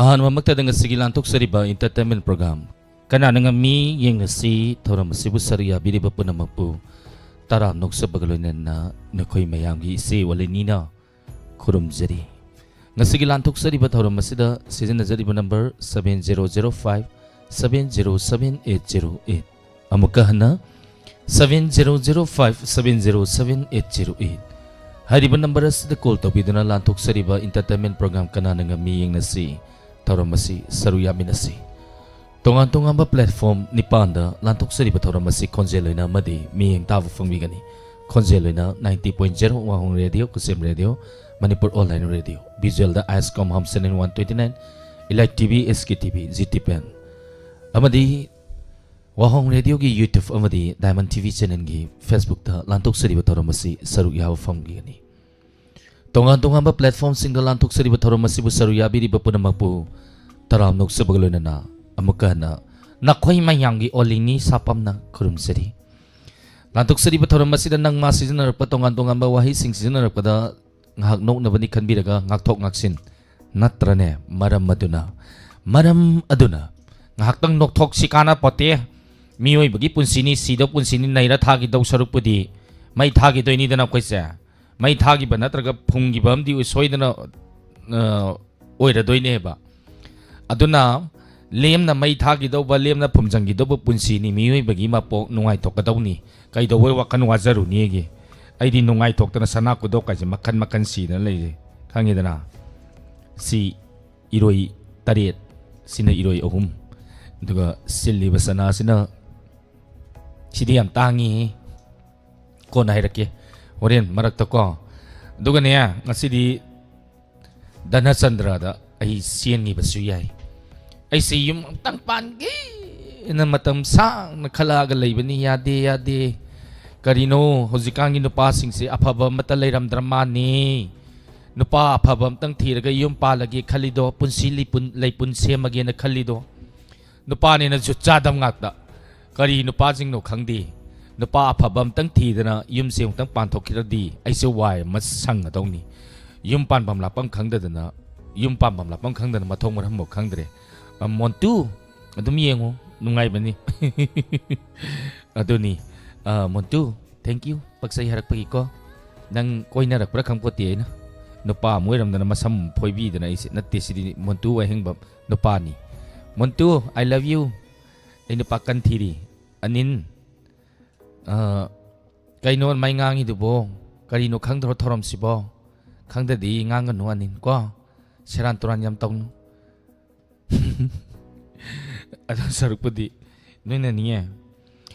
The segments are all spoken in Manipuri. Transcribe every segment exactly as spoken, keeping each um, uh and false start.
ꯑꯍꯥꯟꯕꯃꯛꯇꯗ ꯉꯁꯤꯒꯤ ꯂꯥꯟꯊꯣꯛꯆꯔꯤꯕ entertainment program ꯀꯅꯥꯅ ꯉꯝꯃꯤ ꯌꯦꯡꯅꯁꯤ ꯊꯧꯔꯝ ꯑꯁꯤꯕꯨ ꯁꯔꯨꯛ ꯌꯥꯕꯤꯔꯤꯕ ꯄꯨꯝꯅꯃꯛꯄꯨ ꯇꯔꯥꯝꯅ ꯑꯣꯛꯆꯕꯒ ꯂꯣꯏꯅꯅ ꯅꯈꯣꯏ ꯃꯌꯥꯝꯒꯤ ꯏꯆꯦ ꯋꯥꯂꯤꯅꯤꯅ ꯈꯨꯔꯨꯝꯖꯔꯤ꯫ ꯉꯁꯤꯒꯤ ꯂꯥꯟꯊꯣꯛꯆꯔꯤꯕ ꯊꯧꯔꯝ ꯑꯁꯤꯗ ꯁꯤꯖꯤꯟꯅꯖꯔꯤꯕ number seven zero zero five seven zero seven eight zero eight꯫ ꯑꯃꯨꯛꯀ ꯍꯟꯅ seven zero zero five seven zero seven eight zero eight꯫ ꯍꯥꯏꯔꯤꯕ number ꯑꯁꯤꯗ call ꯇꯧꯕꯤꯗꯨꯅ ꯂꯥꯟꯊꯣꯛꯆꯔꯤꯕ entertainment program ꯀꯅꯥꯅ ꯉꯝꯃꯤ ꯌꯦꯡꯅꯁꯤ ꯊꯧꯔꯝ ꯑꯁꯤ ꯁꯔꯨꯛ ꯌꯥꯃꯤꯟꯅꯁꯤ꯫ ꯇꯣꯉꯥꯟ ꯇꯣꯉꯥꯟꯕ platform ꯅꯤꯄꯥꯟꯗ ꯂꯥꯟꯊꯣꯛꯆꯔꯤꯕ ꯊꯧꯔꯝ ꯑꯁꯤ ꯈꯣꯟꯖꯦꯜ ꯑꯣꯏꯅ ꯑꯃꯗꯤ ꯃꯤꯠꯌꯦꯡ ꯇꯥꯕ ꯐꯪꯕꯤꯒꯅꯤ꯫ ꯈꯣꯟꯖꯦꯜ ꯑꯣꯏꯅ ninety point zero Wahong Radio, Kusem Radio, Manipur Online Radio, visualꯗ ISCOM Home Channel one twenty nine, Elite TV, SKTV, GT Pan, ꯑꯃꯗꯤ ꯋꯥꯍꯣꯡ ꯔꯦꯗꯤꯑꯣꯒꯤ YouTube ꯑꯃꯗꯤ Diamond TV channelꯒꯤ Facebookꯇ ꯂꯥꯟꯊꯣꯛꯆꯔꯤꯕ ꯊꯧꯔꯝ ꯑꯁꯤ ꯁꯔꯨꯛ ꯌꯥꯕ ꯐꯪꯕꯤꯒꯅꯤ꯫ ꯇꯣꯉꯥꯟ ꯇꯣꯉꯥꯟꯕ platformꯁꯤꯡꯗ ꯂꯥꯟꯊꯣꯛꯆꯔꯤꯕ ꯊꯧꯔꯝ ꯑꯁꯤꯕꯨ ꯁꯔꯨꯛ ꯌꯥꯕꯤꯔꯤꯕ ꯄꯨꯝꯅꯃꯛꯄꯨ ꯇꯔꯥꯝꯅ ꯑꯣꯛꯆꯕꯒ ꯂꯣꯏꯅꯅ ꯑꯃꯨꯛꯀ ꯍꯟꯅ ꯅꯈꯣꯏ ꯃꯌꯥꯝꯒꯤ ꯑꯣꯂꯤꯅꯤ ꯁꯥꯄꯝꯅ ꯈꯨꯔꯨꯝꯖꯔꯤ꯫ ꯂꯥꯟꯊꯣꯛꯆꯔꯤꯕ ꯊꯧꯔꯝ ꯑꯁꯤꯗ ꯅꯪ ꯃꯥ ꯁꯤꯖꯤꯟꯅꯔꯛꯄ ꯇꯣꯉꯥꯟ ꯇꯣꯉꯥꯟꯕ ꯋꯥꯍꯩꯁꯤꯡ ꯁꯤꯖꯤꯟꯅꯔꯛꯄꯗ ꯉꯥꯏꯍꯥꯛ ꯅꯣꯛꯅꯕꯅꯤ ꯈꯟꯕꯤꯔꯒ ꯉꯥꯛꯊꯣꯛ ꯉꯥꯛꯁꯤꯟ ꯅꯠꯇ꯭ꯔꯅꯦ? ꯃꯔꯝ ꯑꯗꯨꯅ, ꯃꯔꯝ ꯑꯗꯨꯅ ꯉꯥꯏꯍꯥꯛꯇꯪ ꯅꯣꯛꯊꯣꯛꯁꯤ, ꯀꯥꯟꯅꯄꯣꯠꯇꯦ꯫ ꯃꯤꯑꯣꯏꯕꯒꯤ ꯄꯨꯟꯁꯤꯅꯤ, ꯁꯤꯗꯧ ꯄꯨꯟꯁꯤꯅꯤ, ꯅꯩꯔ ꯊꯥꯈꯤꯗꯧ ꯁꯔꯨꯛꯄꯨꯗꯤ ꯃꯩ ꯊꯥꯈꯤꯗꯣꯏꯅꯤꯗꯅ ꯑꯩꯈꯣꯏꯁꯦ꯫ ꯃꯩ ꯊꯥꯈꯤꯕ ꯅꯠꯇ꯭ꯔꯒ ꯐꯨꯝꯈꯤꯕ ꯑꯃꯗꯤ ꯁꯣꯏꯗꯅ, ꯑ, ꯑꯣꯏꯔꯗꯣꯏꯅꯦꯕ꯫ ꯑꯗꯨꯅ ꯂꯦꯝꯅ ꯃꯩ ꯊꯥꯈꯤꯗꯧꯕ, ꯂꯦꯝꯅ ꯐꯨꯝꯖꯤꯟꯈꯤꯗꯧꯕ ꯄꯨꯟꯁꯤꯅꯤ꯫ ꯃꯤꯑꯣꯏꯕꯒꯤ ꯃꯄꯣꯛ ꯅꯨꯡꯉꯥꯏꯊꯣꯛꯀꯗꯧꯅꯤ꯫ ꯀꯩꯗꯧꯕꯩ ꯋꯥꯈꯜ ꯋꯥꯖꯔꯨꯅꯤꯒꯦ? ꯑꯩꯗꯤ ꯅꯨꯡꯉꯥꯏꯊꯣꯛꯇꯅ ꯁꯅꯥ ꯈꯨꯗꯣꯞ ꯀꯥꯏꯁꯦ ꯃꯈꯟ ꯃꯈꯟ ꯁꯤꯗꯅ ꯂꯩꯔꯦ, ꯈꯪꯉꯦꯗꯅ? ꯁꯤ ꯏꯔꯣꯏ ꯇꯔꯦꯠ, ꯁꯤꯅ ꯏꯔꯣꯏ ꯑꯍꯨꯝ, ꯑꯗꯨꯒ ꯁꯤꯜꯂꯤꯕ ꯁꯅꯥꯁꯤꯅ, ꯁꯤꯗꯤ ꯌꯥꯝ ꯇꯥꯡꯉꯤ, ꯀꯣꯟꯅ ꯍꯥꯏꯔꯛꯀꯦ ꯍꯣꯔꯦꯟ ꯃꯔꯛꯇꯀꯣ꯫ ꯑꯗꯨꯒꯅꯦ, ꯉꯁꯤꯗꯤ ꯙꯅꯆꯟꯗ꯭ꯔꯗ ꯑꯩ ꯆꯦꯟꯈꯤꯕꯁꯨ ꯌꯥꯏ꯫ ꯑꯩꯁꯦ ꯌꯨꯝ ꯑꯃꯇꯪ ꯄꯥꯟꯒꯦꯅ ꯃꯇꯝ ꯁꯥꯡꯅ ꯈꯜꯂꯛꯑꯒ ꯂꯩꯕꯅꯤ꯫ ꯌꯥꯗꯦ, ꯌꯥꯗꯦ꯫ ꯀꯔꯤꯅꯣ, ꯍꯧꯖꯤꯛꯀꯥꯟꯒꯤ ꯅꯨꯄꯥꯁꯤꯡꯁꯦ ꯑꯐꯕ ꯑꯃꯠꯇ ꯂꯩꯔꯝꯗ꯭ꯔ ꯃꯥꯅꯤ꯫ ꯅꯨꯄꯥ ꯑꯐꯕ ꯑꯃꯇꯪ ꯊꯤꯔꯒ ꯌꯨꯝ ꯄꯥꯜꯂꯒꯦ ꯈꯜꯂꯤꯗꯣ, ꯄꯨꯟꯁꯤ ꯂꯤꯄꯨꯟ-, ꯂꯩꯄꯨꯟ ꯁꯦꯝꯃꯒꯦꯅ ꯈꯜꯂꯤꯗꯣ꯫ ꯅꯨꯄꯥꯅꯦꯅ ꯖꯨꯠ ꯆꯥꯗꯕ ꯉꯥꯛꯇ꯫ ꯀꯔꯤ ꯅꯨꯄꯥꯁꯤꯡꯅꯣ ꯈꯪꯗꯦ꯫ ꯅꯨꯄꯥ ꯑꯐꯕ ꯑꯝꯇꯪ ꯊꯤꯗꯅ ꯌꯨꯝꯁꯦ ꯑꯃꯨꯛꯇꯪ ꯄꯥꯟꯊꯣꯛꯈꯤꯗ꯭ꯔꯗꯤ ꯑꯩꯁꯦ ꯋꯥꯏ ꯑꯃ ꯁꯪꯒꯗꯧꯅꯤ꯫ ꯌꯨꯝ ꯄꯥꯟꯐꯝ ꯂꯥꯛꯐꯝ ꯈꯪꯗꯗꯅ ꯌꯨꯝ ꯄꯥꯝꯐꯝ ꯂꯥꯛꯐꯝ ꯈꯪꯗꯅ ꯃꯊꯣꯡ ꯃꯔꯝꯐꯥꯎ ꯈꯪꯗ꯭ꯔꯦ꯫ ꯑ, ꯃꯣꯟꯇꯨ, ꯑꯗꯨꯝ ꯌꯦꯡꯉꯨ, ꯅꯨꯡꯉꯥꯏꯕꯅꯤ꯫ ꯑꯗꯨꯅꯤ, ꯑ, ꯃꯣꯟꯇꯨ, thank you, ꯄꯛꯆꯩ ꯍꯥꯏꯔꯛꯄꯒꯤꯀꯣ꯫ ꯅꯪ ꯀꯣꯏꯅꯔꯛꯄ꯭ꯔꯥ ꯈꯪꯄꯣꯠꯇꯦ ꯑꯩꯅ꯫ ꯅꯨꯄꯥ ꯑꯃ ꯑꯣꯏꯔꯝꯗꯅ ꯃꯁꯝ ꯐꯣꯏꯕꯤꯗꯅ ꯑꯩꯁꯦ, ꯅꯠꯇꯦ, ꯁꯤꯗꯤ ꯃꯣꯟꯇꯨ ꯋꯥꯍꯦꯡꯕꯝ ꯅꯨꯄꯥꯅꯤ꯫ ꯃꯣꯟꯇꯨ, I love you꯫ ꯑꯩ ꯅꯨꯄꯥ ꯀꯟ ꯊꯤꯔꯤ꯫ ꯑꯅꯤꯟ, ꯑ, ꯀꯩꯅꯣ ꯃꯩ ꯉꯥꯡꯉꯤꯗꯨꯕꯣ? ꯀꯔꯤꯅꯣ ꯈꯪꯗ꯭ꯔꯣ ꯊꯧꯔꯝꯁꯤꯕꯣ? ꯈꯪꯗꯗꯤ ꯉꯥꯡꯒꯅꯨ ꯑꯅꯤꯟ ꯀꯣ꯫ ꯁꯦꯔꯥꯟ ꯇꯨꯔꯥꯟ ꯌꯥꯝ ꯇꯧꯅꯨ꯫ ꯑꯗꯨ ꯁꯔꯨꯛꯄꯨꯗꯤ ꯅꯣꯏꯅꯅꯤꯌꯦ꯫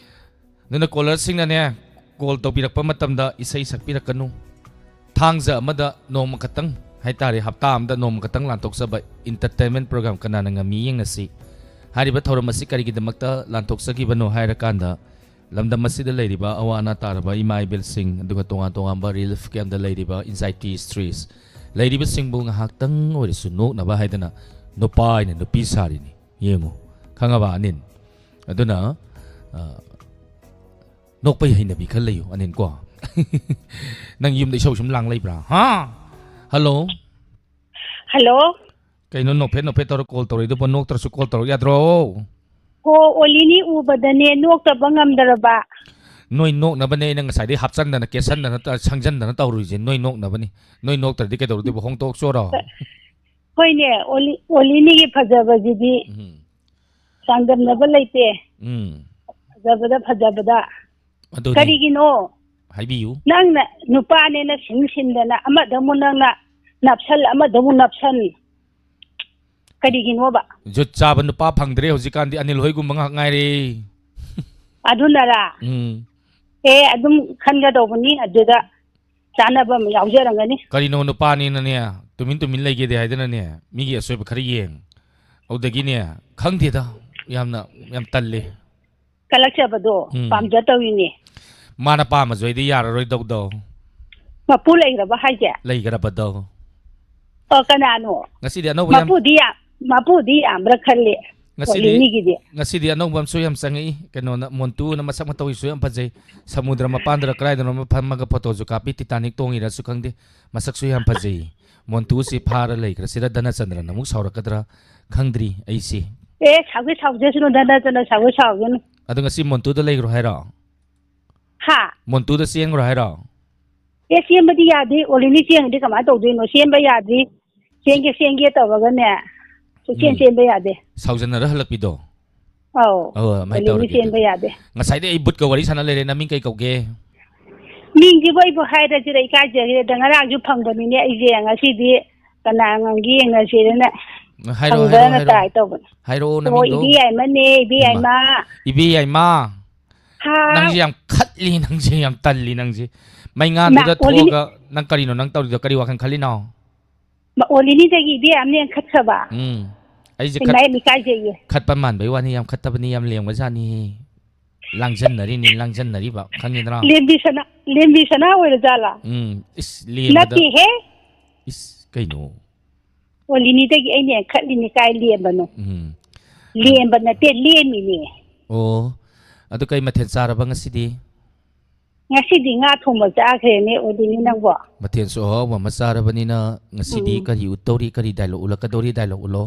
ꯑꯗꯨꯅ ꯀꯣꯂꯔꯁꯤꯡꯅꯅꯦ, ꯀꯣꯜ ꯇꯧꯕꯤꯔꯛꯄ ꯃꯇꯝꯗ ꯏꯁꯩ ꯁꯛꯄꯤꯔꯛꯀꯅꯨ꯫ ꯊꯥꯡꯖ ꯑꯃꯗ ꯅꯣꯡꯃ ꯈꯛꯇꯪ ꯍꯥꯏꯇꯥꯔꯦ, ꯍꯞꯇꯥ ꯑꯃꯗ ꯅꯣꯡꯃ ꯈꯛꯇꯪ ꯂꯥꯟꯊꯣꯛꯆꯕ entertainment program ꯀꯅꯥꯅ ꯉꯝꯃꯤ ꯌꯦꯡꯅꯁꯤ꯫ ꯍꯥꯏꯔꯤꯕ ꯊꯧꯔꯝ ꯑꯁꯤ ꯀꯔꯤꯒꯤꯗꯃꯛꯇ ꯂꯥꯟꯊꯣꯛꯆꯈꯤꯕꯅꯣ ꯍꯥꯏꯔꯀꯥꯟꯗ, ꯂꯝꯗꯝ ꯑꯁꯤꯗ ꯂꯩꯔꯤꯕ ꯑꯋꯥ ꯑꯅꯥ ꯇꯥꯔꯕ ꯏꯃꯥ ꯏꯕꯦꯜꯁꯤꯡ, ꯑꯗꯨꯒ ꯇꯣꯉꯥꯟ ꯇꯣꯉꯥꯟꯕ relief camp ꯇ ꯂꯩꯔꯤꯕ anxiety, stress ꯂꯩꯔꯤꯕꯁꯤꯡꯕꯨ ꯉꯥꯏꯍꯥꯛꯇꯪ ꯑꯣꯏꯔꯁꯨ ꯅꯣꯛꯅꯕ ꯍꯥꯏꯗꯅ ꯅꯨꯄꯥ ꯑꯩꯅ ꯅꯨꯄꯤ ꯁꯥꯔꯤꯅꯤ꯫ ꯌꯦꯡꯉꯨ, ꯈꯪꯉꯕ ꯑꯅꯤꯟ? ꯑꯗꯨꯅ, ꯑ, ꯅꯣꯛꯄꯩ ꯍꯩꯅꯕꯤ ꯈꯔ ꯂꯩꯌꯨ ꯑꯅꯤꯟ ꯀꯣ꯫ ꯅꯪ ꯌꯨꯝꯗ ꯏꯁꯧ ꯁꯨꯝ ꯂꯥꯡ ꯂꯩꯕ꯭ꯔꯥ? ꯍꯥ? ꯍꯜꯂꯣ? ꯍꯜꯂꯣ? ꯀꯩꯅꯣ ꯅꯣꯛꯐꯦꯠ ꯅꯣꯛꯐꯦꯠ ꯇꯧꯔ ꯀꯣꯜ ꯇꯧꯔꯛꯏꯗꯨꯕꯣ? ꯅꯣꯛꯇ꯭ꯔꯁꯨ ꯀꯣꯜ ꯇꯧꯔꯛ ꯌꯥꯗ꯭ꯔꯣ? ꯍꯣ, ꯑꯣꯂꯤꯅꯤ ꯎꯕꯗꯅꯦ ꯅꯣꯛꯇꯕ ꯉꯝꯗ꯭ꯔꯕ꯫ ꯅꯣꯏ ꯅꯣꯛꯅꯕꯅꯦ ꯑꯩꯅ ꯉꯁꯥꯏꯗꯩ ꯍꯥꯞꯆꯟꯗꯅ, ꯀꯦꯠꯁꯟꯗꯅ, ꯇ-, ꯁꯪꯖꯟꯗꯅ ꯇꯧꯔꯨꯔꯤꯁꯦ꯫ ꯅꯣꯏ ꯅꯣꯛꯅꯕꯅꯤ꯫ ꯅꯣꯏ ꯅꯣꯛꯇ꯭ꯔꯗꯤ ꯀꯩꯗꯧꯔꯨꯗꯣꯏꯕ? ꯍꯣꯡꯇꯣꯛꯆꯣꯔꯣ? ꯍꯣꯏꯅꯦ, ꯑꯣꯂꯤ-, ꯑꯣꯂꯤꯅꯤꯒꯤ ꯐꯖꯕꯁꯤꯗꯤ ꯎꯝ꯫ ꯆꯥꯡꯗꯝꯅꯕ ꯂꯩꯇꯦ꯫ ꯎꯝ꯫ ꯐꯖꯕꯗ, ꯐꯖꯕꯗ꯫ ꯑꯗꯨꯅꯤ꯫ ꯀꯔꯤꯒꯤꯅꯣ? ꯍꯥꯏꯕꯤꯌꯨ꯫ ꯅꯪꯅ ꯅꯨꯄꯥꯅꯦꯅ ꯁꯤꯟ ꯁꯤꯟꯗꯅ ꯑꯃꯗ ꯑꯃꯨꯛ ꯅꯪꯅ ꯅꯞꯁꯜ, ꯑꯃꯗ ꯑꯃꯨꯛ ꯅꯞꯁꯜ꯫ ꯀꯔꯤꯒꯤꯅꯣꯕ? ꯖꯨꯠ ꯆꯥꯕ ꯅꯨꯄꯥ ꯐꯪꯗ꯭ꯔꯦ ꯍꯧꯖꯤꯛꯀꯥꯟꯗꯤ, ꯑꯅꯤꯜ ꯍꯣꯏꯒꯨꯝꯕ ꯉꯥꯛ ꯉꯥꯏꯔꯦ꯫ ꯑꯗꯨꯅꯔꯥ? ꯎꯝ꯫ ꯑꯦ, ꯑꯗꯨꯝ ꯈꯟꯒꯗꯧꯕꯅꯤ, ꯑꯗꯨꯗ ꯆꯥꯟꯅꯕ ꯑꯃ ꯌꯥꯎꯖꯔꯝꯒꯅꯤ꯫ ꯀꯔꯤꯅꯣ ꯅꯨꯄꯥꯅꯤꯅꯅꯦ, ꯇꯨꯃꯤꯟ ꯇꯨꯃꯤꯟ ꯂꯩꯒꯦꯗꯤ ꯍꯥꯏꯗꯅꯅꯦ, ꯃꯤꯒꯤ ꯑꯁꯣꯏꯕ ꯈꯔ ꯌꯦꯡ꯫ ꯑꯗꯨꯗꯒꯤꯅꯦ, ꯈꯪꯗꯦꯗ, ꯌꯥꯝꯅ, ꯌꯥꯝ ꯇꯜꯂꯦ꯫ ꯀꯜꯂꯛꯆꯕꯗꯣ ꯎꯝ꯫ ꯄꯥꯝꯖ ꯇꯧꯔꯤꯅꯦ꯫ ꯃꯥꯅ ꯄꯥꯝꯃꯁꯨ ꯑꯩꯗꯤ ꯌꯥꯔꯔꯣꯏ ꯗꯧꯗꯧ꯫ ꯃꯄꯨ ꯂꯩꯈ꯭ꯔꯕ ꯍꯥꯏꯁꯦ? ꯂꯩꯈ꯭ꯔꯕꯗꯧ꯫ ꯑꯣ, ꯀꯅꯥꯅꯣ? ꯉꯁꯤꯗꯤ ꯑꯅꯧꯕ ꯌꯥꯝ ꯃꯄꯨꯗꯤ ꯌꯥꯝ, ꯃꯄꯨꯗꯤ ꯌꯥꯝꯕ꯭ꯔꯥ ꯈꯜꯂꯤ꯫ ꯉꯁꯤꯗꯤ, ꯀꯣꯂꯤꯅꯤꯒꯤꯗꯤ꯫ ꯉꯁꯤꯗꯤ ꯑꯅꯧꯕ ꯑꯃꯁꯨ ꯌꯥꯝ ꯆꯪꯉꯛꯏ꯫ ꯀꯩꯅꯣꯅ, ꯃꯣꯟꯇꯨꯅ ꯃꯁꯛ ꯃꯇꯧꯁꯨ ꯌꯥꯝ ꯐꯖꯩ꯫ ꯁꯃꯨꯗ꯭ꯔ ꯃꯄꯥꯟꯗꯔ ꯀꯗꯥꯏꯗꯅꯣ ꯑꯃ ꯐꯝꯃꯒ ꯐꯣꯇꯣꯁꯨ ꯀꯥꯞꯄꯤ, ꯇꯤꯇꯥꯅꯤꯛ ꯇꯣꯡꯉꯤꯔꯁꯨ ꯈꯪꯗꯦ꯫ ꯃꯁꯛꯁꯨ ꯌꯥꯝ ꯐꯖꯩ꯫ ꯃꯣꯟꯇꯨꯁꯤ ꯐꯥꯔ ꯂꯩꯈ꯭ꯔꯁꯤꯔ, ꯙꯅꯆꯟꯗ꯭ꯔꯅ ꯑꯃꯨꯛ ꯁꯥꯎꯔꯛꯀꯗ꯭ꯔꯥ ꯈꯪꯗ꯭ꯔꯤ ꯑꯩꯁꯦ꯫ ꯑꯦ, ꯁꯥꯎꯒꯦ ꯁꯥꯎꯖꯁꯅꯨ, ꯙꯅꯆꯟꯗ꯭ꯔ ꯁꯥꯎꯒꯦ ꯁꯥꯎꯖꯅꯨ꯫ ꯑꯗꯣ ꯉꯁꯤ ꯃꯣꯟꯇꯨꯗ ꯂꯩꯈ꯭ꯔꯣ ꯍꯥꯏꯔꯣ? ꯍꯥ? ꯃꯣꯟꯇꯨꯗ ꯆꯦꯟꯈ꯭ꯔꯣ ꯍꯥꯏꯔꯣ? ꯑꯦ, ꯆꯦꯟꯕꯗꯤ ꯌꯥꯗꯦ꯫ ꯑꯣꯂꯤꯅꯤ ꯆꯦꯟꯈ꯭ꯔꯗꯤ ꯀꯃꯥꯏꯅ ꯇꯧꯗꯣꯏꯅꯣ? ꯆꯦꯟꯕ ꯌꯥꯗ꯭ꯔꯤ꯫ ꯆꯦꯟꯒꯦ, ꯆꯦꯟꯒꯦ ꯇꯧꯔꯒꯅꯦ, ꯁꯨꯛꯆꯦꯟ ꯎꯝ꯫ ꯆꯦꯟꯕ ꯌꯥꯗꯦ꯫ ꯁꯥꯎꯖꯟꯅꯔ ꯍꯜꯂꯛꯄꯤꯗꯣ? ꯑꯧ, ꯑꯧ, ꯑꯗꯨꯃꯥꯏꯅ ꯑꯣꯂꯤꯅꯤ ꯇꯧꯔꯒꯦ ꯆꯦꯟꯕ ꯑꯗꯨꯗꯤ꯫ ꯌꯥꯗꯦ꯫ ꯉꯁꯥꯏꯗꯩ ꯑꯩ ꯕꯨꯠꯀ ꯋꯥꯔꯤ ꯁꯥꯟꯅ ꯂꯩꯔꯦ꯫ ꯅꯃꯤꯡ ꯀꯩ ꯀꯧꯒꯦ? ꯃꯤꯡꯁꯤꯕꯨ ꯑꯩꯕꯨ ꯍꯥꯏꯔꯁꯤꯔ? ꯏꯀꯥꯏꯖꯈ꯭ꯔꯦꯗ꯫ ꯉꯔꯥꯡꯁꯨ ꯐꯪꯕꯅꯤꯅꯦ ꯑꯩꯁꯦ꯫ ꯉꯁꯤꯗꯤ ꯀꯅꯥ ꯉꯝꯒꯦ ꯌꯦꯡꯅꯁꯦꯅ ꯍꯥꯏꯔꯛꯑꯣ, ꯐꯪꯕ꯭ꯔꯅ ꯍꯥꯏꯔꯛꯑꯣ, ꯇ꯭ꯔꯥꯏ ꯍꯥꯏꯔꯛꯑꯣ꯫ ꯇꯧꯕꯅꯦ꯫ ꯍꯥꯏꯔꯛꯑꯣ ꯑꯣ, ꯅꯃꯤꯡꯗꯣ꯫ ꯏꯕꯤ ꯌꯥꯏꯃꯅꯦ, ꯏꯕꯤ ꯏꯃꯥ꯫ ꯌꯥꯏꯃ꯫ ꯍꯥꯎ꯫ ꯅꯪꯁꯦ ꯌꯥꯝ ꯈꯠꯂꯤ, ꯅꯪꯁꯦ ꯌꯥꯝ ꯇꯜꯂꯤ, ꯅꯪꯁꯦ꯫ ꯃꯩꯉꯥꯟꯗꯨꯗ ꯏꯃꯥ, ꯑꯣꯂꯤꯅꯤ-, ꯊꯣꯛꯑꯒ ꯅꯪ ꯀꯔꯤꯅꯣ ꯅꯪ ꯇꯧꯔꯤꯗꯣ? ꯀꯔꯤ ꯋꯥꯈꯜ ꯈꯜꯂꯤꯅꯣ? ꯃ-, ꯑꯣꯂꯤꯅꯤꯗꯒꯤ ꯏꯕꯤ ꯌꯥꯝꯅ ꯍꯦꯟꯅ ꯈꯠꯈ꯭ꯔꯕ? ꯎꯝ꯫ ꯑꯩꯁꯦ ꯏꯃꯥ, ꯈꯠ-, ꯌꯥꯝ ꯏꯀꯥꯏꯖꯩꯌꯦ꯫ ꯈꯠꯄ ꯃꯥꯟꯕꯩ ꯋꯥꯅꯤ, ꯌꯥꯝ ꯈꯠꯇꯕꯅꯤ, ꯌꯥꯝ ꯂꯦꯝꯕꯖꯥꯠꯅꯤ꯫ ꯂꯥꯡꯖꯟꯅꯔꯤꯅꯤ, ꯂꯥꯡꯖꯟꯅꯔꯤꯕ, ꯈꯪꯉꯤꯗꯅ? ꯂꯦꯝꯕꯤ ꯁꯅꯥ, ꯂꯦꯝꯕꯤ ꯁꯅꯥ ꯑꯣꯏꯔꯖꯥꯠꯂꯥ? ꯎꯝ, ꯏꯁ, ꯂꯦꯝꯕꯗ-, ꯅꯠꯇꯦꯍꯦ꯫ ꯏꯁ, ꯀꯩꯅꯣ? ꯑꯣꯂꯤꯅꯤꯗꯒꯤ ꯑꯩꯅ ꯍꯦꯟꯅ ꯈꯠꯂꯤꯅꯤ, ꯀꯥꯏ ꯂꯦꯝꯕꯅꯣ? ꯎꯝ꯫ ꯂꯦꯝꯕ ꯅꯠꯇꯦ, ꯂꯦꯝꯃꯤꯅꯦ꯫ ꯑꯣ, ꯑꯗꯨ ꯀꯩ ꯃꯊꯦꯜ ꯆꯥꯔꯕ ꯉꯁꯤꯗꯤ? ꯉꯁꯤꯗꯤ ꯉꯥ ꯊꯣꯡꯕ ꯆꯥꯈ꯭ꯔꯦꯅꯦ, ꯑꯣꯂꯤꯅꯤ ꯅꯪꯕꯣ꯫ ꯃꯊꯦꯜꯁꯨ ꯑꯍꯥꯎꯕ ꯑꯃ ꯆꯥꯔꯕꯅꯤꯅ ꯉꯁꯤꯗꯤ ꯎꯝ꯫ ꯀꯔꯤ ꯎꯠꯇꯧꯔꯤ, ꯀꯔꯤ dialogue ꯎꯠꯂꯛꯀꯗꯧꯔꯤ? Dialogue ꯎꯠꯂꯣ꯫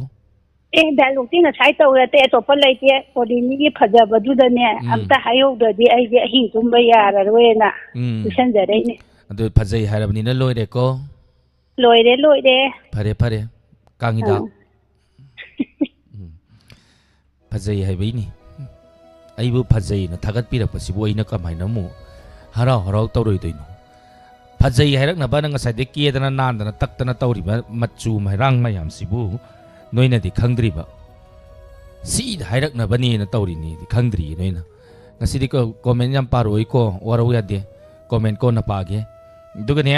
ꯑꯦ, dialogueꯇꯤ ꯉꯁꯥꯏ ꯇꯧꯔꯦ, ꯑꯇꯩ ꯑꯇꯣꯞꯄ ꯂꯩꯇꯦ꯫ ꯑꯣꯂꯤꯅꯤꯒꯤ ꯐꯖꯕꯗꯨꯗꯅꯦ, ꯎꯝ꯫ ꯑꯝꯇ ꯍꯥꯏꯍꯧꯗ꯭ꯔꯗꯤ ꯑꯩꯁꯦ ꯑꯍꯤꯡ ꯇꯨꯝꯕ ꯌꯥꯔꯔꯣꯏꯅ ꯎꯝ꯫ ꯄꯤꯁꯟꯖꯔꯛꯏꯅꯦ꯫ ꯑꯗꯨ ꯐꯖꯩ ꯍꯥꯏꯔꯕꯅꯤꯅ ꯂꯣꯏꯔꯦꯀꯣ? ꯂꯣꯏꯔꯦ, ꯂꯣꯏꯔꯦ꯫ ꯐꯔꯦ, ꯐꯔꯦ꯫ ꯀꯥꯡ ꯍꯤꯗꯥꯛ꯫ ꯑꯥ꯫ ꯎꯝ꯫ ꯐꯖꯩ ꯍꯥꯏꯕꯩꯅꯤ꯫ ꯑꯩꯕꯨ ꯐꯖꯩꯅ ꯊꯥꯒꯠꯄꯤꯔꯛꯄꯁꯤꯕꯨ ꯑꯩꯅ ꯀꯃꯥꯏꯅ ꯑꯃꯨꯛ ꯍꯔꯥꯎ ꯍꯔꯥꯎ ꯇꯧꯔꯣꯏꯗꯣꯏꯅꯣ? ꯐꯖꯩ ꯍꯥꯏꯔꯛꯅꯕꯅ ꯉꯁꯥꯏꯗꯩ ꯀꯦꯗꯅ ꯅꯥꯟꯗꯅ ꯇꯛꯇꯅ ꯇꯧꯔꯤꯕ ꯃꯆꯨ ꯃꯩꯔꯥꯡ ꯃꯌꯥꯝꯁꯤꯕꯨ ꯅꯣꯏꯅꯗꯤ ꯈꯪꯗ꯭ꯔꯤꯕ? ꯁꯤꯗ ꯍꯥꯏꯔꯛꯅꯕꯅꯦꯅ ꯇꯧꯔꯤꯅꯤꯗꯤ ꯈꯪꯗ꯭ꯔꯤꯌꯦ ꯅꯣꯏꯅ꯫ ꯉꯁꯤꯗꯤ ꯀꯣ-, comment ꯌꯥꯝ ꯄꯥꯔꯛꯑꯣꯏꯀꯣ, ꯋꯥꯔꯧ ꯌꯥꯗꯦ꯫ Comment ꯀꯣꯟꯅ ꯄꯥꯒꯦ꯫ ꯑꯗꯨꯒꯅꯦ,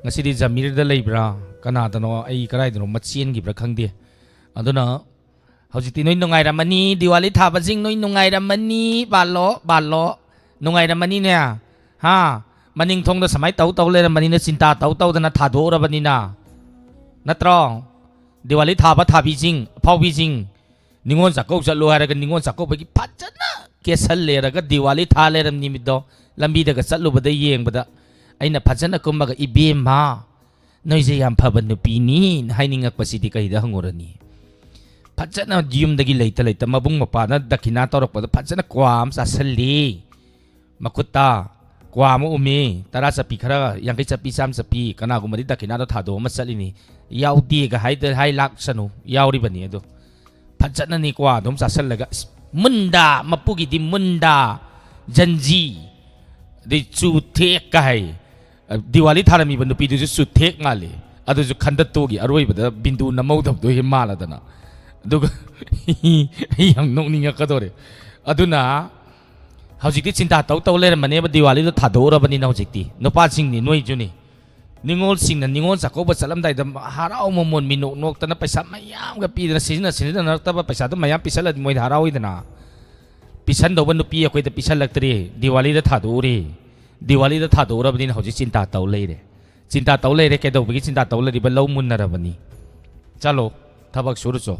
ꯉꯁꯤꯗꯤ ꯖꯃꯤꯔꯗ ꯂꯩꯕ꯭ꯔꯥ, ꯀꯅꯥꯗꯅꯣ, ꯑꯩ ꯀꯗꯥꯏꯗꯅꯣ ꯑꯃ ꯆꯦꯟꯈꯤꯕ꯭ꯔꯥ ꯈꯪꯗꯦ꯫ ꯑꯗꯨꯅ ꯍꯧꯖꯤꯛꯇꯤ ꯅꯣꯏ ꯅꯨꯡꯉꯥꯏꯔꯝꯃꯅꯤ, ꯗꯤꯋꯥꯂꯤ ꯊꯥꯕꯁꯤꯡ ꯅꯣꯏ ꯅꯨꯡꯉꯥꯏꯔꯝꯃꯅꯤ꯫ ꯕꯥꯜꯂꯣ, ꯕꯥꯜꯂꯣ꯫ ꯅꯨꯡꯉꯥꯏꯔꯝꯃꯅꯤꯅꯦ꯫ ꯍꯥ? ꯃꯅꯤꯡ ꯊꯣꯡꯗ ꯁꯨꯃꯥꯏꯅ ꯇꯧ ꯇꯧ ꯂꯩꯔꯝꯕꯅꯤꯅ, ꯆꯤꯟꯇꯥ ꯇꯧ ꯇꯧꯗꯅ ꯊꯥꯗꯣꯛꯎꯔꯕꯅꯤꯅ꯫ ꯅꯠꯇ꯭ꯔꯣ? ꯗꯤꯋꯥꯂꯤ ꯊꯥꯕ ꯊꯥꯕꯤꯁꯤꯡ, ꯑꯐꯥꯎꯕꯤꯁꯤꯡ꯫ ꯅꯤꯉꯣꯜ ꯆꯥꯛꯀꯧ ꯆꯠꯂꯨ ꯍꯥꯏꯔꯒ ꯅꯤꯉꯣꯜ ꯆꯥꯛꯀꯧꯕꯒꯤ ꯐꯖꯅ ꯀꯦꯁꯜ ꯂꯩꯔꯒ ꯗꯤꯋꯥꯂꯤ ꯊꯥ ꯂꯩꯔꯝ ꯅꯨꯃꯤꯠꯇꯣ ꯂꯝꯕꯤꯗꯒ ꯆꯠꯂꯨꯕꯗ ꯌꯦꯡꯕꯗ ꯑꯩꯅ ꯐꯖꯅ ꯀꯨꯝꯃꯒ, "ꯏꯕꯦꯝꯃ, ꯅꯣꯏꯁꯦ ꯌꯥꯝ ꯐꯕ ꯅꯨꯄꯤꯅꯤ" ꯍꯥꯏꯅꯤꯡꯉꯛꯄꯁꯤꯗꯤ ꯀꯩꯗ ꯍꯪꯉꯨꯔꯅꯤ? ꯐꯖꯅ ꯌꯨꯝꯗꯒꯤ ꯂꯩꯇ ꯂꯩꯇ ꯃꯕꯨꯡ ꯃꯧꯄ꯭ꯋꯥꯅ ꯗꯈꯤꯅꯥ ꯇꯧꯔꯛꯄꯗ ꯐꯖꯅ ꯀ꯭ꯋꯥ ꯑꯃ ꯆꯥꯁꯜꯂꯤ꯫ ꯃꯈꯨꯠꯇ ꯀ꯭ꯋꯥ ꯑꯃ ꯎꯝꯃꯤ, ꯇꯔꯥ ꯆꯠꯄꯤ ꯈꯔ, ꯌꯥꯡꯈꯩ ꯆꯠꯄꯤ, ꯆꯥꯝ ꯆꯠꯄꯤ, ꯀꯅꯥꯒꯨꯝꯕꯗꯤ ꯗꯈꯤꯅꯥꯗꯣ ꯊꯥꯗꯣꯛꯑ ꯑꯃ ꯆꯠꯂꯤꯅꯤ꯫ ꯌꯥꯎꯗꯦꯒ ꯍꯥꯏꯗ-, ꯍꯥꯏ ꯂꯥꯛꯁꯅꯨ, ꯌꯥꯎꯔꯤꯕꯅꯤ ꯑꯗꯣ꯫ ꯐꯖꯅꯅꯤ ꯀ꯭ꯋꯥ ꯑꯗꯨꯝ ꯆꯥꯁꯜꯂꯒ, ꯑꯁ, ꯃꯨꯟꯗꯥ, ꯃꯄꯨꯒꯤꯗꯤ ꯃꯨꯟꯗꯥ, ꯖꯟꯖꯤ, ꯑꯗꯩ ꯆꯨꯊꯦꯛꯀ ꯍꯥꯏ꯫ ꯗꯤꯋꯥꯂꯤ ꯊꯥꯔꯝꯃꯤꯕ ꯅꯨꯄꯤꯗꯨꯁꯨ ꯆꯨꯊꯦꯛ ꯃꯥꯜꯂꯤ꯫ ꯑꯗꯨꯁꯨ ꯈꯟꯗꯠꯇꯨꯒꯤ ꯑꯔꯣꯏꯕꯗ ꯕꯤꯟꯗꯨ ꯅꯝꯍꯧꯗꯕꯗꯣ ꯍꯦꯛ ꯃꯥꯜꯂꯗꯅ꯫ ꯑꯗꯨꯒ ꯑꯩ ꯌꯥꯝ ꯅꯣꯛꯅꯤꯡꯉꯛꯀꯗꯧꯔꯦ꯫ ꯑꯗꯨꯅ ꯍꯧꯖꯤꯛꯇꯤ ꯆꯤꯟꯇꯥ ꯇꯧ ꯇꯧ ꯂꯩꯔꯝꯕꯅꯦꯕ, ꯗꯤꯋꯥꯂꯤꯗꯣ ꯊꯥꯗꯣꯛꯎꯔꯕꯅꯤꯅ ꯍꯧꯖꯤꯛꯇꯤ꯫ ꯅꯨꯄꯥꯁꯤꯡꯅꯤ, ꯅꯣꯏꯁꯨꯅꯤ꯫ ꯅꯤꯉꯣꯜꯁꯤꯡꯅ ꯅꯤꯉꯣꯜ ꯆꯥꯛꯀꯧꯕ ꯆꯠꯂꯝꯗꯥꯏꯗ ꯍꯔꯥꯎ ꯃꯃꯣꯟ ꯃꯤꯅꯣꯛ ꯅꯣꯛꯇꯅ ꯄꯩꯁꯥ ꯃꯌꯥꯝꯒ ꯄꯤꯗꯅ, ꯁꯤꯖꯤꯟꯅꯔꯛꯇꯕ ꯄꯩꯁꯥꯗꯣ ꯃꯌꯥꯝ ꯄꯤꯁꯜꯂꯗꯤ ꯃꯣꯏꯗꯤ ꯍꯔꯥꯎꯏꯗꯅ꯫ ꯄꯤꯁꯟꯗꯧꯕ ꯅꯨꯄꯤ ꯑꯩꯈꯣꯏꯗ ꯄꯤꯁꯜꯂꯛꯇ꯭ꯔꯤ, ꯗꯤꯋꯥꯂꯤꯗ ꯊꯥꯗꯣꯛꯎꯔꯤ꯫ ꯗꯤꯋꯥꯂꯤꯗ ꯊꯥꯗꯣꯛꯎꯔꯕꯅꯤꯅ ꯍꯧꯖꯤꯛ ꯆꯤꯟꯇꯥ ꯇꯧ ꯂꯩꯔꯦ꯫ ꯆꯤꯟꯇꯥ ꯇꯧ ꯂꯩꯔꯦ꯫ ꯀꯩꯗꯧꯕꯒꯤ ꯆꯤꯟꯇꯥ ꯇꯧ ꯂꯩꯔꯤꯕ? ꯂꯧ ꯃꯨꯟꯅꯔꯕꯅꯤ꯫ ꯆꯠꯂꯣ, ꯊꯕꯛ ꯁꯨꯔꯨꯆꯣ꯫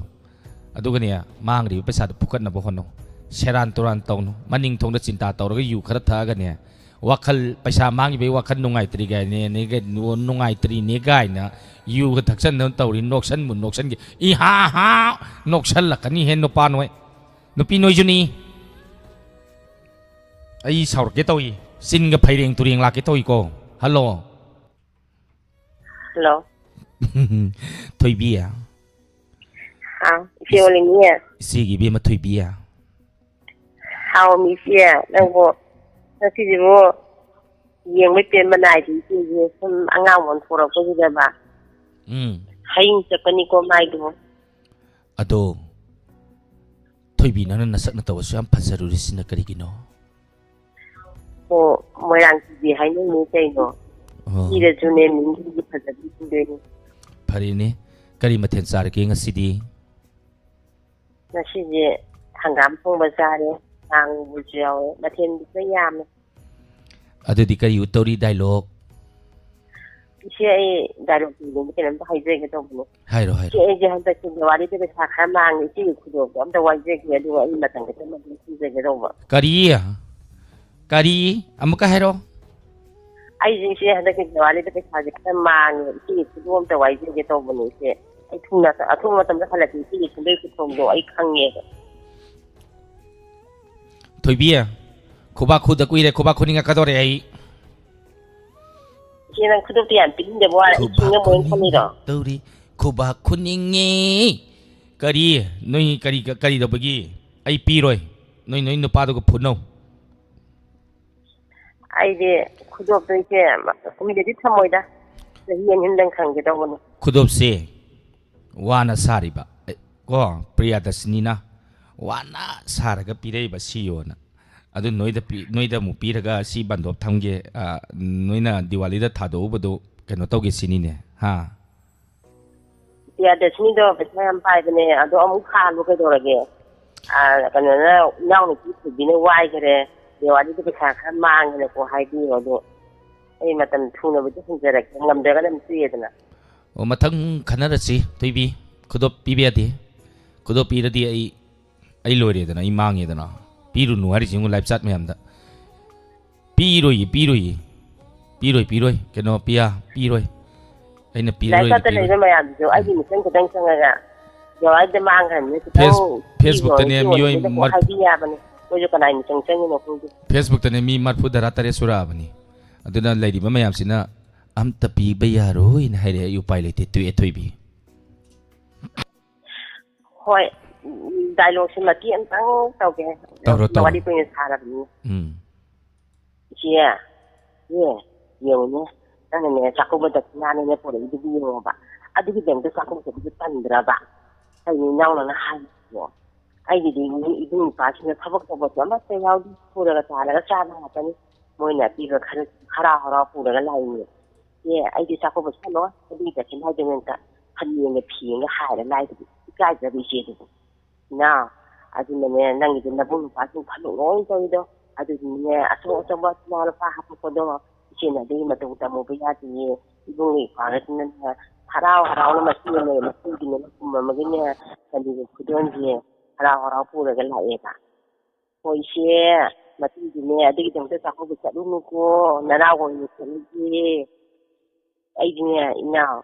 ꯑꯗꯨꯒꯅꯦ, ꯃꯥꯡꯂꯤꯕ ꯄꯩꯁꯥꯗꯣ ꯐꯨꯀꯠꯅꯕ ꯍꯣꯠꯅꯧ꯫ ꯁꯦꯔꯥꯟ ꯇꯨꯔꯥꯟ ꯇꯧꯅꯨ꯫ ꯃꯅꯤꯡ ꯊꯣꯡꯗ ꯆꯤꯟꯇꯥ ꯇꯧꯔꯒ ꯌꯨ ꯈꯔ ꯊꯛꯑꯒꯅꯦ, ꯋꯥꯈꯜ, ꯄꯩꯁꯥ ꯃꯥꯡꯈꯤꯕꯒꯤ ꯋꯥꯈꯜ ꯅꯨꯡꯉꯥꯏꯇ꯭ꯔꯤ ꯀꯥꯏꯅ, ꯅꯨꯡꯉꯥꯏꯇ꯭ꯔꯤꯅꯦ ꯀꯥꯏꯅ ꯌꯨꯒ ꯊꯛꯆꯟꯗꯅ ꯇꯧꯔꯤ꯫ ꯅꯣꯛꯁꯟꯕꯨ ꯅꯣꯛꯁꯟꯒꯦ꯫ ꯏꯍꯥ ꯍꯥ ꯅꯣꯛꯁꯜꯂꯛꯀꯅꯤ ꯍꯦ ꯅꯨꯄꯥ ꯅꯣꯏ꯫ ꯅꯨꯄꯤ ꯅꯣꯏꯁꯨꯅꯤ꯫ ꯑꯩ ꯁꯥꯎꯔꯛꯀꯦ ꯇꯧꯏ꯫ ꯆꯤꯟꯒ ꯐꯩꯔꯦꯡ ꯇꯨꯔꯦꯡ ꯂꯥꯛꯀꯦ ꯇꯧꯏꯀꯣ꯫ ꯍꯜꯂꯣ꯫ ꯍꯜꯂꯣ꯫ ꯊꯣꯏꯕꯤ꯫ ꯍꯥꯎ, ꯏꯆꯦ ꯑꯣꯂꯤꯅꯤ꯫ ꯏꯆꯦꯒꯤ ꯏꯕꯦꯝꯃ ꯊꯣꯏꯕꯤ꯫ ꯍꯥꯎ, ꯃꯤꯁꯦ, ꯅꯪꯕꯨ ꯉꯁꯤꯁꯤꯕꯨ ꯌꯦꯡꯕꯩ ꯄꯦꯟꯕ ꯅꯥꯏꯗꯦ, ꯏꯆꯦꯁꯦ꯫ ꯁꯨꯝ ꯑꯉꯥꯡ ꯑꯣꯟꯊꯣꯔꯛꯄꯁꯤꯗꯕ꯫ ꯎꯝ꯫ ꯍꯌꯤꯡ ꯆꯠꯀꯅꯤꯀꯣ ꯃꯥꯏꯗꯨꯕꯨ꯫ ꯑꯗꯣ, ꯊꯣꯏꯕꯤ, ꯅꯪꯅ ꯅꯁꯛ ꯅꯇꯧ ꯑꯁꯨꯛ ꯌꯥꯝ ꯐꯖꯔꯨꯔꯤꯁꯤꯅ ꯀꯔꯤꯒꯤꯅꯣ? ꯑꯣ, ꯃꯣꯏꯔꯥꯡ ꯐꯤꯖꯤ ꯍꯥꯏꯅꯩꯅꯦ ꯀꯩꯅꯣ꯫ ꯑꯣ꯫ ꯊꯤꯔꯁꯨꯅꯦ, ꯃꯤꯡꯁꯤꯡꯗꯤ ꯐꯖꯕꯤ ꯐꯪꯗꯣꯏꯅꯦ꯫ ꯐꯔꯦꯅꯦ꯫ ꯀꯔꯤ ꯃꯊꯦꯜ ꯆꯥꯔꯒꯦ ꯉꯁꯤꯗꯤ? ꯉꯁꯤꯁꯦ ꯍꯪꯒꯥꯝ ꯊꯣꯡꯕ ꯆꯥꯔꯦ, ꯀꯥꯡꯕꯨꯁꯨ ꯌꯥꯎꯋꯦ, ꯃꯊꯦꯜꯗꯤ ꯈꯔ ꯌꯥꯝꯃꯦ꯫ ꯑꯗꯨꯗꯤ ꯀꯔꯤ ꯎꯠꯇꯧꯔꯤ dialogue? ꯏꯆꯦ, ꯑꯩ ꯗꯥꯏꯂꯣꯛ ꯇꯧꯗꯕꯤ ꯀꯩꯅꯣꯝꯇ ꯍꯥꯏꯖꯒꯦ ꯇꯧꯕꯅꯦ꯫ ꯍꯥꯏꯔꯣ, ꯏꯆꯦ, ꯍꯥꯏꯔꯣ꯫ ꯑꯩꯁꯦ ꯍꯟꯗꯛꯁꯦ ꯗꯤꯋꯥꯂꯤꯗ ꯄꯩꯁꯥ ꯈꯔ ꯃꯥꯡꯉꯦ꯫ ꯏꯆꯦꯒꯤ ꯈꯨꯗꯣꯞꯇꯣ ꯑꯝꯇ ꯋꯥꯏꯖꯒꯦ, ꯑꯗꯨꯒ ꯑꯩ ꯃꯇꯝ ꯈꯤꯇꯪ ꯑꯗꯨꯝ ꯊꯤꯖꯒꯦ ꯇꯧꯕ꯫ ꯀꯔꯤ? ꯀꯔꯤ? ꯑꯃꯨꯛꯀ ꯍꯥꯏꯔꯣ꯫ ꯑꯩꯁꯦ ꯏꯆꯦ, ꯍꯟꯗꯛꯀꯤ ꯗꯤꯋꯥꯂꯤꯗ ꯄꯩꯁꯥꯁꯦ ꯈꯔ ꯃꯥꯡꯉꯦ꯫ ꯏꯆꯦꯒꯤ ꯈꯨꯗꯣꯞ ꯑꯝꯇ ꯋꯥꯏꯖꯒꯦ ꯇꯧꯕꯅꯦ ꯏꯆꯦ꯫ ꯑꯩ ꯊꯨꯅ, ꯑꯊꯨꯕ ꯃꯇꯝꯗ ꯍꯜꯂꯛꯀꯦ꯫ ꯏꯆꯦꯒꯤ ꯁꯤꯟꯕꯒꯤ ꯈꯨꯊꯣꯡꯗꯣ ꯑꯩ ꯈꯪꯉꯦꯕ꯫ ꯊꯣꯏꯕꯤ, ꯈꯨꯕꯥꯛ ꯈꯨꯗ ꯀꯨꯏꯔꯦ, ꯈꯨꯕꯥꯛ ꯈꯨꯅꯤꯡꯉꯛꯀꯗꯧꯔꯦ ꯑꯩ꯫ ꯏꯆꯦ, ꯅꯪ ꯈꯨꯗꯣꯞꯇꯤ ꯌꯥꯝ ꯄꯤꯅꯤꯡꯗꯕ ꯋꯥꯔꯦ꯫ ꯑꯩ ꯈꯨꯕꯥꯛ ꯁꯤꯡꯅꯕ ꯑꯣꯏꯅ ꯈꯜꯂꯤꯔꯣ? ꯈꯨꯅꯤꯡꯉꯛꯇꯧꯔꯤ, ꯈꯨꯕꯥꯛ ꯈꯨꯅꯤꯡꯉꯤ꯫ ꯀꯔꯤ? ꯅꯣꯏ ꯀꯔꯤ, ꯀꯔꯤꯗꯧꯕꯒꯤ? ꯑꯩ ꯄꯤꯔꯣꯏ꯫ ꯅꯣꯏ, ꯅꯣꯏ ꯅꯨꯄꯥꯗꯨꯒ ꯐꯨꯅꯧ꯫ ꯑꯩꯗꯤ ꯈꯨꯗꯣꯞꯇꯣ ꯏꯆꯦ, ꯀꯨꯏꯅꯗꯤ ꯊꯝꯃꯣꯏꯗ, ꯆꯍꯤ ꯑꯅꯤ ꯑꯍꯨꯝꯗꯪ ꯈꯪꯒꯦ ꯇꯧꯕꯅꯦ꯫ ꯈꯨꯗꯣꯞꯁꯦ ꯋꯥꯅ ꯁꯥꯔꯤꯕ, ꯑꯦ, ꯀꯣ, ꯄ꯭ꯔꯤꯌꯥꯗꯁꯤꯅꯤꯅ ꯋꯥꯅ ꯁꯥꯔꯒ ꯄꯤꯔꯛꯏꯕ ꯁꯤꯌꯣꯅ꯫ ꯑꯗꯨ ꯅꯣꯏꯗ ꯄꯤ-, ꯅꯣꯏꯗ ꯑꯃꯨꯛ ꯄꯤꯔꯒ ꯁꯤ ꯕꯟꯗꯣꯞ ꯊꯝꯒꯦ, ꯑ, ꯅꯣꯏꯅ ꯗꯤꯋꯥꯂꯤꯗ ꯊꯥꯗꯣꯛꯎꯕꯗꯣ ꯀꯩꯅꯣ ꯇꯧꯒꯦ ꯁꯤꯅꯤꯅꯦ, ꯍꯥ? ꯄ꯭ꯔꯤꯌꯥꯗꯁꯤꯅꯤꯗꯣ ꯄꯩꯁꯥ ꯌꯥꯝ ꯄꯥꯏꯕꯅꯦ, ꯑꯗꯣ ꯑꯃꯨꯛ ꯍꯥꯜꯂꯨ ꯀꯩꯗꯧꯔꯒꯦ? ꯑ, ꯀꯩꯅꯣꯅ, ꯏꯅꯥꯎꯅꯨꯄꯤ ꯊꯣꯏꯕꯤꯅ ꯋꯥꯏꯈꯔꯦ, ꯗꯤꯋꯥꯂꯤꯗ ꯄꯩꯁꯥ ꯈꯔ ꯃꯥꯡꯉꯦꯅꯀꯣ ꯍꯥꯏꯕꯤꯌꯣ꯫ ꯑꯗꯣ ꯑꯩ ꯃꯇꯝ ꯊꯨꯅꯕꯨꯗꯤ ꯍꯟꯖꯔꯛꯀꯦ, ꯉꯝꯗ꯭ꯔꯒꯅ ꯑꯗꯨꯝ ꯇꯣꯛꯑꯦꯗꯅ꯫ ꯑꯣ, ꯃꯊꯪ ꯈꯟꯅꯔꯁꯤ, ꯊꯣꯏꯕꯤ꯫ ꯈꯨꯗꯣꯞ ꯄꯤꯕ ꯌꯥꯗꯦ꯫ ꯈꯨꯗꯣꯞ ꯄꯤꯔꯗꯤ ꯑꯩ, ꯑꯩ ꯂꯣꯏꯔꯦꯗꯅ, ꯑꯩ ꯃꯥꯡꯉꯦꯗꯅ꯫ ꯄꯤꯔꯨꯅꯨ ꯍꯥꯏꯔꯤꯁꯤ ꯌꯦꯡꯉꯨ, live chat ꯃꯌꯥꯝꯗ꯫ ꯄꯤꯔꯣꯏꯌꯦ, ꯄꯤꯔꯣꯏꯌꯦ꯫ ꯄꯤꯔꯣꯏ, ꯄꯤꯔꯣꯏ꯫ ꯀꯩꯅꯣ, ꯄꯤꯌꯥ, ꯄꯤꯔꯣꯏ꯫ ꯑꯩꯅ ꯄꯤꯔꯔꯣꯏ, ꯂꯥꯏꯔꯤꯛ ꯈꯛꯇ ꯄꯤꯔꯣꯏ꯫ ꯂꯩꯕ ꯃꯌꯥꯝꯗꯨꯁꯨ ꯑꯩꯒꯤ ꯃꯤꯆꯪ ꯈꯤꯇꯪ ꯆꯪꯉꯒ ꯗꯤꯋꯥꯂꯤꯗ ꯃꯥꯡꯈ꯭ꯔꯕꯅꯤꯅ ꯈꯤꯇꯪ ꯐꯦꯁ-, ꯐꯦꯁꯕꯨꯛꯇꯅꯦ ꯄꯤꯈꯣ, ꯃꯤꯑꯣꯏ ꯄꯤꯈꯣ ꯃꯔ-, ꯍꯥꯏꯕꯤ ꯌꯥꯕꯅꯦ꯫ ꯃꯣꯏꯁꯨ ꯀꯅꯥꯏ ꯃꯤꯆꯪ ꯆꯪꯉꯤꯅꯣ ꯈꯪꯗꯦ꯫ ꯐꯦꯁꯕꯨꯛꯇꯅꯦ ꯃꯤ ꯃꯔꯤꯐꯨ ꯇꯔꯥ ꯇꯔꯦꯠ ꯁꯨꯔꯛꯑꯕꯅꯤ꯫ ꯑꯗꯨꯅ ꯂꯩꯔꯤꯕ ꯃꯌꯥꯝꯁꯤꯅ ꯑꯝꯇ ꯄꯤꯕ ꯌꯥꯔꯣꯏꯅ ꯍꯥꯏꯔꯛꯑꯦ꯫ ꯑꯩ ꯎꯄꯥꯏ ꯂꯩꯇꯦ, ꯇꯣꯛꯑꯦ ꯊꯣꯏꯕꯤ꯫ ꯍꯣꯏ, ꯎꯝ, ꯗꯥꯏꯂꯣꯛꯁꯦ ꯃꯇꯦꯛ ꯑꯃꯇꯪ ꯇꯧꯒꯦ꯫ ꯇꯧꯔꯣ, ꯇꯧꯔꯣ꯫ ꯋꯥꯔꯤ ꯀꯨꯏꯅ ꯁꯥꯔꯕꯅꯤ꯫ ꯎꯝ꯫ ꯏꯆꯦ, ꯏꯆꯦ, ꯌꯦꯡꯉꯨꯅꯦ, ꯅꯪꯅꯅꯦ ꯆꯥꯛꯀꯧꯕ ꯗꯈꯤꯅꯥꯅꯦꯅꯦ ꯄꯨꯔꯛꯏꯗꯨꯕꯨ ꯌꯦꯡꯉꯣꯕ꯫ ꯑꯗꯨꯒꯤꯗꯃꯛꯇ ꯆꯥꯛꯀꯧꯕ ꯆꯠꯄꯗꯨ ꯇꯟꯗ꯭ꯔꯕ? ꯀꯩꯅꯣ ꯏꯅꯥꯎꯅꯅ ꯍꯥꯏꯔꯤꯁꯤꯕꯣ? ꯑꯩꯒꯤꯗꯤ ꯏꯕꯨꯡ ꯏꯕꯨꯡ ꯅꯨꯄꯥꯁꯤꯡꯅ ꯊꯕꯛ ꯇꯧꯕꯁꯨ ꯑꯃꯠꯇ ꯌꯥꯎꯗꯦ, ꯁꯨꯔꯒ ꯆꯥꯔꯒ ꯆꯥꯕ ꯉꯥꯛꯇꯅꯤ꯫ ꯃꯣꯏꯅ ꯑꯄꯤꯕ ꯈꯔ ꯍꯔꯥꯎ ꯍꯔꯥꯎ ꯄꯨꯔꯒ ꯂꯥꯛꯏꯅꯦ꯫ ꯑꯦ, ꯑꯩꯗꯤ ꯆꯥꯛꯀꯧꯕ ꯆꯠꯂꯣꯏ, ꯑꯗꯨꯒꯤ ꯗꯈꯤꯅꯥ ꯍꯥꯏꯗꯣꯏꯅꯦ꯫ ꯐꯅꯦꯛꯅ ꯐꯤꯅ ꯍꯥꯏꯔ ꯂꯥꯏꯗꯨꯕꯨ ꯏꯀꯥꯏꯗ꯭ꯔꯕ ꯏꯆꯦꯗꯨꯕꯨ? ꯏꯅꯥꯎ, ꯑꯗꯨꯅꯅꯦ, ꯅꯪꯒꯤꯗꯤ ꯅꯕꯨꯡ ꯅꯨꯄꯥꯁꯤꯡ ꯐꯅꯦꯛ ꯂꯣꯏ ꯇꯧꯔꯤꯗꯣ, ꯑꯗꯨꯗꯨꯅꯅꯦ, ꯑꯆꯧ ꯑꯆꯧꯕ ꯏꯃꯥ ꯂꯨꯄꯥ ꯍꯥꯞꯄꯛꯄꯗꯣ ꯏꯆꯦꯅ ꯑꯗꯨꯒꯤ ꯃꯇꯧ ꯇꯝꯃꯨꯕ ꯌꯥꯗꯤꯌꯦ꯫ ꯏꯕꯨꯡꯒꯤ ꯏꯄ꯭ꯋꯥꯒꯁꯤꯅꯅꯦ ꯍꯔꯥꯎ ꯍꯔꯥꯎꯅ ꯃꯆꯦ ꯑꯃ ꯃꯆꯦꯒꯤꯅꯦ ꯃꯄꯨꯝ ꯑꯃꯒꯤꯅꯦ ꯆꯥꯟꯗꯤꯒꯤ ꯈꯨꯗꯣꯟꯁꯦ ꯍꯔꯥꯎ ꯍꯔꯥꯎ ꯄꯨꯔꯒ ꯂꯥꯛꯑꯦꯕ꯫ "ꯍꯣ ꯏꯆꯦ, ꯃꯇꯨꯡꯗꯤꯅꯦ ꯑꯗꯨꯒꯤꯗꯃꯛꯇ ꯆꯥꯛꯀꯧꯕ ꯆꯠꯂꯨꯅꯨꯀꯣ, ꯅꯅꯥꯎ ꯑꯣꯏꯅ ꯆꯠꯂꯨꯁꯦ꯫ ꯑꯩꯗꯤꯅꯦ ꯏꯅꯥꯎ,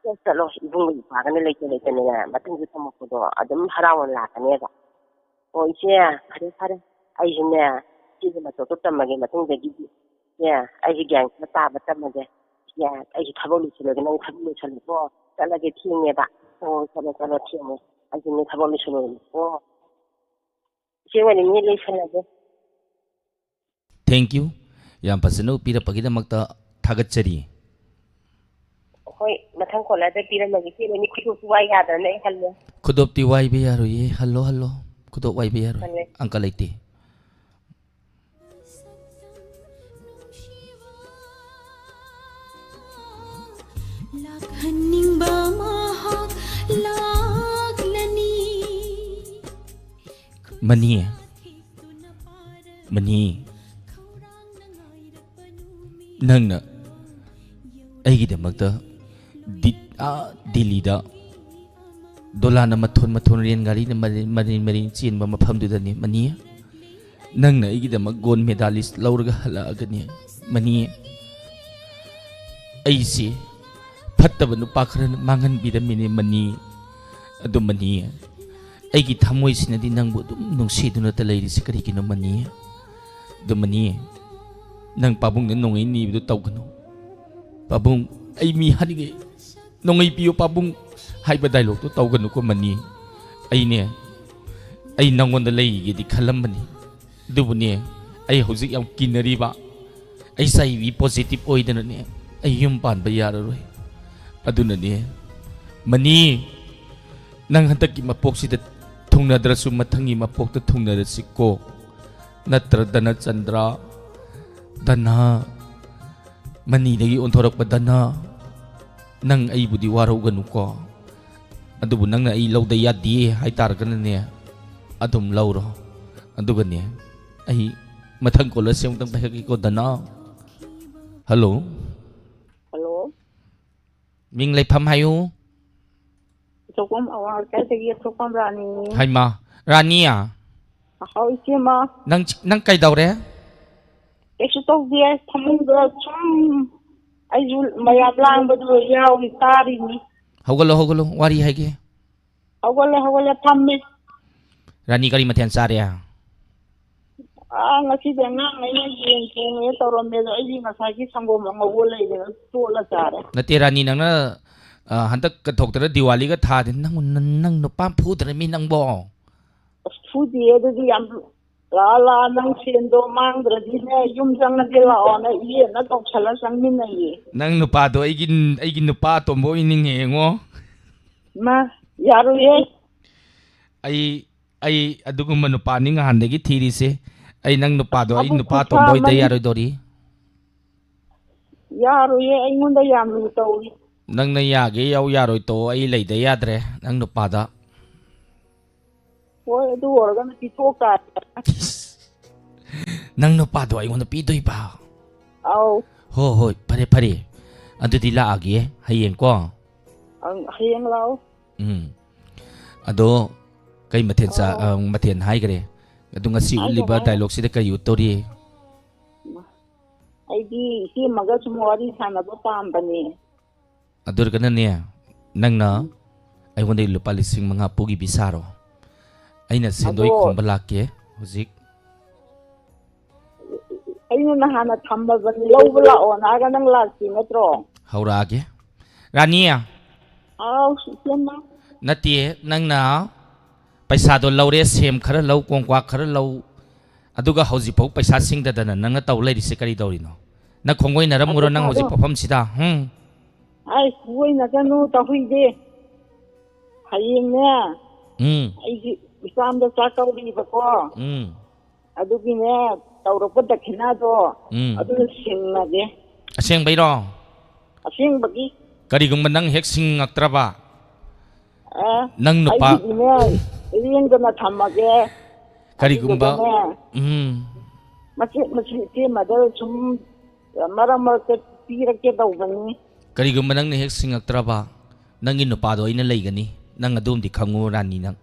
ꯆꯠ ꯆꯠꯂꯣ, ꯏꯕꯨꯡꯒ ꯏꯄ꯭ꯋꯥꯒꯅ ꯂꯩꯇ ꯂꯩꯇꯅꯅꯦ ꯃꯇꯨꯡꯁꯨ ꯇꯝꯃꯛꯄꯗꯣ ꯑꯗꯨꯝ ꯍꯔꯥꯎꯅ ꯂꯥꯛꯀꯅꯦꯕ꯫ ꯑꯣ ꯏꯆꯦ, ꯐꯔꯦ ꯐꯔꯦ, ꯑꯩꯁꯨꯅꯦ ꯏꯆꯦꯒꯤ ꯃꯇꯧꯗꯣ ꯇꯝꯃꯒꯦ ꯃꯇꯨꯡꯗꯒꯤꯗꯤ꯫ ꯏꯆꯦ, ꯑꯩꯁꯨ ꯒ꯭ꯌꯥꯟ ꯈꯔ ꯇꯥꯕ ꯇꯝꯃꯒꯦ꯫ ꯏꯆꯦ, ꯑꯩꯁꯨ ꯊꯕꯛ ꯂꯣꯏꯁꯤꯜꯂꯒꯦ, ꯅꯪ ꯊꯕꯛ ꯂꯣꯏꯁꯤꯜꯂꯨꯀꯣ, ꯆꯠꯂꯒꯦ, ꯊꯦꯡꯉꯦꯕ꯫ ꯑꯣ, ꯆꯠꯂꯣ ꯆꯠꯂꯣ, ꯊꯦꯡꯉꯦ, ꯑꯩꯁꯨꯅꯦ ꯊꯕꯛ ꯂꯣꯏꯁꯤꯜꯂꯨꯔꯒꯦꯀꯣ꯫ ꯏꯆꯦ, ꯋꯥꯔꯤ ꯂꯣꯏꯁꯤꯜꯂꯒꯦ꯫ Thank you꯫ ꯌꯥꯝ ꯐꯖꯅ ꯄꯤꯔꯛꯄꯒꯤꯗꯃꯛꯇ ꯊꯥꯒꯠꯆꯔꯤ꯫ ꯍꯣꯏ, ꯃꯊꯪ ꯀꯣꯂꯔꯗ ꯄꯤꯔꯝꯃꯒꯦ꯫ ꯏꯆꯦ, ꯅꯣꯏꯅꯤ ꯈꯨꯗꯣꯞꯁꯨ ꯋꯥꯏ ꯌꯥꯗ꯭ꯔꯅ ꯑꯩ ꯍꯜꯂꯦ꯫ ꯈꯨꯗꯣꯞꯇꯤ ꯋꯥꯏꯕ ꯌꯥꯔꯣꯏꯌꯦ꯫ Hello, hello. ꯈꯨꯗꯣꯞ ꯋꯥꯏꯕ ꯌꯥꯔꯣꯏ꯫ ꯍꯜꯂꯦ꯫ ꯑꯪꯀ ꯂꯩꯇꯦ꯫ ꯂꯥꯛꯍꯟꯅꯤꯡꯕ ꯃꯍꯥꯛ ꯂꯥꯛꯂꯅꯤ꯫ ꯃꯅꯤ, ꯃꯅꯤ, ꯅꯪꯅ ꯑꯩꯒꯤꯗꯃꯛꯇ ꯗꯤ-, ꯑꯥ, ꯗꯤꯜꯂꯤꯗ ꯗꯣꯂꯥꯟꯅ ꯃꯊꯣꯟ ꯃꯊꯣꯟ, ꯔꯦꯜ ꯒꯥꯔꯤꯅ ꯃꯔꯦꯜ ꯃꯔꯦꯜ ꯃꯔꯦꯜ ꯆꯦꯟꯕ ꯃꯐꯝꯗꯨꯗꯅꯤ, ꯃꯅꯤ꯫ ꯅꯪꯅ ꯑꯩꯒꯤꯗꯃꯛ gold medalist ꯂꯧꯔꯒ ꯍꯜꯂꯛꯑꯒꯅꯤ, ꯃꯅꯤ꯫ ꯑꯩꯁꯦ ꯐꯠꯇꯕ ꯅꯨꯄꯥ ꯈꯔꯅ ꯃꯥꯡꯍꯟꯕꯤꯔꯝꯃꯤꯅꯦ, ꯃꯅꯤ꯫ ꯑꯗꯨ, ꯃꯅꯤ, ꯑꯩꯒꯤ ꯊꯃꯣꯏꯁꯤꯅꯗꯤ ꯅꯪꯕꯨ ꯑꯗꯨꯝ ꯅꯨꯡꯁꯤꯗꯨꯅꯇ ꯂꯩꯔꯤꯁꯤ ꯀꯔꯤꯒꯤꯅꯣ, ꯃꯅꯤ? ꯑꯗꯨ, ꯃꯅꯤ, ꯅꯪ ꯄꯥꯕꯨꯡꯗ ꯅꯣꯡꯉꯩ ꯅꯤꯕꯗꯨ ꯇꯧꯒꯅꯨ꯫ "ꯄꯥꯕꯨꯡ, ꯑꯩ ꯃꯤ ꯍꯥꯠꯅꯤꯡꯉꯦ, ꯅꯣꯡꯉꯩ ꯄꯤꯌꯨ ꯄꯥꯕꯨꯡ" ꯍꯥꯏꯕ dialogue ꯇꯣ ꯇꯧꯒꯅꯨꯀꯣ, ꯃꯅꯤ꯫ ꯑꯩꯅꯦ, ꯑꯩ ꯅꯪꯉꯣꯟꯗ ꯂꯩꯒꯦꯗꯤ ꯈꯜꯂꯝꯕꯅꯤ, ꯑꯗꯨꯕꯨꯅꯦ, ꯑꯩ ꯍꯧꯖꯤꯛ ꯌꯥꯝ ꯀꯤꯅꯔꯤꯕ, H I V positive ꯑꯣꯏꯗꯅꯅꯦ, ꯑꯩ ꯌꯨꯝ ꯄꯥꯟꯕ ꯌꯥꯔꯔꯣꯏ꯫ ꯑꯗꯨꯅꯅꯦ, ꯃꯅꯤ, ꯅꯪ ꯍꯟꯗꯛꯀꯤ ꯃꯄꯣꯛꯁꯤꯗ ꯊꯨꯡꯅꯗ꯭ꯔꯁꯨ ꯃꯊꯪꯒꯤ ꯃꯄꯣꯛꯇ ꯊꯨꯡꯅꯔꯁꯤꯀꯣ꯫ ꯅꯠꯇ꯭ꯔ ꯙꯅꯆꯟꯗ꯭ꯔ, ꯙꯅ, ꯃꯅꯤꯗꯒꯤ ꯑꯣꯟꯊꯣꯔꯛꯄ ꯙꯅ, ꯅꯪ ꯑꯩꯕꯨꯗꯤ ꯋꯥꯔꯧꯒꯅꯨꯀꯣ꯫ ꯑꯗꯨꯕꯨ ꯅꯪꯅ ꯑꯩ ꯂꯧꯗ ꯌꯥꯗꯦ ꯍꯥꯏꯇꯥꯔꯒꯅꯅꯦ, ꯑꯗꯨꯝ ꯂꯧꯔꯣ꯫ ꯑꯗꯨꯒꯅꯦ, ꯑꯩ ꯃꯊꯪ caller ꯁꯦ ꯑꯃꯨꯛꯇꯪ ꯄꯥꯏꯈꯠꯀꯦꯀꯣ, ꯙꯅ꯫ Hello꯫ Hello꯫ ꯃꯤꯡ ꯂꯩꯐꯝ ꯍꯥꯏꯌꯨ꯫ ꯑꯆꯧꯕꯝ ꯑꯋꯥꯡ ꯂꯩꯀꯥꯏꯗꯒꯤ ꯑꯆꯧꯕꯝ ꯔꯥꯅꯤ꯫ ꯍꯩꯃꯥ, ꯔꯥꯅꯤ꯫ ꯍꯥꯎ ꯏꯆꯦꯃ꯫ ꯅꯪ, ꯅꯪ ꯀꯩꯗꯧꯔꯦ? ꯀꯩꯁꯨ ꯇꯧꯗꯦ, ꯐꯃꯨꯡꯗ ꯁꯨꯝ ꯑꯩꯁꯨ ꯃꯌꯥꯝ ꯂꯥꯡꯕꯗꯨ ꯌꯥꯎꯔꯤ, ꯇꯥꯔꯤꯅꯤ꯫ ꯍꯧꯒꯠꯂꯣ, ꯍꯧꯒꯠꯂꯣ, ꯋꯥꯔꯤ ꯍꯥꯏꯒꯦ꯫ ꯍꯧꯒꯠꯂꯦ, ꯍꯧꯒꯠꯂꯦ, ꯐꯝꯃꯦ꯫ ꯔꯥꯅꯤ, ꯀꯔꯤ ꯃꯊꯦꯜ ꯆꯥꯔꯦ? ꯑꯥ, ꯉꯁꯤꯗꯤ ꯑꯉꯥꯡꯉꯩꯅ ꯌꯦꯟ ꯊꯣꯡꯉꯦ ꯇꯧꯔꯝꯃꯦ, ꯑꯗꯣ ꯑꯩꯗꯤ ꯉꯁꯥꯏꯒꯤ ꯁꯪꯒꯣꯝ ꯑꯉꯧꯕ ꯂꯩꯔꯦ, ꯇꯣꯠꯂ ꯆꯥꯔꯦ꯫ ꯅꯠꯇꯦ ꯔꯥꯅꯤ, ꯅꯪꯅ, ꯑ, ꯍꯟꯗꯛ ꯀꯠꯊꯣꯛꯇꯔ ꯗꯤꯋꯥꯂꯤꯒ ꯊꯥꯗꯦ꯫ ꯅꯪ, ꯅꯪ, ꯅꯪ ꯅꯨꯄꯥ ꯐꯨꯗ꯭ꯔꯃꯤ ꯅꯪꯕꯣ? ꯑꯁ, ꯐꯨꯗꯤꯌꯦ, ꯑꯗꯨꯗꯤ ꯌꯥꯝ ꯂꯥ ꯂꯥ, ꯅꯪ ꯁꯦꯟꯗꯣ ꯃꯥꯡꯗ꯭ꯔꯗꯤꯅꯦ, ꯌꯨꯝ ꯆꯪꯉꯒꯦ ꯂꯥꯛꯑꯣꯅ ꯏꯌꯦꯅ ꯀꯧꯁꯜꯂ ꯆꯪꯃꯤꯟꯅꯩꯌꯦ꯫ ꯅꯪ ꯅꯨꯄꯥꯗꯣ ꯑꯩꯒꯤ, ꯑꯩꯒꯤ ꯅꯨꯄꯥ ꯑꯇꯣꯝꯕ ꯑꯣꯏꯅꯤꯡꯉꯦ ꯌꯦꯡꯉꯣ꯫ ꯃꯥ, ꯌꯥꯔꯣꯏꯌꯦ꯫ ꯑꯩ, ꯑꯩ ꯑꯗꯨꯒꯨꯝꯕ ꯅꯨꯄꯥꯅꯤ ꯉꯍꯥꯟꯗꯒꯤ ꯊꯤꯔꯤꯁꯦ꯫ ꯑꯩ ꯅꯪ ꯅꯨꯄꯥꯗꯣ ꯑꯩ ꯑꯕꯨ ꯅꯨꯄꯥ ꯈꯨꯐꯥ ꯑꯇꯣꯝꯕ ꯑꯣꯏꯗ ꯑꯃꯅꯤ꯫ ꯌꯥꯔꯣꯏꯗꯧꯔꯤ꯫ ꯌꯥꯔꯣꯏꯌꯦ, ꯑꯩꯉꯣꯟꯗ ꯌꯥꯝ ꯂꯨ ꯇꯧꯔꯤ꯫ ꯅꯪꯅ ꯌꯥꯒꯦ ꯌꯥꯎ ꯌꯥꯔꯣꯏ ꯇꯣ, ꯑꯩ ꯂꯩꯗ ꯌꯥꯗ꯭ꯔꯦ ꯅꯪ ꯅꯨꯄꯥꯗ꯫ ꯍꯣꯏ, ꯑꯗꯨ ꯑꯣꯏꯔꯒꯅ ꯄꯤꯊꯣꯛ ꯇꯥꯔꯦ꯫ ꯅꯪ ꯅꯨꯄꯥꯗꯣ ꯑꯩꯉꯣꯟꯗ ꯄꯤꯗꯣꯏꯕ? ꯑꯧ꯫ ꯍꯣ, ꯍꯣꯏ, ꯐꯔꯦ, ꯐꯔꯦ꯫ ꯑꯗꯨꯗꯤ ꯂꯥꯛꯑꯒꯦ ꯍꯌꯦꯡꯀꯣ꯫ ꯑꯪ, ꯍꯌꯦꯡ ꯂꯥꯛꯑꯣ꯫ ꯎꯝ꯫ ꯑꯗꯣ ꯀꯩ ꯃꯊꯦꯜ ꯆꯥ-, ꯑꯣ꯫ ꯑ, ꯃꯊꯦꯜ ꯍꯥꯏꯈ꯭ꯔꯦ? ꯑꯗꯣ ꯉꯁꯤ ꯍꯥꯏꯈ꯭ꯔꯦ, ꯎꯠꯂꯤꯕ ꯍꯥꯏꯈ꯭ꯔꯦ꯫ ꯗꯥꯏꯂꯣꯛꯁꯤꯗ ꯀꯔꯤ ꯎꯠꯇꯧꯔꯤ? ꯑꯩꯗꯤ ꯏꯆꯦꯝꯃꯒ ꯁꯨꯝ ꯋꯥꯔꯤ ꯁꯥꯟꯅꯕ ꯄꯥꯝꯕꯅꯦ꯫ ꯑꯗꯨ ꯑꯣꯏꯔꯒꯅꯅꯦ, ꯅꯪꯅ ꯑꯩꯉꯣꯟꯗ ꯂꯨꯄꯥ ꯂꯤꯁꯤꯡ ꯃꯉꯥ ꯄꯨꯈꯤꯕꯤ ꯁꯥꯔꯣ꯫ ꯑꯩꯅ ꯁꯦꯟꯗꯣꯏ ꯑꯗꯣ ꯈꯣꯝꯕ ꯂꯥꯛꯀꯦ ꯍꯧꯖꯤꯛ꯫ ꯑꯩꯅ ꯅꯍꯥꯟꯅ ꯊꯝꯃꯕꯅꯤ, ꯂꯧꯕ ꯂꯥꯛꯑꯣꯅ ꯍꯥꯏꯔꯒ ꯅꯪ ꯂꯥꯛꯇꯦ ꯅꯠꯇ꯭ꯔꯣ? ꯍꯧꯔꯛꯑꯒꯦ꯫ ꯔꯥꯅꯤ, ꯑꯥꯎ, ꯏꯆꯦꯝꯃ꯫ ꯅꯠꯇꯦ, ꯅꯪꯅ ꯄꯩꯁꯥꯗꯣ ꯂꯧꯔꯦ, ꯁꯦꯝ ꯈꯔ ꯂꯧ, ꯀꯣꯡꯀ꯭ꯋꯥ ꯈꯔ ꯂꯧ, ꯑꯗꯨꯒ ꯍꯧꯖꯤꯛꯐꯥꯎ ꯄꯩꯁꯥ ꯁꯤꯡꯗꯗꯅ ꯅꯪꯅ ꯇꯧ ꯂꯩꯔꯤꯁꯦ ꯀꯔꯤ ꯇꯧꯔꯤꯅꯣ? ꯅꯪ ꯈꯣꯡꯒꯣꯏꯅꯔꯝꯃꯨꯔꯣ ꯅꯪ ꯍꯧꯖꯤꯛ ꯄꯩꯁꯥꯗꯣ ꯄꯣꯛꯐꯝꯁꯤꯗ? ꯍꯨꯝ? ꯑꯩ ꯈꯨꯒꯣꯏꯅꯒꯅꯨ, ꯇꯧꯍꯨꯏꯗꯦ꯫ ꯍꯌꯦꯡꯅꯦ, ꯎꯝ, ꯑꯩꯒꯤ ꯏꯄꯥꯝꯗ ꯆꯥꯛ ꯀꯧꯔꯤꯕꯀꯣ꯫ ꯎꯝ꯫ ꯑꯗꯨꯒꯤꯅꯦ, ꯇꯧꯔꯛꯄ ꯗꯈꯤꯅꯥꯗꯣ, ꯎꯝ꯫ ꯑꯗꯨꯅ ꯁꯤꯡꯉꯒꯦ꯫ ꯑꯁꯦꯡꯕꯩꯔꯣ? ꯑꯁꯦꯡꯕꯒꯤ꯫ ꯀꯔꯤꯒꯨꯝꯕ ꯅꯪ ꯍꯦꯛ ꯁꯤꯡꯉꯛꯇ꯭ꯔꯕ? ꯑ, ꯅꯪ ꯅꯨꯄꯥ ꯑꯩꯒꯤꯗꯤꯅꯦ, ꯂꯦꯡꯗꯅ ꯊꯝꯃꯒꯦ꯫ ꯀꯔꯤꯒꯨꯝꯕ, ꯑꯗꯨꯗꯨꯒꯅꯦ, ꯎꯝ꯫ ꯃꯆꯦꯠ ꯃꯆꯦꯠ ꯏꯆꯦꯝꯃꯗ ꯁꯨꯝ ꯃꯔꯛ ꯃꯔꯛꯇ ꯄꯤꯔꯛꯀꯦ ꯇꯧꯕꯅꯤ꯫ ꯀꯔꯤꯒꯨꯝꯕ ꯅꯪꯅ ꯍꯦꯛ ꯁꯤꯡꯉꯛꯇ꯭ꯔꯕ, ꯅꯪꯒꯤ ꯅꯨꯄꯥꯗꯣ ꯑꯩꯅ ꯂꯩꯒꯅꯤ꯫ ꯅꯪ ꯑꯗꯨꯝꯗꯤ ꯈꯪꯉꯨ, ꯔꯥꯅꯤ, ꯅꯪ꯫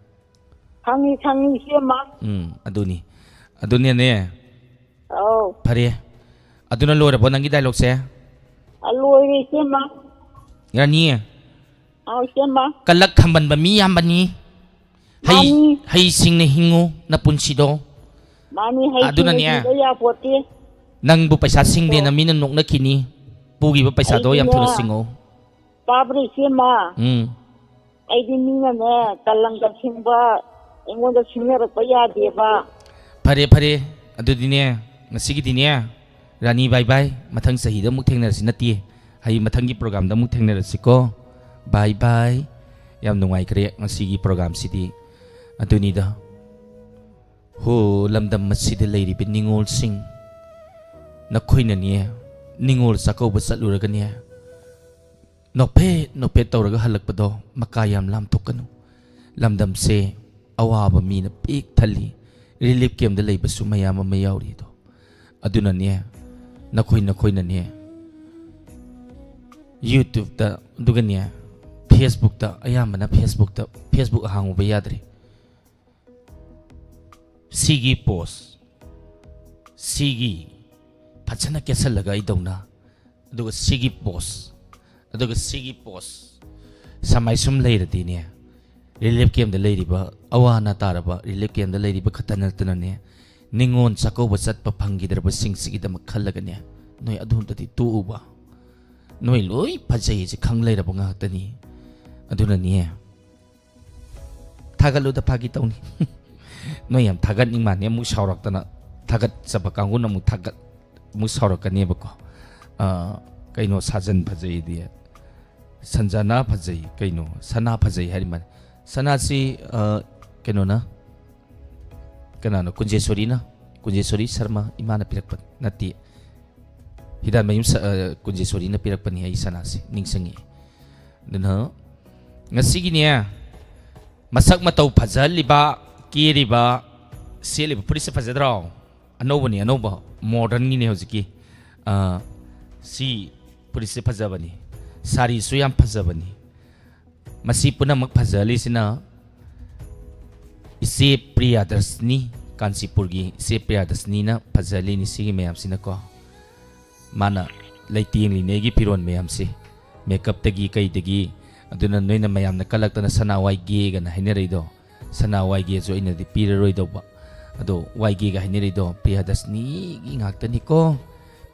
ꯈꯪꯉꯤ, ꯈꯪꯉꯤ, ꯏꯆꯦꯃ꯫ ꯎꯝ, ꯑꯗꯨꯅꯤ꯫ ꯑꯗꯨꯅꯅꯦ꯫ ꯑꯧ꯫ ꯐꯔꯦ꯫ ꯑꯗꯨꯅ ꯂꯣꯏꯔꯕꯣ ꯅꯪꯒꯤ dialogue ꯁꯦ? ꯑ, ꯂꯣꯏꯔꯦ, ꯏꯆꯦꯃ꯫ ꯔꯥꯅꯤ꯫ ꯑꯧ, ꯏꯆꯦꯃ꯫ ꯀꯂꯛ ꯈꯝꯕꯟꯕ ꯃꯤ ꯌꯥꯝꯕꯅꯤ꯫ ꯍꯩ, ꯃꯥꯅꯤ꯫ ꯍꯩ ꯁꯤꯡꯅ ꯍꯤꯡꯉꯨ ꯅꯄꯨꯟꯁꯤꯗꯣ꯫ ꯃꯥꯅꯤ, ꯍꯩ ꯑꯗꯨꯅꯅꯦ꯫ ꯁꯤꯡꯅ ꯍꯤꯡꯕ ꯌꯥꯄꯣꯠꯇꯦ꯫ ꯅꯪꯕꯨ ꯄꯩꯁꯥ ꯁꯤꯡꯗꯦꯅ ꯑꯣ꯫ ꯃꯤꯅ ꯅꯣꯛꯅꯈꯤꯅꯤ꯫ ꯄꯨꯈꯤꯕ ꯄꯩꯁꯥꯗꯣ ꯌꯥꯝ ꯊꯨꯅ ꯑꯩꯗꯤꯅꯦ꯫ ꯁꯤꯡꯉꯣ꯫ ꯇꯥꯕ꯭ꯔꯣ, ꯏꯆꯦꯃ? ꯎꯝ꯫ ꯑꯩꯗꯤ ꯃꯤꯅꯅꯦ, ꯀꯂꯪꯀ ꯁꯤꯡꯕ ꯑꯩꯉꯣꯟꯗ ꯁꯤꯡꯅꯔꯛꯄ ꯌꯥꯗꯦꯕ꯫ ꯐꯔꯦ, ꯐꯔꯦ꯫ ꯑꯗꯨꯗꯤꯅꯦ, ꯉꯁꯤꯒꯤꯗꯤꯅꯦ, ꯔꯥꯅꯤ, bye bye꯫ ꯃꯊꯪ ꯆꯍꯤꯗ ꯑꯃꯨꯛ ꯊꯦꯡꯅꯔꯁꯤ, ꯅꯠꯇꯦ, ꯍꯌꯦꯡ ꯃꯊꯪꯒꯤ program ꯗ ꯑꯃꯨꯛ ꯊꯦꯡꯅꯔꯁꯤꯀꯣ꯫ Bye bye꯫ ꯌꯥꯝ ꯅꯨꯡꯉꯥꯏꯈ꯭ꯔꯦ ꯉꯁꯤꯒꯤ program ꯁꯤꯗꯤ꯫ ꯑꯗꯨꯅꯤꯗ꯫ ꯍꯣ, ꯂꯝꯗꯝ ꯑꯁꯤꯗ ꯂꯩꯔꯤꯕ ꯅꯤꯉꯣꯜꯁꯤꯡ, ꯅꯈꯣꯏꯅꯅꯦ, ꯅꯤꯉꯣꯜ ꯆꯥꯛꯀꯧꯕ ꯆꯠꯂꯨꯔꯒꯅꯦ, ꯅꯣꯛꯐꯦꯠ ꯅꯣꯛꯐꯦꯠ ꯇꯧꯔꯒ ꯍꯜꯂꯛꯄꯗꯣ ꯃꯀꯥ ꯌꯥꯝ ꯂꯥꯝꯊꯣꯛꯀꯅꯨ꯫ ꯂꯝꯗꯝꯁꯦ ꯑꯋꯥꯕ ꯃꯤꯅ ꯄꯤꯛ ꯊꯜꯂꯤ꯫ Relief camp ꯇ ꯂꯩꯕꯁꯨ ꯃꯌꯥꯝ ꯑꯃ ꯌꯥꯎꯔꯤ ꯑꯗꯣ꯫ ꯑꯗꯨꯅꯅꯦ, ꯅꯈꯣꯏ ꯅꯈꯣꯏꯅꯅꯦ, YouTube ꯇ, ꯑꯗꯨꯒꯅꯦ, Facebook ꯇ, ꯑꯌꯥꯝꯕꯅ Facebook ꯇ, Facebook ꯍꯥꯡꯉꯨꯕ ꯌꯥꯗ꯭ꯔꯦ꯫ ꯁꯤꯒꯤ post, ꯁꯤꯒꯤ ꯐꯖꯅ ꯀꯦꯁꯜꯂꯒ ꯑꯩꯗꯧꯅ, ꯑꯗꯨꯒ ꯁꯤꯒꯤ post, ꯑꯗꯨꯒ ꯁꯤꯒꯤ post, ꯁꯃꯥꯏ ꯁꯨꯝ ꯂꯩꯔꯗꯤꯅꯦ, relief camp ꯇ ꯂꯩꯔꯤꯕ, ꯑꯋꯥ ꯑꯅꯥ ꯇꯥꯔꯕ relief camp ꯇ ꯂꯩꯔꯤꯕ ꯈꯛꯇ ꯅꯠꯇꯅꯅꯦ, ꯅꯤꯉꯣꯜ ꯆꯥꯛꯀꯧꯕ ꯆꯠꯄ ꯐꯪꯈꯤꯗ꯭ꯔꯕꯁꯤꯡꯁꯤꯒꯤꯗꯃꯛ ꯈꯜꯂꯒꯅꯦ, ꯅꯣꯏ ꯑꯗꯨꯝꯇꯗꯤ ꯇꯣꯛꯎꯕ꯫ ꯅꯣꯏ ꯂꯣꯏ ꯐꯖꯩꯁꯦ ꯈꯪ ꯂꯩꯔꯕ ꯉꯥꯛꯇꯅꯤ꯫ ꯑꯗꯨꯅꯅꯦ, ꯊꯥꯒꯠꯂꯨꯗ, ꯐꯥꯒꯤ ꯇꯧꯅꯤ꯫ ꯅꯣꯏ ꯌꯥꯝ ꯊꯥꯒꯠꯅꯤꯡ ꯃꯥꯟꯅꯤ, ꯑꯃꯨꯛ ꯁꯥꯎꯔꯛꯇꯅ, ꯊꯥꯒꯠꯆꯕ ꯀꯥꯡꯕꯨꯅ ꯑꯃꯨꯛ ꯊꯥꯒꯠ-, ꯑꯃꯨꯛ ꯁꯥꯎꯔꯛꯀꯅꯦꯕꯀꯣ꯫ ꯑ, ꯀꯩꯅꯣ, ꯁꯥꯖꯟ ꯐꯖꯩꯗꯤ, ꯁꯟꯖꯅꯥ ꯐꯖꯩ, ꯀꯩꯅꯣ, ꯁꯅꯥ ꯐꯖꯩ ꯍꯥꯏꯔꯤ ꯃꯥꯜꯂꯦ꯫ ꯁꯅꯥꯁꯤ, ꯑ, ꯀꯩꯅꯣꯅ, ꯀꯅꯥꯅꯣ? ꯀꯨꯟꯖꯦꯁꯣꯔꯤꯅ, ꯀꯨꯟꯖꯦꯁꯣꯔꯤ ꯁꯔꯃ ꯏꯃꯥꯅ ꯄꯤꯔꯛꯄ ꯅꯠꯇꯦ꯫ ꯍꯤꯗꯥꯟꯃꯌꯨꯝ ꯁ-, ꯑ, ꯀꯨꯟꯖꯦꯁꯣꯔꯤꯅ ꯄꯤꯔꯛꯄꯅꯤ ꯑꯩ ꯁꯅꯥꯁꯤ, ꯅꯤꯡꯁꯤꯡꯉꯛꯑꯦ꯫ ꯑꯗꯨꯅ ꯉꯁꯤꯒꯤꯅꯦ, ꯃꯁꯛ ꯃꯇꯧ ꯐꯖꯍꯜꯂꯤꯕ, ꯀꯦꯔꯤꯕ, ꯁꯦꯠꯂꯤꯕ ꯐꯨꯔꯤꯠꯁꯦ ꯐꯖꯗ꯭ꯔꯣ? ꯑꯅꯧꯕꯅꯤ, ꯑꯅꯧꯕ, modern ꯒꯤꯅꯤ ꯍꯧꯖꯤꯛꯀꯤ꯫ ꯑ, ꯁꯤ ꯐꯨꯔꯤꯠꯁꯦ ꯐꯖꯕꯅꯤ꯫ ꯁꯥꯔꯤꯁꯨ ꯌꯥꯝ ꯐꯖꯕꯅꯤ꯫ ꯃꯁꯤ ꯄꯨꯝꯅꯃꯛ ꯐꯖꯍꯜꯂꯤꯁꯤꯅ ꯏꯆꯦ ꯄ꯭ꯔꯤꯌꯥꯗꯔꯁꯅꯤ, ꯀꯥꯟꯆꯤꯄꯨꯔꯒꯤ ꯏꯆꯦ ꯄ꯭ꯔꯤꯌꯥꯗꯔꯁꯅꯤꯅ ꯐꯖꯍꯜꯂꯤꯅꯤ ꯁꯤꯒꯤ ꯃꯌꯥꯝꯁꯤꯅꯀꯣ꯫ ꯃꯥꯅ ꯂꯩꯇꯦꯡꯂꯤꯅꯦ ꯑꯩꯒꯤ ꯐꯤꯔꯣꯜ ꯃꯌꯥꯝꯁꯦ, makeupꯇꯒꯤ ꯀꯩꯗꯒꯤ꯫ ꯑꯗꯨꯅ ꯅꯣꯏꯅ ꯃꯌꯥꯝꯅ ꯀꯜꯂꯛꯇꯅ "ꯁꯅꯥ ꯋꯥꯏꯒꯦ"ꯒꯅ ꯍꯥꯏꯅꯔꯛꯏꯗꯣ, ꯁꯅꯥ ꯋꯥꯏꯒꯦꯁꯨ ꯑꯩꯅꯗꯤ ꯄꯤꯔꯔꯣꯏꯗꯧꯕ꯫ ꯑꯗꯣ ꯋꯥꯏꯒꯦꯒ ꯍꯥꯏꯅꯔꯤꯗꯣ ꯄ꯭ꯔꯤꯌꯥꯗꯔꯁꯅꯤꯒꯤ ꯉꯥꯛꯇꯅꯤꯀꯣ꯫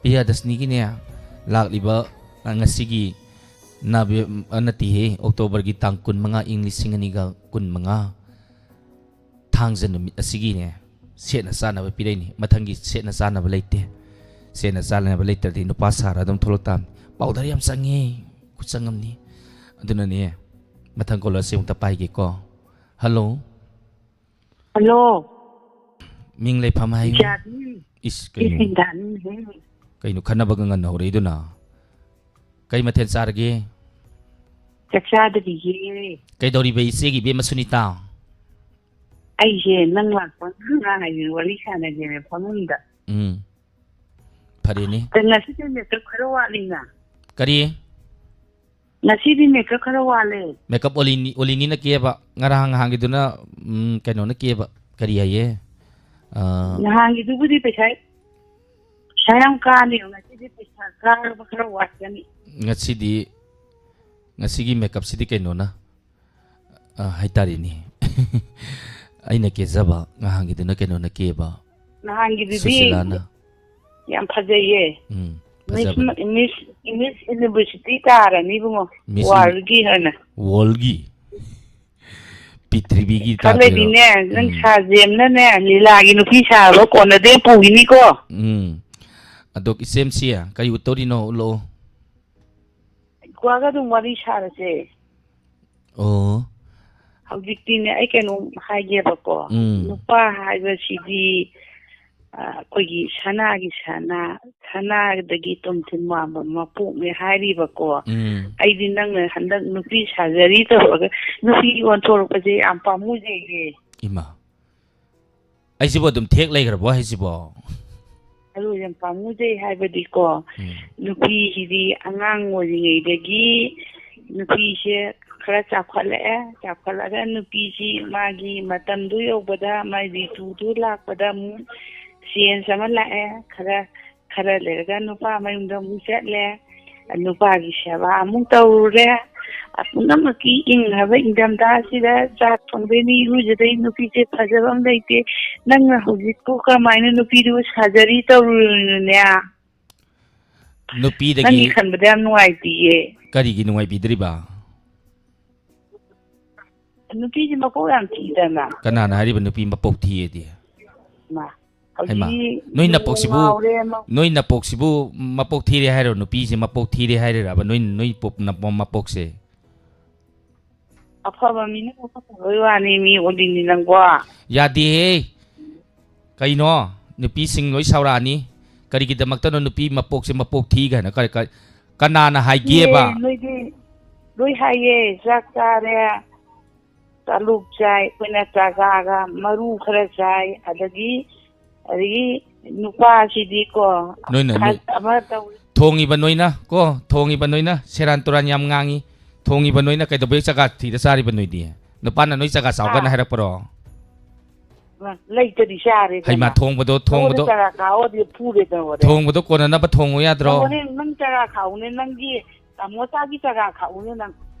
ꯄ꯭ꯔꯤꯌꯥꯗꯔꯁꯅꯤꯒꯤꯅꯦ, ꯂꯥꯛꯂꯤꯕ, ꯑ, ꯉꯁꯤꯒꯤ ꯅꯕꯦꯝ-, ꯑ, ꯅꯠꯇꯦꯍꯦ, ꯑꯣꯛꯇꯣꯕꯔꯒꯤ ꯇꯥꯡ ꯀꯨꯟꯃꯉꯥ, ꯏꯪ ꯂꯤꯁꯤꯡ ꯑꯅꯤꯒ ꯀꯨꯟꯃꯉꯥ, ꯊꯥꯡꯖ ꯅꯨꯃꯤꯠ ꯑꯁꯤꯒꯤꯅꯦ, ꯁꯦꯠꯅ ꯆꯥꯅꯕ ꯄꯤꯔꯛꯏꯅꯤ꯫ ꯃꯊꯪꯒꯤ ꯁꯦꯠꯅ ꯆꯥꯅꯕ ꯂꯩꯇꯦ꯫ ꯁꯦꯠꯅ ꯆꯥꯅꯕ ꯂꯩꯇ꯭ꯔꯗꯤ ꯅꯨꯄꯥ ꯁꯥꯔ ꯑꯗꯨꯝ ꯊꯣꯛꯂꯛ ꯇꯥꯕꯅꯤ꯫ Powder ꯌꯥꯝ ꯆꯪꯉꯦ, ꯈꯨꯆꯪ ꯑꯃꯅꯤ꯫ ꯑꯗꯨꯅꯅꯦ, ꯃꯊꯪ caller ꯑꯁꯤ ꯑꯃꯨꯛꯇ ꯄꯥꯏꯒꯦꯀꯣ꯫ Hello꯫ Hello꯫ ꯃꯤꯡ ꯂꯩꯐꯝ ꯍꯥꯏꯌꯨ꯫ ꯏꯆꯥꯗꯤ꯫ ꯏꯁ, ꯀꯩꯅꯣ? ꯏꯁ, ꯏꯟꯗꯥꯅꯤꯍꯦ꯫ ꯀꯩꯅꯣ ꯈꯟꯅꯕꯒ ꯉꯟꯅ ꯍꯧꯔꯛꯏꯗꯨꯅ? ꯀꯩ ꯃꯊꯦꯜ ꯆꯥꯔꯒꯦ? ꯆꯥꯛ ꯆꯥꯗ꯭ꯔꯤꯌꯦ꯫ ꯀꯩꯗꯧꯔꯤꯕ ꯏꯆꯦꯒꯤ ꯏꯕꯦꯝꯃ ꯁꯨꯅꯤꯇꯥ? ꯑꯩꯁꯦ ꯅꯪ ꯂꯥꯛꯄ ꯉꯥꯏꯔꯤꯅꯦ, ꯋꯥꯔꯤ ꯁꯥꯟꯅꯒꯦꯅ ꯐꯃꯨꯡꯗ꯫ ꯎꯝ꯫ ꯐꯔꯦꯅꯦ꯫ ꯀꯩ, ꯉꯁꯤꯗꯤ makeup ꯈꯔ ꯋꯥꯠꯂꯤꯅ? ꯀꯔꯤ? ꯉꯁꯤꯗꯤ makeup ꯈꯔ ꯋꯥꯠꯂꯦ꯫ Makeup ꯑꯣꯂꯤꯅꯤ-, ꯑꯣꯂꯤꯅꯤꯅ ꯀꯦꯕ꯫ ꯉꯔꯥꯡ ꯅꯍꯥꯟꯒꯤꯗꯨꯅ, ꯎꯝ, ꯀꯩꯅꯣꯅ ꯀꯦꯕ꯫ ꯀꯔꯤ ꯍꯥꯏꯌꯦ? ꯑ, ꯅꯍꯥꯟꯒꯤꯗꯨꯕꯨꯗꯤ ꯄꯩꯁꯥ, ꯄꯩꯁꯥ ꯌꯥꯝ ꯀꯥꯅꯤ꯫ ꯉꯁꯤꯗꯤ ꯄꯩꯁꯥ ꯀꯥꯕ ꯈꯔ ꯋꯥꯠꯀꯅꯤ꯫ ꯉꯁꯤꯗꯤ, ꯉꯁꯤꯒꯤ makeupꯁꯤꯗꯤ ꯀꯩꯅꯣꯅ, ꯑ, ꯍꯥꯏꯇꯥꯔꯦꯅꯦ꯫ ꯑꯩꯅ ꯀꯦꯖꯕ, ꯉꯍꯥꯟꯒꯤꯗꯨꯅ ꯀꯩꯅꯣꯅ ꯀꯦꯕ꯫ ꯅꯍꯥꯟꯒꯤꯗꯨꯗꯤ ꯁꯨꯁꯤꯂꯥꯅ꯫ ꯌꯥꯝ ꯐꯖꯩꯌꯦ꯫ ꯎꯝ, Miss ꯐꯖꯕꯅꯤ꯫ ꯃ-, Miss, Miss University ꯇꯥꯔꯅꯤ ꯏꯕꯨꯡꯉꯣ꯫ Miss Uni-, Worldꯒꯤ ꯍꯥꯏꯅ꯫ Worldꯒꯤ꯫ ꯄ꯭ꯔꯤꯊꯤꯕꯤꯒꯤ ꯈꯔ ꯇꯥꯗꯣꯏꯔꯣ? ꯂꯩꯗꯤꯅꯦ, ꯅꯪ ꯎꯝ꯫ ꯁꯥꯖꯦꯝꯅꯅꯦ, ꯂꯤꯂꯥꯒꯤ ꯅꯨꯄꯤ ꯁꯥꯕ ꯀꯣꯟꯅꯗꯦ ꯄꯨꯈꯤꯅꯤꯀꯣ꯫ ꯎꯝ꯫ ꯑꯗꯣ ꯏꯆꯦꯝꯁꯤ, ꯀꯔꯤ ꯎꯠꯇꯧꯔꯤꯅꯣ? ꯎꯠꯂꯛꯑꯣ꯫ ꯀ꯭ꯋꯥꯒ ꯑꯗꯨꯝ ꯋꯥꯔꯤ ꯁꯥꯔꯁꯦ꯫ ꯑꯣ꯫ ꯍꯧꯖꯤꯛꯇꯤꯅꯦ, ꯑꯩ ꯀꯩꯅꯣꯝ ꯍꯥꯏꯒꯦꯕꯀꯣ꯫ ꯎꯝ꯫ ꯅꯨꯄꯥ ꯍꯥꯏꯕꯁꯤꯗꯤ, ꯑ, ꯑꯩꯈꯣꯏꯒꯤ ꯁꯅꯥꯒꯤ ꯁꯅꯥ, ꯁꯅꯥꯗꯒꯤ ꯇꯣꯝꯊꯤꯟ ꯃꯥꯟꯕ ꯃꯄꯣꯛꯅꯦ ꯍꯥꯏꯔꯤꯕꯀꯣ꯫ ꯎꯝ꯫ ꯑꯩꯗꯤ ꯅꯪꯅ ꯍꯟꯗꯛ ꯅꯨꯄꯤ surgery ꯇꯧꯔꯒ ꯅꯨꯄꯤ ꯑꯣꯟꯊꯣꯔꯛꯄꯁꯦ ꯌꯥꯝ ꯄꯥꯝꯃꯨꯖꯩꯌꯦ꯫ ꯏꯃꯥ꯫ ꯑꯩꯁꯤꯕꯨ ꯑꯗꯨꯝ ꯊꯦꯛ ꯂꯩꯈ꯭ꯔꯕꯣ ꯍꯥꯏꯁꯤꯕꯣ? ꯑꯗꯨ ꯌꯥꯝ ꯄꯥꯝꯃꯨꯖꯩ꯫ ꯍꯥꯏꯕꯗꯤꯀꯣ, ꯎꯝ꯫ ꯅꯨꯄꯤꯁꯤꯗꯤ ꯑꯉꯥꯡ ꯑꯣꯏꯔꯤꯉꯩꯗꯒꯤ ꯅꯨꯄꯤꯁꯦ ꯈꯔ ꯆꯥꯎꯈꯠꯂꯛꯑꯦ꯫ ꯆꯥꯎꯈꯠꯂꯒ ꯅꯨꯄꯤꯁꯤ ꯃꯥꯒꯤ ꯃꯇꯝꯗꯨ ꯌꯧꯕꯗ, ꯃꯥꯒꯤ ꯔꯤꯇꯨꯗꯨ ꯂꯥꯛꯄꯗ ꯑꯃꯨꯛ ꯆꯦꯟꯖ ꯑꯃ ꯂꯥꯛꯑꯦ꯫ ꯈꯔ, ꯈꯔ ꯂꯩꯔꯒ ꯅꯨꯄꯥ ꯃꯌꯨꯝꯗ ꯑꯃꯨꯛ ꯆꯠꯂꯦ꯫ ꯅꯨꯄꯥꯒꯤ ꯁꯦꯕꯥ ꯑꯃꯨꯛ ꯇꯧꯔꯨꯔꯦ꯫ ꯄꯨꯝꯅꯃꯛꯀꯤ ꯏꯪꯈ꯭ꯔꯕ ꯏꯪꯊꯝꯊꯥꯁꯤꯗ ꯆꯥꯛ ꯊꯣꯡꯗꯣꯏꯅꯤ, ꯏꯔꯨꯖꯗꯣꯏꯅꯤ, ꯅꯨꯄꯤꯁꯦ ꯐꯖꯕ ꯑꯃ ꯂꯩꯇꯦ꯫ ꯅꯪꯅ ꯍꯧꯖꯤꯛꯄꯨ ꯀꯃꯥꯏꯅ ꯅꯨꯄꯤꯗꯨꯕꯨ ꯁꯥꯖꯔꯤ ꯇꯧꯔꯨꯔꯤꯅꯣꯅꯦ? ꯅꯨꯄꯤꯗꯒꯤ ꯅꯪꯒꯤ ꯈꯟꯕꯗ ꯌꯥꯝ ꯅꯨꯡꯉꯥꯏꯇꯤꯌꯦ꯫ ꯀꯔꯤꯒꯤ ꯅꯨꯡꯉꯥꯏꯕꯤꯗ꯭ꯔꯤꯕ? ꯅꯨꯄꯤꯁꯦ ꯃꯀꯣꯛ ꯌꯥꯝ ꯊꯤꯗꯅ꯫ ꯀꯅꯥꯅ ꯍꯥꯏꯔꯤꯕ ꯅꯨꯄꯤ ꯃꯄꯣꯛ ꯊꯤꯌꯦꯗꯤ? ꯃꯥ, ꯍꯩꯃꯥ, ꯍꯧꯖꯤꯛ ꯅꯣꯏ ꯅꯨꯄꯤ ꯅꯄꯣꯛꯁꯤꯕꯨ, ꯉꯥꯎꯔꯦ ꯑꯃ꯫ ꯅꯣꯏ ꯅꯄꯣꯛꯁꯤꯕꯨ ꯃꯄꯣꯛ ꯊꯤꯔꯦ ꯍꯥꯏꯔꯣ? ꯅꯨꯄꯤꯁꯦ ꯃꯄꯣꯛ ꯊꯤꯔꯦ ꯍꯥꯏꯔꯤꯔꯕ? ꯅꯣꯏ, ꯅꯣꯏ ꯄꯣꯛ-, ꯅꯄꯣ-, ꯃꯄꯣꯛꯁꯦ? ꯑꯐꯕ ꯃꯤꯅ ꯑꯐꯕꯒꯤ ꯋꯥꯅꯤ, ꯃꯤ ꯑꯣꯜꯂꯤꯅꯤ ꯅꯪꯕꯣ꯫ ꯌꯥꯗꯦꯍꯦ꯫ ꯀꯩꯅꯣ? ꯅꯨꯄꯤꯁꯤꯡ ꯂꯣꯏ ꯁꯥꯎꯔꯛꯑꯅꯤ꯫ ꯀꯔꯤꯒꯤꯗꯃꯛꯇꯅꯣ ꯅꯨꯄꯤ ꯃꯄꯣꯛꯁꯦ ꯃꯄꯣꯛ ꯊꯤ ꯀꯥꯏꯅ? ꯀ-, ꯀ-, ꯀꯅꯥꯅ ꯍꯥꯏꯒꯦꯕ? ꯑꯦ, ꯅꯣꯏꯗꯤ ꯂꯣꯏ ꯍꯥꯏꯌꯦ, ꯆꯥꯛ ꯆꯥꯔꯦ, ꯆꯥꯂꯨꯛ ꯆꯥꯏ, ꯑꯩꯈꯣꯏꯅ ꯆꯥꯒꯥꯒ ꯃꯔꯨ ꯈꯔ ꯆꯥꯏ, ꯑꯗꯒꯤ, ꯑꯗꯒꯤ ꯅꯨꯄꯥꯁꯤꯗꯤꯀꯣ, ꯅꯣꯏꯅ, ꯈꯟ-, ꯅꯣꯏ-, ꯑꯃ ꯇꯧꯏ꯫ ꯊꯣꯡꯉꯤꯕ ꯅꯣꯏꯅ ꯀꯣ, ꯊꯣꯡꯉꯤꯕ ꯅꯣꯏꯅ ꯁꯦꯔꯥꯟ ꯇꯨꯔꯥꯟ ꯌꯥꯝ ꯉꯥꯡꯉꯤ꯫ ꯊꯣꯡꯉꯤꯕ ꯅꯣꯏꯅ ꯀꯩꯗꯧꯕꯩ ꯆꯥꯒꯥ ꯊꯤꯗ ꯆꯥꯔꯤꯕ ꯅꯣꯏꯗꯤ? ꯅꯨꯄꯥꯅ ꯅꯣꯏ ꯆꯥꯒꯥ ꯆꯥꯎ ꯀꯥꯏꯅ ꯑꯥ꯫ ꯍꯥꯏꯔꯛꯄ꯭ꯔꯣ? ꯂꯩꯇꯗꯤ ꯆꯥꯔꯦꯗꯅ꯫ ꯍꯩꯃꯥ, ꯊꯣꯡꯕꯗꯣ, ꯅꯉꯣꯟꯗ ꯊꯣꯡꯕꯗꯣ, ꯆꯥꯒꯥ ꯈꯥꯛꯑꯣꯗꯤ ꯐꯨꯔꯦꯗꯅ ꯍꯣꯔꯦꯟ꯫ ꯊꯣꯡꯕꯗꯣ ꯀꯣꯟꯅꯅꯕ ꯊꯣꯡꯉꯨ ꯌꯥꯗ꯭ꯔꯣ? ꯅꯪ ꯍꯣꯔꯦꯟ ꯅꯪ ꯆꯥꯒꯥ ꯈꯥꯛꯎꯅꯦ, ꯅꯪꯒꯤ ꯇꯥꯃꯣ ꯆꯥꯒꯤ ꯆꯥꯒꯥ ꯈꯥꯛꯎꯅꯦ ꯅꯪ꯫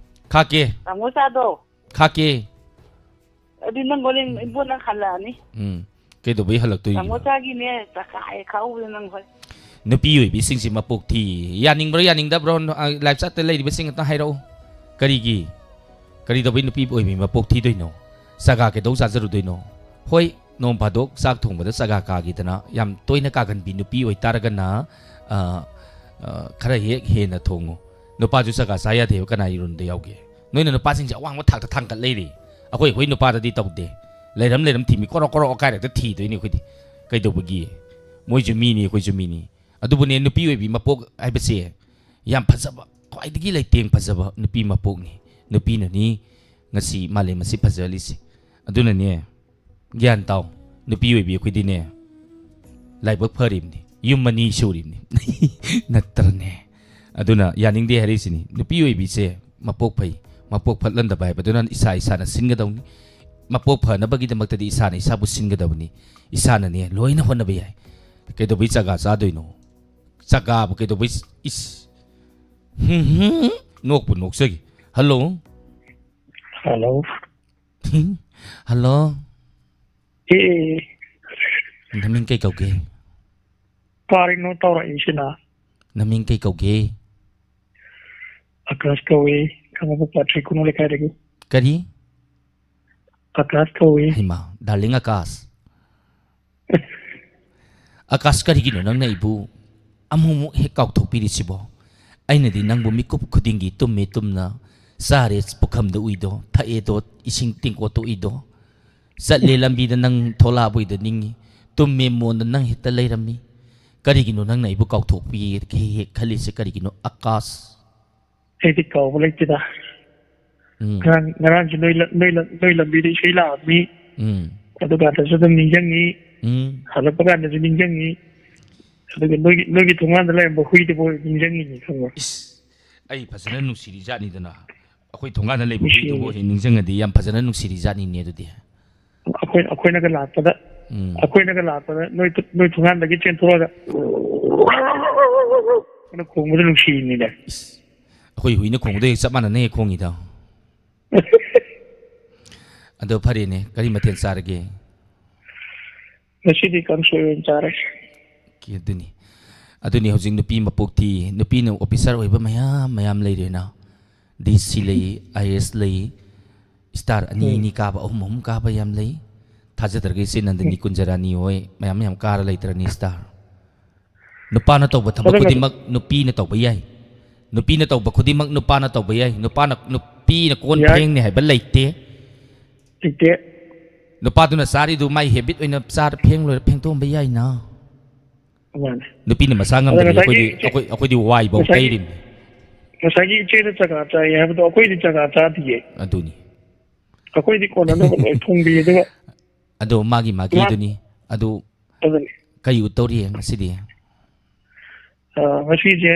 ꯈꯥꯛꯀꯦ꯫ ꯇꯥꯃꯣ ꯆꯥꯗꯣ꯫ ꯈꯥꯛꯀꯦ꯫ ꯑꯗꯨ ꯅꯪ ꯍꯣꯔꯦꯟ ꯏꯕꯣ ꯅꯪ ꯍꯜꯂꯛꯑꯅꯤ꯫ ꯎꯝ꯫ ꯀꯩꯗꯧꯕꯩ ꯍꯜꯂꯛꯇꯣꯏꯅꯣ? ꯇꯥꯃꯣ ꯆꯥꯒꯤꯅꯦ, ꯆꯈꯥꯏ ꯈꯥꯛꯎꯕꯗ ꯅꯪ ꯍꯣꯏ꯫ ꯅꯨꯄꯤ ꯑꯣꯏꯕꯤꯁꯤꯡꯁꯤ ꯃꯄꯣꯛ ꯊꯤ꯫ ꯌꯥꯅꯤꯡꯕ꯭ꯔꯣ, ꯌꯥꯅꯤꯡꯗꯕ꯭ꯔꯣ? ꯑ, live chat ꯇ ꯂꯩꯔꯤꯕꯁꯤꯡ ꯑꯝꯇ ꯍꯥꯏꯔꯛꯎ꯫ ꯀꯔꯤꯒꯤ? ꯀꯔꯤ ꯇꯧꯕꯩ ꯅꯨꯄꯤ ꯑꯣꯏꯕꯤ ꯃꯄꯣꯛ ꯊꯤꯗꯣꯏꯅꯣ? ꯆꯒꯥ ꯀꯩꯗꯧ ꯆꯥꯖꯔꯨꯗꯣꯏꯅꯣ? ꯍꯣꯏ, ꯅꯣꯡ ꯐꯥꯗꯣꯛ ꯆꯥꯛ ꯊꯣꯡꯕꯗ ꯆꯒꯥ ꯀꯥꯈꯤꯗꯅ ꯌꯥꯝ ꯇꯣꯏꯅ ꯀꯥꯒꯟꯕꯤ ꯅꯨꯄꯤ ꯑꯣꯏꯇꯥꯔꯒꯅ, ꯑ, ꯑ, ꯈꯔ ꯍꯦꯛ ꯍꯦꯟꯅ ꯊꯣꯡꯉꯨ꯫ ꯅꯨꯄꯥꯁꯨ ꯆꯒꯥ ꯆꯥ ꯌꯥꯗꯦꯕ ꯀꯅꯥ ꯏꯔꯨꯟꯗ ꯌꯥꯎꯒꯦ? ꯅꯣꯏꯅ ꯅꯨꯄꯥꯁꯤꯡꯁꯦ ꯑꯋꯥꯡꯕ ꯊꯥꯛꯇ ꯊꯥꯡꯒꯠ ꯂꯩꯔꯤ꯫ ꯑꯩꯈꯣꯏ, ꯑꯩꯈꯣꯏ ꯅꯨꯄꯥꯗꯗꯤ ꯇꯧꯗꯦ꯫ ꯂꯩꯔꯝ ꯂꯩꯔꯝ ꯊꯤꯃꯤ, ꯀꯣꯔꯣ ꯀꯣꯔꯣ ꯑꯀꯥꯏꯔꯛꯇ ꯊꯤꯗꯣꯏꯅꯤ ꯑꯩꯈꯣꯏꯗꯤ꯫ ꯀꯩꯗꯧꯕꯒꯤ? ꯃꯣꯏꯁꯨ ꯃꯤꯅꯤ, ꯑꯩꯈꯣꯏꯁꯨ ꯃꯤꯅꯤ꯫ ꯑꯗꯨꯕꯨꯅꯦ, ꯅꯨꯄꯤ ꯑꯣꯏꯕꯤ ꯃꯄꯣꯛ ꯍꯥꯏꯕꯁꯦ ꯌꯥꯝ ꯐꯖꯕ, ꯈ꯭ꯋꯥꯏꯗꯒꯤ ꯂꯩꯇꯦꯡ ꯐꯖꯕ ꯅꯨꯄꯤ ꯃꯄꯣꯛꯅꯤ꯫ ꯅꯨꯄꯤꯅꯅꯤ ꯉꯁꯤ ꯃꯥꯂꯦꯝ ꯑꯁꯤ ꯐꯖꯍꯜꯂꯤꯁꯦ꯫ ꯑꯗꯨꯅꯅꯦ, ꯒ꯭ꯌꯥꯟ ꯇꯥꯎ, ꯅꯨꯄꯤ ꯑꯣꯏꯕꯤ ꯑꯩꯈꯣꯏꯗꯤꯅꯦ, ꯂꯥꯏꯕꯛ ꯐꯔꯤꯕꯅꯤ, ꯌꯨꯝ ꯑꯅꯤ ꯁꯨꯔꯤꯕꯅꯤ꯫ ꯅꯠꯇ꯭ꯔꯅꯦ? ꯑꯗꯨꯅ ꯌꯥꯅꯤꯡꯗꯦ ꯍꯥꯏꯔꯛꯏꯁꯤꯅꯤ꯫ ꯅꯨꯄꯤ ꯑꯣꯏꯕꯤꯁꯦ ꯃꯄꯣꯛ ꯐꯩ, ꯃꯄꯣꯛ ꯐꯠꯍꯟꯗꯕ ꯍꯥꯏꯕꯗꯨꯅ ꯏꯁꯥ ꯏꯁꯥꯅ ꯁꯤꯟꯒꯗꯧꯅꯤ꯫ ꯃꯄꯣꯛ ꯐꯅꯕꯒꯤꯗꯃꯛꯇꯗꯤ ꯏꯁꯥꯅ ꯏꯁꯥꯕꯨ ꯁꯤꯟꯒꯗꯕꯅꯤ꯫ ꯏꯁꯥꯅꯅꯦ ꯂꯣꯏꯅ ꯍꯣꯠꯅꯕ ꯌꯥꯏ꯫ ꯀꯩꯗꯧꯕꯩ ꯆꯒꯥ ꯆꯥꯗꯣꯏꯅꯣ? ꯆꯒꯥꯕꯨ ꯀꯩꯗꯧꯕꯩ? ꯏꯁ! ꯍꯨꯝ, ꯍꯨꯝ, ꯅꯣꯛꯄꯨ ꯅꯣꯛꯆꯒꯤ꯫ ꯍꯜꯂꯣ꯫ ꯍꯜꯂꯣ꯫ ꯍꯜꯂꯣ꯫ ꯑꯦ꯫ ꯅꯃꯤꯡ ꯀꯩ ꯀꯧꯒꯦ? ꯀꯔꯤꯅꯣ ꯇꯧꯔꯛꯏꯁꯤꯅ? ꯅꯃꯤꯡ ꯀꯩ ꯀꯧꯒꯦ? ꯑꯀꯥꯁ ꯀꯧꯏ, ꯈꯥꯉꯕꯣꯛ ꯄꯥꯠ ꯊ꯭ꯔꯤ ꯈꯨꯅꯧ ꯂꯩꯀꯥꯏꯗꯒꯤ꯫ ꯀꯔꯤ? ꯑꯀꯥꯁ ꯀꯧꯏ꯫ ꯍꯩꯃꯥ, darling ꯑꯀꯥꯁ꯫ ꯑꯀꯥꯁ, ꯀꯔꯤꯒꯤꯅꯣ ꯅꯪꯅ ꯑꯩꯕꯨ ꯑꯃꯨꯛ ꯑꯃꯨꯛ ꯍꯦꯛ ꯀꯥꯎꯊꯣꯛꯄꯤꯔꯤꯁꯤꯕꯣ? ꯑꯩꯅꯗꯤ ꯅꯪꯕꯨ ꯃꯤꯀꯨꯞ ꯈꯨꯗꯤꯡꯒꯤ ꯇꯨꯝꯃꯦ ꯇꯨꯝꯅ, ꯆꯥꯔꯦ ꯄꯨꯈꯝꯗ ꯎꯏꯗꯣ, ꯊꯛꯑꯦꯗꯣ ꯏꯁꯤꯡ ꯇꯦꯡꯀꯣꯠꯇ ꯎꯏꯗꯣ, ꯆꯠꯂꯦ ꯂꯝꯕꯤꯗ ꯅꯪ ꯊꯣꯛꯂꯛꯑꯕꯣꯏꯗ ꯅꯤꯡꯉꯤ, ꯇꯨꯝꯃꯦ ꯃꯣꯟꯗ ꯅꯪ ꯍꯦꯛꯇ ꯂꯩꯔꯝꯃꯤ꯫ ꯀꯔꯤꯒꯤꯅꯣ ꯅꯪꯅ ꯑꯩꯕꯨ ꯀꯥꯎꯊꯣꯛꯄꯤꯒꯦ ꯍꯦꯛ ꯍꯦꯛ ꯈꯜꯂꯤꯁꯦ ꯀꯔꯤꯒꯤꯅꯣ ꯑꯀꯥꯁ? ꯑꯩꯗꯤ ꯀꯥꯎꯕ ꯂꯩꯇꯦꯗ꯫ ꯎꯝ꯫ ꯉꯔꯥꯡ, ꯉꯔꯥꯡꯁꯨ ꯅꯣꯏ ꯂ-, ꯅꯣꯏ ꯂ-, ꯅꯣꯏ ꯂꯝꯕꯤꯗ ꯏꯁꯩ ꯂꯥꯛꯑꯝꯃꯤ꯫ ꯎꯝ꯫ ꯑꯗꯨꯀꯥꯟꯗꯁꯨ ꯑꯗꯨꯝ ꯅꯤꯡꯁꯤꯡꯉꯤ꯫ ꯎꯝ꯫ ꯍꯜꯂꯛꯄ ꯀꯥꯟꯗꯁꯨ ꯅꯤꯡꯁꯤꯡꯉꯤ꯫ ꯑꯗꯨꯒ ꯅꯣꯏꯒꯤ, ꯅꯣꯏꯒꯤ ꯊꯣꯡꯒꯥꯟꯗ ꯂꯩꯔꯝꯕ ꯍꯨꯏꯗꯨꯕꯨ ꯅꯤꯡꯁꯤꯡꯉꯤꯅꯤ, ꯈꯪꯕ꯭ꯔꯥ? ꯏꯁ, ꯑꯩ ꯐꯖꯅ ꯅꯨꯡꯁꯤꯔꯤ ꯖꯥꯠꯅꯤꯗꯅ꯫ ꯑꯩꯈꯣꯏ ꯊꯣꯡꯒꯥꯟꯗ ꯂꯩꯕ ꯅꯨꯡꯁꯤꯌꯦ꯫ ꯍꯨꯏꯗꯨꯕꯨ ꯍꯦꯛ ꯅꯤꯡꯁꯤꯡꯉꯗꯤ ꯌꯥꯝ ꯐꯖꯅ ꯅꯨꯡꯁꯤꯔꯤ ꯖꯥꯠꯅꯤꯅꯦ ꯑꯗꯨꯗꯤ꯫ ꯑꯩꯈꯣꯏ, ꯑꯩꯈꯣꯏꯅꯒ ꯂꯥꯛꯄꯗ, ꯎꯝ꯫ ꯑꯩꯈꯣꯏꯅꯒ ꯂꯥꯛꯄꯗ ꯅꯣꯏ ꯊ-, ꯅꯣꯏ ꯊꯣꯡꯒꯥꯟꯗꯒꯤ ꯆꯦꯟꯊꯣꯛꯑꯒ ꯑꯩꯈꯣꯏꯅ ꯈꯣꯡꯕꯗ ꯅꯨꯡꯁꯤꯔꯤꯅꯤꯅꯦ꯫ ꯏꯁ, ꯑꯩꯈꯣꯏ ꯍꯨꯏꯅ ꯈꯣꯡꯕꯗ ꯍꯦꯛ ꯆꯞ ꯃꯥꯟꯅꯅ ꯍꯦꯛ ꯈꯣꯡꯉꯤꯗ꯫ ꯑꯗꯣ ꯐꯔꯦꯅꯦ, ꯀꯔꯤ ꯃꯊꯦꯜ ꯆꯥꯔꯒꯦ? ꯉꯁꯤꯗꯤ ꯀꯥꯡꯁꯣꯏ ꯑꯣꯏꯅ ꯆꯥꯔꯦ꯫ ꯀꯦ, ꯑꯗꯨꯅꯤ꯫ ꯑꯗꯨꯅꯤ ꯍꯧꯖꯤꯛ ꯅꯨꯄꯤ ꯃꯄꯣꯛꯇꯤ, ꯅꯨꯄꯤꯅ officer ꯑꯣꯏꯕ ꯃꯌꯥꯝ ꯃꯌꯥꯝ ꯂꯩꯔꯦꯅ꯫ DC ꯂꯩ, IAS ꯂꯩ, star ꯑꯅꯤ ꯎꯝ꯫ ꯑꯅꯤ ꯀꯥꯕ, ꯑꯍꯨꯝ ꯑꯍꯨꯝ ꯀꯥꯕ ꯌꯥꯝ ꯂꯩ꯫ ꯊꯥꯖꯗ꯭ꯔꯒ ꯏꯆꯦ ꯅꯟꯗꯅꯤ ꯎꯝ꯫ ꯀꯨꯟꯖꯔꯥꯅꯤ ꯍꯣꯏ ꯃꯌꯥꯝ ꯃꯌꯥꯝ ꯀꯥꯔ ꯂꯩꯇ꯭ꯔꯅꯤ star? ꯅꯨꯄꯥꯅ ꯇꯧꯕ ꯊꯕꯛ ꯑꯗꯨꯒ ꯈꯨꯗꯤꯡꯃꯛ ꯅꯨꯄꯤꯅ ꯇꯧꯕ ꯌꯥꯏ꯫ ꯅꯨꯄꯤꯅ ꯇꯧꯕ ꯈꯨꯗꯤꯡꯃꯛ ꯅꯨꯄꯥꯅ ꯇꯧꯕ ꯌꯥꯏ꯫ ꯅꯨꯄꯥꯅ, ꯅꯨꯄꯤꯅ ꯀꯣꯟ ꯌꯥꯏ꯫ ꯐꯦꯡꯅꯤ ꯍꯥꯏꯕ ꯂꯩꯇꯦ꯫ ꯂꯩꯇꯦ꯫ ꯅꯨꯄꯥꯗꯨꯅ ꯆꯥꯔꯤꯗꯨ ꯃꯥꯏ habit ꯑꯣꯏꯅ ꯆꯥꯔ ꯐꯦꯡ ꯂꯣꯏꯔ ꯐꯦꯡꯗꯣꯛꯑꯝꯕ ꯌꯥꯏꯅ꯫ ꯃꯥꯅꯦ꯫ ꯅꯨꯄꯤꯅ ꯃꯁꯥ ꯑꯗꯣ ꯉꯝꯗ꯭ꯔꯗꯤ ꯉꯁꯥꯏꯒꯤ ꯑꯩꯈꯣꯏꯗꯤ, ꯏꯆꯦ, ꯑꯩꯈꯣꯏ, ꯑꯩꯈꯣꯏꯗꯤ ꯋꯥꯏꯐꯧ ꯉꯁꯥꯏꯒꯤ, ꯇꯩꯔꯤꯅꯤ꯫ ꯉꯁꯥꯏꯒꯤ ꯏꯆꯦꯅ ꯆꯒꯥ ꯆꯥꯏ ꯍꯥꯏꯕꯗꯣ ꯑꯩꯈꯣꯏꯗꯤ ꯆꯒꯥ ꯆꯥꯗꯤꯌꯦ꯫ ꯑꯗꯨꯅꯤ꯫ ꯑꯩꯈꯣꯏꯗꯤ ꯀꯣꯟꯅꯅꯕ ꯂꯣꯏ ꯊꯣꯡꯕꯤ, ꯑꯗꯨꯒ ꯑꯗꯣ ꯃꯥꯒꯤ ꯃꯥꯒꯤ ꯃꯥ-, ꯑꯗꯨꯅꯤ꯫ ꯑꯗꯨ ꯑꯗꯨꯅꯤ꯫ ꯀꯩ ꯎꯠꯇꯧꯔꯤ ꯉꯁꯤꯗꯤ? ꯑ, ꯉꯁꯤꯁꯦ,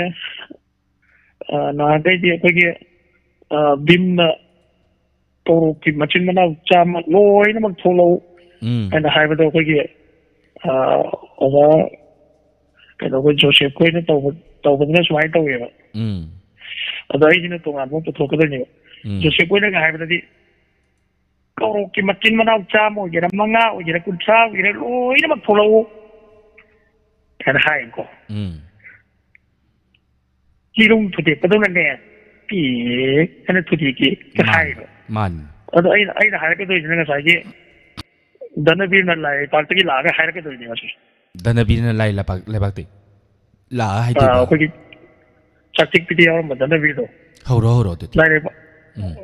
ꯑ, ꯅꯍꯥꯟꯈꯩꯗꯤ ꯑꯩꯈꯣꯏꯒꯤ, ꯑ, ꯚꯤꯝꯅ ꯀꯧꯔꯣꯛꯀꯤ ꯃꯆꯤꯟ ꯃꯅꯥꯎ ꯆꯥꯝꯃ ꯂꯣꯏꯅꯃꯛ ꯊꯣꯛꯂꯛꯎ ꯎꯝ ꯍꯥꯏꯅ ꯍꯥꯏꯕꯗꯣ, ꯑꯩꯈꯣꯏꯒꯤ, ꯑ, ꯑꯣꯖꯥ, ꯀꯩꯅꯣ, ꯑꯩꯈꯣꯏ ꯖꯣꯁꯦꯐ ꯈꯣꯏꯅ ꯇꯧꯕ, ꯇꯧꯕꯗꯨꯅ ꯁꯨꯃꯥꯏꯅ ꯇꯧꯋꯦꯕ꯫ ꯎꯝ ꯑꯗꯣ ꯑꯩꯁꯤꯅ ꯇꯣꯉꯥꯟꯕ ꯑꯃ ꯄꯨꯊꯣꯛꯀꯗꯣꯏꯅꯦꯕ꯫ ꯎꯝ ꯖꯣꯁꯦꯐ ꯈꯣꯏꯅꯒ ꯍꯥꯏꯕꯗꯗꯤ, ꯀꯧꯔꯣꯛꯀꯤ ꯃꯆꯤꯟ ꯃꯅꯥꯎ ꯆꯥꯝꯃ ꯑꯣꯏꯒꯦꯔꯥ, ꯃꯉꯥ ꯑꯣꯏꯒꯦꯔꯥ, ꯀꯨꯟꯊ꯭ꯔꯥ ꯑꯣꯏꯒꯦꯔꯥ, ꯂꯣꯏꯅꯃꯛ ꯊꯣꯛꯂꯛꯎ ꯍꯥꯏꯅ ꯍꯥꯏꯌꯦꯕꯀꯣ꯫ ꯎꯝ ꯆꯤꯔꯨꯡ ꯊꯨꯗꯦꯛꯄꯗꯧꯅꯅꯦ, ꯄꯤꯛ ꯍꯥꯏꯅ ꯊꯨꯗꯦꯛꯀꯦ ꯃꯥꯅꯤ ꯍꯥꯏꯌꯦꯕ꯫ ꯃꯥꯅꯤ ꯑꯗꯣ ꯑꯩꯅ, ꯑꯩꯅ ꯍꯥꯏꯔꯛꯀꯗꯣꯏꯁꯤꯅ ꯉꯁꯥꯏꯒꯤ ꯙꯅꯕꯤꯔꯅ ꯂꯥꯏ ꯂꯩꯄꯥꯛꯇꯒꯤ ꯂꯥꯛꯑꯒ ꯍꯥꯏꯔꯛꯀꯗꯣꯏꯅꯦ ꯉꯁꯤ꯫ ꯙꯅꯕꯤꯔꯅ ꯂꯥꯏ ꯂꯩꯄꯥꯛ ꯂꯩꯕꯥꯛꯇꯒꯤ ꯂꯥꯛꯑ ꯑ, ꯍꯥꯏꯗꯣꯏꯕ? ꯑꯩꯈꯣꯏꯒꯤ ꯆꯥꯛꯆꯤꯛꯄꯤꯗ ꯌꯥꯎꯔꯝꯕ ꯙꯅꯕꯤꯔꯗꯣ ꯍꯧꯔꯣ ꯍꯧꯔꯣ ꯑꯗꯨꯗꯤ. ꯂꯥꯏ ꯂꯩꯄꯥꯛ,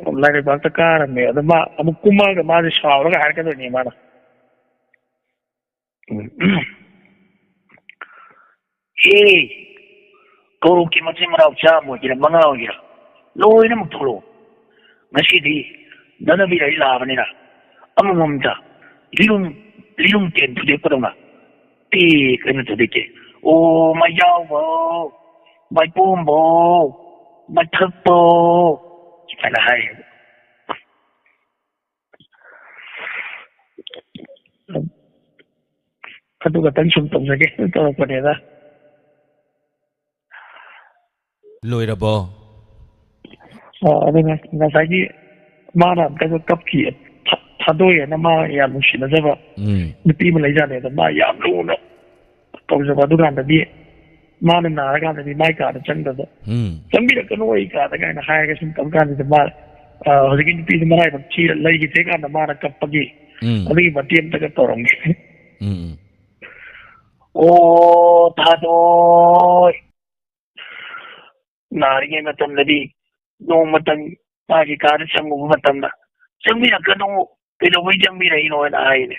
ꯎꯝ ꯂꯥꯏ ꯂꯩꯄꯥꯛꯇ ꯀꯥꯔꯝꯃꯦ꯫ ꯑꯗꯣ ꯃꯥ ꯑꯃꯨꯛ ꯀꯨꯝꯃꯒ ꯃꯥꯁꯦ ꯁꯥꯎꯔꯒ ꯍꯥꯏꯔꯛꯀꯗꯣꯏꯅꯦ ꯃꯥꯅ꯫ ꯎꯝ꯫ "ꯍꯦ, ꯀꯧꯔꯣꯛꯀꯤ ꯃꯆꯤꯟ ꯃꯅꯥꯎ ꯆꯥꯝꯃ ꯑꯣꯏꯒꯦꯔꯥ, ꯃꯉꯥ ꯑꯣꯏꯒꯦꯔꯥ, ꯂꯣꯏꯅꯃꯛ ꯊꯣꯛꯂꯛꯑꯣ꯫ ꯉꯁꯤꯗꯤ ꯙꯅꯕꯤꯔ ꯑꯩ ꯂꯥꯛꯑꯕꯅꯤꯅ ꯑꯃꯃꯝꯇ ꯂꯤꯔꯨꯝ, ꯂꯤꯔꯨꯝ ꯇꯦꯟ ꯊꯨꯗꯦꯛꯄꯗꯧꯅ ꯄꯦꯛ ꯍꯥꯏꯅ ꯊꯨꯗꯦꯛꯀꯦ꯫ ꯑꯣ, ꯃꯩꯖꯥꯎꯕꯧ, ꯃꯩꯄꯣꯝꯕꯣ, ꯃꯊꯛꯄꯣ" ꯍꯥꯏꯅ ꯍꯥꯏꯌꯦꯕ꯫ ꯑꯗꯨ ꯈꯛꯇꯪ ꯁꯨꯝ ꯇꯧꯖꯒꯦ ꯇꯧꯔꯛꯄꯅꯦꯗ꯫ ꯂꯣꯏꯔꯕꯣ? ꯑ, ꯑꯗꯨꯅ ꯉꯁꯥꯏꯒꯤ ꯃꯥꯅ ꯑꯝꯇꯒ ꯀꯞꯈꯤ, ꯊ-, ꯊꯥꯗꯣꯏ ꯍꯥꯏꯅ ꯃꯥ ꯌꯥꯝ ꯅꯨꯡꯁꯤꯅꯖꯕ ꯎꯝ ꯅꯨꯄꯤ ꯑꯃ ꯂꯩꯖꯥꯠꯅꯦ꯫ ꯑꯗ ꯃꯥ ꯌꯥꯝ ꯂꯨꯅ ꯇꯧꯖꯕ꯫ ꯑꯗꯨꯀꯥꯟꯗꯗꯤ ꯃꯥꯅ ꯅꯥꯔꯀꯥꯟꯗꯗꯤ ꯃꯥꯏ ꯀꯥꯗ ꯆꯪꯗꯕ, ꯎꯝ "ꯆꯪꯕꯤꯔꯛꯀꯅꯨ ꯑꯩ ꯀꯥꯗ" ꯀꯥꯏꯅ ꯍꯥꯏꯔꯒ ꯁꯨꯝ ꯀꯞ ꯀꯥꯟꯁꯤꯗ ꯃꯥ, ꯑ, ꯍꯧꯖꯤꯛꯀꯤ ꯅꯨꯄꯤꯗꯨ ꯃꯔꯥꯏꯕꯛ ꯊꯤꯔ ꯂꯩꯈꯤꯗ꯭ꯔꯦ ꯀꯥꯟꯗ ꯃꯥꯅ ꯀꯞꯄꯒꯤ ꯎꯝ ꯑꯗꯨꯒꯤ ꯃꯇꯦꯛ ꯑꯃꯇꯒ ꯇꯧꯔꯝꯒꯦ꯫ ꯎꯝ ꯎꯝ "ꯑꯣ, ꯊꯥꯗꯣꯏ, ꯅꯥꯔꯤꯉꯩ ꯃꯇꯝꯗꯗꯤ ꯅꯣꯡꯃꯇꯪ ꯃꯥꯒꯤ ꯀꯥꯗ ꯆꯪꯉꯨꯕ ꯃꯇꯝꯗ, 'ꯆꯪꯕꯤꯔꯛꯀꯅꯨ, ꯀꯩꯗꯧꯕꯩ ꯆꯪꯕꯤꯔꯛꯏꯅꯣ?' ꯍꯥꯏꯅ ꯍꯥꯏꯅꯦ꯫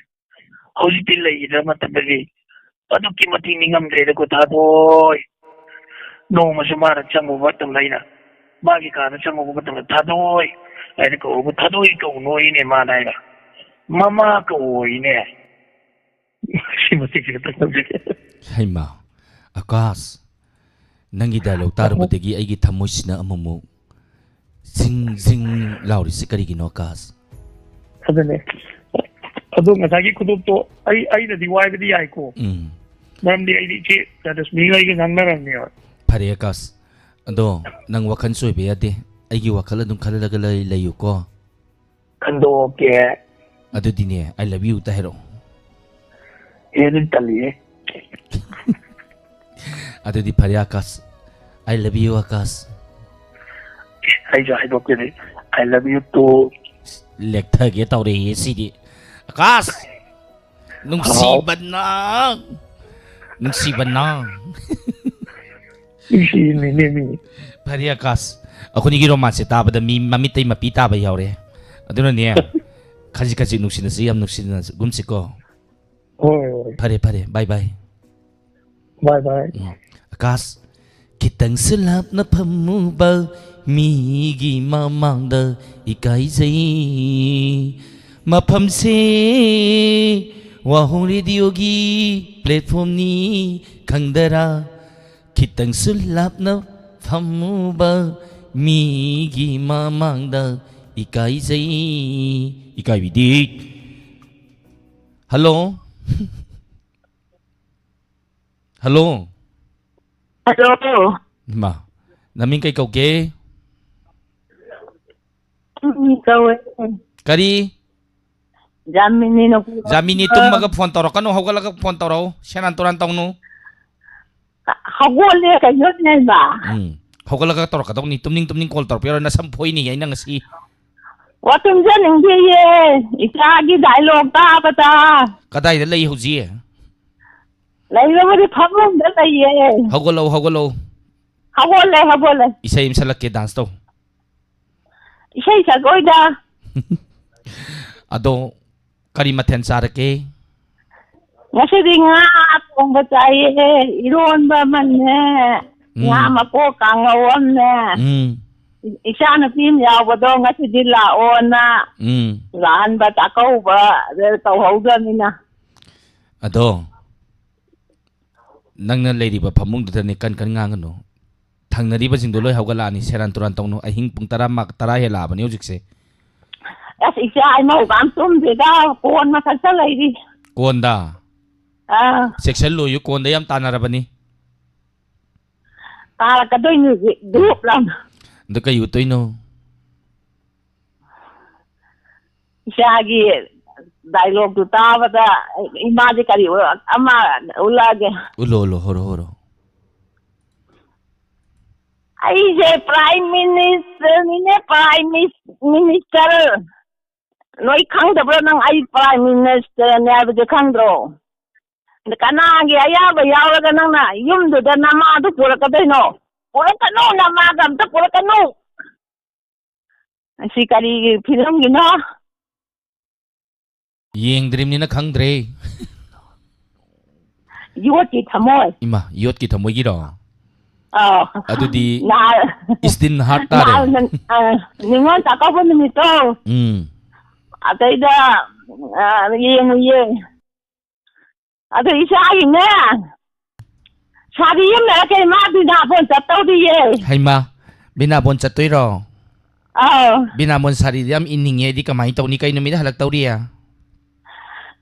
ꯍꯧꯖꯤꯛꯇꯤ ꯂꯩꯈꯤꯗ꯭ꯔ ꯃꯇꯝꯗꯗꯤ ꯑꯗꯨꯛꯀꯤ ꯃꯇꯤꯛ ꯅꯤꯡꯉꯝꯗ꯭ꯔꯦꯗꯀꯣ ꯊꯥꯗꯣꯏ꯫ ꯅꯣꯡꯃꯁꯨ ꯃꯥꯅ ꯆꯪꯉꯨꯕ ꯃꯇꯝꯗ ꯑꯩꯅ ꯃꯥꯒꯤ ꯀꯥꯗ ꯆꯪꯉꯨꯕ ꯃꯇꯝꯗ, 'ꯊꯥꯗꯣꯏ' ꯍꯥꯏꯅ ꯀꯧꯕ, 'ꯊꯥꯗꯣꯏ' ꯀꯧꯅꯣꯏꯅꯦ ꯃꯥꯅ ꯍꯥꯏꯅ, 'ꯃꯃꯥ' ꯀꯧꯏꯅꯦ꯫ ꯁꯤ ꯃꯇꯦꯛꯁꯤ ꯈꯛꯇꯪ ꯇꯧꯖꯒꯦ꯫ ꯍꯩꯃꯥ, ꯑꯀꯥꯁ, ꯅꯪꯒꯤ ꯗꯥꯏꯂꯣꯛ ꯇꯥꯔꯨꯕꯗꯒꯤ ꯑꯩꯒꯤ ꯊꯃꯣꯏꯁꯤꯅ ꯑꯃꯨꯛꯃꯨꯛ ꯖꯤꯡ ꯖꯤꯡ ꯂꯥꯎꯔꯤꯁꯤ ꯀꯔꯤꯒꯤꯅꯣ, ꯑꯀꯥꯁ? ꯑꯗꯨꯅꯦ꯫ ꯑꯗꯣ ꯉꯁꯥꯏꯒꯤ ꯈꯨꯗꯣꯞꯇꯣ ꯑꯩ, ꯑꯩꯅꯗꯤ ꯋꯥꯏꯕꯗꯤ ꯌꯥꯏꯀꯣ꯫ ꯎꯝ꯫ ꯃꯔꯝꯗꯤ ꯑꯩꯗꯤ ꯏꯆꯦ ꯖꯌꯂꯛꯁꯃꯤꯒ ꯑꯩꯒ ꯉꯥꯡꯅꯔꯕꯅꯦꯕ꯫ ꯐꯔꯦ ꯑꯀꯥꯁ, ꯑꯗꯣ ꯅꯪ ꯋꯥꯈꯜ ꯆꯣꯏꯕ ꯌꯥꯗꯦ꯫ ꯑꯩꯒꯤ ꯋꯥꯈꯜ ꯑꯗꯨꯝ ꯈꯜꯂꯒ ꯂꯩ-, ꯂꯩꯌꯨꯀꯣ꯫ ꯈꯟꯗꯣꯛꯀꯦ꯫ ꯑꯗꯨꯗꯤꯅꯦ, "I love you" ꯇ ꯍꯥꯏꯔꯛꯑꯣ꯫ ꯑꯦ, ꯑꯗꯨꯗꯤ ꯇꯜꯂꯤꯍꯦ꯫ ꯑꯗꯨꯗꯤ ꯐꯔꯦ Akash, "I love you" Akash. ꯑꯩꯁꯨ ꯍꯥꯏꯗꯣꯛꯀꯦꯅꯦ, "I love you too." ꯂꯦꯛꯊꯒꯦ ꯇꯧꯔꯦꯍꯦ ꯁꯤꯗꯤ꯫ ꯑꯀꯥꯁ! ꯅꯨꯡꯁꯤꯕꯅ, ꯅꯨꯡꯁꯤꯕꯅ꯫ ꯅꯨꯡꯁꯤꯔꯤꯅꯤꯅꯦ ꯃꯤ꯫ ꯐꯔꯦ ꯑꯀꯥꯁ, ꯑꯩꯈꯣꯏꯅꯤꯒꯤ ꯔꯣꯃꯥꯟꯁꯁꯦ ꯇꯥꯕꯗ ꯃꯤ ꯃꯃꯤꯠꯇꯩ ꯃꯄꯤ ꯇꯥꯕ ꯌꯥꯎꯔꯦ꯫ ꯑꯗꯨꯅꯅꯦ, ꯈꯖꯤꯛ ꯈꯖꯤꯛ ꯅꯨꯡꯁꯤꯅꯁꯤ, ꯌꯥꯝ ꯅꯨꯡꯁꯤꯅꯒꯨꯝꯁꯤꯀꯣ꯫ ꯍꯣꯏ, ꯍꯣꯏ꯫ ꯐꯔꯦ, ꯐꯔꯦ, bye bye꯫ Bye bye꯫ ꯎꯝ꯫ ꯑꯀꯥꯁ, ꯈꯤꯇꯪꯁꯨ ꯂꯥꯞꯅ ꯐꯝꯃꯨꯕ ꯃꯤꯒꯤ ꯃꯃꯥꯡꯗ ꯏꯀꯥꯏꯖꯩ꯫ ꯃꯐꯝꯁꯦ ꯋꯥꯍꯣꯡ ꯔꯦꯗꯤꯑꯣꯒꯤ platform ꯅꯤ ꯈꯪꯗꯔꯥ? ꯈꯤꯇꯪꯁꯨ ꯂꯥꯞꯅ ꯐꯝꯃꯨꯕ ꯃꯤꯒꯤ ꯃꯃꯥꯡꯗ ꯏꯀꯥꯏꯖꯩ꯫ ꯏꯀꯥꯏꯕꯤꯗꯦ꯫ ꯍꯜꯂꯣ? ꯍꯜꯂꯣ? ꯍꯜꯂꯣ? ꯏꯃꯥ, ꯅꯃꯤꯡ ꯀꯩ ꯀꯧꯒꯦ? ꯎꯝ, ꯀꯧꯋꯦ꯫ ꯀꯔꯤ? ꯖꯥꯃꯤꯅꯤꯅ ꯀꯧꯕ꯫ ꯖꯥꯃꯤꯅꯤ, ꯇꯨꯝꯃꯒ ꯐꯣꯟ ꯇꯧꯔꯛꯀꯅꯨ, ꯍꯧꯒꯠꯂꯒ ꯐꯣꯟ ꯇꯧꯔꯛꯎ, ꯁꯦꯔꯥꯟ ꯇꯨꯔꯥꯟ ꯇꯧꯅꯨ꯫ ꯍꯧꯒꯠꯂꯦ, ꯀꯩꯅꯣꯅꯦ ꯍꯥꯏꯕ꯫ ꯎꯝ, ꯍꯧꯒꯠꯂꯒ ꯇꯧꯔꯛꯀꯗꯧꯅꯤ, ꯇꯨꯝꯅꯤꯡ ꯇꯨꯝꯅꯤꯡ call ꯇꯧꯔꯛꯄ ꯌꯥꯔꯣꯏ, ꯅꯁꯝ ꯐꯣꯏꯅꯤ ꯑꯩꯅ ꯉꯁꯤ꯫ ꯋꯥ ꯇꯨꯝꯖꯅꯤꯡꯗꯦꯌꯦ, ꯏꯆꯥꯒꯤ dialogue ꯇꯥꯕꯗ꯫ ꯀꯗꯥꯏꯗ ꯂꯩ ꯍꯧꯖꯤꯛ? ꯂꯩꯕꯕꯨꯗꯤ ꯐꯃꯨꯡꯗ ꯂꯩꯌꯦ꯫ ꯍꯧꯒꯠꯂꯣ, ꯍꯧꯒꯠꯂꯣ꯫ ꯍꯧꯒꯠꯂꯦ, ꯍꯧꯒꯠꯂꯦ꯫ ꯏꯁꯩ ꯑꯃ ꯁꯛꯂꯛꯀꯦ, dance ꯇꯧ꯫ ꯏꯁꯩ ꯁꯛꯂꯣꯏꯗ꯫ ꯑꯗꯣ, ꯀꯔꯤ ꯃꯊꯦꯜ ꯆꯥꯔꯒꯦ? ꯉꯁꯤꯗꯤ ꯉꯥ ꯊꯣꯡꯕ ꯆꯥꯏꯌꯦ, ꯏꯔꯣꯟꯕ ꯑꯃꯅꯦ, ꯎꯝ꯫ ꯉꯥ ꯃꯀꯣꯛ ꯀꯥꯡꯉꯧ ꯑꯃꯅꯦ꯫ ꯎꯝ꯫ ꯏꯆꯥꯅꯨꯄꯤ ꯑꯃ ꯌꯥꯎꯕꯗꯣ ꯉꯁꯤꯗꯤ ꯂꯥꯛꯑꯣꯅ ꯎꯝ꯫ ꯂꯥꯛꯍꯟꯕ, ꯆꯥꯛꯀꯧꯕ ꯇꯧꯍꯧꯗ꯭ꯔꯕꯅꯤꯅ꯫ ꯑꯗꯣ, ꯅꯪꯅ ꯂꯩꯔꯤꯕ ꯐꯃꯨꯡꯗꯨꯗꯅꯦ ꯀꯟ ꯀꯟ ꯉꯥꯡꯒꯅꯨ꯫ ꯊꯪꯅꯔꯤꯕꯁꯤꯡꯗꯣ ꯂꯣꯏ ꯍꯧꯒꯠꯂꯛꯑꯅꯤ, ꯁꯦꯔꯥꯟ ꯇꯨꯔꯥꯟ ꯇꯧꯅꯨ꯫ ꯑꯍꯤꯡ ꯄꯨꯡ ꯇꯔꯥ ꯃꯥ-, ꯇꯔꯥ ꯍꯦꯜꯂꯛꯑꯕꯅꯤ ꯍꯧꯖꯤꯛꯁꯦ꯫ ꯑꯁ, ꯏꯆꯥ ꯏꯃꯧꯒ ꯑꯝ ꯇꯨꯝꯗꯦꯗ, ꯀꯣꯟ ꯃꯊꯛꯇ ꯂꯩꯔꯤ꯫ ꯀꯣꯟꯗ? ꯑꯥ꯫ ꯆꯦꯛꯁꯜꯂꯣꯌꯨ, ꯀꯣꯟꯗ ꯌꯥꯝ ꯇꯥꯟꯅꯔꯕꯅꯤ꯫ ꯇꯥꯔꯛꯀꯗꯣꯏꯅꯤ ꯍꯧꯖꯤꯛ, ꯙꯨꯞ ꯂꯥꯎꯅ꯫ ꯑꯗꯨ ꯀꯩ ꯎꯠꯇꯣꯏꯅꯣ? ꯏꯆꯥꯒꯤ dialogue ꯇꯨ ꯇꯥꯕꯗ ꯏꯃꯥꯁꯦ ꯀꯔꯤ ꯎ-, ꯑꯃ ꯎꯠꯂꯛꯑꯒꯦ꯫ ꯎꯠꯂꯣ, ꯎꯠꯂꯣ, ꯍꯧꯔꯣ, ꯍꯧꯔꯣ꯫ ꯑꯩꯁꯦ Prime Minister ꯅꯤꯅꯦ, Prime Minis-, Minister꯫ ꯅꯣꯏ ꯈꯪꯗꯕ꯭ꯔꯣ ꯅꯪ ꯑꯩ Prime Minister ꯅꯦ ꯍꯥꯏꯕꯁꯦ ꯈꯪꯗ꯭ꯔꯣ? ꯀꯅꯥꯒꯤ ꯑꯌꯥꯕ ꯌꯥꯎꯔꯒ ꯅꯪꯅ ꯌꯨꯝꯗꯨꯗ ꯅꯃꯥꯗꯨ ꯄꯨꯔꯛꯀꯗꯣꯏꯅꯣ? ꯄꯨꯔꯛꯀꯅꯨ, ꯅꯃꯥꯒ ꯑꯝꯇ ꯄꯨꯔꯛꯀꯅꯨ꯫ ꯑꯁꯤ ꯀꯔꯤꯒꯤ ꯐꯤꯂꯝꯒꯤꯅꯣ? ꯌꯦꯡꯗ꯭ꯔꯤꯕꯅꯤꯅ ꯈꯪꯗ꯭ꯔꯦ꯫ ꯌꯣꯠꯀꯤ ꯊꯃꯣꯏ꯫ ꯏꯃꯥ, ꯌꯣꯠꯀꯤ ꯊꯃꯣꯏꯒꯤꯔꯣ? ꯑꯥꯎ꯫ ꯑꯗꯨꯗꯤ ꯅꯍꯥꯟ, Steel Heart ꯇꯥꯔꯦ꯫ ꯅꯍꯥꯟ, ꯑ, ꯅꯤꯉꯣꯜ ꯆꯥꯛꯀꯧꯕ ꯅꯨꯃꯤꯠꯇꯣ꯫ ꯎꯝ꯫ ꯑꯗꯩꯗ, ꯑ, ꯌꯦꯡꯉꯨꯌꯦ꯫ ꯑꯗꯨ ꯏꯆꯥꯒꯤꯅꯦ, ꯁꯥꯔꯤ ꯑꯃ ꯂꯩꯔꯛꯀꯦ, ꯃꯥ ꯕꯤꯅꯥꯕꯣꯟ ꯆꯠꯇꯧꯔꯤꯌꯦ꯫ ꯍꯩꯃꯥ, ꯕꯤꯅꯥꯕꯣꯟ ꯆꯠꯇꯣꯏꯔꯣ? ꯑꯥꯎ꯫ ꯕꯤꯅꯥꯕꯣꯟ ꯁꯥꯔꯤꯗꯤ ꯌꯥꯝ ꯏꯟꯅꯤꯡꯉꯦ ꯑꯩꯗꯤ, ꯀꯃꯥꯏꯅ ꯇꯧꯅꯤ? ꯀꯩ ꯅꯨꯃꯤꯠ ꯍꯜꯂꯛꯇꯧꯔꯤ?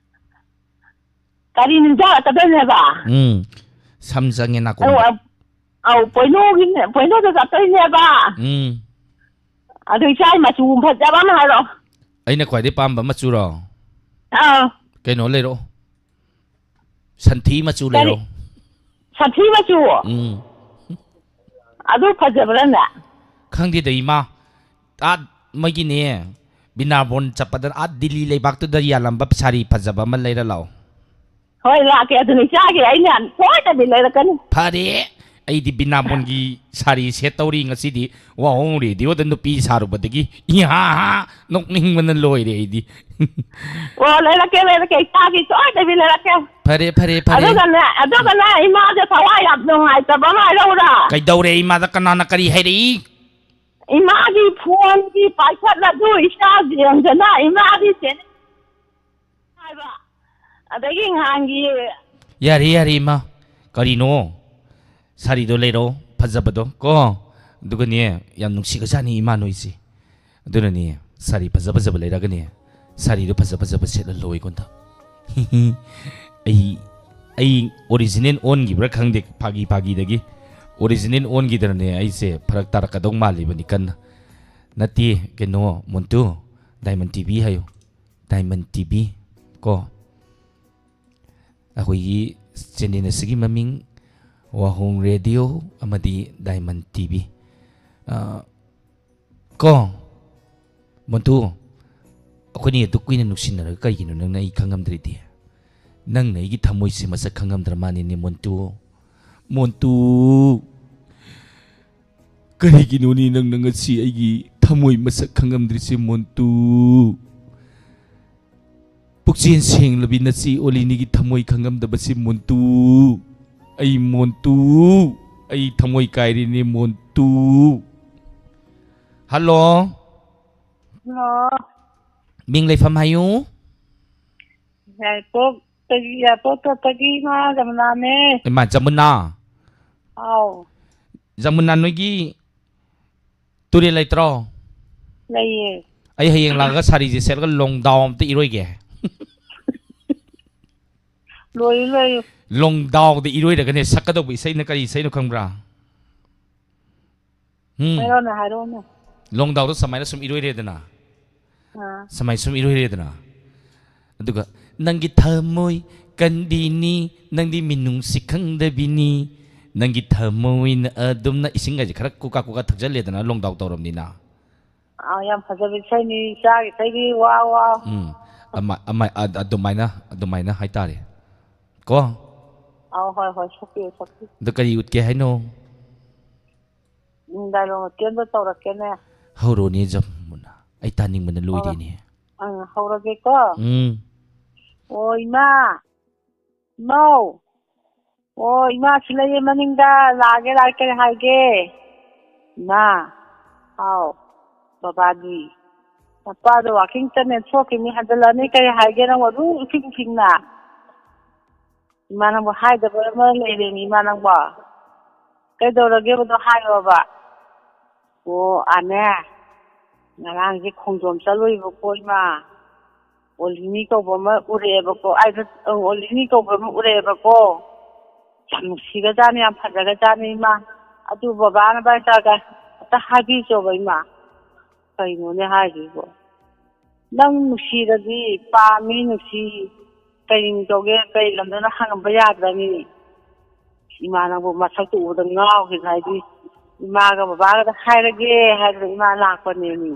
ꯀꯔꯤ ꯅꯨꯃꯤꯠ ꯍꯜꯂꯛꯀꯗꯣꯏꯅꯦꯕ? ꯎꯝ, ꯁꯝ ꯆꯪꯉꯦ ꯅꯥꯀꯣꯡꯗ꯫ ꯑꯧ, ꯑꯧ, ꯄꯣꯏꯅꯨꯒꯤꯅꯦ, ꯄꯣꯏꯅꯨꯗ ꯆꯠꯇꯣꯏꯅꯦꯕ꯫ ꯎꯝ꯫ ꯑꯗꯨ ꯏꯆꯥꯒꯤ ꯃꯆꯨ ꯐꯖꯕ ꯑꯃ ꯍꯥꯏꯔꯛꯑꯣ꯫ ꯑꯩꯅ ꯈ꯭ꯋꯥꯏꯗꯩ ꯄꯥꯝꯕ ꯃꯆꯨꯔꯣ? ꯑꯥ꯫ ꯀꯩꯅꯣ ꯂꯩꯔꯛꯑꯣ꯫ ꯁꯟꯊꯤ ꯃꯆꯨ ꯀꯔꯤ? ꯂꯩꯔꯛꯑꯣ꯫ ꯁꯟꯊꯤ ꯃꯆꯨ? ꯎꯝ꯫ ꯑꯗꯨ ꯐꯖꯕ꯭ꯔꯥꯅꯦ? ꯈꯪꯗꯦꯗ, ꯏꯃꯥ꯫ ꯑꯥ, ꯃꯣꯏꯒꯤꯅꯦ, ꯕꯤꯅꯥꯕꯣꯟ ꯆꯠꯄꯗ ꯑꯥ ꯗꯤꯜꯂꯤ ꯂꯩꯕꯥꯛꯇꯨꯗ ꯌꯥꯜꯂꯝꯕ ꯁꯥꯔꯤ ꯐꯖꯕ ꯑꯃ ꯂꯩꯔ ꯂꯥꯛꯑꯣ꯫ ꯍꯣꯏ, ꯂꯥꯛꯀꯦ꯫ ꯑꯗꯨꯅ ꯏꯆꯥꯒꯤ ꯑꯩꯅ ꯁꯣꯏꯗꯕꯤ ꯂꯩꯔꯛꯀꯅꯤ꯫ ꯐꯔꯦ, ꯑꯩꯗꯤ ꯕꯤꯅꯥꯕꯣꯟꯒꯤ ꯁꯥꯔꯤ ꯁꯦꯠꯇꯧꯔꯤ ꯉꯁꯤꯗꯤ꯫ ꯋꯥꯍꯣꯡ ꯔꯦꯗꯤꯑꯣꯗ ꯅꯨꯄꯤ ꯁꯥꯔꯨꯕꯗꯒꯤ ꯏꯍꯥ ꯍꯥ ꯅꯣꯛꯅꯤꯡꯕꯅ ꯂꯣꯏꯔꯦ ꯑꯩꯗꯤ꯫ ꯑꯣ, ꯂꯩꯔꯛꯀꯦ, ꯂꯩꯔꯛꯀꯦ꯫ ꯏꯆꯥꯒꯤ ꯁꯣꯏꯗꯕꯤ ꯂꯩꯔꯛꯀꯦ꯫ ꯐꯔꯦ, ꯐꯔꯦ, ꯐꯔꯦ꯫ ꯑꯗꯨꯒꯅꯦ, ꯑꯗꯨꯒꯅꯦ, ꯏꯃꯥꯁꯦ ꯊꯋꯥꯏ ꯌꯥꯝ ꯅꯨꯡꯉꯥꯏꯇꯕ ꯑꯃ ꯍꯥꯏꯔꯛꯎꯔꯥ? ꯀꯩꯗꯧꯔꯦ ꯏꯃꯥꯗ? ꯀꯅꯥꯅ ꯀꯔꯤ ꯍꯥꯏꯔꯛꯏ? ꯏꯃꯥꯒꯤ ꯐꯣꯟꯒꯤ ꯄꯥꯏꯈꯠꯂꯁꯨ ꯏꯆꯥ ꯖꯦꯝꯁꯅ ꯏꯃꯥꯒꯤ ꯆꯦꯅꯦꯜ ꯍꯥꯏꯕ꯫ ꯑꯗꯒꯤ ꯉꯍꯥꯟꯒꯤ ꯌꯥꯔꯦ, ꯌꯥꯔꯦ, ꯏꯃꯥ꯫ ꯀꯔꯤꯅꯣ? ꯁꯥꯔꯤꯗꯣ ꯂꯩꯔꯣ, ꯐꯖꯕꯗꯣ, ꯀꯣ? ꯑꯗꯨꯒꯅꯦ, ꯌꯥꯝ ꯅꯨꯡꯁꯤꯒꯖꯥꯠꯅꯤ ꯏꯃꯥ ꯅꯣꯏꯁꯦ꯫ ꯑꯗꯨꯅꯅꯦ, ꯁꯥꯔꯤ ꯐꯖ ꯐꯖꯕ ꯂꯩꯔꯒꯅꯦ, ꯁꯥꯔꯤꯗꯣ ꯐꯖ ꯐꯖꯕ ꯁꯦꯠꯍꯜꯂꯣ ꯑꯩꯉꯣꯟꯗ꯫ ꯑꯩ, ꯑꯩ original ꯑꯣꯟꯈꯤꯕ꯭ꯔꯥ ꯈꯪꯗꯦ, ꯐꯥꯒꯤ ꯐꯥꯒꯤꯗꯒꯤ꯫ Original ꯑꯣꯟꯈꯤꯗꯅꯅꯦ, ꯑꯩꯁꯦ ꯐꯔꯛ ꯇꯥꯔꯛꯀꯗꯧ ꯃꯥꯜꯂꯤꯕꯅꯤ ꯀꯟꯅ꯫ ꯅꯠꯇꯦ, ꯀꯩꯅꯣ, ꯃꯣꯟꯇꯨ, Diamond ꯇꯤ ꯚꯤ ꯍꯥꯏꯌꯨ꯫ Diamond ꯇꯤ ꯚꯤ, ꯀꯣ꯫ ꯑꯩꯈꯣꯏꯒꯤ channel ꯑꯁꯤꯒꯤ ꯃꯃꯤꯡ ꯋꯥꯍꯣꯡ ꯔꯦꯗꯤꯑꯣ ꯑꯃꯗꯤ Diamond ꯇꯤ ꯚꯤ꯫ ꯑ, ꯀꯣ, ꯃꯣꯟꯇꯨ, ꯑꯩꯈꯣꯏꯅꯤ ꯑꯗꯨꯛ ꯀꯨꯏꯅ ꯅꯨꯡꯁꯤꯅꯔꯒ ꯀꯔꯤꯒꯤꯅꯣ ꯅꯪꯅ ꯑꯩ ꯈꯪꯉꯝꯗ꯭ꯔꯤꯗꯤ? ꯅꯪꯅ ꯑꯩꯒꯤ ꯊꯃꯣꯏꯁꯦ ꯃꯁꯛ ꯈꯪꯉꯝꯗ꯭ꯔ ꯃꯥꯅꯤꯅꯦ, ꯃꯣꯟꯇꯨ꯫ ꯃꯣꯟꯇꯨ! ꯀꯔꯤꯒꯤꯅꯣꯅꯦ ꯅꯪꯅ ꯉꯁꯤ ꯑꯩꯒꯤ ꯊꯃꯣꯏ ꯃꯁꯛ ꯈꯪꯉꯝꯗ꯭ꯔꯤꯁꯦ, ꯃꯣꯟꯇꯨ? ꯄꯨꯛꯆꯦꯜ ꯁꯦꯡꯂꯕꯤ ꯅꯆꯦ ꯑꯣꯂꯤꯅꯤꯒꯤ ꯊꯃꯣꯏ ꯈꯪꯉꯝꯗꯕꯁꯤ, ꯃꯣꯟꯇꯨ꯫ ꯑꯩ ꯃꯣꯟꯇꯨ, ꯑꯩ ꯊꯃꯣꯏ ꯀꯥꯏꯔꯤꯅꯦ, ꯃꯣꯟꯇꯨ꯫ ꯍꯜꯂꯣ꯫ ꯍꯜꯂꯣ꯫ ꯃꯤꯡ ꯂꯩꯐꯝ ꯍꯥꯏꯌꯨ꯫ ꯌꯥꯏꯄꯣꯛꯇꯒꯤ, ꯌꯥꯏꯄꯣꯛꯇꯒꯤ ꯏꯃꯥ ꯖꯃꯨꯅꯥꯅꯦ꯫ ꯏꯃꯥ ꯖꯃꯨꯅꯥ꯫ ꯑꯥꯎ꯫ ꯖꯃꯨꯅꯥ, ꯅꯣꯏꯒꯤ ꯇꯨꯔꯦꯜ ꯂꯩꯇ꯭ꯔꯣ? ꯂꯩꯌꯦ꯫ ꯑꯩ ꯍꯌꯦꯡ ꯂꯥꯛꯑꯒ ꯁꯥꯔꯤꯁꯦ ꯁꯦꯠꯂꯒ ꯂꯣꯡꯗꯥꯎ ꯑꯝꯇ ꯏꯔꯣꯏꯒꯦ꯫ ꯂꯣꯏꯌꯨ, ꯂꯣꯏꯌꯨ꯫ ꯂꯣꯡꯗꯥꯎꯗ ꯏꯔꯣꯏꯔꯒꯅꯦ ꯁꯛꯀꯗꯧꯕ ꯏꯁꯩꯅ ꯀꯔꯤ ꯏꯁꯩꯅꯣ ꯈꯪꯕ꯭ꯔꯥ? ꯎꯝ꯫ ꯍꯥꯏꯔꯛꯑꯣꯅꯦ, ꯍꯥꯏꯔꯛꯑꯣꯅꯦ꯫ ꯂꯣꯡꯗꯥꯎꯗ ꯁꯨꯃꯥꯏꯅ ꯁꯨꯝ ꯏꯔꯣꯏꯔꯦꯗꯅ꯫ ꯑꯥ꯫ ꯁꯨꯃꯥꯏ ꯁꯨꯝ ꯏꯔꯣꯏꯔꯦꯗꯅ꯫ ꯑꯗꯨꯒ, "ꯅꯪꯒꯤ ꯊꯃꯣꯏ ꯀꯟꯕꯤꯅꯤ, ꯅꯪꯗꯤ ꯃꯤꯅꯨꯡꯁꯤ ꯈꯪꯗꯕꯤꯅꯤ, ꯅꯪꯒꯤ ꯊꯃꯣꯏꯅ ꯑꯗꯨꯝꯅ", ꯏꯁꯤꯡꯒꯁꯦ ꯈꯔ ꯀꯨꯀꯥ ꯀꯨꯀꯥ ꯊꯛꯆꯜꯂꯦꯗꯅ ꯂꯣꯡꯗꯥꯎ ꯇꯧꯔꯕꯅꯤꯅ꯫ ꯑꯥ, ꯌꯥꯝ ꯐꯖꯕ ꯏꯁꯩꯅꯤ, ꯏꯆꯥꯒꯤ ꯏꯁꯩꯗꯤ, ꯋꯥ, ꯋꯥ꯫ ꯎꯝ, ꯑꯃ, ꯑꯃ, ꯑ-, ꯑꯗꯨꯃꯥꯏꯅ, ꯑꯗꯨꯃꯥꯏꯅ ꯍꯥꯏꯇꯥꯔꯦ꯫ ꯀꯣ? ꯑꯥꯎ, ꯍꯣꯏ, ꯍꯣꯏ, ꯁꯛꯄꯤꯌꯨ, ꯁꯛꯄꯤꯌꯨ꯫ ꯑꯗꯣ ꯀꯔꯤ ꯎꯠꯀꯦ ꯍꯥꯏꯅꯣ? ꯎꯝ, dialogue ꯃꯇꯦꯛ ꯑꯃ ꯇꯧꯔꯛꯀꯦꯅꯦ꯫ ꯍꯧꯔꯣꯅꯦ, ꯖꯃꯨꯅꯥ꯫ ꯑꯩ ꯇꯥꯅꯤꯡꯕꯅ ꯂꯣꯏꯔꯦꯅꯦ꯫ ꯑꯪ, ꯍꯧꯔꯒꯦꯀꯣ꯫ ꯎꯝ꯫ ꯑꯣ, ꯏꯃꯥ꯫ ꯏꯃꯧ꯫ ꯑꯣ, ꯏꯃꯥ ꯁꯤ ꯂꯩꯌꯦ ꯃꯅꯤꯡꯗ꯫ ꯂꯥꯛꯑꯒꯦ, ꯂꯥꯛꯑꯒꯦ, ꯀꯔꯤ ꯍꯥꯏꯒꯦ? ꯏꯃꯥ꯫ ꯍꯥꯎ꯫ ꯕꯕꯥꯗꯤ? ꯃꯄꯥꯗꯣ walking ꯆꯠꯅꯦ ꯊꯣꯛꯈꯤꯕꯅꯤ, ꯍꯟꯖꯜꯂꯛꯑꯅꯤ, ꯀꯔꯤ ꯍꯥꯏꯒꯦ ꯅꯪꯕꯨ ꯑꯗꯨꯛ ꯏꯁꯤꯡ ꯏꯁꯤꯡꯅ? ꯏꯃꯥ ꯅꯪꯕꯨ ꯍꯥꯏꯗꯕ ꯑꯃ ꯂꯩꯔꯦꯅꯦ, ꯏꯃꯥ ꯅꯪꯕꯣ꯫ ꯀꯩꯗꯧꯔꯒꯦꯕꯗꯣ ꯍꯥꯏꯌꯣꯕ꯫ ꯑꯣ, ꯑꯥꯅꯦ꯫ ꯉꯔꯥꯡꯁꯦ ꯈꯣꯡꯖꯣꯝ ꯆꯠꯂꯨꯏꯕꯀꯣ, ꯏꯃꯥ꯫ ꯑꯣꯂꯤꯅꯤ ꯀꯧꯕ ꯑꯃ ꯎꯔꯛꯑꯦꯕꯀꯣ꯫ ꯑꯩꯗꯣ, ꯑꯪ, ꯑꯣꯂꯤꯅꯤ ꯀꯧꯕ ꯑꯃ ꯎꯔꯛꯑꯦꯕꯀꯣ꯫ ꯌꯥꯝ ꯅꯨꯡꯁꯤꯒꯖꯥꯠꯅꯤ, ꯌꯥꯝ ꯐꯖꯒꯖꯥꯠꯅꯤ, ꯏꯃꯥ꯫ ꯑꯗꯨ ꯕꯕꯥꯅ ꯚꯥꯏ ꯆꯥꯒ ꯑꯝꯇ ꯍꯥꯏꯕꯤꯆꯣꯕ, ꯏꯃꯥ꯫ ꯀꯩꯅꯣꯅꯦ ꯍꯥꯏꯁꯤꯕꯣ? ꯅꯪ ꯅꯨꯡꯁꯤꯔꯗꯤ ꯄꯥꯝꯃꯤ, ꯅꯨꯡꯁꯤ, ꯀꯩ ꯃꯤꯡ ꯀꯧꯒꯦ, ꯀꯩ ꯂꯝꯗꯅꯣ ꯍꯪꯉꯝꯕ ꯌꯥꯗ꯭ꯔꯅꯤ? ꯏꯃꯥ ꯅꯪꯕꯨ ꯃꯁꯛꯇꯨ ꯎꯕꯗ ꯉꯥꯎꯈꯤꯗꯅ, ꯍꯥꯏꯗꯤ ꯏꯃꯥꯒ ꯕꯕꯥꯒꯗ ꯍꯥꯏꯔꯒꯦ ꯍꯥꯏꯗꯅ ꯏꯃꯥ ꯂꯥꯛꯄꯅꯦꯃꯤ꯫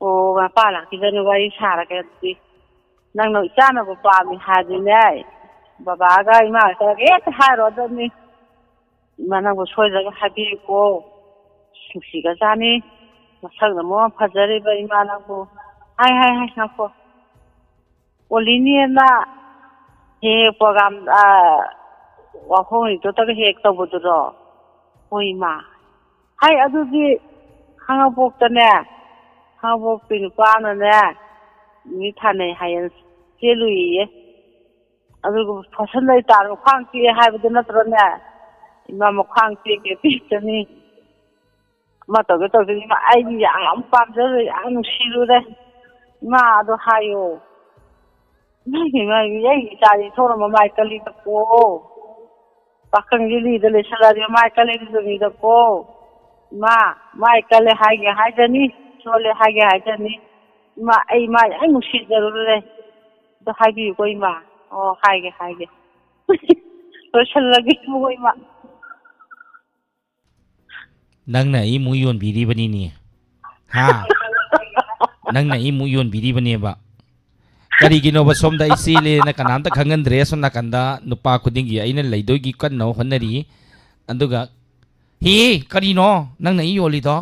ꯑꯣ, ꯃꯄꯥ ꯂꯥꯛꯈꯤꯗꯅ ꯋꯥꯔꯤ ꯁꯥꯔꯒꯦ ꯑꯗꯨꯗꯤ꯫ ꯅꯪꯅ ꯏꯆꯥꯅꯕꯨ ꯄꯥꯝꯃꯤ ꯍꯥꯏꯔꯗꯤꯅꯦ, ꯕꯕꯥꯒ ꯏꯃꯥꯒ ꯆꯠꯂꯒ ꯍꯦꯛꯇ ꯍꯥꯏꯔꯣꯗꯕꯅꯤ꯫ ꯏꯃꯥ ꯅꯪꯕꯨ ꯁꯣꯏꯗꯅ ꯍꯥꯏꯕꯤꯌꯨꯀꯣ꯫ ꯅꯨꯡꯁꯤꯒꯖꯥꯅꯤ꯫ ꯃꯁꯛꯅ ꯃꯔꯣꯟ ꯐꯖꯔꯤꯕ ꯏꯃꯥ ꯅꯪꯕꯨ꯫ ꯍꯥꯏ, ꯍꯥꯏ, ꯍꯥꯏ, ꯉꯥꯏꯈꯣ꯫ ꯑꯣꯂꯤꯅꯦꯅ ꯍꯦꯛ ꯍꯦꯛ ꯄ꯭ꯔꯣꯒ꯭ꯔꯥꯝ, ꯑ, ꯋꯥꯍꯣꯡ ꯔꯦꯗꯤꯑꯣꯗꯒ ꯍꯦꯛ ꯇꯧꯕꯗꯨꯔꯣ? ꯍꯣꯏ ꯏꯃꯥ꯫ ꯍꯥꯏ, ꯑꯗꯨꯗꯤ ꯈꯥꯉꯕꯣꯛꯇꯅꯦ, ꯈꯥꯉꯕꯣꯛꯀꯤ ꯅꯨꯄꯥꯅꯅꯦ, ꯃꯤ ꯊꯥꯅꯩ ꯍꯥꯏꯌꯦꯅ ꯆꯦꯜꯂꯨꯏꯌꯦ꯫ ꯑꯗꯨꯒ ꯐꯣꯔꯁꯟꯗ ꯇꯥꯔꯒ ꯈ꯭ꯋꯥꯡ ꯇꯦꯛꯑꯦ ꯍꯥꯏꯕꯗꯨ ꯅꯠꯇ꯭ꯔꯣꯅꯦ? ꯏꯃꯥ, ꯃꯈ꯭ꯋꯥꯡ ꯇꯦꯛꯀꯦ ꯇꯦꯛꯆꯅꯤ꯫ ꯑꯃ ꯇꯧꯒꯦ ꯇꯧꯗꯦ, ꯏꯃꯥ, ꯑꯩꯗꯤ ꯌꯥꯝ ꯄꯥꯝꯖꯔꯨꯔꯦ, ꯌꯥꯝ ꯅꯨꯡꯁꯤꯔꯨꯔꯦ꯫ ꯏꯃꯥ, ꯑꯗꯣ ꯍꯥꯏꯌꯣ꯫ ꯏꯃꯥ, ꯏꯃꯥ, ꯑꯩꯒꯤ ꯏꯆꯥꯗꯤ ꯊꯣꯛꯅ ꯃꯃꯥꯏ ꯀꯜꯂꯤꯗꯀꯣ꯫ ꯄꯥꯈꯪꯒꯤ ꯂꯤꯗ ꯂꯩꯁꯜꯂꯛꯑꯗꯤ ꯃꯃꯥꯏ ꯀꯜꯂꯤꯗꯀꯣ꯫ ꯏꯃꯥ, ꯃꯥꯏ ꯀꯜꯂꯦ ꯍꯥꯏꯒꯦ ꯍꯥꯏꯖꯅꯤ, ꯁꯣꯜꯂꯦ ꯍꯥꯏꯒꯦ ꯍꯥꯏꯖꯅꯤ꯫ ꯏꯃꯥ, ꯑꯩ ꯃꯥ ꯌꯥꯝ ꯅꯨꯡꯁꯤꯖꯔꯨꯔꯦ꯫ ꯑꯗꯣ ꯍꯥꯏꯕꯤꯌꯨꯀꯣ, ꯏꯃꯥ꯫ ꯑꯣ, ꯍꯥꯏꯒꯦ, ꯍꯥꯏꯒꯦ꯫ ꯂꯣꯏꯁꯜꯂꯒꯦ, ꯏꯕꯨꯡꯉꯣ, ꯏꯃꯥ꯫ ꯅꯪꯅ ꯑꯩꯃꯨꯛ ꯌꯣꯟꯕꯤꯔꯤꯕꯅꯤꯅꯦ꯫ ꯍꯥ? ꯅꯪꯅ ꯑꯩꯃꯨꯛ ꯌꯣꯟꯕꯤꯔꯤꯕꯅꯦꯕ꯫ ꯀꯔꯤꯒꯤꯅꯣꯕ ꯁꯣꯝꯗ ꯑꯩ ꯆꯦꯜꯂꯦꯅ ꯀꯅꯥꯝꯇ ꯈꯪꯍꯟꯗ꯭ꯔꯦ, ꯑꯁꯣꯝ ꯅꯥꯀꯟꯗ ꯅꯨꯄꯥ ꯈꯨꯗꯤꯡꯒꯤ ꯑꯩꯅ ꯂꯩꯗꯣꯏꯒꯤ ꯀꯟꯅ ꯍꯣꯠꯅꯔꯤ꯫ ꯑꯗꯨꯒ, ꯍꯤ, ꯀꯔꯤꯅꯣ ꯅꯪꯅ ꯑꯩ ꯌꯣꯜꯂꯤꯗꯣ?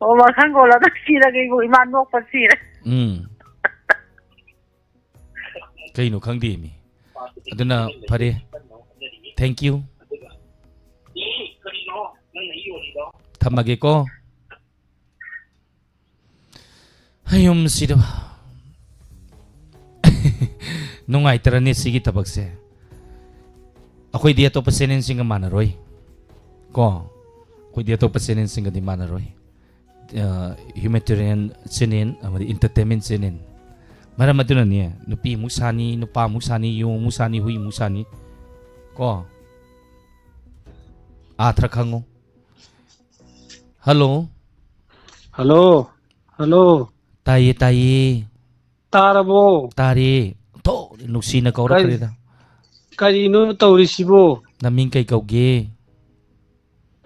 ꯑꯣ, ꯃꯈꯪ ꯀꯣꯜꯂꯒ ꯁꯤꯔꯒꯦ, ꯏꯕꯨ, ꯏꯃꯥ ꯅꯣꯛꯄ ꯁꯤꯔꯦ꯫ ꯎꯝ꯫ ꯀꯩꯅꯣ ꯈꯪꯗꯦ ꯃꯤ꯫ ꯑꯗꯨꯅ ꯐꯔꯦ꯫ Thank you꯫ ꯊꯝꯃꯒꯦꯀꯣ꯫ ꯍꯌꯨꯝꯁꯤꯗ꯫ ꯅꯨꯡꯉꯥꯏꯇ꯭ꯔꯅꯦ ꯁꯤꯒꯤ ꯊꯕꯛꯁꯦ? ꯑꯩꯈꯣꯏꯗꯤ ꯑꯇꯣꯞꯄ ꯆꯦꯅꯦꯜꯁꯤꯡꯒ ꯃꯥꯟꯅꯔꯣꯏ ꯀꯣ꯫ ꯑꯩꯈꯣꯏꯗꯤ ꯑꯇꯣꯞꯄ ꯆꯦꯅꯦꯜꯁꯤꯡꯒꯗꯤ ꯃꯥꯟꯅꯔꯣꯏ꯫ ꯍ꯭ꯌꯨꯃꯦꯇꯦꯔꯤꯌꯟ ꯆꯦꯅꯦꯜ ꯑꯃꯗꯤ ꯏꯟꯇꯔꯇꯦꯟꯃꯦꯟ ꯆꯦꯅꯦꯜ꯫ ꯃꯔꯝ ꯑꯗꯨꯅꯅꯦ, ꯅꯨꯄꯤ ꯑꯃꯨꯛ ꯁꯥꯅꯤ, ꯅꯨꯄꯥ ꯑꯃꯨꯛ ꯁꯥꯅꯤ, ꯌꯣꯡ ꯑꯃꯨꯛ ꯁꯥꯅꯤ, ꯍꯨꯏ ꯑꯃꯨꯛ ꯁꯥꯅꯤ ꯀꯣ꯫ ꯑꯥꯊ꯭ꯔ ꯈꯪꯉꯨ꯫ ꯍꯜꯂꯣ꯫ ꯍꯜꯂꯣ꯫ ꯍꯜꯂꯣ꯫ ꯇꯥꯏꯌꯦ, ꯇꯥꯏꯌꯦ꯫ ꯇꯥꯔꯕꯣ? ꯇꯥꯔꯦ꯫ ꯊꯣ, ꯅꯨꯡꯁꯤꯅ ꯀꯔꯤ, ꯀꯧꯔꯛꯈ꯭ꯔꯦꯗ꯫ ꯀꯔꯤꯅꯣ ꯇꯧꯔꯤꯁꯤꯕꯣ? ꯅꯃꯤꯡ ꯀꯩ ꯀꯧꯒꯦ?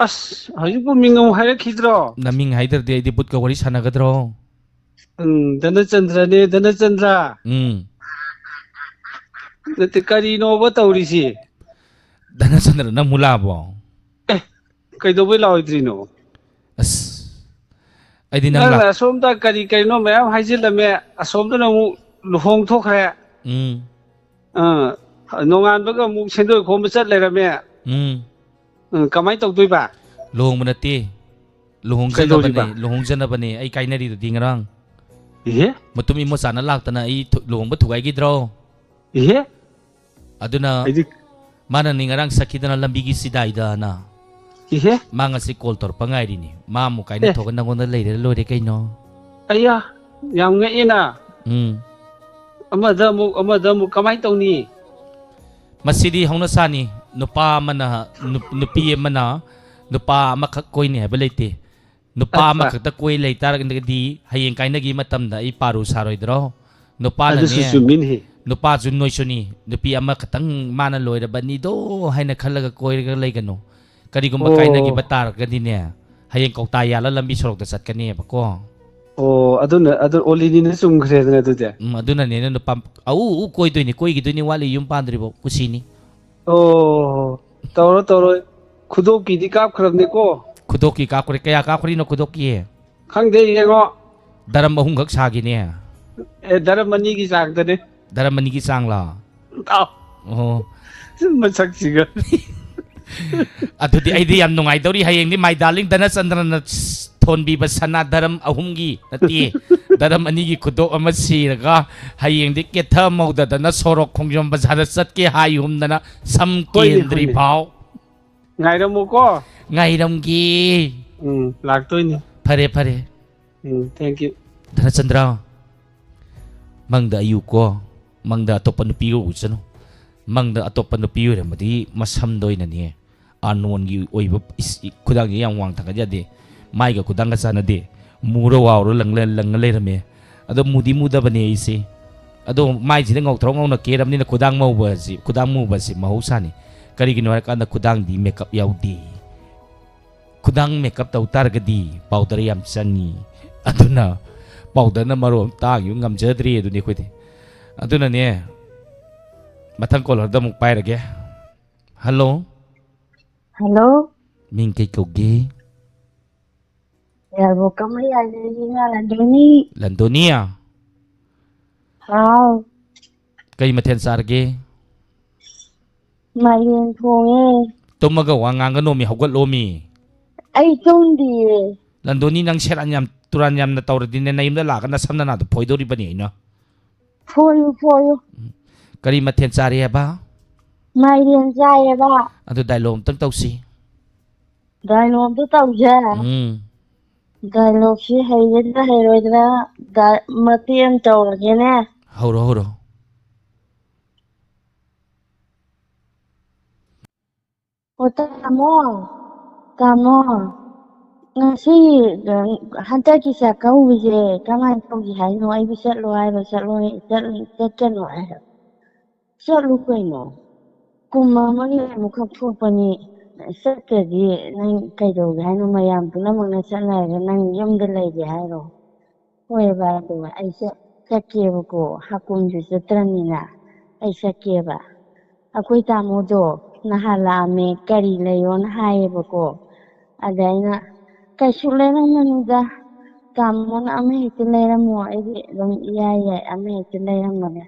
ꯑꯁ, ꯍꯧꯖꯤꯛꯄꯨ ꯃꯤꯡ ꯑꯃꯨꯛ ꯍꯥꯏꯔꯛꯈꯤꯗ꯭ꯔꯣ? ꯅꯃꯤꯡ ꯍꯥꯏꯗ꯭ꯔꯗꯤ ꯑꯩꯗꯤ ꯕꯨꯠꯀ ꯋꯥꯔꯤ ꯁꯥꯟꯅꯒꯗ꯭ꯔꯣ? ꯎꯝ, ꯙꯅꯆꯟꯗ꯭ꯔꯅꯦ, ꯙꯅꯆꯟꯗ꯭ꯔ꯫ ꯎꯝ꯫ ꯅꯠꯇꯦ, ꯀꯔꯤꯅꯣꯕ ꯇꯧꯔꯤꯁꯤ? ꯙꯅꯆꯟꯗ꯭ꯔ, ꯅꯪ ꯑꯃꯨꯛ ꯂꯥꯛꯑꯕꯣ? ꯑꯦ, ꯀꯩꯗꯧꯕꯩ ꯂꯥꯛꯑꯣꯏꯗ꯭ꯔꯤꯅꯣ? ꯑꯁ, ꯑꯩꯗꯤ ꯅꯪ ꯅꯪꯅ ꯂꯥꯛ- ꯑꯁꯣꯝꯗ ꯀꯔꯤ ꯀꯔꯤꯅꯣ ꯃꯌꯥꯝ ꯍꯥꯏꯖꯤꯜꯂꯝꯃꯦ, ꯑꯁꯣꯝꯗꯅ ꯑꯃꯨꯛ ꯂꯨꯍꯣꯡ ꯊꯣꯛꯈ꯭ꯔꯦ꯫ ꯎꯝ꯫ ꯑꯥ, ꯅꯣꯡꯉꯥꯟꯕꯒ ꯑꯃꯨꯛ ꯁꯦꯟꯗꯣꯏ ꯈꯣꯝꯕ ꯆꯠ ꯂꯩꯔꯝꯃꯦ꯫ ꯎꯝ꯫ ꯎꯝ, ꯀꯃꯥꯏꯅ ꯇꯧꯗꯣꯏꯕ? ꯂꯨꯍꯣꯡꯕ ꯅꯠꯇꯦ, ꯂꯨꯍꯣꯡꯖꯅꯕꯅꯦ, ꯀꯩꯗꯧꯔꯤꯕ? ꯂꯨꯍꯣꯡꯖꯅꯕꯅꯦ꯫ ꯑꯩ ꯀꯥꯏꯅꯔꯤꯗꯨꯗꯤ ꯉꯔꯥꯡ꯫ ꯏꯍꯦ? ꯃꯇꯨꯝ ꯏꯃꯣꯆꯥꯅ ꯂꯥꯛꯇꯅ ꯑꯩ ꯊꯨ-, ꯂꯨꯍꯣꯡꯕ ꯊꯨꯒꯥꯏꯈꯤꯗ꯭ꯔꯣ? ꯏꯍꯦ? ꯑꯗꯨꯅ ꯑꯩꯗꯤ ꯃꯥꯅꯅꯤ ꯉꯔꯥꯡ ꯆꯠꯈꯤꯗꯅ ꯂꯝꯕꯤꯒꯤ ꯆꯤꯗꯥꯏꯗꯅ꯫ ꯏꯍꯦ? ꯃꯥ ꯉꯁꯤ ꯀꯣꯜ ꯇꯧꯔꯛꯄ ꯉꯥꯏꯔꯤꯅꯤ꯫ ꯃꯥ ꯑꯃꯨꯛ ꯀꯥꯏꯅ ꯑꯦ꯫ ꯊꯣꯛꯑꯒ ꯅꯪꯉꯣꯟꯗ ꯂꯩꯔꯦ ꯂꯣꯏꯔꯦ ꯀꯩꯅꯣ? ꯑꯩꯌꯥ, ꯌꯥꯝ ꯉꯛꯑꯦꯅ꯫ ꯎꯝ꯫ ꯑꯃꯗ ꯑꯃꯨꯛ, ꯑꯃꯗ ꯑꯃꯨꯛ ꯀꯃꯥꯏꯅ ꯇꯧꯅꯤ? ꯃꯁꯤꯗꯤ ꯍꯧꯅꯁꯥꯅꯤ꯫ ꯅꯨꯄꯥ ꯑꯃꯅ, ꯅꯨꯞ-, ꯅꯨꯄꯤ ꯑꯃꯅ ꯅꯨꯄꯥ ꯑꯃꯈꯛ ꯀꯣꯏꯅꯤ ꯍꯥꯏꯕ ꯂꯩꯇꯦ꯫ ꯅꯨꯄꯥ ꯑꯠꯆꯥ꯫ ꯑꯃꯈꯛꯇ ꯀꯣꯏ ꯂꯩꯇꯥꯔꯒꯗꯤ ꯍꯌꯦꯡ ꯀꯥꯏꯅꯈꯤ ꯃꯇꯝꯗ ꯑꯩ ꯄꯥꯔꯨ ꯁꯥꯔꯣꯏꯗ꯭ꯔꯣ? ꯅꯨꯄꯥꯅꯅꯦ, ꯑꯗꯨꯁꯨ ꯆꯨꯝꯃꯤꯅꯦꯍꯦ꯫ ꯅꯨꯄꯥꯁꯨ ꯅꯣꯏꯁꯨꯅꯤ, ꯅꯨꯄꯤ ꯑꯃꯈꯛꯇꯪ ꯃꯥꯅ ꯂꯣꯏꯔꯕꯅꯤꯗꯣ ꯍꯥꯏꯅ ꯈꯜꯂꯒ ꯀꯣꯏꯔꯒ ꯂꯩꯒꯅꯨ꯫ ꯀꯔꯤꯒꯨꯝꯕ ꯑꯣ꯫ ꯀꯥꯏꯅꯈꯤꯕ ꯇꯥꯔꯒꯗꯤꯅꯦ, ꯍꯌꯦꯡ ꯀꯧꯇꯥ ꯌꯥꯜꯂ ꯂꯝꯕꯤ ꯁꯣꯔꯣꯛꯇ ꯆꯠꯀꯅꯦꯕꯀꯣ꯫ ꯑꯣ, ꯑꯗꯨꯅ, ꯑꯗꯨ ꯑꯣꯂꯤꯅꯤꯅ ꯆꯨꯝꯈ꯭ꯔꯦꯗꯅ ꯑꯗꯨꯗꯤ꯫ ꯎꯝ, ꯑꯗꯨꯅꯅꯦ ꯅꯨꯄꯥ ꯑꯎ ꯑꯎ ꯀꯣꯏꯗꯣꯏꯅꯤ, ꯀꯣꯏꯈꯤꯗꯣꯏꯅꯤ, ꯋꯥꯠꯂꯤ, ꯌꯨꯝ ꯄꯥꯟꯗ꯭ꯔꯤꯕꯣ, ꯀꯨꯁꯤꯅꯤ꯫ ꯑꯣ, ꯇꯧꯔꯣ, ꯇꯧꯔꯣ꯫ ꯈꯨꯗꯣꯞꯀꯤꯗꯤ ꯀꯥꯞꯈ꯭ꯔꯕꯅꯤꯀꯣ? ꯈꯨꯗꯣꯞꯀꯤ ꯀꯥꯞꯈ꯭ꯔꯦ꯫ ꯀꯌꯥ ꯀꯥꯞꯈ꯭ꯔꯤꯅꯣ ꯈꯨꯗꯣꯞꯀꯤ? ꯈꯪꯗꯦ, ꯌꯦꯡꯉꯣ꯫ ꯗꯔꯝ ꯑꯍꯨꯝꯈꯛ ꯁꯥꯈꯤꯅꯦ꯫ ꯑꯦ, ꯗꯔꯝ ꯑꯅꯤꯒꯤ ꯆꯥꯡꯗꯅꯦ꯫ ꯗꯔꯝ ꯑꯅꯤꯒꯤ ꯆꯥꯡꯂꯣ? ꯑꯥꯎ꯫ ꯑꯣ꯫ ꯃꯁꯛꯁꯤꯒ꯫ ꯑꯗꯨꯗꯤ ꯑꯩꯗꯤ ꯌꯥꯝ ꯅꯨꯡꯉꯥꯏꯗꯧꯔꯤ꯫ ꯍꯌꯦꯡꯗꯤ My Darling ꯙꯅꯆꯟꯗ꯭ꯔꯅ ꯊꯣꯟꯕꯤꯕ ꯁꯅꯥ ꯙꯔꯝ ꯑꯍꯨꯝꯒꯤ, ꯅꯠꯇꯦ, ꯙꯔꯝ ꯑꯅꯤꯒꯤ ꯈꯨꯗꯣꯞ ꯑꯃ ꯁꯤꯔꯒ ꯍꯌꯦꯡꯗꯤ ꯀꯦꯊ ꯃꯧꯗꯗꯅ ꯁꯣꯔꯣꯛ ꯈꯣꯡꯖꯣꯝ ꯕꯖꯥꯔꯗ ꯆꯠꯀꯦ ꯍꯥꯏ ꯍꯨꯝꯗꯅ ꯁꯝ ꯍꯣꯏꯅꯦ, ꯀꯦꯟꯗ꯭ꯔꯤ ꯍꯣꯏꯅꯦ꯫ ꯐꯥꯎ꯫ ꯉꯥꯏꯔꯝꯃꯨꯀꯣ꯫ ꯉꯥꯏꯔꯝꯒꯦ꯫ ꯎꯝ, ꯂꯥꯛꯇꯣꯏꯅꯤ꯫ ꯐꯔꯦ, ꯐꯔꯦ꯫ ꯎꯝ, thank you꯫ ꯙꯅꯆꯟꯗ꯭ꯔ, ꯃꯪꯗ ꯑꯌꯨꯛꯀꯣ, ꯃꯪꯗ ꯑꯇꯣꯞꯄ ꯅꯨꯄꯤꯒ ꯎꯁꯅꯨ꯫ ꯃꯪꯗ ꯑꯇꯣꯞꯄ ꯅꯨꯄꯤ ꯑꯣꯏꯔꯝꯃꯗꯤ ꯃꯁꯝꯗ ꯑꯣꯏꯅꯅꯦ, ꯑꯥꯔꯅꯣꯟꯒꯤ ꯑꯣꯏꯕ ꯏꯁ-, ꯏ-, ꯈꯨꯗꯥꯡꯁꯦ ꯌꯥꯝ ꯋꯥꯡ ꯊꯥꯡꯒꯠ ꯌꯥꯗꯦ꯫ ꯃꯥꯏꯒ ꯈꯨꯗꯥꯡꯒ ꯆꯥꯟꯅꯗꯦ꯫ ꯃꯨꯔ ꯋꯥꯎꯔ ꯂꯪꯂ-, ꯂꯪꯉ ꯂꯩꯔꯝꯃꯦ꯫ ꯑꯗꯣ ꯃꯨꯗꯤ ꯃꯨꯗꯕꯅꯦ ꯑꯩꯁꯦ꯫ ꯑꯗꯣ ꯃꯥꯏꯁꯤꯗ ꯉꯧꯊ꯭ꯔꯣꯛ ꯉꯧꯅ ꯀꯦꯔꯕꯅꯤꯅ ꯈꯨꯗꯥꯡ ꯃꯧꯕ ꯑꯁꯤ, ꯈꯨꯗꯥꯡ ꯃꯨꯕ ꯑꯁꯤ ꯃꯍꯧꯁꯥꯅꯤ꯫ ꯀꯔꯤꯒꯤꯅꯣ ꯍꯥꯏꯔꯀꯥꯟꯗ ꯈꯨꯗꯥꯡꯗꯤ ꯃꯦꯀꯞ ꯌꯥꯎꯗꯦ꯫ ꯈꯨꯗꯥꯡ ꯃꯦꯀꯞ ꯇꯧ ꯇꯥꯔꯒꯗꯤ ꯄꯥꯎꯗꯔ ꯌꯥꯝ ꯆꯪꯉꯤ꯫ ꯑꯗꯨꯅ ꯄꯥꯎꯗꯔꯅ ꯃꯔꯣꯜ ꯑꯃ ꯇꯥꯡꯉꯤ, ꯉꯝꯖꯗ꯭ꯔꯦ ꯑꯗꯨꯅꯤ ꯑꯩꯈꯣꯏꯗꯤ꯫ ꯑꯗꯨꯅꯅꯦ, ꯃꯊꯪ ꯀꯣꯂꯔꯗ ꯑꯃꯨꯛ ꯄꯥꯏꯔꯒꯦ꯫ ꯍꯜꯂꯣ꯫ ꯍꯜꯂꯣ꯫ ꯃꯤꯡ ꯀꯩ ꯀꯧꯒꯦ? ꯌꯥꯏꯕꯣ ꯀꯃꯩ ꯌꯥꯏꯗꯣꯏꯅꯤꯅ ꯂꯟꯗꯣꯏꯅꯤ꯫ ꯂꯟꯗꯣꯅꯤ? ꯍꯥꯎ꯫ ꯀꯩ ꯃꯊꯦꯜ ꯆꯥꯔꯒꯦ? ꯃꯥꯏꯔꯦꯟ ꯊꯣꯡꯉꯦ꯫ ꯇꯨꯝꯃꯒ ꯋꯥ ꯉꯥꯡꯒꯅꯣꯃꯤ, ꯍꯧꯒꯠꯂꯣꯃꯤ꯫ ꯑꯩ ꯇꯨꯝꯗꯤꯌꯦ꯫ ꯂꯟꯗꯣꯅꯤ, ꯅꯪ ꯁꯦꯔꯥꯟ ꯌꯥꯝ ꯇꯨꯔꯥꯟ ꯌꯥꯝꯅ ꯇꯧꯔꯗꯤꯅꯦ, ꯅꯌꯨꯝꯗ ꯂꯥꯛꯑꯒ ꯅꯁꯝ ꯅꯅꯥꯗꯣ ꯐꯣꯏꯗꯧꯔꯤꯕꯅꯤ ꯑꯩꯅ꯫ ꯐꯣꯏꯌꯨ, ꯐꯣꯏꯌꯨ꯫ ꯎꯝ꯫ ꯀꯔꯤ ꯃꯊꯦꯜ ꯆꯥꯔꯤ ꯍꯥꯏꯕ? ꯃꯥꯏꯔꯦꯟ ꯆꯥꯏꯌꯦꯕ꯫ ꯑꯗꯨ dialogue ꯑꯝꯇꯪ ꯇꯧꯁꯤ꯫ Dialogue ꯑꯝꯇ ꯇꯧꯁꯦ꯫ ꯎꯝ꯫ Dialogueꯁꯤ ꯍꯩꯒꯗ꯭ꯔꯥ ꯍꯩꯔꯣꯏꯗ꯭ꯔꯥ, ꯗ-, ꯃꯇꯦꯛ ꯑꯃ ꯇꯧꯔꯒꯦꯅꯦ꯫ ꯍꯧꯔꯣ, ꯍꯧꯔꯣ꯫ ꯑꯣ, ꯇꯥꯃꯣ, ꯇꯥꯃꯣ, ꯉꯁꯤ, ꯑ, ꯍꯟꯗꯛꯀꯤ ꯆꯥꯛꯀꯧꯕꯁꯦ ꯀꯃꯥꯏꯅ ꯇꯧꯁꯤ ꯍꯥꯏꯅꯣ? ꯑꯩꯕꯨ ꯆꯠꯂꯣ ꯍꯥꯏꯔꯣ? ꯆꯠꯂꯣꯏ-, ꯆꯠ-, ꯆꯠꯀꯅꯣ ꯍꯥꯏꯔꯣ? ꯆꯠꯂꯨ ꯀꯩꯅꯣ꯫ ꯀꯨꯝ ꯑꯃꯒꯤ ꯑꯃꯨꯛꯈꯛ ꯊꯣꯛꯄꯅꯤ꯫ ꯆꯠꯇ꯭ꯔꯗꯤ ꯅꯪ ꯀꯩꯗꯧꯒꯦ ꯍꯥꯏꯅꯣ? ꯃꯌꯥꯝ ꯄꯨꯝꯅꯃꯛꯅ ꯆꯠꯅꯔꯒ ꯅꯪ ꯌꯨꯝꯗ ꯂꯩꯒꯦ ꯍꯥꯏꯔꯣ? ꯍꯣꯏꯕ, ꯑꯗꯨ ꯑꯩ ꯆꯠ-, ꯆꯠꯀꯦꯕꯀꯣ, ꯍꯥꯀꯨꯝꯁꯨ ꯆꯠꯇ꯭ꯔꯕꯅꯤꯅ ꯑꯩ ꯆꯠꯀꯦꯕ꯫ ꯑꯩꯈꯣꯏ ꯇꯥꯃꯣꯗꯣ ꯅꯍꯥꯟ ꯂꯥꯛꯑꯝꯃꯦ, ꯀꯔꯤ ꯂꯩꯌꯣꯅ ꯍꯥꯏꯌꯦꯕꯀꯣ꯫ ꯑꯗ ꯑꯩꯅ, "ꯀꯩꯁꯨ ꯂꯩꯔꯝꯃꯅꯤꯗ, ꯇꯥꯃꯣꯅ ꯑꯃ ꯍꯦꯛꯇ ꯂꯩꯔꯝꯃꯣ, ꯑꯩꯗꯤ ꯑꯗꯨꯝ ꯏꯌꯥ ꯌꯥꯏ, ꯑꯃ ꯍꯦꯛꯇ ꯂꯩꯔꯝꯃꯒꯦ,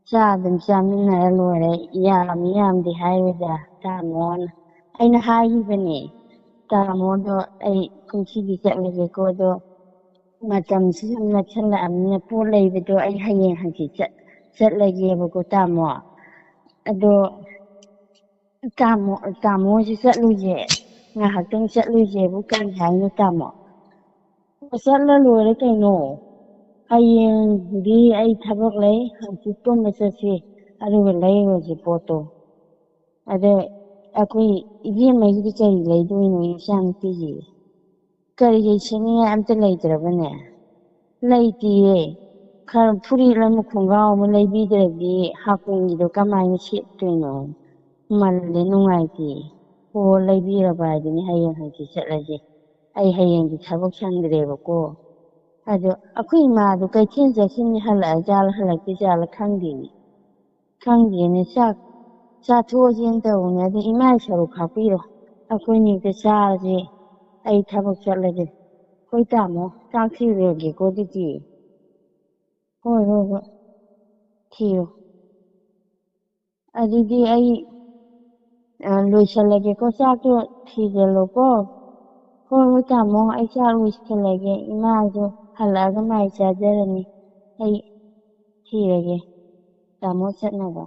ꯆꯥ ꯑꯗꯨꯝ ꯆꯥꯃꯤꯟꯅꯔ ꯂꯣꯏꯔꯦ, ꯌꯥꯝ ꯌꯥꯝꯗꯤ ꯍꯥꯏꯔꯣꯏꯗ ꯇꯥꯃꯣꯅ"꯫ ꯑꯩꯅ ꯍꯥꯏꯈꯤꯕꯅꯦ, ꯇꯥꯃꯣꯗꯣ ꯑꯩ ꯀꯨꯝꯁꯤꯗꯤ ꯆꯠꯂꯒꯦꯀꯣ꯫ ꯑꯗꯣ ꯃꯇꯝꯁꯤ ꯁꯨꯝ ꯅꯛꯁꯜꯂꯛꯑꯕꯅꯤꯅ ꯄꯣꯠ ꯂꯩꯕꯗꯣ ꯑꯩ ꯍꯌꯦꯡ ꯍꯪꯆꯤꯠ ꯆꯠ-, ꯆꯠꯂꯒꯦꯕꯀꯣ ꯇꯥꯃꯣ꯫ ꯑꯗꯣ ꯇꯥꯃꯣ, ꯇꯥꯃꯣ ꯍꯣꯏꯁꯨ ꯆꯠꯂꯨꯁꯦ, ꯉꯥꯏꯍꯥꯛꯇꯪ ꯆꯠꯂꯨꯁꯦꯕꯨ ꯀꯔꯤ ꯍꯥꯏꯅꯣ ꯇꯥꯃꯣ? ꯑꯣ, ꯆꯠꯂ ꯂꯣꯏꯔꯦ ꯀꯩꯅꯣ꯫ ꯍꯌꯦꯡꯗꯤ ꯑꯩ ꯊꯕꯛ ꯂꯩ, ꯍꯪꯆꯤꯠꯀꯨꯝꯕ ꯆꯠꯁꯤ, ꯑꯗꯨꯒ ꯂꯩꯔꯨꯔꯁꯤ ꯄꯣꯠꯇꯣ꯫ ꯑꯗ ꯑꯩꯈꯣꯏ ꯏꯕꯦꯝꯃꯒꯤꯗꯤ ꯀꯔꯤ ꯂꯩꯗꯣꯏꯅꯣ ꯏꯆꯥꯅꯨꯄꯤꯒꯤ? ꯀꯔꯤ ꯁꯦꯠꯅꯤꯡꯉꯥꯏ ꯑꯝꯇ ꯂꯩꯇ꯭ꯔꯕꯅꯦ? ꯂꯩꯇꯤꯌꯦ꯫ ꯈꯔ ꯐꯨꯔꯤꯠ ꯑꯃ ꯈꯣꯡꯒ꯭ꯔꯥꯎ ꯑꯃ ꯂꯩꯕꯤꯗ꯭ꯔꯗꯤ ꯍꯥꯀꯨꯝꯒꯤꯗꯣ ꯀꯃꯥꯏꯅ ꯁꯦꯠꯇꯣꯏꯅꯣ? ꯃꯜꯂꯦ, ꯅꯨꯡꯉꯥꯏꯇꯦ꯫ ꯍꯣ, ꯂꯩꯕꯤꯔꯕ ꯍꯥꯏꯗꯨꯅꯤ, ꯍꯌꯦꯡ ꯍꯪꯆꯤꯠ ꯆꯠꯂꯁꯦ꯫ ꯑꯩ ꯍꯌꯦꯡꯗꯤ ꯊꯕꯛ ꯁꯪꯗ꯭ꯔꯦꯕꯀꯣ꯫ ꯑꯗꯣ ꯑꯩꯈꯣꯏ ꯏꯃꯥꯗꯣ ꯀꯩꯊꯦꯜ ꯆꯠꯈꯤꯕꯅꯤ, ꯍꯜꯂꯛꯑ ꯖꯥꯠꯂ ꯍꯜꯂꯛꯇ꯭ꯔꯤ ꯖꯥꯠꯂ ꯈꯪꯗꯦꯅꯦ꯫ ꯈꯪꯗꯦꯅꯦ, ꯆꯥꯛ ꯆꯥꯊꯣꯛꯑꯁꯦꯅ ꯇꯧꯕꯅꯦ꯫ ꯑꯗꯣ ꯏꯃꯥꯒꯤ ꯁꯔꯨꯛ ꯈꯥꯛꯄꯤꯔꯣ, ꯑꯩꯈꯣꯏꯅꯤꯗ ꯆꯥꯔꯁꯦ꯫ ꯑꯩ ꯊꯕꯛ ꯆꯠꯂꯒꯦ꯫ ꯍꯣꯏ ꯇꯥꯃꯣ, ꯆꯥꯛ ꯊꯤꯔꯨꯔꯒꯦꯀꯣ ꯑꯗꯨꯗꯤ꯫ ꯍꯣꯏ, ꯍꯣꯏ, ꯍꯣꯏ꯫ ꯊꯤꯔꯣ꯫ ꯑꯗꯨꯗꯤ ꯑꯩ, ꯑ, ꯂꯣꯏꯁꯜꯂꯒꯦꯀꯣ, ꯆꯥꯛꯇꯣ ꯊꯤꯖꯜꯂꯣꯀꯣ꯫ ꯍꯣꯏ, ꯍꯣꯏ, ꯇꯥꯃꯣ, ꯑꯩ ꯆꯥꯛ ꯂꯣꯏꯁꯜꯂꯒꯦ꯫ ꯏꯃꯥꯁꯨ ꯍꯜꯂꯛꯑꯒ ꯃꯥꯏ ꯆꯥꯖꯔꯅꯤ꯫ ꯑꯩ ꯊꯤꯔꯒꯦ ꯇꯥꯃꯣ ꯆꯠꯅꯕ꯫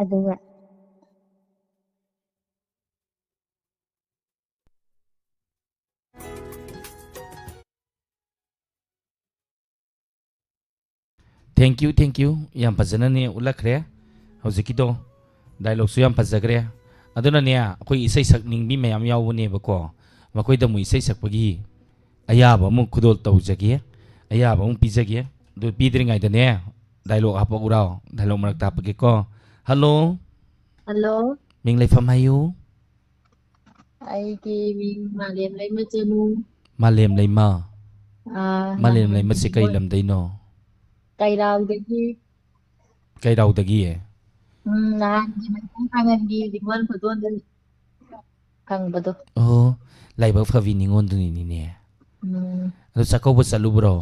ꯑꯗꯨꯒ Thank you, thank you. ꯌꯥꯝ ꯐꯖꯅꯅꯦ ꯎꯠꯂꯛꯈ꯭ꯔꯦ ꯍꯧꯖꯤꯛꯀꯤꯗꯣ꯫ ꯗꯥꯏꯂꯣꯛꯁꯨ ꯌꯥꯝ ꯐꯖꯈ꯭ꯔꯦ꯫ ꯑꯗꯨꯅꯅꯦ, ꯑꯩꯈꯣꯏ ꯏꯁꯩ ꯁꯛꯅꯤꯡꯕꯤ ꯃꯌꯥꯝ ꯌꯥꯎꯕꯅꯦꯕꯀꯣ, ꯃꯈꯣꯏꯗ ꯑꯃꯨꯛ ꯏꯁꯩ ꯁꯛꯄꯒꯤ ꯑꯌꯥꯕ ꯑꯃꯨꯛ ꯈꯨꯗꯣꯜ ꯇꯧꯖꯒꯦ, ꯑꯌꯥꯕ ꯑꯃꯨꯛ ꯄꯤꯖꯒꯦ꯫ ꯑꯗꯨ ꯄꯤꯗ꯭ꯔꯤꯉꯩꯗꯅꯦ, ꯗꯥꯏꯂꯣꯛ ꯍꯥꯄꯛꯎꯔꯣ? ꯗꯥꯏꯂꯣꯛ ꯃꯔꯛꯇ ꯍꯥꯄꯛꯀꯦꯀꯣ꯫ ꯍꯜꯂꯣ꯫ ꯍꯜꯂꯣ꯫ ꯃꯤꯡ ꯂꯩꯐꯝ ꯍꯥꯏꯌꯨ꯫ ꯑꯩꯒꯤ ꯃꯤꯡ ꯃꯥꯂꯦꯝ ꯂꯩꯃ ꯆꯅꯨ꯫ ꯃꯥꯂꯦꯝ ꯂꯩꯃ꯫ ꯑꯥ, ꯃꯥꯂꯦꯝ ꯅꯍꯥꯟ ꯂꯩꯃꯁꯦ ꯀꯩ ꯅꯤꯉꯣꯜ ꯂꯝꯗꯩꯅꯣ? ꯀꯩꯔꯥꯎꯗꯒꯤ꯫ ꯀꯩꯔꯥꯎꯗꯒꯤ꯫ ꯎꯝ, ꯅꯍꯥꯟꯒꯤ ꯃꯩꯇꯩ ꯄꯥꯉꯜꯒꯤ ꯅꯤꯉꯣꯜ ꯈꯨꯗꯣꯜꯗ ꯐꯪꯕꯗꯣ꯫ ꯑꯣ, ꯂꯥꯏꯕꯛ ꯐꯕꯤ ꯅꯤꯉꯣꯜꯗꯨꯅꯤꯅꯦ꯫ ꯎꯝ, ꯑꯗꯣ ꯆꯥꯛꯀꯧꯕ ꯆꯠꯂꯨꯕ꯭ꯔꯣ?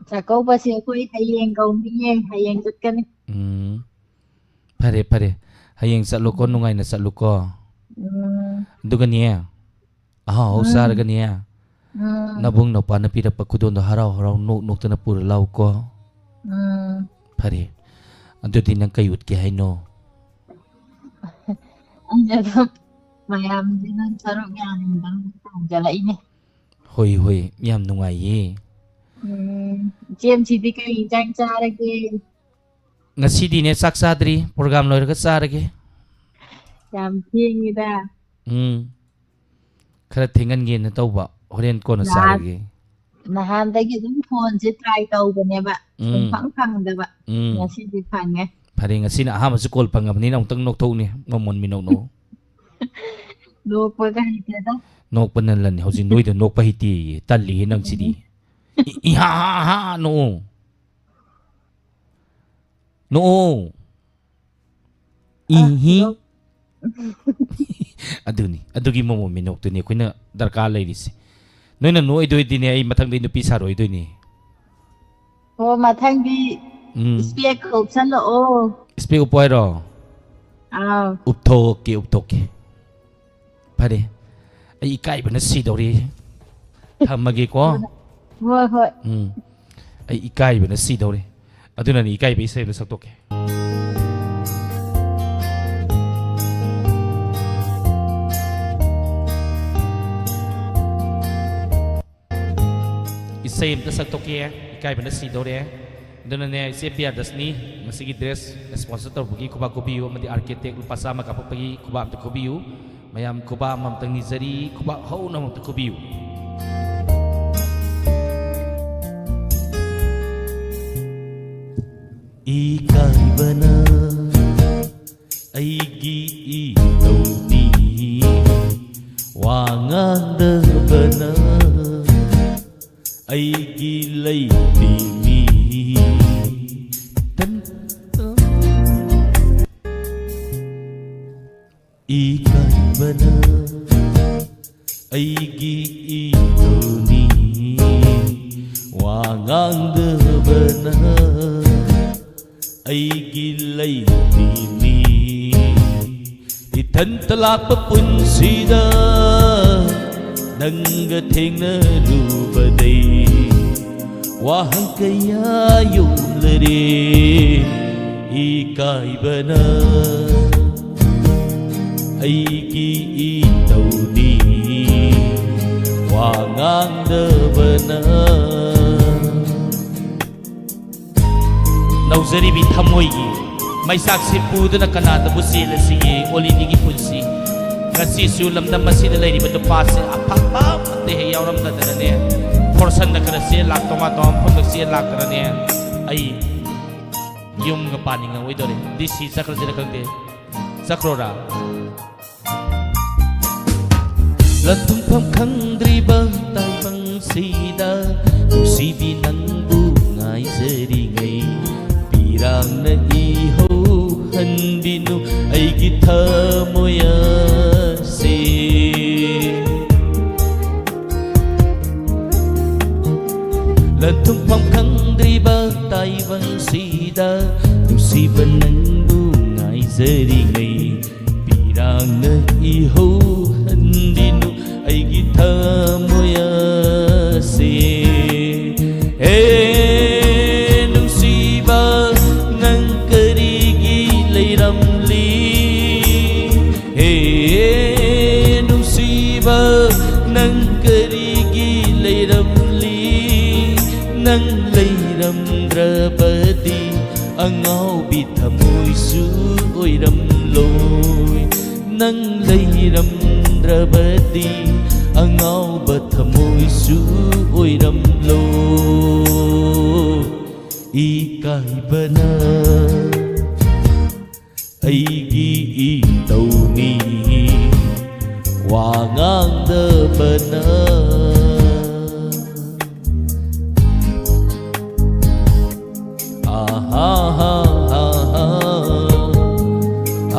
ꯆꯥꯛꯀꯧꯕꯁꯦ ꯑꯩꯈꯣꯏ ꯍꯌꯦꯡ ꯀꯧꯅꯤꯌꯦ, ꯍꯌꯦꯡ ꯆꯠꯀꯅꯤ꯫ ꯎꯝ, ꯐꯔꯦ ꯐꯔꯦ, ꯍꯌꯦꯡ ꯆꯠꯂꯨꯀꯣ, ꯎꯝ, ꯅꯨꯡꯉꯥꯏꯅ ꯆꯠꯂꯨꯀꯣ꯫ ꯎꯝ, ꯑꯗꯨꯒꯅꯦ, ꯑꯍꯥꯎ ꯑꯍꯥꯎ ꯎꯝ, ꯆꯥꯔꯒꯅꯦ, ꯎꯝ, ꯅꯕꯨꯡ ꯅꯧꯄꯥꯅ ꯄꯤꯔꯛꯄ ꯈꯨꯗꯣꯜꯗꯣ ꯍꯔꯥꯎ ꯍꯔꯥꯎ ꯅꯣꯛ ꯅꯣꯛꯇꯅ ꯄꯨꯔ ꯂꯥꯎꯀꯣ꯫ ꯎꯝ꯫ ꯐꯔꯦ, ꯑꯗꯨꯗꯤ ꯅꯪ ꯀꯩ ꯎꯠꯀꯦ ꯍꯥꯏꯅꯣ? ꯑꯩꯁꯦ ꯑꯗꯨꯝ ꯃꯌꯥꯝꯁꯤꯅ ꯁꯔꯨꯛ ꯌꯥꯅꯤꯡꯗꯅ ꯇꯧꯖꯔꯛꯏꯅꯦ꯫ ꯍꯣꯏ ꯍꯣꯏ, ꯌꯥꯝ ꯅꯨꯡꯉꯥꯏꯌꯦ꯫ ꯎꯝ, ꯏꯆꯦꯝꯁꯤꯗꯤ ꯀꯩ ꯏꯟꯖꯥꯡ ꯆꯥꯔꯒꯦ? ꯉꯁꯤꯗꯤꯅꯦ, ꯆꯥꯛ ꯆꯥꯗ꯭ꯔꯤ, ꯄ꯭ꯔꯣꯒꯥꯝ ꯂꯣꯏꯔꯒ ꯆꯥꯔꯒꯦ꯫ ꯌꯥꯝ ꯊꯦꯡꯉꯤꯗ꯫ ꯎꯝ, ꯈꯔ ꯊꯦꯡꯍꯟꯒꯦꯅ ꯇꯧꯕ, ꯍꯣꯔꯦꯟ ꯀꯣꯟꯅ ꯅꯍꯥꯟ ꯆꯥꯔꯒꯦ꯫ ꯅꯍꯥꯟꯗꯒꯤ ꯑꯗꯨꯝ ꯐꯣꯟꯁꯦ ꯇ꯭ꯔꯥꯏ ꯇꯧꯕꯅꯦꯕ, ꯎꯝ, ꯁꯨꯡꯐꯪ ꯐꯪꯗꯕ꯫ ꯎꯝ꯫ ꯉꯁꯤꯗꯤ ꯐꯪꯉꯦ꯫ ꯐꯔꯦ, ꯉꯁꯤꯅ ꯑꯍꯥꯟꯕꯁꯨ ꯀꯣꯜ ꯐꯪꯉꯕꯅꯤꯅ ꯑꯃꯨꯛꯇꯪ ꯅꯣꯛꯊꯣꯛꯎꯅꯦ, ꯃꯃꯣꯟ ꯃꯤꯅꯣꯛ ꯅꯣꯛꯎ꯫ ꯅꯣꯛꯄꯒ ꯍꯩꯇꯦꯗ꯫ ꯅꯣꯛꯄꯅ ꯂꯟꯅꯤ꯫ ꯍꯧꯖꯤꯛ ꯅꯣꯏꯗ ꯅꯣꯛꯄ ꯍꯩꯇꯦꯌꯦ, ꯇꯜꯂꯤꯍꯦ ꯅꯪꯁꯤꯗꯤ꯫ ꯏ- ꯏꯍꯥ ꯍꯥ ꯍꯥ ꯅꯣꯛꯎ꯫ ꯅꯣꯛꯑꯣ꯫ ꯑ, ꯏꯍꯤ꯫ ꯅꯣꯛ- ꯑꯗꯨꯅꯤ, ꯑꯗꯨꯒꯤ ꯃꯃꯣꯟ ꯃꯤꯅꯣꯛꯇꯨꯅꯤ ꯑꯩꯈꯣꯏꯅ ꯗꯔꯀꯥꯔ ꯂꯩꯔꯤꯁꯦ꯫ ꯅꯣꯏꯅ ꯅꯣꯛꯑꯣꯏꯗꯣꯏꯗꯤꯅꯦ, ꯑꯩ ꯃꯊꯪꯗꯤ ꯅꯨꯄꯤ ꯁꯥꯔꯣꯏꯗꯣꯏꯅꯤ꯫ ꯑꯣ, ꯃꯊꯪꯗꯤ ꯎꯝ꯫ ꯏꯁꯄꯦꯛ ꯎꯞꯁꯜꯂꯛꯑꯣ꯫ ꯏꯁꯄꯦꯛ ꯎꯞꯄꯣ ꯍꯥꯏꯔꯣ? ꯑꯥꯎ꯫ ꯎꯞꯊꯣꯛꯀꯦ, ꯎꯞꯊꯣꯛꯀꯦ꯫ ꯐꯔꯦ, ꯑꯩ ꯏꯀꯥꯏꯕꯅ ꯁꯤꯗꯧꯔꯦ꯫ ꯊꯝꯃꯒꯦꯀꯣ꯫ ꯍꯣꯏ, ꯍꯣꯏ꯫ ꯎꯝ, ꯑꯩ ꯏꯀꯥꯏꯕꯅ ꯁꯤꯗꯧꯔꯦ꯫ ꯑꯗꯨꯅꯅꯤ, ꯏꯀꯥꯏꯕ ꯏꯁꯩ ꯑꯃ ꯁꯛꯇꯣꯛꯀꯦ꯫ ꯏꯁꯩ ꯑꯝꯇ ꯁꯛꯇꯣꯛꯀꯦ, ꯏꯀꯥꯏꯕꯅ ꯁꯤꯗꯧꯔꯦ꯫ ꯑꯗꯨꯅꯅꯦ, ꯏꯆꯦ ꯄꯤꯌꯥꯗꯁꯅꯤ, ꯉꯁꯤꯒꯤ ꯗ꯭ꯔꯦꯁ ꯁ꯭ꯄꯣꯟꯁꯔ ꯇꯧꯕꯒꯤ ꯈꯨꯕꯥꯛ ꯈꯨꯕꯤꯌꯨ, ꯑꯃꯗꯤ ꯑꯥꯔ ꯀꯦ ꯇꯦꯛ ꯂꯨꯄꯥ ꯆꯥꯝꯃ ꯀꯥꯞꯄꯛꯄꯒꯤ ꯈꯨꯕꯥꯛ ꯑꯝꯇ ꯈꯨꯕꯤꯌꯨ꯫ ꯃꯌꯥꯝ ꯈꯨꯕꯥꯛ ꯑꯃꯃꯝꯇꯪ ꯅꯤꯖꯔꯤ, ꯈꯨꯕꯥꯛ ꯍꯧꯅ ꯑꯃꯃꯝꯇ ꯈꯨꯕꯤꯌꯨ꯫ ꯏꯀꯥꯏꯕꯅ ꯑꯩꯒꯤ ꯏꯇꯧꯅꯤ, ꯋꯥ ꯉꯥꯡꯗꯕꯅ ꯑꯩꯒꯤ ꯂꯩꯇꯦꯅꯤ꯫ ꯇꯟ-, ꯏꯀꯥꯏꯕꯅ ꯑꯩꯒꯤ ꯏꯇꯧꯅꯤ, ꯋꯥ ꯉꯥꯡꯗꯕꯅ ꯑꯩꯒꯤ ꯂꯩꯇꯦꯅꯤ꯫ ꯏꯊꯟꯇ ꯂꯥꯛꯄ ꯄꯨꯟꯁꯤꯗ ꯅꯪꯒ ꯊꯦꯡꯅꯔꯨꯕꯗꯩ ꯋꯥꯍꯪ ꯀꯌꯥ ꯌꯣꯝꯂꯔꯦ꯫ ꯏꯀꯥꯏꯕꯅ ꯑꯩꯒꯤ ꯏꯇꯧꯅꯤ, ꯋꯥ ꯉꯥꯡꯗꯕꯅ꯫ ꯅꯧꯖꯔꯤꯕꯤ ꯊꯃꯣꯏꯒꯤ ꯃꯩꯆꯥꯛꯁꯤ ꯄꯨꯗꯨꯅ ꯀꯅꯥꯗꯕꯨ ꯆꯦꯜꯂꯁꯤꯒꯦ ꯑꯣꯂꯤꯅꯤꯒꯤ ꯄꯨꯟꯁꯤ? ꯉꯁꯤꯁꯨ ꯂꯝꯗꯝ ꯑꯁꯤꯗ ꯂꯩꯔꯤꯕ ꯅꯨꯄꯥꯁꯦ ꯑꯐꯕ ꯑꯃꯠꯇ ꯍꯦꯛ ꯌꯥꯎꯔꯝꯗꯗꯅꯅꯦ, ꯐꯣꯔꯁꯟꯗ ꯈꯔ ꯆꯦꯜ ꯂꯥꯛ, ꯇꯣꯉꯥꯟ ꯇꯣꯉꯥꯟ ꯃꯐꯝꯗ ꯆꯦꯜ ꯂꯥꯛꯇꯅꯅꯦ, ꯑꯩ ꯌꯨꯝꯒ ꯄꯥꯅꯤꯡꯉꯛꯑꯣꯏꯗꯧꯔꯦ꯫ ꯗꯤ ꯁꯤ ꯆꯠꯈ꯭ꯔꯁꯤꯔ ꯈꯪꯗꯦ, ꯆꯠꯈ꯭ꯔꯣꯔꯥ? ꯂꯟꯊꯨꯡꯐꯝ ꯈꯪꯗ꯭ꯔꯤꯕ ꯇꯥꯏꯕꯪꯁꯤꯗ ꯅꯨꯡꯁꯤꯕꯤ ꯅꯪꯕꯨ ꯉꯥꯏꯖꯔꯤꯉꯩ ꯄꯤꯔꯥꯡꯅ ꯏꯍꯧꯍꯟꯕꯤꯅꯨ ꯑꯩꯒꯤ ꯊꯃꯣꯏ ꯑꯁꯤ꯫ ꯂꯟꯊꯨꯡꯐꯝ ꯈꯪꯗ꯭ꯔꯤꯕ ꯇꯥꯏꯕꯪꯁꯤꯗ ꯅꯨꯡꯁꯤꯕ ꯅꯪꯕꯨ ꯉꯥꯏꯖꯔꯤꯉꯩ ꯄꯤꯔꯥꯡꯅ ꯏꯍꯧꯍꯟꯕꯤꯅꯨ ꯑꯩꯒꯤ ꯊꯃꯣꯏ ꯑꯁꯤ꯫ ꯍꯦ ꯅꯨꯡꯁꯤꯕ, ꯅꯪ ꯀꯔꯤꯒꯤ ꯂꯩꯔꯝꯂꯤ? ꯍꯦ ꯅꯨꯡꯁꯤꯕ, ꯅꯪ ꯀꯔꯤꯒꯤ ꯂꯩꯔꯝꯂꯤ? ꯅꯪ ꯂꯩꯔꯝꯗ꯭ꯔꯕꯗꯤ ꯑꯉꯥꯎꯕꯤ ꯊꯃꯣꯏꯁꯨ ꯑꯣꯏꯔꯝꯂꯣꯏ꯫ ꯅꯪ ꯂꯩꯔꯝꯗ꯭ꯔꯕꯗꯤ ꯑꯉꯥꯎꯕ ꯊꯃꯣꯏꯁꯨ ꯑꯣꯏꯔꯝꯂꯣꯏ꯫ ꯏꯀꯥꯏꯕꯅ ꯑꯩꯒꯤ ꯏꯇꯧꯅꯤ, ꯋꯥ ꯉꯥꯡꯗꯕꯅ꯫ ꯑꯍꯥ, ꯍꯥ, ꯍꯥ, ꯍꯥ꯫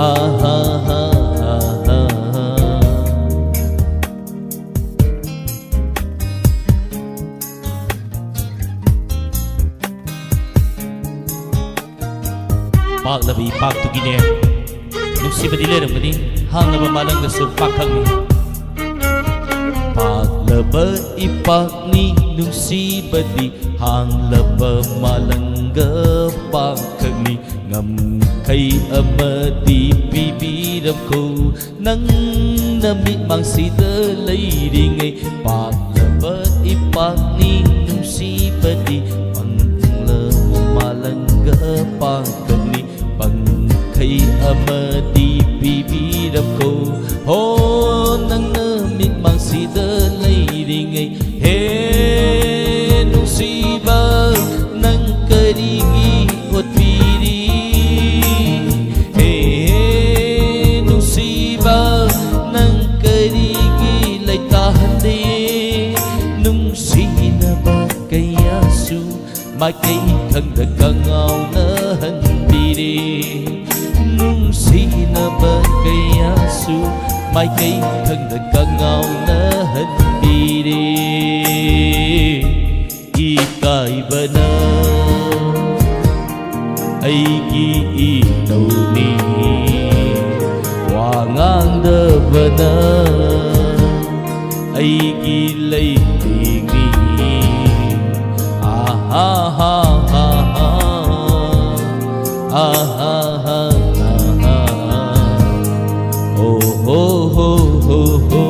ꯑꯍꯥ, ꯍꯥ, ꯍꯥ, ꯍꯥ꯫ ꯄꯥꯛꯂꯕ ꯏꯄꯥꯛꯇꯨꯒꯤꯅꯦ꯫ ꯅꯨꯡꯁꯤꯕꯗꯤ ꯂꯩꯔꯝꯒꯅꯤ, ꯍꯥꯡꯂꯕ ꯃꯥꯂꯪꯗꯁꯨ ꯄꯥꯛꯈꯪꯅꯤ꯫ ꯄꯥꯛꯂꯕ ꯏꯄꯥꯛꯅꯤ ꯅꯨꯡꯁꯤꯕꯗꯤ, ꯍꯥꯡꯂꯕ ꯃꯥꯂꯪꯒ ꯄꯥꯡꯈꯛꯅꯤ, ꯉꯝꯈꯩ ꯑꯃꯗꯤ ꯄꯤꯕꯤꯔꯝꯈꯣ꯫ ꯅꯪꯅ ꯃꯤꯠꯃꯥꯡꯁꯤꯗ ꯂꯩꯔꯤꯉꯩ, ꯄꯥꯛꯂꯕ ꯏꯄꯥꯛꯅꯤ ꯅꯨꯡꯁꯤꯕꯗꯤ, ꯄꯥꯡꯂꯕ ꯃꯥꯂꯪꯒ ꯄꯥꯡꯈꯛꯅꯤ, ꯄꯪꯈꯩ ꯑꯃꯗꯤ ꯄꯤꯕꯤꯔꯝꯈꯣ꯫ ꯍꯣ, ꯅꯪꯅ ꯃꯤꯠꯃꯥꯡꯁꯤꯗ ꯂꯩꯔꯤꯉꯩ, ꯍꯦ ꯅꯨꯡꯁꯤꯕ, ꯅꯪ ꯀꯔꯤꯒꯤ ꯑꯣꯠꯄꯤꯔꯤ? ꯍꯦ ꯅꯨꯡꯁꯤꯕ, ꯅꯪ ꯀꯔꯤꯒꯤ ꯂꯩꯇꯥꯍꯟꯗꯦ? ꯅꯨꯡꯁꯤꯅꯕ ꯀꯌꯥꯁꯨ ꯃꯥꯏꯀꯩ ꯈꯪꯗ ꯀꯉꯥꯎꯅꯍꯟꯕꯤꯔꯦ꯫ ꯅꯨꯡꯁꯤꯅꯕ ꯀꯌꯥꯁꯨ ꯃꯥꯏꯀꯩ ꯈꯪꯗ ꯀꯉꯥꯎꯅꯍꯟꯕꯤꯔꯦ꯫ ꯏꯀꯥꯏꯕꯅ ꯑꯩꯒꯤ ꯏꯇꯧꯅꯤ, ꯋꯥ ꯉꯥꯡꯗꯕꯅ ꯑꯩꯒꯤ ꯂꯩꯇꯦꯡꯅꯤ꯫ ꯑꯍꯥ ꯍꯥ ꯍꯥ ꯍꯥ, ꯑꯍꯥ ꯍꯥ ꯍꯥ ꯍꯥ, ꯑꯣ ꯍꯣ ꯍꯣ ꯍꯣ ꯍꯣ꯫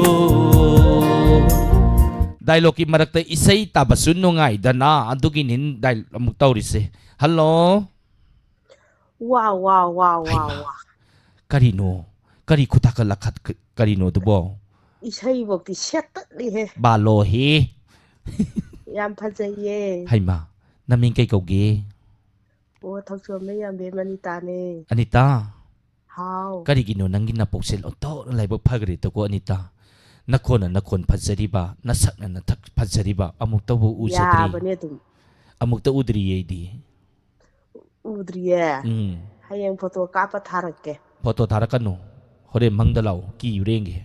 ꯗꯥꯏꯂꯣꯛꯀꯤ ꯃꯔꯛꯇ ꯏꯁꯩ ꯇꯥꯕꯁꯨ ꯅꯨꯡꯉꯥꯏꯗꯅ, ꯑꯗꯨꯒꯤꯅꯤ ꯗꯥꯏ-, ꯑꯃꯨꯛ ꯇꯧꯔꯤꯁꯦ꯫ ꯍꯜꯂꯣ꯫ ꯋꯥ, ꯋꯥ, ꯋꯥ, ꯋꯥ, ꯍꯩꯃꯥ꯫ ꯋꯥ꯫ ꯀꯔꯤꯅꯣ? ꯀꯔꯤ ꯈꯨꯊꯥꯛꯀ ꯂꯈꯠ-, ꯀꯔꯤꯅꯣ ꯑꯗꯨꯕꯣ? ꯏꯁꯩꯕꯣꯛꯇꯤ ꯁꯦꯠꯇꯠꯂꯤꯍꯦ꯫ ꯕꯥꯂꯣꯍꯦ꯫ ꯌꯥꯝ ꯐꯖꯩꯌꯦ꯫ ꯍꯩꯃꯥ, ꯅꯃꯤꯡ ꯀꯩ ꯀꯧꯒꯦ? ꯑꯣ, ꯊꯧꯆꯣꯝꯅ ꯌꯥꯝꯕꯦꯝ ꯑꯅꯤꯇꯥꯅꯦ꯫ ꯑꯅꯤꯇꯥ? ꯍꯥꯎ꯫ ꯀꯔꯤꯒꯤꯅꯣ ꯅꯪꯒꯤ ꯅꯄꯣꯛꯁꯦ ꯑꯣꯟꯊꯣꯛꯅ ꯂꯥꯏꯕꯛ ꯐꯈ꯭ꯔꯦꯗꯀꯣ, ꯑꯅꯤꯇꯥ? ꯅꯈꯣꯟꯅ ꯅꯈꯣꯟ ꯐꯖꯔꯤꯕ, ꯅꯁꯛꯅ ꯅꯁꯛ ꯐꯖꯔꯤꯕ, ꯑꯃꯨꯛꯇꯕꯨ ꯎꯖꯗ꯭ꯔꯤ꯫ ꯌꯥꯕꯅꯦ ꯑꯗꯨꯝ꯫ ꯑꯃꯨꯛꯇ ꯎꯗ꯭ꯔꯤꯌꯦ ꯑꯩꯗꯤ꯫ ꯎꯗ꯭ꯔꯤꯌꯦ? ꯎꯝ꯫ ꯍꯌꯦꯡ ꯐꯣꯇꯣ ꯀꯥꯞꯄ ꯊꯥꯔꯛꯀꯦ꯫ ꯐꯣꯇꯣ ꯊꯥꯔꯛꯀꯅꯨ꯫ ꯍꯣꯔꯦꯟ ꯃꯪꯗ ꯂꯥꯛꯑꯣ, ꯀꯤꯕ꯭ꯔꯥ ꯌꯦꯡꯒꯦ꯫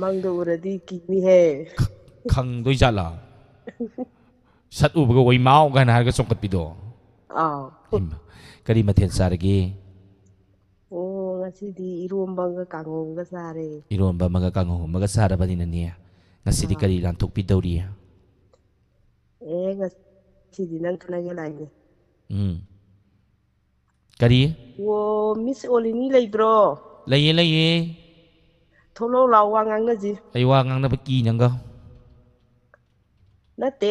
ꯃꯪꯗ ꯎꯔꯗꯤ ꯀꯤꯅꯤꯍꯦ꯫ ꯈ-, ꯈꯪꯗꯣꯏ ꯖꯥꯠꯂꯥ? ꯁꯠ ꯎꯕꯒ "ꯋꯩꯃꯥꯎ" ꯀꯥꯏꯅ ꯍꯥꯏꯔꯒ ꯆꯣꯡꯈꯠꯄꯤꯗꯣ꯫ ꯑꯥꯎ꯫ ꯍꯩꯃꯥ, ꯀꯔꯤ ꯃꯊꯦꯜ ꯆꯥꯔꯒꯦ? ꯑꯣ, ꯉꯁꯤꯗꯤ ꯏꯔꯣꯝꯕꯒ ꯀꯥꯡꯉꯧꯒ ꯆꯥꯔꯦ꯫ ꯏꯔꯣꯟꯕ ꯑꯃꯒ ꯀꯥꯡꯍꯧ ꯑꯃꯒ ꯆꯥꯔꯕꯅꯤꯅꯅꯦ, ꯉꯁꯤꯗꯤ ꯑꯥ꯫ ꯀꯔꯤ ꯂꯥꯟꯊꯣꯛꯄꯤꯗꯧꯔꯤ? ꯑꯦ, ꯉꯁꯤꯗꯤ ꯅꯪ ꯈꯟꯅꯒꯦ ꯂꯥꯛꯏꯅꯦ꯫ ꯎꯝ꯫ ꯀꯔꯤ? ꯑꯣ, ꯃꯤꯁ ꯑꯣꯂꯤꯅꯤ ꯂꯩꯕ꯭ꯔꯣ? ꯂꯩꯌꯦ, ꯂꯩꯌꯦ꯫ ꯊꯣꯛꯂꯛꯑꯣ ꯂꯥꯛꯑꯣ, ꯋꯥ ꯉꯥꯡꯅꯁꯤ꯫ ꯑꯩ ꯋꯥ ꯉꯥꯡꯅꯕ ꯀꯤ ꯅꯪꯒ꯫ ꯅꯠꯇꯦ,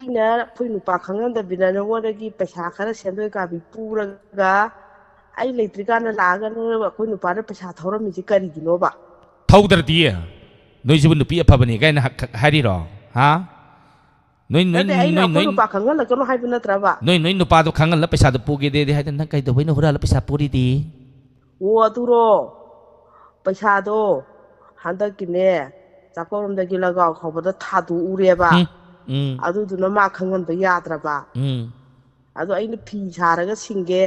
ꯑꯩꯅ ꯑꯩꯈꯣꯏ ꯅꯨꯄꯥ ꯈꯪꯍꯟꯗꯕꯤꯗ ꯅꯉꯣꯟꯗꯒꯤ ꯄꯩꯁꯥ ꯈꯔ ꯁꯦꯟꯗꯣꯏ ꯀꯥꯕꯤ ꯄꯨꯔꯒ ꯑꯩ ꯂꯩꯇ꯭ꯔꯤꯀꯥꯟꯗ ꯂꯥꯛꯑꯒ ꯅꯪꯅ ꯑꯩꯈꯣꯏ ꯅꯨꯄꯥꯅ ꯄꯩꯁꯥ ꯊꯧꯔꯝꯃꯤꯁꯤ ꯀꯔꯤꯒꯤꯅꯣꯕ? ꯊꯧꯗ꯭ꯔꯗꯤ? ꯅꯣꯏꯁꯤꯕꯨ ꯅꯨꯄꯤ ꯑꯐꯕꯅꯤ ꯀꯥꯏꯅ ꯍꯛ-, ꯍꯛ-, ꯍꯥꯏꯔꯤꯔꯣ? ꯍꯥ? ꯅꯣꯏ, ꯅꯣꯏ, ꯅꯠꯇꯦ, ꯑꯩꯅ ꯅꯣꯏ, ꯑꯩꯈꯣꯏ ꯅꯣꯏ, ꯅꯨꯄꯥ ꯈꯪꯍꯜꯂꯛꯀꯅꯣ ꯍꯥꯏꯕ ꯅꯠꯇ꯭ꯔꯕ? ꯅꯣꯏ, ꯅꯣꯏ ꯅꯨꯄꯥꯗꯣ ꯈꯪꯍꯜꯂ ꯄꯩꯁꯥꯗꯣ ꯄꯨꯒꯦꯗꯦꯗꯤ ꯍꯥꯏꯗꯅ ꯅꯪ ꯀꯩꯗꯧꯕꯩꯅꯣ ꯍꯨꯔꯥꯜꯂ ꯄꯩꯁꯥ ꯄꯨꯔꯤꯗꯤ? ꯑꯣ, ꯑꯗꯨꯔꯣ? ꯄꯩꯁꯥꯗꯣ ꯍꯟꯗꯛꯀꯤꯅꯦ, ꯆꯥꯛꯀꯧꯔꯣꯝꯗꯒꯤ ꯂꯒꯥꯎ ꯈꯥꯎꯕꯗ ꯊꯥꯗꯣꯛꯎꯔꯦꯕ꯫ ꯎꯝ, ꯎꯝ, ꯑꯗꯨꯗꯨꯅ ꯃꯥ ꯈꯪꯍꯟꯕ ꯌꯥꯗ꯭ꯔꯕ꯫ ꯎꯝ꯫ ꯑꯗꯣ ꯑꯩꯅ ꯐꯤ ꯁꯥꯔꯒ ꯁꯤꯡꯒꯦ,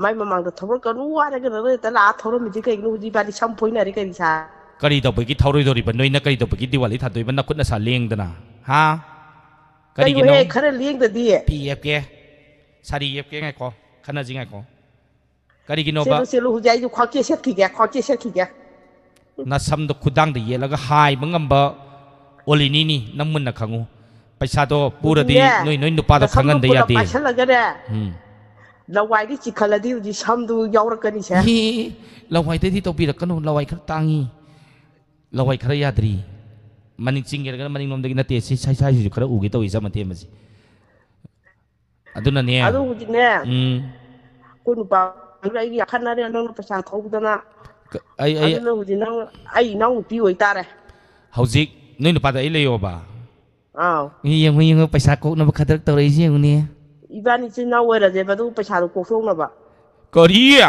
ꯃꯥꯏ ꯃꯃꯥꯡꯗ ꯊꯧꯔꯛꯀꯅꯨ ꯍꯥꯏꯔꯒ ꯅꯪꯅ ꯍꯦꯛꯇ ꯂꯥꯛꯑ ꯊꯧꯔꯝꯃꯤꯗꯤ ꯀꯩꯒꯤꯅꯣ? ꯍꯧꯖꯤꯛ ꯏꯕꯥꯅꯤ ꯁꯝ ꯐꯣꯏꯅꯔꯦ ꯀꯔꯤ ꯁꯥ? ꯀꯔꯤ ꯇꯧꯕꯒꯤ ꯊꯧꯔꯣꯏꯗꯧꯔꯤꯕ? ꯅꯣꯏꯅ ꯀꯔꯤ ꯇꯧꯕꯒꯤ ꯗꯤꯋꯥꯂꯤ ꯊꯥꯗꯣꯏꯕ? ꯅꯈꯨꯠ ꯅꯁꯥ ꯂꯦꯡꯗꯅ, ꯍꯥ? ꯀꯔꯤꯒꯤꯅꯣ? ꯀꯩꯅꯣꯍꯦ, ꯈꯔ ꯂꯦꯡꯗꯗꯤ꯫ ꯐꯤ ꯌꯦꯞꯀꯦ, ꯁꯥꯔꯤ ꯌꯦꯞꯀꯦ, ꯉꯥꯏꯈꯣ, ꯈꯟꯅꯁꯤ, ꯉꯥꯏꯈꯣ꯫ ꯀꯔꯤꯒꯤꯅꯣꯕ? ꯆꯦꯜꯂꯨ, ꯆꯦꯜꯂꯨ, ꯍꯧꯖꯤꯛ ꯑꯩꯁꯨ ꯈ꯭ꯋꯥꯡꯆꯦ ꯁꯦꯠꯈꯤꯒꯦ, ꯈ꯭ꯋꯥꯡꯆꯦ ꯁꯦꯠꯈꯤꯒꯦ꯫ ꯅꯁꯝꯗꯣ ꯈꯨꯗꯥꯡꯗ ꯌꯦꯠꯂꯒ ꯍꯥꯏꯕ ꯉꯝꯕ ꯑꯣꯂꯤꯅꯤꯅꯤ, ꯅꯪ ꯃꯨꯟꯅ ꯈꯪꯉꯨ꯫ ꯄꯩꯁꯥꯗꯣ ꯄꯨꯔꯗꯤ ꯍꯧꯖꯤꯛꯅꯦ, ꯅꯣꯏ, ꯅꯣꯏ ꯅꯨꯄꯥꯗꯣ ꯅꯁꯝꯗꯣ ꯈꯪꯍꯟꯗ ꯄꯨꯂꯞ ꯌꯥꯗꯦ꯫ ꯄꯥꯏꯁꯜꯂꯒꯅꯦ, ꯎꯝ꯫ ꯂꯋꯥꯏꯗꯤ ꯆꯤꯈꯠꯂꯗꯤ ꯍꯧꯖꯤꯛ ꯁꯝꯗꯨ ꯌꯥꯎꯔꯛꯀꯅꯤꯁꯦ꯫ ꯏ, ꯂꯋꯥꯏꯗꯗꯤ ꯇꯧꯕꯤꯔꯛꯀꯅꯨ, ꯂꯋꯥꯏ ꯈꯔ ꯇꯥꯡꯉꯤ, ꯂꯋꯥꯏ ꯈꯔ ꯌꯥꯗ꯭ꯔꯤ꯫ ꯃꯅꯤꯡ ꯆꯤꯡꯒꯦꯔꯒꯅ ꯃꯅꯤꯡꯂꯣꯝꯗꯒꯤ ꯅꯠꯇꯦ, ꯁꯤ ꯁꯥꯏ ꯁꯥꯏꯁꯤꯁꯨ ꯈꯔ ꯎꯒꯦ ꯇꯧꯏ, ꯏꯆꯝ ꯑꯇꯦꯝꯕꯁꯤ꯫ ꯑꯗꯨꯅꯅꯦ꯫ ꯑꯗꯨ ꯍꯧꯖꯤꯛꯅꯦ, ꯎꯝ꯫ ꯑꯩꯈꯣꯏ ꯅꯨꯄꯥ ꯑꯩꯒ ꯌꯥꯈꯠꯅꯔꯦ, ꯅꯪꯅ ꯄꯩꯁꯥ ꯊꯧꯗꯅ꯫ ꯀ-, ꯑꯩ, ꯑꯩ, ꯑꯗꯨꯅ ꯍꯧꯖꯤꯛ ꯅꯪ ꯑꯩ ꯏꯅꯥꯎꯅꯨꯄꯤ ꯑꯣꯏꯇꯥꯔꯦ꯫ ꯍꯧꯖꯤꯛ ꯅꯣꯏ ꯅꯨꯄꯥꯗ ꯑꯩ ꯂꯩꯌꯣꯕ? ꯑꯥꯎ꯫ ꯌꯦꯡꯉꯨ, ꯌꯦꯡꯉꯨ, ꯄꯩꯁꯥ ꯀꯣꯛꯅꯕ ꯈꯗ꯭ꯔꯛ ꯇꯧꯔꯛꯏꯁꯦ ꯌꯦꯡꯉꯨꯅꯦ꯫ ꯏꯕꯥꯅꯤ ꯏꯆꯤꯟ ꯏꯅꯥꯎ ꯑꯣꯏꯔꯁꯦꯕ, ꯑꯗꯨꯒ ꯄꯩꯁꯥꯗꯣ ꯀꯣꯛꯊꯣꯛꯅꯕ꯫ ꯀꯔꯤ?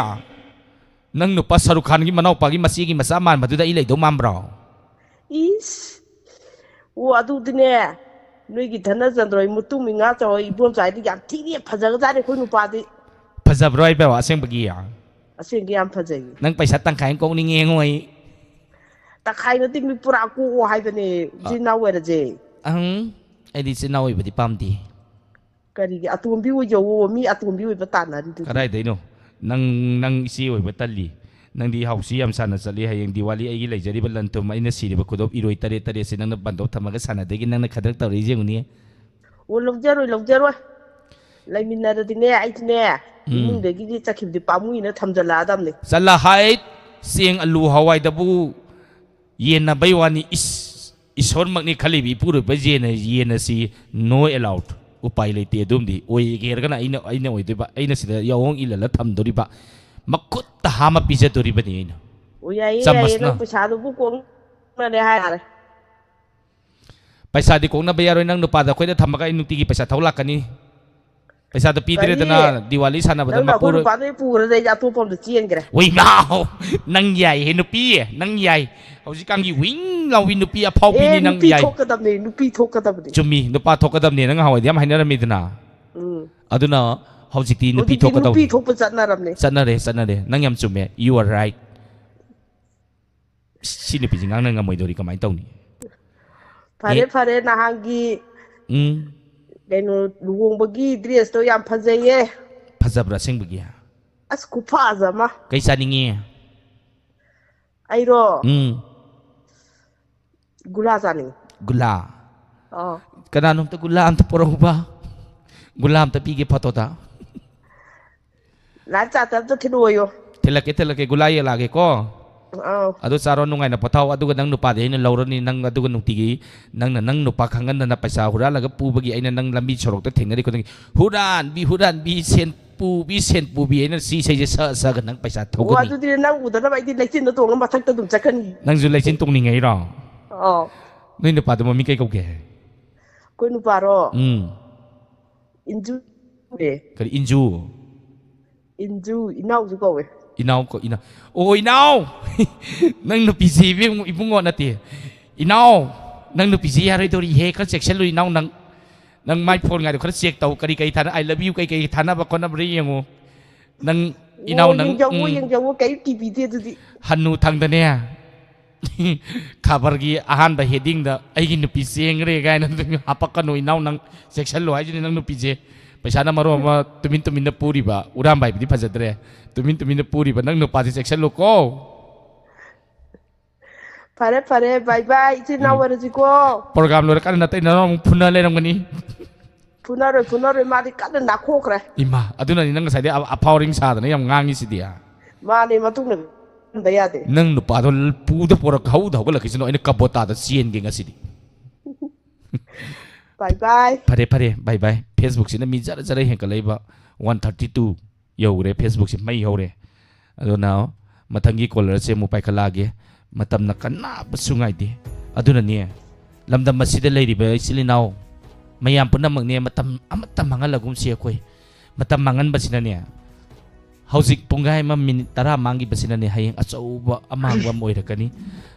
ꯅꯪ ꯅꯨꯄꯥ ꯁꯔꯨꯛ ꯈꯥꯟꯒꯤ ꯃꯅꯥꯎꯄꯥꯒꯤ ꯃꯆꯦꯒꯤ ꯃꯆꯥ ꯃꯥꯟꯕꯗꯨꯗ ꯑꯩ ꯂꯩꯗꯧ ꯃꯥꯟꯕ꯭ꯔꯣ? ꯏꯁ! ꯑꯣ, ꯑꯗꯨꯗꯤꯅꯦ, ꯅꯣꯏꯒꯤ ꯙꯅꯆꯟꯗ꯭ꯔ ꯍꯣꯏ ꯃꯇꯨꯡ ꯃꯤꯉꯥ ꯆꯥꯎꯍꯣꯏ ꯏꯕꯣꯝꯆꯥ ꯍꯥꯏꯗꯤ ꯌꯥꯝ ꯊꯤꯅ ꯐꯖꯒ꯭ꯔꯖꯥꯠꯅꯤ ꯑꯩꯈꯣꯏ ꯅꯨꯄꯥꯗꯤ꯫ ꯐꯖꯕ꯭ꯔꯣ ꯍꯥꯏꯕ ꯑꯁꯦꯡꯕꯒꯤ? ꯑꯁꯦꯡꯒꯤ ꯌꯥꯝ ꯐꯖꯩ꯫ ꯅꯪ ꯄꯩꯁꯥ ꯇꯪꯈꯥꯏ ꯑꯃ ꯀꯣꯛꯅꯤꯡꯉꯦ ꯌꯦꯡꯉꯣ ꯑꯩ꯫ ꯇꯪꯈꯥꯏ ꯅꯠꯇꯦ, ꯃꯤ ꯄꯨꯔꯥ ꯀꯣꯛꯑꯣ ꯍꯥꯏꯕꯅꯦ, ꯏꯆꯤꯟ ꯏꯅꯥꯎ ꯑꯣꯏꯔꯁꯦ꯫ ꯑꯍꯪ, ꯑꯩꯗꯤ ꯏꯆꯤꯟ ꯏꯅꯥꯎ ꯑꯣꯏꯕꯗꯤ ꯄꯥꯝꯗꯦ꯫ ꯀꯔꯤꯒꯤ? ꯑꯇꯣꯝꯕꯤ ꯑꯣꯏꯖꯧꯋꯣ, ꯃꯤ ꯑꯇꯣꯝꯕꯤ ꯑꯣꯏꯕ ꯇꯥꯟꯅꯔꯤꯗꯨꯗꯤ꯫ ꯀꯗꯥꯏꯗꯩꯅꯣ? ꯅꯪ, ꯅꯪ ꯏꯆꯦ ꯑꯣꯏꯕ ꯇꯜꯂꯤ꯫ ꯅꯪꯗꯤ ꯍꯥꯎꯁꯤ ꯌꯥꯝ ꯁꯥꯟꯅ ꯆꯠꯂꯤ꯫ ꯍꯌꯦꯡ ꯗꯤꯋꯥꯂꯤ ꯑꯩꯒꯤ ꯂꯩꯖꯔꯤꯕ ꯂꯟ ꯊꯨꯝ, ꯑꯩꯅ ꯁꯤꯔꯤꯕ ꯈꯨꯗꯣꯞ ꯏꯔꯣꯏ ꯇꯔꯦꯠ ꯇꯔꯦꯠꯁꯦ ꯅꯪꯅ ꯕꯟꯗꯣꯞ ꯊꯝꯃꯒ ꯁꯥꯟꯅꯗꯒꯤ ꯅꯪꯅ ꯈꯗ꯭ꯔꯛ ꯇꯧꯔꯛꯏꯁꯦ ꯌꯦꯡꯉꯨꯅꯦ꯫ ꯑꯣ, ꯂꯧꯖꯔꯣꯏ, ꯂꯧꯖꯔꯣꯏ꯫ ꯂꯩꯃꯤꯟꯅꯔꯗꯤꯅꯦ, ꯑꯩꯗꯤꯅꯦ, ꯎꯝ꯫ ꯏꯃꯨꯡꯗꯒꯤꯗꯤ ꯆꯠꯈꯤꯕꯗꯤ ꯄꯥꯝꯃꯨꯏꯅ ꯊꯝꯖꯜꯂꯛꯑꯗꯕꯅꯤ꯫ ꯆꯠꯂ ꯍꯥꯏꯠ, ꯆꯦꯡ, ꯑꯂꯨ, ꯍꯋꯥꯏꯗꯕꯨ ꯌꯦꯟꯅꯕꯩ ꯋꯥꯅꯤ꯫ ꯏꯁ, ꯏꯁꯣꯔꯃꯛꯅꯤ ꯈꯜꯂꯤꯕ ꯏꯄꯨꯔꯣꯏꯕ ꯌꯦꯟꯅ-, ꯌꯦꯟ ꯑꯁꯤ no allowed꯫ ꯎꯄꯥꯏ ꯂꯩꯇꯦ ꯑꯗꯨꯝꯗꯤ꯫ ꯑꯣꯏꯒꯦ ꯍꯥꯏꯔꯒꯅ ꯑꯩꯅ, ꯑꯩꯅ ꯑꯣꯏꯗꯣꯏꯕ꯫ ꯑꯩꯅ ꯁꯤꯗ ꯌꯥꯑꯣꯡ ꯏꯜꯂꯜꯂ ꯊꯝꯗꯣꯔꯤꯕ꯫ ꯃꯈꯨꯠꯇ ꯍꯥꯝꯃ ꯄꯤꯖꯗꯣꯔꯤꯕꯅꯤ ꯑꯩꯅ꯫ ꯑꯣ, ꯌꯥꯏꯌꯦ, ꯌꯥꯏꯌꯦ, ꯆꯥꯃꯁꯅ꯫ ꯅꯪ ꯄꯩꯁꯥꯗꯨꯕꯨ ꯀꯣꯟꯅꯔꯦ ꯍꯥꯏꯔꯦ꯫ ꯄꯩꯁꯥꯗꯤ ꯀꯣꯛꯅꯕ ꯌꯥꯔꯣꯏ, ꯅꯪ ꯅꯨꯄꯥꯗ ꯑꯩꯈꯣꯏꯗ ꯊꯝꯃꯒ ꯑꯩ ꯅꯨꯡꯇꯤꯒꯤ ꯄꯩꯁꯥ ꯊꯧ ꯂꯥꯛꯀꯅꯤ꯫ ꯄꯩꯁꯥꯗꯣ ꯀꯔꯤ? ꯄꯤꯗ꯭ꯔꯦꯗꯅ ꯗꯤꯋꯥꯂꯤ ꯁꯥꯟꯅꯕꯗ ꯅꯪꯅ ꯑꯩꯈꯣꯏ ꯃꯄꯨꯔꯣꯏ-, ꯅꯨꯄꯥꯗꯣ ꯍꯦꯛ ꯄꯨꯈ꯭ꯔꯗꯤ ꯑꯩꯗꯤ ꯑꯇꯣꯞꯄ ꯑꯝꯗ ꯆꯦꯟꯈ꯭ꯔꯦ꯫ ꯋꯩ ꯅꯥꯎ! ꯅꯪ ꯌꯥꯏꯍꯦ ꯅꯨꯄꯤ, ꯅꯪ ꯌꯥꯏ꯫ ꯍꯧꯖꯤꯛꯀꯥꯟꯒꯤ ꯋꯤꯡ ꯂꯥꯎꯕꯤ ꯅꯨꯄꯤ ꯑꯐꯥꯎꯕꯤꯅꯤ ꯑꯦ, ꯅꯪ ꯅꯨꯄꯤ ꯌꯥꯏ꯫ ꯊꯣꯛꯀꯗꯕꯅꯦ, ꯅꯨꯄꯤ ꯊꯣꯛꯀꯗꯕꯅꯦ꯫ ꯆꯨꯝꯃꯤ, ꯅꯨꯄꯥ ꯊꯣꯛꯀꯗꯕꯅꯦ, ꯅꯪ ꯉꯍꯥꯟꯋꯥꯏꯗꯤ ꯌꯥꯝ ꯍꯥꯏꯅꯔꯝꯃꯤꯗꯅ꯫ ꯎꯝ꯫ ꯑꯗꯨꯅ ꯍꯧꯖꯤꯛꯇꯤ ꯅꯨꯄꯤ ꯍꯧꯖꯤꯛꯇꯤ ꯊꯣꯛꯀꯗꯧꯅꯤ꯫ ꯅꯨꯄꯤ ꯊꯣꯛꯄ ꯆꯠꯅꯔꯕꯅꯦ꯫ ꯆꯠꯅꯔꯦ, ꯆꯠꯅꯔꯦ꯫ ꯅꯪ ꯌꯥꯝ ꯆꯨꯝꯃꯦ꯫ You are right꯫ ꯁꯤ ꯅꯨꯄꯤꯁꯤ ꯉꯥꯡꯅ ꯉꯝꯃꯣꯏꯗꯧꯔꯤ, ꯀꯃꯥꯏꯅ ꯇꯧꯅꯤ? ꯐꯔꯦ, ꯑꯦ? ꯐꯔꯦ, ꯅꯍꯥꯟꯒꯤ ꯎꯝ꯫ ꯀꯩꯅꯣ, ꯂꯨꯍꯣꯡꯕꯒꯤ dress ꯇꯣ ꯌꯥꯝ ꯐꯖꯩꯌꯦ꯫ ꯐꯖꯕ꯭ꯔꯥ ꯑꯁꯦꯡꯕꯒꯤ? ꯑꯁ, ꯈꯨꯐꯖ ꯑꯃ꯫ ꯀꯩ ꯆꯥꯅꯤꯡꯉꯤ? ꯑꯩꯔꯣ? ꯎꯝ꯫ ꯒꯨꯂꯥ ꯆꯥꯅꯤꯡꯉꯤ꯫ ꯒꯨꯂꯥ? ꯑꯥ꯫ ꯀꯅꯥꯅꯣꯝꯇ ꯒꯨꯂꯥ ꯑꯝꯇ ꯄꯣꯔꯛꯎꯕ? ꯒꯨꯂꯥ ꯑꯝꯇ ꯄꯤꯒꯦ ꯐꯣꯇꯣꯗ꯫ ꯂꯥꯏ ꯆꯥꯇ ꯑꯝꯇ ꯊꯤꯜꯂꯛꯑꯣꯌꯣ꯫ ꯊꯤꯜꯂꯛꯀꯦ, ꯊꯤꯜꯂꯛꯀꯦ, ꯒꯨꯂꯥ ꯌꯦꯜꯂꯛꯑꯒꯦꯀꯣ꯫ ꯑꯥꯎ꯫ ꯑꯗꯨ ꯆꯥꯔꯣ, ꯅꯨꯡꯉꯥꯏꯅ ꯄꯣꯊꯥꯎ, ꯑꯗꯨꯒ ꯅꯪ ꯅꯨꯄꯥꯗꯤ ꯑꯩꯅ ꯂꯧꯔꯅꯤ, ꯅꯪ ꯑꯗꯨꯒ ꯅꯨꯡꯇꯤꯒꯤ ꯅꯪꯅ ꯅꯪ ꯅꯨꯄꯥ ꯈꯪꯍꯟꯗꯅ ꯄꯩꯁꯥ ꯍꯨꯔꯥꯜꯂꯒ ꯄꯨꯕꯒꯤ ꯑꯩꯅ ꯅꯪ ꯂꯝꯕꯤ ꯁꯣꯔꯣꯛꯇ ꯊꯦꯡꯅꯔꯤ ꯈꯨꯗꯤꯡꯒꯤ, "ꯍꯨꯔꯥꯟꯕꯤ, ꯍꯨꯔꯥꯟꯕꯤ, ꯁꯦꯟ ꯄꯨꯕꯤ, ꯁꯦꯟ ꯄꯨꯕꯤ" ꯑꯩꯅ ꯁꯤ ꯏꯁꯩꯁꯦ ꯁꯛꯑ ꯁꯛꯑꯒ ꯅꯪ ꯄꯩꯁꯥ ꯑꯣ, ꯊꯧꯒꯅꯤ꯫ ꯑꯗꯨꯗꯤ ꯅꯪ ꯎꯗꯅꯕ ꯑꯩꯗꯤ ꯂꯩꯆꯤꯟꯗ ꯇꯣꯡꯉ ꯃꯊꯛꯇ ꯑꯗꯨꯝ ꯆꯠꯀꯅꯤ꯫ ꯅꯪꯁꯨ ꯂꯩꯆꯤꯟ ꯇꯣꯡꯅꯤꯡꯉꯩꯔꯣ? ꯑꯥꯎ꯫ ꯅꯣꯏ ꯅꯨꯄꯥꯗꯣ ꯃꯃꯤꯡ ꯀꯩ ꯀꯧꯒꯦ? ꯑꯩꯈꯣꯏ ꯅꯨꯄꯥꯔꯣ? ꯎꯝ꯫ ꯏꯟꯖꯨ ꯀꯧꯋꯦ꯫ ꯀꯔꯤ ꯏꯟꯖꯨ? ꯏꯟꯖꯨ, ꯏꯅꯥꯎꯁꯨ ꯀꯧꯋꯦ꯫ ꯏꯅꯥꯎ ꯀꯧ-, ꯏꯅꯥꯎ꯫ ꯑꯣ, ꯏꯅꯥꯎ! ꯅꯪ ꯅꯨꯄꯤꯁꯤ ꯏꯕꯨꯡ-, ꯏꯕꯨꯡꯉꯣ ꯅꯠꯇꯦ꯫ ꯏꯅꯥꯎ! ꯅꯪ ꯅꯨꯄꯤꯁꯤ ꯌꯥꯔꯣꯏꯗꯧꯔꯤꯍꯦ, ꯈꯔ ꯆꯦꯛꯁꯤꯜꯂꯨ ꯏꯅꯥꯎ ꯅꯪ꯫ ꯅꯪ ꯃꯥꯏ phone ꯒꯥꯏꯗꯣ ꯈꯔ check ꯇꯧ, ꯀꯔꯤ ꯀꯔꯤ ꯊꯥꯅ-, "I love you" ꯀꯩ ꯀꯩ ꯊꯥꯅꯕ ꯈꯣꯠꯅꯕ꯭ꯔꯥ ꯌꯦꯡꯉꯨ꯫ ꯅꯪ ꯏꯅꯥꯎ ꯑꯣ, ꯅꯪ, ꯌꯦꯡꯖꯧꯋꯣ, ꯎꯝ꯫ ꯌꯦꯡꯖꯧꯋꯣ, ꯀꯩꯝ ꯀꯤꯕꯤꯗꯦ ꯑꯗꯨꯗꯤ꯫ ꯍꯟꯅꯨ ꯊꯪꯗꯅꯦ꯫ ꯈꯕꯔꯒꯤ ꯑꯍꯥꯟꯕ heading ꯗ "ꯑꯩꯒꯤ ꯅꯨꯄꯤ ꯆꯦꯟꯈ꯭ꯔꯦ" ꯀꯥꯏꯅ ꯍꯥꯄꯛꯀꯅꯨ ꯏꯅꯥꯎ, ꯅꯪ ꯆꯦꯛꯁꯤꯜꯂꯨ ꯍꯥꯏꯁꯤꯅꯤ ꯅꯪ ꯅꯨꯄꯤꯁꯦ꯫ ꯄꯩꯁꯥꯅ ꯃꯔꯣꯟ ꯑꯃ ꯇꯨꯃꯤꯟ ꯇꯨꯃꯤꯟꯅ ꯄꯨꯔꯤꯕ, ꯎꯔꯥꯝꯕꯥꯏꯕꯤꯗꯤ ꯐꯖꯗ꯭ꯔꯦ, ꯇꯨꯃꯤꯟ ꯇꯨꯃꯤꯟꯅ ꯄꯨꯔꯤꯕ, ꯅꯪ ꯅꯨꯄꯥꯁꯤ ꯆꯦꯛꯁꯤꯜꯂꯨꯀꯣ꯫ ꯐꯔꯦ ꯐꯔꯦ, ꯕꯥꯏ ꯕꯥꯏ꯫ ꯏꯆꯤꯟ ꯏꯅꯥꯎ ꯑꯣꯏꯔꯁꯤꯀꯣ꯫ ꯄ꯭ꯔꯣꯒ꯭ꯔꯥꯝ ꯂꯣꯏꯔꯀꯥꯟꯗ ꯅꯇꯩ ꯅꯅꯥꯎ ꯑꯃꯨꯛ ꯐꯨꯅ ꯂꯩꯔꯝꯒꯅꯤ꯫ ꯐꯨꯅꯔꯣꯏ ꯐꯨꯅꯔꯣꯏ, ꯃꯥꯗꯤ ꯀꯟꯅ ꯅꯥꯈꯣꯛꯈ꯭ꯔꯦ꯫ ꯏꯃꯥ, ꯑꯗꯨꯅꯅꯤ ꯅꯪ ꯉꯁꯥꯏꯗꯩ ꯑ- ꯑꯐꯥꯎ ꯑꯔꯤꯡ ꯁꯥꯗꯅ ꯌꯥꯝ ꯉꯥꯡꯉꯤꯁꯤꯗꯤ꯫ ꯃꯥꯅꯦ, ꯃꯇꯨꯡꯗ ꯀꯟꯗ ꯌꯥꯗꯦ꯫ ꯅꯪ ꯅꯨꯄꯥꯗꯣ ꯄꯨꯗ ꯄꯣꯔꯛ ꯍꯧꯗ ꯍꯧꯒꯠꯂꯛꯈꯤꯁꯅꯨ, ꯑꯩꯅ ꯀꯕꯣꯇꯥꯗ ꯆꯦꯟꯒꯦ ꯉꯁꯤꯗꯤ꯫ ꯕꯥꯏ ꯕꯥꯏ꯫ ꯐꯔꯦ ꯐꯔꯦ, ꯕꯥꯏ ꯕꯥꯏ꯫ ꯐꯦꯁꯕꯨꯛꯁꯤꯅ ꯃꯤ ꯖꯔ ꯖꯔ ꯍꯦꯟꯒꯠꯂꯛꯏꯕ, ꯋꯥꯟ ꯊꯥꯔꯇꯤ ꯇꯨ ꯌꯧꯔꯦ, ꯐꯦꯁꯕꯨꯛꯁꯤ ꯃꯩ ꯍꯧꯔꯦ꯫ ꯑꯗꯨꯅ ꯃꯊꯪꯒꯤ ꯀꯣꯂꯔꯁꯦ ꯑꯃꯨꯛ ꯄꯥꯏꯈꯠꯂꯛꯑꯒꯦ꯫ ꯃꯇꯝꯅ ꯀꯅꯥꯕꯁꯨ ꯉꯥꯏꯗꯦ꯫ ꯑꯗꯨꯅꯅꯦ, ꯂꯝꯗꯝ ꯑꯁꯤꯗ ꯂꯩꯔꯤꯕ ꯏꯆꯤꯜ ꯏꯅꯥꯎ ꯃꯌꯥꯝ ꯄꯨꯝꯅꯃꯛꯅꯦ, ꯃꯇꯝ ꯑꯃꯠꯇ ꯃꯥꯡꯍꯜꯂꯒꯨꯝꯁꯤ ꯑꯩꯈꯣꯏ꯫ ꯃꯇꯝ ꯃꯥꯡꯍꯟꯕꯁꯤꯅꯅꯦ, ꯍꯧꯖꯤꯛ ꯄꯨꯡꯈꯥꯏ ꯑꯃ ꯃꯤꯅꯤꯠ ꯇꯔꯥ ꯃꯥꯡꯈꯤꯕꯁꯤꯅꯅꯦ, ꯍꯌꯦꯡ ꯑꯆꯧꯕ ꯑꯃꯥꯡꯕ ꯑꯃ ꯑꯣꯏꯔꯛꯀꯅꯤ꯫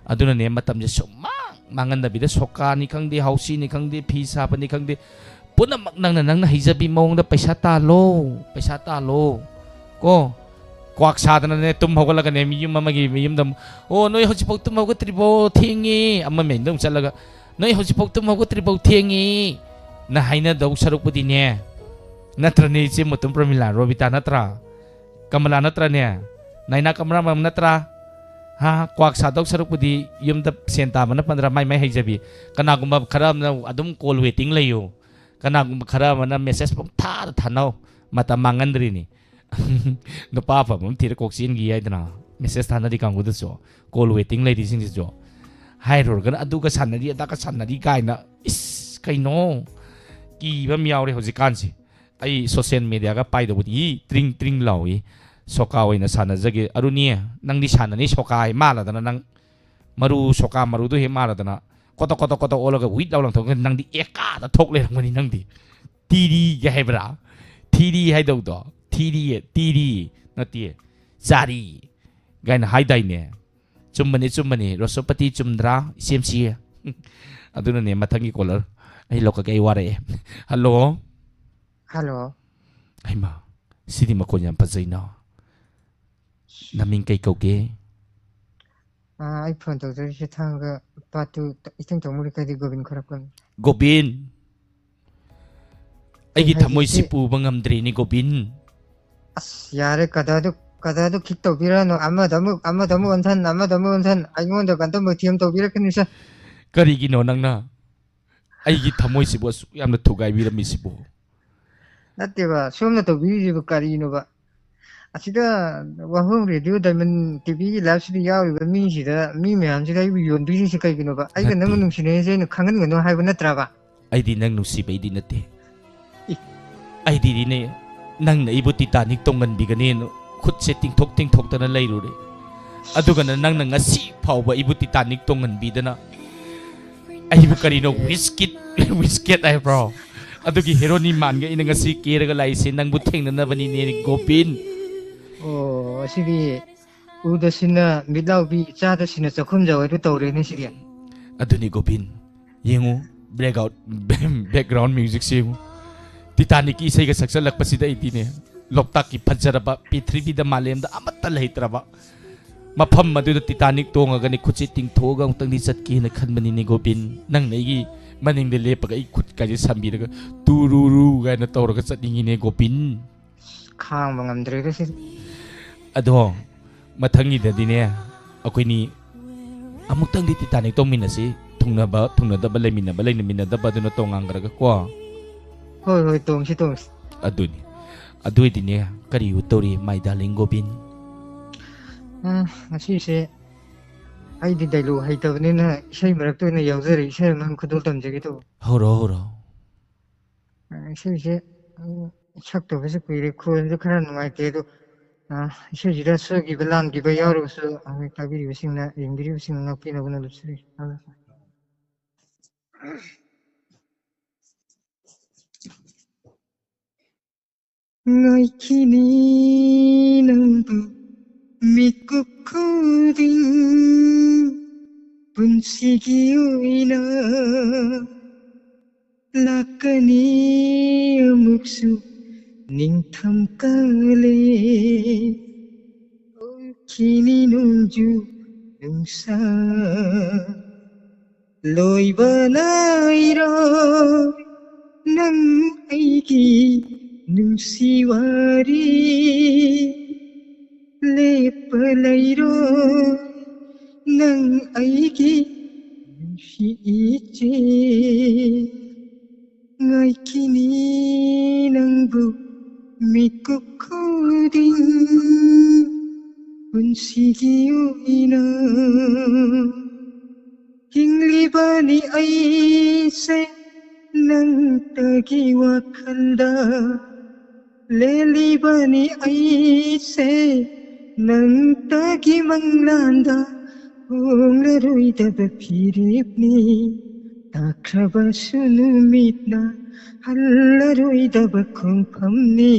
ꯑꯗꯨꯅꯅꯦ, ꯃꯇꯝꯁꯦ ꯁꯨꯝ ꯃꯥꯡ ꯃꯥꯡꯍꯟꯗꯕꯤꯗ, ꯁꯣꯀꯥꯅꯤ ꯈꯪꯗꯦ, ꯍꯥꯎꯁꯤꯅꯤ ꯈꯪꯗꯦ, ꯐꯤ ꯁꯥꯕꯅꯤ ꯈꯪꯗꯦ, ꯄꯨꯝꯅꯃꯛ ꯅꯪꯅ ꯅꯪꯅ ꯍꯩꯖꯕꯤ ꯃꯑꯣꯡꯗ ꯄꯩꯁꯥ ꯇꯥꯜꯂꯣ, ꯄꯩꯁꯥ ꯇꯥꯜꯂꯣ꯫ ꯀꯣ, ꯀ꯭ꯋꯥꯛ ꯁꯥꯗꯅꯅꯦ, ꯇꯨꯝ ꯍꯧꯒꯠꯂꯒꯅꯦ, ꯃꯤ ꯌꯨꯝ ꯑꯃꯒꯤ ꯃꯌꯨꯝꯗ ꯑꯃꯨꯛ, "ꯑꯣ, ꯅꯣꯏ ꯍꯧꯖꯤꯛꯐꯥꯎ ꯇꯨꯝ ꯍꯧꯒꯠꯇ꯭ꯔꯤꯕꯣ? ꯊꯦꯡꯉꯦ"꯫ ꯑꯃ ꯃꯌꯨꯝꯗ ꯑꯃꯨꯛ ꯆꯠꯂꯒ, "ꯅꯣꯏ ꯍꯧꯖꯤꯛꯐꯥꯎ ꯇꯨꯝ ꯍꯧꯒꯠꯇ꯭ꯔꯤꯕꯣ? ꯊꯦꯡꯉꯦ"ꯅ ꯍꯥꯏꯅꯗꯧ ꯁꯔꯨꯛꯄꯨꯗꯤꯅꯦ, ꯅꯠꯇ꯭ꯔꯅꯦ, ꯏꯆꯦ ꯃꯨꯇꯨꯝ ꯄ꯭ꯔꯃꯤꯂꯥ, ꯔꯣꯕꯤꯇꯥ ꯅꯠꯇ꯭ꯔꯥ? ꯀꯃꯂꯥ ꯅꯠꯇ꯭ꯔꯅꯦ? ꯅꯥꯏꯅꯥ ꯀꯃꯔꯥꯃꯝ ꯅꯠꯇ꯭ꯔꯥ? ꯍꯥ? ꯀ꯭ꯋꯥꯛ ꯁꯥꯗꯧ ꯁꯔꯨꯛꯄꯨꯗꯤ ꯌꯨꯝꯗ ꯁꯦꯟ ꯇꯥꯕꯅ ꯐꯗ꯭ꯔꯥ? ꯃꯥꯏ ꯃꯥꯏ ꯍꯩꯖꯕꯤ꯫ ꯀꯅꯥꯒꯨꯝꯕ ꯈꯔ ꯑꯃꯅ ꯑꯗꯨꯝ call waiting ꯂꯩꯌꯨ꯫ ꯀꯅꯥꯒꯨꯝꯕ ꯈꯔ ꯑꯃꯅ message ꯄꯨꯡꯊꯥꯗ ꯊꯥꯅꯧ꯫ ꯃꯇꯝ ꯃꯥꯡꯍꯟꯗ꯭ꯔꯤꯅꯤ꯫ ꯅꯨꯄꯥ ꯑꯐꯕ ꯑꯃ ꯊꯤꯔ ꯀꯣꯛ ꯆꯦꯟꯈꯤ ꯍꯥꯏꯗꯅ, message ꯊꯥꯅꯔꯤ ꯀꯥꯡꯕꯨꯗꯨꯁꯨ, call waiting ꯂꯩꯔꯤꯁꯤꯡꯁꯤꯁꯨ꯫ ꯍꯥꯏꯔꯨꯔꯒꯅ ꯑꯗꯨꯒ ꯁꯥꯟꯅꯔꯤ, ꯑꯗꯥꯒ ꯁꯥꯟꯅꯔꯤ ꯀꯥꯏꯅ꯫ ꯏꯁ, ꯀꯩꯅꯣ? ꯀꯤꯕ ꯑꯃ ꯌꯥꯎꯔꯦ ꯍꯧꯖꯤꯛꯀꯥꯟꯁꯦ꯫ ꯑꯩ social mediaꯒ ꯄꯥꯏꯗꯧꯕꯗꯤ ꯇ꯭ꯔꯤꯡ ꯇ꯭ꯔꯤꯡ ꯂꯥꯎꯏ꯫ ꯁꯣꯀꯥ ꯑꯣꯏꯅ ꯁꯥꯟꯅꯖꯒꯦ꯫ ꯑꯔꯨꯅꯤ, ꯅꯪꯗꯤ ꯁꯥꯟꯅꯅꯤ ꯁꯣꯀꯥ ꯍꯦꯛ ꯃꯥꯜꯂꯗꯅ, ꯅꯪ ꯃꯔꯨ, ꯁꯣꯀꯥ ꯃꯔꯨꯗꯣ ꯍꯦꯛ ꯃꯥꯜꯂꯗꯅ, ꯀꯣꯇ ꯀꯣꯇ ꯀꯣꯇ ꯑꯣꯜꯂꯒ ꯋꯤꯠ ꯂꯥꯎ ꯂꯪꯊꯣꯛꯑꯒ ꯅꯪꯗꯤ ꯑꯦꯀꯥꯗ ꯊꯣꯛ ꯂꯩꯔꯝꯒꯅꯤ ꯅꯪꯗꯤ꯫ ꯇꯤꯔꯤꯒ ꯍꯥꯏꯕ꯭ꯔꯥ? ꯊꯤꯔꯤ ꯍꯥꯏꯗꯧꯗꯣ꯫ ꯊꯤꯔꯤ, ꯇꯤꯔꯤ ꯅꯠꯇꯦ, ꯆꯥꯔꯤ ꯀꯥꯏꯅ ꯍꯥꯏꯗꯥꯏꯅꯦ? ꯆꯨꯝꯕꯅꯤ, ꯆꯨꯝꯕꯅꯤ꯫ ꯔꯣꯁꯣꯄꯇꯤ ꯆꯨꯝꯗ꯭ꯔꯥ? ꯏꯆꯦꯝꯁꯤ꯫ ꯑꯗꯨꯅꯅꯦ, ꯃꯊꯪꯒꯤ caller ꯑꯩ ꯂꯧꯈꯠꯀꯦ, ꯑꯩ ꯋꯥꯔꯛꯑꯦ꯫ Hello꯫ Hello꯫ ꯍꯩꯃꯥ, ꯁꯤꯗꯤ ꯃꯈꯣꯟ ꯌꯥꯝ ꯐꯖꯩꯅ꯫ ꯅꯃꯤꯡ ꯀꯩ ꯀꯧꯒꯦ? ꯑꯥ, ꯑꯩ phone ꯇꯧꯖꯔꯤꯁꯦ ꯊꯥꯡꯒ part two ꯏꯊꯪ ꯇꯧꯃꯨꯔꯤꯀꯥꯏꯗꯤ ꯒꯣꯕꯤꯟ ꯈꯣꯏꯔꯥꯛꯄꯝ꯫ ꯒꯣꯕꯤꯟ꯫ ꯑꯩꯒꯤ ꯀꯩ ꯍꯥꯏꯁꯤꯒꯦ? ꯊꯃꯣꯏꯁꯤ ꯄꯨꯕ ꯉꯝꯗ꯭ꯔꯦꯅꯦ ꯒꯣꯕꯤꯟ꯫ ꯑꯁ, ꯌꯥꯔꯦ, ꯀꯗꯔꯗꯨ ꯀꯗꯔꯗꯨ ꯈꯤꯛ ꯇꯧꯕꯤꯔꯅꯨ꯫ ꯑꯃꯗ ꯑꯃꯨꯛ ꯑꯃꯗ ꯑꯃꯨꯛ ꯑꯣꯟꯁꯟ, ꯑꯃꯗ ꯑꯃꯨꯛ ꯑꯣꯟꯁꯟ, ꯑꯩꯉꯣꯟꯗ ꯀꯟꯇ ꯃꯊꯤ ꯑꯃ ꯇꯧꯕꯤꯔꯛꯀꯅꯨ ꯁꯦ꯫ ꯀꯔꯤꯒꯤꯅꯣ ꯅꯪꯅ ꯑꯩꯒꯤ ꯊꯃꯣꯏꯁꯤꯕꯨ ꯑꯁꯨꯛ ꯌꯥꯝꯅ ꯊꯨꯒꯥꯏꯕꯤꯔꯝꯃꯤꯁꯤꯕꯨ? ꯅꯠꯇꯦꯕ, ꯁꯣꯝꯅ ꯇꯧꯕꯤꯔꯤꯁꯤꯕꯨ ꯀꯔꯤꯅꯣꯕ? ꯑꯁꯤꯗ ꯋꯥꯍꯣꯡ ꯔꯦꯗꯤꯑꯣ ꯗꯥꯏꯃꯟ ꯇꯤꯚꯤꯒꯤ ꯂꯥꯏꯐꯁꯤꯗ ꯌꯥꯎꯔꯤꯕ ꯃꯤꯁꯤꯗ, ꯃꯤ ꯃꯌꯥꯝꯁꯤꯗ ꯑꯩꯕꯨ ꯌꯣꯟꯕꯤꯔꯤꯁꯤ ꯀꯩꯒꯤꯅꯣꯕ? ꯑꯩꯒ ꯅꯪꯒ ꯅꯠꯇꯦ꯫ ꯅꯨꯡꯁꯤꯅꯩꯁꯦ ꯑꯩꯅ ꯈꯪꯍꯟꯒꯅꯨ ꯍꯥꯏꯕ ꯅꯠꯇ꯭ꯔꯕ? ꯑꯩꯗꯤ ꯅꯪ ꯅꯨꯡꯁꯤꯕꯩꯗꯤ ꯅꯠꯇꯦ꯫ ꯏ꯫ ꯑꯩꯗꯤꯅꯦ, ꯅꯪꯅ ꯑꯩꯕꯨ ꯇꯤꯇꯥꯅꯤꯛ ꯇꯣꯡꯍꯟꯕꯤꯒꯅꯦꯅ ꯈꯨꯠꯁꯦ ꯇꯤꯡꯊꯣꯛ ꯇꯤꯡꯊꯣꯛꯇꯅ ꯂꯩꯔꯨꯔꯦ꯫ ꯑꯗꯨꯒꯅ ꯅꯪꯅ ꯉꯁꯤ ꯐꯥꯎꯕ ꯑꯩꯕꯨ ꯇꯤꯇꯥꯅꯤꯛ ꯇꯣꯡꯍꯟꯕꯤꯗꯅ ꯑꯩꯕꯨ ꯀꯔꯤꯅꯣ ꯋꯤꯁꯀꯤꯠ, ꯋꯤꯁꯀꯦꯠ ꯍꯥꯏꯕ꯭ꯔꯣ? ꯑꯗꯨꯒꯤ ꯍꯦꯔꯣꯅꯤ ꯃꯥꯟꯒ ꯑꯩꯅ ꯉꯁꯤ ꯀꯦꯔꯒ ꯂꯥꯛꯏꯁꯦ ꯅꯪꯕꯨ ꯊꯦꯡꯅꯅꯕꯅꯤꯅꯦ ꯒꯣꯕꯤꯟ꯫ ꯑꯣ, ꯑꯁꯤꯗꯤ ꯎꯗ ꯁꯤꯅ ꯃꯤꯠꯂꯥꯎꯕꯤ, ꯆꯥꯗ ꯁꯤꯅ ꯆꯥꯛꯈꯨꯝ ꯖꯋꯥꯏꯗꯨ ꯇꯧꯔꯦꯅꯦ ꯁꯤꯗꯤ꯫ ꯑꯗꯨꯅꯤ ꯒꯣꯕꯤꯟ, ꯌꯦꯡꯉꯨ, ꯕ꯭ꯂꯦꯛ ꯑꯥꯎꯠ, ꯕꯦꯛꯒ꯭ꯔꯥꯎꯟ ꯃ꯭ꯌꯨꯖꯤꯛꯁꯦ ꯌꯦꯡꯉꯨ꯫ ꯇꯤꯇꯥꯅꯤꯛꯀꯤ ꯏꯁꯩꯒ ꯁꯛꯆꯜꯂꯛꯄꯁꯤꯗ ꯑꯩꯗꯤꯅꯦ, ꯂꯣꯛꯇꯥꯛꯀꯤ ꯐꯖꯔꯕ ꯄ꯭ꯔꯤꯊꯤꯕꯤꯗ, ꯃꯥꯂꯦꯝꯗ ꯑꯃꯠꯇ ꯂꯩꯇ꯭ꯔꯕ ꯃꯐꯝ ꯑꯗꯨꯗ ꯇꯤꯇꯥꯅꯤꯛ ꯇꯣꯡꯉꯒꯅꯤ ꯈꯨꯠꯁꯦ ꯇꯤꯡꯊꯣꯛꯑꯒ ꯑꯃꯨꯛꯇꯪꯗꯤ ꯆꯠꯀꯦꯅ ꯈꯟꯕꯅꯤꯅꯦ ꯒꯣꯕꯤꯟ꯫ ꯅꯪꯅ ꯑꯩꯒꯤ ꯃꯅꯤꯡꯗ ꯂꯦꯞꯄꯒ ꯑꯩ ꯈꯨꯠꯀꯥꯁꯦ ꯁꯝꯕꯤꯔꯒ ꯇꯨꯔꯨꯔꯨ ꯀꯥꯏꯅ ꯇꯧꯔꯒ ꯆꯠꯅꯤꯡꯉꯤꯅꯦ ꯒꯣꯕꯤꯟ꯫ ꯈꯥꯡꯕ ꯉꯝꯗ꯭ꯔꯦꯗ ꯁꯤꯗꯤ꯫ ꯑꯗꯣ ꯃꯊꯪꯒꯤꯗꯗꯤꯅꯦ, ꯑꯩꯈꯣꯏꯅꯤ ꯑꯃꯨꯛꯇꯪꯗꯤ ꯇꯤꯇꯥꯅꯤꯛ ꯇꯣꯡꯃꯤꯟꯅꯁꯤ꯫ ꯊꯨꯡꯅꯕ ꯊꯨꯡꯅꯗꯕ, ꯂꯩꯃꯤꯟꯅꯕ ꯂꯩꯃꯤꯟꯅꯗꯕ ꯑꯗꯨꯅ ꯇꯣꯉꯥꯟꯈ꯭ꯔꯒ ꯀꯣ꯫ ꯍꯣꯏ, ꯍꯣꯏ, ꯇꯣꯡꯁꯤ, ꯇꯣꯡꯁꯤ꯫ ꯑꯗꯨꯅꯤ꯫ ꯑꯗꯨꯏꯗꯤꯅꯦ, ꯀꯔꯤ ꯇꯧꯔꯤ, my darling ꯒꯣꯕꯤꯟ? ꯑ, ꯉꯁꯤꯁꯦ ꯑꯩꯗꯤ ꯗꯥꯏꯂꯣꯛ ꯍꯩꯇꯕꯅꯤꯅ ꯏꯁꯩ ꯃꯔꯛꯇ ꯑꯣꯏꯅ ꯌꯥꯎꯖꯔꯦ꯫ ꯏꯁꯩ ꯑꯃ ꯈꯨꯗꯣꯜ ꯇꯝꯖꯒꯦ ꯇꯧꯕ꯫ ꯍꯧꯔꯣ, ꯍꯧꯔꯣ꯫ ꯑ, ꯏꯁꯩꯁꯦ, ꯎꯝ, ꯁꯛꯇꯕꯁꯨ ꯀꯨꯏꯔꯦ, ꯈꯣꯟꯁꯨ ꯈꯔ ꯅꯨꯡꯉꯥꯏꯇꯦ꯫ ꯑꯗꯣ, ꯑ, ꯏꯁꯩꯁꯤꯗ ꯁꯣꯏꯈꯤꯕ ꯂꯥꯟꯈꯤꯕ ꯌꯥꯎꯔꯒꯁꯨ, ꯑ, ꯇꯥꯕꯤꯔꯤꯕꯁꯤꯡꯅ, ꯌꯦꯡꯕꯤꯔꯤꯕꯁꯤꯡꯅ ꯉꯥꯛꯄꯤꯅꯕꯅ ꯂꯨꯞꯆꯔꯤ꯫ ꯉꯥꯏꯈꯤꯅꯤ ꯅꯪꯕꯨ ꯃꯤꯀꯨꯞ ꯈꯨꯗꯤꯡ ꯄꯨꯟꯁꯤꯒꯤ ꯑꯣꯏꯅ꯫ ꯂꯥꯛꯀꯅꯤ ꯑꯃꯨꯛꯁꯨ ꯅꯤꯡꯊꯝ ꯀꯥꯂꯦ꯫ ꯑꯣꯏꯈꯤꯅꯤ ꯅꯣꯡꯖꯨ ꯅꯨꯡꯁꯥ ꯂꯣꯏꯕ ꯅꯥꯏꯔꯣꯏ꯫ ꯅꯪ ꯑꯩꯒꯤ ꯅꯨꯡꯁꯤ ꯋꯥꯔꯤ ꯂꯦꯞꯄ ꯂꯩꯔꯣ, ꯅꯪ ꯑꯩꯒꯤ ꯅꯨꯡꯁꯤ ꯏꯆꯦ꯫ ꯉꯥꯏꯈꯤꯅꯤ ꯅꯪꯕꯨ ꯃꯤꯀꯨꯞ ꯈꯨꯗꯤꯡ ꯄꯨꯟꯁꯤꯒꯤ ꯑꯣꯏꯅ꯫ ꯍꯤꯡꯂꯤꯕꯅꯤ ꯑꯩꯁꯦ ꯅꯪꯇꯒꯤ ꯋꯥꯈꯜꯗ, ꯂꯦꯜꯂꯤꯕꯅꯤ ꯑꯩꯁꯦ ꯅꯪꯇꯒꯤ ꯃꯪꯂꯥꯟꯗ꯫ ꯍꯣꯡꯂꯔꯣꯏꯗꯕ ꯐꯤꯔꯦꯞꯅꯤ, ꯇꯥꯈ꯭ꯔꯕꯁꯨ ꯅꯨꯃꯤꯠꯅ ꯍꯜꯂꯔꯣꯏꯗꯕ ꯈꯣꯡꯐꯝꯅꯤ꯫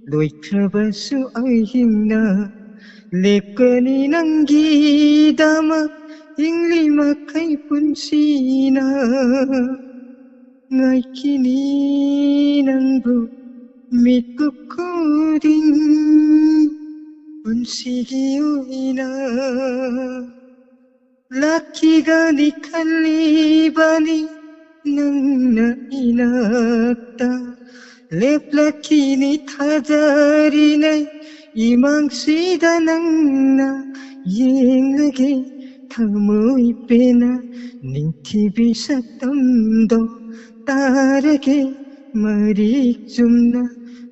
ꯂꯣꯏꯈ꯭ꯔꯕꯁꯨ ꯑꯍꯤꯡꯅ ꯂꯦꯞꯀꯅꯤ ꯅꯪꯒꯤꯗꯃꯛ, ꯍꯤꯡꯂꯤ ꯃꯈꯩ ꯄꯨꯟꯁꯤꯅ꯫ ꯉꯥꯏꯈꯤꯅꯤ ꯅꯪꯕꯨ ꯃꯤꯀꯨꯞ ꯈꯨꯗꯤꯡ ꯄꯨꯟꯁꯤꯒꯤ ꯑꯣꯏꯅ꯫ ꯂꯥꯛꯈꯤꯒꯅꯤ ꯈꯜꯂꯤꯕꯅꯤ ꯅꯪꯅ ꯏꯅꯥꯛꯇ, ꯂꯦꯞꯂꯛꯈꯤꯅꯤ ꯊꯥꯖꯔꯤꯅꯦ ꯏꯃꯥꯡꯁꯤꯗ ꯅꯪꯅ꯫ ꯌꯦꯡꯂꯒꯦ ꯊꯃꯣꯏ ꯄꯦꯟꯅ ꯅꯤꯡꯊꯤꯕꯤ ꯁꯛꯇꯝꯗꯣ, ꯇꯥꯔꯒꯦ ꯃꯔꯤꯛ ꯆꯨꯝꯅ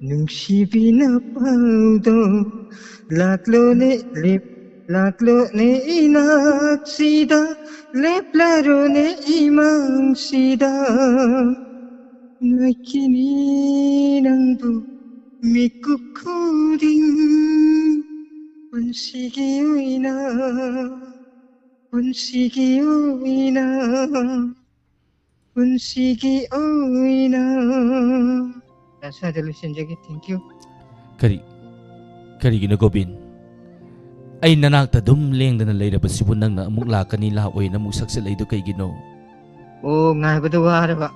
ꯅꯨꯡꯁꯤꯕꯤꯅ ꯄꯥꯎꯗꯣ꯫ ꯂꯥꯛꯂꯣꯅꯦ ꯂꯦꯞ ꯂꯥꯛꯂꯣꯅꯦ ꯏꯅꯥꯛꯁꯤꯗ, ꯂꯦꯞꯂꯔꯣꯅꯦ ꯏꯃꯥꯡꯁꯤꯗ꯫ ꯉꯥꯏꯈꯤꯅꯤ ꯅꯪꯕꯨ ꯃꯤꯀꯨꯞ ꯈꯨꯗꯤꯡ ꯄꯨꯟꯁꯤꯒꯤ ꯑꯣꯏꯅ, ꯄꯨꯟꯁꯤꯒꯤ ꯑꯣꯏꯅ, ꯄꯨꯟꯁꯤꯒꯤ ꯑꯣꯏꯅ꯫ ꯁ꯭ꯋꯥꯏꯗ ꯂꯣꯏꯁꯤꯟꯖꯒꯦ꯫ Thank you꯫ ꯀꯔꯤ? ꯀꯔꯤꯒꯤꯅꯣ ꯒꯣꯕꯤꯟ? ꯑꯩ ꯅꯅꯥꯛꯇ ꯑꯗꯨꯝ ꯂꯦꯡꯗꯅ ꯂꯩꯔꯕꯁꯤꯕꯨ ꯅꯪꯅ ꯑꯃꯨꯛ ꯂꯥꯛꯀꯅꯤ ꯂꯥꯛꯑꯣꯏꯅ ꯑꯃꯨꯛ ꯁꯛꯆꯜꯂꯛꯏꯗꯣ ꯀꯩꯒꯤꯅꯣ? ꯑꯣ, ꯉꯥꯏꯕꯗ ꯋꯥꯔꯕ꯫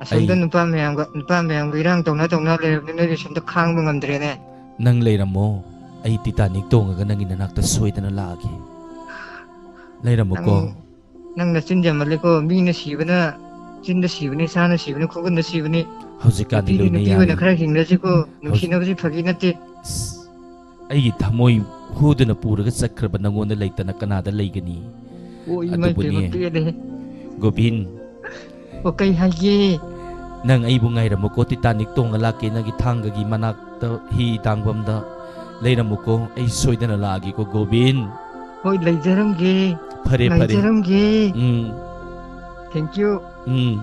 ꯑꯁꯣꯝꯗ ꯑꯩ ꯅꯨꯄꯥ ꯃꯌꯥꯝꯒ, ꯅꯨꯄꯥ ꯃꯌꯥꯝꯒ ꯏꯔꯥꯡ ꯇꯧꯅ ꯇꯧꯅ ꯂꯩꯔꯕꯅꯤꯅ ꯑꯩꯁꯨ ꯁꯣꯝꯗ ꯈꯥꯡꯕ ꯉꯝꯗ꯭ꯔꯦꯅꯦ꯫ ꯅꯪ ꯂꯩꯔꯝꯃꯣ, ꯑꯩ ꯇꯤꯇꯥꯅꯤꯛ ꯇꯣꯡꯉꯒ ꯅꯪꯒꯤ ꯅꯅꯥꯛꯇ ꯁꯣꯏꯗꯅ ꯂꯥꯛꯑꯒꯦ꯫ ꯂꯩꯔꯝꯃꯨꯀꯣ꯫ ꯅꯪ, ꯅꯪ ꯅꯆꯤꯟ ꯌꯥꯝꯃꯜꯂꯦꯀꯣ, ꯃꯤꯅ ꯁꯤꯕꯅ ꯆꯤꯟꯗ ꯁꯤꯕꯅꯤ, ꯁꯥꯅ ꯁꯤꯕꯅꯤ, ꯈꯨꯒꯨꯟꯗ ꯁꯤꯕꯅꯤ꯫ ꯍꯧꯖꯤꯛꯀꯥꯟꯗꯤ ꯅꯨꯄꯤꯗꯤ ꯂꯣꯏꯅ ꯅꯨꯄꯤ ꯌꯥꯔꯦ꯫ ꯑꯣꯏꯅ ꯈꯔ ꯍꯤꯡꯅꯁꯤꯀꯣ꯫ ꯅꯨꯡꯁꯤꯅꯕꯁꯤ ꯐꯥꯒꯤ ꯅꯠꯇꯦ꯫ ꯑꯁ, ꯑꯩꯒꯤ ꯊꯃꯣꯏ ꯍꯨꯗꯨꯅ ꯄꯨꯔꯒ ꯆꯠꯈ꯭ꯔꯕ ꯅꯪꯉꯣꯟꯗ ꯂꯩꯇꯅ ꯀꯅꯥꯗ ꯂꯩꯒꯅꯤ? ꯑꯣ, ꯏꯃꯥꯏ ꯑꯗꯨꯕꯨꯅꯦ, ꯄꯦꯝꯃ, ꯄꯦꯜꯂꯦꯍꯦ꯫ ꯒꯣꯕꯤꯟ, ꯑꯣ, ꯀꯩ ꯍꯥꯏꯒꯦ? ꯅꯪ ꯑꯩꯕꯨ ꯉꯥꯏꯔꯝꯃꯨꯀꯣ, ꯇꯤꯇꯥꯅꯤꯛ ꯇꯣꯡꯉ ꯂꯥꯛꯀꯦ ꯅꯪꯒꯤ ꯊꯥꯡꯒꯒꯤ ꯃꯅꯥꯛꯇ, ꯍꯤ ꯇꯥꯡꯐꯝꯗ ꯂꯩꯔꯝꯃꯨꯀꯣ, ꯑꯩ ꯁꯣꯏꯗꯅ ꯂꯥꯛꯑꯒꯦꯀꯣ ꯒꯣꯕꯤꯟ꯫ ꯍꯣꯏ, ꯂꯩꯖꯔꯝꯒꯦ꯫ ꯐꯔꯦ, ꯐꯔꯦ꯫ ꯂꯩꯖꯔꯝꯒꯦ꯫ ꯎꯝ, Thank you꯫ ꯎꯝ꯫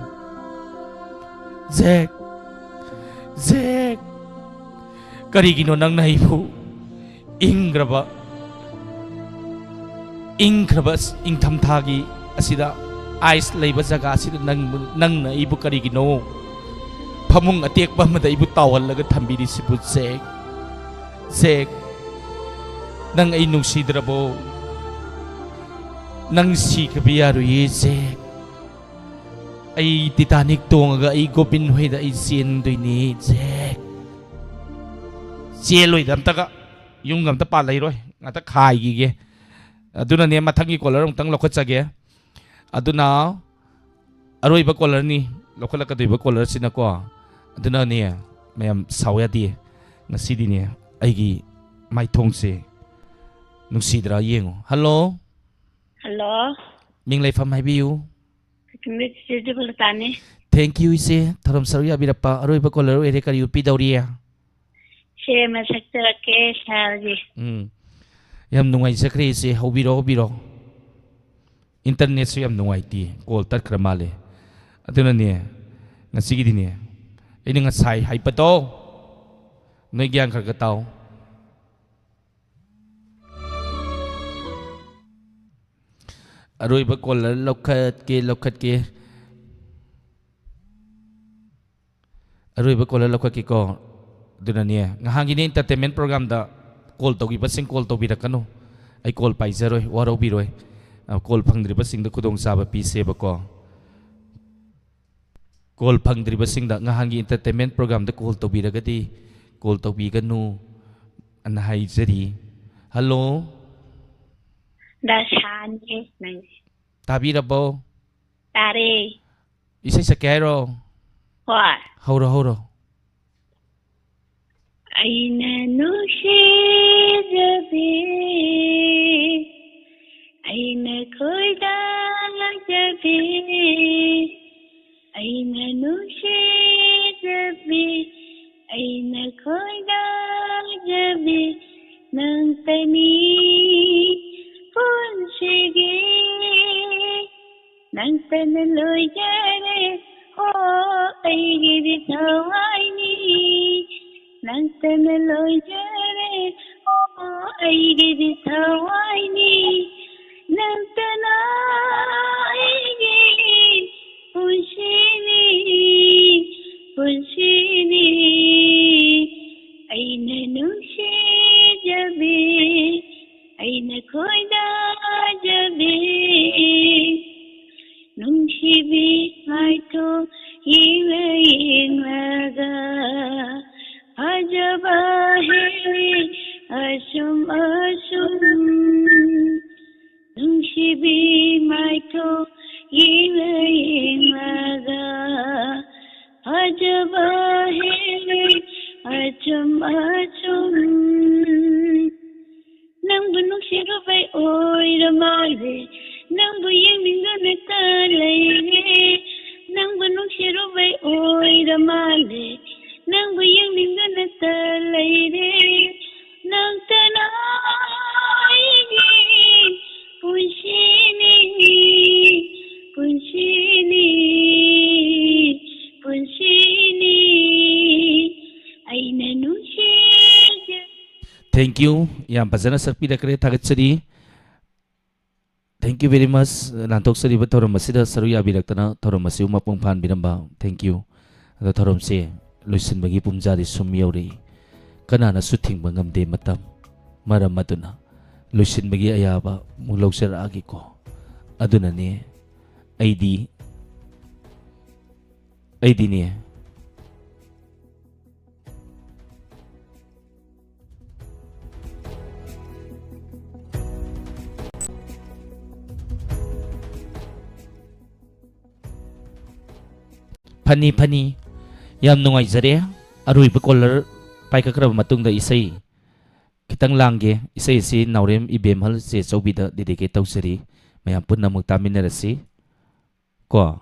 ꯖꯦꯛ, ꯖꯦꯛ, ꯀꯔꯤꯒꯤꯅꯣ ꯅꯪꯅ ꯑꯩꯕꯨ ꯏꯪꯈ꯭ꯔꯕ, ꯏꯪꯈ꯭ꯔꯕ ꯏꯪꯊꯝꯊꯥꯒꯤ ꯑꯁꯤꯗ, ꯑꯥꯏꯁ ꯂꯩꯕ ꯖꯒꯥ ꯑꯁꯤꯗ ꯅꯪ, ꯅꯪꯅ ꯑꯩꯕꯨ ꯀꯔꯤꯒꯤꯅꯣ ꯐꯃꯨꯡ ꯑꯇꯦꯛꯄ ꯑꯃꯗ ꯑꯩꯕꯨ ꯇꯥꯎꯍꯜꯂꯒ ꯊꯝꯕꯤꯔꯤꯁꯤꯕꯨ? ꯖꯦꯛ, ꯖꯦꯛ, ꯅꯪ ꯑꯩ ꯅꯨꯡꯁꯤꯗ꯭ꯔꯕꯣ? ꯅꯪ ꯁꯤꯈꯤꯕ ꯌꯥꯔꯣꯏꯌꯦ ꯖꯦꯛ꯫ ꯑꯩ ꯇꯤꯇꯥꯅꯤꯛ ꯇꯣꯡꯉꯒ ꯑꯩ ꯒꯣꯕꯤꯟ ꯍꯣꯏꯗ ꯑꯩ ꯆꯦꯟꯗꯣꯏꯅꯦ ꯖꯦꯛ꯫ ꯆꯦꯜꯂꯣꯏꯗ ꯑꯝꯇꯒ, ꯌꯨꯝꯒ ꯑꯝꯇ ꯄꯥꯜꯂꯩꯔꯣꯏ, ꯉꯥꯛꯇ ꯈꯥꯏꯈꯤꯒꯦ꯫ ꯑꯗꯨꯅꯅꯦ, ꯃꯊꯪꯒꯤ ꯀꯣꯂꯔ ꯑꯃꯨꯛꯇꯪ ꯂꯧꯈꯠꯆꯒꯦ꯫ ꯑꯗꯨꯅ ꯑꯔꯣꯏꯕ ꯀꯣꯂꯔꯅꯤ ꯂꯧꯈꯠꯂꯛꯀꯗꯣꯏꯕ ꯀꯣꯂꯔꯁꯤꯅꯀꯣ꯫ ꯑꯗꯨꯅꯅꯦ, ꯃꯌꯥꯝ ꯁꯥꯎ ꯌꯥꯗꯦ꯫ ꯉꯁꯤꯗꯤꯅꯦ, ꯑꯩꯒꯤ ꯃꯥꯏꯊꯣꯡꯁꯦ ꯅꯨꯡꯁꯤꯗ꯭ꯔꯥ ꯌꯦꯡꯉꯣ꯫ ꯍꯜꯂꯣ꯫ ꯍꯜꯂꯣ꯫ ꯃꯤꯡ ꯂꯩꯐꯝ ꯍꯥꯏꯕꯤꯌꯨ꯫ ꯆꯤꯆꯦ ꯖꯤꯕꯂꯇꯥꯅꯤ꯫ Thank you, ꯏꯆꯦ꯫ ꯊꯧꯔꯝ ꯁꯔꯨꯛ ꯌꯥꯕꯤꯔꯛꯄ ꯑꯔꯣꯏꯕ ꯀꯣꯂꯔ ꯑꯣꯏꯔꯦ꯫ ꯀꯔꯤ ꯎꯠꯄꯤꯗꯧꯔꯤ? ꯏꯆꯦ ꯑꯃ ꯁꯛꯆꯔꯛꯀꯦ ꯁꯥꯔꯒꯤ꯫ ꯎꯝ꯫ ꯌꯥꯝ ꯅꯨꯡꯉꯥꯏꯖꯈ꯭ꯔꯦ ꯏꯆꯦ꯫ ꯍꯧꯕꯤꯔꯣ, ꯍꯧꯕꯤꯔꯣ꯫ ꯏꯟꯇꯔꯅꯦꯠꯁꯨ ꯌꯥꯝ ꯅꯨꯡꯉꯥꯏꯇꯦ꯫ ꯀꯣꯜ ꯇꯠꯈ꯭ꯔ ꯃꯥꯜꯂꯦ꯫ ꯑꯗꯨꯅꯅꯦ, ꯉꯁꯤꯒꯤꯗꯤꯅꯦ, ꯑꯩꯅ ꯉꯁꯥꯏ ꯍꯥꯏꯕꯗꯣ ꯅꯣꯏ ꯒ꯭ꯌꯥꯟ ꯈꯔ ꯈꯔ ꯇꯥꯎ꯫ ꯑꯔꯣꯏꯕ ꯀꯣꯂꯔ ꯂꯧꯈꯠꯀꯦ, ꯂꯧꯈꯠꯀꯦ꯫ ꯑꯔꯣꯏꯕ ꯀꯣꯂꯔ ꯂꯧꯈꯠꯀꯦꯀꯣ꯫ ꯑꯗꯨꯅꯅꯦ, ꯉꯍꯥꯟꯒꯤꯅꯦ entertainment programꯗ ꯀꯣꯜ ꯇꯧꯈꯤꯕꯁꯤꯡ ꯀꯣꯜ ꯇꯧꯕꯤꯔꯛꯀꯅꯨ꯫ ꯑꯩ ꯀꯣꯜ ꯄꯥꯏꯖꯔꯣꯏ, ꯋꯥꯔꯧꯕꯤꯔꯣꯏ꯫ ꯑ, ꯀꯣꯜ ꯐꯪꯗ꯭ꯔꯤꯕꯁꯤꯡꯗ ꯈꯨꯗꯣꯡꯆꯥꯕ ꯄꯤꯁꯦꯕꯀꯣ꯫ ꯀꯣꯜ ꯐꯪꯗ꯭ꯔꯤꯕꯁꯤꯡꯗ ꯉꯍꯥꯟꯒꯤ entertainment programꯗ ꯀꯣꯜ ꯇꯧꯕꯤꯔꯒꯗꯤ ꯀꯣꯜ ꯇꯧꯕꯤꯒꯅꯨ ꯑꯅ ꯍꯥꯏꯖꯔꯤ꯫ ꯍꯜꯂꯣ꯫ ꯗꯁꯥꯅꯤ ꯅꯪ꯫ ꯇꯥꯕꯤꯔꯕꯣ? ꯇꯥꯔꯦ꯫ ꯏꯁꯩ ꯁꯛꯀꯦ ꯍꯥꯏꯔꯣ? ꯍꯣꯏ꯫ ꯍꯧꯔꯣ, ꯍꯧꯔꯣ꯫ ꯑꯩꯅ ꯅꯨꯡꯁꯤꯖꯕꯤ, ꯑꯩꯅ ꯈꯣꯏꯗꯥꯖꯕꯤ, ꯑꯩꯅ ꯅꯨꯡꯁꯤꯖꯕꯤ, ꯑꯩꯅ ꯈꯣꯏꯗꯥꯖꯕꯤ, ꯅꯪꯇꯅꯤ ꯄꯨꯟꯁꯤꯒꯤ, ꯅꯪꯇꯅ ꯂꯣꯏꯖꯔꯦ, ꯑꯣ ꯑꯩꯒꯤꯗꯤ ꯊꯋꯥꯏꯅꯤ, ꯅꯪꯇꯅ ꯂꯣꯏꯖꯔꯦ, ꯑꯣ ꯑꯩꯒꯤꯗꯤ ꯊꯋꯥꯏꯅꯤ, ꯅꯪꯇꯅ ꯑꯩꯒꯤ ꯄꯨꯟꯁꯤꯅꯤ, ꯄꯨꯟꯁꯤꯅꯤ, ꯑꯩꯅ ꯅꯨꯡꯁꯤꯖꯕꯤ, ꯑꯩꯅ ꯈꯣꯏꯗꯥꯖꯕꯤ, ꯅꯨꯡꯁꯤꯕꯤ ꯃꯥꯏꯊꯣꯡ ꯌꯦꯡꯂ ꯌꯦꯡꯂꯒ ꯐꯖꯕ ꯍꯦꯜꯂꯤ ꯑꯁꯨꯝ ꯑꯁꯨꯝ꯫ ꯅꯨꯡꯁꯤꯕꯤ ꯃꯥꯏꯊꯣꯡ ꯌꯦꯡꯂ ꯌꯦꯡꯂꯒ ꯐꯖꯕ ꯍꯦꯜꯂꯤ ꯑꯁꯨꯝ ꯑꯁꯨꯝ꯫ ꯅꯪꯕꯨ ꯅꯨꯡꯁꯤꯔꯨꯕꯩ ꯑꯣꯏꯔ ꯃꯥꯜꯂꯦ, ꯅꯪꯕꯨ ꯌꯦꯡꯅꯤꯡꯗꯨꯅꯇ ꯂꯩꯔꯦ꯫ ꯅꯪꯕꯨ ꯅꯨꯡꯁꯤꯔꯨꯕꯩ ꯑꯣꯏꯔ ꯃꯥꯜꯂꯦ, ꯅꯪꯕꯨ ꯌꯦꯡꯅꯤꯡꯗꯨꯅꯇ ꯂꯩꯔꯦ꯫ ꯅꯪꯇꯅ ꯑꯩꯒꯤ ꯄꯨꯟꯁꯤꯅꯤ, ꯄꯨꯟꯁꯤꯅꯤ, ꯄꯨꯟꯁꯤꯅꯤ꯫ ꯑꯩꯅ ꯅꯨꯡꯁꯤꯖ Thank you. ꯌꯥꯝ ꯐꯖꯅ ꯁꯛꯄꯤꯔꯛꯈ꯭ꯔꯦ, ꯊꯥꯒꯠꯆꯔꯤ꯫ Thank you very much. ꯂꯥꯟꯊꯣꯛꯆꯔꯤꯕ ꯊꯧꯔꯝ ꯑꯁꯤꯗ ꯁꯔꯨꯛ ꯌꯥꯕꯤꯔꯛꯇꯅ ꯊꯧꯔꯝ ꯑꯁꯤꯕꯨ ꯃꯄꯨꯡ ꯐꯥꯍꯟꯕꯤꯔꯝꯕ, thank you. ꯑꯗꯣ ꯊꯧꯔꯝꯁꯦ ꯂꯣꯏꯁꯤꯟꯕꯒꯤ ꯄꯨꯡꯖꯥꯗꯤ ꯁꯨꯝ ꯌꯧꯔꯛꯏ꯫ ꯀꯅꯥꯅꯁꯨ ꯊꯤꯡꯕ ꯉꯝꯗꯦ ꯃꯇꯝ꯫ ꯃꯔꯝ ꯑꯗꯨꯅ ꯂꯣꯏꯁꯤꯟꯕꯒꯤ ꯑꯌꯥꯕ ꯑꯃꯨꯛ ꯂꯧꯖꯔꯛꯑꯒꯦꯀꯣ꯫ ꯑꯗꯨꯅꯅꯦ ꯑꯩꯗꯤ, ꯑꯩꯗꯤꯅꯦ, ꯐꯅꯤ, ꯐꯅꯤ꯫ ꯌꯥꯝ ꯅꯨꯡꯉꯥꯏꯖꯔꯦ꯫ ꯑꯔꯣꯏꯕ caller ꯄꯥꯏꯈꯠꯈ꯭ꯔꯕ ꯃꯇꯨꯡꯗ ꯏꯁꯩ ꯈꯤꯇꯪ ꯂꯥꯡꯒꯦ꯫ ꯏꯁꯩ ꯑꯁꯤ ꯅꯥꯎꯔꯦꯝ ꯏꯕꯦꯝꯍꯜ ꯆꯦꯆꯧꯕꯤꯗ dedicate ꯇꯧꯖꯔꯤ꯫ ꯃꯌꯥꯝ ꯄꯨꯟꯅ ꯑꯃꯨꯛ ꯇꯥꯃꯤꯟꯅꯔꯁꯤ ꯀꯣ꯫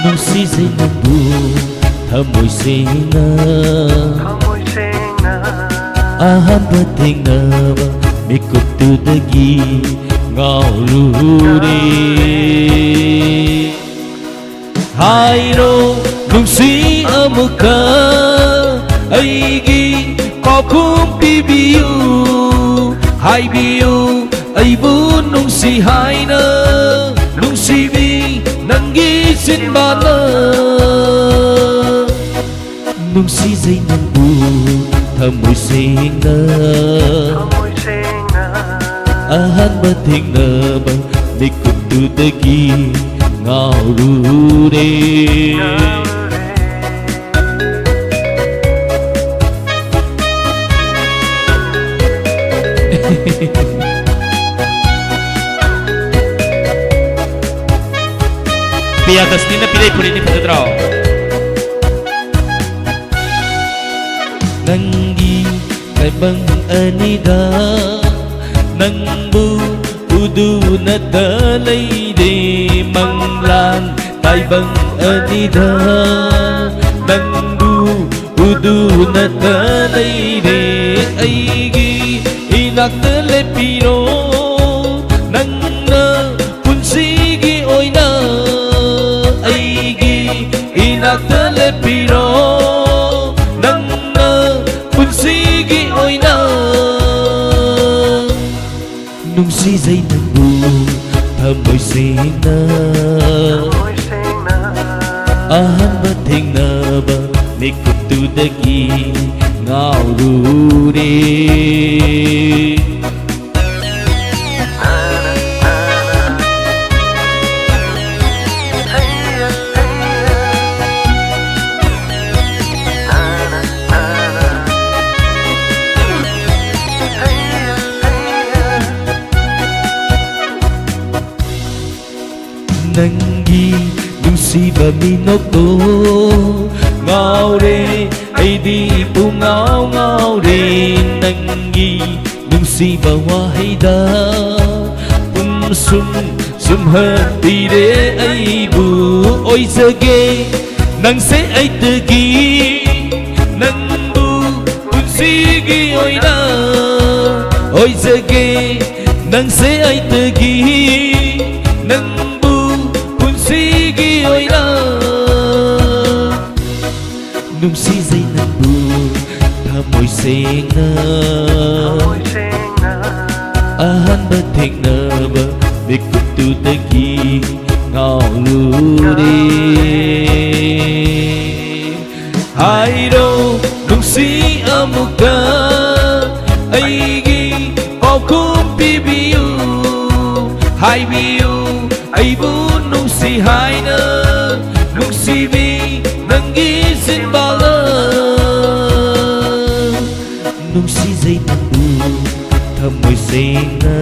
ꯅꯨꯡꯁꯤꯖꯩ ꯅꯪꯕꯨ ꯊꯃꯣꯏ ꯁꯦꯡꯅ, ꯑꯍꯥꯟꯕ ꯊꯦꯡꯅꯕ ꯃꯤꯀꯨꯞꯇꯨꯗꯒꯤ ꯉꯥꯎꯔꯨꯔꯦ꯫ ꯍꯥꯏꯔꯣ ꯅꯨꯡꯁꯤ ꯑꯃꯨꯛꯀ ꯑꯩꯒꯤ ꯄꯥꯎꯈꯨꯝ ꯄꯤꯕꯤꯌꯨ, ꯍꯥꯏꯕꯤꯌꯨ ꯑꯩꯕꯨ ꯅꯨꯡꯁꯤ ꯍꯥꯏꯅ, ꯅꯨꯡꯁꯤꯕꯤ ꯅꯪꯒꯤ ꯆꯤꯟꯕꯥꯅ꯫ ꯅꯨꯡꯁꯤꯖꯩ ꯅꯪꯕꯨ ꯊꯃꯣꯏ ꯁꯦꯡꯅ, ꯑꯍꯥꯟꯕ ꯊꯦꯡꯅꯕ ꯃꯤꯀꯨꯞꯇꯨꯗꯒꯤ ꯉꯥꯎꯔꯨꯔꯦ꯫ ꯄ꯭ꯔꯤꯌꯥꯗꯁꯅꯤꯅ ꯄꯤꯔꯛꯏ ꯐꯨꯔꯤꯠꯅꯤ, ꯐꯖꯗ꯭ꯔꯣ? ꯅꯪꯒꯤ ꯇꯥꯏꯕꯪ ꯑꯅꯤꯗ ꯅꯪꯕꯨ ꯎꯗꯨꯅꯇ ꯂꯩꯔꯦ꯫ ꯃꯪꯂꯥꯟ ꯇꯥꯏꯕꯪ ꯑꯅꯤꯗ ꯅꯪꯕꯨ ꯎꯗꯨꯅꯇ ꯂꯩꯔꯦ꯫ ꯑꯩꯒꯤ ꯏꯅꯥꯛꯇ ꯂꯦꯞꯄꯤꯔꯣ, ꯅꯪꯅ ꯄꯨꯟꯁꯤꯒꯤ ꯑꯣꯏꯅ ꯑꯩꯒꯤ ꯏꯅꯥꯛꯇ ꯂꯦꯞꯄꯤꯔꯣ, ꯅꯪꯅ ꯄꯨꯟꯁꯤꯒꯤ ꯑꯣꯏꯅ꯫ ꯅꯨꯡꯁꯤꯖꯩ ꯅꯪꯕꯨ ꯊꯃꯣꯏ ꯁꯦꯡꯅ, ꯑꯍꯥꯟꯕ ꯊꯦꯡꯅꯕ ꯃꯤꯀꯨꯞꯇꯨꯗꯒꯤ ꯉꯥꯎꯔꯨꯔꯦ꯫ ꯅꯪꯒꯤ ꯅꯨꯡꯁꯤꯕ ꯃꯤꯅꯣꯛꯇꯣ ꯉꯥꯎꯔꯦ, ꯑꯩꯗꯤ ꯄꯨꯡꯉꯥꯎ ꯉꯥꯎꯔꯦ꯫ ꯅꯪꯒꯤ ꯅꯨꯡꯁꯤꯕ ꯋꯥꯍꯩꯗ ꯄꯨꯝꯁꯨꯝ ꯁꯨꯝꯍꯠꯄꯤꯔꯦ ꯑꯩꯕꯨ꯫ ꯑꯣꯏꯖꯒꯦ ꯅꯪꯁꯦ ꯑꯩꯇꯒꯤ, ꯅꯪꯕꯨ ꯄꯨꯟꯁꯤꯒꯤ ꯑꯣꯏꯅ ꯑꯣꯏꯖꯒꯦ꯫ ꯅꯪꯁꯦ ꯑꯩꯇꯒꯤ, ꯅꯪꯕꯨ ꯄꯨꯟꯁꯤꯒꯤ ꯑꯣꯏꯅ꯫ ꯅꯨꯡꯁꯤꯖꯩ ꯅꯪꯕꯨ ꯊꯃꯣꯏ ꯁꯦꯡꯅ, ꯑꯍꯥꯟꯕ ꯊꯦꯡꯅꯕ ꯃꯤꯀꯨꯞꯇꯨꯗꯒꯤ ꯉꯥꯎꯔꯨꯔꯦ꯫ ꯍꯥꯏꯔꯣ ꯅꯨꯡꯁꯤ ꯑꯃꯨꯛꯇ ꯑꯩꯒꯤ ꯄꯥꯎꯈꯨꯝ ꯄꯤꯕꯤꯌꯨ, ꯍꯥꯏꯕꯤꯌꯨ ꯑꯩꯕꯨ ꯅꯨꯡꯁꯤ ꯍꯥꯏꯅ, ꯅꯨꯡꯁꯤꯕꯤ ꯅꯪꯒꯤ ꯆꯤꯟꯕꯥꯜꯗ꯫ ꯅꯨꯡꯁꯤꯖꯩ ꯅꯪꯕꯨ ꯊꯃꯣꯏ ꯁꯦꯡꯅ,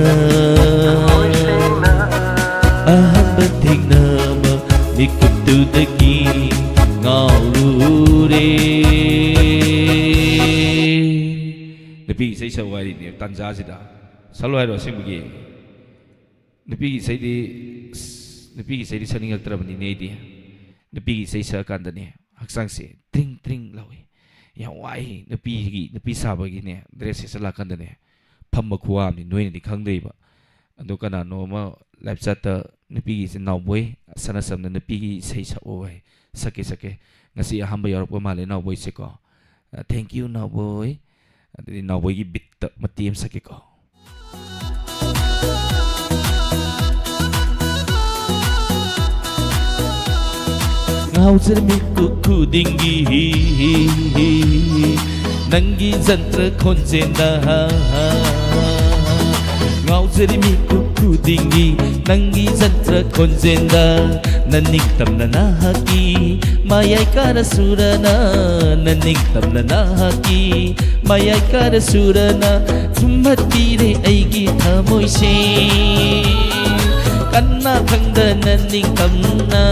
ꯑꯍꯥꯟꯕ ꯊꯦꯡꯅꯕ ꯃꯤꯀꯨꯞꯇꯨꯗꯒꯤ ꯉꯥꯎꯔꯨꯔꯦ꯫ ꯅꯨꯄꯤ ꯏꯁꯩ ꯁꯛꯎ ꯍꯥꯏꯔꯤꯅꯦ ꯇꯥꯟꯖꯥꯁꯤꯗ꯫ ꯁꯛꯂꯣ ꯍꯥꯏꯔꯣ ꯑꯁꯦꯡꯕꯒꯤ? ꯅꯨꯄꯤꯒꯤ ꯏꯁꯩꯗꯤ, ꯑꯁ, ꯅꯨꯄꯤꯒꯤ ꯏꯁꯩꯗꯤ ꯁꯛꯅꯤꯡꯉꯛꯇ꯭ꯔꯕꯅꯤꯅꯦ ꯑꯩꯗꯤ꯫ ꯅꯨꯄꯤꯒꯤ ꯏꯁꯩ ꯁꯛꯑꯀꯥꯟꯗꯅꯦ ꯍꯛꯆꯥꯡꯁꯦ ꯇ꯭ꯔꯤꯡ ꯇ꯭ꯔꯤꯡ ꯂꯥꯎꯏ꯫ ꯌꯥꯝ ꯋꯥꯏ ꯅꯨꯄꯤꯒꯤ, ꯅꯨꯄꯤ ꯁꯥꯕꯒꯤꯅꯦ ꯗ꯭ꯔꯦꯁ ꯁꯦꯠꯆꯜꯂꯛꯑꯀꯥꯟꯗꯅꯦ ꯐꯝꯕ ꯈꯨꯋꯥ ꯑꯃꯅꯤ, ꯅꯣꯏꯅꯗꯤ ꯈꯪꯗ꯭ꯔꯤꯕ꯫ ꯑꯗꯣ ꯀꯅꯥꯅꯣ ꯑꯃ ꯂꯥꯏꯞ ꯆꯥꯠꯇ ꯅꯨꯄꯤꯒꯤꯁꯦ ꯅꯥꯎꯕꯣꯏ, ꯁꯅꯥ ꯁꯝꯅ ꯅꯨꯄꯤꯒꯤ ꯏꯁꯩ ꯁꯛꯑꯣ ꯍꯥꯏ꯫ ꯁꯛꯀꯦ, ꯁꯛꯀꯦ꯫ ꯉꯁꯤ ꯑꯍꯥꯟꯕ ꯌꯥꯎꯔꯛꯄ ꯃꯥꯜꯂꯦ ꯅꯥꯎꯕꯣꯏꯁꯦꯀꯣ꯫ ꯑ, thank you ꯅꯥꯎꯕꯣꯏ꯫ ꯑꯗꯨꯗꯤ ꯅꯥꯎꯕꯣꯏꯒꯤ ꯕꯤꯠꯇ ꯃꯇꯦꯛ ꯑꯃ ꯁꯛꯀꯦꯀꯣ꯫ ꯉꯥꯎꯖꯔꯝꯃꯤ ꯈꯨꯗꯤꯡꯒꯤ ꯅꯪꯒꯤ ꯖꯟꯇ꯭ꯔ ꯈꯣꯟꯖꯦꯜꯗ, ꯉꯥꯎꯖꯔꯤꯃꯤ ꯈꯨꯗꯤꯡꯒꯤ ꯅꯪꯒꯤ ꯖꯟꯇ꯭ꯔ ꯈꯣꯟꯖꯦꯜꯗ, ꯅꯅꯤꯡꯇꯝꯅ ꯅꯍꯥꯛꯀꯤ ꯃꯌꯥꯏ ꯀꯥꯔ ꯁꯨꯔꯅ, ꯅꯅꯤꯡꯇꯝꯅ ꯅꯍꯥꯛꯀꯤ ꯃꯌꯥꯏ ꯀꯥꯔ ꯁꯨꯔꯅ ꯊꯨꯝꯍꯠꯄꯤꯔꯦ ꯑꯩꯒꯤ ꯊꯃꯣꯏꯁꯦ꯫ ꯀꯟꯅ ꯈꯪꯗꯅ ꯅꯤꯡꯇꯝꯅ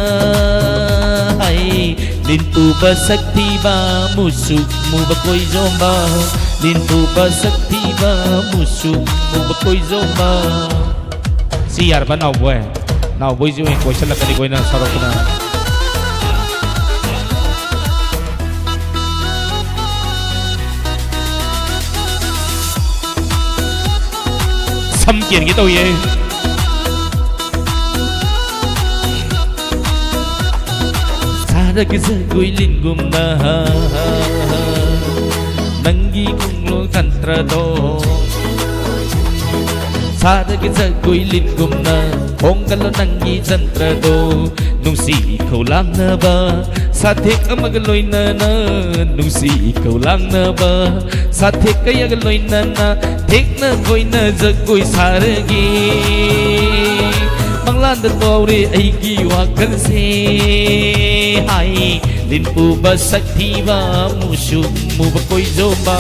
ꯍꯥꯏ, ꯂꯤꯟ ꯄꯨꯕ ꯁꯛ ꯊꯤꯕ, ꯃꯨꯁꯨꯛ ꯃꯨꯕ ꯀꯣꯏꯖꯣꯝꯕ, ꯂꯤꯟ ꯄꯨꯕ ꯁꯛ ꯊꯤꯕ, ꯃꯨꯁꯨꯛ ꯃꯨꯕ ꯀꯣꯏꯖꯣꯝꯕ꯫ ꯁꯤ ꯌꯥꯔꯕ ꯅꯥꯎꯕꯣꯏ? ꯅꯥꯎꯕꯣꯏꯁꯤ ꯑꯣꯏꯅ ꯀꯣꯏꯁꯜꯂꯛꯀꯅꯤ ꯀꯣꯏꯅ ꯁꯥꯎꯔꯛꯄꯅ꯫ ꯁꯝ ꯀꯦꯟꯒꯦ ꯇꯧꯏꯌꯦ꯫ ꯁꯥꯔꯒ ꯖꯒꯣꯏ ꯂꯤꯟꯒꯨꯝꯅ ꯅꯪꯒꯤ ꯈꯣꯡꯂꯣ ꯖꯟꯇ꯭ꯔꯗꯣ, ꯁꯥꯔꯒ ꯖꯒꯣꯏ ꯂꯤꯟꯒꯨꯝꯅ ꯈꯣꯡꯒꯜꯂꯣ ꯅꯪꯒꯤ ꯖꯟꯇ꯭ꯔꯗꯣ꯫ ꯅꯨꯡꯁꯤ ꯏꯈꯧ ꯂꯥꯡꯅꯕ ꯁꯥꯊꯦꯛ ꯑꯃꯒ ꯂꯣꯏꯅꯅ, ꯅꯨꯡꯁꯤ ꯏꯈꯧ ꯂꯥꯡꯅꯕ ꯁꯥꯊꯦꯛ ꯀꯌꯥꯒ ꯂꯣꯏꯅꯅ ꯊꯦꯛꯅ ꯈꯣꯏꯅ ꯖꯒꯣꯏ ꯁꯥꯔꯒꯦ꯫ ꯃꯪꯂꯥꯟꯗ ꯇꯧꯔꯦ ꯑꯩꯒꯤ ꯋꯥꯈꯜꯁꯦ꯫ ꯍꯥꯏ, ꯂꯤꯟ ꯄꯨꯕ ꯁꯛ ꯊꯤꯕ, ꯃꯨꯁꯨꯛ ꯃꯨꯕ ꯀꯣꯏꯖꯣꯝꯕ,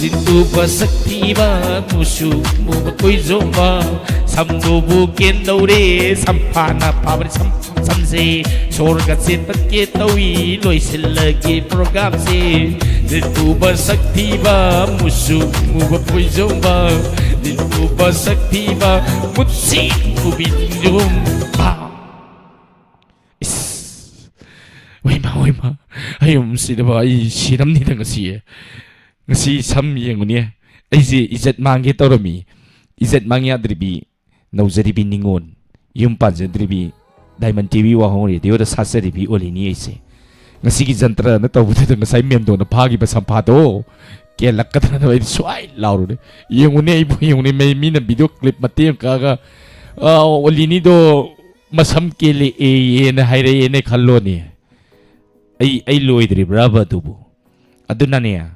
ꯂꯤꯟ ꯄꯨꯕ ꯁꯛ ꯊꯤꯕ, ꯃꯨꯁꯨꯛ ꯃꯨꯕ ꯀꯣꯏꯖꯣꯝꯕ꯫ ꯁꯝꯗꯨꯕꯨ ꯀꯦꯟꯗꯧꯔꯦ, ꯁꯝꯐꯥꯅ ꯐꯥꯕꯅꯤ ꯁꯝ, ꯁꯝ ꯁꯦ ꯁꯣꯔꯒꯁꯦ ꯇꯠꯀꯦ ꯇꯧꯏ, ꯂꯣꯏꯁꯤꯜꯂꯒꯦ ꯄ꯭ꯔꯣꯒꯥꯝꯁꯦ꯫ ꯅꯤꯟ ꯎꯕ ꯁꯛ ꯊꯤꯕ, ꯃꯨꯁꯨꯛ ꯃꯨꯕ ꯄꯣꯏꯖꯣꯝꯕ, ꯅꯤꯟ ꯎꯕ ꯁꯛ ꯊꯤꯕ, ꯃꯨꯁꯤꯛ ꯃꯨꯕꯤ ꯄꯣꯏꯖꯣꯝꯕ꯫ ꯏꯁ, ꯍꯣꯏꯃ, ꯍꯣꯏꯃ, ꯑꯩ ꯑꯃꯨꯛ ꯁꯤꯔꯕ, ꯑꯩ ꯁꯤꯔꯝꯅꯤꯗ ꯉꯁꯤ꯫ ꯉꯁꯤ ꯁꯝ ꯌꯦꯡꯉꯨꯅꯦ, ꯑꯩꯁꯦ ꯏꯖꯠ ꯃꯥꯡꯒꯦ ꯇꯧꯔꯝꯃꯤ꯫ ꯏꯖꯠ ꯃꯥꯡ ꯌꯥꯗ꯭ꯔꯤꯕꯤ, ꯅꯧꯖꯔꯤꯕꯤ ꯅꯤꯉꯣꯜ, ꯌꯨꯝ ꯄꯥꯟꯖꯗ꯭ꯔꯤꯕꯤ ꯗꯥꯏꯃꯟ ꯇꯤꯚꯤ ꯋꯥꯍꯣꯡ ꯔꯦꯗꯤꯑꯣꯗ ꯁꯥꯠꯆꯔꯤꯕꯤ ꯑꯣꯂꯤꯅꯤ ꯑꯩꯁꯦ꯫ ꯉꯁꯤꯒꯤ ꯖꯟꯇ꯭ꯔꯅ ꯇꯧꯕꯗꯨꯗ ꯉꯁꯥꯏ ꯃꯦꯝꯗꯣꯅ ꯐꯥꯈꯤꯕ ꯁꯝꯐꯥꯗꯣ ꯀꯦꯜꯂꯛꯀꯗ꯭ꯔꯅ ꯑꯩꯗꯤ ꯁ꯭ꯋꯥꯏ ꯂꯥꯎꯔꯨꯔꯦ꯫ ꯌꯦꯡꯉꯨꯅꯦ ꯑꯩꯕꯨ, ꯌꯦꯡꯉꯨꯅꯦ, ꯃꯩ-, ꯃꯤꯅ ꯚꯤꯗꯤꯑꯣ ꯀ꯭ꯂꯤꯞ ꯃꯇꯦꯛ ꯑꯃ ꯀꯛꯑꯒ, "ꯑꯥ, ꯑꯣꯂꯤꯅꯤꯗꯣ ꯃꯁꯝ ꯀꯦꯜꯂꯛꯑꯦꯌꯦꯅ ꯍꯥꯏꯔꯛꯑꯦꯅ" ꯈꯜꯂꯣꯅꯦ꯫ ꯑꯩ, ꯑꯩ ꯂꯣꯏꯗ꯭ꯔꯤꯕ꯭ꯔꯕ ꯑꯗꯨꯕꯨ? ꯑꯗꯨꯅꯅꯦ,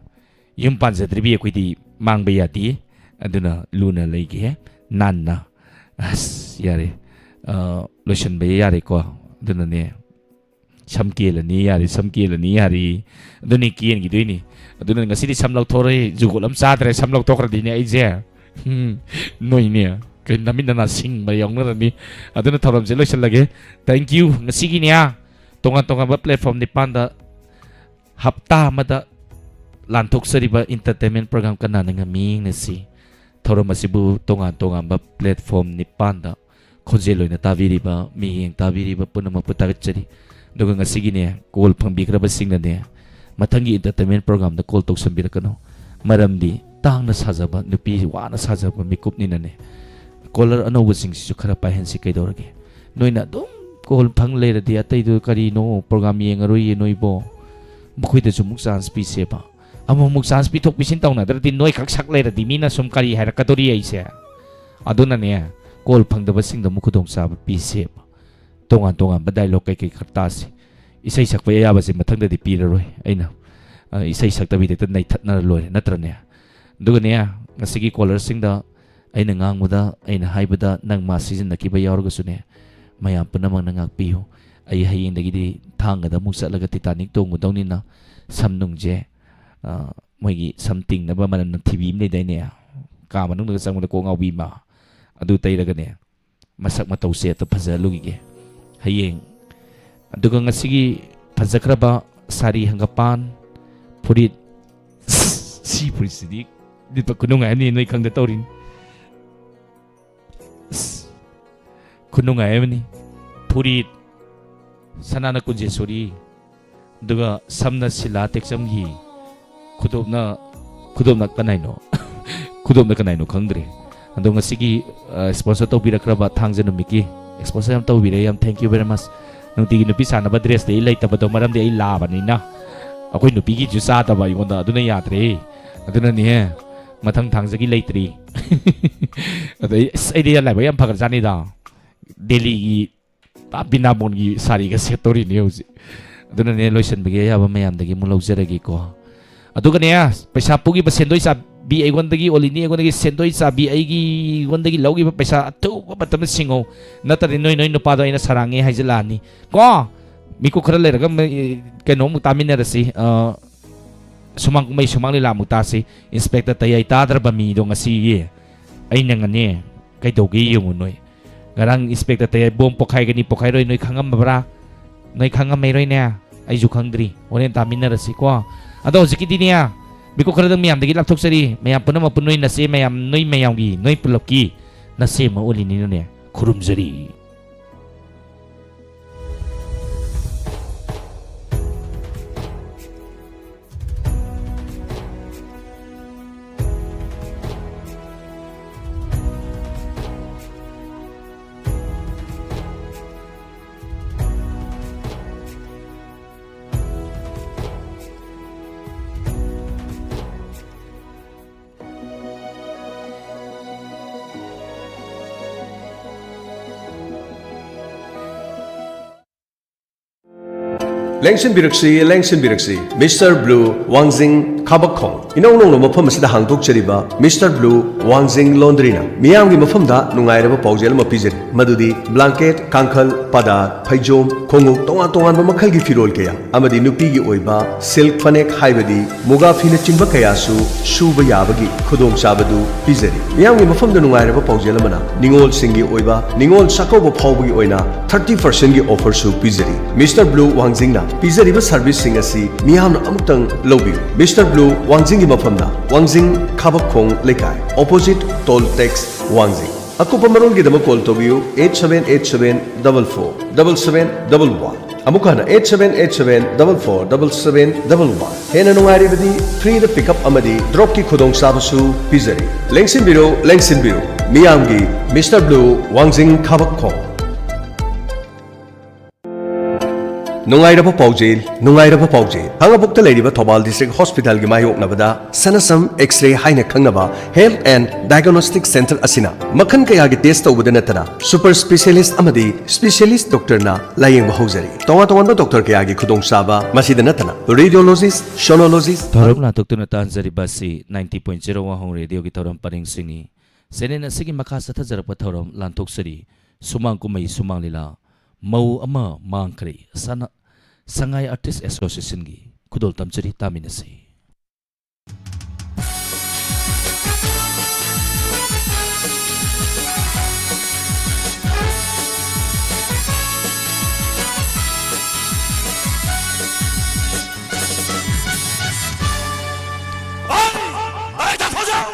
ꯌꯨꯝ ꯄꯥꯟꯖꯗ꯭ꯔꯤꯕꯤ ꯑꯩꯈꯣꯏꯗꯤ ꯃꯥꯡꯕ ꯌꯥꯗꯦ꯫ ꯑꯗꯨꯅ ꯂꯨꯅ ꯂꯩꯒꯦ, ꯅꯥꯟꯅ꯫ ꯑꯁ, ꯌꯥꯔꯦ꯫ ꯑ, ꯂꯣꯏꯁꯤꯟꯕ ꯌꯥꯔꯦꯀꯣ꯫ ꯑꯗꯨꯅꯅꯦ, ꯁꯝ ꯀꯦꯜꯂꯅꯤ ꯌꯥꯔꯦ, ꯁꯝ ꯀꯦꯜꯂꯅꯤ ꯌꯥꯔꯦ꯫ ꯑꯗꯨꯅꯤ ꯀꯦꯟꯈꯤꯗꯣꯏꯅꯤ꯫ ꯑꯗꯨꯅ ꯉꯁꯤꯗꯤ ꯁꯝ ꯂꯧꯊꯣꯔꯛꯑꯦ, ꯖꯨꯒꯣꯠ ꯑꯃ ꯆꯥꯗ꯭ꯔꯦ, ꯁꯝ ꯂꯧꯊꯣꯛꯈ꯭ꯔꯗꯤꯅꯦ ꯑꯩꯁꯦ꯫ ꯎꯝ, ꯅꯣꯏꯅꯦ꯫ ꯀꯩ ꯅꯃꯤꯠ ꯅꯅꯥ ꯁꯤꯡꯕ ꯌꯥꯎꯅꯔꯅꯤ꯫ ꯑꯗꯨꯅ ꯊꯧꯔꯝꯁꯦ ꯂꯣꯏꯁꯤꯜꯂꯒꯦ꯫ Thank you꯫ ꯉꯁꯤꯒꯤꯅꯦ, ꯇꯣꯉꯥꯟ ꯇꯣꯉꯥꯟꯕ platform ꯅꯤꯄꯥꯟꯗ ꯍꯞꯇꯥ ꯑꯃꯗ ꯂꯥꯟꯊꯣꯛꯆꯔꯤꯕ entertainment program ꯀꯅꯥꯅ ꯉꯝꯃꯤ ꯌꯦꯡꯅꯁꯤ꯫ ꯊꯧꯔꯝ ꯑꯁꯤꯕꯨ ꯇꯣꯉꯥꯟ ꯇꯣꯉꯥꯟꯕ platform ꯅꯤꯄꯥꯟꯗ ꯈꯣꯟꯖꯦꯜ ꯑꯣꯏꯅ ꯇꯥꯕꯤꯔꯤꯕ, ꯃꯤꯠꯌꯦꯡ ꯇꯥꯕꯤꯔꯤꯕ ꯄꯨꯝꯅꯃꯛꯄꯨ ꯊꯥꯒꯠꯆꯔꯤ꯫ ꯑꯗꯨꯒ ꯉꯁꯤꯒꯤꯅꯦ, call ꯐꯪꯕꯤꯈ꯭ꯔꯕꯁꯤꯡꯅꯅꯦ, ꯃꯊꯪꯒꯤ entertainment program ꯗ call ꯇꯧꯁꯟꯕꯤꯔꯛꯀꯅꯨ꯫ ꯃꯔꯝꯗꯤ ꯇꯥꯡꯅ ꯁꯥꯖꯕ, ꯅꯨꯄꯤ ꯋꯥꯅ ꯁꯥꯖꯕ ꯃꯤꯀꯨꯞꯅꯤꯅꯅꯦ, caller ꯑꯅꯧꯕꯁꯤꯡꯁꯤꯁꯨ ꯈꯔ ꯄꯥꯏꯍꯟꯁꯤ ꯀꯩꯗꯧꯔꯒꯦ? ꯅꯣꯏꯅ ꯑꯗꯨꯝ call ꯐꯪ ꯂꯩꯔꯗꯤ ꯑꯇꯩꯗꯨ ꯀꯔꯤꯅꯣ, program ꯌꯦꯡꯉꯔꯣꯏꯌꯦ ꯅꯣꯏꯕꯣ꯫ ꯃꯈꯣꯏꯗꯁꯨ ꯑꯃꯨꯛ chance ꯄꯤꯁꯦꯕ꯫ ꯑꯃꯨꯛꯃꯨꯛ chance ꯄꯤꯊꯣꯛ ꯄꯤꯁꯤꯟ ꯇꯧꯅꯗ꯭ꯔꯗꯤ ꯅꯣꯏꯈꯛ ꯁꯛ ꯂꯩꯔꯗꯤ ꯃꯤꯅ ꯁꯨꯝ ꯀꯔꯤ ꯍꯥꯏꯔꯛꯀꯗꯣꯔꯤ ꯑꯩꯁꯦ? ꯑꯗꯨꯅꯅꯦ, call ꯐꯪꯗꯕꯁꯤꯡꯗ ꯑꯃꯨꯛ ꯈꯨꯗꯣꯡꯆꯥꯕ ꯄꯤꯁꯦꯕ꯫ ꯇꯣꯉꯥꯟ ꯇꯣꯉꯥꯟꯕ dialogue ꯀꯩꯀꯩ ꯈꯔ ꯇꯥꯁꯤ꯫ ꯏꯁꯩ ꯁꯛꯄ ꯑꯌꯥꯕꯁꯦ ꯃꯊꯪꯗꯗꯤ ꯄꯤꯔꯔꯣꯏ ꯑꯩꯅ꯫ ꯑ, ꯏꯁꯩ ꯁꯛꯇꯕꯤꯗ ꯍꯦꯛꯇ ꯅꯩꯊꯠꯅꯔ ꯂꯣꯏꯔꯦ, ꯅꯠꯇ꯭ꯔꯅꯦ? ꯑꯗꯨꯒꯅꯦ, ꯉꯁꯤꯒꯤ caller ꯁꯤꯡꯗ ꯑꯩꯅ ꯉꯥꯡꯕꯗ, ꯑꯩꯅ ꯍꯥꯏꯕꯗ ꯅꯪ ꯃꯥ ꯁꯤꯖꯤꯟꯅꯈꯤꯕ ꯌꯥꯎꯔꯒꯁꯨꯅꯦ, ꯃꯌꯥꯝ ꯄꯨꯝꯅꯃꯛꯅ ꯉꯥꯛꯄꯤꯌꯨ꯫ ꯑꯩ ꯍꯌꯦꯡꯗꯒꯤꯗꯤ ꯊꯥꯡꯒꯗ ꯑꯃꯨꯛ ꯆꯠꯂꯒ Titanic ꯇꯣꯡꯉꯨꯗꯧꯅꯤꯅ ꯁꯝ ꯅꯨꯡꯁꯦ, ꯑ, ꯃꯣꯏꯒꯤ ꯁꯝ ꯇꯤꯡꯅꯕ ꯃꯅꯝ ꯅꯝꯊꯤꯕꯤ ꯑꯃ ꯂꯩꯗꯥꯏꯅꯦ, ꯀꯥ ꯃꯅꯨꯡꯗꯒ ꯆꯪꯕꯗ ꯀꯣꯛ ꯉꯥꯎꯕꯤ ꯑꯃ, ꯑꯗꯨ ꯇꯩꯔꯒꯅꯦ, ꯃꯁꯛ ꯃꯇꯧꯁꯦ ꯑꯝꯇ ꯐꯖꯍꯜꯂꯨꯈꯤꯒꯦ꯫ ꯍꯌꯦꯡ ꯑꯗꯨꯒ ꯉꯁꯤꯒꯤ ꯐꯖꯈ꯭ꯔꯕ ꯁꯥꯔꯤ ꯍꯪꯒꯄꯥꯟ ꯐꯨꯔꯤꯠ, ꯁꯤ ꯐꯨꯔꯤꯠꯁꯤꯗꯤ ꯂꯤꯠꯄ ꯈꯨꯅꯨꯡꯉꯥꯏ ꯑꯃꯅꯤ, ꯅꯣꯏ ꯈꯪꯗ ꯇꯧꯔꯤꯅꯤ꯫ ꯈꯨꯅꯨꯡꯉꯥꯏ ꯑꯃꯅꯤ꯫ ꯐꯨꯔꯤꯠ ꯁꯅꯥꯅ ꯀꯨꯟꯖꯦꯁꯣꯔꯤ, ꯑꯗꯨꯒ ꯁꯝꯅ ꯁꯤꯂꯥ ꯇꯦꯛꯆꯝꯒꯤ, ꯈꯨꯗꯣꯞꯅ, ꯈꯨꯗꯣꯞꯅ ꯀꯅꯥꯏꯅꯣ? ꯈꯨꯗꯣꯞꯅ ꯀꯅꯥꯏꯅꯣ ꯈꯪꯗ꯭ꯔꯦ꯫ ꯑꯗꯣ ꯉꯁꯤꯒꯤ, ꯑ, sponsor ꯇꯧꯕꯤꯔꯛꯈ꯭ꯔꯕ ꯊꯥꯡꯖ ꯅꯨꯃꯤꯠꯀꯤ sponsor ꯌꯥꯝ ꯇꯧꯕꯤꯔꯦ, ꯌꯥꯝ thank you very much꯫ ꯅꯨꯡꯇꯤꯒꯤ ꯅꯨꯄꯤ ꯁꯥꯟꯅꯕ dressꯇꯤ ꯑꯩ ꯂꯩꯇꯕꯗꯣ, ꯃꯔꯝꯗꯤ ꯑꯩ ꯂꯥꯕꯅꯤꯅ꯫ ꯑꯩꯈꯣꯏ ꯅꯨꯄꯤꯒꯤꯁꯨ ꯆꯥꯗꯕ ꯑꯩꯉꯣꯟꯗ, ꯑꯗꯨꯅ ꯌꯥꯗ꯭ꯔꯦ꯫ ꯑꯗꯨꯅꯅꯦ, ꯃꯊꯪ ꯊꯥꯡꯖꯒꯤ ꯂꯩꯇ꯭ꯔꯤ꯫ ꯑꯗꯩ ꯑꯁ, ꯑꯩꯗꯤ ꯂꯥꯏꯕꯛ ꯌꯥꯝ ꯐꯒꯠꯖꯥꯠꯅꯤꯗ꯫ ꯗꯦꯜꯂꯤꯒꯤ ꯄꯨꯔꯥ ꯕꯤꯅꯥꯕꯣꯟꯒꯤ ꯁꯥꯔꯤꯒ ꯁꯦꯠꯇꯧꯔꯤꯅꯦ ꯍꯧꯖꯤꯛ꯫ ꯑꯗꯨꯅꯅꯦ, ꯂꯣꯏꯁꯟꯕꯒꯤ ꯑꯌꯥꯕ ꯃꯌꯥꯝꯗꯒꯤ ꯑꯃꯨꯛ ꯂꯧꯖꯔꯒꯦꯀꯣ꯫ ꯑꯗꯨꯒꯅꯦ, ꯄꯩꯁꯥ ꯄꯨꯈꯤꯕ ꯁꯦꯟꯗꯣꯏ ꯆꯥꯕꯤ ꯑꯩꯉꯣꯟꯗꯒꯤ, ꯑꯣꯂꯤꯅꯤ ꯑꯩꯉꯣꯟꯗꯒꯤ ꯁꯦꯟꯗꯣꯏ ꯆꯥꯕꯤ ꯑꯩꯒꯤ, ꯑꯩꯉꯣꯟꯗꯒꯤ ꯂꯧꯈꯤꯕ ꯄꯩꯁꯥ ꯑꯊꯨꯕ ꯃꯇꯝꯗ ꯁꯤꯡꯉꯧ꯫ ꯅꯠꯇ꯭ꯔꯗꯤ ꯅꯣꯏ, ꯅꯣꯏ ꯅꯨꯄꯥꯗꯣ ꯑꯩꯅ ꯁꯥꯔꯥꯡꯉꯦ ꯍꯥꯏꯖꯤꯜꯂꯛꯑꯅꯤ ꯀꯣ꯫ ꯃꯤꯀꯨꯞ ꯈꯔ ꯂꯩꯔꯒ ꯃ-, ꯀꯩꯅꯣꯃꯨꯛ ꯇꯥꯃꯤꯟꯅꯔꯁꯤ꯫ ꯑ, ꯁꯨꯃꯥꯡ ꯀꯨꯝꯍꯩ, ꯁꯨꯃꯥꯡ ꯂꯤꯂꯥꯃꯨꯛ ꯇꯥꯁꯤ꯫ ꯏꯟꯁꯄꯦꯛꯇꯔ ꯇꯌꯥꯏ ꯇꯥꯗ꯭ꯔꯕ ꯃꯤꯗꯣ ꯉꯁꯤꯒꯤ ꯑꯩꯅ ꯉꯅꯦ ꯀꯩꯗꯧꯒꯦ ꯌꯦꯡꯉꯨ ꯅꯣꯏ꯫ ꯉꯔꯥꯡ ꯏꯟꯁꯄꯦꯛꯇꯔ ꯇꯌꯥꯏ ꯕꯣꯝ ꯄꯣꯈꯥꯏꯒꯅꯤ, ꯄꯣꯈꯥꯏꯔꯣꯏ ꯅꯣꯏ ꯈꯪꯉꯝꯃꯕ꯭ꯔꯥ? ꯅꯣꯏ ꯈꯪꯉꯝꯃꯩꯔꯣꯏꯅꯦ? ꯑꯩꯁꯨ ꯈꯪꯗ꯭ꯔꯤ꯫ ꯍꯣꯔꯦꯟ ꯇꯥꯃꯤꯟꯅꯔꯁꯤꯀꯣ꯫ ꯑꯗꯣ ꯍꯧꯖꯤꯛꯀꯤꯗꯤꯅꯦ, ꯃꯤꯀꯨꯞ ꯈꯔꯗꯪ ꯃꯌꯥꯝꯗꯒꯤ ꯂꯥꯞꯊꯣꯛꯆꯔꯤ꯫ ꯃꯌꯥꯝ ꯄꯨꯝꯅꯃꯛꯄꯨ ꯅꯣꯏ ꯅꯆꯦ ꯃꯌꯥꯝ, ꯅꯣꯏ ꯃꯌꯥꯝꯒꯤ, ꯅꯣꯏ ꯄꯨꯂꯞꯀꯤ ꯅꯆꯦ ꯑꯃ ꯑꯣꯜꯂꯤꯅꯤꯅꯅꯦ, ꯈꯨꯔꯨꯝꯖꯔꯤ꯫ ꯂꯦꯡꯁꯤꯟꯕꯤꯔꯛꯁꯤ, ꯂꯦꯡꯁꯤꯟꯕꯤꯔꯛꯁꯤ꯫ Mister Blue, ꯋꯥꯡꯖꯤꯡ ꯈꯥꯕꯛꯈꯣꯡ ꯏꯅꯧ ꯅꯧꯅ ꯃꯐꯝ ꯑꯁꯤꯗ ꯍꯥꯡꯗꯣꯛꯆꯔꯤꯕ ꯃꯤꯁꯇꯔ ꯕ꯭ꯂꯨ ꯋꯥꯡꯖꯤꯡ ꯂꯣꯟꯗ꯭ꯔꯤꯅ ꯃꯤꯌꯥꯝꯒꯤ ꯃꯐꯝꯗ ꯅꯨꯡꯉꯥꯏꯔꯕ ꯄꯥꯎꯖꯦꯜ ꯑꯃ ꯄꯤꯖꯔꯤ, ꯃꯗꯨꯗꯤ ꯕ꯭ꯂꯥꯡꯀꯦꯠ, ꯀꯥꯡꯈꯜ, ꯄꯥꯗꯥ, ꯐꯩꯖꯣꯝ, ꯈꯣꯡꯎꯞ, ꯇꯣꯉꯥꯟ ꯇꯣꯉꯥꯟꯕ ꯃꯈꯜꯒꯤ ꯐꯤꯔꯣꯜ ꯀꯌꯥ ꯑꯃꯗꯤ ꯅꯨꯄꯤꯒꯤ ꯑꯣꯏꯕ ꯁꯤꯜꯛ ꯐꯅꯦꯛ ꯍꯥꯏꯕꯗꯤ ꯃꯨꯒꯥ ꯐꯤꯅꯆꯤꯡꯕ ꯀꯌꯥꯁꯨ ꯁꯨꯕ ꯌꯥꯕꯒꯤ ꯈꯨꯗꯣꯡꯆꯥꯕꯗꯨ ꯄꯤꯖꯔꯤ꯫ ꯃꯤꯌꯥꯝꯒꯤ ꯃꯐꯝꯗ ꯅꯨꯡꯉꯥꯏꯔꯕ ꯄꯥꯎꯖꯦꯜ ꯑꯃꯅ, ꯅꯤꯉꯣꯜꯁꯤꯡꯒꯤ ꯑꯣꯏꯕ ꯅꯤꯉꯣꯜ ꯆꯥꯛꯀꯧꯕ ꯐꯥꯎꯕꯒꯤ ꯑꯣꯏꯅ ꯊꯥꯔꯇꯤ ꯄꯥꯔꯁꯦꯟꯒꯤ ꯑꯣꯐꯔꯁꯨ ꯄꯤꯖꯔꯤ꯫ ꯃꯤꯁꯇꯔ ꯕ꯭ꯂꯨ ꯋꯥꯡꯖꯤꯡꯅ ꯄꯤꯖꯔꯤꯕ ꯁꯔꯚꯤꯁꯁꯤꯡ ꯑꯁꯤ ꯃꯤꯌꯥꯝꯅ ꯑꯃꯨꯛꯇꯪ ꯂꯧꯕꯤꯌꯨ꯫ ꯃꯤꯁꯇꯔ ꯕ꯭ꯂꯨ ꯋꯥꯡꯖꯤꯡꯒꯤ ꯃꯐꯝꯗ, ꯋꯥꯡꯖꯤꯡ ꯈꯥꯕꯛꯈꯣꯡ ꯂꯩꯀꯥꯏ, ꯑꯣꯄꯣꯖꯤꯠ ꯇꯣꯜ ꯇꯦꯛꯁ, ꯋꯥꯡꯖꯤꯡ꯫ ꯑꯀꯨꯞꯄ ꯃꯔꯣꯜꯒꯤꯗꯃꯛ ꯀꯣꯜ ꯇꯧꯕꯤꯌꯨ, eight seven eight seven double four double seven double one. ꯑꯃꯨꯛ ꯍꯟꯅ, eight seven eight seven double four double seven double one. ꯍꯦꯟꯅ ꯅꯨꯡꯉꯥꯏꯔꯕꯗꯤ ꯐ꯭ꯔꯤꯗ ꯄꯤꯛꯑꯞ ꯑꯃꯗꯤ ꯗ꯭ꯔꯣꯞꯀꯤ ꯈꯨꯗꯣꯡꯆꯥꯕꯁꯨ ꯄꯤꯖꯔꯤ꯫ ꯂꯦꯡꯁꯤꯟꯕꯤꯔꯨ, ꯂꯦꯡꯁꯤꯟꯕꯤꯔꯨ, ꯃꯤꯌꯥꯝꯒꯤ ꯃꯤꯁꯇꯔ ꯕ꯭ꯂꯨ, ꯋꯥꯡꯖꯤꯡ ꯈꯥꯕꯛꯈꯣꯡ꯫ ꯅꯨꯡꯉꯥꯏꯔꯕ ꯄꯥꯎꯖꯦꯜ, ꯅꯨꯡꯉꯥꯏꯔꯕ ꯄꯥꯎꯖꯦꯜ꯫ ꯈꯥꯡꯉꯕꯣꯛꯇ ꯂꯩꯔꯤꯕ ꯊꯧꯕꯥꯜ ꯗꯤꯁꯇ꯭ꯔꯤꯛ ꯍꯣꯁꯄꯤꯇꯥꯜꯒꯤ ꯃꯥꯌꯣꯛꯅꯕꯗ ꯁꯅꯁꯝ ꯑꯦꯛꯁ-ꯔꯦ ꯍꯥꯏꯅ ꯈꯪꯅꯕ ꯍꯦꯜꯊ ꯑꯦꯟ ꯗꯥꯏꯒꯅꯣꯁꯇꯤꯛ ꯁꯦꯟꯇꯔ ꯑꯁꯤꯅ ꯃꯈꯜ ꯀꯌꯥꯒꯤ ꯇꯦꯁ ꯇꯧꯕꯗ ꯅꯠꯇꯅ ꯁꯨꯄꯔ ꯁ꯭ꯄꯦꯁꯤꯌꯦꯂꯤꯁ ꯑꯃꯗꯤ ꯁ꯭ꯄꯦꯁꯤꯌꯦꯂꯤꯁ ꯗꯣꯛꯇꯔꯅ ꯂꯥꯌꯦꯡꯕ ꯍꯧꯖꯔꯤ꯫ ꯇꯣꯉꯥꯟ ꯇꯣꯉꯥꯟꯕ ꯗꯣꯛꯇꯔ ꯀꯌꯥꯒꯤ ꯈꯨꯗꯣꯡꯆꯥꯕ, ꯃꯁꯤꯗ ꯅꯠꯇꯅ ꯔꯦꯗꯤꯑꯣꯂꯣꯖꯤꯁ, ꯁꯣꯅꯣꯂꯣꯖꯤꯁ, ꯊꯧꯔꯝ ꯂꯥꯟꯊꯣꯛꯇꯨꯅ ꯇꯥꯟꯖꯔꯤꯕ ꯑꯁꯤ ꯅꯥꯏꯟꯇꯤ ꯄꯣꯏꯟꯠ ꯖꯤꯔꯣ ꯋꯥꯍꯣꯡ ꯔꯦꯗꯤꯑꯣꯒꯤ ꯊꯧꯔꯝ ꯄꯔꯦꯡꯁꯤꯡꯅꯤ꯫ ꯆꯦꯅꯦꯜ ꯑꯁꯤꯒꯤ ꯃꯈꯥ ꯆꯠꯊꯖꯔꯛꯄ ꯊꯧꯔꯝ ꯂꯥꯟꯊꯣꯛꯆꯔꯤ꯫ ꯁꯨꯃꯥꯡ ꯀꯨꯝꯍꯩ ꯁꯨꯃꯥꯡ ꯂꯤꯂꯥ, ꯃꯧ ꯑꯃ ꯃꯥꯡꯈ꯭ꯔꯦ꯫ ꯁꯅ-, ꯁꯉꯥꯏ ꯑꯥꯔꯇꯤꯁ ꯑꯦꯁꯣꯁꯤꯌꯦꯁꯟꯒꯤ ꯈꯨꯗꯣꯜ ꯇꯝꯖꯔꯤ, ꯇꯥꯃꯤꯟꯅꯁꯤ꯫ ꯑꯩ, ꯑꯩ ꯇꯥꯊꯣꯛꯆꯧ!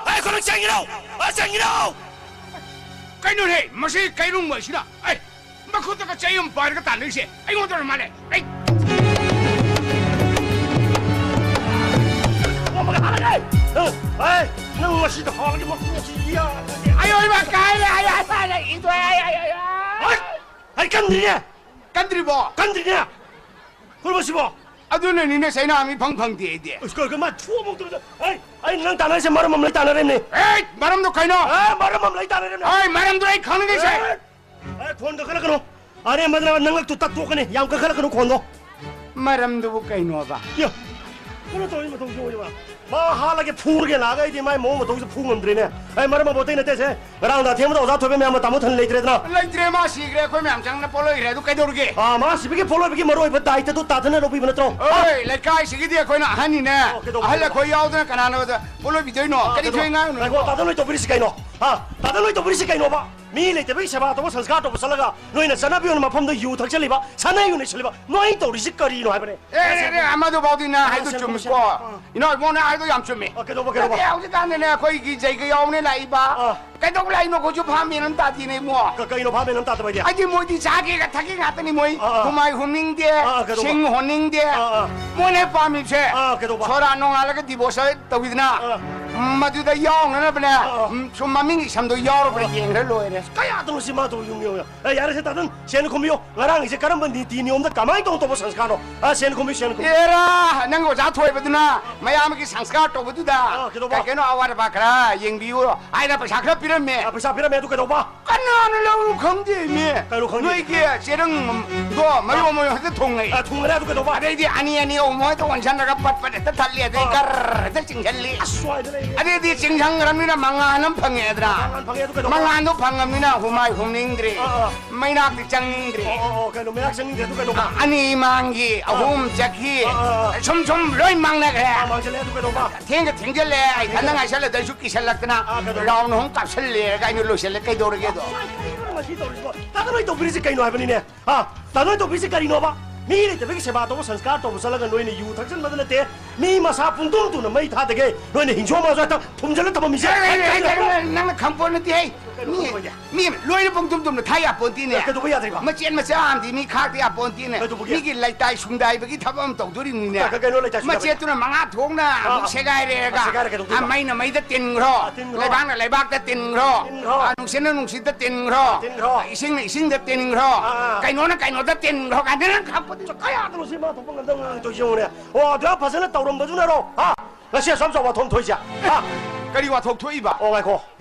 ꯑꯩ ꯈꯨꯂꯪ ꯆꯪꯉꯤꯔꯣ? ꯑꯩ ꯆꯪꯉꯤꯔꯣ? ꯀꯩꯅꯣꯅꯦ, ꯃꯁꯤ ꯀꯩꯅꯨꯡ ꯑꯁꯤꯅ? ꯑꯩ, ꯃꯈꯨꯠꯇꯒ ꯆꯩ ꯑꯃ ꯄꯥꯏꯔꯒ ꯇꯥꯟꯅꯔꯤꯁꯦ ꯑꯩꯉꯣꯟꯗ ꯑꯣꯏꯔ ꯃꯥꯜꯂꯦ꯫ ꯑꯩ, ꯑꯩ, ꯅꯪ ꯃꯁꯤꯗ ꯍꯥꯎꯔꯗꯤ ꯃꯀꯣꯛꯁꯤ ꯌꯥꯔꯅꯤ꯫ ꯑꯩ ꯑꯣꯏꯕ ꯀꯥꯏꯔꯦ, ꯑꯩ ꯍꯥꯏꯕ ꯏꯗꯣ, ꯑꯩ, ꯑꯩ, ꯑꯩ, ꯑꯩ꯫ ꯑꯩ, ꯑꯩ ꯀꯟꯗ꯭ꯔꯤꯅꯦ꯫ ꯀꯟꯗ꯭ꯔꯤꯕꯣ? ꯀꯟꯗ꯭ꯔꯤꯅꯦ꯫ ꯈꯨꯔꯨꯝꯃꯁꯤꯕꯣ꯫ ꯑꯗꯨꯅꯅꯤꯅꯦ, ꯆꯩꯅꯥ ꯃꯤ ꯐꯪ ꯐꯪꯗꯦ ꯑꯩꯗꯤ꯫ ꯑꯁ, ꯀ-, ꯀ-, ꯃꯥ ꯊꯣꯛꯑ ꯃꯛꯇꯗ, ꯑꯩ, ꯑꯩ ꯅꯪ ꯇꯥꯟꯅꯔꯤꯁꯦ ꯃꯔꯝ ꯑꯃ ꯂꯩ ꯇꯥꯟꯅꯔꯤꯕꯅꯤ꯫ ꯑꯦ, ꯃꯔꯝꯗꯣ ꯀꯩꯅꯣ? ꯑꯦ, ꯃꯔꯝ ꯑꯃ ꯂꯩ ꯇꯥꯟꯅꯔꯤꯕꯅꯤ꯫ ꯑꯦ, ꯃꯔꯝꯗꯣ ꯑꯩ ꯈꯪꯅꯤꯡꯉꯤꯁꯦ꯫ ꯑꯦ, ꯑꯦ, ꯈꯣꯟ ꯀꯟꯈꯠꯂꯛꯀꯅꯨ꯫ ꯑꯔꯦꯝꯕꯗ ꯅꯉꯛꯇꯨ ꯇꯠꯇꯣꯛꯀꯅꯤ꯫ ꯌꯥꯝ ꯀꯟꯈꯠꯂꯛꯀꯅꯨ ꯈꯣꯟꯗꯣ꯫ ꯃꯔꯝꯗꯨꯕꯨ ꯀꯩꯅꯣꯕ? ꯌꯥ꯫ ꯀꯩꯅꯣ ꯇꯧꯔꯤ ꯃꯇꯧꯁꯤ ꯌꯦꯡꯉꯣ꯫ ꯃꯥ ꯍꯥꯠꯂꯒꯦ, ꯐꯨꯔꯒꯦ ꯂꯥꯛꯑꯒ ꯑꯩꯗꯤ ꯃꯥꯏ ꯃꯑꯣꯡ ꯃꯇꯧꯁꯦ ꯐꯨ ꯉꯝꯗ꯭ꯔꯦꯅꯦ꯫ ꯑꯩ ꯃꯔꯝ ꯑꯃ ꯑꯇꯩ ꯅꯠꯇꯦꯁꯦ꯫ ꯉꯔꯥꯡꯗ ꯑꯊꯦꯡꯕꯗ ꯑꯣꯖꯥ ꯊꯣꯏꯕ ꯃꯌꯥꯝ ꯑꯃ ꯇꯥꯃꯣ ꯊꯟ ꯂꯩꯇ꯭ꯔꯦꯗꯅ꯫ ꯂꯩꯇ꯭ꯔꯦ, ꯃꯥ ꯁꯤꯈ꯭ꯔꯦ, ꯑꯩꯈꯣꯏ ꯃꯌꯥꯝ ꯆꯪꯅ ꯄꯣꯠꯂꯣꯏꯈ꯭ꯔꯦ, ꯑꯗꯨ ꯀꯩꯗꯧꯔꯒꯦ? ꯑꯥ, ꯃꯥ ꯁꯤꯕꯒꯤ ꯄꯣꯠꯂꯣꯏꯕꯒꯤ ꯃꯔꯨ ꯑꯣꯏꯕ ꯗꯥꯏꯇꯗꯨ ꯇꯥꯗꯅ ꯂꯧꯕꯤꯕ ꯅꯠꯇ꯭ꯔꯣ? ꯑꯣꯏ, ꯂꯩꯀꯥꯏꯁꯤꯒꯤꯗꯤ ꯑꯩꯈꯣꯏꯅ ꯑꯍꯟꯅꯤꯅꯦ꯫ ꯑꯣ, ꯀꯩꯗꯧꯕ, ꯑꯍꯜ ꯀꯩꯗꯧꯕ? ꯑꯩꯈꯣꯏ ꯌꯥꯎꯗꯅ ꯀꯅꯥꯅꯣꯗ ꯄꯣꯠꯂꯣꯏꯕꯤꯗꯣꯏꯅꯣ? ꯑꯥ, ꯀꯔꯤ ꯀꯩꯗꯧꯕ? ꯊꯣꯏ ꯉꯥꯡꯉꯤꯅꯣ? ꯉꯥꯏꯈꯣ, ꯇꯥꯗ ꯅꯣꯏ ꯇꯧꯕꯤꯔꯤꯁꯤ ꯀꯩꯅꯣ? ꯍꯥ? ꯇꯥꯗ ꯅꯣꯏ ꯇꯧꯕꯤꯔꯤꯁꯤ ꯀꯩꯅꯣꯕ? ꯃꯤ ꯂꯩꯇꯕꯒꯤ ꯁꯦꯕꯥ ꯇꯧꯕ, ꯁꯪꯁꯀꯥꯔ ꯇꯧꯕ ꯆꯠꯂꯒ ꯅꯣꯏꯅ ꯆꯠꯅꯕꯤ ꯑꯣꯏꯅ ꯃꯐꯝꯗ ꯌꯨ ꯊꯛꯆꯜꯂꯤꯕ, ꯁꯥꯟꯅ ꯌꯨ ꯅꯩꯁꯜꯂꯤꯕ, ꯅꯣꯏ ꯇꯧꯔꯤꯁꯤ ꯀꯔꯤꯅꯣ ꯍꯥꯏꯕꯅꯦ? ꯑꯦ, ꯑꯦ, ꯑꯦ, ꯑꯃꯗꯨ ꯚꯥꯎꯗꯤꯅ ꯑꯥ, ꯍꯥꯏꯗꯨ ꯁꯦꯟ ꯆꯨꯝꯃꯤꯀꯣ꯫ ꯈꯨꯝꯕꯁꯦ꯫ ꯑꯥ꯫ ꯏꯅꯥꯎ ꯏꯕꯣꯅ ꯍꯥꯏꯗꯣ ꯌꯥꯝ ꯆꯨꯝꯃꯤ꯫ ꯑꯥ, ꯀꯩꯗꯧꯕ, ꯀꯩꯗꯧꯕ? ꯅꯠꯇꯦ, ꯍꯧꯖꯤꯛꯀꯥꯟꯗꯅꯦ ꯑꯩꯈꯣꯏꯒꯤ ꯖꯩꯒ ꯌꯥꯎꯅꯦ ꯂꯥꯛꯏꯕ꯫ ꯑꯥ꯫ ꯀꯩꯗꯧꯕ ꯂꯥꯛꯏꯅꯣ ꯑꯩꯈꯣꯏꯁꯨ ꯚꯥꯞ ꯃꯦꯟ ꯑꯃ ꯇꯥꯗꯦꯅꯦ ꯏꯕꯨꯡꯉꯣ꯫ ꯀ-, ꯀꯩꯅꯣ ꯚꯥꯞ ꯃꯦꯟ ꯑꯃ ꯇꯥꯗꯕ ꯍꯥꯏꯗꯤ? ꯍꯥꯏꯗꯤ ꯃꯣꯏꯗꯤ ꯆꯥꯒꯦꯒ ꯊꯛꯀꯦ ꯉꯥꯛꯇꯅꯤ ꯃꯣꯏ꯫ ꯑꯥ, ꯑꯥ꯫ ꯍꯨꯃꯥꯏ ꯍꯨꯝꯅꯤꯡꯗꯦ, ꯑꯥ, ꯑꯥ, ꯀꯩꯗꯧꯕ? ꯁꯤꯡ ꯍꯣꯟꯅꯤꯡꯗꯦ꯫ ꯑꯥ, ꯑꯥ꯫ ꯃꯣꯏꯅ ꯄꯥꯝꯃꯤꯁꯦ ꯑꯥ, ꯀꯩꯗꯧꯕ? ꯁꯣꯔꯥ ꯅꯣꯡꯉꯥꯜꯂꯒ divorce ꯇꯧꯕꯤꯗꯅ ꯑꯥ꯫ ꯃꯗꯨꯗ ꯌꯥꯎꯅꯅꯕꯅꯦ, ꯑꯥ, ꯑꯥ꯫ ꯎꯝ, ꯁꯨꯝ ꯃꯃꯤꯡ ꯏꯁꯝꯗꯣ ꯌꯥꯎꯔꯕ꯭ꯔꯥ ꯑꯥ꯫ ꯌꯦꯡꯈ꯭ꯔ ꯂꯣꯏꯔꯦ꯫ ꯀꯌꯥꯗꯅꯣ ꯁꯤ ꯃꯥ ꯇꯧꯔꯤ ꯌꯨꯝ ꯌꯧꯅ? ꯑꯦ, ꯌꯥꯔꯦꯁꯦ, ꯇꯥꯗꯟ, ꯁꯦꯟ ꯈꯨꯝꯕꯤꯌꯣ꯫ ꯉꯔꯥꯡꯒꯤꯁꯦ ꯀꯔꯝꯕ ꯅꯤꯇꯤ ꯅꯤꯌꯣꯝꯗ ꯀꯃꯥꯏꯅ ꯇꯧꯅ ꯇꯧꯕ ꯁꯪꯁꯀꯥꯔꯅꯣ? ꯑꯥ, ꯁꯦꯟ ꯈꯨꯝꯕꯤꯌꯨ, ꯁꯦꯟ ꯈꯨꯝꯕꯤꯌꯨ꯫ ꯑꯦꯔꯥ, ꯅꯪ ꯑꯣꯖꯥ ꯊꯣꯏꯕꯗꯨꯅ ꯃꯌꯥꯝꯒꯤ ꯁꯪꯁꯀꯥꯔ ꯇꯧꯕꯗꯨꯗ ꯑꯥ, ꯀꯩꯗꯧꯕ? ꯀꯩ ꯀꯩꯅꯣ ꯑꯋꯥꯠ ꯑꯄꯥ ꯈꯔ ꯌꯦꯡꯕꯤꯌꯨ ꯍꯥꯏꯅ ꯄꯩꯁꯥ ꯈꯔ ꯄꯤꯔꯝꯃꯦ꯫ ꯑꯥ, ꯄꯩꯁꯥ ꯄꯤꯔꯝꯃꯦ, ꯑꯗꯨ ꯀꯩꯗꯧꯕ? ꯀꯅꯥꯅ ꯂꯧꯔꯨ ꯈꯪꯗꯦ, ꯃꯤ꯫ ꯀꯩꯅꯣ ꯈꯪꯗꯦ? ꯅꯣꯏꯒꯤ ꯆꯦꯔꯪꯗꯣ ꯃꯌꯣꯝ ꯑꯥ꯫ ꯃꯌꯣꯝ ꯍꯦꯛꯇ ꯊꯨꯡꯉꯩ꯫ ꯑꯥ, ꯊꯨꯡꯉꯔꯦ, ꯑꯗꯨ ꯀꯩꯗꯧꯕ? ꯑꯗꯩꯗꯤ ꯑꯅꯤ ꯑꯅꯤ ꯑꯍꯨꯝ ꯍꯦꯛꯇ ꯑꯣꯟꯁꯟꯅꯔꯒ ꯄꯠ ꯄꯠ ꯍꯦꯛꯇ ꯊꯠꯂꯤ, ꯑꯗꯩ ꯑꯥ꯫ ꯒꯔ ꯍꯦꯛꯇ ꯆꯤꯡꯁꯤꯜꯂꯤ꯫ ꯑꯁ, ꯁ꯭ꯋꯥꯏꯗ ꯂꯩꯔꯦ꯫ ꯑꯗꯩꯗꯤ ꯆꯤꯡꯁꯟꯈ꯭ꯔꯕꯅꯤꯅ ꯃꯉꯥꯜ ꯑꯃ ꯐꯪꯉꯦꯗꯅ꯫ ꯃꯉꯥꯜ ꯐꯪꯉꯦ, ꯑꯗꯨ ꯀꯩꯗꯧꯕ? ꯃꯉꯥꯜꯗꯣ ꯐꯪꯉꯕꯅꯤꯅ ꯍꯨꯃꯥꯏ ꯍꯨꯝꯅꯤꯡꯗ꯭ꯔꯤ꯫ ꯑꯥ, ꯑꯥ꯫ ꯃꯩꯅꯥꯛꯇꯤ ꯆꯪꯅꯤꯡꯗ꯭ꯔꯤ꯫ ꯑꯣ, ꯑꯣ, ꯑꯣ, ꯀꯩꯅꯣ, ꯃꯩꯅꯥꯛ ꯆꯪꯅꯤꯡꯗ꯭ꯔꯦ, ꯑꯗꯨ ꯀꯩꯗꯧꯕ? ꯑꯅꯤ ꯃꯥꯡꯈꯤ, ꯑꯥ꯫ ꯑꯍꯨꯝ ꯆꯠꯈꯤ꯫ ꯑꯥ, ꯑꯥ, ꯑꯥ꯫ ꯁꯨꯝ ꯁꯨꯝ ꯂꯣꯏ ꯃꯥꯡꯅꯈ꯭ꯔꯦ꯫ ꯑꯥ, ꯃꯥꯡꯁꯤꯜꯂꯦ, ꯑꯗꯨ ꯀꯩꯗꯧꯕ? ꯊꯦꯡꯒ ꯊꯦꯡꯖꯤꯜꯂꯦ, ꯑꯩ ꯏꯊꯟꯗ ꯉꯥꯏꯁꯜꯂꯗ ꯑꯩꯁꯨ ꯀꯤꯁꯜꯂꯛꯇꯅ ꯑꯥ, ꯀꯩꯗꯧꯕ? ꯔꯥꯎꯟ ꯑꯍꯨꯝ ꯀꯥꯞꯁꯜꯂꯦꯔꯒ ꯑꯩꯅ ꯂꯣꯏꯁꯤꯜꯂꯦ꯫ ꯀꯩꯗꯧꯔꯒꯦ ꯑꯗꯣ? ꯀꯩꯅꯣ ꯃꯁꯤ ꯇꯧꯔꯤꯁꯤꯕꯣ? ꯇꯥꯗ ꯅꯣꯏ ꯇꯧꯕꯤꯔꯤꯁꯤ ꯀꯩꯅꯣ ꯍꯥꯏꯕꯅꯤꯅꯦ? ꯍꯥ? ꯇꯥꯗ ꯅꯣꯏ ꯇꯧꯕꯤꯔꯤꯁꯤ ꯀꯔꯤꯅꯣꯕ? ꯃꯤ ꯂꯩꯇꯕꯒꯤ ꯁꯦꯕꯥ ꯇꯧꯕ ꯁꯪꯁꯀꯥꯔ ꯇꯧꯕ ꯆꯠꯂꯒ ꯅꯣꯏꯅ ꯌꯨ ꯊꯛꯆꯟꯕꯗ ꯅꯠꯇꯦ, ꯃꯤ ꯃꯁꯥ ꯄꯨꯡꯇꯨꯝ ꯇꯨꯝꯅ ꯃꯩ ꯊꯥꯗꯒꯦ ꯅꯣꯏꯅ ꯍꯤꯡꯖꯣ ꯃꯥꯖꯣ ꯍꯦꯛꯇ ꯐꯨꯝꯖꯤꯜꯂ ꯊꯝꯃꯝꯃꯤꯁꯦ? ꯑꯦ, ꯑꯦ, ꯑꯦ, ꯑꯦ, ꯑꯦ, ꯅꯪꯅ ꯈꯪꯄꯣꯠ ꯅꯠꯇꯦꯍꯦ꯫ ꯀꯩꯅꯣ ꯃꯤ, ꯈꯪꯄꯣꯠ ꯅꯠꯇꯦ? ꯃꯤ ꯂꯣꯏꯅ ꯄꯨꯡꯇꯨꯝ ꯇꯨꯝꯅ ꯊꯥ ꯌꯥꯄꯣꯟꯇꯦꯅꯦ꯫ ꯀꯩꯗꯧꯕ ꯌꯥꯗ꯭ꯔꯤꯕ? ꯃꯆꯦꯠ ꯃꯆꯥ ꯑꯃꯗꯤ ꯃꯤ ꯈꯥꯛꯇ ꯌꯥꯄꯣꯟꯇꯦꯅꯦ꯫ ꯀꯩꯗꯧꯕꯒꯤ? ꯃꯤꯒꯤ ꯂꯩꯇꯥꯏ ꯁꯨꯡꯗꯥꯏꯕꯒꯤ ꯊꯕꯛ ꯑꯃ ꯇꯧꯗꯣꯔꯤꯕꯅꯤꯅꯦ꯫ ꯀ-, ꯀ-, ꯀꯩꯅꯣ ꯂꯩꯇꯥꯏ ꯁꯨꯡꯗꯥꯏꯕ? ꯃꯆꯦꯠꯇꯨꯅ ꯃꯉꯥ ꯊꯣꯛꯅ ꯑꯥ, ꯑꯃꯨꯛ ꯁꯦꯒꯥꯏꯔꯦꯒ꯫ ꯑꯥ, ꯁꯦꯒꯥꯏꯔꯦ ꯀꯩꯗꯧꯗꯣꯏꯕ? ꯑꯥ, ꯃꯩꯅ ꯃꯩꯗ ꯇꯤꯟꯈ꯭ꯔꯣ꯫ ꯑꯥ, ꯇꯤꯟꯈ꯭ꯔꯣ꯫ ꯂꯩꯕꯥꯛꯅ ꯂꯩꯕꯥꯛꯇ ꯇꯤꯟꯈ꯭ꯔꯣ꯫ ꯇꯤꯟꯈ꯭ꯔꯣ꯫ ꯑꯥ, ꯅꯨꯡꯁꯤꯠꯅ ꯅꯨꯡꯁꯤꯠꯇ ꯇꯤꯟꯈ꯭ꯔꯣ꯫ ꯑꯥ, ꯇꯤꯟꯈ꯭ꯔꯣ꯫ ꯏꯁꯤꯡꯅ ꯏꯁꯤꯡꯗ ꯇꯤꯟꯈ꯭ꯔꯣ꯫ ꯑꯥ, ꯑꯥ꯫ ꯀꯩꯅꯣꯅ ꯀꯩꯅꯣꯗ ꯇꯤꯟꯈ꯭ꯔꯣ ꯀꯥꯏꯅ ꯅꯪ ꯈꯪꯄꯣꯠꯇꯦ꯫ ꯀꯌꯥꯗꯅꯣ ꯁꯤ ꯃꯥ ꯊꯣꯛꯄ ꯉꯝꯗꯕ ꯉꯥꯡꯉꯤꯗꯣ ꯌꯦꯡꯉꯨꯅꯦ꯫ ꯑꯣ, ꯑꯗꯨꯌꯥꯝ ꯐꯖꯅ ꯇꯧꯔꯝꯕꯗꯨꯅꯔꯣ? ꯍꯥ? ꯉꯁꯤ ꯑꯁꯨꯛ ꯌꯥꯝ ꯆꯥꯎꯕ ꯋꯥꯊꯣꯛ ꯊꯣꯛꯏꯁꯦ? ꯍꯥ? ꯀꯔꯤ ꯋꯥꯊꯣꯛ ꯊꯣꯛꯏꯕ? ꯑꯣ, ꯉꯥꯏꯈꯣ꯫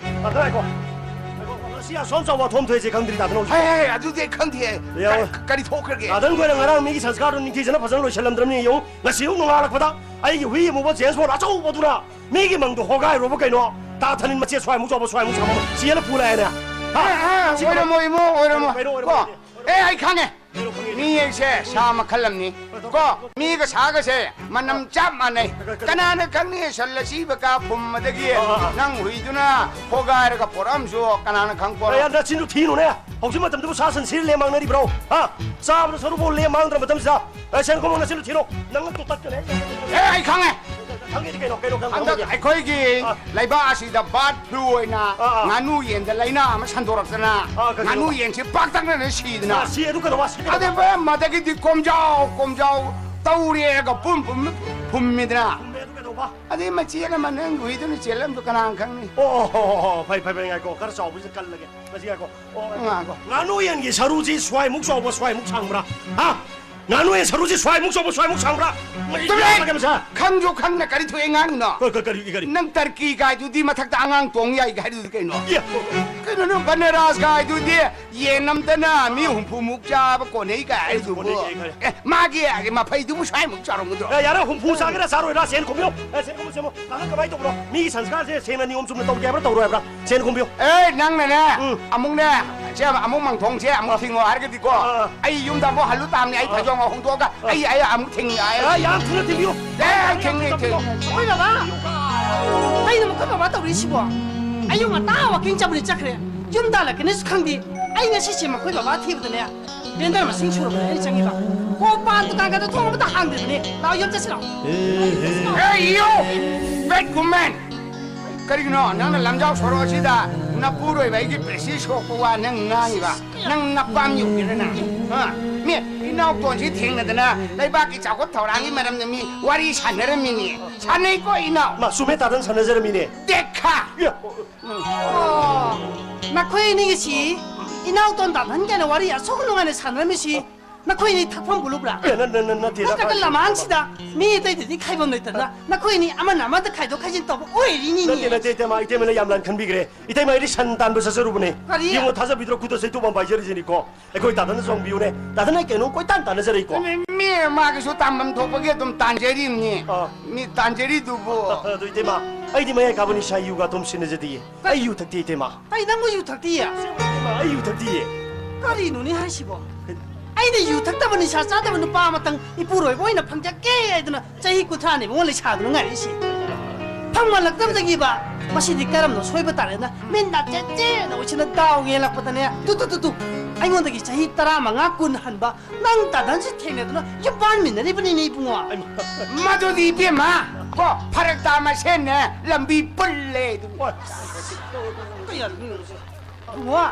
ꯑꯗ ꯉꯥꯏꯈꯣ꯫ ꯉꯥꯏꯈꯣ, ꯉꯥꯏꯈꯣ꯫ ꯁꯤ ꯑꯁꯣꯝ ꯆꯥꯎꯕ ꯑꯊꯣꯝ ꯊꯣꯏꯁꯦ ꯈꯪꯗ꯭ꯔꯤ ꯇꯥꯗꯅ ꯍꯧꯖꯤꯛ꯫ ꯍꯦ, ꯍꯦ, ꯑꯗꯨꯗꯤ ꯑꯩ ꯈꯪꯗꯦ꯫ ꯌꯥ꯫ ꯀ-, ꯀꯔꯤ ꯊꯣꯛꯈ꯭ꯔꯒꯦ? ꯇꯥꯗꯅ ꯈꯣꯏꯅ ꯉꯔꯥꯡ ꯃꯤꯒꯤ ꯁꯪꯁꯀꯥꯔꯗꯣ ꯅꯤꯡꯊꯤꯖꯅ ꯐꯖꯅ ꯂꯣꯏꯁꯜꯂꯝꯗ꯭ꯔꯕꯅꯤ꯫ ꯌꯦꯡꯉꯨ, ꯉꯁꯤ ꯑꯌꯨꯛ ꯅꯣꯡꯉꯥꯜꯂꯛꯄꯗ ꯑꯩꯒꯤ ꯍꯨꯏ ꯑꯃꯨꯕ ꯖꯦꯝꯁ ꯕꯣꯟ ꯑꯆꯧꯕꯗꯨꯅ ꯃꯤꯒꯤ ꯃꯪꯗꯣ ꯍꯣꯒꯥꯏꯔꯨꯔꯕ ꯀꯩꯅꯣ? ꯇꯥ ꯊꯅꯤꯟ ꯃꯆꯦ ꯁ꯭ꯋꯥꯏꯃꯨꯛ ꯆꯥꯎꯕ, ꯁ꯭ꯋꯥꯏꯃꯨꯛ ꯁꯥꯡꯕ ꯑꯃ ꯆꯦꯜꯂ ꯄꯨ ꯂꯥꯛꯑꯦꯅꯦ꯫ ꯍꯥ? ꯑꯦ, ꯑꯦ, ꯁꯤ ꯑꯣꯏꯔꯝꯃꯣꯏ, ꯏꯕꯨꯡꯉꯣ, ꯑꯣꯏꯔꯝꯃꯣꯏ꯫ ꯀꯩꯅꯣ, ꯑꯣꯏꯔꯝꯃꯣꯏ, ꯀꯣ? ꯑꯣꯏꯔꯝꯃꯣꯏ꯫ ꯑꯦ, ꯑꯩ ꯈꯪꯉꯦ꯫ ꯀꯩꯅꯣ ꯈꯪꯉꯦ? ꯃꯤ ꯍꯥꯏꯁꯦ ꯁꯥ ꯃꯈꯜ ꯑꯃꯅꯤ꯫ ꯀꯣ? ꯃꯤꯒ ꯁꯥꯒꯁꯦ ꯃꯅꯝ ꯆꯞ ꯃꯥꯟꯅꯩ꯫ ꯀ-, ꯀ-, ꯀꯅꯥꯅ ꯈꯪꯅꯤ ꯁꯟ ꯑꯁꯤꯕ ꯀꯥ ꯐꯨꯝꯕꯗꯒꯤ ꯑꯥ, ꯑꯥ, ꯑꯥ꯫ ꯅꯪ ꯍꯨꯏꯗꯨꯅ ꯍꯣꯒꯥꯏꯔꯒ ꯄꯣꯔꯛꯑꯝꯁꯨ ꯀꯅꯥꯅ ꯈꯪ ꯄꯣꯔꯣ? ꯑꯦ, ꯅꯆꯤꯟꯗꯨ ꯊꯤꯅꯨꯅꯦ꯫ ꯍꯧꯖꯤꯛ ꯃꯇꯝꯗꯨꯕꯨ ꯁꯥ ꯁꯟ ꯁꯤꯔ ꯂꯦꯝ ꯃꯥꯡꯅꯔꯤꯕ꯭ꯔꯣ? ꯍꯥ? ꯆꯥꯕꯗ ꯁꯔꯨꯛꯐꯥꯎ ꯂꯦꯝ ꯃꯥꯡꯗ꯭ꯔ ꯃꯇꯝꯁꯤꯗ꯫ ꯑꯦ, ꯁꯦꯟ ꯈꯨꯝꯃꯣ, ꯅꯆꯤꯟꯗꯨ ꯊꯤꯅꯣ꯫ ꯅꯪ ꯇꯨ ꯇꯠꯀꯅꯤ꯫ ꯑꯦ, ꯑꯩ ꯈꯪꯉꯦ꯫ ꯈꯪꯉꯦꯗꯤ ꯀꯩꯅꯣ, ꯀꯩꯅꯣ, ꯈꯪ-, ꯍꯟꯗꯛ ꯈꯪꯉꯦꯗꯤ꯫ ꯑꯩꯈꯣꯏꯒꯤ ꯑꯥ꯫ ꯂꯩꯕꯥꯛ ꯑꯁꯤꯗ ꯕꯥꯔꯠ ꯐ꯭ꯂꯨ ꯑꯣꯏꯅ ꯑꯥ, ꯑꯥ꯫ ꯉꯥꯅꯨ ꯌꯦꯟꯗ ꯂꯥꯏꯅꯥ ꯑꯃ ꯁꯟꯗꯣꯔꯛꯇꯅ ꯑꯥ, ꯀꯩꯅꯣ? ꯉꯥꯅꯨ ꯌꯦꯟꯁꯤ ꯄꯥꯛꯇꯛꯅꯅ ꯁꯤꯗꯅ꯫ ꯑꯥ, ꯁꯤ ꯑꯗꯨ ꯀꯩꯗꯧꯕ? ꯁꯤ ꯀꯩꯗꯧꯕ? ꯑꯗꯩ ꯃꯗꯒꯤꯗꯤ ꯀꯣꯝꯖꯥꯎ, ꯀꯣꯝꯖꯥꯎ ꯇꯧꯔꯦꯒ ꯄꯨꯝ ꯄꯨꯝ ꯐꯨꯝꯃꯤꯗꯅ꯫ ꯐꯨꯝꯃꯦ ꯑꯗꯨ ꯀꯩꯗꯧꯕ? ꯑꯗꯩ ꯃꯆꯦ ꯑꯃ ꯅꯪ ꯍꯨꯏꯗꯨꯅ ꯆꯦꯜꯂꯝꯗꯣ ꯀꯅꯥꯅ ꯈꯪꯅꯤ? ꯑꯣ, ꯑꯣ, ꯑꯣ, ꯑꯣ, ꯐꯩ, ꯐꯩ, ꯐꯩ, ꯉꯥꯏꯈꯣ꯫ ꯈꯔ ꯆꯥꯎꯕꯁꯤꯗ ꯀꯜꯂꯒꯦ꯫ ꯃꯁꯤ ꯉꯥꯏꯈꯣ꯫ ꯑꯣ, ꯉꯥꯏꯈꯣ꯫ ꯉꯥꯅꯨ ꯌꯦꯟꯒꯤ ꯁꯔꯨꯁꯤ ꯁ꯭ꯋꯥꯏꯃꯨꯛ ꯆꯥꯎꯕ, ꯁ꯭ꯋꯥꯏꯃꯨꯛ ꯁꯥꯡꯕ꯭ꯔꯥ? ꯍꯥ? ꯉꯥꯅꯨ ꯌꯦꯟ ꯁꯔꯨꯁꯤ ꯁ꯭ꯋꯥꯏꯃꯨꯛ ꯆꯥꯎꯕ, ꯁ꯭ꯋꯥꯏꯃꯨꯛ ꯁꯥꯡꯕ꯭ꯔꯥ? ꯃꯁꯤ ꯇꯨꯃꯤꯟ! ꯌꯥꯝꯃꯒꯦ ꯃꯁꯥ꯫ ꯈꯪꯁꯨ ꯈꯪꯅ ꯀꯔꯤ ꯊꯣꯛꯑꯦ ꯉꯥꯡꯉꯤꯅꯣ? ꯀ-, ꯀ-, ꯀꯔꯤ, ꯀꯔꯤ? ꯅꯪ ꯇꯔꯀꯤ ꯀꯥꯏꯗꯨꯗꯤ ꯃꯊꯛꯇ ꯑꯉꯥꯡ ꯇꯣꯡ ꯌꯥꯏ ꯍꯥꯏꯗꯨꯗꯤ ꯀꯩꯅꯣ? ꯌꯦ꯫ ꯀꯩꯅꯣ ꯅꯪ ꯕꯅꯔꯥꯁ ꯀꯥꯏꯗꯨꯗꯤ ꯌꯦꯟ ꯑꯝꯇꯅ ꯃꯤ ꯍꯨꯝꯐꯨꯃꯨꯛ ꯆꯥꯕ ꯀꯣꯟꯅꯩ ꯀꯥꯏ ꯍꯥꯏꯗꯨꯕꯨ? ꯀꯣꯟꯅꯩ, ꯀꯣꯟꯅꯩ, ꯀꯣꯟꯅꯩ꯫ ꯑꯦ, ꯃꯥꯒꯤ ꯃꯐꯩꯗꯨꯕꯨ ꯁ꯭ꯋꯥꯏꯃꯨꯛ ꯆꯥꯎꯔꯝꯒꯗ꯭ꯔꯣ? ꯑꯦ, ꯌꯥꯔꯦ, ꯍꯨꯝꯐꯨ ꯆꯥꯒꯦꯔꯥ ꯆꯥꯔꯣꯏꯔꯥ ꯁꯦꯟ ꯈꯨꯝꯕꯤꯌꯨ꯫ ꯑꯦ, ꯁꯦꯟ ꯈꯨꯝꯕꯤꯌꯨ, ꯁꯦꯟ ꯈꯨꯝꯕꯤꯌꯨ꯫ ꯅꯍꯥꯟ ꯀꯃꯥꯏꯅ ꯇꯧꯕꯅꯣ? ꯃꯤꯒꯤ ꯁꯪꯁꯀꯥꯔꯁꯦ ꯁꯦꯡꯅ ꯅꯤꯌꯣꯝ ꯆꯨꯝꯅ ꯇꯧꯒꯦ ꯍꯥꯏꯕ꯭ꯔꯥ ꯇꯧꯔꯣꯏ ꯍꯥꯏꯕ꯭ꯔꯥ? ꯁꯦꯟ ꯈꯨꯝꯕꯤꯌꯨ꯫ ꯑꯦ, ꯅꯪꯅꯅꯦ, ꯎꯝ꯫ ꯑꯃꯨꯛꯅꯦ, ꯁꯦ ꯑꯃꯨꯛ ꯃꯪꯊꯣꯡꯁꯦ ꯑꯃꯨꯛ ꯑꯥ꯫ ꯊꯤꯡꯉꯣ ꯍꯥꯏꯔꯒꯗꯤꯀꯣ, ꯑꯥ꯫ ꯑꯩ ꯌꯨꯝꯗ ꯑꯃꯨꯛ ꯍꯜꯂꯨ ꯇꯥꯕꯅꯤ, ꯑꯩ ꯑꯥ꯫ ꯐꯩꯖꯣꯝ ꯍꯣꯡꯗꯣꯛꯑꯒ ꯑꯥ꯫ ꯑꯩ, ꯑꯩ ꯑꯃꯨꯛ ꯊꯤꯡꯉꯤ, ꯑꯩ꯫ ꯑꯥ, ꯌꯥꯝ ꯊꯨꯅ ꯊꯤꯡꯕꯤꯌꯨ꯫ ꯑꯦ, ꯑꯩ ꯊꯤꯡꯉꯤ, ꯊꯤꯡꯉꯤ꯫ ꯑꯩꯈꯣꯏ ꯕꯕꯥ! ꯀꯩꯅꯣ ꯃꯈꯣꯏ ꯕꯕꯥ ꯇꯧꯔꯤꯁꯤꯕꯣ? ꯑꯌꯨꯛ ꯉꯟꯇꯥ ꯋꯥꯀꯤꯡ ꯆꯠꯄꯅꯤ ꯆꯠꯈ꯭ꯔꯦ, ꯌꯨꯝꯗ ꯍꯜꯂꯛꯀꯅꯤꯁꯨ ꯈꯪꯗꯦ꯫ ꯑꯩ ꯉꯁꯤꯁꯦ ꯃꯈꯣꯏ ꯕꯕꯥ ꯊꯤꯕꯗꯅꯦ, ꯕꯦꯟꯗꯔ ꯃꯁꯤꯡ ꯁꯨꯔꯕꯅꯦ ꯑꯩꯅ ꯆꯪꯉꯤꯕ꯫ ꯀꯣ ꯄꯥꯟ ꯗꯨꯀꯥꯟꯒꯗꯣ ꯊꯣꯡ ꯑꯃꯇ ꯍꯥꯡꯗ꯭ꯔꯤꯕꯅꯦ꯫ ꯂꯥꯛꯑꯣ, ꯌꯨꯝ ꯆꯠꯁꯤ ꯂꯥꯛꯑꯣ꯫ Hey, you! Bad woman! ꯀꯔꯤꯒꯤꯅꯣ ꯅꯪꯅ ꯂꯝꯖꯥꯎ ꯁꯣꯔꯣꯛ ꯑꯁꯤꯗ ꯅꯄꯨꯔꯣꯏꯕ ꯑꯩꯒꯤ ꯄ꯭ꯔꯦꯁꯇꯤꯖ ꯁꯣꯛꯄ ꯋꯥ ꯅꯪ ꯉꯥꯡꯉꯤꯕ? ꯅꯪ ꯅꯄꯥꯝ ꯌꯧꯒꯦꯔ ꯅꯪ? ꯍꯥ? ꯃꯤ ꯏꯅꯥꯎꯇꯣꯟꯁꯤ ꯊꯦꯡꯅꯗꯅ ꯂꯩꯕꯥꯛꯀꯤ ꯆꯥꯎꯈꯠ ꯊꯧꯔꯥꯡꯒꯤ ꯃꯔꯝꯗ ꯃꯤ ꯋꯥꯔꯤ ꯁꯥꯟꯅꯔꯝꯃꯤꯅꯦ꯫ ꯁꯥꯟꯅꯩꯀꯣ ꯏꯅꯥꯎ꯫ ꯃꯥ, ꯆꯨꯝꯃꯦ, ꯇꯥꯗꯟ ꯁꯥꯟꯅꯖꯔꯝꯃꯤꯅꯦ꯫ ꯇꯦꯛꯈꯥ! ꯌꯥ꯫ ꯑꯣ, ꯅꯈꯣꯏ ꯑꯅꯤꯒꯤꯁꯤ ꯏꯅꯥꯎꯇꯣꯟ ꯇꯥꯗꯟ ꯀꯥꯏꯅ ꯋꯥꯔꯤ ꯑꯁꯨꯛ ꯅꯨꯡꯉꯥꯏꯅ ꯁꯥꯟꯅꯔꯝꯃꯤꯁꯤ ꯅꯈꯣꯏꯅꯤ ꯊꯛꯐꯝ ꯄꯨꯜꯂꯨꯕ꯭ꯔꯥ? ꯑꯦ, ꯅ-, ꯅ-, ꯅ-, ꯅꯠꯇꯦ, ꯅꯠꯇ꯭ꯔꯒ ꯅ-, ꯂꯃꯥꯡꯁꯤꯗ ꯃꯤ ꯑꯇꯩꯗꯗꯤ ꯈꯥꯏꯐꯝ ꯂꯩꯇꯗꯅ ꯅꯈꯣꯏꯅꯤ ꯑꯃꯅ ꯑꯃꯗ ꯈꯥꯏꯗꯣꯛ ꯈꯥꯏꯖꯤꯟ ꯇꯧꯕ ꯑꯣꯏꯔꯤꯅꯤꯅꯦ꯫ ꯅꯠꯇꯦ, ꯅꯠꯇꯦ, ꯏꯇꯩꯃ, ꯏꯇꯩꯃꯅ ꯌꯥꯝ ꯂꯥꯟ ꯈꯟꯕꯤꯈ꯭ꯔꯦ꯫ ꯏꯇꯩꯃ, ꯑꯩꯗꯤ ꯁꯟ ꯇꯥꯟꯕ ꯆꯠꯆꯔꯨꯕꯅꯦ꯫ ꯀꯔꯤ? ꯌꯦꯡꯉꯣ, ꯊꯥꯖꯕꯤꯗ꯭ꯔꯣ? ꯈꯨꯠꯇ ꯆꯩꯇꯨꯞ ꯑꯃ ꯄꯥꯏꯖꯔꯤꯁꯤꯅꯤꯀꯣ꯫ ꯑꯩꯈꯣꯏ ꯇꯥꯗꯅ ꯆꯣꯡꯕꯤꯌꯨꯅꯦ꯫ ꯇꯥꯗꯅ ꯀꯩꯅꯣ ꯀꯣꯏꯇꯥꯟ ꯇꯥꯟꯅꯖꯔꯛꯏꯀꯣ꯫ ꯃꯤ, ꯃꯤ ꯃꯥꯒꯤꯁꯨ ꯇꯥꯟꯐꯝ ꯊꯣꯛꯄꯒꯤ ꯑꯗꯨꯝ ꯇꯥꯟꯖꯔꯤꯕꯅꯤ꯫ ꯑꯥ꯫ ꯃꯤ ꯇꯥꯟꯖꯔꯤꯗꯨꯕꯨ꯫ ꯑꯗꯨ ꯏꯇꯩꯃ, ꯑꯩꯗꯤ ꯃꯌꯥꯏ ꯀꯥꯕ ꯅꯤꯁꯥ ꯌꯨꯒ ꯑꯗꯨꯝ ꯁꯤꯟꯅꯖꯗꯤꯌꯦ꯫ ꯑꯩ ꯌꯨ ꯊꯛꯇꯦ, ꯏꯇꯩꯃ꯫ ꯑꯩ ꯅꯪꯕꯨ ꯌꯨ ꯊꯛꯇꯤꯌꯦ? ꯑꯁꯦꯡꯕ, ꯏꯇꯩꯃ, ꯑꯩ ꯌꯨ ꯊꯛꯇꯤꯌꯦ꯫ ꯀꯔꯤꯅꯣꯅꯦ ꯍꯥꯏꯁꯤꯕꯣ? ꯑꯩꯅ ꯌꯨ ꯊꯛꯇꯕ ꯅꯤꯁꯥ ꯆꯥꯗꯕ ꯅꯨꯄꯥ ꯑꯃꯇꯪ ꯏꯄꯨꯔꯣꯏꯕ ꯑꯣꯏꯅ ꯐꯪꯖꯒꯦ ꯍꯥꯏꯗꯅ ꯆꯍꯤ ꯀꯨꯟꯊ꯭ꯔꯥꯅꯤ ꯃꯉꯣꯟ ꯂꯩꯁꯥꯗꯨꯅ ꯉꯥꯏꯔꯛꯏꯁꯤ꯫ ꯐꯪꯃꯜꯂꯛꯇꯕꯗꯒꯤꯕ ꯃꯁꯤꯗꯤ ꯀꯔꯝꯅ ꯁꯣꯏꯕ ꯇꯥꯔꯦꯅ ꯃꯤꯠ ꯅꯥ ꯆꯦꯠ ꯆꯦꯠꯅ ꯎꯏꯁꯤꯟꯅ ꯗꯥꯎ ꯌꯦꯡꯂꯛꯄꯗꯅꯦ, ꯇꯨ, ꯇꯨ, ꯇꯨ, ꯇꯨ, ꯑꯩꯉꯣꯟꯗꯒꯤ ꯆꯍꯤ ꯇꯔꯥꯃꯉꯥ ꯀꯨꯟ ꯍꯟꯕ ꯅꯪ ꯇꯥꯗꯟꯁꯤ ꯊꯦꯡꯅꯗꯨꯅ ꯌꯨꯝ ꯄꯥꯟꯃꯤꯟꯅꯔꯤꯕꯅꯤꯅꯦ, ꯏꯕꯨꯡꯉꯣ꯫ ꯃꯗꯨꯗꯤ ꯏꯕꯦꯝꯃ, ꯀꯣ, ꯐꯔꯛ ꯇꯥ ꯃꯁꯦꯟꯅꯦ, ꯂꯝꯕꯤ ꯄꯨꯜꯂꯦ ꯑꯗꯨ꯫ ꯀꯌꯥ ꯏꯕꯨꯡꯉꯣ,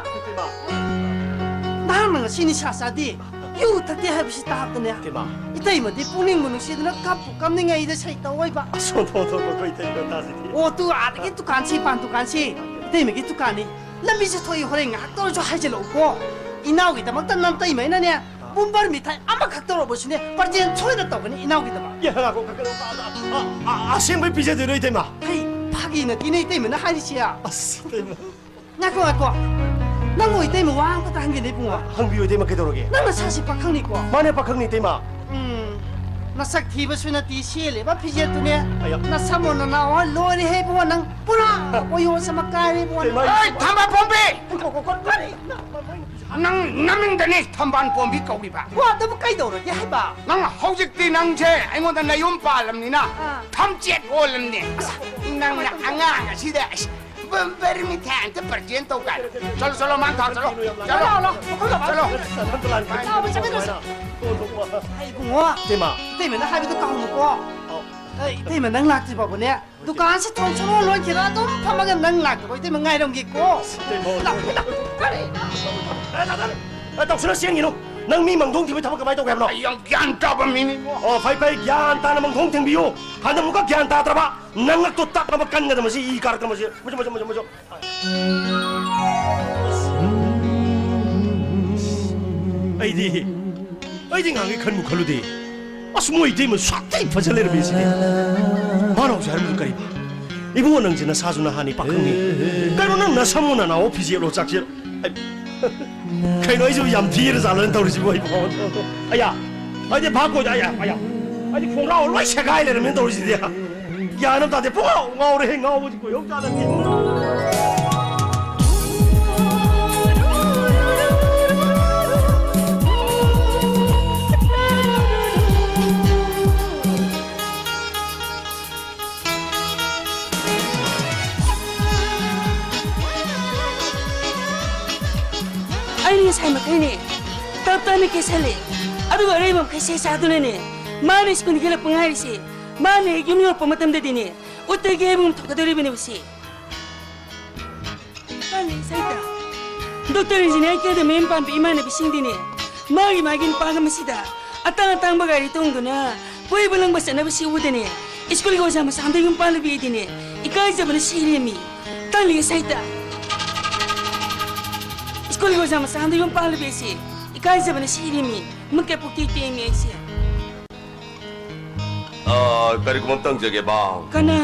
ꯅꯍꯥꯛꯅ ꯉꯁꯤ ꯅꯤꯁꯥ ꯆꯥꯗꯦ, ꯌꯨ ꯊꯛꯇꯦ ꯍꯥꯏꯕꯁꯤ ꯇꯥꯕꯗꯅꯦ, ꯏꯇꯩꯃ꯫ ꯏꯇꯩꯃꯗꯤ ꯄꯨꯛꯅꯤꯡꯕꯨ ꯅꯨꯡꯁꯤꯗꯅ ꯀꯞꯄꯨ ꯀꯞꯅꯤꯡꯉꯩꯗ ꯁꯩ ꯇꯧꯋꯦꯕ꯫ ꯑꯁ, ꯑꯣꯟꯊꯣꯛ, ꯑꯣꯟꯊꯣꯛꯄ ꯑꯩꯈꯣꯏ ꯏꯇꯩꯃ ꯇꯥꯁꯤꯗꯤ꯫ ꯑꯣ, ꯇꯨ ꯑꯥꯗꯒꯤ ꯗꯨꯀꯥꯟꯁꯤ, ꯄꯥꯟ ꯗꯨꯀꯥꯟꯁꯤ, ꯏꯇꯩꯃꯒꯤ ꯗꯨꯀꯥꯟꯅꯤ꯫ ꯂꯝꯕꯤꯁꯦ ꯊꯣꯛꯏ, ꯍꯣꯔꯦꯟ ꯉꯥꯏꯍꯥꯛꯇ ꯑꯣꯏꯔꯁꯨ ꯍꯥꯏꯖꯤꯜꯂꯛꯎꯀꯣ꯫ ꯏꯅꯥꯎꯒꯤꯗꯃꯛꯇ ꯅꯝꯇꯩꯃꯩꯅꯅꯦ, ꯕꯨꯝꯕꯔ ꯃꯤꯊꯥꯏ ꯑꯃꯈꯛ ꯇꯧꯔꯕꯁꯨꯅꯦ, ꯄꯔꯆꯦꯟ ꯁꯣꯏꯗꯅ ꯇꯧꯒꯅꯤ ꯏꯅꯥꯎꯒꯤꯗꯃꯛ꯫ ꯑꯦ, ꯉꯥꯏꯈꯣ, ꯉꯥꯏꯈꯣ, ꯑ-, ꯑ-, ꯑ-, ꯑꯁꯦꯡꯕꯩ ꯄꯤꯖꯗꯣꯏꯔꯣ, ꯏꯇꯩꯃ? ꯍꯩ, ꯐꯥꯒꯤ ꯅꯠꯇꯦꯅꯦ ꯏꯇꯩꯃꯅ ꯍꯥꯏꯔꯤꯁꯦ꯫ ꯑꯁ, ꯏꯇꯩꯃ꯫ ꯉꯥꯏꯈꯣ, ꯉꯥꯏꯈꯣ꯫ ꯅꯪꯕꯨ ꯏꯇꯩꯃ ꯋꯥ ꯑꯃꯈꯛꯇ ꯍꯪꯒꯦꯅꯦ, ꯏꯕꯨꯡꯉꯣ꯫ ꯍꯪꯕꯤꯌꯨ, ꯏꯇꯩꯃ, ꯀꯩꯗꯧꯔꯒꯦ? ꯅꯪ ꯅꯁꯥꯁꯤ ꯄꯥꯈꯪꯅꯤꯀꯣ? ꯃꯥꯅꯦ, ꯄꯥꯈꯪꯅꯤ, ꯏꯇꯩꯃ꯫ ꯎꯝ, ꯅꯁꯛ ꯊꯤꯕꯁꯨ ꯅꯠꯇꯦ, ꯁꯦꯠꯂꯤꯕ ꯐꯤꯖꯦꯠꯇꯨꯅꯦ꯫ ꯑꯌꯥ꯫ ꯅꯁꯝ ꯃꯣꯟ ꯅꯅꯥꯎ ꯍꯣꯏ ꯂꯣꯏꯔꯦꯍꯦ, ꯏꯕꯨꯡꯉꯣ, ꯅꯪ ꯄꯨꯔꯥ ꯑꯣꯌꯣꯁ ꯑꯃ ꯀꯥꯏꯔꯦ, ꯏꯕꯨꯡꯉꯣ, ꯅꯪ꯫ ꯍꯩ, ꯊꯝꯕꯥꯜ ꯄꯣꯝꯕꯤ! ꯀꯔꯤ? ꯅꯪ ꯅꯃꯤꯡꯗꯅꯤ ꯊꯝꯕꯥꯜ ꯄꯣꯝꯕꯤ ꯀꯧꯔꯤꯕ꯫ ꯋꯥꯗꯕꯨ ꯀꯩꯗꯧꯔꯒꯦ ꯍꯥꯏꯕ? ꯅꯪ ꯍꯧꯖꯤꯛꯇꯤ ꯅꯪꯁꯦ ꯑꯩꯉꯣꯟꯗ ꯅꯌꯨꯝ ꯄꯥꯜꯂꯝꯅꯤꯅ ꯑꯥ꯫ ꯊꯝꯆꯦꯠ ꯑꯣꯜꯂꯝꯅꯤ꯫ ꯑꯁ, ꯅꯪꯅ ꯑꯉꯥꯡ ꯑꯁꯤꯗ, ꯑꯁ, ꯕꯝꯕꯔ ꯃꯤꯊꯥꯏ ꯑꯝꯇ ꯄ꯭ꯔꯖꯦꯟ ꯇꯧ ꯀꯥꯏꯅ꯫ ꯆꯠꯂꯣ, ꯆꯠꯂꯣ, ꯃꯥꯡ ꯊꯥ, ꯆꯠꯂꯣ꯫ ꯆꯠꯂꯣ, ꯆꯠꯂꯣ, ꯂꯥꯛꯑꯣ, ꯂꯥꯛꯑꯣ, ꯂꯥꯛꯑꯣ꯫ ꯆꯠꯂꯣ꯫ ꯂꯥꯛꯑꯣ, ꯆꯠꯃꯤꯟꯅꯁꯤ꯫ ꯑꯩ ꯏꯕꯨꯡꯉꯣ, ꯏꯇꯩꯃ꯫ ꯏꯇꯩꯃꯅ ꯍꯥꯏꯕꯗꯣ ꯀꯥꯎꯅꯨꯀꯣ꯫ ꯑꯧ꯫ ꯑꯩ ꯏꯇꯩꯃ, ꯅꯪ ꯂꯥꯛꯇ꯭ꯔꯤ ꯐꯥꯎꯕꯅꯦ, ꯗꯨꯀꯥꯟꯁꯦ ꯊꯣꯡ ꯁꯨꯡꯂꯣꯟ ꯂꯣꯟꯈꯤꯔꯣ, ꯑꯗꯨꯝ ꯐꯝꯃꯒ ꯅꯪ ꯂꯥꯛꯇꯕ ꯏꯇꯩꯃ ꯉꯥꯏꯔꯝꯒꯦꯀꯣ꯫ ꯏꯇꯩꯃ꯫ ꯂꯥꯛꯑꯣ, ꯂꯥꯛꯑꯣ꯫ ꯑꯦ, ꯅꯥꯗꯟ! ꯑꯦ, ꯇꯧꯁꯤꯜꯂ ꯆꯦꯟꯈꯤꯅꯨ꯫ ꯅꯪ ꯃꯤ ꯃꯥꯡꯗꯣꯡ ꯊꯤꯕꯒꯤ ꯊꯕꯛ ꯀꯃꯥꯏꯅ ꯇꯧꯒꯦ ꯍꯥꯏꯕꯅꯣ? ꯑꯩ ꯌꯥꯝ ꯒ꯭ꯌꯥꯟ ꯇꯥꯕ ꯃꯤꯅꯤ꯫ ꯑꯣ, ꯐꯩ, ꯐꯩ, ꯒ꯭ꯌꯥꯟ ꯇꯥꯅ ꯃꯥꯡꯗꯣꯡ ꯊꯤꯡꯕꯤꯌꯨ꯫ ꯍꯟꯗꯛ ꯑꯃꯨꯛꯀ ꯒ꯭ꯌꯥꯟ ꯇꯥꯗ꯭ꯔꯕ, ꯅꯉꯛꯇꯣ ꯇꯠꯅꯕ ꯀꯟꯒꯗꯕꯁꯤ ꯏ ꯀꯥꯔꯛꯇꯅ ꯃꯁꯤ, ꯃꯁꯤ, ꯃꯁꯤ, ꯃꯁꯤ, ꯃꯁꯤ꯫ ꯑꯩꯗꯤ ꯑꯩꯗꯤ ꯉꯥꯡꯒꯦ ꯈꯟꯕꯨ ꯈꯜꯂꯨꯗꯦ꯫ ꯑꯁ, ꯃꯣꯏ ꯏꯇꯩꯃ ꯁꯥꯊꯤ ꯐꯖ ꯂꯩꯔꯝꯃꯦ ꯁꯤꯗꯤ꯫ ꯃꯥꯅ ꯍꯧꯖꯤꯛ ꯍꯥꯏꯔꯝꯕꯗꯨ ꯀꯔꯤꯕ? "ꯏꯕꯨꯡꯉꯣ, ꯅꯪꯁꯦ ꯅꯁꯥꯁꯨ ꯅꯍꯥꯅꯤ, ꯄꯥꯈꯪꯅꯤ꯫ ꯀꯩꯅꯣ, ꯅꯪ ꯅꯁꯝ ꯅꯅꯥꯎ ꯐꯤꯖꯦꯠꯂꯣ, ꯆꯥꯛꯁꯦ?" ꯑꯩ, ꯀꯩꯅꯣ, ꯑꯩꯁꯨ ꯌꯥꯝ ꯊꯤꯔ ꯖꯥꯠꯂꯅ ꯇꯧꯔꯤꯁꯤꯕꯨ ꯑꯩꯕꯨ? ꯑꯌꯥ! ꯑꯩꯗꯤ ꯚꯥꯞ ꯑꯣꯏꯗ, ꯑꯌꯥ, ꯑꯌꯥ! ꯑꯩꯗꯤ ꯈꯣꯡꯒ꯭ꯔꯥꯎ ꯂꯣꯏ ꯁꯦꯒꯥꯏ ꯂꯩꯔꯝꯃꯦꯅ ꯇꯧꯔꯤꯁꯤꯗꯤ꯫ ꯒ꯭ꯌꯥꯟ ꯑꯃ ꯇꯥꯗꯦ, ꯄꯨꯡꯉꯥꯎ ꯉꯥꯎꯔꯦꯍꯦ, ꯉꯥꯎꯕꯁꯤ ꯀꯣꯏꯍꯧ ꯆꯥꯗꯕꯅꯤ꯫ ꯑꯩꯅ ꯉꯁꯥꯏ ꯃꯈꯩꯅꯦ ꯇꯞ ꯇꯞꯅ ꯀꯦꯁꯜꯂꯦ, ꯑꯗꯨꯒ ꯑꯔꯩꯕ ꯃꯈꯩ ꯁꯦ ꯆꯥꯗꯨꯅꯅꯦ ꯃꯥꯅ ꯁ꯭ꯀꯨꯜꯗꯒꯤ ꯍꯜꯂꯛꯄ ꯉꯥꯏꯔꯤꯁꯦ꯫ ꯃꯥꯅ ꯍꯦꯛ ꯌꯨꯝ ꯌꯧꯔꯛꯄ ꯃꯇꯝꯗꯗꯤꯅꯦ ꯎꯠꯇꯒꯤ ꯍꯩꯕꯨꯡ ꯊꯣꯛꯀꯗꯧꯔꯤꯕꯅꯦꯕ ꯁꯤ꯫ ꯇꯜꯂꯤ ꯁꯩꯇ꯫ ꯗꯣꯛꯇꯔ ꯏꯟꯖꯤꯅꯤꯌꯥꯔ ꯀꯦꯗ ꯃꯌꯨꯝ ꯄꯥꯟꯕ ꯏꯃꯥꯟꯅꯕꯤꯁꯤꯡꯗꯤꯅꯦ ꯃꯥꯒꯤ ꯃꯥꯒꯤ ꯅꯨꯄꯥꯒ ꯃꯁꯤꯗ ꯑꯇꯥꯡ ꯑꯇꯥꯡꯕ ꯒꯥꯔꯤ ꯇꯣꯡꯗꯨꯅ ꯀꯣꯏꯕ ꯂꯪꯕ ꯆꯠꯅꯕꯁꯤ ꯎꯕꯗꯅꯦ ꯁ꯭ꯀꯨꯜꯒꯤ ꯑꯣꯖꯥ ꯃꯆꯥꯗ ꯌꯨꯝ ꯄꯥꯜꯂꯨꯕꯤꯗꯤꯅꯦ ꯏꯀꯥꯏꯖꯕꯅ ꯁꯤꯔꯦꯃꯤ꯫ ꯇꯜꯂꯤ ꯁꯩꯇ꯫ ꯁ꯭ꯀꯨꯜꯒꯤ ꯑꯣꯖꯥ ꯃꯆꯥꯗ ꯌꯨꯝ ꯄꯥꯜꯂꯨꯕꯤꯁꯤ ꯏꯀꯥꯏꯖꯕꯅ ꯁꯤꯔꯦꯃꯤ꯫ ꯃꯀꯦ ꯄꯨꯛꯇꯤ ꯇꯦꯡꯉꯦ ꯑꯩꯁꯦ꯫ ꯑ, ꯀꯔꯤꯒꯨꯝꯕ ꯑꯝꯇ ꯍꯪꯖꯒꯦꯕ꯫ ꯀꯅꯥ?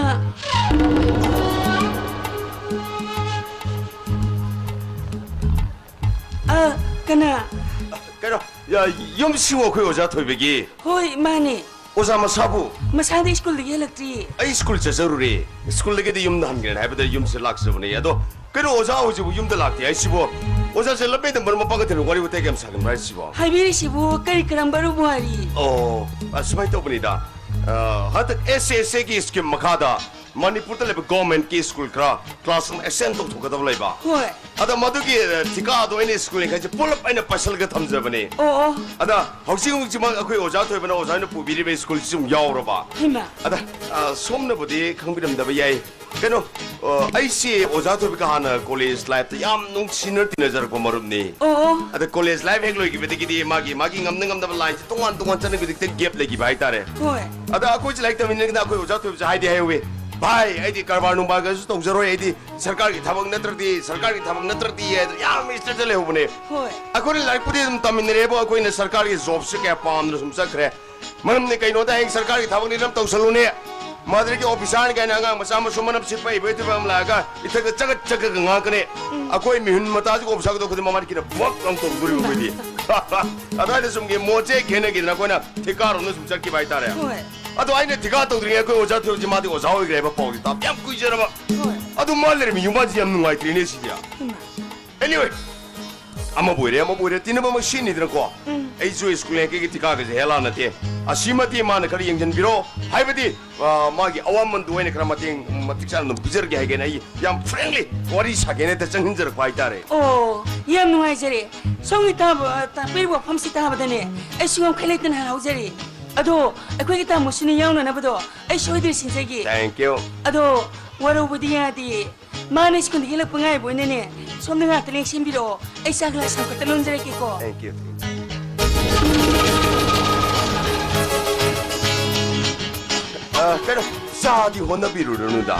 ꯑ, ꯀꯅꯥ? ꯀꯩꯅꯣ, ꯌ-, ꯌꯨꯝꯁꯤꯕꯨ ꯑꯩꯈꯣꯏ ꯑꯣꯖꯥ ꯊꯣꯏꯕꯒꯤ? ꯍꯣꯏ, ꯃꯥꯅꯦ꯫ ꯑꯣꯖꯥ ꯃꯁꯥꯕꯨ? ꯃꯁꯥꯗꯤ ꯁ꯭ꯀꯨꯜꯗꯒꯤ ꯍꯜꯂꯛꯇ꯭ꯔꯤꯌꯦ꯫ ꯑꯩ ꯁ꯭ꯀꯨꯜ ꯆꯠꯆꯔꯨꯔꯦ꯫ ꯁ꯭ꯀꯨꯜꯗꯒꯤꯗꯤ ꯌꯨꯝꯗ ꯍꯟꯈ꯭ꯔꯦꯅ ꯍꯥꯏꯕꯗ ꯌꯨꯝꯁꯤꯗ ꯂꯥꯛꯆꯕꯅꯦ꯫ ꯑꯗꯣ ꯀꯩꯅꯣ, ꯑꯣꯖꯥ ꯍꯧꯖꯤꯛꯄꯨ ꯌꯨꯝꯗ ꯂꯥꯛꯇꯦ ꯍꯥꯏꯁꯤꯕꯣ? ꯑꯣꯖꯥꯁꯦ ꯂꯝꯕꯦꯟꯗ ꯃꯔꯨꯞ ꯃꯄꯥꯡꯒ ꯊꯦꯡꯅ ꯋꯥꯔꯤ ꯋꯥꯇꯥꯏ ꯀꯌꯥꯝ ꯁꯥꯒꯟꯕ꯭ꯔꯥ ꯍꯥꯏꯁꯤꯕꯣ? ꯍꯥꯏꯕꯤꯔꯤꯁꯤꯕꯨ ꯀꯔꯤ ꯀꯔꯝꯕ ꯋꯥꯔꯤ? ꯑꯣ, ꯑ, ꯁꯨꯃꯥꯏꯅ ꯇꯧꯕꯅꯤꯗ꯫ ꯑ, ꯍꯟꯗꯛ ꯑꯦꯁ ꯑꯦꯁ ꯑꯦꯒꯤ ꯁ꯭ꯀꯤꯝ ꯃꯈꯥꯗ ꯃꯅꯤꯄꯨꯔꯗ ꯂꯩꯕ ꯒꯣꯔꯃꯦꯟꯠꯀꯤ ꯁ꯭ꯀꯨꯜ ꯈꯔ ꯀ꯭ꯂꯥꯁꯔꯨꯝ ꯑꯦꯛꯁꯇꯦꯟ ꯇꯧꯊꯣꯛꯀꯗꯕ ꯂꯩꯕ꯫ ꯍꯣꯏ꯫ ꯑꯗ ꯃꯗꯨꯒꯤ, ꯑ, ꯊꯤꯀꯥꯗꯣ ꯑꯩꯅ ꯁ꯭ꯀꯨꯜ ꯌꯥꯡꯈꯩꯁꯦ ꯄꯨꯂꯞ ꯑꯩꯅ ꯄꯥꯏꯁꯜꯂꯒ ꯊꯝꯖꯕꯅꯦ꯫ ꯑꯣ, ꯑꯣ꯫ ꯑꯗ ꯍꯧꯖꯤꯛ ꯍꯧꯖꯤꯛꯃꯛ ꯑꯩꯈꯣꯏ ꯑꯣꯖꯥ ꯊꯣꯏꯕꯅ ꯑꯣꯖꯥ ꯍꯣꯏꯅ ꯄꯨꯕꯤꯔꯤꯕ ꯁ꯭ꯀꯨꯜꯁꯤꯁꯨ ꯑꯃꯨꯛ ꯌꯥꯎꯔꯕ꯫ ꯍꯩꯃꯥ꯫ ꯑꯗ, ꯑ, ꯁꯣꯝꯅꯕꯨꯗꯤ ꯈꯪꯕꯤꯔꯝꯗꯕ ꯌꯥꯏ꯫ ꯀꯩꯅꯣ, ꯑ, ꯑꯩꯁꯤ ꯑꯣꯖꯥ ꯊꯣꯏꯕꯒ ꯍꯥꯟꯅ ꯀꯣꯂꯦꯖ ꯂꯥꯏꯐꯇ ꯌꯥꯝ ꯅꯨꯡꯁꯤꯅ ꯇꯤꯟꯅꯖꯔꯛꯄ ꯃꯔꯨꯞꯅꯤ꯫ ꯑꯣ, ꯑꯣ꯫ ꯑꯗ ꯀꯣꯂꯦꯖ ꯂꯥꯏꯐ ꯍꯦꯛ ꯂꯣꯏꯈꯤꯕꯗꯒꯤꯗꯤ ꯃꯥꯒꯤ, ꯃꯥꯒꯤ ꯉꯝꯅ ꯉꯝꯅꯕ ꯂꯥꯏꯟꯁꯦ ꯇꯣꯉꯥꯟ ꯇꯣꯉꯥꯟ ꯆꯠꯅꯈꯤꯕꯗꯒꯤ ꯈꯤꯇꯪ ꯒꯦꯞ ꯂꯩꯈꯤꯕ ꯍꯥꯏꯇꯥꯔꯦ꯫ ꯍꯣꯏ꯫ ꯑꯗ ꯑꯩꯈꯣꯏꯁꯦ ꯂꯥꯏꯔꯤꯛ ꯇꯝꯃꯤꯟꯅꯔꯤꯉꯩꯗ ꯑꯩꯈꯣꯏ ꯑꯣꯖꯥ ꯊꯣꯏꯕꯁꯦ ꯍꯥꯏꯗꯤ ꯍꯥꯏꯍꯧꯋꯤ, "ꯚꯥꯏ, ꯑꯩꯗꯤ ꯀꯔꯕꯥꯔ ꯅꯨꯡꯕꯥꯔꯒꯁꯨ ꯇꯧꯖꯔꯣꯏ, ꯑꯩꯗꯤ ꯁꯔꯀꯥꯔꯒꯤ ꯊꯕꯛ ꯅꯠꯇ꯭ꯔꯗꯤ, ꯁꯔꯀꯥꯔꯒꯤ ꯊꯕꯛ ꯅꯠꯇ꯭ꯔꯗꯤ" ꯍꯥꯏꯗꯅ ꯌꯥꯝ ꯏꯁꯇ꯭ꯔꯤꯛꯇ ꯂꯩꯍꯧꯕꯅꯦ꯫ ꯍꯣꯏ꯫ ꯑꯩꯈꯣꯏꯅ ꯂꯥꯏꯔꯤꯛꯄꯨꯗꯤ ꯑꯗꯨꯝ ꯇꯝꯃꯤꯟꯅꯔꯦꯕꯨ, ꯑꯩꯈꯣꯏꯅ ꯁꯔꯀꯥꯔꯒꯤ ꯖꯣꯕꯁꯦ ꯀꯌꯥ ꯄꯥꯝꯗꯅ ꯁꯨꯝ ꯆꯠꯈ꯭ꯔꯦ꯫ ꯃꯔꯝꯗꯤ ꯀꯩꯅꯣꯗ, ꯍꯌꯦꯡ ꯁꯔꯀꯥꯔꯒꯤ ꯊꯕꯛꯅꯤ ꯑꯗꯨꯝ ꯇꯧꯁꯜꯂꯨꯅꯦ, ꯃꯗꯨꯗꯒꯤ ꯑꯣꯐꯤꯁꯥꯔꯅꯤ ꯀꯥꯏꯅ ꯑꯉꯥꯡ ꯃꯆꯥ ꯃꯁꯨ ꯃꯅꯝ ꯁꯤꯠꯄ ꯍꯩꯕ ꯍꯩꯇꯕ ꯑꯃ ꯂꯥꯛꯑꯒ ꯏꯊꯛꯇ ꯆꯒꯠ ꯆꯒꯠꯀ ꯉꯥꯡꯀꯅꯤ꯫ ꯎꯝ꯫ ꯑꯩꯈꯣꯏ ꯃꯤꯍꯨꯟ ꯃꯇꯥꯁꯤꯒ ꯑꯣꯐꯤꯁꯥꯔꯒ ꯇꯧꯕꯗꯤ ꯃꯃꯥꯏ ꯈꯤꯇꯪ ꯕꯛ ꯂꯥꯎꯅ ꯇꯧꯗꯣꯔꯤꯕ ꯑꯩꯈꯣꯏꯗꯤ꯫ ꯑꯗꯨꯋꯥꯏꯗ ꯁꯨꯝꯒꯤ ꯃꯣꯠꯁꯦ ꯈꯦꯠꯅꯈꯤꯗꯅ ꯑꯩꯈꯣꯏꯅ ꯊꯤꯀꯥꯔꯣꯝꯗ ꯁꯨꯝ ꯆꯠꯈꯤꯕ ꯍꯥꯏꯇꯥꯔꯦ꯫ ꯍꯣꯏ꯫ ꯑꯗꯣ ꯑꯩꯅ ꯊꯤꯀꯥ ꯇꯧꯗ꯭ꯔꯤꯉꯩ ꯑꯩꯈꯣꯏ ꯑꯣꯖꯥ ꯊꯣꯏꯕꯁꯦ ꯃꯥꯗꯤ ꯑꯣꯖꯥ ꯑꯣꯏꯈ꯭ꯔꯦ ꯍꯥꯏꯕ ꯄꯥꯎꯗꯤ ꯇꯥꯕ ꯌꯥꯝ ꯀꯨꯏꯖꯔꯕ꯫ ꯍꯣꯏ꯫ ꯑꯗꯨ ꯃꯥ ꯂꯩꯔꯝꯃꯤ ꯌꯨꯝꯕꯥꯟꯁꯤ ꯌꯥꯝ ꯅꯨꯡꯉꯥꯏꯇ꯭ꯔꯦꯅꯦ ꯁꯤꯗꯤ꯫ ꯏꯃꯥ꯫ Anyway, ꯑꯃꯕꯨ ꯑꯣꯏꯔꯦ, ꯑꯃꯕꯨ ꯑꯣꯏꯔꯦ, ꯇꯤꯟꯅꯕ ꯑꯃ ꯁꯤꯅꯤꯗꯅꯀꯣ꯫ ꯎꯝ꯫ ꯑꯩꯁꯨ ꯁ꯭ꯀꯨꯜ ꯌꯥꯡꯈꯩꯒꯤ ꯊꯤꯀꯥꯒꯁꯦ ꯍꯦꯂꯥ ꯅꯠꯇꯦ꯫ ꯑꯁꯤꯃꯗꯤ ꯃꯥꯅ ꯈꯔ ꯌꯦꯡꯁꯤꯟꯕꯤꯔꯣ꯫ ꯍꯥꯏꯕꯗꯤ, ꯑ, ꯃꯥꯒꯤ ꯑꯋꯥꯃꯟꯗꯨ ꯑꯩꯅ ꯈꯔ ꯃꯇꯦꯡ ꯃꯇꯤꯛ ꯆꯥꯅ ꯑꯗꯨꯝ ꯄꯤꯖꯔꯒꯦ ꯍꯥꯏꯒꯦꯅ ꯑꯩ ꯌꯥꯝ frankly ꯋꯥꯔꯤ ꯁꯥꯒꯦꯅ ꯍꯦꯛꯇ ꯆꯪꯁꯤꯟꯖꯔꯛꯄ ꯍꯥꯏꯇꯥꯔꯦ꯫ ꯑꯣ, ꯌꯥꯝ ꯅꯨꯡꯉꯥꯏꯖꯔꯦ꯫ ꯁꯣꯝꯒꯤ ꯇꯥꯕ, ꯇꯥꯛꯄꯤꯔꯤꯕ ꯋꯥꯐꯝꯁꯤ ꯇꯥꯕꯗꯅꯦ, ꯑꯩꯁꯨ ꯉꯝꯈꯩ ꯂꯩꯇꯅ ꯍꯔꯥꯎꯖꯔꯤ꯫ ꯑꯗꯣ, ꯑꯩꯈꯣꯏꯒꯤ ꯇꯥꯃꯣꯁꯤꯅ ꯌꯥꯎꯅꯅꯕꯗꯣ ꯑꯩ ꯁꯣꯏꯗꯅ ꯁꯤꯟꯖꯒꯦ꯫ Thank you. ꯑꯗꯣ, ꯋꯥꯔꯧꯕꯗꯤ ꯌꯥꯗꯦ꯫ ꯃꯥꯅ ꯁ꯭ꯀꯨꯜꯗꯒꯤ ꯍꯜꯂꯛꯄ ꯉꯥꯏꯕ ꯑꯣꯏꯅꯅꯦ, ꯁꯣꯝꯗ ꯉꯥꯛꯇ ꯂꯦꯡꯁꯤꯟꯕꯤꯔꯛꯑꯣ꯫ ꯑꯩ ꯆꯥ ꯒ꯭ꯂꯥꯁ ꯑꯃꯈꯛꯇ ꯂꯣꯟꯖꯔꯛꯀꯦꯀꯣ꯫ Thank you. ꯑ, ꯀꯩꯅꯣ, ꯆꯥꯗꯤ ꯍꯣꯠꯅꯕꯤꯔꯨꯔꯅꯨꯗ꯫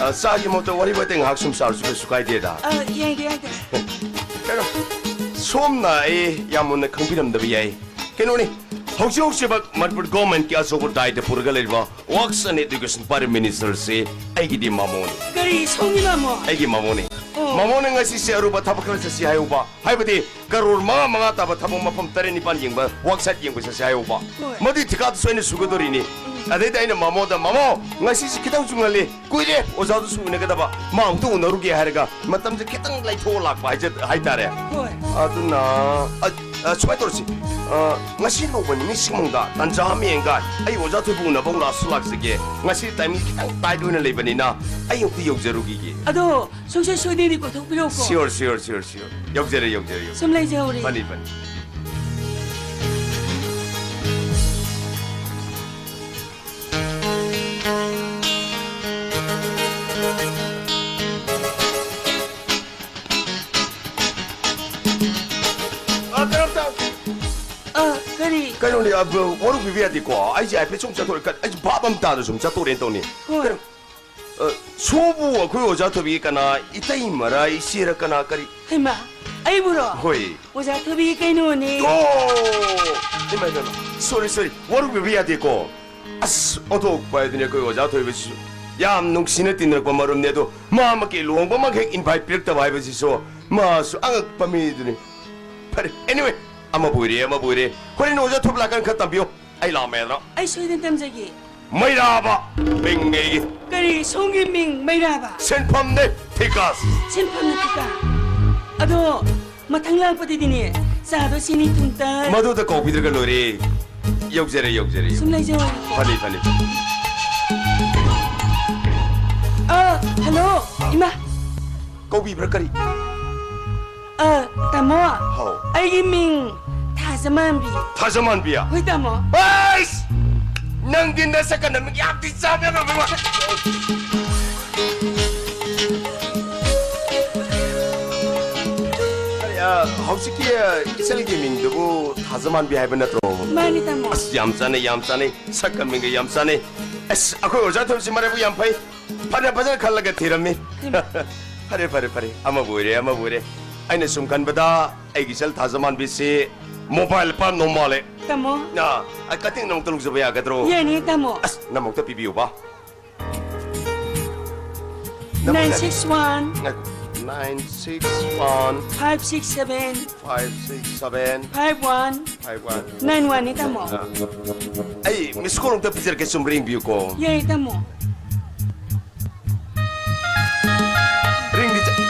ꯑ, ꯆꯥꯒꯤ ꯃꯍꯨꯠꯇ ꯋꯥꯔꯤ ꯋꯥꯇꯥꯏ ꯉꯥꯏꯍꯥꯛ ꯁꯨꯝ ꯁꯥꯔꯁꯨ ꯀꯩꯁꯨ ꯀꯥꯏꯗꯦꯗ꯫ ꯑ, ꯌꯥꯏꯗ, ꯌꯥꯏꯗ꯫ ꯀꯩꯅꯣ, ꯁꯣꯝꯅ ꯑꯩ ꯌꯥꯝ ꯃꯨꯟꯅ ꯈꯪꯕꯤꯔꯝꯗꯕ ꯌꯥꯏ꯫ ꯀꯩꯅꯣꯅꯤ, ꯍꯧꯖꯤꯛ ꯍꯧꯖꯤꯛꯃꯛ ꯃꯅꯤꯄꯨꯔ ꯒꯣꯔꯃꯦꯟꯠꯀꯤ ꯑꯆꯧꯕ ꯗꯥꯏꯗ ꯄꯨꯔꯒ ꯂꯩꯔꯤꯕ Works and Education Department Ministerꯁꯤ ꯑꯩꯒꯤꯗꯤ ꯃꯃꯣꯅꯤ꯫ ꯀꯔꯤ, ꯁꯣꯝꯒꯤ ꯃꯃꯣ? ꯑꯩꯒꯤ ꯃꯃꯣꯅꯤ꯫ ꯑꯣ꯫ ꯃꯃꯣꯅ ꯉꯁꯤꯁꯦ ꯑꯔꯨꯕ ꯊꯕꯛ ꯈꯔ ꯆꯠꯁꯤ ꯍꯥꯏꯍꯧꯕ, ꯍꯥꯏꯕꯗꯤ ꯀꯔꯣꯔ ꯃꯉꯥ ꯃꯉꯥ ꯇꯥꯕ ꯊꯕꯛ ꯃꯐꯝ ꯇꯔꯦꯠ ꯅꯤꯄꯥꯟ ꯌꯦꯡꯕ, work site ꯌꯦꯡꯕ ꯆꯠꯁꯤ ꯍꯥꯏꯍꯧꯕ꯫ ꯍꯣꯏ꯫ ꯃꯗꯨꯏ ꯊꯤꯀꯥꯗꯨꯁꯨ ꯑꯩꯅ ꯁꯨꯒꯗꯣꯔꯤꯅꯤ꯫ ꯎꯝ꯫ ꯑꯗꯩꯗ ꯑꯩꯅ ꯃꯃꯣꯗ, "ꯃꯃꯣ, ꯉꯁꯤꯁꯦ ꯈꯤꯇꯪꯁꯨ ꯉꯜꯂꯤ, ꯀꯨꯏꯔꯦ ꯑꯣꯖꯥꯗꯨꯁꯨ ꯎꯅꯒꯗꯕ, ꯃꯥ ꯑꯃꯨꯛꯇ ꯎꯅꯔꯨꯒꯦ" ꯍꯥꯏꯔꯒ ꯃꯇꯝꯁꯦ ꯈꯤꯇꯪ ꯂꯩꯊꯣꯛꯑ ꯂꯥꯛꯄ ꯍꯥꯏꯖ-, ꯍꯥꯏꯇꯥꯔꯦ꯫ ꯍꯣꯏ꯫ ꯑꯗꯨꯅ, ꯑ, ꯑ, ꯁꯨꯃꯥꯏꯅ ꯇꯧꯔꯁꯤ꯫ ꯑ, ꯉꯁꯤ ꯂꯧꯕ ꯅꯤꯅꯤ ꯁꯤꯃꯨꯡꯗ ꯇꯟꯖꯥ ꯑꯃ ꯌꯦꯡꯒ ꯑꯩ ꯑꯣꯖꯥ ꯊꯣꯏꯕꯨ ꯎꯅꯕ ꯂꯥꯛꯁꯨ ꯂꯥꯛꯆꯒꯦ꯫ ꯉꯁꯤ timing ꯈꯤꯇꯪ tight ꯑꯣꯏꯅ ꯂꯩꯕꯅꯤꯅ ꯑꯩ ꯑꯃꯨꯛꯇ ꯌꯧꯖꯔꯨꯈꯤꯒꯦ꯫ ꯑꯗꯣ ꯁꯨꯡꯁꯣꯏ ꯁꯣꯏꯗꯅꯗꯤ ꯀꯣꯏꯊꯣꯛꯄꯤꯔꯛꯎꯀꯣ꯫ Sure, sure, sure, sure. ꯌꯧꯖꯔꯦ, ꯌꯧꯖꯔꯦ, ꯌꯧꯖꯔꯦ꯫ ꯁꯨꯝ ꯂꯩꯖꯍꯧꯔꯦ꯫ ꯐꯅꯤ, ꯐꯅꯤ꯫ ꯑ, ꯀꯩꯅꯣꯝꯇ꯫ ꯑ, ꯀꯔꯤ? ꯀꯩꯅꯣꯅꯦ, ꯑ, ꯕ-, ꯋꯥꯔꯧꯕꯤꯕ ꯌꯥꯗꯦꯀꯣ꯫ ꯑꯩꯁꯦ ꯍꯥꯏꯐꯦꯠ ꯁꯨꯝ ꯆꯠꯊꯣꯔꯛꯑꯦ꯫ ꯀ-, ꯑꯩꯁꯦ ꯚꯥꯞ ꯑꯃ ꯇꯥꯗ ꯁꯨꯝ ꯆꯠꯊꯣꯔꯛꯑꯦꯅ ꯇꯧꯅꯤ꯫ ꯍꯣꯏ꯫ ꯀꯩꯅꯣ, ꯑ, ꯁꯣꯕꯨ ꯑꯩꯈꯣꯏ ꯑꯣꯖꯥ ꯊꯣꯏꯕꯤꯒꯤ ꯀꯅꯥ ꯏꯇꯩꯃꯔꯥ, ꯏꯆꯦꯔ, ꯀꯅꯥ, ꯀꯔꯤ? ꯍꯩꯃꯥ, ꯑꯩꯕꯨꯔꯣ? ꯍꯣꯏ꯫ ꯑꯣꯖꯥ ꯊꯣꯏꯕꯤꯒꯤ ꯀꯩꯅꯣꯅꯦ꯫ ꯑꯣ! ꯏꯃꯥ, ꯏꯃꯥ, ꯏꯃꯥ꯫ Sorry, sorry꯫ ꯋꯥꯔꯧꯕꯤꯕ ꯌꯥꯗꯦꯀꯣ꯫ ꯑꯁ, ꯑꯣꯟꯊꯣꯛꯄ ꯍꯥꯏꯗꯨꯅꯤ ꯑꯩꯈꯣꯏ ꯑꯣꯖꯥ ꯊꯣꯏꯕꯤꯁꯤꯁꯨ꯫ ꯌꯥꯝ ꯅꯨꯡꯁꯤꯅ ꯇꯤꯟꯅꯔꯛꯄ ꯃꯔꯨꯞꯅꯦ, ꯑꯗꯣ ꯃꯥꯃꯛꯀꯤ ꯂꯨꯍꯣꯡꯕꯃꯛ ꯍꯦꯛ invite ꯄꯤꯔꯛꯇꯕ ꯍꯥꯏꯕꯁꯤꯁꯨ ꯃꯥꯁꯨ ꯑꯉꯛꯄ ꯃꯤꯗꯨꯅꯤ꯫ ꯐꯔꯦ, anyway, ꯑꯃꯕꯨ ꯑꯣꯏꯔꯦ, ꯑꯃꯕꯨ ꯑꯣꯏꯔꯦ꯫ ꯍꯣꯔꯦꯟ ꯑꯣꯖꯥ ꯊꯣꯏꯕꯤ ꯂꯥꯛꯀꯥꯟꯗ ꯈꯔ ꯇꯝꯕꯤꯌꯣ꯫ ꯑꯩ ꯂꯥꯛꯑꯝꯃꯦꯗꯅ꯫ ꯑꯩ ꯁꯣꯏꯗꯅ ꯇꯝꯖꯒꯦ꯫ ꯃꯩꯔꯥꯕ ꯃꯤꯡ ꯑꯩꯒꯤ꯫ ꯀꯔꯤ? ꯁꯣꯝꯒꯤ ꯃꯤꯡ ꯃꯩꯔꯥꯕ? ꯁꯤꯟꯐꯝꯅꯦ ꯊꯤꯀꯥ꯫ ꯁꯤꯟꯐꯝꯅ ꯊꯤꯀꯥ꯫ ꯑꯗꯣ ꯃꯊꯪ ꯂꯥꯛꯄꯗꯗꯤꯅꯦ, ꯆꯥꯗꯣ ꯁꯤꯅꯤ ꯊꯨꯝꯇꯛ꯫ ꯃꯗꯨꯗ ꯀꯧꯕꯤꯗ꯭ꯔꯒ ꯂꯣꯏꯔꯦ꯫ ꯌꯧꯖꯔꯦ, ꯌꯧꯖꯔꯦ, ꯌꯧꯖꯔꯦ꯫ ꯁꯨꯝ ꯂꯩꯖꯧ꯫ ꯐꯅꯤ, ꯐꯅꯤ꯫ ꯑ, hello, ꯏꯃꯥ꯫ ꯀꯧꯕꯤꯕ꯭ꯔꯥ ꯀꯔꯤ? ꯑ, ꯇꯥꯃꯣ꯫ ꯍꯥꯎ꯫ ꯑꯩꯒꯤ ꯃꯤꯡ ꯊꯥꯖꯃꯥꯟꯕꯤ꯫ ꯊꯥꯖꯃꯥꯟꯕꯤ? ꯍꯣꯏ, ꯇꯥꯃꯣ꯫ ꯑꯩꯁ! ꯅꯪꯗꯤ ꯅꯁꯛꯀ ꯅꯃꯤꯡ ꯌꯥꯝ ꯊꯤ ꯆꯥꯟꯅꯔꯝꯃꯦ꯫ ꯑ, ꯍꯧꯖꯤꯛꯀꯤ, ꯑ, ꯏꯆꯜꯒꯤ ꯃꯤꯡꯗꯨꯕꯨ ꯊꯥꯖꯃꯥꯟꯕꯤ ꯍꯥꯏꯕ ꯅꯠꯇ꯭ꯔꯣ? ꯃꯥꯅꯤ, ꯇꯥꯃꯣ꯫ ꯑꯁ, ꯌꯥꯝ ꯆꯥꯟꯅꯩ, ꯌꯥꯝ ꯆꯥꯟꯅꯩ꯫ ꯁꯛꯀ ꯃꯤꯡꯒ ꯌꯥꯝ ꯆꯥꯟꯅꯩ꯫ ꯑꯁ, ꯑꯩꯈꯣꯏ ꯑꯣꯖꯥ ꯊꯣꯏꯕꯤꯁꯤ ꯃꯔꯥꯏꯕꯛ ꯌꯥꯝ ꯐꯩ꯫ ꯐꯅ ꯐꯖꯅ ꯈꯜꯂꯒ ꯊꯤꯔꯝꯃꯤ꯫ ꯍꯩꯃꯥ꯫ ꯐꯔꯦ, ꯐꯔꯦ, ꯐꯔꯦ꯫ ꯑꯃꯕꯨ ꯑꯣꯏꯔꯦ, ꯑꯃꯕꯨ ꯑꯣꯏꯔꯦ꯫ ꯑꯩꯅ ꯁꯨꯝ ꯈꯟꯕꯗ ꯑꯩꯒꯤ ꯏꯆꯜ ꯊꯥꯖꯃꯥꯟꯕꯤꯁꯤ mobile ꯄꯥꯝꯗꯧ ꯃꯥꯜꯂꯦ꯫ ꯇꯥꯃꯣ꯫ ꯑꯥ, ꯑꯩ ꯀꯇꯤꯡ ꯑꯃꯨꯛꯇ ꯂꯧꯖꯕ ꯌꯥꯒꯗ꯭ꯔꯣ? ꯌꯥꯅꯤ, ꯇꯥꯃꯣ꯫ ꯑꯁ, ꯅꯝꯕꯔ ꯑꯃꯨꯛꯇ ꯄꯤꯕꯤꯌꯨꯕ꯫ Nine six one. ꯉꯥꯏꯈꯣ꯫ Nine six one꯫ Five six seven꯫ Five six seven꯫ Five one꯫ Five one꯫ Nine one ꯅꯤ, ꯇꯥꯃꯣ꯫ ꯑꯥ꯫ ꯑꯩ miss call ꯑꯃꯨꯛꯇ ꯄꯤꯖꯔꯛꯀꯦ, ꯁꯨꯝ ꯌꯦꯡꯕꯤꯌꯨꯀꯣ꯫ ꯌꯥꯏ, ꯇꯥꯃꯣ꯫ ꯔꯤꯡꯗꯤ ꯆꯠ-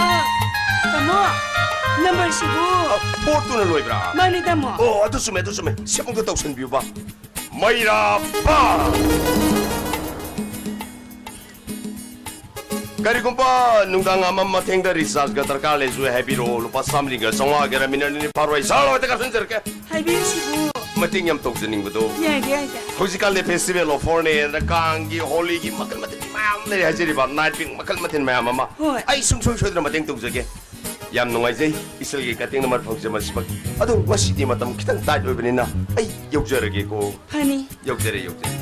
ꯑ, ꯇꯥꯃꯣ, ꯅꯝꯕꯔꯁꯤꯕꯨ? ꯑ, four two ꯅ ꯂꯣꯏꯕ꯭ꯔꯥ? ꯃꯥꯅꯤ, ꯇꯥꯃꯣ꯫ ꯑꯣ, ꯑꯗꯨ ꯆꯨꯝꯃꯦ, ꯑꯗꯨ ꯆꯨꯝꯃꯦ꯫ ꯁꯤ ꯑꯃꯨꯛꯇ ꯇꯧꯁꯟꯕꯤꯌꯨꯕ꯫ ꯃꯩꯔꯥꯕ! ꯀꯔꯤꯒꯨꯝꯕ ꯅꯨꯡꯗꯥꯡ ꯑꯃ ꯃꯊꯦꯡꯗ recharge ꯀ ꯗꯔꯀꯥꯔ ꯂꯩꯔꯁꯨ ꯍꯥꯏꯕꯤꯔꯛꯑꯣ꯫ ꯂꯨꯄꯥ ꯆꯥꯝꯃꯔꯤꯒ ꯆꯥꯝꯃꯉꯥꯒꯤꯔ ꯃꯤꯅꯠ ꯑꯅꯤ ꯐꯥꯔꯣꯏ꯫ ꯁꯥꯔ ꯍꯣꯏꯗ ꯀꯥꯞꯁꯤꯟꯖꯔꯛꯀꯦ꯫ ꯍꯥꯏꯕꯤꯔꯤꯁꯤꯕꯨ? ꯃꯇꯦꯡ ꯌꯥꯝ ꯇꯧꯖꯅꯤꯡꯕꯗꯣ꯫ ꯌꯥꯏꯗ, ꯌꯥꯏꯗ꯫ ꯍꯧꯖꯤꯛꯀꯥꯟꯗꯤ festival offer ꯅꯦꯅ ꯀꯥꯡꯒꯤ, ꯍꯣꯂꯤꯒꯤ ꯃꯈꯜ ꯃꯊꯦꯜ ꯃꯌꯥꯝ ꯂꯩꯔꯦ ꯍꯥꯏꯖꯔꯤꯕ, night pink ꯃꯈꯜ ꯃꯊꯦꯜ ꯃꯌꯥꯝ ꯑꯃ꯫ ꯍꯣꯏ꯫ ꯑꯩ ꯁꯨꯡꯁꯣꯏ ꯁꯣꯏꯗꯅ ꯃꯇꯦꯡ ꯇꯧꯖꯒꯦ꯫ ꯌꯥꯝ ꯅꯨꯡꯉꯥꯏꯖꯩ ꯏꯆꯜꯒꯤ contact number ꯐꯪꯖꯕꯁꯤꯃꯛ꯫ ꯑꯗꯨ ꯉꯁꯤꯗꯤ ꯃꯇꯝ ꯈꯤꯇꯪ tight ꯑꯣꯏꯕꯅꯤꯅ ꯑꯩ ꯌꯧꯖꯔꯒꯦꯀꯣ꯫ ꯐꯅꯤ꯫ ꯌꯧꯖꯔꯦ, ꯌꯧꯖꯔꯦ꯫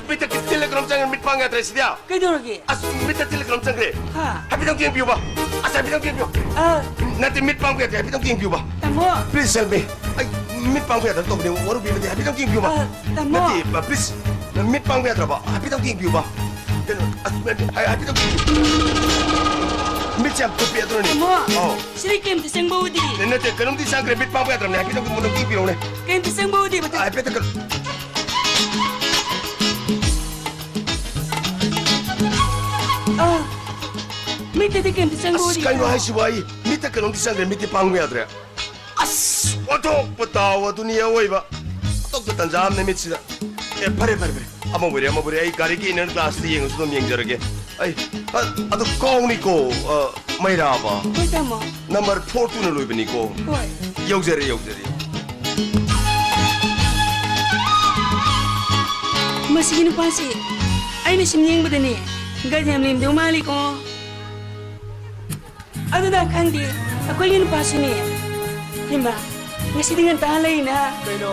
ꯃꯤꯠꯇ ꯇꯤꯜꯂ ꯀꯩꯅꯣꯝ ꯆꯪꯉꯦ, ꯃꯤꯠ ꯄꯥꯡ ꯌꯥꯗ꯭ꯔꯦ ꯁꯤꯗꯤ꯫ ꯀꯩꯗꯧꯔꯒꯦ? ꯑꯁ, ꯃꯤꯠꯇ ꯇꯤꯜꯂ ꯀꯩꯅꯣꯝ ꯆꯪꯈ꯭ꯔꯦ꯫ ꯍꯥ? ꯍꯥꯏꯐꯦꯠꯇꯪ ꯌꯦꯡꯕꯤꯌꯨꯕ꯫ ꯑꯁ, ꯍꯥꯏꯐꯦꯠꯇꯪ ꯌꯦꯡꯕꯤꯌꯨ꯫ ꯑ꯫ ꯅꯠꯇꯦ, ꯃꯤꯠ ꯄꯥꯡꯕ ꯌꯥꯗ꯭ꯔꯦ, ꯍꯥꯏꯐꯦꯠꯇꯪ ꯌꯦꯡꯕꯤꯌꯨꯕ꯫ ꯇꯥꯃꯣ꯫ Please help me. ꯑꯩ ꯃꯤꯠ ꯄꯥꯡꯕ ꯌꯥꯗ꯭ꯔꯕ ꯇꯧꯕꯅꯦ, ꯋꯥꯔꯧꯕꯤꯕꯗꯤ ꯍꯥꯏꯐꯦꯠꯇꯪ ꯌꯦꯡꯕꯤꯌꯨꯕ꯫ ꯑ, ꯇꯥꯃꯣ꯫ ꯅꯠꯇꯦ, please. ꯃꯤꯠ ꯄꯥꯡꯕ ꯌꯥꯗ꯭ꯔꯕ? ꯍꯥꯏꯐꯦꯠꯇꯪ ꯌꯦꯡꯕꯤꯌꯨꯕ꯫ ꯀꯩꯅꯣ, ꯑꯁ, ꯍꯥꯏ-, ꯍꯥꯏꯐꯦꯠꯇꯪ ꯌꯦꯡꯕꯤꯌꯨ꯫ ꯃꯤꯠꯁꯦ ꯌꯥꯝ ꯊꯨꯞꯄꯦ ꯑꯗꯨꯅꯅꯦ꯫ ꯇꯥꯃꯣ꯫ ꯑꯧ꯫ ꯁꯤꯗꯤ ꯀꯩꯝꯇ ꯆꯪꯕ ꯎꯗꯦ꯫ ꯅꯠꯇꯦ, ꯀꯩꯅꯣꯝꯗꯤ ꯆꯪꯈ꯭ꯔꯦ, ꯃꯤꯠ ꯄꯥꯡꯕ ꯌꯥꯗ꯭ꯔꯕꯅꯦ, ꯍꯥꯏꯐꯦꯠꯇꯪ ꯃꯨꯟꯅ ꯌꯦꯡꯕꯤꯔꯛꯎꯅꯦ꯫ ꯀꯩꯝꯇ ꯆꯪꯕ ꯎꯗꯦ, ꯃꯊꯛ꯫ ꯍꯥꯏꯐꯦꯠꯇ ꯀꯩꯅꯣ꯫ ꯑꯥ, ꯃꯤꯠꯇꯗꯤ ꯀꯩꯝꯇ ꯆꯪꯕ ꯑꯁ, ꯎꯗꯦ꯫ ꯀꯩꯅꯣ ꯍꯥꯏꯁꯤꯕꯣ? ꯑꯩ ꯃꯤꯠꯇ ꯀꯩꯅꯣꯝꯗꯤ ꯆꯪꯈ꯭ꯔꯦ, ꯃꯤꯠꯇꯤ ꯄꯥꯡꯕ ꯌꯥꯗ꯭ꯔꯦ꯫ ꯑꯁ, ꯑꯣꯟꯊꯣꯛꯄ ꯗꯥꯎ ꯑꯗꯨꯅꯤ ꯑꯑꯣꯏꯕ꯫ ꯑꯇꯣꯞꯄ ꯇꯟꯖꯥ ꯑꯃꯅꯦ ꯃꯤꯠꯁꯤꯗ꯫ ꯑꯦ, ꯐꯔꯦ, ꯐꯔꯦ, ꯐꯔꯦ꯫ ꯑꯃ ꯑꯣꯏꯔꯦ, ꯑꯃ ꯑꯣꯏꯔꯦ꯫ ꯑꯩ ꯒꯥꯔꯤꯒꯤ inner glassꯇ ꯌꯦꯡꯉꯁꯨ ꯑꯗꯨꯝ ꯌꯦꯡꯖꯔꯒꯦ꯫ ꯑꯩ, ꯑ, ꯑꯗꯨ ꯀꯥꯎꯅꯤꯀꯣ, ꯑ, ꯃꯩꯔꯥꯕ꯫ ꯍꯣꯏ, ꯇꯥꯃꯣ꯫ Number four two ꯅ ꯂꯣꯏꯕꯅꯤꯀꯣ꯫ ꯍꯣꯏ꯫ ꯌꯧꯖꯔꯦ, ꯌꯧꯖꯔꯦ꯫ ꯃꯁꯤꯒꯤ ꯅꯨꯄꯥꯁꯤ ꯑꯩꯅ ꯁꯨꯝ ꯌꯦꯡꯕꯗꯅꯦ ꯒꯠ ꯌꯥꯝ ꯂꯦꯝꯗꯧ ꯃꯥꯜꯂꯤꯀꯣ꯫ ꯑꯗꯨꯅ ꯈꯪꯗꯦ, ꯑꯩꯈꯣꯏꯒꯤ ꯅꯨꯄꯥꯁꯨꯅꯦ꯫ ꯍꯩꯃꯥ, ꯉꯁꯤꯗꯤ ꯉꯟꯇꯥ ꯍꯜꯂꯛꯏꯅ꯫ ꯀꯩꯅꯣ,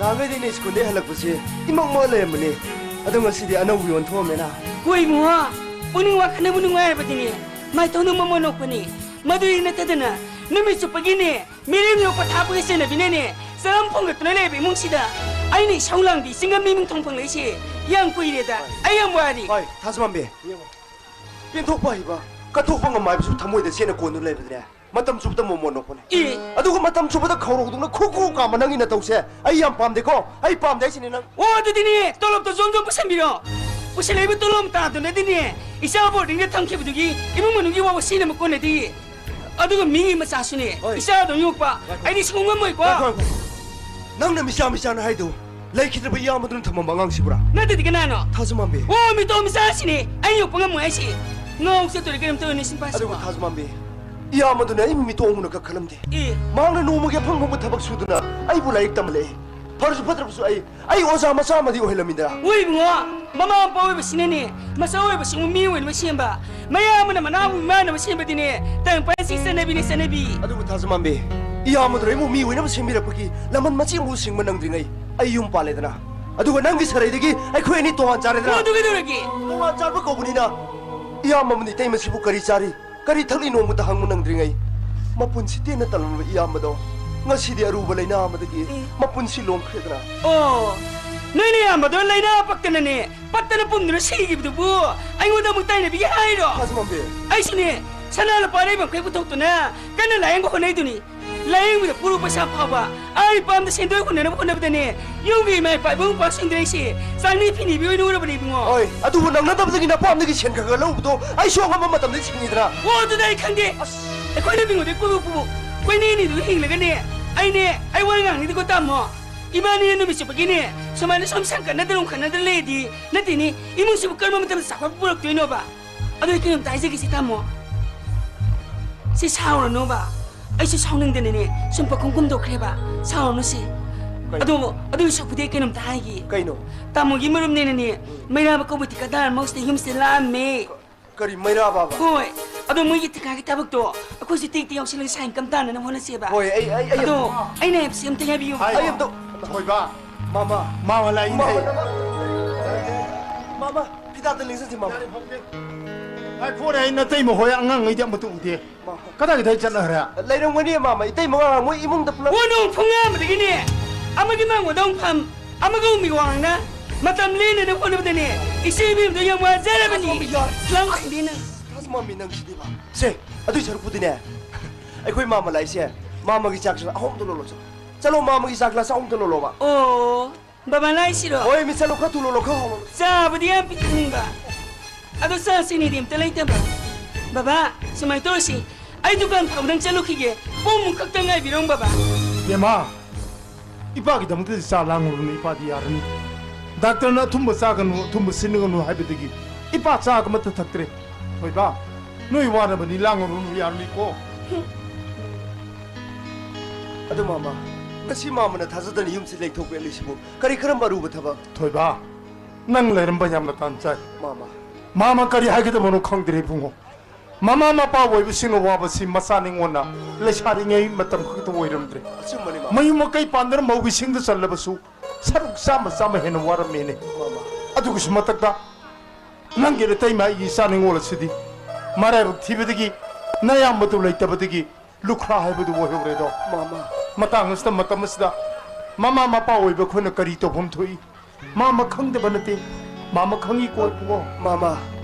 ꯅꯍꯥꯟꯈꯩꯗꯤ ꯑꯩꯅ ꯁ꯭ꯀꯨꯜꯗꯩ ꯍꯜꯂꯛꯄꯁꯦ ꯏꯃꯝ ꯃꯝ ꯂꯩꯔꯝꯕꯅꯦ꯫ ꯑꯗꯣ ꯉꯁꯤꯗꯤ ꯑꯅꯧꯕꯤ ꯑꯣꯟꯊꯣꯛꯑꯝꯃꯦꯅ꯫ ꯍꯣꯏ ꯏꯕꯨꯡꯉꯣ, ꯄꯨꯛꯅꯤꯡ ꯋꯥꯈꯠꯅꯕ ꯅꯨꯡꯉꯥꯏꯔꯕꯗꯤꯅꯦ, ꯃꯥꯏꯊꯣꯡꯗꯨ ꯃꯃꯣꯟ ꯅꯣꯛꯄꯅꯦ꯫ ꯃꯗꯨꯗꯤ ꯅꯠꯇꯗꯅ, ꯅꯨꯃꯤꯠ ꯆꯨꯞꯄꯒꯤꯅꯦ, ꯃꯤꯔꯦꯝ ꯌꯣꯛꯄ ꯊꯥꯛꯄꯒꯤ ꯆꯠꯅꯕꯤꯅꯅꯦ, ꯆꯔꯝ ꯐꯣꯡꯒꯠꯇꯨꯅ ꯂꯩꯕ ꯏꯃꯨꯡꯁꯤꯗ ꯑꯩꯅ ꯏꯁꯧ ꯂꯥꯡꯕꯤ ꯆꯤꯡꯉꯝ ꯃꯤ ꯃꯤꯡꯊꯣꯡ ꯐꯪꯂꯛꯏꯁꯦ ꯌꯥꯝ ꯀꯨꯏꯔꯦꯗ꯫ ꯍꯣꯏ꯫ ꯑꯩ ꯌꯥꯝ ꯋꯥꯔꯦ꯫ ꯍꯣꯏ, ꯊꯥꯖꯃꯥꯝꯕꯤ꯫ ꯄꯦꯟꯊꯣꯛꯄ ꯍꯩꯕ, ꯀꯠꯊꯣꯛꯄ ꯉꯝꯕ ꯍꯥꯏꯕꯁꯨ ꯊꯃꯣꯏꯗ ꯆꯦꯠꯅ ꯀꯣꯟꯗꯨꯅ ꯂꯩꯕꯗꯨꯅꯦ꯫ ꯃꯇꯝ ꯆꯨꯞꯄꯗ ꯃꯣꯃꯣꯟ ꯅꯣꯛꯄꯅꯦ꯫ ꯑꯦ꯫ ꯑꯗꯨꯒ ꯃꯇꯝ ꯆꯨꯞꯄꯗ ꯈꯧꯔꯧꯗꯧꯅ ꯈꯨ ꯈꯨ ꯀꯥꯝꯕ ꯅꯪꯒꯤ ꯅꯇꯧꯁꯦ ꯑꯩ ꯌꯥꯝ ꯄꯥꯝꯗꯦꯀꯣ꯫ ꯑꯩ ꯄꯥꯝꯗꯦ ꯍꯥꯏꯁꯤꯅꯦ ꯅꯪ꯫ ꯑꯣ, ꯑꯗꯨꯗꯤꯅꯦ, ꯇꯣꯂꯣꯞꯇꯣ ꯖꯣꯝ ꯖꯣꯝ ꯄꯨꯁꯟꯕꯤꯔꯣ꯫ ꯄꯨꯁꯜꯂꯛꯏꯕ ꯇꯣꯂꯣꯞ ꯃꯇꯥꯗꯨꯅꯗꯤꯅꯦ, ꯏꯆꯥ ꯕꯣꯔꯗꯤꯡꯗ ꯊꯝꯈꯤꯕꯗꯨꯒꯤ ꯏꯃꯨꯡ ꯃꯅꯨꯡꯒꯤ ꯋꯥꯕ ꯁꯤꯅꯕ ꯀꯣꯟꯅꯗꯤ꯫ ꯑꯗꯨꯒ ꯃꯤꯒꯤ ꯃꯆꯥꯁꯨꯅꯦ, ꯍꯣꯏ꯫ ꯏꯆꯥꯗꯧꯅ ꯌꯣꯛꯄ, ꯉꯥꯏꯈꯣ꯫ ꯑꯩꯗꯤ ꯁꯤꯒꯨꯝ ꯉꯝꯃꯣꯏꯀꯣ꯫ ꯉꯥꯏꯈꯣ, ꯉꯥꯏꯈꯣ꯫ ꯅꯪꯅ ꯃꯤꯆꯥ ꯃꯤꯆꯥꯅ ꯍꯥꯏꯗꯣ ꯂꯩꯈꯤꯗ꯭ꯔꯕ ꯏꯌꯥꯝꯕꯗꯨꯅ ꯊꯝꯃꯝꯕ ꯑꯉꯥꯡꯁꯤꯕꯨꯔꯥ? ꯅꯠꯇꯗꯤ ꯀꯅꯥꯅꯣ? ꯊꯥꯖꯃꯥꯝꯕꯤ꯫ ꯑꯣ, ꯃꯤꯇꯣꯝ ꯃꯆꯥꯁꯤꯅꯦ ꯑꯩ ꯌꯣꯛꯄ ꯉꯝꯃꯣꯏ ꯍꯥꯏꯁꯤ꯫ ꯉꯥꯎ ꯆꯠꯇꯣꯔꯦ ꯀꯔꯤꯝ ꯇꯧꯔꯅꯤ ꯁꯤꯝꯄꯥꯁꯤꯕꯣ꯫ ꯑꯗꯨꯕꯨ ꯊꯥꯖꯃꯥꯝꯕꯤ, ꯏꯌꯥꯝꯕꯗꯨꯅ ꯑꯩꯕꯨ ꯃꯤꯇꯣꯝ ꯎꯅ ꯀꯛꯈꯠꯂꯝꯗꯦ꯫ ꯑꯦ꯫ ꯃꯍꯥꯛꯅ ꯅꯣꯡꯃꯒꯤ ꯑꯐꯪ ꯑꯐꯪꯕ ꯊꯕꯛ ꯁꯨꯗꯨꯅ ꯑꯩꯕꯨ ꯂꯥꯏꯔꯤꯛ ꯇꯝꯍꯜꯂꯛꯏ꯫ ꯐꯔꯁꯨ ꯐꯠꯇ꯭ꯔꯕꯁꯨ ꯑꯩ, ꯑꯩ ꯑꯣꯖꯥ ꯃꯆꯥ ꯑꯃꯗꯤ ꯑꯣꯏꯍꯜꯂꯝꯃꯤꯗꯅ꯫ ꯍꯣꯏ ꯏꯕꯨꯡꯉꯣ, ꯃꯃꯥ ꯃꯄꯥ ꯑꯣꯏꯕꯁꯤꯅꯅꯦ, ꯃꯆꯥ ꯑꯣꯏꯕꯁꯤꯕꯨ ꯃꯤ ꯑꯣꯏꯅꯕ ꯁꯦꯝꯕ, ꯃꯌꯥꯝ ꯑꯃꯅ ꯃꯅꯥꯕꯨ ꯃꯤꯃꯥꯟꯅꯕ ꯁꯦꯝꯕꯗꯤꯅꯦ, ꯇꯥꯏꯝ ꯄꯥꯁꯀꯤ ꯆꯠꯅꯕꯤꯅꯦ, ꯆꯠꯅꯕꯤ꯫ ꯑꯗꯨꯕꯨ ꯊꯥꯖꯃꯥꯝꯕꯤ, ꯏꯌꯥꯝꯕꯗꯨꯅ ꯑꯩꯕꯨ ꯃꯤ ꯑꯣꯏꯅꯕ ꯁꯦꯝꯕꯤꯔꯛꯄꯒꯤ ꯂꯃꯟ ꯃꯆꯦꯠ ꯑꯃꯕꯨ ꯁꯤꯡꯕ ꯅꯪꯗ꯭ꯔꯤꯉꯩ ꯑꯩ ꯌꯨꯝ ꯄꯥꯜꯂꯦꯗꯅ꯫ ꯑꯗꯨꯒ ꯅꯪꯒꯤ ꯁꯔꯩꯗꯒꯤ ꯑꯩꯈꯣꯏ ꯑꯅꯤ ꯇꯣꯉꯥꯟ ꯆꯥꯔꯦꯗꯅ? ꯑꯣ, ꯑꯗꯨ ꯀꯩꯗꯧꯔꯒꯦ? ꯇꯣꯉꯥꯟ ꯆꯥꯕ ꯀꯧꯕꯅꯤꯅ, ꯏꯌꯥꯝꯕ ꯑꯃꯅ ꯏꯇꯩꯃꯁꯤꯕꯨ ꯀꯔꯤ ꯆꯥꯔꯤ, ꯀꯔꯤ ꯊꯛꯂꯤ ꯅꯣꯡꯃꯇ ꯍꯪꯕ ꯅꯪꯗ꯭ꯔꯤꯉꯩ, ꯃꯄꯨꯟꯁꯤ ꯇꯦꯟꯅ ꯇꯜꯂꯝꯕ ꯏꯌꯥꯝꯕꯗꯣ ꯉꯁꯤꯗꯤ ꯑꯔꯨꯕ ꯂꯥꯏꯅꯥ ꯑꯃꯗꯒꯤ ꯑꯦ꯫ ꯃꯄꯨꯟꯁꯤ ꯂꯣꯝꯈ꯭ꯔꯦꯗꯅ꯫ ꯑꯣ, ꯅꯣꯏ ꯅꯌꯥꯝꯕꯗꯣ ꯂꯥꯏꯅꯥ ꯄꯛꯇꯅꯅꯦ, ꯄꯠꯇꯅ ꯄꯨꯝꯗꯨꯅ ꯁꯤꯈꯤꯕꯗꯨꯕꯨ ꯑꯩꯉꯣꯟꯗ ꯑꯃꯨꯛ ꯇꯥꯏꯅꯕꯤꯒꯦ ꯍꯥꯏꯔꯣ? ꯊꯥꯖꯃꯝꯕꯤ꯫ ꯑꯩꯁꯨꯅꯦ, ꯁꯅꯥ ꯂꯨꯄꯥ ꯑꯔꯩꯕ ꯃꯈꯩ ꯄꯨꯊꯣꯛꯇꯨꯅ ꯀꯟꯅ ꯂꯥꯌꯦꯡꯕ ꯍꯣꯠꯅꯩꯗꯨꯅꯤ꯫ ꯂꯥꯌꯦꯡꯕꯗ ꯄꯨꯔꯨ ꯄꯩꯁꯥ ꯐꯥꯎꯕ ꯑꯥ ꯏꯄꯥꯝꯗ ꯁꯦꯟꯗꯣꯏ ꯍꯨꯟꯅꯅꯕ ꯍꯣꯠꯅꯕꯗꯅꯦ, ꯌꯨꯝꯒꯤ ꯏꯃꯥ ꯏꯄꯥ ꯏꯕꯨꯡ ꯏꯄ꯭ꯋꯥꯁꯤꯡꯗ ꯑꯩꯁꯦ ꯆꯥꯛꯅꯤ ꯐꯤꯅꯤꯕꯤ ꯑꯣꯏꯅ ꯎꯔꯕꯅꯦ ꯏꯕꯨꯡꯉꯣ꯫ ꯍꯣꯏ, ꯑꯗꯨꯕꯨ ꯅꯪꯅ ꯇꯝꯗꯒꯤ ꯅꯄꯥꯝꯗꯒꯤ ꯁꯦꯟ ꯈꯔ ꯈꯔ ꯂꯧꯕꯗꯣ ꯑꯩꯁꯨ ꯑꯉꯝꯕ ꯃꯇꯝꯗ ꯁꯤꯡꯉꯤꯗꯅ꯫ ꯑꯣ, ꯑꯗꯨꯗ ꯑꯩ ꯈꯪꯗꯦ꯫ ꯑꯁ꯫ ꯑꯩꯈꯣꯏꯅ ꯃꯤꯉꯣꯟꯗ ꯀꯣꯏꯕ ꯄꯨꯕꯨ ꯀꯣꯏꯅꯦ ꯑꯅꯤꯗꯨ ꯍꯤꯡꯂꯒꯅꯦ, ꯑꯩꯅꯦ, ꯑꯩ ꯋꯥ ꯉꯥꯡꯅꯤꯗꯀꯣ ꯇꯥꯃꯣ꯫ ꯏꯕꯥꯅꯤꯅ ꯅꯨꯃꯤꯠ ꯆꯨꯞꯄꯒꯤꯅꯦ ꯁꯨꯃꯥꯏꯅ ꯁꯨꯝ ꯁꯪꯀꯠꯅꯗꯅ ꯈꯠꯅꯗꯅ ꯂꯩꯔꯗꯤ ꯅꯠꯇꯦꯅꯦ, ꯏꯃꯨꯡꯁꯤꯕꯨ ꯀꯔꯝꯕ ꯃꯇꯝꯗ ꯆꯥꯎꯈꯠꯄ ꯄꯨꯔꯛꯇꯣꯏꯅꯣꯕ? ꯑꯗꯨ ꯑꯩ ꯀꯩꯅꯣꯝꯇ ꯍꯥꯏꯖꯒꯦꯁꯦ ꯇꯥꯃꯣ꯫ ꯁꯤ ꯁꯥꯎꯔꯅꯣꯕ꯫ ꯑꯩꯁꯨ ꯁꯥꯎꯅꯤꯡꯗꯅꯅꯦ ꯁꯨꯝ ꯄꯪꯈꯨꯝ ꯈꯨꯝꯗꯣꯛꯈ꯭ꯔꯦꯕ꯫ ꯁꯥꯎꯔꯅꯨꯁꯦ꯫ ꯀꯩ? ꯑꯗꯣ, ꯑꯗꯨꯒꯤ ꯁꯔꯨꯛꯄꯨꯗꯤ ꯑꯩ ꯀꯩꯅꯣꯝꯇ ꯍꯥꯏꯒꯦ꯫ ꯀꯩꯅꯣ? ꯇꯥꯃꯣꯒꯤ ꯃꯔꯨꯞꯅꯦꯅꯅꯦ, ꯎꯝ꯫ ꯃꯩꯔꯥꯕ ꯀꯧꯕ ꯊꯤꯀꯥꯗꯥꯔ ꯑꯃ ꯍꯧꯖꯤꯛꯇ ꯌꯨꯝꯁꯤꯗ ꯂꯥꯛꯑꯝꯃꯦ꯫ ꯀꯔꯤ ꯃꯩꯔꯥꯕ? ꯍꯣꯏ꯫ ꯑꯗꯣ ꯃꯣꯏꯒꯤ ꯊꯤꯀꯥꯒꯤ ꯊꯕꯛꯇꯣ ꯑꯩꯈꯣꯏꯁꯨ ꯇꯦꯛ ꯇꯦꯛ ꯌꯥꯎꯁꯤꯜꯂꯒ ꯁꯥꯏꯟ ꯀꯝ ꯇꯥꯅꯅꯕ ꯍꯣꯠꯅꯁꯦꯕ꯫ ꯍꯣꯏ, ꯑꯩ, ꯑꯩ, ꯑꯩ ꯑꯗꯣ ꯑꯝꯇ ꯑꯩꯅ ꯍꯥꯏꯕꯁꯤ ꯑꯝꯇ ꯍꯥꯏꯕꯤꯌꯨ꯫ ꯑꯩ ꯑꯝꯇ ꯊꯣꯏꯕ꯫ ꯃꯥꯃ꯫ ꯃꯥꯃ ꯂꯥꯛꯏꯅꯦ꯫ ꯃꯥꯃ꯫ ꯃꯥꯃ, ꯐꯤꯗꯥꯛꯇ ꯂꯦꯡꯁꯟꯁꯤ, ꯃꯥꯃ꯫ ꯉꯥꯏꯈꯣꯅꯦ, ꯑꯩ ꯅꯇꯩꯃ ꯍꯣꯏ ꯑꯉꯥꯡꯉꯩꯗꯤ ꯑꯃꯠꯇ ꯎꯗꯦ꯫ ꯃꯥꯃ꯫ ꯀꯗꯥꯏ ꯀꯗꯥꯏ ꯆꯠꯅꯈ꯭ꯔꯦ? ꯂꯩꯔꯝꯒꯅꯤ, ꯃꯥꯃ꯫ ꯏꯇꯩꯃ ꯉꯔꯥꯡ ꯃꯣꯏ ꯏꯃꯨꯡꯗ ꯄꯨꯂꯞ꯫ ꯀꯣꯟꯅ ꯄꯨꯡ ꯑꯃꯗꯒꯤꯅꯦ, ꯑꯃꯒꯤ ꯃꯥꯡꯒꯣꯟꯗ ꯑꯃꯨꯛ ꯐꯝ, ꯑꯃꯒ ꯑꯃꯨꯛ ꯃꯤꯋꯥ ꯉꯥꯡꯅ, ꯃꯇꯝ ꯂꯦꯟꯅꯅꯕ ꯍꯣꯠꯅꯕꯗꯅꯦ, ꯏꯆꯦ ꯏꯕꯦꯝꯗꯣ ꯌꯥꯝ ꯋꯥꯖꯔꯕꯅꯤ꯫ ꯃꯥꯃ, ꯌꯥꯔꯦ꯫ ꯂꯥꯡ ꯈꯪꯗꯦ ꯅꯪ꯫ ꯊꯥꯖ ꯃꯥꯃꯤ ꯅꯪꯁꯤꯗꯤꯕ꯫ ꯁꯦ, ꯑꯗꯨꯏ ꯁꯔꯨꯛꯄꯨꯗꯤꯅꯦ, ꯑꯩꯈꯣꯏ ꯃꯥꯃ ꯂꯥꯛꯏꯁꯦ, ꯃꯥꯃꯒꯤ ꯆꯥꯛꯁꯦ ꯑꯍꯨꯝꯗ ꯂꯣꯜꯂꯣ, ꯆꯠꯂꯣ꯫ ꯆꯠꯂꯣ, ꯃꯥꯃꯒꯤ ꯆꯥꯛ ꯒ꯭ꯂꯥꯁ ꯑꯍꯨꯝꯗ ꯂꯣꯜꯂꯣꯕ꯫ ꯑꯣ, ꯕꯕꯥ ꯂꯥꯛꯏꯁꯤꯔꯣ? ꯍꯣꯏ, ꯃꯤ ꯆꯠꯂꯣ, ꯈꯔ ꯊꯨꯅ ꯂꯣꯜꯂꯣ, ꯈꯔ ꯍꯥꯎꯅ꯫ ꯆꯥꯕꯗꯤ ꯌꯥꯝ ꯄꯤꯊꯛꯅꯤꯡꯕ, ꯑꯗꯣ ꯆꯥ ꯆꯤꯅꯤꯗꯤ ꯑꯝꯇ ꯂꯩꯇꯕ꯫ ꯕꯕꯥ, ꯁꯨꯃꯥꯏꯅ ꯇꯧꯔꯁꯤ, ꯑꯩ ꯗꯨꯀꯥꯟ ꯐꯥꯎꯗꯪ ꯆꯠꯂꯨꯈꯤꯒꯦ, ꯄꯨꯡꯃꯨꯛ ꯈꯛꯇꯪ ꯉꯥꯏꯕꯤꯔꯣ, ꯕꯕꯥ꯫ ꯕꯦꯝꯃ, ꯏꯄꯥꯒꯤꯗꯃꯛꯇꯗꯤ ꯆꯥ ꯂꯥꯡꯉꯨꯔꯨꯅꯨ, ꯏꯄꯥꯗꯤ ꯌꯥꯔꯅꯤ꯫ ꯗꯥꯛꯇꯔꯅ ꯑꯊꯨꯝꯕ ꯆꯥꯒꯅꯨ, ꯑꯊꯨꯝꯕ ꯁꯤꯖꯤꯟꯅꯒꯅꯨ ꯍꯥꯏꯕꯗꯒꯤ ꯏꯄꯥ ꯆꯥꯒ ꯑꯃꯠꯇ ꯊꯛꯇ꯭ꯔꯦ꯫ ꯊꯣꯏꯕ, ꯅꯣꯏ ꯋꯥꯅꯕꯅꯤ, ꯂꯥꯡꯉꯨꯔꯨꯅꯨ, ꯌꯥꯔꯅꯤꯀꯣ? ꯑꯗꯨ ꯃꯥꯃ, ꯉꯁꯤ ꯃꯥꯃꯅ ꯊꯥꯖꯗꯅ ꯌꯨꯝꯁꯤ ꯂꯦꯡꯊꯣꯛꯄ ꯌꯥꯠꯂꯤꯁꯤꯕꯨ ꯀꯔꯤ ꯀꯔꯝꯕ ꯑꯔꯨꯕ ꯊꯕꯛ? ꯊꯣꯏꯕ, ꯅꯪ ꯂꯩꯔꯝꯕ ꯌꯥꯝꯅ ꯇꯥꯟ ꯆꯥꯏ꯫ ꯃꯥꯃ꯫ ꯃꯥꯃ ꯀꯔꯤ ꯍꯥꯏꯒꯗꯕꯅꯣ ꯈꯪꯗ꯭ꯔꯦ ꯏꯕꯨꯡꯉꯣ꯫ ꯃꯃꯥ ꯃꯄꯥ ꯑꯣꯏꯕꯁꯤꯡꯅ ꯋꯥꯕꯁꯤ ꯃꯆꯥ ꯅꯤꯉꯣꯟꯅ ꯂꯩꯁꯥꯔꯤꯉꯩ ꯃꯇꯝ ꯈꯛꯇ ꯑꯣꯏꯔꯝꯗ꯭ꯔꯦ꯫ ꯑꯆꯨꯝꯕꯅꯤ, ꯃꯥꯃ꯫ ꯃꯌꯨꯝ ꯃꯀꯩ ꯄꯥꯟꯗꯨꯅ ꯃꯧꯒꯤ ꯁꯤꯡꯗ ꯆꯜꯂꯕꯁꯨ ꯁꯔꯨꯛ ꯆꯥꯝꯃ ꯆꯥꯝꯃ ꯍꯦꯟꯅ ꯋꯥꯔꯝꯃꯦꯅꯦ꯫ ꯑꯗꯨꯒꯤꯁꯨ ꯃꯊꯛꯇ ꯅꯪꯒꯤ ꯅꯇꯩꯃ ꯑꯩꯒꯤ ꯏꯆꯥ ꯅꯤꯉꯣꯜ ꯑꯁꯤꯗꯤ ꯃꯔꯥꯏꯕꯛ ꯊꯤꯕꯗꯒꯤ ꯅꯌꯥꯝꯕꯗꯨ ꯂꯩꯇꯕꯗꯒꯤ ꯂꯨꯈ꯭ꯔꯥ ꯍꯥꯏꯕꯗꯨ ꯑꯣꯏꯍꯧꯔꯦꯗꯣ꯫ ꯃꯥꯃ꯫ ꯃꯇꯥꯡ ꯑꯁꯤꯗ, ꯃꯇꯝ ꯑꯁꯤꯗ ꯃꯃꯥ ꯃꯄꯥ ꯑꯣꯏꯕ ꯑꯩꯈꯣꯏꯅ ꯀꯔꯤ ꯇꯧꯐꯝ ꯊꯣꯛꯏ? ꯃꯥꯃ ꯈꯪꯗꯕ ꯅꯠꯇꯦ, ꯃꯥꯃ ꯈꯪꯉꯤ ꯀꯣ ꯏꯕꯨꯡꯉꯣ꯫ ꯃꯥꯃ,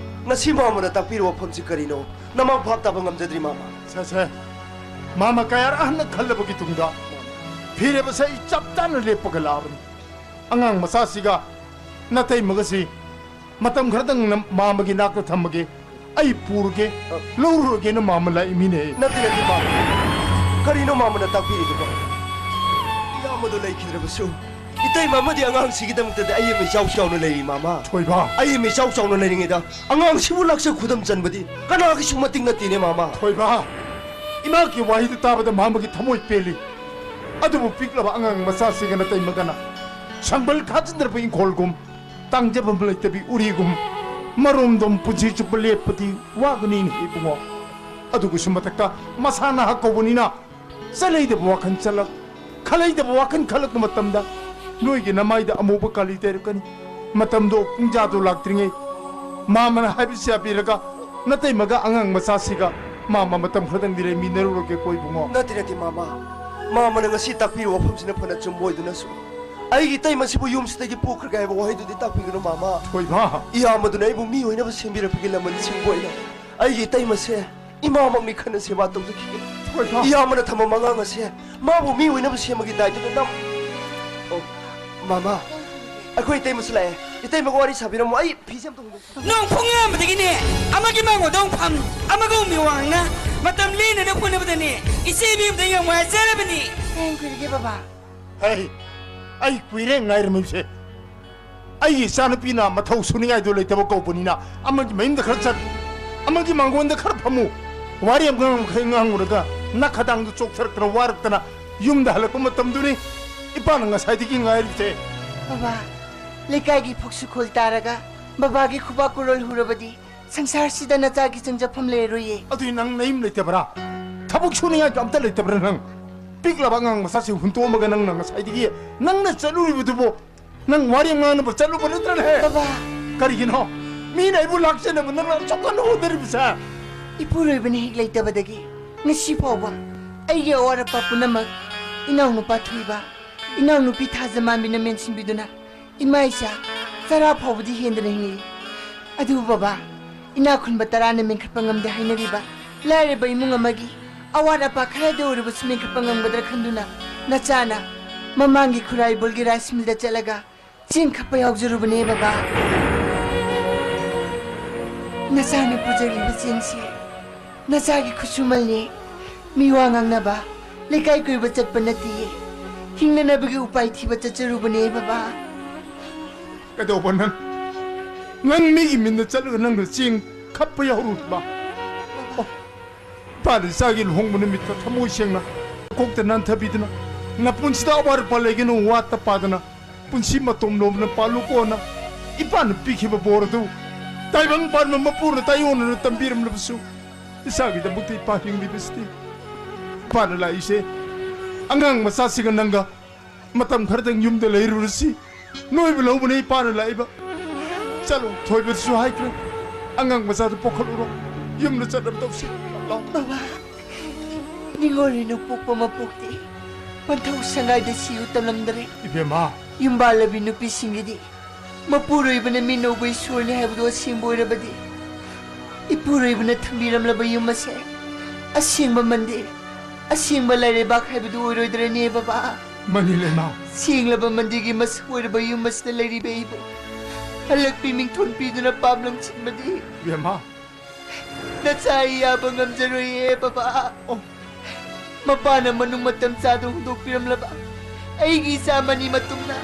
ꯉꯁꯤ ꯃꯥꯃꯅ ꯇꯥꯛꯄꯤꯔꯤꯕ ꯋꯥꯐꯝꯁꯤ ꯀꯔꯤꯅꯣ? ꯅꯃꯥ ꯚꯥꯞ ꯇꯥꯕ ꯉꯝꯖꯗ꯭ꯔꯤ ꯃꯥꯃ꯫ ꯁꯦ, ꯁꯦ, ꯃꯥꯃ ꯀꯌꯥꯔꯛ ꯍꯟꯅ ꯈꯜꯂꯕꯒꯤ ꯇꯨꯡꯗ ꯐꯤꯔꯦꯞ ꯑꯁꯦ ꯑꯩ ꯆꯞ ꯆꯥꯅ ꯂꯦꯞꯄꯒ ꯂꯥꯛꯑꯕꯅꯤ꯫ ꯑꯉꯥꯡ ꯃꯆꯥꯁꯤꯒ ꯅꯇꯩꯃꯒꯁꯤ ꯃꯇꯝ ꯈꯔꯗꯪ ꯅ-, ꯃꯥꯃꯒꯤ ꯅꯥꯛꯇ ꯊꯝꯃꯒꯦ꯫ ꯑꯩ ꯄꯨꯔꯒꯦ, ꯑ꯫ ꯂꯧꯔꯨꯔꯒꯦꯅ ꯃꯥꯃ ꯂꯥꯛꯏꯃꯤꯅꯦ꯫ ꯅꯠꯇꯦ, ꯅꯠꯇꯦ, ꯃꯥꯃ꯫ ꯀꯔꯤꯅꯣ ꯃꯥꯃꯅ ꯇꯥꯛꯄꯤꯔꯤꯗꯨꯕꯣ? ꯏꯌꯥꯝꯕꯗꯣ ꯂꯩꯈꯤꯗ꯭ꯔꯕꯁꯨ, ꯏꯇꯩꯃ ꯑꯃꯗꯤ ꯑꯉꯥꯡꯁꯤꯒꯤꯗꯃꯛꯇꯗꯤ ꯑꯩ ꯑꯃ ꯏꯆꯥꯎ ꯆꯥꯎꯅ ꯂꯩꯔꯤ, ꯃꯥꯃ꯫ ꯊꯣꯏꯕ꯫ ꯑꯩ ꯑꯃ ꯏꯆꯥꯎ ꯆꯥꯎꯅ ꯂꯩꯔꯤꯉꯩꯗ ꯑꯉꯥꯡꯁꯤꯕꯨ ꯂꯥꯛꯆ ꯈꯨꯗꯝ ꯆꯟꯕꯗꯤ ꯀꯅꯥꯒꯤꯁꯨ ꯃꯇꯤꯛ ꯅꯠꯇꯦꯅꯦ, ꯃꯥꯃ꯫ ꯊꯣꯏꯕ, ꯏꯃꯥꯒꯤ ꯋꯥꯍꯩꯗꯨ ꯇꯥꯕꯗ ꯃꯥꯃꯒꯤ ꯊꯃꯣꯏ ꯄꯦꯜꯂꯤ꯫ ꯑꯗꯨꯕꯨ ꯄꯤꯛꯂꯕ ꯑꯉꯥꯡ ꯃꯆꯥꯁꯤꯒ ꯅꯇꯩꯃꯒꯅ ꯁꯪꯕꯜ ꯈꯥꯖꯤꯟꯗ꯭ꯔꯕ ꯏꯪꯈꯣꯜꯒꯨꯝ, ꯇꯥꯡꯖꯐꯝ ꯂꯩꯇꯕꯤ ꯎꯔꯤꯒꯨꯝ, ꯃꯔꯣꯝꯗꯣꯝ ꯄꯨꯟꯁꯤ ꯆꯨꯞꯄ ꯂꯦꯞꯄꯗꯤ ꯋꯥꯒꯅꯤꯅꯦ ꯏꯕꯨꯡꯉꯣ꯫ ꯑꯗꯨꯒꯤꯁꯨ ꯃꯊꯛꯇ ꯃꯁꯥ ꯅꯍꯥ ꯀꯧꯕꯅꯤꯅ ꯆꯠꯂꯩꯗꯕ ꯋꯥꯈꯜ ꯆꯠꯂꯛ, ꯈꯜꯂꯩꯗꯕ ꯋꯥꯈꯜ ꯈꯜꯂꯛꯄ ꯃꯇꯝꯗ ꯅꯣꯏꯒꯤ ꯅꯃꯥꯏꯗ ꯑꯃꯨꯕ ꯀꯥꯂꯤ ꯇꯩꯔꯛꯀꯅꯤ꯫ ꯃꯇꯝꯗꯣ ꯄꯨꯡꯖꯥꯗꯣ ꯂꯥꯛꯇ꯭ꯔꯤꯉꯩ ꯃꯥꯃꯅ ꯍꯥꯏꯕꯁꯤ ꯌꯥꯕꯤꯔꯒ ꯅꯇꯩꯃꯒ ꯑꯉꯥꯡ ꯃꯆꯥꯁꯤꯒ ꯃꯥꯃ ꯃꯇꯝ ꯈꯔꯗꯪꯗꯤ ꯂꯩꯃꯤꯟꯅꯔꯨꯔꯒꯦꯀꯣ ꯏꯕꯨꯡꯉꯣ꯫ ꯅꯠꯇꯦ, ꯅꯠꯇꯦ, ꯃꯥꯃ꯫ ꯃꯥꯃꯅ ꯉꯁꯤ ꯇꯥꯛꯄꯤꯔꯤꯕ ꯋꯥꯐꯝꯁꯤꯅ ꯐꯅ ꯆꯨꯝꯕ ꯑꯣꯏꯗꯨꯅꯁꯨ, ꯑꯩꯒꯤ ꯏꯇꯩꯃꯁꯤꯕꯨ ꯌꯨꯝꯁꯤꯗꯒꯤ ꯄꯨꯈ꯭ꯔꯒꯦ ꯍꯥꯏꯕ ꯋꯥꯍꯩꯗꯨꯗꯤ ꯇꯥꯛꯄꯤꯒꯅꯨ, ꯃꯥꯃ꯫ ꯊꯣꯏꯕ꯫ ꯏꯌꯥꯝꯕꯗꯨꯅ ꯑꯩꯕꯨ ꯃꯤ ꯑꯣꯏꯅꯕ ꯁꯦꯝꯕꯤꯔꯛꯄꯒꯤ ꯂꯃꯟꯁꯤꯡꯕꯨ ꯑꯣꯏꯅ ꯑꯩꯒꯤ ꯏꯇꯩꯃꯁꯦ ꯏꯃꯥꯃꯛꯅꯤ ꯈꯟꯅ ꯁꯦꯕꯥ ꯇꯧꯖꯈꯤꯒꯦ꯫ ꯊꯣꯏꯕ꯫ ꯏꯌꯥꯝꯕꯅ ꯊꯝꯕ ꯃꯉꯥꯡ ꯑꯁꯦ ꯃꯥꯕꯨ ꯃꯤ ꯑꯣꯏꯅꯕ ꯁꯦꯝꯕꯒꯤ ꯗꯥꯏꯇꯗ ꯅꯝ-, ꯑꯣ, ꯃꯥꯃ, ꯑꯩꯈꯣꯏ ꯏꯇꯩꯃꯁꯨ ꯂꯥꯛꯑꯦ꯫ ꯏꯇꯩꯃꯒ ꯋꯥꯔꯤ ꯁꯥꯕꯤꯔꯝꯃꯣ, ꯑꯩ ꯐꯤꯁꯦ ꯑꯝꯇ ꯍꯣꯡꯗꯣꯛ-, ꯅꯣꯡ ꯐꯨꯡ ꯌꯥꯝꯕꯗꯒꯤꯅꯦ, ꯑꯃꯒꯤ ꯃꯥꯡꯒꯣꯟꯗ ꯑꯃꯨꯛ ꯐꯝ, ꯑꯃꯒ ꯑꯃꯨꯛ ꯃꯤ ꯋꯥꯡꯅ, ꯃꯇꯝ ꯂꯦꯟꯅꯅꯕ ꯍꯣꯠꯅꯕꯗꯅꯦ, ꯏꯆꯦ ꯏꯕꯦꯝꯗ ꯌꯥꯝ ꯋꯥꯖꯔꯕꯅꯤ꯫ ꯀꯌꯥꯝ ꯀꯨꯏꯔꯒꯦ ꯕꯕꯥ? ꯍꯩ, ꯑꯩ ꯀꯨꯏꯔꯦ ꯉꯥꯏꯔꯝꯃꯤꯕꯁꯦ꯫ ꯑꯩꯒꯤ ꯏꯆꯥꯅꯨꯄꯤꯅ ꯃꯊꯧ ꯁꯨꯅꯤꯡꯉꯥꯏꯗꯣ ꯂꯩꯇꯕ ꯀꯧꯕꯅꯤꯅ ꯑꯃꯒꯤ ꯃꯌꯨꯝꯗ ꯈꯔ ꯆꯠ, ꯑꯃꯒꯤ ꯃꯥꯡꯒꯣꯟꯗ ꯈꯔ ꯐꯝꯃꯨ, ꯋꯥꯔꯤ ꯑꯃ ꯉꯥꯡ ꯃꯈꯩ ꯉꯥꯡꯉꯨꯔꯒ ꯅꯈꯗꯥꯡꯗꯨ ꯆꯣꯛꯊꯔꯛꯇꯅ ꯋꯥꯔꯛꯇꯅ ꯌꯨꯝꯗ ꯍꯜꯂꯛꯄ ꯃꯇꯝꯗꯨꯅꯤ ꯏꯄꯥꯅ ꯉꯁꯥꯏꯗꯒꯤ ꯉꯥꯏꯔꯤꯕꯁꯦ꯫ ꯕꯕꯥ, ꯂꯩꯀꯥꯏꯒꯤ ꯐꯨꯛꯁꯨ ꯈꯨꯜ ꯇꯥꯔꯒ ꯕꯕꯥꯒꯤ ꯈꯨꯕꯥꯛ ꯀꯨꯔꯣꯜ ꯍꯨꯔꯕꯗꯤ ꯁꯪꯁꯥꯔꯁꯤꯗ ꯅꯆꯥꯒꯤ ꯆꯪꯖꯐꯝ ꯂꯩꯔꯔꯣꯏꯌꯦ꯫ ꯑꯗꯨꯗꯤ ꯅꯪ ꯅꯌꯨꯝ ꯂꯩꯇꯕ꯭ꯔꯥ? ꯊꯕꯛ ꯁꯨꯅꯤꯡꯉꯥꯏꯒ ꯑꯝꯇ ꯂꯩꯇꯕ꯭ꯔꯥ ꯅꯪ? ꯄꯤꯛꯂꯕ ꯑꯉꯥꯡ ꯃꯆꯥꯁꯤ ꯍꯨꯟꯇꯣꯛꯑꯝꯃꯒ ꯅꯪꯅ ꯉꯁꯥꯏꯗꯒꯤ ꯅꯪꯅ ꯆꯠꯂꯨꯔꯤꯕꯗꯨꯕꯣ? ꯅꯪ ꯋꯥꯔꯤ ꯉꯥꯡꯅꯕ ꯆꯠꯂꯨꯕ ꯅꯠꯇ꯭ꯔꯅꯦ? ꯕꯕꯥ꯫ ꯀꯔꯤꯒꯤꯅꯣ? ꯃꯤꯅ ꯑꯩꯕꯨ ꯂꯥꯛꯆꯅꯕ ꯅꯪꯅ ꯑꯁꯨꯛ ꯀꯟꯅ ꯍꯣꯠꯅꯔꯤꯕꯁꯦ? ꯏꯄꯨꯔꯣꯏꯕꯅ ꯍꯦꯛ ꯂꯩꯇꯕꯗꯒꯤ ꯉꯁꯤ ꯐꯥꯎꯕ ꯑꯩꯒꯤ ꯑꯋꯥꯠ ꯑꯄꯥ ꯄꯨꯝꯅꯃꯛ ꯏꯅꯥꯎꯅꯨꯄꯥ ꯊꯣꯏꯕ, ꯏꯅꯥꯎꯅꯨꯄꯤ ꯊꯥꯖꯃꯥꯟꯕꯤꯅ ꯃꯦꯟꯁꯤꯟꯕꯤꯗꯨꯅ ꯏꯃꯥ ꯏꯆꯥ ꯆꯔꯥ ꯐꯥꯎꯕꯗꯤ ꯍꯦꯟꯗꯅ ꯍꯤꯡꯂꯤ꯫ ꯑꯗꯨꯕꯨ ꯕꯕꯥ, ꯏꯅꯥꯛ ꯈꯨꯟꯕ ꯇꯔꯥꯅ ꯃꯦꯟꯈꯠꯄ ꯉꯝꯗꯦ ꯍꯥꯏꯅꯔꯤꯕ ꯂꯥꯏꯔꯕ ꯏꯃꯨꯡ ꯑꯃꯒꯤ ꯑꯋꯥꯠ ꯑꯄꯥ ꯈꯔꯗ ꯑꯣꯏꯔꯕꯁꯨ ꯃꯦꯟꯈꯠꯄ ꯉꯝꯒꯗ꯭ꯔꯥ ꯈꯟꯗꯨꯅ ꯅꯆꯥꯅ ꯃꯃꯥꯡꯒꯤ ꯈꯨꯔꯥꯏꯕꯣꯜꯒꯤ ꯔꯥꯏꯁ ꯃꯤꯜꯗ ꯆꯠꯂꯒ ꯆꯦꯡ ꯈꯞꯄ ꯌꯥꯎꯖꯔꯨꯕꯅꯦ ꯕꯕꯥ꯫ ꯅꯆꯥꯅ ꯄꯨꯖꯔꯤꯕ ꯆꯦꯡꯁꯦ ꯅꯆꯥꯒꯤ ꯈꯨꯠꯁꯨꯃꯜꯅꯦ꯫ ꯃꯤ ꯋꯥ ꯉꯥꯡꯅꯕ, ꯂꯩꯀꯥꯏ ꯀꯣꯏꯕ ꯆꯠꯄ ꯅꯠꯇꯤꯌꯦ꯫ ꯍꯤꯡꯅꯅꯕꯒꯤ ꯎꯄꯥꯏ ꯊꯤꯕ ꯆꯠꯆꯔꯨꯕꯅꯦ ꯕꯕꯥ꯫ ꯀꯩꯗꯧꯕ ꯅꯪ? ꯅꯪ ꯃꯤꯒꯤ ꯃꯤꯟꯗ ꯆꯠꯂꯒ ꯅꯪꯅ ꯆꯦꯡ ꯈꯞꯄ ꯌꯥꯎꯔꯨꯔꯤꯕ? ꯑꯣ, ꯏꯄꯥꯅ ꯏꯆꯥꯒꯤ ꯂꯨꯍꯣꯡꯕ ꯅꯨꯃꯤꯠꯇ ꯊꯃꯣꯏ ꯁꯦꯡꯅ ꯀꯣꯛꯇ ꯅꯥꯟꯊꯕꯤꯗꯨꯅ, "ꯅꯄꯨꯟꯁꯤꯗ ꯑꯋꯥꯠ ꯑꯄꯥ ꯂꯩꯒꯅꯨ, ꯋꯥꯠꯇ ꯄꯥꯗꯅ ꯄꯨꯟꯁꯤ ꯃꯇꯣꯝ ꯂꯣꯝꯅ ꯄꯥꯜꯂꯨꯀꯣꯅ" ꯏꯄꯥꯅ ꯄꯤꯈꯤꯕ ꯕꯣꯔ ꯑꯗꯨ ꯇꯥꯏꯕꯪ ꯄꯥꯟꯕ ꯃꯄꯨꯅ ꯇꯥꯏꯑꯣꯟꯅꯅ ꯇꯝꯕꯤꯔꯝꯂꯕꯁꯨ, ꯏꯆꯥꯒꯤꯗꯃꯛꯇ ꯏꯄꯥ ꯍꯤꯡꯂꯤꯕꯁꯤꯗꯤ꯫ ꯏꯄꯥꯅ ꯂꯥꯛꯏꯁꯦ ꯑꯉꯥꯡ ꯃꯆꯥꯁꯤꯡꯒ ꯅꯪꯒ ꯃꯇꯝ ꯈꯔꯗꯪ ꯌꯨꯝꯗ ꯂꯩꯔꯨꯔꯁꯤ, ꯅꯣꯏꯕꯨ ꯂꯧꯕꯅꯦ ꯏꯄꯥꯅ ꯂꯥꯛꯏꯕ꯫ ꯆꯠꯂꯣ, ꯊꯣꯏꯕꯗꯁꯨ ꯍꯥꯏꯈ꯭ꯔꯦ, ꯑꯉꯥꯡ ꯃꯆꯥꯗꯨ ꯄꯣꯛꯈꯠꯂꯨꯔꯣ, ꯌꯨꯝꯗ ꯆꯠꯅꯕ ꯇꯧꯁꯤ꯫ ꯂꯥꯛꯑꯣ꯫ ꯕꯕꯥ, ꯅꯤꯡꯉꯣꯜ ꯑꯣꯏꯅ ꯄꯣꯛꯄ ꯃꯄꯣꯛꯇꯤ ꯄꯟꯊꯧ ꯁꯪꯒꯥꯏꯗ ꯁꯤꯌꯨ ꯇꯝꯂꯝꯗꯔꯦ꯫ ꯏꯕꯦꯝꯃ꯫ ꯌꯨꯝꯕꯥꯜꯂꯕꯤ ꯅꯨꯄꯤꯁꯤꯡꯒꯤꯗꯤ ꯃꯄꯨꯔꯣꯏꯕꯅ ꯃꯤꯅꯧꯕ ꯏꯁꯣꯔꯅꯤ ꯍꯥꯏꯕꯗꯨ ꯑꯁꯦꯡꯕ ꯑꯣꯏꯔꯕꯗꯤ, ꯏꯄꯨꯔꯣꯏꯕꯅ ꯊꯝꯕꯤꯔꯝꯂꯕ ꯌꯨꯝ ꯑꯁꯦ ꯑꯁꯦꯡꯕ ꯃꯟꯗꯤꯔ, ꯑꯁꯦꯡꯕ ꯂꯥꯏꯔꯩꯕꯥꯛ ꯍꯥꯏꯕꯗꯨ ꯑꯣꯏꯔꯣꯏꯗ꯭ꯔꯅꯦ ꯕꯕꯥ? ꯃꯅꯤ ꯂꯩꯃ꯫ ꯁꯦꯡꯂꯕ ꯃꯟꯗꯤꯔꯒꯤ ꯃꯁꯛ ꯑꯣꯏꯔꯕ ꯌꯨꯝ ꯑꯁꯤꯗ ꯂꯩꯔꯤꯕ ꯑꯩꯕꯨ ꯍꯜꯂꯛꯄꯤ ꯃꯤꯡꯊꯣꯟ ꯄꯤꯗꯨꯅ ꯄꯥꯞ ꯂꯪꯁꯤꯟꯕꯗꯤ ꯏꯕꯦꯝꯃ꯫ ꯅꯆꯥ ꯑꯩ ꯌꯥꯕ ꯉꯝꯖꯔꯣꯏꯌꯦ ꯕꯕꯥ꯫ ꯑꯣ꯫ ꯃꯄꯥꯅ ꯃꯅꯨꯡ ꯃꯇꯝ ꯆꯥꯗ ꯍꯨꯟꯗꯣꯛꯄꯤꯔꯝꯂꯕ ꯑꯩꯒꯤ ꯏꯆꯥ ꯃꯅꯤ ꯃꯇꯨꯡꯅ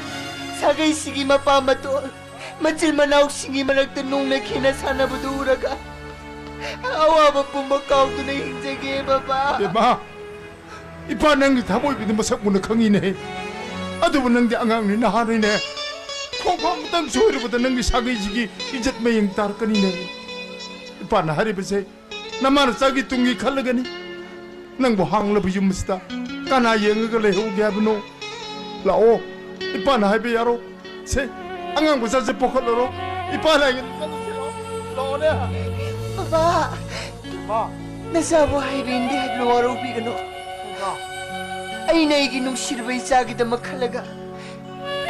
ꯁꯥꯒꯩꯁꯤꯒꯤ ꯃꯄꯥ ꯃꯇꯣꯜ ꯃꯆꯤꯟ ꯃꯅꯥꯎꯁꯤꯡꯒꯤ ꯃꯔꯛꯇ ꯅꯣꯡꯅ ꯈꯦꯟꯅ ꯁꯥꯟꯅꯕꯗꯨ ꯎꯔꯒ ꯑꯋꯥꯕ ꯄꯨꯝꯕ ꯀꯥꯎꯗꯨꯅ ꯍꯤꯡꯖꯒꯦ ꯕꯕꯥ꯫ ꯏꯕꯦꯝꯃ, ꯏꯄꯥ ꯅꯪꯒꯤ ꯊꯃꯣꯏꯕꯨꯗꯤ ꯃꯁꯛ ꯃꯨꯟꯅ ꯈꯪꯉꯤꯅꯦ꯫ ꯑꯗꯨꯕꯨ ꯅꯪꯗꯤ ꯑꯉꯥꯡꯅꯤ, ꯅꯍꯥꯅꯤꯅꯦ꯫ ꯈꯣꯡꯐꯝ ꯑꯃꯇꯪ ꯁꯣꯏꯔꯨꯕꯗ ꯅꯪꯒꯤ ꯁꯥꯒꯩꯁꯤꯒꯤ ꯏꯖꯠ ꯃꯌꯦꯡ ꯇꯥꯔꯛꯀꯅꯤꯅꯦ꯫ ꯏꯄꯥꯅ ꯍꯥꯏꯔꯤꯕꯁꯦ ꯅꯃꯥ ꯅꯆꯥꯒꯤ ꯇꯨꯡꯒꯤ ꯈꯜꯂꯒꯅꯤ꯫ ꯅꯪꯕꯨ ꯍꯥꯡꯂꯕ ꯌꯨꯝ ꯑꯁꯤꯗ ꯀꯅꯥ ꯌꯦꯡꯉꯒ ꯂꯩꯍꯧꯒꯦ ꯍꯥꯏꯕꯅꯣ? ꯂꯥꯛꯑꯣ, ꯏꯄꯥꯅ ꯍꯥꯏꯕ ꯌꯥꯔꯣ꯫ ꯁꯦ, ꯑꯉꯥꯡ ꯃꯆꯥꯁꯦ ꯄꯣꯛꯈꯠꯂꯔꯣ꯫ ꯏꯄꯥꯅ ꯍꯥꯏꯒꯅꯤ, ꯆꯠꯂꯨꯁꯦ, ꯂꯥꯛꯑꯣ, ꯂꯥꯛꯑꯣꯅꯦ꯫ ꯕꯕꯥ, ꯃꯥ꯫ ꯅꯆꯥꯕꯨ ꯍꯥꯏꯕ ꯏꯟꯗꯦ ꯍꯥꯏꯗꯨꯅ ꯋꯥꯔꯧꯕꯤꯒꯅꯨ꯫ ꯃꯥ꯫ ꯑꯩꯅ ꯑꯩꯒꯤ ꯅꯨꯡꯁꯤꯔꯕ ꯏꯆꯥꯒꯤꯗꯃꯛ ꯈꯜꯂꯒ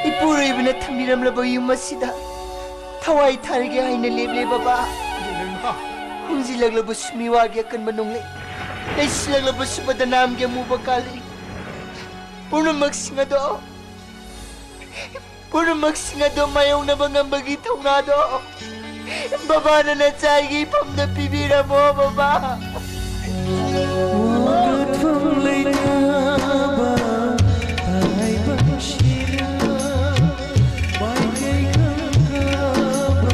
ꯏꯄꯨꯔꯣꯏꯕꯅ ꯊꯝꯕꯤꯔꯝꯂꯕ ꯌꯨꯝ ꯑꯁꯤꯗ ꯊꯋꯥꯏ ꯊꯥꯔꯒꯦ ꯍꯥꯏꯅ ꯂꯦꯞꯂꯦ ꯕꯕꯥ꯫ ꯏꯃꯥ꯫ ꯍꯨꯝꯖꯤꯜꯂꯛꯂꯕꯁꯨ ꯃꯤꯋꯥꯒꯤ ꯑꯀꯟꯕ ꯅꯣꯡꯂꯩ, ꯂꯩꯁꯤꯜꯂꯛꯂꯕꯁꯨ ꯕꯗꯅꯥꯝꯒꯤ ꯑꯃꯨꯕ ꯀꯥꯂꯤ, ꯄꯨꯝꯅꯃꯛꯁꯤꯡ ꯑꯗꯣ ꯄꯨꯝꯅꯃꯛꯁꯤꯡ ꯑꯗꯣ ꯃꯥꯌꯣꯛꯅꯕ ꯉꯝꯕꯒꯤ ꯊꯧꯅꯥꯗꯣ ꯕꯕꯥꯅ ꯅꯆꯥ ꯑꯩꯒꯤ ꯏꯐꯝꯗ ꯄꯤꯕꯤꯔꯝꯃꯣ ꯕꯕꯥ꯫ ꯋꯥꯀꯠꯐꯝ ꯂꯩꯇꯕ ꯇꯥꯏꯕꯪꯁꯤꯗ ꯃꯥꯏꯀꯩ ꯈꯪꯗꯕ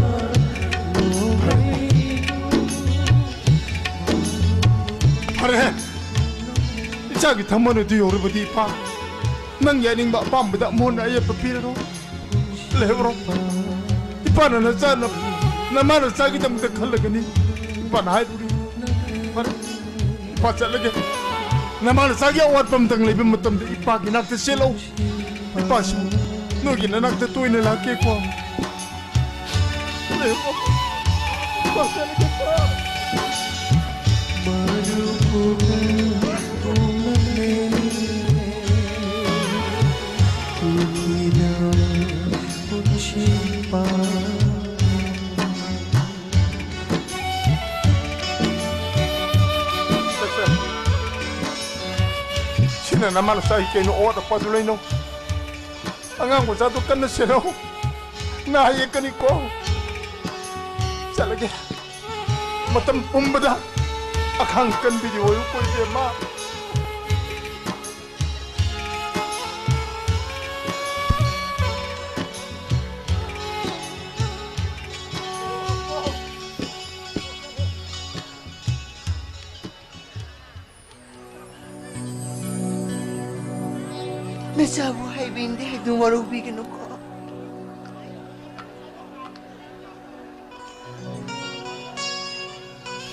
ꯅꯣꯡꯂꯩ꯫ ꯐꯔꯦ, ꯏꯆꯥꯒꯤ ꯊꯃꯣꯏꯅꯗꯨ ꯌꯧꯔꯕꯗꯤ ꯏꯄꯥ, ꯅꯪ ꯌꯥꯅꯤꯡꯕ ꯑꯄꯥꯝꯕꯗ ꯃꯣꯟꯅ ꯑꯌꯦꯠꯄ ꯄꯤꯔꯔꯣ꯫ ꯂꯩꯍꯧꯔꯣ꯫ ꯏꯄꯥꯅ ꯅꯆꯥꯅ, ꯅꯃꯥ ꯅꯆꯥꯒꯤꯗꯃꯛꯇ ꯈꯜꯂꯒꯅꯤ꯫ ꯏꯄꯥꯅ ꯍꯥꯏꯔꯨꯔꯤ꯫ ꯐꯔꯦ, ꯏꯄꯥ ꯆꯠꯂꯒꯦ꯫ ꯅꯃꯥ ꯅꯆꯥꯒꯤ ꯑꯋꯥꯠꯄ ꯑꯃꯇꯪ ꯂꯩꯕ ꯃꯇꯝꯗ ꯏꯄꯥꯒꯤ ꯅꯥꯛꯇ ꯆꯦꯜꯂꯛꯎ꯫ ꯏꯄꯥꯁꯨ ꯅꯣꯏꯒꯤ ꯅꯅꯥꯛꯇ ꯇꯣꯏꯅ ꯂꯥꯛꯀꯦꯀꯣ꯫ ꯂꯩꯍꯧꯔꯣ꯫ ꯏꯄꯥ ꯆꯠꯂꯒꯦꯀꯣ꯫ ꯁꯤꯅ ꯅꯃꯥ ꯅꯆꯥꯒꯤ ꯀꯩꯅꯣ ꯑꯋꯥꯠ ꯑꯄꯥꯗꯨ ꯂꯩꯅꯧ꯫ ꯑꯉꯥꯡ ꯃꯆꯥꯗꯨ ꯀꯟꯅ ꯁꯦꯟꯅꯧ꯫ ꯅꯥ ꯌꯦꯛꯀꯅꯤꯀꯣ꯫ ꯆꯠꯂꯒꯦ꯫ ꯃꯇꯝ ꯄꯨꯝꯕꯗ ꯑꯈꯥꯡ ꯀꯟꯕꯤꯗꯤ ꯑꯣꯏꯌꯨꯀꯣ ꯏꯕꯦꯝꯃ꯫ ꯅꯆꯥꯕꯨ ꯍꯥꯏꯕ ꯏꯟꯗꯦ ꯍꯥꯏꯗꯨꯅ ꯋꯥꯔꯧꯕꯤꯒꯅꯨꯀꯣ꯫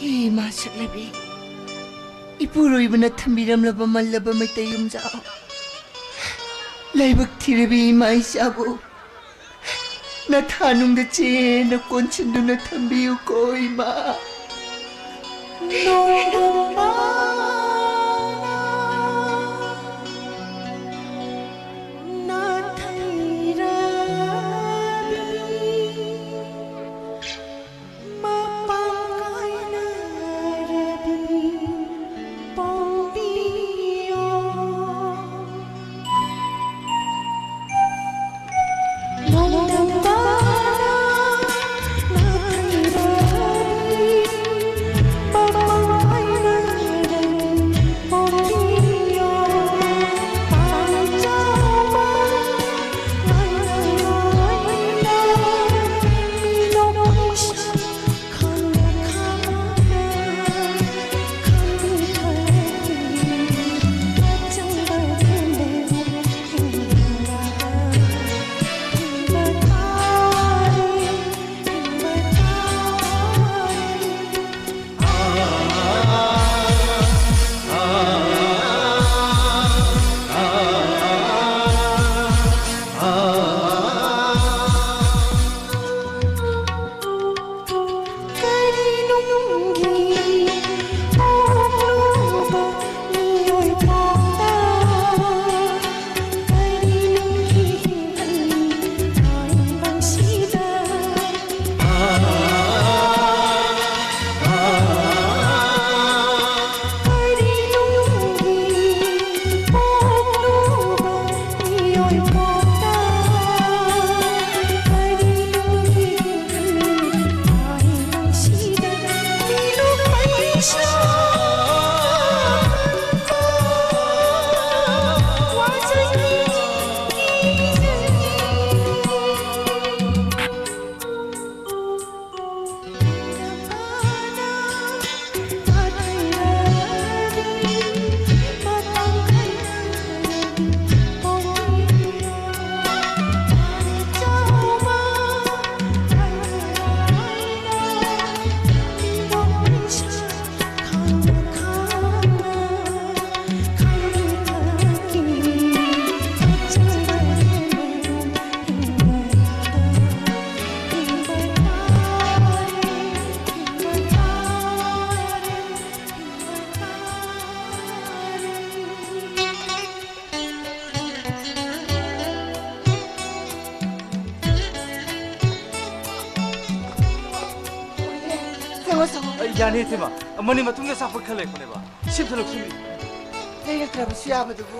ꯍꯦ ꯏꯃꯥ ꯁꯛꯂꯕꯤ, ꯏꯄꯨꯔꯣꯏꯕꯅ ꯊꯝꯕꯤꯔꯝꯂꯕ ꯃꯜꯂꯕ ꯃꯩꯇꯩ ꯌꯨꯝꯖꯥꯎ, ꯂꯥꯏꯕꯛ ꯊꯤꯔꯕꯤ ꯏꯃꯥ ꯏꯆꯥꯕꯨ ꯅꯊꯥꯅꯨꯡꯗ ꯆꯦꯟꯅ ꯀꯣꯟꯁꯤꯟꯗꯨꯅ ꯊꯝꯕꯤꯌꯨꯀꯣ ꯏꯃꯥ꯫ ꯅꯣꯡꯗꯝꯕꯅ ꯅꯥꯊꯩꯔꯕꯤ ꯃꯄꯥꯡ ꯀꯥꯏꯅꯔꯕꯤ ꯄꯥꯎꯕꯤꯌꯣ꯫ ꯅꯣꯡꯗꯝꯕꯅ ꯅꯥꯊꯩꯔꯕꯤ ꯃꯄꯥꯡ ꯀꯥꯏꯅꯔꯕꯤ ꯌꯥꯅꯤ ꯏꯇꯩꯃ, ꯑꯃꯅꯤ ꯃꯇꯨꯡꯗ ꯑꯆꯥꯄꯣꯠ ꯈꯔ ꯂꯩꯔꯛꯄꯅꯦꯕ꯫ ꯁꯤ ꯑꯝꯇ ꯂꯧꯁꯤꯟꯕꯤꯌꯨ꯫ ꯂꯩꯔꯛꯇ꯭ꯔꯕꯁꯨ ꯌꯥꯕꯗꯨꯕꯨ꯫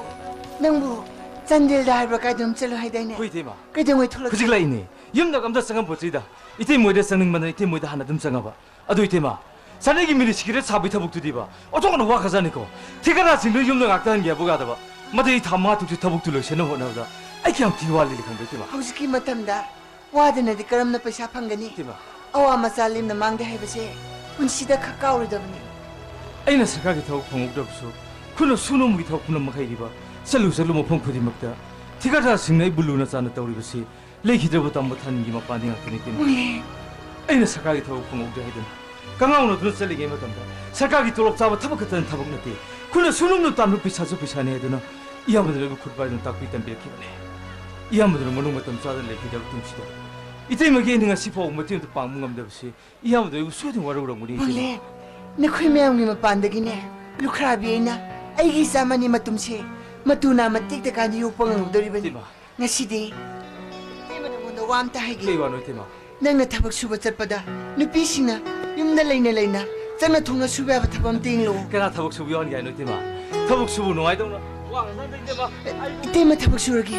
ꯅꯪꯕꯨ ꯆꯥꯟꯗꯦꯜꯗ ꯍꯥꯏꯕ꯭ꯔꯥ, ꯀꯥꯏꯗꯅꯣꯝ ꯆꯠꯂꯨ ꯍꯥꯏꯗꯥꯏꯅꯦ? ꯍꯣꯏ ꯏꯇꯩꯃ꯫ ꯀꯩꯗꯧꯉꯩ ꯊꯣꯛꯂꯛꯀꯦ? ꯍꯧꯖꯤꯛ ꯂꯥꯛꯏꯅꯦ꯫ ꯌꯨꯝꯗ ꯑꯝꯇ ꯆꯪꯉꯝꯄꯣꯠꯇ꯭ꯔꯤꯗ꯫ ꯏꯇꯩꯃ ꯍꯣꯏꯗ ꯆꯪꯅꯤꯡꯃꯟꯗꯅ ꯏꯇꯩꯃ ꯍꯣꯏꯗ ꯍꯥꯟꯅ ꯑꯗꯨꯝ ꯆꯪꯉꯕ꯫ ꯑꯗꯨ ꯏꯇꯩꯃ, ꯁꯅꯩꯒꯤ ꯃꯤꯅꯤ ꯁꯤꯒꯔꯦꯠ ꯁꯥꯕꯒꯤ ꯊꯕꯛꯇꯨꯗꯤꯕ ꯑꯣꯟꯊꯣꯛꯅ ꯋꯥꯈ꯭ꯔꯖꯥꯠꯅꯤꯀꯣ꯫ ꯊꯤꯀꯥꯗꯥꯔꯁꯤꯡꯗꯨ ꯌꯨꯝꯗ ꯉꯥꯛꯇ ꯍꯟꯒꯦ ꯍꯥꯏꯕꯨ ꯌꯥꯗꯕ꯫ ꯃꯗꯨ ꯑꯩ ꯊꯥ ꯃꯉꯥ ꯇꯔꯨꯛꯁꯤ ꯊꯕꯛꯇꯨ ꯂꯣꯏꯁꯤꯟꯅꯕ ꯍꯣꯠꯅꯕꯗ ꯑꯩ ꯀꯌꯥꯝ ꯊꯤ ꯋꯥꯠꯂꯤ ꯈꯪꯕ꯭ꯔꯥ ꯏꯇꯩꯃ? ꯍꯧꯖꯤꯛꯀꯤ ꯃꯇꯝꯗ ꯋꯥꯗꯅꯗꯤ ꯀꯔꯝꯅ ꯄꯩꯁꯥ ꯐꯪꯒꯅꯤ? ꯏꯇꯩꯃ꯫ ꯑꯋꯥ ꯃꯆꯥ ꯂꯦꯝꯅ ꯃꯥꯡꯗꯦ ꯍꯥꯏꯕꯁꯦ ꯄꯨꯟꯁꯤꯗ ꯈꯛ ꯀꯥꯎꯔꯣꯏꯗꯕꯅꯤ꯫ ꯑꯩꯅ ꯁꯔꯀꯥꯔꯒꯤ ꯊꯕꯛ ꯐꯪꯍꯧꯗ꯭ꯔꯕꯁꯨ, ꯈꯨꯠꯅ ꯁꯨ ꯅꯣꯝꯕꯒꯤ ꯊꯕꯛ ꯄꯨꯝꯅꯃꯛ ꯍꯩꯔꯤꯕ, ꯆꯠꯂꯨ ꯆꯠꯂꯨ ꯃꯐꯝ ꯈꯨꯗꯤꯡꯃꯛꯇ ꯊꯤꯀꯥꯗꯥꯔꯁꯤꯡꯅ ꯑꯩꯕꯨ ꯂꯨꯅ ꯆꯥꯟꯅ ꯇꯧꯔꯤꯕꯁꯤ ꯂꯩꯈꯤꯗ꯭ꯔꯕ ꯇꯝꯕ ꯊꯟꯒꯤ ꯃꯄꯥꯟꯗꯤ ꯉꯥꯛꯇꯅꯤ ꯏꯇꯩꯃ꯫ ꯃꯨꯂꯦꯟ꯫ ꯑꯩꯅ ꯁꯔꯀꯥꯔꯒꯤ ꯊꯕꯛ ꯐꯪꯍꯧꯗ꯭ꯔꯦ ꯍꯥꯏꯗꯨꯅ ꯀꯉꯥꯎꯅꯗꯨꯅ ꯆꯠꯂꯤꯉꯩ ꯃꯇꯝꯗ ꯁꯔꯀꯥꯔꯒꯤ ꯇꯣꯂꯣꯞ ꯆꯥꯕ ꯊꯕꯛ ꯈꯛꯇꯅ ꯊꯕꯛ ꯅꯠꯇꯦ, ꯈꯨꯠꯅ ꯁꯨ ꯅꯣꯝꯅ ꯇꯥꯟꯕ ꯄꯩꯁꯥꯁꯨ ꯄꯩꯁꯥꯅꯤ ꯍꯥꯏꯗꯨꯅ ꯏꯌꯥꯝꯕꯗꯨꯅ ꯑꯩꯕꯨ ꯈꯨꯠ ꯄꯥꯏꯗꯨꯅ ꯇꯥꯛꯄꯤ ꯇꯝꯕꯤꯔꯛꯈꯤꯕꯅꯤ꯫ ꯏꯌꯥꯝꯕꯗꯨꯅ ꯃꯅꯨꯡ ꯃꯇꯝ ꯆꯥꯗꯅ ꯂꯩꯈꯤꯗ꯭ꯔꯕ ꯇꯨꯡꯁꯤꯗ ꯏꯇꯩꯃꯒꯤ ꯑꯩꯅ ꯉꯁꯤ ꯐꯥꯎꯕ ꯃꯇꯦꯡ ꯑꯃꯇ ꯄꯥꯡꯕ ꯉꯝꯗꯕꯁꯤ ꯏꯌꯥꯝꯕꯗ ꯑꯩꯕꯨ ꯁꯣꯏꯗꯅ ꯋꯥꯔꯧꯔꯝꯒꯅꯤ ꯏꯇꯩꯃ꯫ ꯃꯨꯂꯦꯟ, ꯅꯈꯣꯏ ꯃꯌꯥꯝꯒꯤ ꯃꯄꯥꯟꯗꯒꯤꯅꯦ, ꯂꯨꯈ꯭ꯔꯥꯕꯤ ꯑꯩꯅ ꯑꯩꯒꯤ ꯏꯆꯥ ꯃꯅꯤ ꯃꯇꯨꯝꯁꯦ ꯃꯇꯨ ꯅꯥꯝꯃ ꯇꯦꯛꯇ ꯀꯥꯏꯅ ꯌꯣꯛꯄ ꯉꯝꯒꯗꯧꯔꯤꯕꯅꯤ꯫ ꯏꯇꯩꯃ꯫ ꯉꯁꯤꯗꯤ ꯏꯇꯩꯃ ꯅꯉꯣꯟꯗ ꯋꯥ ꯑꯝꯇ ꯍꯥꯏꯒꯦ꯫ ꯀꯩ ꯋꯥꯅꯣ ꯏꯇꯩꯃ? ꯅꯪꯅ ꯊꯕꯛ ꯁꯨꯕ ꯆꯠꯄꯗ ꯅꯨꯄꯤꯁꯤꯡꯅ ꯌꯨꯝꯗ ꯂꯩꯅ ꯂꯩꯅ ꯆꯪꯅ ꯊꯣꯡꯅ ꯁꯨꯕ ꯌꯥꯕ ꯊꯕꯛ ꯑꯝꯇ ꯌꯦꯡꯂꯛꯑꯣ꯫ ꯀꯅꯥ ꯊꯕꯛ ꯁꯨꯕ ꯌꯥꯎꯍꯟꯒꯦ ꯍꯥꯏꯅꯣ ꯏꯇꯩꯃ? ꯊꯕꯛ ꯁꯨꯕ ꯅꯨꯡꯉꯥꯏꯗꯧꯅ ꯋꯥ ꯉꯥꯡꯅꯗꯦ ꯏꯇꯩꯃ꯫ ꯏꯇꯩꯃ ꯊꯕꯛ ꯁꯨꯔꯒꯦ꯫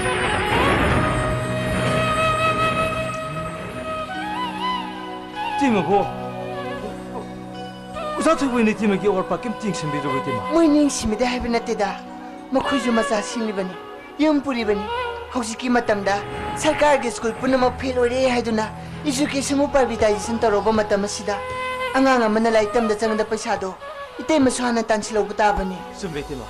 ꯏꯇꯩꯃꯕꯨ ꯑꯣꯖꯥ ꯊꯣꯏꯕ ꯍꯣꯏꯅ ꯏꯇꯩꯃꯒꯤ ꯑꯋꯥꯠ ꯑꯄꯥ ꯀꯩꯝꯇ ꯌꯦꯡꯁꯤꯟꯕꯤꯗ꯭ꯔꯕ ꯏꯇꯩꯃ? ꯃꯣꯏ ꯅꯤꯡꯁꯤꯡꯕꯤꯗꯦ ꯍꯥꯏꯕ ꯅꯠꯇꯦꯗ, ꯃꯈꯣꯏꯁꯨ ꯃꯆꯥ ꯁꯦꯝꯂꯤꯕꯅꯤ, ꯌꯨꯝ ꯄꯨꯔꯤꯕꯅꯤ꯫ ꯍꯧꯖꯤꯛꯀꯤ ꯃꯇꯝꯗ ꯁꯔꯀꯥꯔꯒꯤ ꯁ꯭ꯀꯨꯜ ꯄꯨꯝꯅꯃꯛ ꯐꯦꯜ ꯑꯣꯏꯔꯦ ꯍꯥꯏꯗꯨꯅ ꯏꯖꯨꯀꯦꯁꯟꯕꯨ ꯄ꯭ꯔꯥꯏꯚꯦꯇꯥꯏꯖꯦꯁꯟ ꯇꯧꯔꯕ ꯃꯇꯝ ꯑꯁꯤꯗ ꯑꯉꯥꯡ ꯑꯃꯅ ꯂꯥꯏꯔꯤꯛ ꯇꯝꯕꯗ ꯆꯪꯒꯗꯕ ꯄꯩꯁꯥꯗꯣ ꯏꯇꯩꯃꯁꯨ ꯍꯥꯟꯅ ꯇꯥꯟꯁꯤꯜꯍꯧꯕ ꯇꯥꯕꯅꯤ꯫ ꯆꯨꯝꯃꯦ ꯏꯇꯩꯃ,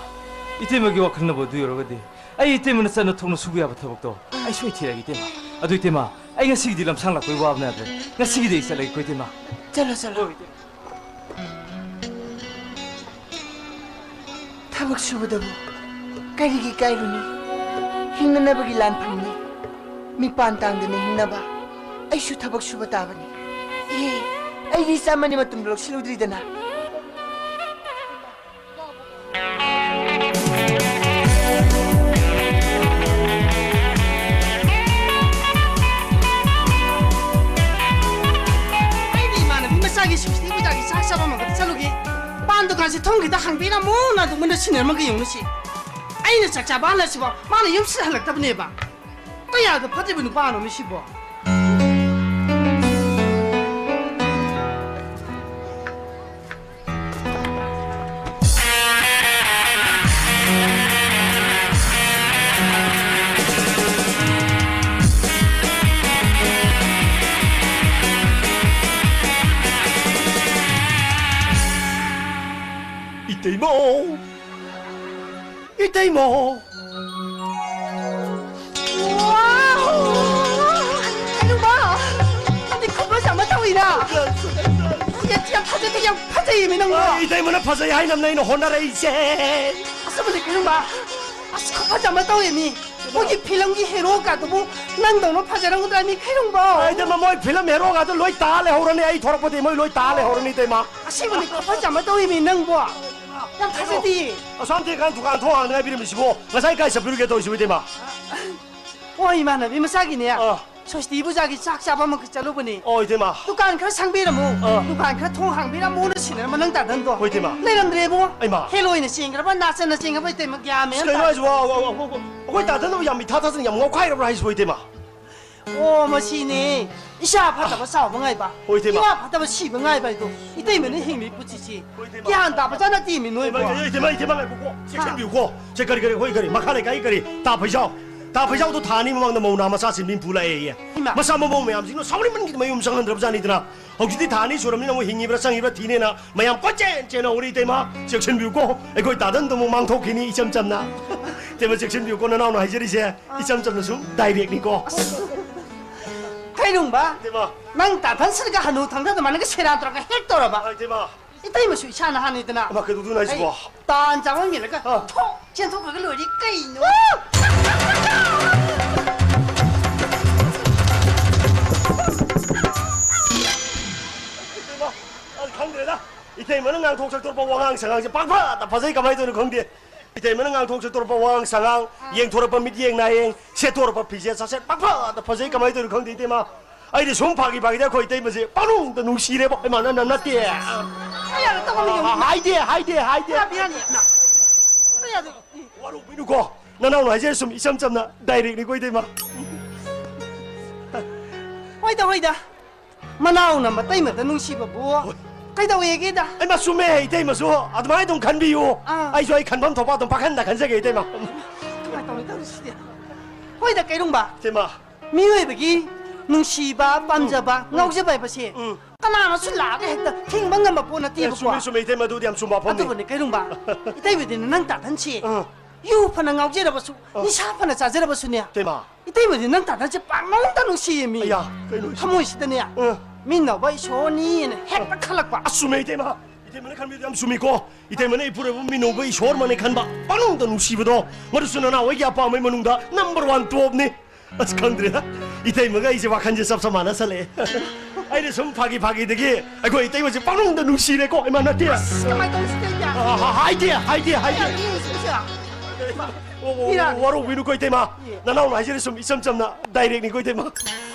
ꯏꯇꯩꯃꯒꯤ ꯋꯥꯈꯜꯅꯕꯨ ꯑꯗꯨ ꯑꯣꯏꯔꯒꯗꯤ ꯑꯩ ꯏꯇꯩꯃꯅ ꯆꯠꯅ ꯊꯣꯛꯅ ꯁꯨꯕ ꯌꯥꯕ ꯊꯕꯛꯇꯣ ꯑꯩ ꯁꯣꯏ ꯊꯤꯔꯒꯦ ꯏꯇꯩꯃ꯫ ꯑꯗꯨ ꯏꯇꯩꯃ, ꯑꯩ ꯉꯁꯤꯒꯤꯗꯤ ꯂꯝꯁꯥꯡ ꯂꯥꯛꯄꯒꯤ ꯋꯥꯕꯅ ꯌꯥꯗ꯭ꯔꯦ, ꯉꯁꯤꯒꯤꯗꯤ ꯑꯩ ꯆꯠꯂꯒꯦꯀꯣ ꯏꯇꯩꯃ꯫ ꯆꯠꯂꯣ, ꯆꯠꯂꯣ꯫ ꯍꯣꯏ, ꯏꯇꯩꯃ꯫ ꯊꯕꯛ ꯁꯨꯕꯗꯕꯨ ꯀꯔꯤꯒꯤ ꯏꯀꯥꯏꯔꯨꯅꯤ? ꯍꯤꯡꯅꯅꯕꯒꯤ ꯂꯥꯟꯐꯝꯅꯤ꯫ ꯃꯤꯄꯥꯟ ꯇꯥꯡꯗꯅ ꯍꯤꯡꯅꯕ ꯑꯩꯁꯨ ꯊꯕꯛ ꯁꯨꯕ ꯇꯥꯕꯅꯤ꯫ ꯏꯍꯦ, ꯑꯩꯒꯤ ꯏꯆꯥ ꯃꯅꯤ ꯃꯇꯨꯝꯗꯣ ꯂꯧꯁꯤꯜꯂꯨꯗ꯭ꯔꯤꯗꯅ꯫ ꯑꯩꯗꯤ ꯏꯃꯥꯟꯅꯕꯤ ꯃꯆꯥꯒꯤ ꯁꯨꯁꯇꯤ ꯄꯨꯖꯥꯒꯤ ꯆꯥꯛ ꯆꯥꯕ ꯏꯅꯝꯃꯣ ꯅꯥꯗꯨꯝꯕꯅ ꯁꯤꯟꯅꯔꯝꯃꯒ ꯌꯦꯡꯉꯨꯅꯦ ꯁꯤ꯫ ꯑꯩꯅ ꯆꯥꯛ ꯆꯥꯕ ꯍꯜꯂꯁꯤꯐꯥꯎ ꯃꯥꯅ ꯌꯨꯝꯁꯤꯗ ꯍꯜꯂꯛꯇꯕꯅꯦꯕ꯫ ꯀꯌꯥꯗ ꯐꯠꯇ꯭ꯔꯤꯕ ꯅꯨꯄꯥꯅꯣꯅꯦ ꯁꯤꯕꯣ? ꯏꯇꯩꯃꯧ! ꯏꯇꯩꯃꯧ! ꯋꯥꯎ! ꯍꯅꯨꯕ! ꯅꯪꯗꯤ ꯈꯨꯐꯖ ꯑꯃ ꯇꯧꯏꯗ! ꯌꯥꯝ, ꯌꯥꯝ ꯐꯖꯗꯦ, ꯌꯥꯝ ꯐꯖꯩꯌꯦꯃꯤ ꯅꯪꯕꯣ! ꯑ, ꯏꯇꯩꯃꯅ ꯐꯖꯩ ꯍꯥꯏꯅꯕꯅꯦ ꯑꯩꯅ ꯍꯣꯠꯅꯔꯛꯏꯁꯦ! ꯑꯁ, ꯑꯃꯗꯤ ꯀꯩꯅꯣꯝꯕ! ꯑꯁ, ꯈꯨꯐꯖ ꯑꯃ ꯇꯧꯏꯃꯤ! ꯃꯣꯏꯒꯤ ꯐꯤꯂꯝꯒꯤ ꯍꯦꯔꯣꯒꯗꯨꯕꯨ ꯅꯪꯗꯧꯅ ꯐꯖꯔꯝꯒꯗ꯭ꯔꯥ ꯃꯤ ꯈꯩꯔꯨꯡꯕ? ꯑꯩ ꯏꯇꯩꯃ, ꯃꯣꯏ ꯐꯤꯂꯝ ꯍꯦꯔꯣꯒꯗꯣ ꯂꯣꯏ ꯇꯥ ꯂꯩꯍꯧꯔꯅꯤ, ꯑꯩ ꯊꯣꯔꯛꯄꯗꯤ ꯃꯣꯏ ꯂꯣꯏ ꯇꯥ ꯂꯩꯍꯧꯔꯅꯤ, ꯏꯇꯩꯃ꯫ ꯑꯁꯦꯡꯕꯅꯤ, ꯈꯨꯐꯖ ꯑꯃ ꯇꯧꯏꯃꯤ ꯅꯪꯕꯣ꯫ ꯌꯥꯝ ꯊꯥꯖꯗꯤꯌꯦ꯫ ꯑꯁꯥꯝ ꯊꯦꯡꯀꯥꯟ ꯗꯨꯀꯥꯟ ꯊꯣꯡ ꯍꯥꯡꯅꯉꯥꯏ ꯄꯤꯔꯝꯃꯤꯁꯤꯕꯣ? ꯉꯁꯥꯏ ꯀꯥꯏ ꯆꯠꯄꯤꯔꯨꯒꯦ ꯇꯧꯔꯤꯁꯤꯕꯨ, ꯏꯇꯩꯃ? ꯑꯣ, ꯏꯃꯥꯟꯅꯕꯤ ꯃꯆꯥꯒꯤꯅꯦ꯫ ꯑꯥ꯫ ꯁ꯭ꯋꯥꯁꯇꯤ ꯄꯨꯖꯥꯒꯤ ꯆꯥꯛ ꯆꯥꯕ ꯑꯃꯈꯛ ꯆꯠꯂꯨꯕꯅꯦ꯫ ꯑꯣ, ꯏꯇꯩꯃ꯫ ꯗꯨꯀꯥꯟ ꯈꯔ ꯁꯪꯕꯤꯔꯝꯃꯣ꯫ ꯑꯥ꯫ ꯗꯨꯀꯥꯟ ꯈꯔ ꯊꯣꯡ ꯍꯥꯡꯕꯤꯔꯝꯃꯣꯅ ꯁꯤꯟꯅꯔꯝꯕ ꯅꯪ ꯇꯥꯗꯟꯗꯣ꯫ ꯍꯣꯏ, ꯏꯇꯩꯃ꯫ ꯂꯩꯔꯝꯗ꯭ꯔꯦꯕꯨ꯫ ꯑꯩꯃ꯫ ꯍꯦꯂꯣꯏꯅ ꯆꯦꯟꯈ꯭ꯔꯕ, ꯅꯥꯆꯟꯅ ꯆꯦꯟꯈ꯭ꯔꯕ, ꯏꯇꯩꯃ, ꯒ꯭ꯌꯥꯟ ꯃꯦꯟ ꯑꯁ, ꯑꯃ ꯀꯩꯅꯣ ꯇꯥꯗꯦ꯫ ꯍꯥꯏꯁꯤꯕꯣ? ꯑ, ꯑ, ꯑ, ꯑ, ꯑꯩꯈꯣꯏ ꯇꯥꯗꯟꯗꯕꯨ ꯌꯥꯝ ꯃꯤꯊꯥ ꯊꯥꯖꯟ ꯌꯥꯝ ꯉꯥꯎꯈꯥꯏꯔꯕ꯭ꯔꯥ ꯍꯥꯏꯁꯤꯕꯣ, ꯏꯇꯩꯃ? ꯑꯣ, ꯃꯁꯤꯅꯦ꯫ ꯏꯁꯥ ꯐꯠꯇꯕ ꯆꯥꯎꯕ ꯉꯥꯏꯕ꯫ ꯍꯣꯏ, ꯏꯇꯩꯃ꯫ ꯏꯋꯥ ꯐꯠꯇꯕ ꯁꯤꯕ ꯉꯥꯏꯕ ꯍꯥꯏꯗꯣ꯫ ꯏꯇꯩꯃꯅ ꯍꯤꯡꯂꯤ ꯄꯨꯟꯁꯤꯁꯤ꯫ ꯍꯣꯏ, ꯏꯇꯩꯃ꯫ ꯒ꯭ꯌꯥꯟ ꯇꯥꯕ ꯖꯥꯠ ꯅꯠꯇꯦꯃꯤ ꯅꯣꯏꯕꯣ꯫ ꯏꯇꯩꯃ, ꯏꯇꯩꯃ, ꯏꯇꯩꯃ, ꯉꯥꯏꯈꯣꯀꯣ꯫ ꯆꯦꯛꯁꯤꯟꯕꯤꯌꯨꯀꯣ꯫ ꯁꯦ, ꯀꯔꯤ, ꯀꯔꯤ, ꯑꯩꯈꯣꯏ ꯀꯔꯤ? ꯃꯈꯥ ꯂꯩꯀꯥꯏꯒꯤ ꯀꯔꯤ? ꯇꯥ ꯐꯩꯖꯥꯎ꯫ ꯇꯥ ꯐꯩꯖꯥꯎꯗꯣ ꯊꯥ ꯑꯅꯤ ꯃꯃꯥꯡꯗ ꯃꯧ ꯅꯥ ꯃꯆꯥ ꯁꯤꯟꯕꯤ ꯄꯨ ꯂꯥꯛꯑꯦꯌꯦ꯫ ꯏꯃꯥ꯫ ꯃꯆꯥ ꯃꯃꯧ ꯃꯌꯥꯝꯁꯤꯡꯗꯣ ꯁꯥꯎꯅꯤꯡꯃꯟꯒꯤꯗꯅ ꯃꯌꯨꯝ ꯆꯪꯍꯟꯗ꯭ꯔꯕ ꯖꯥꯠꯅꯤꯗꯅ꯫ ꯍꯧꯖꯤꯛꯇꯤ ꯊꯥ ꯑꯅꯤ ꯁꯨꯔꯕꯅꯤꯅ ꯑꯃꯨꯛ ꯍꯤꯡꯉꯤꯕ꯭ꯔꯥ ꯆꯪꯉꯤꯕ꯭ꯔꯥ ꯊꯤꯅꯦꯅ ꯃꯌꯥꯝ ꯀꯣꯏꯆꯦꯟ ꯆꯦꯟꯍꯧꯔꯦ, ꯏꯇꯩꯃ꯫ ꯆꯦꯛꯁꯤꯟꯕꯤꯌꯨꯀꯣ꯫ ꯑꯩꯈꯣꯏ ꯇꯥꯗꯟꯗꯣ ꯑꯃꯨꯛ ꯃꯥꯡꯊꯣꯛꯈꯤꯅꯤ ꯏꯆꯝ ꯆꯝꯅ꯫ ꯏꯇꯩꯃ, ꯆꯦꯛꯁꯤꯟꯕꯤꯌꯨꯀꯣ, ꯅꯅꯥꯎꯅ ꯍꯥꯏꯖꯔꯤꯁꯦ꯫ ꯏꯆꯝ ꯆꯝꯅ ꯁꯨꯝ ꯗꯥꯏꯔꯦꯛꯅꯤꯀꯣ꯫ ꯑꯁ꯫ ꯈꯩꯔꯨꯡꯕ, ꯏꯇꯩꯃ꯫ ꯅꯪ ꯇꯥꯗꯟꯁꯤꯒ ꯍꯅꯨ ꯊꯪꯗ ꯑꯗꯨꯃꯥꯏꯅꯒ ꯁꯦꯔꯥꯟ ꯇꯧꯔꯒ ꯍꯦꯛ ꯇꯧꯔꯕ꯫ ꯑ, ꯏꯇꯩꯃ꯫ ꯏꯇꯩꯃꯁꯨ ꯏꯁꯥꯅ ꯍꯥꯟꯅꯤꯗꯅ꯫ ꯑꯃ ꯀꯩꯗꯧꯗꯣꯏꯅꯣ ꯍꯥꯏꯁꯤꯕꯣ? ꯑꯩ ꯇꯥꯟ ꯆꯥꯃꯝꯒꯤꯔꯒ ꯑ꯫ ꯊꯣꯛ ꯆꯦꯟꯊꯣꯛꯈ꯭ꯔꯒ ꯂꯣꯏꯔꯦ ꯀꯩꯅꯣ? ꯏꯇꯩꯃ, ꯑꯁ, ꯈꯪꯗ꯭ꯔꯦꯗ꯫ ꯏꯇꯩꯃꯅ ꯉꯥꯡꯊꯣꯛ ꯁꯛꯇꯣꯔꯛꯄ ꯋꯥꯉꯥꯡ ꯁꯉꯥꯡꯁꯦ ꯄꯪꯐꯗ ꯐꯖꯩ, ꯀꯃꯥꯏꯅ ꯇꯧꯔꯤꯅꯣ ꯈꯪꯗꯦ꯫ ꯏꯇꯩꯃꯅ ꯉꯥꯡꯊꯣꯛ ꯁꯛꯇꯣꯔꯛꯄ ꯋꯥꯉꯥꯡ ꯁꯉꯥꯡ, ꯑꯥ꯫ ꯌꯦꯡꯊꯣꯔꯛꯄ ꯃꯤꯠꯌꯦꯡ ꯅꯥꯌꯦꯡ, ꯁꯦꯠꯇꯣꯔꯛꯄ ꯐꯤꯖꯦꯠ ꯆꯥꯁꯦꯠ ꯄꯪꯐꯗ ꯐꯖꯩ, ꯀꯃꯥꯏꯅ ꯇꯧꯔꯤꯅꯣ ꯈꯪꯗꯦ, ꯏꯇꯩꯃ꯫ ꯑꯩꯗꯤ ꯁꯨꯝ ꯐꯥꯒꯤ ꯐꯥꯒꯤꯗ ꯑꯩꯈꯣꯏ ꯏꯇꯩꯃꯁꯦ ꯄꯪꯅꯨꯡꯗ ꯅꯨꯡꯁꯤꯔꯦꯕ, ꯏꯃꯥꯟꯅꯕ ꯅꯠꯇꯦ꯫ ꯑꯩ ꯌꯥꯔꯦ, ꯇꯧꯍꯜꯂꯨ, ꯌꯥꯔꯦ꯫ ꯍꯥꯏꯗꯦ, ꯍꯥꯏꯗꯦ, ꯍꯥꯏꯗꯦ꯫ ꯌꯥꯗꯦ, ꯌꯥꯗꯦ, ꯏꯃꯥ꯫ ꯌꯥꯗꯦ꯫ ꯋꯥꯔꯧꯕꯤꯅꯨꯀꯣ꯫ ꯅꯅꯥꯎꯅ ꯍꯥꯏꯖꯔꯤꯁꯦ ꯁꯨꯝ ꯏꯆꯝ ꯆꯝꯅ ꯗꯥꯏꯔꯦꯛꯅꯤꯀꯣ, ꯏꯇꯩꯃ꯫ ꯍꯣꯏꯗ, ꯍꯣꯏꯗ꯫ ꯃꯅꯥꯎꯅ ꯃꯇꯩꯃꯗ ꯅꯨꯡꯁꯤꯕꯕꯨ ꯍꯣꯏ꯫ ꯀꯩꯗꯧꯋꯦꯒꯦꯗ? ꯍꯩꯃꯥ, ꯆꯨꯝꯃꯦ, ꯏꯇꯩꯃꯁꯨ ꯑꯗꯨꯃꯥꯏꯅ ꯑꯗꯨꯝ ꯈꯟꯕꯤꯌꯨ꯫ ꯑꯥ꯫ ꯑꯩꯁꯨ ꯑꯩ ꯈꯟꯐꯝ ꯊꯣꯛꯄ ꯑꯗꯨꯝ ꯄꯥꯈꯟꯗ ꯈꯟꯖꯒꯦ, ꯏꯇꯩꯃ꯫ ꯀꯃꯥꯏꯅ ꯇꯧꯅꯤ ꯇꯧꯔꯤꯁꯤꯗꯤ? ꯍꯣꯏꯗ, ꯀꯩꯔꯨꯝꯕ꯫ ꯏꯇꯩꯃ꯫ ꯃꯤꯑꯣꯏꯕꯒꯤ ꯅꯨꯡꯁꯤꯕ, ꯄꯥꯝꯖꯕ, ꯎꯝ꯫ ꯉꯥꯎꯖꯕ ꯍꯥꯏꯕꯁꯦ ꯎꯝ꯫ ꯀꯅꯥꯅꯁꯨ ꯂꯥꯛꯑꯒ ꯍꯦꯛꯇ ꯊꯤꯡꯕ ꯉꯝꯕ ꯄꯣꯠ ꯑꯦ, ꯅꯠꯇꯦꯕꯀꯣ꯫ ꯆꯨꯝꯃꯤ, ꯆꯨꯝꯃꯤ, ꯏꯇꯩꯃ, ꯑꯗꯨꯗꯤ ꯌꯥꯝ ꯆꯨꯝꯕ ꯋꯥꯐꯝꯅꯤ꯫ ꯑꯗꯨꯕꯨꯅꯦ, ꯀꯩꯔꯨꯝꯕ, ꯏꯇꯩꯃꯗꯤꯅꯦ, ꯅꯪ ꯇꯥꯗꯟꯁꯦ ꯑꯥ꯫ ꯌꯨ ꯐꯅ ꯉꯥꯎꯖꯔꯕꯁꯨ, ꯑꯥ꯫ ꯅꯤꯁꯥ ꯐꯅ ꯆꯥꯖꯔꯕꯁꯨꯅꯦ, ꯏꯇꯩꯃ꯫ ꯏꯇꯩꯃꯗꯤ ꯅꯪ ꯇꯥꯗꯟꯁꯦ ꯄꯥꯛꯅꯧꯗ ꯅꯨꯡꯁꯤꯌꯦ ꯃꯤ꯫ ꯑꯌꯥ, ꯀꯩꯅꯣ ꯍꯥꯏꯁꯤꯕꯣ? ꯊꯃꯣꯏꯁꯤꯗꯅꯦ, ꯑꯥ꯫ ꯃꯤꯅꯧꯕ ꯏꯁꯣꯔꯅꯤꯅ ꯍꯦꯛꯇ ꯈꯜꯂꯛꯄ꯫ ꯑꯁ, ꯆꯨꯝꯃꯦ, ꯏꯇꯩꯃ꯫ ꯏꯇꯩꯃꯅ ꯈꯟꯕꯤꯗꯣ ꯌꯥꯝ ꯆꯨꯝꯃꯤꯀꯣ꯫ ꯏꯇꯩꯃꯅ ꯏꯄꯨꯔꯣꯏꯕꯕꯨ ꯃꯤꯅꯧꯕ ꯏꯁꯣꯔꯃꯛꯅꯦ ꯈꯟꯕ, ꯄꯥꯛꯅꯧꯗ ꯅꯨꯡꯁꯤꯕꯗꯣ꯫ ꯃꯗꯨꯁꯨ ꯅꯅꯥꯎ ꯑꯩꯒꯤ ꯑꯄꯥꯝꯕꯒꯤ ꯃꯅꯨꯡꯗ number one topꯅꯤ꯫ ꯑꯁ, ꯈꯪꯗ꯭ꯔꯦꯗ꯫ ꯏꯇꯩꯃꯒ ꯑꯩꯁꯦ ꯋꯥꯈꯜꯁꯦ ꯆꯞ ꯆꯞ ꯃꯥꯟꯅꯁꯜꯂꯛꯑꯦ꯫ ꯑꯩꯅ ꯁꯨꯝ ꯐꯥꯒꯤ ꯐꯥꯒꯤꯗꯒꯤ ꯑꯩꯈꯣꯏ ꯏꯇꯩꯃꯁꯦ ꯄꯥꯛꯅꯨꯡꯗ ꯅꯨꯡꯁꯤꯔꯦꯀꯣ꯫ ꯏꯃꯥ, ꯅꯠꯇꯦ꯫ ꯑꯁ, ꯀꯃꯥꯏꯅ ꯇꯧꯁꯤꯗ, ꯏꯇꯩꯃ? ꯑ, ꯍ-, ꯍꯥꯏꯗꯦ, ꯍꯥꯏꯗꯦ, ꯍꯥꯏꯗꯦ꯫ ꯀꯌꯥ ꯅꯨꯡꯁꯤꯕꯁꯦ? ꯑꯣ, ꯑꯣ, ꯏꯔꯥ꯫ ꯋꯥꯔꯧꯕꯤꯅꯨꯀꯣ, ꯏꯇꯩꯃ꯫ ꯏ꯫ ꯅꯅꯥꯎꯅ ꯍꯥꯏꯖꯔꯤ ꯁꯨꯝ ꯏꯆꯝ ꯆꯝꯅ ꯗꯥꯏꯔꯦꯛꯅꯤꯀꯣ, ꯏꯇꯩꯃ꯫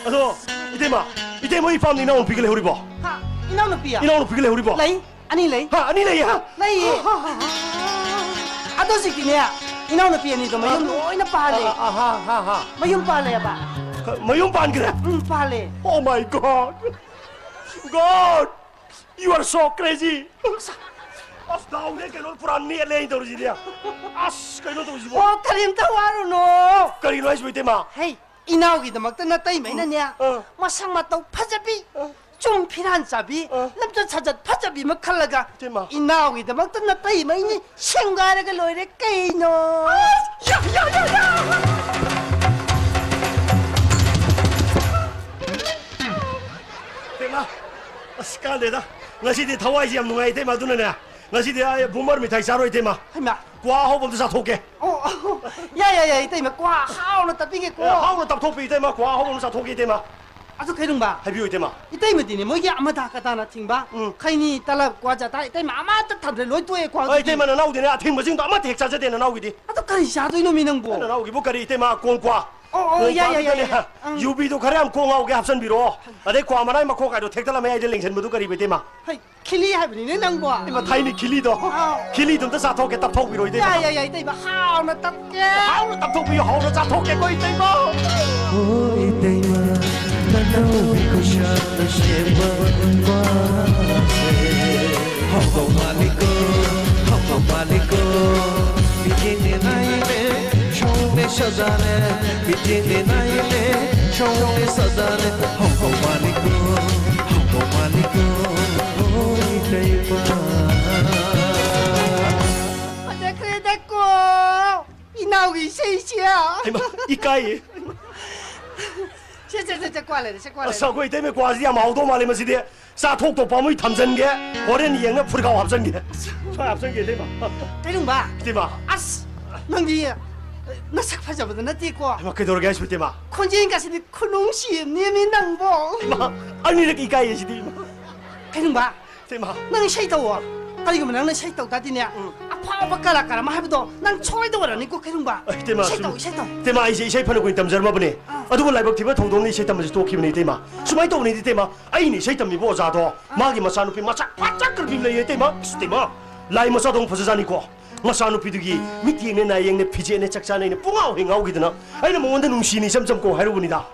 ꯑꯗꯣ, ꯏꯇꯩꯃ, ꯏꯇꯩꯃ, ꯏꯄꯥꯝꯗ ꯏꯅꯥꯎꯅꯨꯄꯤꯒ ꯂꯩꯍꯧꯔꯤꯕꯣ? ꯍꯥ? ꯏꯅꯥꯎꯅꯨꯄꯤꯌꯥ? ꯏꯅꯥꯎꯅꯨꯄꯤꯒ ꯂꯩꯍꯧꯔꯤꯕꯣ? ꯂꯩ꯫ ꯑꯅꯤ ꯂꯩ꯫ ꯍꯥ, ꯑꯅꯤ ꯂꯩꯌꯦ, ꯍꯥ? ꯂꯩꯌꯦ꯫ ꯑꯗꯣ ꯍꯧꯖꯤꯛꯇꯤꯅꯦ, ꯏꯅꯥꯎꯅꯨꯄꯤ ꯑꯅꯤꯗꯣ ꯃꯌꯨꯝ ꯂꯣꯏꯅ ꯄꯥꯜꯂꯦ꯫ ꯑ, ꯑ, ꯍꯥ, ꯍꯥ, ꯍꯥ꯫ ꯃꯌꯨꯝ ꯄꯥꯜꯂꯦꯕ꯫ ꯃꯌꯨꯝ ꯄꯥꯟꯈ꯭ꯔꯦ? ꯎꯝ, ꯄꯥꯜꯂꯦ꯫ Oh my God! God! You are so crazy! ꯑꯁ, ꯗꯥꯎꯅꯦ ꯀꯩꯅꯣ, ꯄꯨꯔꯥ ꯅꯦꯠꯂꯦ ꯑꯩꯅ ꯇꯧꯔꯤꯁꯤꯗꯤ꯫ ꯑꯁ, ꯀꯩꯅꯣ ꯇꯧꯔꯤꯁꯤꯕꯣ? ꯑꯣ, ꯀꯔꯤꯝꯇ ꯋꯥꯔꯨꯅꯨ꯫ ꯀꯔꯤꯅꯣ ꯍꯥꯏꯁꯤꯕꯣ, ꯏꯇꯩꯃ? ꯍꯩ, ꯏꯅꯥꯎꯒꯤꯗꯃꯛꯇ ꯅꯇꯩꯃꯩꯅꯅꯦ, ꯑꯥ꯫ ꯃꯁꯛ ꯃꯇꯧ ꯐꯖꯕꯤ, ꯑꯥ꯫ ꯆꯨꯝ ꯐꯤꯔꯥꯟ ꯆꯥꯕꯤ, ꯑꯥ꯫ ꯂꯝꯆꯠ ꯁꯥꯖꯠ ꯐꯖꯕꯤ ꯑꯃ ꯈꯜꯂꯒ, ꯏꯇꯩꯃ꯫ ꯏꯅꯥꯎꯒꯤꯗꯃꯛꯇ ꯅꯇꯩꯃꯩꯅꯤ ꯁꯤꯡꯒꯥꯏꯔꯒ ꯂꯣꯏꯔꯦ ꯀꯩꯅꯣ꯫ ꯌꯥ, ꯌꯥ, ꯌꯥ, ꯌꯥ! ꯏꯇꯩꯃ, ꯑꯁ, ꯀꯥꯟꯗꯦꯗ꯫ ꯉꯁꯤꯗꯤ ꯊꯋꯥꯏꯁꯤ ꯌꯥꯝ ꯅꯨꯡꯉꯥꯏ, ꯏꯇꯩꯃ, ꯑꯗꯨꯅꯅꯦ꯫ ꯉꯁꯤꯗꯤ ꯑꯩ ꯕꯨꯃꯔ ꯃꯤꯊꯥꯏ ꯆꯥꯔꯣꯏ, ꯏꯇꯩꯃ꯫ ꯍꯩꯃꯥ꯫ ꯀ꯭ꯋꯥ ꯑꯍꯥꯎꯕ ꯑꯝꯇ ꯆꯥꯊꯣꯛꯀꯦ꯫ ꯑꯣ, ꯑꯣ, ꯌꯥꯏ, ꯌꯥꯏ, ꯌꯥꯏ, ꯏꯇꯩꯃ, ꯀ꯭ꯋꯥ ꯍꯥꯎꯅ ꯇꯞꯄꯤꯒꯦꯀꯣ꯫ ꯑꯦ, ꯍꯥꯎꯅ ꯇꯞꯊꯣꯛꯄꯤ, ꯏꯇꯩꯃ, ꯀ꯭ꯋꯥ ꯑꯍꯥꯎꯕ ꯑꯃ ꯆꯥꯊꯣꯛꯀꯦ, ꯏꯇꯩꯃ꯫ ꯑꯗꯨ ꯀꯩꯔꯨꯝꯕ? ꯍꯥꯏꯕꯤꯌꯨ, ꯏꯇꯩꯃ꯫ ꯏꯇꯩꯃꯗꯤꯅꯦ, ꯃꯣꯏꯒꯤ ꯑꯃꯗꯥ ꯀꯗꯥꯅ ꯊꯤꯡꯕ, ꯎꯝ꯫ ꯈꯩꯅꯤ, ꯇꯂꯞ, ꯀ꯭ꯋꯥ, ꯖꯥꯇꯥ, ꯏꯇꯩꯃ, ꯑꯃꯠꯇ ꯊꯝꯗ꯭ꯔꯦ, ꯂꯣꯏ ꯇꯣꯛꯑꯦ, ꯀ꯭ꯋꯥ꯫ ꯑ, ꯏꯇꯩꯃ, ꯅꯅꯥꯎꯗꯤꯅꯦ, ꯑꯊꯤꯡꯕꯁꯤꯡꯗꯣ ꯑꯃꯠꯇ ꯍꯦꯛ ꯆꯥꯖꯗꯦ, ꯅꯅꯥꯎꯒꯤꯗꯤ꯫ ꯑꯗꯨ ꯀꯔꯤ ꯆꯥꯗꯣꯏꯅꯣ, ꯃꯤ ꯅꯪꯕꯨ? ꯑ, ꯅꯅꯥꯎꯒꯤꯕꯨ ꯀꯔꯤ, ꯏꯇꯩꯃ, ꯀꯣꯡ ꯀ꯭ꯋꯥ꯫ ꯑꯣ, ꯑꯣ, ꯌꯥꯏ, ꯌꯥꯏ, ꯌꯥꯏ, ꯌꯥꯏ꯫ ꯑꯪ꯫ ꯌꯨꯕꯤꯗꯣ ꯈꯔ ꯌꯥꯝ ꯀꯣꯛ ꯉꯥꯎꯒꯦ ꯍꯥꯞꯆꯟꯕꯤꯔꯣ꯫ ꯑꯗꯩ ꯀ꯭ꯋꯥ ꯃꯅꯥꯏ ꯃꯈꯣꯛ ꯀꯥꯏꯗꯣ ꯊꯦꯛꯇꯠꯂ ꯃꯌꯥꯏꯗ ꯂꯦꯡꯁꯟꯕꯗꯨ ꯀꯔꯤꯕ, ꯏꯇꯩꯃ? ꯍꯩ, ꯈꯤꯂꯤ ꯍꯥꯏꯕꯅꯤꯅꯦ ꯅꯪꯕꯣ꯫ ꯏꯃꯥ, ꯊꯥꯏꯅ ꯈꯤꯂꯤꯗꯣ꯫ ꯑꯥꯎ꯫ ꯈꯤꯂꯤꯗꯣ ꯑꯝꯇ ꯆꯥꯊꯣꯛꯀꯦ, ꯇꯞꯊꯣꯛꯄꯤꯔꯣ, ꯏꯇꯩꯃ꯫ ꯌꯥꯏ, ꯌꯥꯏ, ꯌꯥꯏ, ꯏꯇꯩꯃ, ꯍꯥꯎꯅ ꯇꯞꯀꯦ꯫ ꯍꯥꯎꯅ ꯇꯞꯊꯣꯛꯄꯤꯌꯣ, ꯍꯥꯎꯅ ꯆꯥꯊꯣꯛꯀꯦꯀꯣ, ꯏꯇꯩꯃ꯫ ꯍꯣ, ꯏꯇꯩꯃ, ꯅꯅꯧꯒꯤ ꯈꯨꯠꯁꯥꯅ ꯁꯦꯝꯕ ꯈꯨꯠꯃꯥꯁꯦ꯫ ꯍꯥꯎꯗꯧ ꯃꯥꯜꯂꯤꯀꯣ, ꯍꯥꯎꯗꯧ ꯃꯥꯜꯂꯤꯀꯣ꯫ ꯄꯤꯛꯏꯅꯦ ꯅꯥꯏꯅꯦ, ꯁꯣꯡꯅꯦ ꯁꯖꯥꯅꯦ꯫ ꯄꯤꯛꯏꯅꯦ ꯅꯥꯏꯅꯦ, ꯁꯣꯡꯅꯦ ꯁꯖꯥꯅꯦ꯫ ꯍꯥꯎꯗꯧ ꯃꯥꯜꯂꯤꯀꯣ, ꯍꯥꯎꯗꯧ ꯃꯥꯜꯂꯤꯀꯣ꯫ ꯍꯣ, ꯏꯇꯩꯃ꯫ ꯐꯖꯈ꯭ꯔꯦꯗꯀꯣ, ꯏꯅꯥꯎꯒꯤ ꯏꯁꯩꯁꯦ꯫ ꯍꯩꯃꯥ, ꯏꯀꯥꯏꯌꯦ꯫ ꯁꯦ, ꯁꯦ, ꯁꯦ, ꯁꯦ, ꯀ꯭ꯋꯥ ꯂꯩꯔꯦ, ꯁꯦ, ꯀ꯭ꯋꯥ ꯂꯩꯔꯦ꯫ ꯑꯁ, ꯑꯩꯈꯣꯏ ꯏꯇꯩꯃ ꯀ꯭ꯋꯥꯁꯤꯗꯤ ꯌꯥꯝ ꯍꯥꯎꯗꯧ ꯃꯥꯜꯂꯦ ꯃꯁꯤꯗꯤ꯫ ꯆꯥꯊꯣꯛꯇꯧ ꯄꯥꯝꯃꯨꯏ, ꯊꯝꯖꯟꯒꯦ꯫ ꯍꯣꯔꯦꯟ ꯌꯦꯡꯅ ꯐꯨꯔꯤꯈꯥꯎ ꯍꯥꯞꯆꯟꯒꯦ꯫ ꯁ꯭ꯋꯥꯏ ꯍꯥꯞꯆꯟꯒꯦ, ꯏꯇꯩꯃ꯫ ꯀꯩꯅꯨꯡꯕ? ꯏꯇꯩꯃ꯫ ꯑꯁ, ꯅꯪꯗꯤ ꯅꯁꯛ ꯐꯖꯕꯗ ꯅꯠꯇꯦꯀꯣ꯫ ꯍꯩꯃꯥ, ꯀꯩꯗꯧꯔꯒꯦ ꯍꯥꯏꯁꯤꯕꯨ, ꯏꯇꯩꯃ? ꯈꯣꯟꯖꯦꯜꯒꯁꯤꯗꯤ ꯈꯨꯅꯨꯡꯁꯤ ꯑꯃꯅꯦꯃꯤ ꯅꯪꯕꯣ꯫ ꯏꯃꯥ, ꯑꯅꯤꯔꯛ ꯏꯀꯥꯏꯌꯦ ꯁꯤꯗꯤ, ꯏꯃꯥ꯫ ꯀꯩꯅꯨꯡꯕ? ꯏꯇꯩꯃ꯫ ꯅꯪ ꯏꯁꯩ ꯇꯧꯋꯣ꯫ ꯀꯔꯤꯒꯨꯝꯕ ꯅꯪꯅ ꯏꯁꯩ ꯇꯧ ꯇꯥꯔꯗꯤꯅꯦ, ꯎꯝ꯫ ꯑꯐꯥꯎꯕ ꯀꯂꯥꯀꯥꯔ ꯑꯃ ꯍꯥꯏꯕꯗꯣ ꯅꯪ ꯁꯣꯏꯗ ꯑꯣꯏꯔꯅꯤꯀꯣ, ꯀꯩꯅꯨꯡꯕ꯫ ꯑ, ꯏꯇꯩꯃ, ꯏꯁꯩ ꯁꯨꯝ-, ꯇꯧ, ꯏꯁꯩ ꯇꯧ꯫ ꯏꯇꯩꯃ, ꯑꯩꯁꯦ ꯏꯁꯩ ꯐꯅ ꯀꯨꯏꯅ ꯇꯝꯖꯔꯝꯃꯕꯅꯦ꯫ ꯑꯥ꯫ ꯑꯗꯨꯕꯨ ꯂꯥꯏꯕꯛ ꯊꯤꯕ ꯊꯧꯗꯣꯛꯅ ꯏꯁꯩ ꯇꯝꯕꯁꯦ ꯇꯣꯛꯈꯤꯕꯅꯦ, ꯏꯇꯩꯃ꯫ ꯑꯥ꯫ ꯁꯨꯃꯥꯏꯅ ꯇꯧꯕꯅꯤꯗꯤ, ꯏꯇꯩꯃ, ꯑꯩꯅ ꯏꯁꯩ ꯇꯝꯃꯤꯕ ꯑꯣꯖꯥꯗꯣ, ꯑꯥ꯫ ꯃꯥꯒꯤ ꯃꯆꯥꯅꯨꯄꯤ ꯃꯁꯛ ꯐꯖꯈ꯭ꯔꯕꯤ ꯑꯃ ꯂꯩꯌꯦ, ꯏꯇꯩꯃ꯫ ꯑꯁ, ꯏꯇꯩꯃ, ꯂꯥꯏ ꯃꯆꯥꯗꯧꯅ ꯐꯖꯖꯥꯅꯤꯀꯣ꯫ ꯃꯆꯥꯅꯨꯄꯤꯗꯨꯒꯤ ꯃꯤꯠꯌꯦꯡꯅꯦ, ꯅꯥꯌꯦꯡꯅꯦ, ꯐꯤꯖꯦꯠꯅꯦ, ꯆꯥꯛꯆꯥꯅꯦꯅ ꯄꯨꯡꯉꯥꯎ ꯍꯦꯛ ꯉꯥꯎꯈꯤꯗꯅ, ꯑꯩꯅ ꯃꯉꯣꯟꯗ ꯅꯨꯡꯁꯤꯅ ꯏꯆꯝ ꯆꯝ ꯀꯧ ꯍꯥꯏꯔꯨꯕꯅꯤꯗ꯫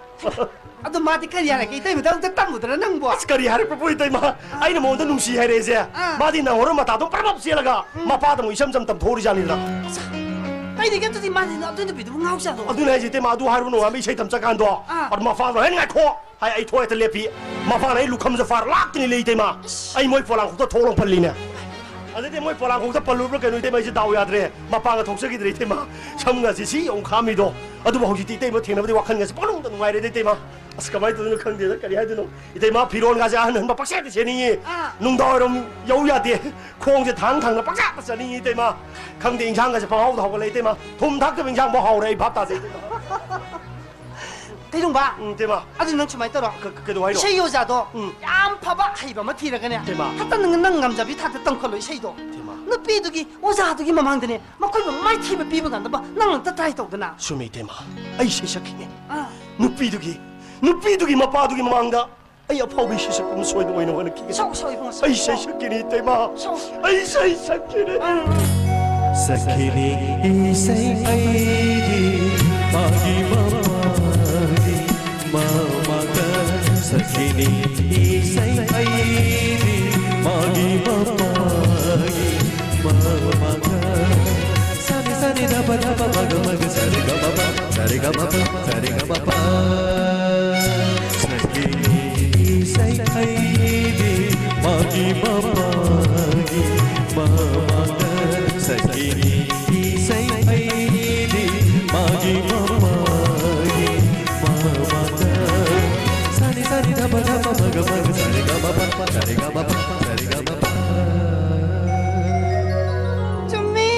ꯑꯗꯣ ꯃꯥꯗꯤ ꯀꯔꯤ ꯍꯥꯏꯔꯛꯀꯦ? ꯏꯇꯩꯃꯗ ꯑꯝꯇ ꯇꯝꯃꯨꯗꯅ ꯅꯪꯕꯣ꯫ ꯑꯁ, ꯀꯔꯤ ꯍꯥꯏꯔꯛꯄꯕꯨ, ꯏꯇꯩꯃ? ꯑꯥ꯫ ꯑꯩꯅ ꯃꯉꯣꯟꯗ ꯅꯨꯡꯁꯤ ꯍꯥꯏꯔꯛꯑꯦꯁꯦ꯫ ꯑꯥ꯫ ꯃꯥꯗꯤ ꯅꯪꯍꯧꯔ ꯃꯇꯥꯗꯣ ꯄ꯭ꯔꯞ ꯄ꯭ꯔꯞ ꯆꯦꯜꯂꯒ, ꯎꯝ꯫ ꯃꯄꯥꯗ ꯑꯃꯨꯛ ꯏꯆꯝ ꯆꯝ ꯇꯝꯊꯣꯛꯎꯔꯤꯖꯥꯠꯅꯤꯗꯅ꯫ ꯑꯁ, ꯀꯩꯗꯧꯒꯦ ꯑꯗꯨꯗꯤ ꯃꯥꯗꯤ ꯑꯗꯨ ꯅꯨꯄꯤꯗꯨꯕꯨ ꯉꯥꯎꯖꯥꯠꯂꯣ? ꯑꯗꯨꯅꯦ ꯍꯥꯏꯁꯦ, ꯏꯇꯩꯃ, ꯑꯗꯨ ꯍꯥꯏꯔꯨꯅꯨ ꯍꯥꯏꯕ, ꯏꯁꯩ ꯇꯝ ꯆꯠꯀꯥꯟꯗꯣ꯫ ꯑꯥ꯫ ꯑꯗꯨ ꯃꯄꯥꯗꯣ, "ꯍꯦ, ꯉꯥꯏꯈꯣ!" ꯍꯥꯏ, ꯑꯩ ꯊꯣꯛ ꯍꯦꯛꯇ ꯂꯦꯞꯄꯤ꯫ ꯃꯄꯥꯅ ꯑꯩ ꯂꯨꯈꯝꯁꯦ ꯐꯥꯔ ꯂꯥꯛꯇꯅꯤ ꯂꯩ, ꯏꯇꯩꯃ꯫ ꯑꯁ꯫ ꯑꯩ ꯃꯣꯏ ꯄꯣꯂꯥꯡꯈꯣꯛꯇ ꯊꯣꯛꯂꯥꯎ ꯄꯜꯂꯤꯅꯦ꯫ ꯑꯗꯩꯗꯤ ꯃꯣꯏ ꯄꯣꯂꯥꯡꯈꯣꯛꯇ ꯄꯜꯂꯨꯕ꯭ꯔꯥ ꯀꯩꯅꯣ, ꯏꯇꯩꯃ, ꯑꯩꯁꯦ ꯗꯥꯎ ꯌꯥꯗ꯭ꯔꯦ꯫ ꯃꯄꯥꯒ ꯊꯣꯛꯆꯈꯤꯗ꯭ꯔꯦ, ꯏꯇꯩꯃ꯫ ꯁꯝꯒꯁꯦ ꯁꯤ ꯌꯧ ꯈꯥꯝꯃꯤꯗꯣ꯫ ꯑꯗꯨꯕꯨ ꯍꯧꯖꯤꯛꯇꯤ ꯏꯇꯩꯃ ꯊꯦꯡꯅꯕꯗꯤ ꯋꯥꯈꯜꯒꯁꯦ ꯄꯪꯅꯨꯡꯗ ꯅꯨꯡꯉꯥꯏꯔꯦꯗ, ꯏꯇꯩꯃ꯫ ꯑꯁ, ꯀꯃꯥꯏꯅ ꯇꯧꯗꯣꯏꯅꯣ ꯈꯪꯗꯦꯗ, ꯀꯔꯤ ꯍꯥꯏꯗꯣꯏꯅꯣ? ꯏꯇꯩꯃ, ꯐꯤꯔꯣꯟꯒꯁꯦ ꯑꯍꯟ ꯍꯟꯕ ꯄꯪꯁꯦꯠꯇ ꯁꯦꯠꯅꯤꯡꯉꯤ꯫ ꯑꯥ꯫ ꯅꯨꯡꯗꯥꯡꯋꯥꯏꯔꯝ ꯌꯧ ꯌꯥꯗꯦ꯫ ꯈꯣꯡꯁꯦ ꯊꯥꯡ ꯊꯥꯡꯅ ꯄꯪꯆꯠꯇ ꯆꯠꯅꯤꯡꯉꯤ, ꯏꯇꯩꯃ꯫ ꯈꯪꯗꯦ, ꯏꯟꯁꯥꯡꯒꯁꯦ ꯄꯪꯍꯥꯎꯗ ꯍꯥꯎꯒꯠꯂꯦ, ꯏꯇꯩꯃ꯫ ꯊꯨꯝ ꯊꯥꯛꯇꯕ ꯏꯟꯁꯥꯡꯐꯥꯎ ꯍꯥꯎꯔꯦ, ꯑꯩ ꯚꯥꯞ ꯇꯥꯗꯦ, ꯏꯇꯩꯃ꯫ ꯀꯩꯅꯨꯡꯕ? ꯎꯝ, ꯏꯇꯩꯃ꯫ ꯑꯗꯨ ꯅꯪ ꯁꯨꯃꯥꯏꯅ ꯇꯧꯔꯣ꯫ ꯀ-, ꯀ-, ꯀꯩꯗꯧ ꯍꯥꯏꯅꯣ? ꯏꯁꯩ ꯑꯣꯖꯥꯗꯣ ꯎꯝ꯫ ꯌꯥꯝ ꯐꯕ, ꯍꯩꯕ ꯑꯃ ꯊꯤꯔꯒꯅꯦ, ꯏꯇꯩꯃ꯫ ꯍꯦꯛꯇ ꯅꯪ, ꯅꯪ ꯉꯝꯖꯕꯤ ꯊꯥꯛꯇ ꯇꯝꯈꯠꯂꯣ ꯏꯁꯩꯗꯣ꯫ ꯏꯇꯩꯃ꯫ ꯅꯨꯄꯤꯗꯨꯒꯤ ꯑꯣꯖꯥꯗꯨꯒꯤ ꯃꯃꯥꯡꯗꯅꯦ, ꯃꯈꯣꯏꯕꯨ ꯃꯥꯏꯊꯤꯕ ꯄꯤꯕ ꯉꯝꯅꯕ ꯅꯪ ꯑꯝꯇ try ꯇꯧꯗꯅ꯫ ꯆꯨꯝꯃꯤ, ꯏꯇꯩꯃ꯫ ꯑꯩ ꯏꯁꯩ ꯁꯛꯈꯤꯅꯤ꯫ ꯑꯥ꯫ ꯅꯨꯄꯤꯗꯨꯒꯤ, ꯅꯨꯄꯤꯗꯨꯒꯤ ꯃꯄꯥꯗꯨꯒꯤ ꯃꯃꯥꯡꯗ ꯑꯩ ꯑꯐꯥꯎꯕ ꯏꯁꯩ ꯁꯛꯄ ꯑꯃ ꯁꯣꯏꯗꯅ ꯑꯣꯏꯅ ꯍꯣꯠꯅꯈꯤꯒꯦ꯫ ꯁꯛꯎ, ꯁꯛꯎ, ꯏꯕꯨꯡꯉꯣ, ꯁꯛꯎ꯫ ꯑꯩ ꯏꯁꯩ ꯁꯛꯈꯤꯅꯤ, ꯏꯇꯩꯃ꯫ ꯁꯛꯎ꯫ ꯑꯩ ꯏꯁꯩ ꯁꯛꯈꯤꯅꯤ꯫ ꯁꯛꯈꯤꯅꯤ ꯏꯁꯩ ꯑꯩꯗꯤ ꯃꯥꯒꯤ ꯃꯃꯥꯒꯤ ꯃꯃꯥꯡꯗ꯫ ꯁꯛꯈꯤꯅꯤ ꯏꯁꯩ ꯑꯩꯗꯤ ꯃꯥꯒꯤ ꯃꯃꯥꯒꯤ ꯃꯃꯥꯡꯗ꯫ ꯁꯥꯅꯤ ꯁꯥꯅꯤ ꯙ ꯄ ꯙ ꯄ ꯃ ꯒ ꯃ ꯒ ꯁꯥ ꯔꯦ ꯒ ꯃ ꯄ ꯁꯥ ꯔꯦ ꯒ ꯃ ꯄ ꯁꯥ ꯔꯦ ꯒ ꯃ ꯄ꯫ ꯁꯛꯈꯤꯅꯤ ꯏꯁꯩ ꯑꯩꯗꯤ ꯃꯥꯒꯤ ꯃꯃꯥꯒꯤ ꯃꯃꯥꯡꯗ꯫ ꯁꯛꯈꯤꯅꯤ ꯏꯁꯩ ꯑꯩꯗꯤ ꯃꯥꯒꯤ ꯃꯃꯥꯒꯤ ꯃꯃꯥꯡꯗ꯫ ꯁꯥꯅꯤ ꯁꯥꯅꯤ ꯙ ꯄ ꯙ ꯄ ꯃ ꯒ ꯃ ꯒ ꯁꯥ ꯔꯦ ꯒ ꯃ ꯄ ꯁꯥ ꯔꯦ ꯒ ꯃ ꯄ ꯁꯥ ꯔꯦ ꯒ ꯃ ꯄ꯫ ꯆꯨꯝꯃꯤ꯫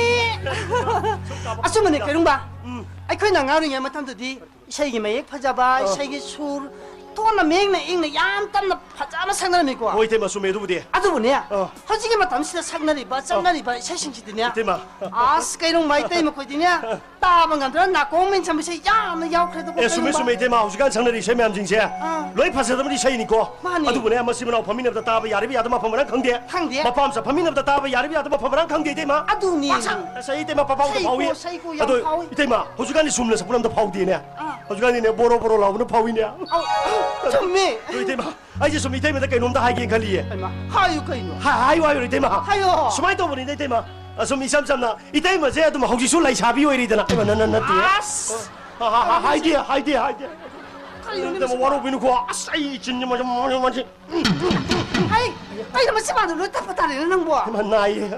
ꯑꯆꯨꯝꯕꯅꯦ, ꯀꯩꯔꯨꯝꯕ꯫ ꯎꯝ꯫ ꯑꯩꯈꯣꯏꯅ ꯑꯉꯥꯡ ꯑꯣꯏꯔꯤꯉꯩ ꯃꯇꯝꯗꯗꯤ ꯏꯁꯩꯒꯤ ꯃꯌꯦꯛ ꯐꯖꯕ, ꯑ꯫ ꯏꯁꯩꯒꯤ ꯁꯨꯔ, ꯊꯣꯟꯅ ꯃꯌꯦꯛꯅ ꯏꯪꯅ ꯌꯥꯝ ꯇꯞꯅ ꯐꯖꯅ ꯁꯛꯅꯔꯝꯃꯤꯀꯣ꯫ ꯍꯣꯏ, ꯏꯇꯩꯃ, ꯆꯨꯝꯃꯦ ꯑꯗꯨꯕꯨꯗꯤ꯫ ꯑꯗꯨꯕꯨꯅꯦ, ꯑ꯫ ꯍꯧꯖꯤꯛꯀꯤ ꯃꯇꯝꯁꯤꯗ ꯁꯛꯅꯔꯤꯕ, ꯑ꯫ ꯆꯠꯅꯔꯤꯕ ꯏꯁꯩꯁꯤꯡꯁꯤꯗꯤꯅꯦ, ꯏꯇꯩꯃ꯫ ꯑꯁ, ꯀꯩꯅꯣ, ꯃꯩꯇꯩ ꯃꯈꯣꯏꯗꯤꯅꯦ, ꯇꯥꯕ ꯉꯝꯗ꯭ꯔ ꯅꯥꯀꯣꯡ ꯃꯦꯟꯁꯤꯟꯕꯁꯦ ꯌꯥꯝꯅ ꯌꯥꯎꯈ꯭ꯔꯦꯗꯀꯣ, ꯑꯦ, ꯆꯨꯝꯃꯦ, ꯀꯩꯅꯣ, ꯆꯨꯝꯃꯦ, ꯏꯇꯩꯃ, ꯍꯧꯖꯤꯛꯀꯥꯟ ꯁꯛꯅꯔꯤ ꯏꯁꯩ ꯃꯌꯥꯝꯁꯤꯡꯁꯦ, ꯑ꯫ ꯂꯣꯏ ꯐꯖꯗꯕꯗꯤ ꯏꯁꯩꯅꯤꯀꯣ꯫ ꯃꯥꯅꯤ꯫ ꯑꯗꯨꯕꯨꯅꯦ, ꯃꯆꯤꯟ ꯃꯅꯥꯎ ꯐꯝꯃꯤꯟꯅꯕꯗ ꯇꯥꯕ ꯌꯥꯔꯤꯕ ꯌꯥꯗꯕ ꯃꯐꯝ ꯃꯔꯥꯡ ꯈꯪꯗꯦ꯫ ꯈꯪꯗꯦ꯫ ꯃꯄꯥ ꯃꯆꯥ ꯐꯝꯃꯤꯟꯅꯕꯗ ꯇꯥꯕ ꯌꯥꯔꯤꯕ ꯌꯥꯗꯕ ꯃꯐꯝ ꯃꯔꯥꯡ ꯈꯪꯗꯦ, ꯏꯇꯩꯃ꯫ ꯑꯗꯨꯅꯤ꯫ ꯄꯥꯛꯁꯛ ꯁꯛꯏ, ꯏꯇꯩꯃ, ꯄꯥꯐꯥꯎꯗ ꯁꯛꯏꯀꯣ, ꯐꯥꯎꯏ꯫ ꯁꯛꯏꯀꯣ, ꯌꯥꯝ ꯑꯗꯣ, ꯐꯥꯎꯏ꯫ ꯏꯇꯩꯃ, ꯍꯧꯖꯤꯛꯀꯥꯟꯗꯤ ꯁꯨꯝꯅ ꯁꯛꯄꯅ ꯑꯝꯇ ꯐꯥꯎꯗꯦꯅꯦ꯫ ꯑꯥ꯫ ꯍꯧꯖꯤꯛꯀꯥꯟꯗꯤꯅꯦ, ꯕꯣꯔꯣ ꯕꯣꯔꯣ ꯂꯥꯎꯕꯅ ꯐꯥꯎꯏꯅꯦ꯫ ꯑꯧ, ꯆꯨꯝꯃꯤ꯫ ꯑꯗꯣ, ꯏꯇꯩꯃ, ꯑꯩꯁꯦ ꯁꯨꯝ ꯏꯇꯩꯃꯗ ꯀꯩꯅꯣꯝꯇ ꯍꯥꯏꯒꯦꯅ ꯈꯜꯂꯤꯌꯦ꯫ ꯍꯩꯃꯥ, ꯍꯥꯏꯌꯨ ꯀꯩꯅꯣ? ꯍꯥ-, ꯍꯥꯏꯌꯨ ꯍꯥꯏꯌꯨ, ꯏꯇꯩꯃ꯫ ꯍꯥꯏꯌꯣ꯫ ꯁꯨꯃꯥꯏꯅ ꯇꯧꯕꯅꯤꯗ, ꯏꯇꯩꯃ꯫ ꯑꯁꯨꯝ ꯏꯆꯝ ꯆꯝꯅ, ꯏꯇꯩꯃꯁꯦ ꯑꯗꯨꯝ ꯍꯧꯖꯤꯛꯁꯨ ꯂꯩꯁꯥꯕꯤ ꯑꯣꯏꯔꯤꯗꯅ꯫ ꯏꯃꯥ, ꯅ-, ꯅ-, ꯅꯠꯇꯦ꯫ ꯑꯁ! ꯍꯥ, ꯍꯥ, ꯍꯥ, ꯍꯥꯏꯗꯦ, ꯍꯥꯏꯗꯦ, ꯍꯥꯏꯗꯦ꯫ ꯀꯔꯤꯅꯣꯅꯦ ꯏꯇꯩꯃ, ꯃꯁꯤ? ꯋꯥꯔꯧꯕꯤꯅꯨꯀꯣ꯫ ꯑꯁ, ꯑꯩ ꯏꯆꯤꯟꯁꯦ ꯃꯁꯤ, ꯃꯁꯤ, ꯃꯁꯤ꯫ ꯍꯩ, ꯀꯩꯅꯣ ꯃꯁꯤ ꯃꯥꯅ ꯂꯣꯏ ꯇꯞꯄ ꯇꯥꯔꯦꯅꯦ ꯅꯪꯕꯣ? ꯏꯃꯥ, ꯅꯥꯏꯌꯦ꯫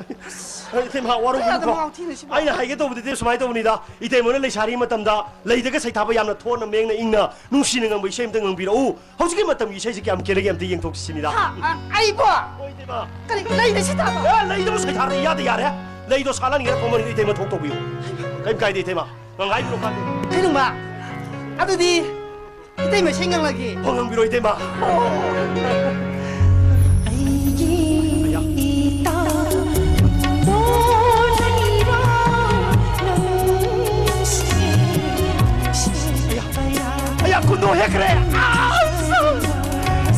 ꯏꯇꯩꯃ, ꯋꯥꯔꯧꯕꯤꯅꯨꯀꯣ꯫ ꯀꯌꯥꯗ ꯃꯉꯥꯎ ꯊꯤꯅ ꯁꯤꯕꯣ? ꯑꯩꯅ ꯍꯥꯏꯒꯦ ꯇꯧꯕꯗꯨꯗꯤ ꯁꯨꯃꯥꯏꯅ ꯇꯧꯕꯅꯤꯗ, ꯏꯇꯩꯃꯅ ꯂꯩꯁꯥꯔꯤ ꯃꯇꯝꯗ ꯂꯩꯗꯒ ꯁꯩꯊꯥꯕ ꯌꯥꯝꯅ ꯊꯣꯟꯅ ꯃꯦꯡꯅ ꯏꯪꯅ ꯅꯨꯡꯁꯤꯅ ꯉꯪꯕ ꯏꯁꯩ ꯑꯝꯇ ꯉꯪꯕꯤꯔꯛꯎ꯫ ꯍꯧꯖꯤꯛꯀꯤ ꯃꯇꯝꯒꯤ ꯏꯁꯩꯁꯦ ꯀꯌꯥꯝ ꯈꯦꯠꯅꯒꯦ ꯑꯝꯇ ꯌꯦꯡꯊꯣꯛꯁꯤ ꯁꯤꯅꯤꯗ꯫ ꯍꯥ, ꯑ, ꯑꯩꯕꯣ? ꯍꯣꯏ, ꯏꯇꯩꯃ꯫ ꯀꯔꯤ, ꯂꯩꯗ ꯁꯩꯊꯥꯕ? ꯑꯦ, ꯂꯩꯗꯕꯨ ꯁꯩꯊꯥꯔꯗꯤ ꯏꯌꯥꯗ ꯌꯥꯔꯦ꯫ ꯂꯩꯗꯣ ꯁꯥꯠꯂꯟꯒꯦꯔꯥ ꯈꯣꯡꯃꯟꯒꯦꯔꯥ ꯏꯇꯩꯃ ꯊꯣꯛ ꯇꯧꯕꯤꯌꯨ꯫ ꯀꯩꯝ ꯀꯥꯏꯗꯦ ꯏꯇꯩꯃ꯫ ꯉꯪꯍꯥꯏꯕꯤꯔꯣ ꯀꯥꯟꯗꯦ꯫ ꯀꯩꯅꯣꯃ, ꯑꯗꯨꯗꯤ ꯏꯇꯩꯃ ꯏꯁꯩ ꯉꯪꯂꯒꯦ꯫ ꯍꯣ, ꯉꯪꯕꯤꯔꯣ ꯏꯇꯩꯃ꯫ ꯑꯣ꯫ ꯑꯩꯒꯤ ꯏꯇꯥꯎ ꯍꯦꯛꯈ꯭ꯔꯦ꯫ ꯑꯁ!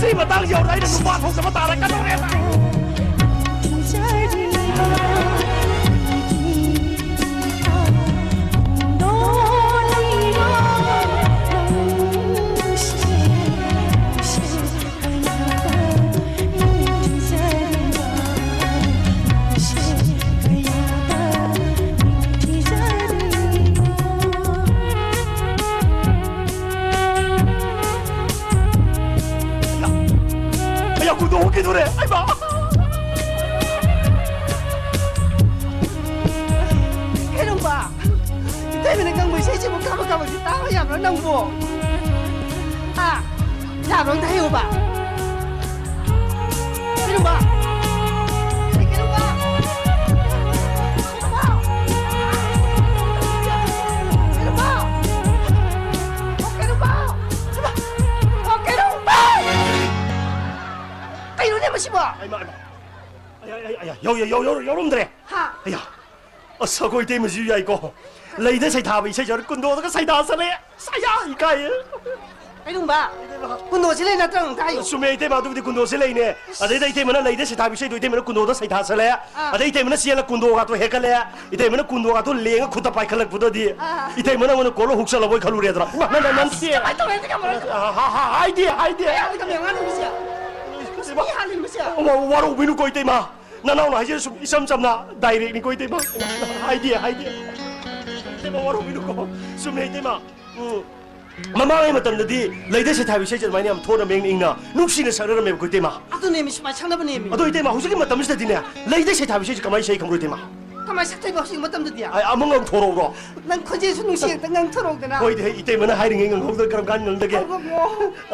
ꯁꯤ ꯃꯇꯥꯡꯁꯤ ꯌꯧꯔꯗꯤ ꯑꯩꯅ ꯅꯨꯄꯥ ꯊꯣꯛꯇꯕ ꯇꯥꯔꯛꯀꯗꯧꯔꯦ꯫ ꯑꯌꯥ, ꯀꯨꯟꯗꯣ ꯍꯨꯛꯈꯤꯗꯣꯔꯦ꯫ ꯑꯩꯃꯥ! ꯀꯩꯅꯣꯝꯕ? ꯏꯇꯩꯃꯅ ꯉꯪꯕ ꯏꯁꯩꯁꯤꯕꯨ ꯀꯥꯕꯛ ꯀꯥꯕꯛꯇꯤ ꯇꯥꯕ ꯌꯥꯕ꯭ꯔꯥ ꯅꯪꯕꯨ? ꯍꯥ? ꯌꯥꯕ꯭ꯔꯥ ꯑꯝꯇ ꯍꯥꯏꯌꯨꯕ? ꯀꯩꯅꯣꯝꯕ? ꯀꯩꯅꯣꯝꯕ? ꯀꯩꯅꯣꯝꯕ? ꯀꯩꯅꯣꯝꯕ? ꯀꯩꯅꯣꯝꯕ? ꯀꯩꯅꯣꯅꯦ ꯃꯁꯤꯕꯣ? ꯑꯩꯃꯥ, ꯑꯩꯃꯥ꯫ ꯑꯌꯥ, ꯑꯌꯥ, ꯑꯌꯥ, ꯌꯧ-, ꯌꯧ-, ꯌꯧ-, ꯌꯧꯔꯝꯗ꯭ꯔꯦ꯫ ꯍꯥ? ꯑꯌꯥ꯫ ꯑꯁ, ꯑꯩꯈꯣꯏ ꯏꯇꯩꯃꯁꯤꯁꯨ ꯌꯥꯏꯀꯣ꯫ ꯂꯩꯗ ꯁꯩꯊꯥꯕ ꯏꯁꯩ ꯁꯔꯨꯛ ꯀꯨꯟꯗꯣꯗꯒ ꯁꯩꯊꯥ ꯆꯠꯂꯦ꯫ ꯑꯁ, ꯑꯌꯥ, ꯏꯀꯥꯏꯌꯦ꯫ ꯀꯩꯅꯨꯡꯕ? ꯀꯨꯟꯗꯣꯁꯤ ꯂꯩ ꯅꯠꯇ꯭ꯔꯣ ꯑꯃꯨꯛꯇ ꯍꯥꯏꯌꯨ꯫ ꯆꯨꯝꯃꯦ, ꯏꯇꯩꯃ, ꯑꯗꯨꯕꯨꯗꯤ ꯀꯨꯟꯗꯣꯁꯤ ꯂꯩꯅꯦ꯫ ꯑꯗꯩꯗ ꯏꯇꯩꯃꯅ ꯂꯩꯗ ꯁꯩꯊꯥꯕ ꯏꯁꯩꯗꯣ ꯏꯇꯩꯃꯅ ꯀꯨꯟꯗꯣꯗ ꯁꯩꯊꯥ ꯆꯠꯂꯦ꯫ ꯑꯥ꯫ ꯑꯗꯩ ꯏꯇꯩꯃꯅ ꯆꯦꯜꯂ ꯀꯨꯟꯗꯣꯒꯥꯇꯣ ꯍꯦꯛꯀꯠꯂꯦ꯫ ꯏꯇꯩꯃꯅ ꯀꯨꯟꯗꯣꯒꯥꯇꯣ ꯂꯦꯡꯉ ꯈꯨꯠꯇ ꯄꯥꯏꯈꯠꯂꯛꯄꯗꯗꯤ ꯑꯥ꯫ ꯏꯇꯩꯃꯅ ꯑꯩꯉꯣꯟꯗ ꯀꯣꯜꯂ ꯍꯨꯛ ꯆꯜꯂꯕꯣꯏ ꯈꯜꯂꯨꯔꯦꯗ꯭ꯔꯥ? ꯏꯃꯥ, ꯅꯪ, ꯅꯪ, ꯅꯪ ꯁꯤ ꯀꯃꯥꯏꯅ ꯇꯧꯔꯦ? ꯍꯥ, ꯍꯥ, ꯍꯥꯏꯗꯦ, ꯍꯥꯏꯗꯦ꯫ ꯀꯌꯥꯗ ꯀꯃꯦꯟ ꯉꯥꯡꯉꯤꯕꯁꯦ? ꯃꯤ ꯍꯥꯜꯂꯤꯕꯁꯦ? ꯋꯥ-, ꯋꯥꯔꯧꯕꯤꯅꯨꯀꯣ, ꯏꯇꯩꯃ꯫ ꯅꯅꯥꯎꯅ ꯍꯥꯏꯖꯔꯁꯨ ꯏꯆꯝ ꯆꯝꯅ ꯗꯥꯏꯔꯦꯛꯅꯤꯀꯣ, ꯏꯇꯩꯃ꯫ ꯍꯥꯏꯗꯦ, ꯍꯥꯏꯗꯦ꯫ ꯏꯇꯩꯃ, ꯋꯥꯔꯧꯕꯤꯅꯨꯀꯣ꯫ ꯆꯨꯝꯃꯦ, ꯏꯇꯩꯃ꯫ ꯎꯝ꯫ ꯃꯃꯥꯡꯉꯩ ꯃꯇꯝꯗꯗꯤ ꯂꯩꯗ ꯁꯩꯊꯥꯕꯤ ꯏꯁꯩꯁꯦ ꯑꯗꯨꯃꯥꯏꯅ ꯌꯥꯝ ꯊꯣꯠꯅ ꯃꯦꯡꯅ ꯏꯪꯅ ꯅꯨꯡꯁꯤꯅ ꯁꯛꯅꯔꯝꯃꯦꯕꯀꯣ, ꯏꯇꯩꯃ꯫ ꯑꯗꯨꯅꯦꯃꯤ, ꯁꯨꯃꯥꯏꯅ ꯁꯛꯅꯕꯅꯦꯃꯤ꯫ ꯑꯗꯣ, ꯏꯇꯩꯃ, ꯍꯧꯖꯤꯛꯀꯤ ꯃꯇꯝꯁꯤꯗꯗꯤꯅꯦ, ꯂꯩꯗ ꯁꯩꯊꯥꯕꯤ ꯏꯁꯩꯁꯦ ꯀꯃꯥꯏꯅ ꯁꯛꯏ ꯈꯪꯕ꯭ꯔꯣ, ꯏꯇꯩꯃ? ꯀꯃꯥꯏꯅ ꯁꯛꯇꯣꯏꯕ ꯍꯧꯖꯤꯛ ꯃꯇꯝꯗꯗꯤ? ꯑꯩ ꯑꯃ ꯉꯪꯊꯣꯔꯛꯎꯔꯣ? ꯅꯪ ꯈꯣꯟꯖꯦꯜꯁꯨ ꯅꯨꯡꯁꯤ, ꯑꯝꯇ ꯉꯪꯊꯣꯔꯛꯎꯗꯅ꯫ ꯍꯣꯏꯗꯤ, ꯍꯩ, ꯏꯇꯩꯃꯅ ꯍꯥꯏꯔꯤꯉꯩ ꯉꯪꯍꯧꯗ ꯀꯔꯝ ꯀꯥꯟꯗ ꯉꯪꯗꯒꯦ? ꯉꯪꯉꯣ꯫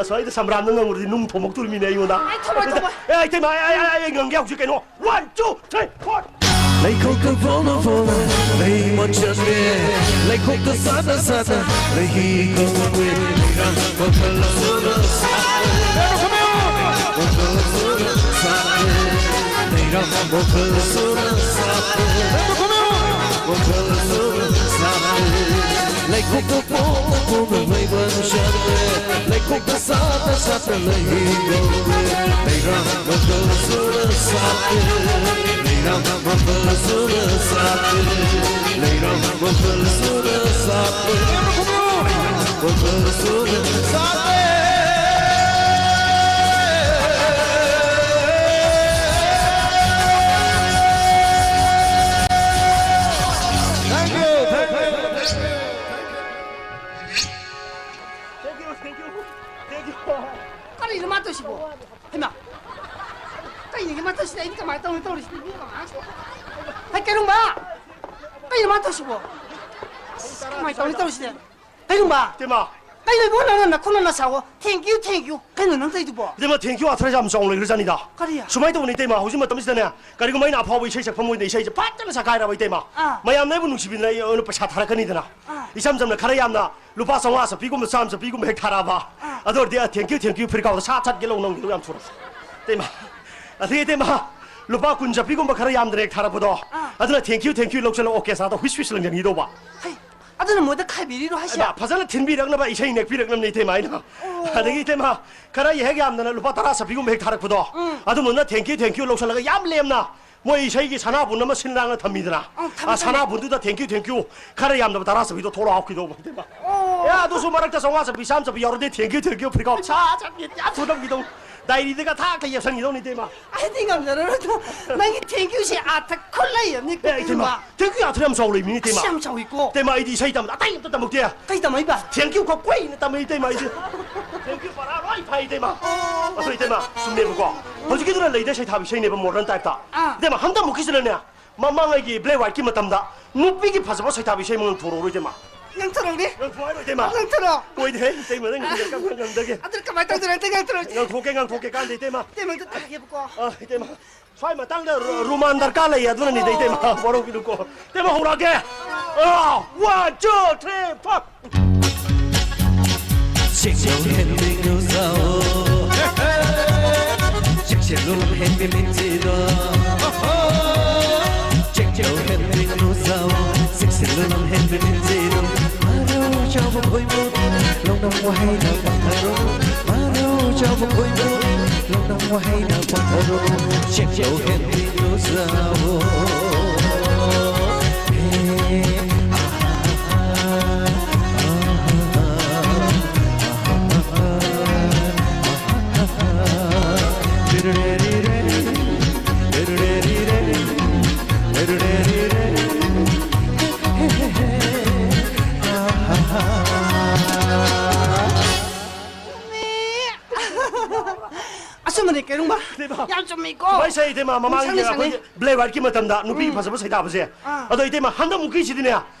ꯑꯁ꯭ꯋꯥꯏꯗ ꯁꯝꯕ꯭ꯔꯥꯝꯗ ꯉꯪꯉꯨꯔꯗꯤ ꯅꯨꯡ ꯊꯣꯝꯃꯛꯇꯣꯔꯤꯃꯤꯅꯦ ꯑꯩꯉꯣꯟꯗ꯫ ꯑꯩ ꯊꯣꯝꯃꯣꯏ, ꯊꯣꯝꯃꯣꯏ꯫ ꯑꯦ, ꯏꯇꯩꯃ, ꯑꯩ, ꯑꯩ, ꯑꯩ, ꯑꯩ ꯉꯪꯒꯦ ꯍꯧꯖꯤꯛ ꯀꯩꯅꯣ꯫ One, two, three, four. ꯂꯩꯈꯣꯛꯇ ꯐꯣꯡꯅ ꯐꯣꯡꯅ ꯂꯩ ꯃꯆꯜꯁꯦ, ꯂꯩꯈꯣꯛꯇ ꯁꯥꯠꯅ ꯁꯥꯠꯅ ꯂꯩꯍꯤ ꯀꯪꯂꯦ꯫ ꯂꯩꯔꯥꯡ ꯋꯥꯈꯜ ꯑꯁꯨꯝꯅ ꯁꯥꯠꯂꯦ꯫ ꯋꯥꯈꯜ ꯑꯁꯨꯝꯅ ꯁꯥꯠꯂꯦ꯫ ꯂꯩꯔꯥꯡ ꯋꯥꯈꯜ ꯑꯁꯨꯝꯅ ꯁꯥꯠꯂꯦ꯫ ꯋꯥꯈꯜ ꯑꯁꯨꯝꯅ ꯁꯥꯠꯂꯦ꯫ ꯂꯩꯈꯣꯛꯇ ꯄꯣꯛꯇꯨꯅ ꯂꯩꯕ ꯅꯨꯡꯁꯥꯠꯂꯦ, ꯂꯩꯈꯣꯛꯇ ꯁꯥꯠꯇ ꯁꯥꯠꯇ ꯂꯩꯗꯧꯔꯦ꯫ ꯂꯩꯔꯥꯡ ꯃꯈꯜꯁꯨꯅ ꯁꯥꯠꯂꯦ, ꯂꯩꯔꯥꯡ ꯃꯈꯜꯁꯨꯅ ꯁꯥꯠꯂꯦ, ꯂꯩꯔꯥꯡ ꯃꯈꯜꯁꯨꯅ ꯁꯥꯠꯂꯦ, ꯃꯈꯜꯁꯨꯅ ꯁꯥꯠꯂꯦ꯫ Thank you, thank you, thank you, thank you, thank you, thank you. ꯀꯔꯤꯅꯣ ꯃꯥ ꯇꯧꯔꯤꯁꯤꯕꯣ? ꯍꯩꯃꯥ! ꯀꯩꯅꯣ ꯃꯥ ꯇꯧꯔꯤꯁꯤꯗꯤ? ꯑꯩꯗꯤ ꯀꯃꯥꯏꯅ ꯇꯧꯅꯤ ꯇꯧꯔꯤꯁꯤꯗꯤ? ꯃꯤ ꯃꯃꯥꯡꯁꯤꯗ꯫ ꯍꯩ, ꯀꯩꯅꯣ ꯃꯥ! ꯀꯩꯅꯣ ꯃꯥ ꯇꯧꯔꯤꯁꯤꯕꯣ? ꯑꯁ, ꯀꯃꯥꯏꯅ ꯇꯧꯅꯤ ꯇꯧꯔꯤꯁꯤꯗꯤ? ꯀꯩꯅꯣ ꯃꯥ! ꯏꯇꯩꯃ! ꯀꯩꯅꯣ ꯏꯕꯨꯡꯉꯣ, ꯅꯪꯅ ꯅꯈꯨꯠꯅ ꯅꯁꯥꯋꯣ? Thank you, thank you. ꯀꯩꯅꯣ ꯅꯪ ꯇꯧꯔꯤꯗꯨꯕꯣ? ꯏꯇꯩꯃ, thank you ꯑꯥꯔꯊ ꯌꯥꯝ ꯆꯥꯎꯅ ꯂꯩꯈ꯭ꯔꯖꯥꯠꯅꯤꯗ꯫ ꯀꯔꯤ? ꯁꯨꯃꯥꯏꯅ ꯇꯧꯕꯅꯤ ꯏꯇꯩꯃ, ꯍꯧꯖꯤꯛ ꯃꯇꯝꯁꯤꯗꯅꯦ, ꯀꯔꯤꯒꯨꯝꯕ ꯑꯩꯅ ꯑꯐꯥꯎꯕ ꯏꯁꯩ ꯁꯛꯐꯝ ꯑꯣꯏꯅ ꯏꯁꯩꯁꯦ ꯐꯖꯅ ꯁꯛꯀꯥꯏꯔꯕ ꯏꯇꯩꯃ, ꯑꯥ꯫ ꯃꯌꯥꯝꯅ ꯑꯩꯕꯨ ꯅꯨꯡꯁꯤꯕꯤꯗꯅ ꯑꯩ ꯑꯣꯏꯅ ꯄꯩꯁꯥ ꯊꯥꯔꯛꯀꯅꯤꯗꯅ꯫ ꯑꯥ꯫ ꯏꯆꯝ ꯆꯝꯅ ꯈꯔ ꯌꯥꯝꯅ ꯂꯨꯄꯥ ꯆꯥꯝꯃꯉꯥ ꯆꯠꯄꯤꯒꯨꯝꯕ, ꯆꯥꯝꯃ ꯆꯠꯄꯤꯒꯨꯝꯕ ꯍꯦꯛ ꯊꯥꯔꯛꯑꯕ, ꯑꯥ꯫ ꯑꯗꯨ ꯑꯣꯏꯔꯗꯤ ꯑ, thank you, thank you ꯐꯤꯔꯀꯥꯎꯗ ꯁꯥꯠ ꯁꯥꯠꯀꯦ ꯂꯧ ꯅꯪꯒꯤꯗꯣ ꯌꯥꯝ ꯊꯨꯔꯕ꯫ ꯏꯇꯩꯃ, ꯑꯗꯩ ꯏꯇꯩꯃ, ꯂꯨꯄꯥ ꯀꯨꯟ ꯆꯠꯄꯤꯒꯨꯝꯕ ꯈꯔ ꯌꯥꯝꯗꯅ ꯍꯦꯛ ꯊꯥꯔꯛꯄꯗꯣ, ꯑꯥ꯫ ꯑꯗꯨꯅ thank you, thank you ꯂꯧꯁꯜꯂꯒ orchestra ꯗ ꯍꯨꯏꯁ ꯍꯨꯏꯁ ꯂꯪꯖꯟꯈꯤꯗꯧꯕ꯫ ꯍꯩ, ꯑꯗꯨꯅ ꯃꯣꯏꯗ ꯈꯥꯏꯕꯤꯔꯤꯔꯣ ꯍꯥꯏꯁꯦ? ꯏꯃꯥ, ꯐꯖꯅ ꯊꯤꯟꯕꯤꯔꯛꯅꯕ ꯏꯁꯩ ꯅꯦꯛꯄꯤꯔꯛꯅꯕꯅꯤ ꯏꯇꯩꯃ ꯑꯩꯅ꯫ ꯑꯣ꯫ ꯑꯗꯒꯤ ꯏꯇꯩꯃ, ꯈꯔ ꯍꯦꯛ ꯌꯥꯝꯗꯅ ꯂꯨꯄꯥ ꯇꯔꯥ ꯆꯠꯄꯤꯒꯨꯝꯕ ꯍꯦꯛ ꯊꯥꯔꯛꯄꯗꯣ, ꯎꯝ꯫ ꯑꯗꯨꯃꯛꯅ thank you, thank you ꯂꯧꯁꯜꯂꯒ ꯌꯥꯝ ꯂꯦꯝꯅ ꯃꯣꯏ ꯏꯁꯩꯒꯤ ꯁꯅꯥꯕꯨꯟ ꯑꯃ ꯁꯤꯜ ꯂꯥꯡꯅ ꯊꯝꯃꯤꯗꯅ, ꯑꯧ, ꯊꯝꯃꯤ, ꯑ, ꯊꯝꯃꯤ꯫ ꯁꯅꯥꯕꯨꯟꯗꯨꯗ thank you, thank you ꯈꯔ ꯌꯥꯝꯗꯕ ꯇꯔꯥ ꯆꯠꯄꯤꯗꯣ ꯊꯣꯛꯂꯛꯑꯣ ꯍꯥꯞꯈꯤꯗꯧꯕ ꯏꯇꯩꯃ꯫ ꯑꯣ꯫ ꯑꯦ, ꯑꯗꯨꯁꯨ ꯃꯔꯛꯇ ꯆꯥꯝꯃꯉꯥ ꯆꯠꯄꯤ, ꯆꯥꯝꯃ ꯆꯠꯄꯤ ꯌꯥꯎꯔꯗꯤ thank you, thank you ꯐꯤꯔꯀꯥꯎ ꯁꯥꯠ ꯁꯥꯠ ꯌꯥꯝ ꯊꯨꯅꯝꯈꯤꯗꯧ꯫ ꯗꯥꯏꯔꯤꯗꯒ ꯊꯥꯛ ꯊꯥꯛ ꯌꯦꯞꯁꯟꯈꯤꯗꯧꯅꯤ ꯏꯇꯩꯃ꯫ ꯑꯩꯗꯤ ꯉꯝꯖꯔꯔꯣꯏꯗ꯫ ꯅꯪꯒꯤ thank you ꯁꯦ ꯑꯥꯔꯊ ꯈꯨꯠꯂꯩ ꯑꯃꯅꯤ ꯑꯦ, ꯏꯇꯩꯃ, ꯀꯣꯛꯅꯤꯡꯕ꯫ Thank you ꯑꯥꯔꯊ ꯌꯥꯝ ꯆꯥꯎ ꯂꯩꯕꯅꯤ ꯏꯇꯩꯃ꯫ ꯑꯁ, ꯌꯥꯝ ꯆꯥꯎꯏꯀꯣ꯫ ꯏꯇꯩꯃ, ꯑꯩꯗꯤ ꯏꯁꯩ ꯇꯝꯕꯗ ꯑꯇꯩ ꯑꯝꯇ ꯇꯝꯃꯛꯇꯦ꯫ ꯀꯩ ꯇꯝꯃꯛꯏꯕ? Thank you ꯈꯛ ꯀꯨꯏꯅ ꯇꯝꯃꯛꯏ ꯏꯇꯩꯃ ꯑꯩꯗꯤ꯫ Thank you ꯄꯔꯥ ꯂꯣꯏ ꯐꯥꯏ ꯏꯇꯩꯃ꯫ ꯑꯣ꯫ ꯑꯗꯣ ꯏꯇꯩꯃ, ꯆꯨꯝꯃꯦꯕꯀꯣ꯫ ꯍꯧꯖꯤꯛꯀꯤꯗꯨꯅ ꯂꯩꯗ ꯁꯩꯊꯥꯕ ꯏꯁꯩꯅꯦꯕ, modern type ꯇ꯫ ꯑꯥ꯫ ꯏꯇꯩꯃ, ꯍꯟꯗꯛ ꯃꯨꯛꯀꯤꯁꯤꯅꯅꯦ, ꯃꯃꯥꯡꯉꯩꯒꯤ black white ꯀꯤ ꯃꯇꯝꯗ ꯅꯨꯄꯤꯒꯤ ꯐꯖꯕ ꯁꯩꯊꯥꯕ ꯏꯁꯩ ꯑꯃ ꯉꯪꯊꯣꯔꯛꯎꯔꯣ ꯏꯇꯩꯃ꯫ ꯉꯪꯊꯣꯔꯛꯎꯅꯦ꯫ ꯉꯪꯊꯣꯛꯑꯣ ꯍꯥꯏꯔꯣ ꯏꯇꯩꯃ? ꯉꯪꯊꯣꯔꯛꯑꯣ꯫ ꯍꯣꯏꯅꯦ ꯏꯇꯩꯃ, ꯅꯪ ꯉꯪꯊꯒꯦ꯫ ꯑꯗꯨ ꯀꯃꯥꯏꯅ ꯇꯧꯗꯣꯏꯅꯣ? ꯑꯝꯇ ꯉꯪꯊꯣꯔꯛꯎꯁꯦ꯫ ꯉꯪꯊꯣꯛꯀꯦ, ꯉꯪꯊꯣꯛꯀꯦ, ꯀꯥꯟꯗꯦ ꯏꯇꯩꯃ꯫ ꯏꯇꯩꯃ, ꯑꯝꯇ ꯇꯥꯒꯦꯕꯀꯣ꯫ ꯑ, ꯏꯇꯩꯃ꯫ ꯁ꯭ꯋꯥꯏ ꯃꯇꯥꯡꯗ ꯔꯨ-, ꯔꯨꯃꯥꯟ ꯗꯔꯀꯥꯔ ꯂꯩ, ꯑꯗꯨꯅꯅꯤꯗ ꯏꯇꯩꯃ, ꯋꯥꯔꯧꯕꯤꯅꯨꯀꯣ꯫ ꯏꯇꯩꯃ, ꯍꯧꯔꯛꯑꯒꯦ꯫ ꯑ, one, two, three, four꯫ ꯆꯦꯛꯁꯤꯜꯂꯨ ꯍꯦꯟꯕꯤꯅꯨ ꯁꯥꯑꯣ꯫ ꯆꯦꯛꯁꯤꯜꯂꯨ ꯍꯦꯟꯕꯤ ꯃꯤꯠꯁꯤꯗꯣ꯫ ꯆꯦꯛꯁꯤꯜꯂꯨ ꯍꯦꯟꯕꯤꯅꯨ ꯁꯥꯑꯣ꯫ ꯆꯦꯛꯁꯤꯜꯂꯨ ꯍꯦꯟꯕꯤ ꯃꯤꯠꯁꯤꯗꯣ꯫ ꯆꯥꯎꯕ ꯈꯣꯏꯕꯨ ꯂꯧꯅꯝ ꯋꯥꯍꯩꯅ ꯄꯥꯊꯔꯣ꯫ ꯃꯥꯅꯧ ꯆꯥꯎꯕ ꯈꯣꯏꯕꯨ ꯂꯧꯅꯝ ꯋꯥꯍꯩꯅ ꯄꯥꯊꯔꯣ꯫ ꯆꯦꯛꯂꯧ ꯍꯦꯟꯕꯤ ꯂꯨꯖꯥꯑꯣ꯫ ꯍꯦ, ꯑꯥ, ꯑꯥ, ꯑꯥ, ꯑꯥ, ꯑꯥ, ꯑꯥ꯫ ꯑꯆꯨꯝꯕꯅꯦ, ꯀꯩꯔꯨꯝꯕ꯫ ꯏꯇꯩꯃ꯫ ꯌꯥꯝ ꯆꯨꯝꯃꯤꯀꯣ꯫ ꯁꯨꯃꯥꯏ ꯁꯥꯏ, ꯏꯇꯩꯃ, ꯃꯃꯥꯡꯒꯤ ꯅꯤꯡꯁꯪ ꯅꯤꯡꯁꯪꯉꯦ꯫ ꯑꯩꯈꯣꯏꯒꯤ black white ꯀꯤ ꯃꯇꯝꯗ ꯅꯨꯄꯤꯒꯤ ꯎꯝ꯫ ꯐꯖꯕ ꯁꯩꯗꯥꯕꯁꯦ꯫ ꯑꯥ꯫ ꯑꯗꯣ ꯏꯇꯩꯃ, ꯍꯟꯗꯛꯃꯨꯛꯀꯤꯁꯤꯗꯤꯅꯦ,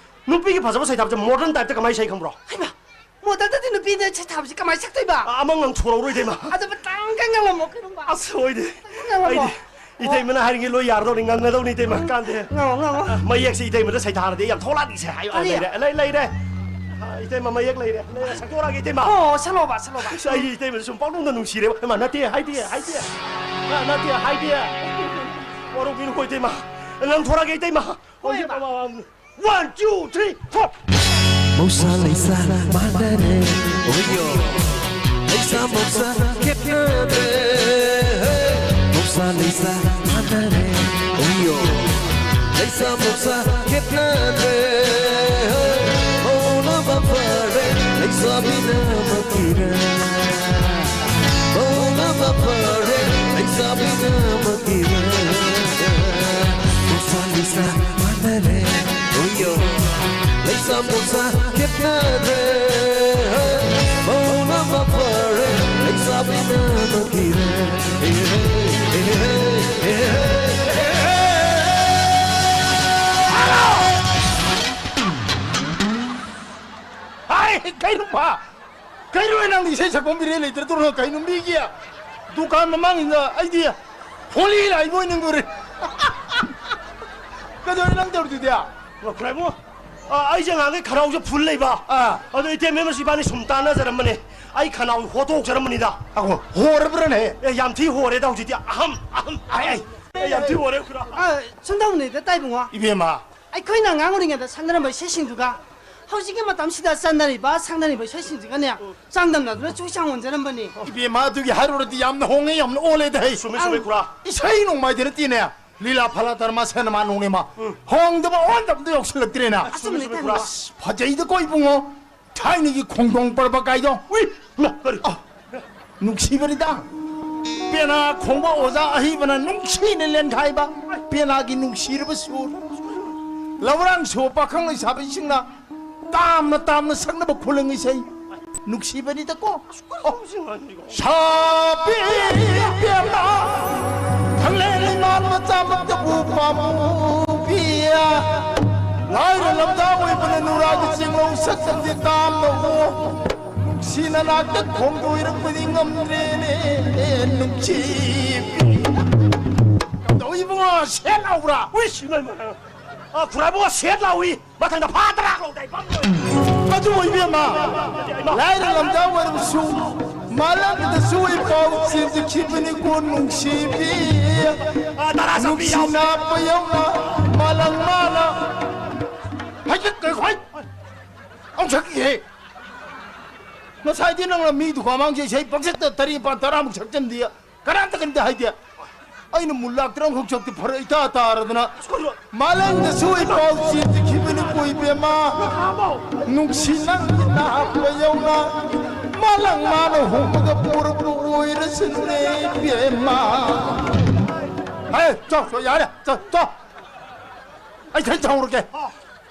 ꯅꯨꯄꯤꯒꯤ ꯐꯖꯕ ꯁꯩꯗꯥꯕꯁꯦ modern type ꯇ ꯀꯃꯥꯏꯅ ꯁꯥꯏ ꯈꯪꯕ꯭ꯔꯣ? ꯍꯩꯃꯥ! ꯃꯣꯗꯦꯜꯗꯗꯤ ꯅꯨꯄꯤꯅ ꯁꯩꯊꯥꯕꯁꯤ ꯀꯃꯥꯏꯅ ꯁꯛꯇꯣꯏꯕ? ꯑ-, ꯑꯃ ꯉꯪꯊꯣꯔꯛꯎꯔꯣ, ꯏꯇꯩꯃ? ꯑꯗꯨ ꯃꯇꯥꯡ ꯀꯟ ꯉꯪꯂꯝꯃꯣ, ꯀꯩꯅꯣꯝꯃ꯫ ꯑꯁ, ꯍꯣꯏꯅꯦ꯫ ꯉꯪꯂꯝꯃꯣ꯫ ꯑꯩꯗꯤ ꯏꯇꯩꯃꯅ ꯍꯥꯏꯔꯤꯉꯩ ꯂꯣꯏ ꯌꯥꯔꯗꯧꯅꯤ, ꯉꯪꯅꯗꯧꯅꯤ, ꯏꯇꯩꯃ, ꯀꯥꯟꯗꯦ꯫ ꯉꯪꯉꯣ, ꯉꯪꯉꯣ꯫ ꯑ, ꯃꯌꯦꯛꯁꯦ ꯏꯇꯩꯃꯗ ꯁꯩꯊꯥꯔꯗꯤ ꯌꯥꯝ ꯊꯣꯛꯂꯛꯑꯅꯤꯁꯦ꯫ ꯍꯥꯏꯌꯨ, ꯑ, ꯀꯔꯤ? ꯂꯩꯔꯦ, ꯂꯩ-, ꯂꯩꯔꯦ꯫ ꯑ, ꯏꯇꯩꯃ, ꯃꯌꯦꯛ ꯂꯩꯔꯦ꯫ ꯂꯩꯔꯦ, ꯁꯛꯇꯣꯔꯛꯑꯒꯦ, ꯏꯇꯩꯃ꯫ ꯑꯣ, ꯁꯛꯂꯛꯑꯣꯕ, ꯁꯛꯂꯛꯑꯣꯕ꯫ ꯑꯁ, ꯑꯩꯗꯤ ꯏꯇꯩꯃꯗ ꯁꯨꯝ ꯄꯥꯎꯅꯨꯡꯗ ꯅꯨꯡꯁꯤꯔꯦꯕ꯫ ꯍꯩꯃꯥ, ꯅꯠꯇꯦ, ꯍꯥꯏꯗꯦ, ꯍꯥꯏꯗꯦ꯫ ꯑ, ꯅꯠꯇꯦ, ꯍꯥꯏꯗꯦ꯫ ꯋꯥꯔꯧꯕꯤꯅꯨꯀꯣ, ꯏꯇꯩꯃ꯫ ꯉꯪꯊꯣꯔꯛꯑꯒꯦ, ꯏꯇꯩꯃ꯫ ꯍꯣꯏ, ꯍꯣꯏ, ꯏꯇꯩꯃ꯫ ꯏꯇꯩꯃ꯫ One, two, three, four. ꯃꯧꯁꯥ ꯂꯩꯁꯥ ꯃꯥꯟꯅꯔꯦ, ꯑꯣꯌꯣ꯫ ꯂꯩꯁꯥ ꯃꯧꯁꯥ ꯈꯦꯠꯅꯗ꯭ꯔꯦ, ꯃꯧꯁꯥ ꯂꯩꯁꯥ ꯃꯥꯟꯅꯔꯦ, ꯑꯣꯌꯣ꯫ ꯂꯩꯁꯥ ꯃꯧꯁꯥ ꯈꯦꯠꯅꯗ꯭ꯔꯦ, ꯃꯧꯅ ꯃꯐꯔꯦ, ꯂꯩꯁꯥꯕꯤꯅ ꯃꯊꯤꯔꯦ꯫ ꯃꯧꯅ ꯃꯐꯔꯦ, ꯂꯩꯁꯥꯕꯤꯅ ꯃꯊꯤꯔꯦ꯫ ꯃꯧꯁꯥ ꯂꯩꯁꯥ ꯃꯥꯟꯅꯔꯦ, ꯑꯣꯌꯣ꯫ ꯂꯩꯁꯥ ꯃꯧꯁꯥ ꯈꯦꯠꯅꯗ꯭ꯔꯦ꯫ ꯃꯧꯅ ꯃꯐꯔꯦ, ꯂꯩꯁꯥꯕꯤꯅ ꯃꯊꯤꯔꯦ꯫ ꯍꯥꯏ, ꯀꯩꯅꯣ ꯃꯥ? ꯀꯩꯅꯣ ꯅꯪꯗꯤ ꯏꯁꯩ ꯁꯛꯄ ꯃꯤꯔꯦ ꯂꯩꯇ꯭ꯔ ꯇꯧꯔꯒ ꯀꯩꯅꯣ ꯃꯤꯒꯤ ꯗꯨꯀꯥꯟ ꯃꯃꯥꯡꯁꯤꯗ ꯑꯩꯗꯤ ꯍꯣꯂꯤ ꯂꯥꯛꯏꯕꯣꯏ ꯅꯤꯡꯉꯨꯔꯦ꯫ ꯀꯩꯗꯧꯔꯦ ꯅꯪ ꯇꯧꯔꯤꯗꯨꯗꯤ? ꯂꯧꯈ꯭ꯔꯦꯕꯨ꯫ ꯑ, ꯑꯩꯁꯦ ꯉꯍꯥꯟꯈꯩ ꯈꯅꯥꯎꯁꯦ ꯐꯨꯜ ꯂꯩꯕ꯫ ꯑꯥ꯫ ꯑꯗꯣ ꯏꯇꯩꯃ ꯑꯃꯁꯨ ꯏꯕꯥꯅꯤ ꯁꯨꯝ ꯇꯥꯟꯅꯖꯔꯝꯕꯅꯦ꯫ ꯑꯩ ꯈꯅꯥꯎ ꯍꯣꯠꯇꯣꯛꯆꯔꯝꯕꯅꯤꯗ꯫ ꯑꯍꯣ, ꯍꯣꯔꯕ꯭ꯔꯅꯦ? ꯑꯦ, ꯌꯥꯝ ꯊꯤ ꯍꯣꯔꯦꯗ ꯍꯧꯖꯤꯛꯇꯤ꯫ ꯑꯍꯝ, ꯑꯍꯝ, ꯑꯍꯝ꯫ ꯑꯩ, ꯑꯩ꯫ ꯑꯦ, ꯌꯥꯝ ꯊꯤ ꯍꯣꯔꯦ, ꯈꯨꯔꯥ꯫ ꯑ, ꯁꯨꯝ ꯇꯧꯕꯅꯤꯗ, ꯇꯥꯏꯕꯨꯡꯉꯣ꯫ ꯏꯕꯦꯝꯃ꯫ ꯑꯩꯈꯣꯏꯅ ꯑꯉꯥꯡ ꯑꯣꯏꯔꯤꯉꯩꯗ ꯁꯛꯅꯔꯝꯕ ꯏꯁꯩꯁꯤꯡꯗꯨꯒ ꯍꯧꯖꯤꯛꯀꯤ ꯃꯇꯝꯁꯤꯗ ꯆꯠꯅꯔꯤꯕ ꯁꯛꯅꯔꯤꯕ ꯏꯁꯩꯁꯤꯡꯁꯤꯒꯅꯦ, ꯆꯥꯡꯗꯝꯅꯗꯨꯅ ꯆꯨꯁꯥꯡ ꯑꯣꯟꯖꯔꯝꯕꯅꯤ꯫ ꯏꯕꯦꯝꯃ, ꯑꯗꯨꯒꯤ ꯍꯥꯏꯔꯨꯔꯗꯤ ꯌꯥꯝꯅ ꯍꯣꯡꯉꯦ, ꯌꯥꯝꯅ ꯑꯣꯜꯂꯦꯗ ꯍꯩ꯫ ꯆꯨꯝꯃꯦ, ꯆꯨꯝꯃꯦ, ꯈꯨꯔꯥ꯫ ꯏꯁꯩ ꯅꯣꯡꯃꯥꯏꯗ ꯅꯠꯇꯦꯅꯦ, ꯂꯤꯂꯥ ꯐꯂꯥ ꯗꯔꯃꯥ ꯁꯦꯅꯃꯥ ꯅꯣꯡꯅꯦꯃꯥ ꯍꯣꯡꯗꯕ ꯑꯣꯟꯗꯕꯗ ꯌꯧꯁꯤꯜꯂꯛꯇ꯭ꯔꯦꯅ꯫ ꯑꯆꯨꯝꯕꯅꯤ, ꯆꯨꯝꯃꯦ, ꯆꯨꯝꯃꯦ, ꯈꯨꯔꯥ꯫ ꯈꯨꯔꯥ꯫ ꯑꯁ, ꯐꯖꯩꯗꯀꯣ ꯏꯕꯨꯡꯉꯣ, ꯊꯥꯏꯅꯒꯤ ꯈꯣꯡꯗꯣꯡ ꯄꯔꯕ ꯀꯥꯏꯗꯣ꯫ ꯎꯏ, ꯏꯃꯥ, ꯀꯔꯤ? ꯑ, ꯅꯨꯡꯁꯤꯕꯅꯤꯗ꯫ ꯄꯦꯅꯥ ꯈꯣꯡꯕ ꯑꯣꯖꯥ ꯑꯍꯩꯕꯅ ꯅꯨꯡꯁꯤꯅ ꯂꯦꯟꯈꯥꯏꯕ ꯄꯦꯅꯥꯒꯤ ꯅꯨꯡꯁꯤꯔꯕ ꯁꯨꯔ꯫ ꯂꯧꯔꯥꯡ ꯁꯨꯕ ꯄꯥꯈꯪ ꯂꯩꯁꯥꯕꯤꯁꯤꯡꯅ ꯇꯥꯝꯅ ꯇꯥꯝꯅ ꯁꯛꯅꯕ ꯈꯨꯂꯪ ꯏꯁꯩ꯫ ꯅꯨꯡꯁꯤꯕꯅꯤꯗꯀꯣ꯫ ꯑꯣ꯫ ꯁꯥꯕꯤ ꯄꯦꯅꯥ, ꯈꯪꯂꯦꯟ ꯏꯃꯥꯟ ꯃꯆꯥꯃꯛꯇꯕꯨ ꯄꯥꯝꯃꯨꯕꯤ꯫ ꯂꯥꯏꯔ ꯂꯝꯖꯥ ꯑꯣꯏꯕꯅ ꯅꯨꯔꯥꯒꯤ ꯆꯤꯡꯂꯧ ꯁꯛꯇꯝꯗꯤ ꯇꯥꯝꯅ ꯎ꯫ ꯅꯨꯡꯁꯤ ꯅꯅꯥꯛꯇ ꯈꯣꯡꯗꯣꯏꯔꯛꯄꯗꯤ ꯉꯝꯗ꯭ꯔꯦꯅꯦ, ꯅꯨꯡꯁꯤꯕꯤ꯫ ꯀꯝꯗꯧ ꯏꯕꯨꯡꯉꯣ, ꯁꯦꯠ ꯂꯥꯎꯕ꯭ꯔꯥ? ꯎꯏꯁ, ꯏꯃꯥ, ꯏꯃꯥ, ꯏꯃꯥ꯫ ꯑ, ꯈꯨꯔꯥꯏꯕꯨꯡꯉꯣ ꯁꯦꯠ ꯂꯥꯎꯏ꯫ ꯃꯊꯪꯗ ꯐꯥꯗ꯭ꯔꯥꯛ ꯂꯧꯗꯥꯏ ꯕꯪ ꯂꯣꯏ꯫ ꯑꯗꯨ ꯑꯣꯏꯕꯤꯃ, ꯂꯥꯏꯔ ꯂꯝꯖꯥ ꯑꯣꯏꯔꯕꯁꯨ ꯃꯥꯂꯪꯗꯁꯨ ꯏꯄꯥꯎ ꯆꯦꯟꯖꯈꯤꯕꯅꯤꯀꯣ, ꯅꯨꯡꯁꯤꯕꯤ꯫ ꯑ, ꯇꯔꯥ ꯆꯠꯄꯤ ꯌꯥꯎ- ꯅꯨꯡꯁꯤ ꯅꯥꯞꯄ ꯌꯧꯅ ꯃꯥꯂꯪ ꯃꯥꯅ꯫ ꯍꯥꯏꯐꯦꯠ ꯀꯩ ꯍꯥꯏ? ꯑꯃꯨꯛ ꯁꯛꯈꯤꯍꯦ꯫ ꯉꯁꯥꯏꯗꯤ ꯅꯪꯅ ꯃꯤ ꯗꯨꯀꯥꯟ ꯃꯥꯡꯁꯦ ꯏꯁꯩ ꯄꯪꯁꯛꯇ ꯇꯔꯦꯠ ꯅꯤꯄꯥꯜ ꯇꯔꯥꯃꯨꯛ ꯁꯛꯆꯟꯗꯦ꯫ ꯀꯅꯥꯝꯇ ꯀꯔꯤꯝꯇ ꯍꯥꯏꯗꯦ꯫ ꯑꯩꯅ ꯃꯨꯜꯂꯥꯛꯇ꯭ꯔꯥ ꯑꯃꯈꯛ ꯆꯠꯇꯦ, ꯐꯔꯛ ꯏꯇꯥ ꯇꯥꯔꯗꯅ꯫ ꯃꯥꯂꯪꯗꯁꯨ ꯏꯄꯥꯎ ꯆꯦꯟꯖꯈꯤꯕꯅꯤ ꯀꯣ ꯏꯕꯦꯝꯃ꯫ ꯅꯨꯡꯁꯤ ꯅꯪꯒꯤ ꯅꯥꯞꯄ ꯌꯧꯅ ꯃꯥꯂꯪ ꯃꯥꯅ ꯍꯨꯝꯃꯒ ꯄꯨꯔꯛꯄ ꯑꯣꯏꯔꯁꯤꯅꯦ ꯏꯕꯦꯝꯃ꯫ ꯍꯦ, ꯆꯣ, ꯆꯣ, ꯌꯥꯔꯦ, ꯆꯣ, ꯆꯣ꯫ ꯑꯩ ꯊꯟ ꯊꯧꯔꯒꯦ꯫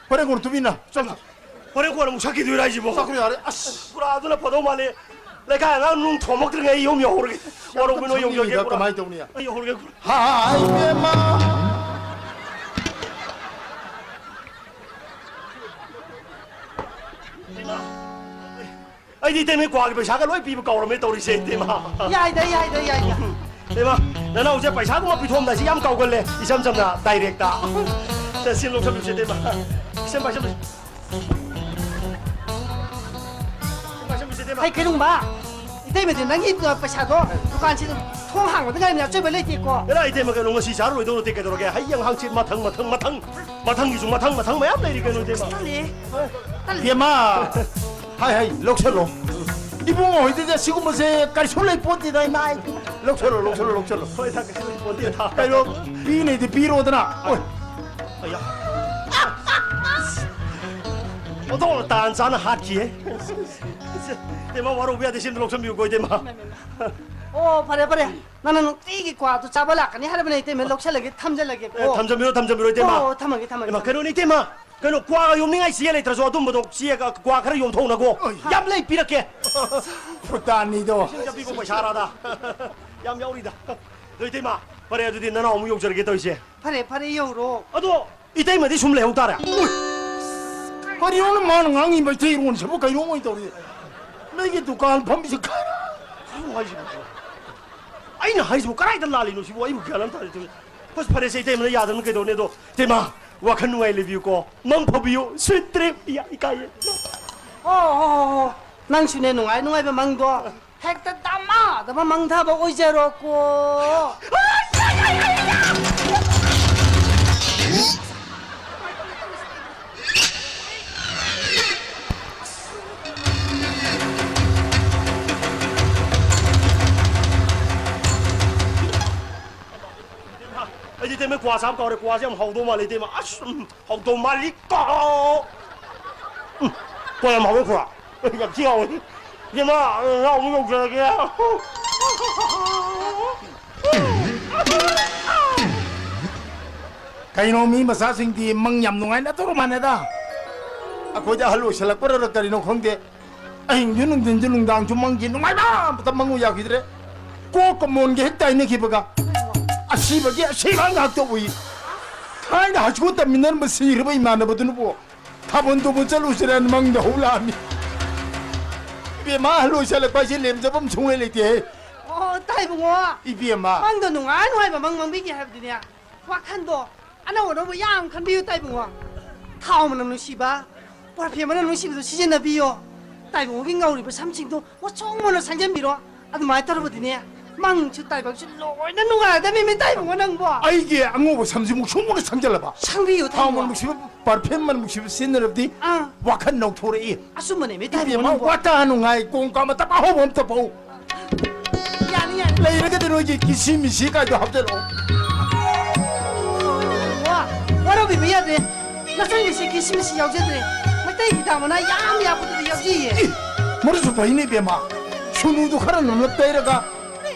ꯍꯣꯔꯦꯟ ꯀꯣꯟꯅ ꯇꯨꯃꯤꯟꯅ꯫ ꯆꯣ, ꯆꯣ꯫ ꯍꯣꯔꯦꯟ ꯀꯣꯟꯅ ꯑꯃꯨꯛ ꯁꯛꯈꯤꯗꯣꯏꯔꯥ ꯍꯥꯏꯁꯤꯕꯣ? ꯆꯠꯈ꯭ꯔꯣ ꯌꯥꯔꯦ꯫ ꯑꯁ꯫ ꯄꯨꯔꯥ ꯑꯗꯨꯅ ꯐꯗꯧ ꯃꯥꯜꯂꯦ꯫ ꯂꯩꯀꯥꯏ ꯑꯉꯥꯡ ꯅꯨꯡ ꯊꯣꯝꯃꯛꯇ꯭ꯔꯤꯉꯩ ꯑꯩ ꯌꯨꯝ ꯌꯧꯍꯧꯔꯒꯦ꯫ ꯋꯥꯔꯧꯕꯤꯅꯣ, ꯌꯧꯖꯒꯦ, ꯁꯛꯅꯤꯡꯉꯤꯗ ꯄꯨꯔꯥ꯫ ꯀꯃꯥꯏꯅ ꯇꯧꯅꯤ? ꯑꯩ ꯌꯧꯍꯧꯔꯒꯦ꯫ ꯍꯥꯏ ꯏꯕꯦꯝꯃ꯫ ꯑꯩꯗꯤ ꯏꯇꯩꯃ ꯀ꯭ꯋꯥꯒꯤ ꯄꯩꯁꯥꯒ ꯂꯣꯏ ꯄꯤꯕ ꯀꯥꯎꯔꯝꯃꯦ ꯇꯧꯔꯤꯁꯦ, ꯏꯇꯩꯃ꯫ ꯌꯥꯏꯗ, ꯌꯥꯏꯗ, ꯌꯥꯏꯗ꯫ ꯏꯇꯩꯃ, ꯅꯅꯥꯎꯁꯦ ꯄꯩꯁꯥꯒꯨꯝꯕ ꯄꯤꯊꯣꯛꯑꯝꯗꯥꯏꯁꯤ ꯌꯥꯝ ꯀꯥꯎꯒꯜꯂꯦ, ꯏꯆꯝ ꯆꯝꯅ, ꯗꯥꯏꯔꯦꯛꯇ꯫ ꯁꯦ, ꯁꯤ ꯂꯧꯁꯜꯂꯨꯁꯦ, ꯏꯇꯩꯃ꯫ ꯁꯦ, ꯄꯥꯏꯁꯜꯂꯨꯁꯦ꯫ ꯁꯦ, ꯄꯥꯏꯁꯜꯂꯨꯁꯦ, ꯏꯇꯩꯃ꯫ ꯍꯩ, ꯀꯩꯅꯨꯡꯕ, ꯏꯇꯩꯃꯗꯤ ꯅꯪꯒꯤ, ꯑ, ꯄꯩꯁꯥꯗꯣ ꯗꯨꯀꯥꯟꯁꯤ ꯊꯣꯡ ꯍꯥꯡꯕꯗ ꯉꯥꯏꯔꯤꯕꯅꯦ, ꯑꯆꯣꯏꯕ ꯂꯩꯇꯦꯀꯣ꯫ ꯑꯦꯔꯥ, ꯏꯇꯩꯃ, ꯀꯩꯅꯣ, ꯉꯁꯤ ꯆꯥꯔ ꯂꯣꯏꯗꯧ ꯅꯠꯇꯦ, ꯀꯩꯗꯧꯔꯒꯦ? ꯍꯌꯦꯡ, ꯍꯪꯆꯤꯠ, ꯃꯊꯪ, ꯃꯊꯪ, ꯃꯊꯪ, ꯃꯊꯪꯒꯤꯁꯨ ꯃꯊꯪ, ꯃꯊꯪ ꯃꯌꯥꯝ ꯂꯩꯔꯤ ꯀꯩꯅꯣ, ꯏꯇꯩꯃ꯫ ꯇꯜꯂꯦ꯫ ꯍꯣꯏ꯫ ꯏꯕꯦꯝꯃ, ꯍꯥꯏ, ꯍꯥꯏ, ꯂꯧꯁꯜꯂꯣ꯫ ꯏꯕꯨꯡꯉꯣ ꯍꯣꯏꯗꯗꯤ ꯑꯁꯤꯒꯨꯝꯕꯁꯦ ꯀꯔꯤꯁꯨ ꯂꯩ ꯄꯣꯠꯇꯦꯗ, ꯏꯃꯥ꯫ ꯂꯧꯁꯜꯂꯣ, ꯂꯧꯁꯜꯂꯣ, ꯂꯧꯁꯜꯂꯣ꯫ ꯍꯣꯏ, ꯊꯥ, ꯀꯩꯁꯨ ꯂꯩ ꯄꯣꯠꯇꯦ, ꯊꯥ꯫ ꯀꯩꯅꯣ, ꯄꯤꯅꯦꯗꯤ ꯄꯤꯔꯣꯗꯅ꯫ ꯑꯣꯏ꯫ ꯑꯌꯥ꯫ ꯑꯣꯟꯊꯣꯛꯅ ꯇꯥꯟ ꯆꯥꯅ ꯍꯥꯠꯈꯤꯌꯦ꯫ ꯏꯇꯩꯃ, ꯋꯥꯔꯧꯕ ꯌꯥꯗꯦ, ꯁꯤ ꯑꯝꯇ ꯂꯧꯁꯟꯕꯤꯌꯨꯀꯣ, ꯏꯇꯩꯃ꯫ ꯑꯣ, ꯐꯔꯦ, ꯐꯔꯦ꯫ ꯅꯪꯅ ꯅꯨꯡꯇꯤꯒꯤ ꯀ꯭ꯋꯥꯗꯨ ꯆꯥꯕ ꯂꯥꯛꯀꯅꯤ ꯍꯥꯏꯔꯕꯅꯦ, ꯏꯇꯩꯃ, ꯂꯧꯁꯜꯂꯒꯦ, ꯊꯝꯖꯜꯂꯒꯦꯀꯣ꯫ ꯑꯦ, ꯊꯝꯖꯟꯕꯤꯔꯣ, ꯊꯝꯖꯟꯕꯤꯔꯣ, ꯏꯇꯩꯃ꯫ ꯑꯣ, ꯊꯝꯃꯒꯦ, ꯊꯝꯃꯒꯦ, ꯏꯃꯥ, ꯊꯝꯃꯒꯦ꯫ ꯀꯩꯅꯣꯅꯦ, ꯏꯇꯩꯃ꯫ ꯀꯩꯅꯣ, ꯀ꯭ꯋꯥꯒ ꯌꯣꯝꯅꯤꯡꯉꯥꯏ ꯆꯦ ꯂꯩꯇ꯭ꯔꯁꯨ ꯑꯗꯨꯝꯕꯗꯣ ꯆꯦꯒ ꯀ꯭ꯋꯥ ꯈꯔ ꯌꯣꯝꯊꯣꯛꯅꯀꯣ꯫ ꯑꯣꯏ꯫ ꯌꯥꯝ ꯂꯩ, ꯄꯤꯔꯛꯀꯦ꯫ ꯐꯨꯇꯥꯅꯤꯗꯣ꯫ ꯂꯤꯁꯤꯡ ꯆꯠꯄꯤꯕ ꯄꯩꯁꯥꯔꯥꯗ꯫ ꯌꯥꯝ ꯌꯥꯎꯔꯤꯗ꯫ ꯑꯗꯣ ꯏꯇꯩꯃ, ꯐꯔꯦ, ꯑꯗꯨꯗꯤ ꯅꯅꯥꯎ ꯑꯃꯨꯛ ꯌꯧꯖꯔꯒꯦ ꯇꯧꯔꯤꯁꯦ꯫ ꯐꯔꯦ, ꯐꯔꯦ, ꯌꯧꯔꯣ꯫ ꯑꯗꯣ ꯏꯇꯩꯃꯗꯤ ꯁꯨꯝ ꯂꯩꯍꯧ ꯇꯥꯔꯦ꯫ ꯎꯏ! ꯀꯔꯤꯅꯣ ꯃꯥꯅ ꯉꯥꯡꯉꯤ ꯃꯩꯇꯩꯔꯣꯟꯁꯤꯕꯨ? ꯀꯩꯅꯣ ꯑꯣꯏꯅ ꯇꯧꯔꯤ? ꯅꯣꯏꯒꯤ ꯗꯨꯀꯥꯟ ꯐꯝꯃꯤꯁꯤ ꯀꯔꯤ? ꯀꯔꯤꯅꯣ ꯍꯥꯏꯁꯤꯕꯣ? ꯑꯩꯅ ꯍꯥꯏꯁꯤꯕꯨ ꯀꯗꯥꯏꯗ ꯂꯥꯜꯂꯤꯅꯣ ꯁꯤꯕꯨ? ꯑꯩꯕꯨ ꯒ꯭ꯌꯥꯟ ꯑꯃ ꯇꯥꯗꯦ ꯇꯧꯔꯤꯁꯦ꯫ ꯍꯣꯏ, ꯐꯔꯦꯁꯦ, ꯏꯇꯩꯃꯅ ꯌꯥꯗꯕꯅ ꯀꯩꯗꯧꯅꯤ? ꯑꯗꯣ ꯏꯇꯩꯃ, ꯋꯥꯈꯜ ꯅꯨꯡꯉꯥꯏ ꯂꯩꯕꯤꯌꯨꯀꯣ꯫ ꯃꯪ ꯐꯕꯤꯌꯨ꯫ Sweet dream꯫ ꯏꯌꯥ, ꯏꯀꯥꯏꯌꯦ꯫ ꯑꯣ, ꯍꯣ, ꯍꯣ, ꯍꯣ꯫ ꯅꯪꯁꯨꯅꯦ, ꯅꯨꯡꯉꯥꯏ ꯅꯨꯡꯉꯥꯏꯕ ꯃꯪꯗꯣ ꯍꯦꯛꯇ ꯗꯃꯥ ꯗꯃꯥ ꯃꯪꯊꯕ ꯑꯣꯏꯖꯔꯣꯀꯣ꯫ ꯑꯩꯗꯤ ꯏꯇꯩꯃ ꯀ꯭ꯋꯥ ꯆꯥꯕ ꯀꯥꯎꯔꯦ꯫ ꯀ꯭ꯋꯥꯁꯦ ꯌꯥꯝ ꯍꯥꯎꯗꯧ ꯃꯥꯜꯂꯦ, ꯏꯇꯩꯃ꯫ ꯑꯁ, ꯎꯝ, ꯍꯥꯎꯗꯧ ꯃꯥꯜꯂꯤꯀꯣ꯫ ꯎꯝ, ꯀ꯭ꯋꯥ ꯌꯥꯝ ꯍꯥꯎꯋꯦ, ꯀ꯭ꯋꯥ꯫ ꯌꯥꯝ ꯊꯤ ꯍꯥꯎꯋꯦ꯫ ꯏꯇꯩꯃ, ꯅꯅꯥꯎ ꯑꯃꯨꯛ ꯌꯧꯖꯔꯒꯦ꯫ ꯀꯩꯅꯣ, ꯃꯤ ꯃꯆꯥꯁꯤꯡꯗꯤ ꯃꯪ ꯌꯥꯝ ꯅꯨꯡꯉꯥꯏꯅ ꯇꯧꯔ ꯃꯥꯟꯅꯦꯗ꯫ ꯑꯩꯈꯣꯏꯗꯤ ꯑꯍꯜ ꯑꯣꯏꯁꯜꯂꯛꯄꯔ ꯀꯔꯤꯅꯣ ꯈꯪꯗꯦ, ꯑꯍꯤꯡꯁꯨ ꯅꯨꯡꯊꯤꯟꯁꯨ ꯅꯨꯡꯗꯥꯡꯁꯨ ꯃꯪꯁꯤ ꯅꯨꯡꯉꯥꯏꯕ ꯑꯝꯇ ꯃꯪꯉꯨ ꯌꯥꯈꯤꯗ꯭ꯔꯦ꯫ ꯀꯣꯛꯀ ꯃꯣꯟꯒ ꯍꯦꯛ ꯇꯥꯏꯅꯈꯤꯕꯒ ꯑꯁꯤꯕꯒꯤ ꯑꯁꯤꯕ ꯉꯥꯛꯇ ꯎꯏ꯫ ꯊꯥꯏꯅ ꯍꯥꯏ ꯁ꯭ꯀꯨꯜ ꯇꯝꯃꯤꯟꯅꯔꯝꯕ ꯁꯤꯈ꯭ꯔꯕ ꯏꯃꯥꯟꯅꯕꯗꯨꯅꯕꯨ ꯊꯥꯕꯜ ꯇꯧꯕ ꯆꯠꯂꯨꯁꯤꯔꯅ ꯃꯪꯗ ꯍꯧꯂꯛꯑꯝꯃꯤ꯫ ꯏꯕꯦꯝꯃ, ꯑꯍꯜ ꯑꯣꯏꯁꯜꯂꯛꯄ ꯍꯥꯏꯁꯦ ꯂꯦꯝꯖꯕꯝ ꯁꯨꯡꯂꯩ ꯂꯩꯇꯦꯍꯦ꯫ ꯑꯣ, ꯇꯥꯏꯕꯨꯡꯉꯣ꯫ ꯏꯕꯦꯝꯃ꯫ ꯃꯪꯗꯣ ꯅꯨꯡꯉꯥꯏ ꯅꯨꯡꯉꯥꯏꯕ ꯃꯪ ꯃꯪꯕꯤꯒꯦ ꯍꯥꯏꯕꯗꯨꯅꯦ꯫ ꯋꯥꯈꯟꯗꯣ ꯑꯅꯧ ꯑꯅꯧꯕ ꯌꯥꯝ ꯈꯟꯕꯤꯌꯨ ꯇꯥꯏꯕꯨꯡꯉꯣ꯫ ꯊꯥꯎ ꯃꯅꯝ ꯅꯨꯡꯁꯤꯕ, ꯄꯔꯐ꯭ꯌꯨꯝ ꯃꯅꯝ ꯅꯨꯡꯁꯤꯕꯗꯣ ꯁꯤꯖꯤꯟꯅꯕꯤꯌꯣ꯫ ꯇꯥꯏꯕꯨꯡꯉꯣꯒꯤ ꯉꯧꯔꯤꯕ ꯁꯝꯁꯤꯡꯗꯣ ꯉꯧꯁꯣꯛ ꯉꯧꯅ ꯁꯪꯖꯟꯕꯤꯔꯣ꯫ ꯑꯗꯨꯃꯥꯏꯅ ꯇꯧꯔꯕꯗꯤꯅꯦ, ꯃꯪꯁꯨ ꯇꯥꯏꯕꯪꯁꯨ ꯂꯣꯏꯅ ꯅꯨꯡꯉꯥꯏꯔꯗꯕꯅꯤ, ꯃꯤꯇꯩꯕꯨꯡꯉꯣ ꯅꯪꯕꯣ꯫ ꯑꯩꯒꯤ ꯑꯉꯧꯕ ꯁꯝꯁꯤꯃꯨꯛ ꯁꯨꯝꯃꯨꯛꯀ ꯁꯪꯖꯜꯂꯕ꯫ ꯁꯪꯕꯤꯌꯨ, ꯊꯥꯎ ꯊꯥꯏꯕꯨꯡꯉꯣ꯫ ꯃꯅꯝ ꯅꯨꯡꯁꯤꯕ, ꯄꯔꯐ꯭ꯌꯨꯝ ꯃꯅꯝ ꯅꯨꯡꯁꯤꯕ ꯁꯤꯖꯤꯟꯅꯔꯕꯗꯤ ꯑꯥ꯫ ꯋꯥꯈꯜ ꯅꯧꯊꯣꯔꯛꯏ꯫ ꯑꯆꯨꯝꯕꯅꯦ, ꯃꯤꯇꯩꯕꯨꯡꯉꯣ ꯏꯕꯦꯝꯃ, ꯅꯪꯕꯣ꯫ ꯋꯥꯇꯥ ꯅꯨꯡꯉꯥꯏ, ꯀꯣꯡꯀꯥ ꯃꯇꯞ ꯑꯍꯧꯕ ꯑꯝꯇ ꯄꯧ꯫ ꯌꯥꯅꯤ, ꯌꯥꯅꯤ꯫ ꯂꯩꯔꯒꯗꯤ ꯅꯣꯏꯒꯤ ꯀꯤꯁꯤ ꯃꯤꯁꯤ ꯀꯥꯏꯗꯣ ꯍꯥꯞꯆꯜꯂꯛꯑꯣ꯫ ꯋꯥ, ꯋꯥꯔꯧꯕꯤꯕ ꯌꯥꯗꯦ꯫ ꯅꯆꯟꯒꯤꯁꯤ ꯀꯤꯁꯤ ꯃꯤꯁꯤ ꯌꯥꯎꯖꯗ꯭ꯔꯦ꯫ ꯃꯩꯇꯩ ꯍꯤꯗꯥꯛ ꯃꯅꯥ ꯌꯥꯝ ꯌꯥꯛꯄꯗꯨꯗꯤ ꯌꯥꯎꯖꯩꯌꯦ꯫ ꯏ, ꯃꯗꯨꯁꯨ ꯐꯩꯅꯦ ꯏꯕꯦꯝꯃ꯫ ꯁꯨꯅꯨꯗꯨ ꯈꯔ ꯅꯝꯂꯞ ꯇꯩꯔꯒ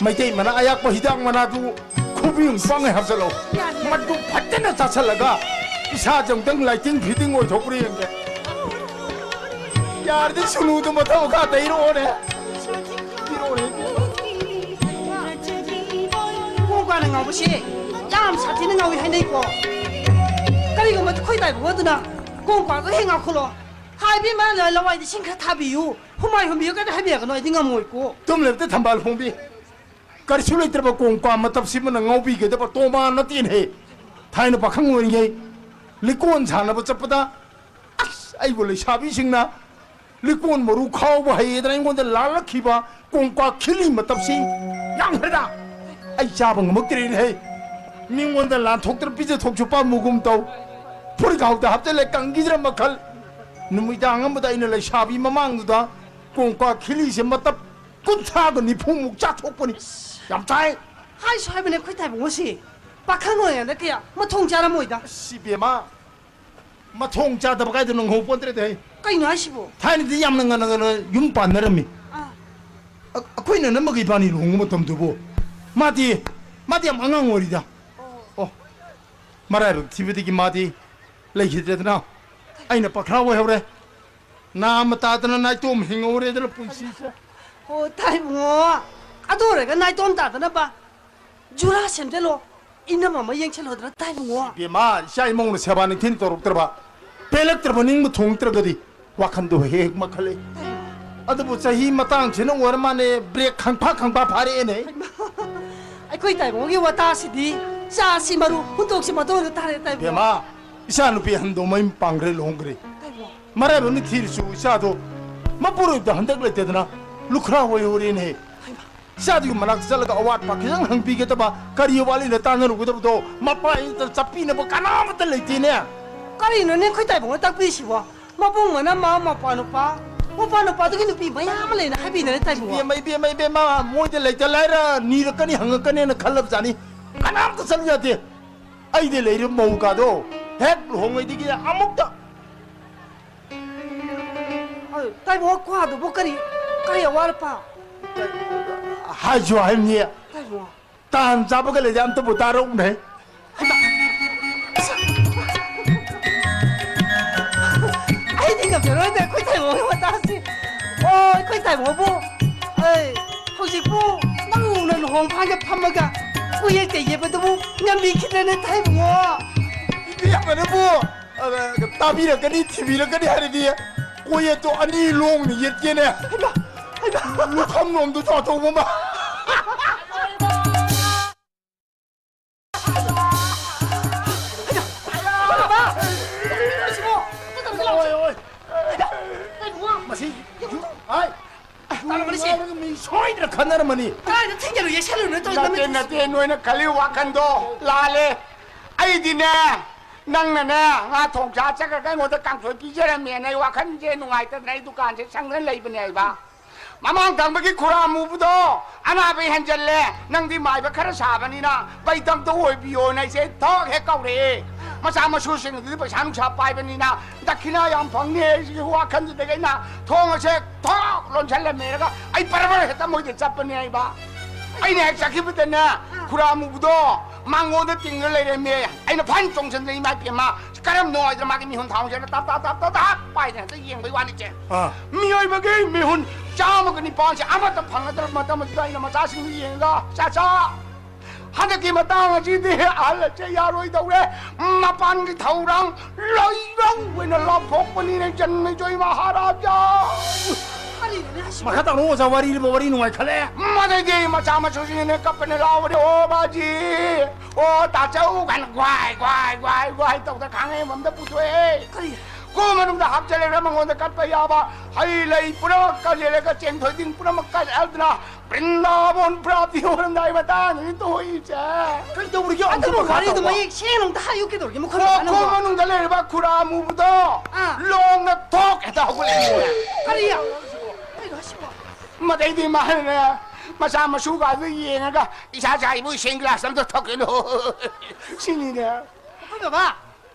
ꯃꯩꯇꯩ ꯃꯅꯥ ꯑꯌꯥꯛꯄ ꯍꯤꯗꯥꯛ ꯃꯅꯥꯗꯨ ꯈꯨꯕꯤꯃꯨꯛ ꯄꯥꯡꯉꯩ ꯍꯥꯞꯆꯜꯂꯣ꯫ ꯌꯥꯅꯤ, ꯌꯥꯅꯤ꯫ ꯃꯗꯨ ꯐꯖꯅ ꯆꯥꯁꯜꯂꯒ ꯏꯁꯥꯁꯦ ꯑꯃꯨꯛꯇꯪ lighting fitting ꯑꯣꯏꯊꯣꯛꯄ꯭ꯔꯥ ꯌꯦꯡꯒꯦ꯫ ꯌꯥꯔꯗꯤ ꯁꯨꯅꯨꯗꯨ ꯃꯊꯛ ꯃꯈꯥ ꯇꯩꯔꯛꯑꯣꯅꯦ꯫ ꯄꯤꯔꯛꯑꯣꯅꯦ꯫ ꯀꯣꯡꯀꯥꯅ ꯉꯥꯎꯕꯁꯦ ꯌꯥꯝ ꯁꯥꯊꯤꯅ ꯉꯥꯎꯏ ꯍꯥꯏꯅꯩꯀꯣ꯫ ꯀꯔꯤꯒꯨꯝꯕ ꯑꯩꯈꯣꯏ ꯇꯥꯏꯕꯪ ꯑꯗꯨꯅ ꯀꯣꯡꯀꯥꯗꯣ ꯍꯦꯛ ꯉꯥꯎꯈꯠꯂꯣ꯫ ꯍꯥꯏꯕꯤ ꯃꯥ ꯂꯋꯥꯏꯗ ꯏꯁꯤꯡ ꯈꯔ ꯊꯥꯕꯤꯌꯨ, ꯍꯨꯃꯥꯏ ꯍꯨꯝꯕꯤꯌꯨ ꯀꯥꯏꯅ ꯍꯥꯏꯕꯤꯔꯒꯅꯣ, ꯑꯩꯗꯤ ꯉꯝꯃꯣꯏꯀꯣ꯫ ꯇꯨꯝ ꯂꯩꯕꯗ ꯊꯝꯕꯥꯜ ꯈꯣꯡꯕꯤ꯫ ꯀꯔꯤꯁꯨ ꯂꯩꯇ꯭ꯔꯕ ꯀꯣꯡꯀꯥ ꯃꯇꯞꯁꯤꯃꯅ ꯉꯥꯎꯕꯤꯒꯗꯕ ꯇꯣꯃꯥ ꯅꯠꯇꯦꯅꯦꯍꯦ꯫ ꯊꯥꯏꯅ ꯄꯥꯈꯪ ꯑꯣꯏꯔꯤꯉꯩ ꯂꯤꯀꯣꯟ ꯁꯥꯟꯅꯕ ꯆꯠꯄꯗ ꯑꯁ ꯑꯩꯕꯨ ꯂꯩꯁꯥꯕꯤꯁꯤꯡꯅ ꯂꯤꯀꯣꯟ ꯃꯔꯨ ꯈꯥꯎꯕ ꯍꯩꯌꯦꯗꯅ ꯑꯩꯉꯣꯟꯗ ꯂꯥꯜꯂꯛꯈꯤꯕ ꯀꯣꯡꯀꯥ ꯈꯤꯂꯤ ꯃꯇꯞꯁꯤ ꯌꯥꯝꯈ꯭ꯔꯦꯗ꯫ ꯑꯩ ꯆꯥꯕ ꯉꯝꯃꯛꯇ꯭ꯔꯦꯅꯦꯍꯦ꯫ ꯃꯤꯉꯣꯟꯗ ꯂꯥꯟꯊꯣꯛꯇꯅ ꯄꯤꯖꯊꯣꯛꯁꯨ ꯄꯥꯝꯃꯨꯒꯨꯝ ꯇꯧ꯫ ꯐꯨꯔꯤꯠꯈꯥꯎꯗ ꯍꯥꯞꯆꯜꯂꯦ, ꯀꯪꯈꯤꯗ꯭ꯔ ꯃꯈꯜ꯫ ꯅꯨꯃꯤꯗꯥꯡ ꯑꯃꯗ ꯑꯩꯅ ꯂꯩꯁꯥꯕꯤ ꯃꯃꯥꯡꯗꯨꯗ ꯀꯣꯡꯀꯥ ꯈꯤꯂꯤꯁꯦ ꯃꯇꯞ ꯀꯨꯟꯊ꯭ꯔꯥꯒ ꯅꯤꯐꯨꯃꯨꯛ ꯆꯥꯊꯣꯛꯄꯅꯤ꯫ ꯌꯥꯝ ꯆꯥꯏ꯫ ꯍꯥꯏꯁꯨ ꯍꯥꯏꯕꯅꯦ ꯑꯩꯈꯣꯏ ꯇꯥꯏꯕꯪ ꯑꯁꯤ꯫ ꯄꯥꯈꯪ ꯑꯣꯏꯔꯤꯉꯩꯗ ꯀꯌꯥ ꯃꯊꯣꯡ ꯆꯥꯔꯝꯃꯣꯏꯗ꯫ ꯑꯁ, ꯏꯕꯦꯝꯃ, ꯃꯊꯣꯡ ꯆꯥꯗꯕ ꯀꯥꯏꯗꯨ ꯅꯪꯍꯧ ꯄꯣꯟꯇ꯭ꯔꯦꯗ, ꯍꯩ꯫ ꯀꯩꯅꯣ ꯍꯥꯏꯁꯤꯕꯣ? ꯊꯥꯏꯅꯗꯤ ꯌꯥꯝꯅ ꯉꯟꯅ ꯉꯟꯅ ꯌꯨꯝ ꯄꯥꯟꯅꯔꯝꯃꯤ꯫ ꯑꯥ꯫ ꯑ-, ꯑꯩꯈꯣꯏꯅ ꯅꯝꯃꯒ ꯏꯕꯥꯅꯤ ꯂꯨꯍꯣꯡꯕ ꯃꯇꯝꯗꯨꯕꯨ ꯃꯥꯗꯤ, ꯃꯥꯗꯤ ꯌꯥꯝ ꯑꯉꯥꯡ ꯑꯣꯏꯔꯤꯗ꯫ ꯑꯣ꯫ ꯑꯣ, ꯃꯔꯥꯏꯕꯛ ꯊꯤꯕꯗꯒꯤ ꯃꯥꯗꯤ ꯂꯩꯈꯤꯗ꯭ꯔꯦꯗꯅ꯫ ꯑꯩꯅ ꯄꯥꯈ꯭ꯔꯥ ꯑꯣꯏꯍꯧꯔꯦ꯫ ꯅꯥꯃ ꯇꯥꯗꯅ ꯅꯥꯏꯇꯣꯝ ꯍꯤꯡꯍꯧꯔꯦꯗꯅ ꯄꯨꯟꯁꯤꯁꯦ꯫ ꯍꯣ, ꯇꯥꯏꯕꯨꯡꯉꯣ꯫ ꯑꯗꯨ ꯑꯣꯏꯔꯒ ꯅꯥꯏꯇꯣꯝ ꯇꯥꯗꯅꯕ ꯖꯨꯔꯥ ꯁꯦꯝꯖꯤꯜꯂꯣ꯫ ꯏꯅꯝ ꯑꯃ ꯌꯦꯡꯁꯤꯜꯂꯣꯗꯅ, ꯇꯥꯏꯕꯨꯡꯉꯣ꯫ ꯏꯕꯦꯝꯃ, ꯏꯆꯥ ꯏꯃꯧꯅ ꯁꯦꯕꯥ ꯅꯤꯡꯊꯤꯅ ꯇꯧꯔꯛꯇ꯭ꯔꯕ, ꯄꯦꯜꯂꯛꯇ꯭ꯔꯕ ꯅꯤꯡꯕ ꯊꯨꯡꯉꯛꯇ꯭ꯔꯒꯗꯤ ꯋꯥꯈꯟꯗꯣ ꯍꯦꯛ ꯍꯦꯛ ꯃꯈꯜꯂꯦ꯫ ꯑꯗꯨꯕꯨ ꯆꯍꯤ ꯃꯇꯥꯡꯁꯤꯅ ꯑꯣꯏꯔ ꯃꯥꯅꯦ, ꯕ꯭ꯔꯦꯛ ꯈꯪꯐꯥ ꯈꯪꯐꯥ ꯐꯥꯔꯛꯑꯦꯅꯦ꯫ ꯍꯩꯃꯥ, ꯑꯩꯈꯣꯏ ꯇꯥꯏꯕꯨꯡꯒꯤ ꯋꯥꯇꯥꯁꯤꯗꯤ ꯆꯥꯁꯤ ꯃꯔꯨ, ꯍꯨꯟꯗꯣꯛꯁꯤ ꯃꯇꯣꯟꯗ ꯇꯥꯔꯦ, ꯇꯥꯏꯕꯨꯡꯉꯣ꯫ ꯏꯕꯦꯝꯃ, ꯏꯆꯥ ꯅꯨꯄꯤ ꯑꯍꯟꯗꯣ ꯃꯌꯨꯝ ꯄꯥꯡꯈ꯭ꯔꯦ, ꯂꯨꯍꯣꯡꯈ꯭ꯔꯦ꯫ ꯇꯥꯏꯕꯨꯡꯉꯣ꯫ ꯃꯔꯥꯏꯕꯛꯅ ꯊꯤꯔꯁꯨ ꯏꯆꯥꯗꯣ ꯃꯄꯨꯔꯣꯏꯕꯗ ꯍꯟꯗꯛ ꯂꯩꯇꯗꯅ ꯂꯨꯈ꯭ꯔꯥ ꯑꯣꯏꯍꯧꯔꯦꯅꯦ꯫ ꯍꯩꯃꯥ꯫ ꯏꯆꯥꯗꯨꯒꯤ ꯃꯅꯥꯛꯇ ꯆꯠꯂꯒ ꯑꯋꯥꯠ ꯑꯄꯥ ꯈꯤꯇꯪ ꯍꯪꯕꯤꯒꯗꯕ, ꯀꯔꯤ ꯋꯥꯠꯂꯤꯅ ꯇꯥꯟꯅꯔꯨꯒꯗꯕꯗꯣ, ꯃꯄꯥ ꯏꯆꯥ ꯆꯠꯄꯤꯅꯕ ꯀꯅꯥꯃꯠꯇ ꯂꯩꯇꯦꯅꯦ꯫ ꯀꯔꯤꯅꯣꯅꯦ ꯑꯩꯈꯣꯏ ꯇꯥꯏꯕꯪꯅ ꯇꯥꯛꯄꯤꯁꯤꯕꯣ? ꯃꯕꯨꯡ ꯃꯅꯝꯃ, ꯃꯄꯥ ꯅꯨꯄꯥ, ꯃꯄꯥ ꯅꯨꯄꯥꯗꯨꯒꯤ ꯅꯨꯄꯤ ꯃꯌꯥꯝ ꯑꯃ ꯂꯩꯅ ꯍꯥꯏꯕꯤꯅꯔꯦ ꯇꯥꯏꯕꯪ꯫ ꯏꯕꯦꯝꯃ, ꯏꯕꯦꯝꯃ, ꯏꯕꯦꯝꯃ, ꯃꯣꯏꯗ ꯂꯩꯇ ꯂꯥꯏꯔ ꯅꯤꯔꯛꯀꯅꯤ ꯍꯪꯉꯛꯀꯅꯦꯅ ꯈꯜꯂꯕꯖꯥꯠꯅꯤ꯫ ꯀꯅꯥꯝꯇ ꯆꯠꯂꯨ ꯌꯥꯗꯦ꯫ ꯑꯩꯗꯤ ꯂꯩꯔꯤꯕ ꯃꯧ ꯀꯥꯗꯣ ꯍꯦꯛ ꯂꯨꯍꯣꯡꯉꯩꯗꯒꯤ ꯑꯃꯨꯛꯇ꯫ ꯑ, ꯇꯥꯏꯕꯪ ꯀ꯭ꯋꯥꯗꯨꯕꯨ ꯀꯔꯤ, ꯀꯔꯤ ꯑꯋꯥꯠ ꯑꯄꯥ? ꯍꯥꯏꯁꯨ ꯍꯥꯏꯕꯅꯤ꯫ ꯇꯥꯏꯕꯪ꯫ ꯇꯥꯟ ꯆꯥꯕꯒ ꯂꯩꯗꯤ ꯑꯝꯇꯕꯨ ꯇꯥꯔꯛꯎꯅꯦ꯫ ꯑꯩꯗꯤ ꯉꯝꯖꯔꯣꯏꯗ ꯑꯩꯈꯣꯏ ꯇꯥꯏꯕꯪꯒꯤ ꯋꯥꯇꯥꯁꯤ꯫ ꯑꯣ, ꯑꯩꯈꯣꯏ ꯇꯥꯏꯕꯪꯕꯨ, ꯑꯩ, ꯍꯧꯖꯤꯛꯄꯨ ꯅꯪꯅ ꯂꯨꯍꯣꯡ ꯐꯥꯟꯗ ꯐꯝꯃꯒ ꯀꯣꯏꯌꯦꯠ ꯀꯩꯌꯦꯠꯄꯗꯨꯕꯨ ꯉꯝꯕꯤꯈꯤꯗ꯭ꯔꯦꯅꯦ ꯇꯥꯏꯕꯪꯉꯣ꯫ ꯏꯕꯦꯝꯃꯅꯕꯨ, ꯑ, ꯇꯥꯕꯤꯔꯛꯀꯅꯤ, ꯊꯤꯕꯤꯔꯛꯀꯅꯤ ꯍꯥꯏꯔꯗꯤ ꯀꯣꯏꯌꯦꯠꯇꯣ ꯑꯅꯤ ꯂꯣꯡꯅ ꯌꯦꯠꯀꯦꯅꯦ꯫ ꯍꯩꯃꯥ, ꯍꯩꯃꯥ꯫ ꯂꯨꯈꯝ ꯂꯣꯝꯗꯣ ꯆꯥꯊꯣꯛꯄ ꯑꯃ꯫ ꯃꯁꯤ ꯌꯨ-, ꯍꯥꯏ, ꯌꯨ ꯇꯥꯔꯝꯃꯅꯤ ꯁꯤ꯫ ꯉꯥꯎꯔꯒ ꯃꯤ ꯁꯣꯏꯗꯅ ꯈꯟꯅꯔꯝꯃꯅꯤ꯫ ꯀꯥꯏꯗ ꯊꯤꯡꯖꯤꯜꯂꯨ ꯌꯦꯛꯁꯜꯂꯨꯅꯣ ꯇꯧꯔꯤꯗꯣ ꯅꯠꯇꯦ, ꯃꯇꯨꯡꯁꯤ? ꯅꯠꯇꯦ, ꯅꯣꯏꯅ ꯈꯜꯂꯤ ꯋꯥꯈꯟꯗꯣ ꯂꯥꯜꯂꯦ꯫ ꯑꯩꯗꯤꯅꯦ, ꯅꯪꯅꯅꯦ, ꯉꯥ ꯊꯣꯡ ꯆꯥ ꯆꯠꯈ꯭ꯔꯒ ꯑꯩꯉꯣꯟꯗ ꯀꯥꯡꯁꯣꯏ ꯄꯤꯖꯔꯝꯃꯦꯅ ꯑꯩ ꯋꯥꯈꯜꯁꯦ ꯅꯨꯡꯉꯥꯏꯇꯗꯅ ꯑꯩ ꯗꯨꯀꯥꯟꯁꯦ ꯁꯪꯗꯅ ꯂꯩꯕꯅꯦ ꯍꯥꯏꯕ꯫ ꯃꯃꯥꯡ ꯊꯪꯕꯒꯤ ꯈꯨꯔꯥ ꯑꯃꯨꯕꯗꯣ ꯑꯅꯥꯕ ꯍꯦꯟꯖꯜꯂꯦ, ꯅꯪꯗꯤ ꯃꯥꯏꯕ ꯈꯔ ꯁꯥꯕꯅꯤꯅ ꯕꯩꯇꯪꯇ ꯑꯣꯏꯕꯤꯌꯣꯅ ꯑꯩꯁꯦ ꯊꯣꯛ ꯍꯦꯛ ꯀꯧꯔꯛꯑꯦ꯫ ꯃꯆꯥ ꯃꯁꯨꯁꯤꯡ ꯑꯗꯨꯗꯤ ꯄꯩꯁꯥ ꯅꯨꯡꯁꯥ ꯄꯥꯏꯕꯅꯤꯅ ꯗꯈꯤꯅꯥ ꯌꯥꯝ ꯐꯪꯅꯤ ꯍꯥꯏꯁꯤꯒꯤ ꯋꯥꯈꯜꯗꯨꯗꯒꯤ ꯑꯩꯅ ꯊꯣꯡ ꯑꯁꯦ ꯊꯣꯛ ꯂꯣꯟꯁꯤꯜꯂꯝꯃꯦꯔꯒ ꯑꯩ ꯕꯔꯕꯔ ꯍꯦꯛꯇ ꯃꯣꯏꯗ ꯆꯠꯄꯅꯦ ꯍꯥꯏꯕ꯫ ꯑꯩꯅ ꯍꯦꯛ ꯆꯠꯈꯤꯕꯗꯅꯦ, ꯈꯨꯔꯥ ꯑꯃꯨꯕꯗꯣ ꯃꯉꯣꯟꯗ ꯇꯤꯡꯉ ꯂꯩꯔꯝꯃꯦ꯫ ꯑꯩꯅ ꯐꯟ ꯆꯣꯡꯁꯤꯟꯗꯅ, "ꯏꯃꯥ ꯏꯄꯦꯝꯃ, ꯀꯔꯝꯅꯣ?" ꯍꯥꯏꯗꯅ ꯃꯥꯒꯤ ꯃꯤꯍꯨꯟ ꯊꯥꯡꯁꯤꯅ ꯇꯞ ꯇꯞ ꯇꯞ ꯇꯞ ꯇꯞ ꯄꯥꯏꯗꯅ ꯍꯦꯛꯇ ꯌꯦꯡꯕꯩ ꯋꯥꯅꯤ, ꯆꯦ꯫ ꯑꯥ꯫ ꯃꯤꯑꯣꯏꯕꯒꯤ ꯃꯤꯍꯨꯟ ꯆꯥꯝꯃꯒ ꯅꯤꯄꯥꯟꯁꯦ ꯑꯃꯠꯇ ꯐꯪꯒꯗꯕ ꯃꯇꯝ ꯑꯗꯨꯗ ꯑꯩꯅ ꯃꯆꯥꯁꯤꯡꯗꯨ ꯌꯦꯡꯉꯒ, "ꯆꯥꯆꯥ, ꯍꯟꯗꯛꯀꯤ ꯃꯇꯥꯡ ꯑꯁꯤꯗꯤ ꯑꯍꯜ ꯑꯁꯦ ꯌꯥꯔꯣꯏꯗꯧꯔꯦ꯫ ꯃꯄꯥꯟꯒꯤ ꯊꯧꯔꯥꯡ ꯂꯣꯏꯔꯧ ꯑꯣꯏꯅ ꯂꯥꯎꯊꯣꯛꯄꯅꯤꯅꯦ, ꯖꯟꯃꯦꯖꯣꯏ ꯃꯍꯥꯔꯥꯖꯥ!" ꯀꯔꯤꯅꯣꯅꯦ ꯍꯥꯏꯁꯤꯕꯣ? ꯃꯈꯥ ꯇꯥꯔꯣ ꯑꯣꯖꯥ, ꯋꯥꯔꯤꯕꯨ ꯋꯥꯔꯤ ꯅꯨꯡꯉꯥꯏꯈꯠꯂꯦ꯫ ꯃꯗꯩꯗꯤ ꯃꯆꯥ ꯃꯁꯨꯁꯤꯡꯅꯅꯦ ꯀꯞꯄꯅꯦ ꯂꯥꯎꯕꯅꯦ, "ꯑꯣ ꯕꯥꯖꯤ, ꯑꯣ ꯇꯥꯆꯧ" ꯀꯥꯏꯅ ꯒ꯭ꯋꯥꯏ, ꯒ꯭ꯋꯥꯏ, ꯒ꯭ꯋꯥꯏ, ꯒ꯭ꯋꯥꯏ ꯇꯧꯗꯅ ꯈꯥꯡꯉꯩ ꯑꯃꯃꯝꯗ ꯄꯨꯊꯣꯛꯑꯦ꯫ ꯀꯔꯤ? ꯀꯣ ꯃꯅꯨꯡꯗ ꯍꯥꯞꯆꯜꯂꯒ ꯃꯉꯣꯟꯗ ꯀꯠꯄ ꯌꯥꯕ ꯍꯩ ꯂꯩ ꯄꯨꯝꯅꯃꯛ ꯀꯠꯂꯦꯔꯒ ꯆꯦꯡ ꯊꯣꯏꯗꯤꯡ ꯄꯨꯝꯅꯃꯛ ꯀꯠꯂꯗꯅ ꯕ꯭ꯔꯤꯟꯗꯥꯕꯣꯟ ꯄ꯭ꯔꯥꯞꯇꯤ ꯑꯣꯏꯔꯝꯗꯥꯏ ꯃꯇꯥꯡꯗꯅꯤ ꯇꯧꯔꯤꯁꯦ꯫ ꯀꯔꯤ ꯇꯧꯔꯤꯒꯦ? ꯑꯗꯨꯕꯨ ꯑꯃꯨꯛ ꯃꯈꯥ ꯋꯥꯔꯤꯗꯨ ꯇꯧꯕ꯫ ꯃꯌꯦꯛ ꯁꯦꯡꯅ ꯑꯝꯇ ꯍꯥꯏꯌꯨ ꯀꯩꯗꯧꯔꯒꯦ? ꯃꯈꯣꯏ ꯀꯣ, ꯀꯣ ꯅꯪꯕꯣ? ꯃꯅꯨꯡꯗ ꯂꯩꯔꯤꯕ ꯈꯨꯔꯥ ꯑꯃꯨꯕꯗꯣ ꯑꯥ꯫ ꯂꯣꯡꯅ ꯊꯣꯛ ꯍꯦꯛꯇ ꯍꯧꯒꯠꯂꯛꯏꯅꯦ꯫ ꯀꯔꯤ? ꯀꯩꯅꯣ ꯍꯥꯏꯁꯤꯕꯣ? ꯃꯗꯩꯗꯤ ꯃꯥꯅꯅꯦ ꯃꯆꯥ ꯃꯁꯨꯒꯥꯗꯨ ꯌꯦꯡꯉꯒ ꯏꯁꯥ ꯏꯁꯥ ꯏꯕꯨ ꯏꯁꯤꯡ ꯒ꯭ꯂꯥꯁ ꯑꯝꯇ ꯊꯛꯀꯦꯅꯣ ꯁꯤꯅꯤꯅꯦ꯫ ꯑꯩꯈꯣꯏ ꯕꯕꯥ,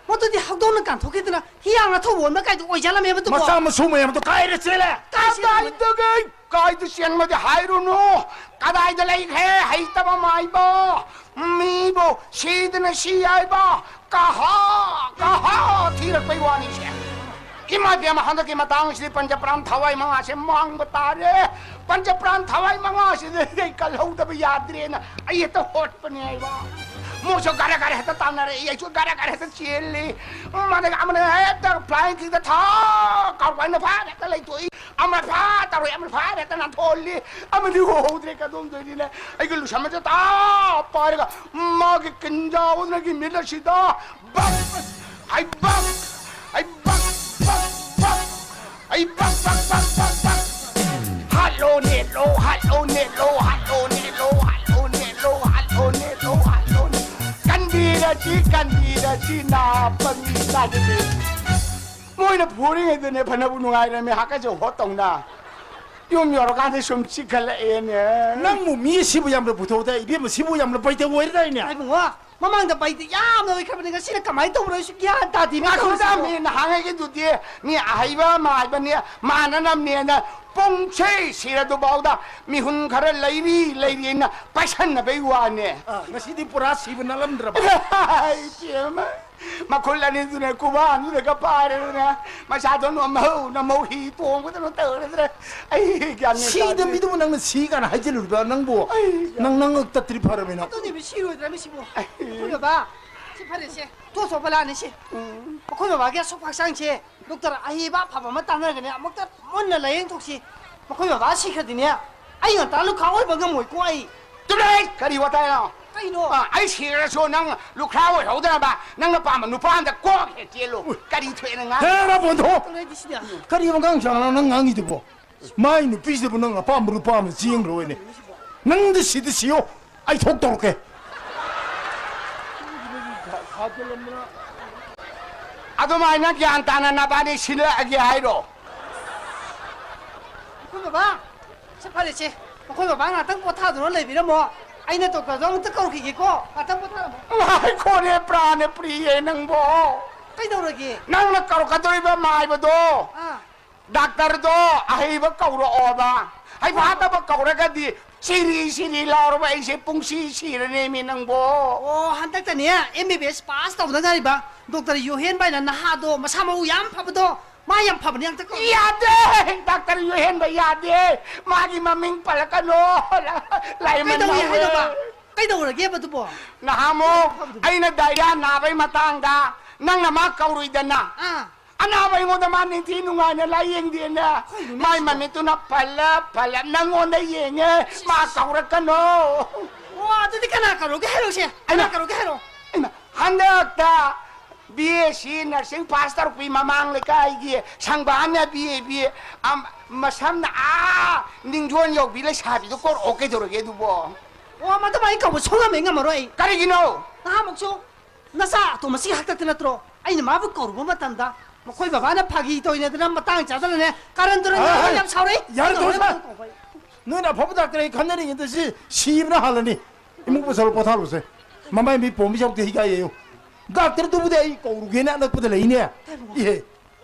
ꯃꯗꯨꯗꯤ ꯍꯧꯗꯣꯡꯅ ꯀꯥꯟꯊꯣꯛꯈꯤꯗꯅ ꯍꯤꯌꯥꯡꯅ ꯊꯧꯑꯣꯟꯕ ꯀꯥꯏꯗꯣ ꯑꯣꯏꯖꯜꯂꯝꯃꯦꯕ ꯑꯗꯨꯕꯣ꯫ ꯃꯆꯥ ꯃꯁꯨ ꯃꯌꯥꯝꯗꯣ ꯀꯥꯏꯔ ꯆꯦꯜꯂꯦ꯫ ꯀꯥꯏꯗ ꯆꯦꯜꯂꯝꯃꯦ? ꯀꯗꯥꯏꯗꯒꯤ? ꯀꯥꯏꯗ ꯆꯦꯟꯕꯗꯤ ꯍꯥꯏꯔꯨꯅꯨ꯫ ꯀꯗꯥꯏꯗ ꯂꯩꯈ꯭ꯔꯦ? ꯍꯩꯇꯕ ꯃꯥꯏꯕ꯫ ꯃꯤꯕꯨ ꯁꯤꯗꯅ ꯁꯤ ꯍꯥꯏꯕ꯫ ꯀꯍꯥ, ꯀꯍꯥ ꯊꯤꯔꯛꯄꯩ ꯋꯥꯅꯤꯁꯦ꯫ ꯏꯃꯥ ꯏꯕꯦꯝꯃ, ꯍꯟꯗꯛꯀꯤ ꯃꯇꯥꯡꯁꯤꯗꯤ ꯄꯟꯆ ꯄ꯭ꯔꯥꯟ ꯊꯋꯥꯏ ꯃꯉꯥꯁꯦ ꯃꯥꯡꯕ ꯇꯥꯔꯦ꯫ ꯄꯟꯆ ꯄ꯭ꯔꯥꯟ ꯊꯋꯥꯏ ꯃꯉꯥꯁꯤꯗꯤ ꯑꯩ ꯀꯜꯍꯧꯗꯕ ꯌꯥꯗ꯭ꯔꯦꯅ ꯑꯩ ꯍꯦꯛꯇ ꯍꯣꯠꯄꯅꯦ ꯍꯥꯏꯕ꯫ ꯃꯣꯏꯁꯨ ꯒꯔ ꯒꯔ ꯍꯦꯛꯇ ꯇꯥꯟꯅꯔꯛꯏ, ꯑꯩꯁꯨ ꯒꯔ ꯒꯔ ꯍꯦꯛꯇ ꯆꯦꯜꯂꯤ꯫ ꯃꯥꯅ ꯑꯃꯅ ꯍꯦꯛꯇ ꯐ꯭ꯂꯥꯏꯡ ꯀꯤꯛꯇ ꯊꯥ ꯀꯥꯎꯕ ꯑꯩꯅ ꯐꯥ ꯍꯦꯛꯇ ꯂꯩꯊꯣꯛꯏ꯫ ꯑꯃ ꯐꯥ ꯇꯧꯔꯦ, ꯑꯃ ꯐꯥ ꯍꯦꯛꯇ ꯅꯥꯟꯊꯣꯛꯍꯜꯂꯤ꯫ ꯑꯃꯗꯤ ꯎꯍꯧꯗ꯭ꯔꯦ, ꯀꯗꯣꯝꯗꯣꯏꯅꯤꯅꯦ? ꯑꯩꯒꯤ ꯂꯨꯁꯟꯕꯁꯦ ꯇꯥ ꯄꯥꯏꯔꯒ ꯃꯥꯒꯤ ꯀꯤꯟꯖꯥꯎꯗꯨꯅꯒꯤ ꯃꯤꯠ ꯑꯁꯤꯗ ꯕꯛ! ꯑꯩ ꯕꯛ! ꯑꯩ ꯕꯛ! ꯕꯛ! ꯕꯛ! ꯑꯩ ꯕꯛ, ꯕꯛ, ꯕꯛ, ꯕꯛ, ꯕꯛ! ꯍꯥꯠꯂꯣ, ꯅꯦꯠꯂꯣ, ꯍꯥꯠꯂꯣ, ꯅꯦꯠꯂꯣ, ꯍꯥꯠꯂꯣ, ꯅꯦꯠꯂꯣ, ꯍꯥꯠꯂꯣ, ꯅꯦꯠꯂꯣ, ꯍꯥꯠꯂꯣ, ꯅꯦꯠꯂꯣ꯫ ꯀꯟꯕꯤꯔꯁꯤ, ꯀꯟꯕꯤꯔꯁꯤ, ꯅꯥꯕ ꯃꯤ ꯇꯥꯗꯕꯤ꯫ ꯃꯣꯏꯅ ꯐꯨꯔꯤꯉꯩꯗꯅꯦ ꯐꯅꯕꯨ ꯅꯨꯡꯉꯥꯏꯔꯝꯃꯦ, ꯍꯥꯀꯠꯆ ꯍꯣꯠꯇꯧꯅ꯫ ꯌꯨꯝ ꯌꯧꯔꯀꯥꯟꯗ ꯁꯨꯝ ꯆꯤꯛꯈꯠꯂꯛꯑꯦꯅꯦ꯫ ꯅꯪꯕꯨ ꯃꯤ ꯁꯤꯕꯨ ꯌꯥꯝꯅ ꯄꯨꯊꯣꯛꯇ, ꯏꯕꯦꯝꯃ ꯁꯤꯕꯨ ꯌꯥꯝꯅ ꯄꯩꯇ ꯑꯣꯏꯔꯗꯥꯏꯅꯦ? ꯏꯕꯨꯡꯉꯣ, ꯃꯃꯥꯡꯗ ꯕꯩꯗꯤ ꯌꯥꯝꯅ ꯑꯣꯏꯈ꯭ꯔꯕꯅꯦ, ꯉꯁꯤꯅ ꯀꯃꯥꯏꯅ ꯇꯧꯕꯅꯣ ꯑꯩꯁꯨ ꯒ꯭ꯌꯥꯟ ꯇꯥꯗꯦꯅꯦ ꯉꯥꯏꯈꯣꯗ, ꯇꯧꯔꯤꯁꯤꯕꯣ꯫ ꯃꯤ ꯅꯍꯥꯟꯉꯩꯒꯤꯗꯨꯗꯤ ꯃꯤ ꯑꯍꯩꯕ ꯑꯃ ꯍꯥꯏꯕꯅꯤ, ꯃꯥꯟꯅꯅꯕꯅꯦꯅ ꯄꯨꯡꯁꯤ ꯁꯤꯔꯗꯨꯐꯥꯎꯗ ꯃꯤꯍꯨꯟ ꯈꯔ ꯂꯩꯔꯤ ꯂꯩꯔꯤꯅ ꯄꯥꯏꯁꯟꯅꯕꯩ ꯋꯥꯅꯦ꯫ ꯑꯥ, ꯉꯁꯤꯗꯤ ꯄꯨꯔꯥ ꯁꯤꯕ ꯅꯠꯂꯝꯗ꯭ꯔꯕ? ꯏꯕꯦꯝꯃ, ꯃꯈꯨꯜ ꯑꯅꯤꯗꯨꯅ ꯈꯨꯕꯥꯟꯗꯨꯗꯒ ꯄꯥꯏꯔꯗꯅ ꯃꯆꯥꯗꯣ ꯅꯣꯝꯃꯧ ꯅꯣꯝꯃꯧ ꯍꯤ ꯇꯣꯡꯕꯗꯅ ꯇꯧꯔꯗꯅ ꯑꯩ ꯒ꯭ꯌꯥꯟ ꯃꯦꯟ ꯁꯤꯗ ꯇꯥꯗꯦ꯫ ꯃꯤꯗꯨꯕꯨ ꯅꯪꯅ ꯁꯤ ꯀꯥꯏꯅ ꯍꯥꯏꯖꯤꯜꯂꯨꯔꯤꯕ ꯅꯪꯕꯨ? ꯑꯩ ꯅꯪ ꯅꯉꯛ ꯇꯠꯇ꯭ꯔꯤ ꯐꯔꯕꯅꯤꯅ꯫ ꯑꯗꯨꯅꯦꯕ ꯁꯤꯔꯣꯏꯗ꯭ꯔꯥ ꯃꯁꯤꯕꯨ? ꯑꯩ ꯑꯩꯈꯣꯏ ꯕꯕꯥ, ꯁꯤ ꯐꯔꯦꯁꯦ, ꯇꯣꯛꯊꯣꯛꯄ ꯂꯥꯛꯑꯅꯤ ꯁꯤ꯫ ꯎꯝ꯫ ꯑꯩꯈꯣꯏ ꯕꯕꯥꯒꯤ ꯑꯁꯣꯛꯄ ꯍꯛꯆꯥꯡꯁꯦ ꯗꯣꯛꯇꯔ ꯑꯍꯩꯕ ꯑꯐꯕ ꯑꯃ ꯇꯥꯟꯅꯔꯒꯅꯦ ꯑꯃꯨꯛꯇ ꯃꯨꯟꯅ ꯂꯥꯌꯦꯡꯊꯣꯛꯁꯤ꯫ ꯃꯈꯣꯏ ꯕꯕꯥ ꯁꯤꯈ꯭ꯔꯗꯤꯅꯦ ꯑꯩ ꯉꯟꯇꯥ ꯂꯨꯈꯥ ꯑꯣꯏꯕ ꯉꯝꯃꯣꯏꯀꯣ ꯑꯩ꯫ ꯆꯨꯞꯂꯦ! ꯀꯔꯤ ꯋꯥꯇꯥꯅꯣ? ꯀꯩꯅꯣ? ꯑ, ꯑꯩ ꯁꯤꯔꯁꯨ ꯅꯪ ꯂꯨꯈ꯭ꯔꯥ ꯑꯣꯏꯍꯧꯗꯅꯕ ꯅꯪꯅ ꯄꯥꯝꯕ ꯅꯨꯄꯥ ꯑꯝꯗ ꯀꯣꯛ ꯍꯦꯛ ꯆꯦꯜꯂꯨ꯫ ꯎꯏ꯫ ꯀꯔꯤ ꯊꯣꯛꯑꯦꯅ ꯉꯥꯡꯉꯤ? ꯍꯦ, ꯅꯥꯕꯣꯟꯊꯣ! ꯇꯧꯔꯛꯏꯁꯤꯗꯤ꯫ ꯀꯔꯤ ꯋꯥꯉꯥꯡ ꯁꯉꯥꯡꯅꯣ ꯅꯪ ꯉꯥꯡꯉꯤꯗꯨꯕꯣ? ꯃꯥꯏ ꯅꯨꯄꯤꯁꯤꯗꯕꯨ ꯅꯪ ꯑꯄꯥꯝꯕ ꯅꯨꯄꯥ ꯑꯃ ꯆꯦꯟꯈ꯭ꯔꯣꯏꯅꯦ꯫ ꯅꯪꯗꯤ ꯁꯤꯗꯤ ꯁꯤꯌꯣ, ꯑꯩ ꯊꯣꯛ ꯇꯧꯔꯛꯀꯦ꯫ ꯑꯗꯨꯃꯥꯏꯅ ꯒ꯭ꯌꯥꯟ ꯇꯥꯅ ꯅꯕꯥꯅꯤ ꯁꯤꯜꯂꯛꯑꯒꯦ ꯍꯥꯏꯔꯣ? ꯑꯩꯈꯣꯏ ꯕꯕꯥ, ꯁꯦ ꯐꯔꯦꯁꯦ, ꯑꯩꯈꯣꯏ ꯕꯕꯥ ꯉꯥꯛꯇꯪ ꯄꯣꯊꯥꯗꯨꯅ ꯂꯩꯕꯤꯔꯝꯃꯣ꯫ ꯑꯩꯅ ꯗꯣꯛꯇꯔꯗꯣ ꯑꯃꯨꯛꯇ ꯀꯧꯈꯤꯒꯦꯀꯣ, ꯉꯥꯛꯇꯪ ꯄꯣꯊꯥꯔꯝꯃꯣ꯫ ꯉꯥꯏꯈꯣꯅꯦ, ꯄ꯭ꯔꯥꯅ ꯄ꯭ꯔꯤꯌꯦ ꯅꯪꯕꯣ꯫ ꯀꯩꯗꯧꯔꯒꯦ? ꯅꯪꯅ ꯀꯧꯔꯛꯀꯗꯧꯔꯤꯕ ꯃꯥꯏꯕꯗꯣ ꯑꯥ꯫ ꯗꯥꯛꯇꯔꯗꯣ ꯑꯍꯩꯕ ꯀꯧꯔꯛꯑꯣꯕ꯫ ꯍꯩꯐꯥꯠꯇꯕ ꯀꯧꯔꯒꯗꯤ ꯁꯤꯔꯤ ꯁꯤꯔꯤ ꯂꯥꯎꯔꯕ ꯑꯩꯁꯦ ꯄꯨꯡꯁꯤ ꯁꯤꯔꯅꯦꯃꯤ ꯅꯪꯕꯣ꯫ ꯑꯣ, ꯍꯟꯗꯛꯇꯅꯦ ꯑꯦꯝ ꯕꯤ ꯕꯤ ꯑꯦꯁ ꯄꯥꯁ ꯇꯧꯗ ꯉꯥꯏꯔꯤꯕ ꯗꯣꯛꯇꯔ ꯌꯣꯍꯦꯟꯕ ꯍꯥꯏꯅ ꯅꯍꯥꯗꯣ, ꯃꯁꯥ ꯃꯎ ꯌꯥꯝ ꯐꯕꯗꯣ, ꯃꯥ ꯌꯥꯝ ꯐꯕꯅꯦ, ꯑꯝꯇ ꯀꯧ-, ꯌꯥꯗꯦ! ꯗꯥꯛꯇꯔ ꯌꯣꯍꯦꯟꯕ ꯌꯥꯗꯦ! ꯃꯥꯒꯤ ꯃꯃꯤꯡ ꯄꯜꯂꯛꯀꯅꯣ! ꯂꯥꯏꯃꯟ ꯀꯩꯗꯧꯏ ꯍꯥꯏꯅꯣꯕ? ꯍꯧꯋꯦ꯫ ꯀꯩꯗꯧꯔꯒꯦꯕ ꯑꯗꯨꯕꯣ? ꯅꯍꯥꯟꯃꯨꯛ ꯐꯕꯗꯨꯕꯨ? ꯑꯩꯅ ꯗꯥꯏꯔꯤꯌꯥ ꯅꯥꯕꯩ ꯃꯇꯥꯡꯗ ꯅꯪꯅ ꯃꯥ ꯀꯧꯔꯨꯏꯗꯅ? ꯑꯥ꯫ ꯑꯅꯥꯕ ꯑꯩꯉꯣꯟꯗ ꯃꯥ ꯅꯤꯡꯊꯤ ꯅꯨꯡꯉꯥꯏꯅ ꯂꯥꯏꯌꯦꯡꯗꯦꯅ꯫ ꯀꯩꯅꯣꯅꯦ ꯃꯥꯏ ꯁꯤꯕꯣ? ꯃꯃꯤꯠꯇꯨꯅ ꯄꯜꯂꯞ ꯄꯜꯂꯞ ꯅꯪꯉꯣꯟꯗ ꯌꯦꯡꯉꯦ꯫ ꯃꯥ ꯀꯧꯔꯛꯀꯅꯣ꯫ ꯑꯣ, ꯑꯗꯨꯗꯤ ꯀꯅꯥ ꯀꯧꯔꯨꯒꯦ ꯍꯥꯏꯔꯣꯁꯦ? ꯀꯅꯥ ꯑꯩꯅ ꯀꯧꯔꯨꯒꯦ ꯍꯥꯏꯔꯣ? ꯑꯩꯅ ꯍꯟꯗꯛꯇ ꯕꯤ ꯑꯦꯁ ꯁꯤ ꯅꯔꯁꯤꯡ ꯄꯥꯁ ꯇꯧꯔꯛꯄꯤ ꯃꯃꯥꯡ ꯂꯩꯀꯥꯏꯒꯤ ꯁꯪꯕꯥꯟ ꯌꯥꯕꯤ ꯑꯕꯤ, ꯑꯝ, ꯃꯁꯝꯅ ꯑꯥ ꯅꯤꯡꯖꯣꯟ ꯌꯧꯕꯤ ꯂꯩꯁꯥꯕꯤꯗꯣ ꯀꯧꯔꯛꯑꯣ, ꯀꯩꯗꯧꯔꯒꯦ ꯑꯗꯨꯕꯣ? ꯑꯣ, ꯃꯗꯨ ꯑꯩ ꯀꯧꯕ ꯁꯨꯡꯉꯝ ꯍꯦꯛ ꯉꯝꯃꯔꯣꯏ ꯑꯩ꯫ ꯀꯔꯤꯒꯤꯅꯣ? ꯅꯍꯥꯟꯃꯨꯛꯁꯨ ꯅꯆꯥ ꯑꯇꯣꯝꯕꯁꯤ ꯍꯥꯛꯇꯛꯇ ꯅꯠꯇ꯭ꯔꯣ ꯑꯩꯅ ꯃꯥꯕꯨ ꯀꯧꯔꯨꯕ ꯃꯇꯝꯗ ꯃꯈꯣꯏ ꯕꯕꯥꯅ ꯐꯥꯒꯤ ꯇꯧꯔꯤꯅꯦꯗꯅ ꯃꯇꯥꯡ ꯆꯥꯗꯅꯅꯦ ꯀꯥꯔꯟ ꯇꯨꯔꯟ ꯉꯥꯡꯕ ꯑꯥ, ꯌꯥꯝ ꯁꯥꯎꯔꯛꯏ꯫ ꯌꯥꯔꯦ, ꯀꯩꯗꯧꯔꯒꯦ ꯇꯣꯛꯑꯣꯁꯦ꯫ ꯃꯗꯨ ꯀꯧꯕ ꯑꯩ? ꯅꯣꯏꯅ ꯑꯐꯕ ꯗꯥꯛꯇꯔ ꯑꯩ ꯈꯟꯅꯔꯤꯉꯩꯗ ꯁꯤ ꯁꯤꯕꯅ ꯍꯥꯜꯂꯅꯤ꯫ ꯏꯃꯨꯡ ꯄꯨꯁꯜꯂꯣ, ꯄꯣꯊꯥꯔꯨꯁꯦ꯫ ꯃꯃꯥꯏ ꯃꯤ ꯄꯣꯝꯃꯤ ꯆꯥꯎꯗꯦ, ꯍꯤꯒꯥꯏꯌꯦꯌꯨ꯫ ꯗꯥꯛꯇꯔꯗꯨꯕꯨꯗꯤ ꯑꯩ ꯀꯧꯔꯨꯒꯦꯅ ꯑꯅꯛꯄꯗ ꯂꯩꯅꯦ꯫ ꯏꯍꯦ,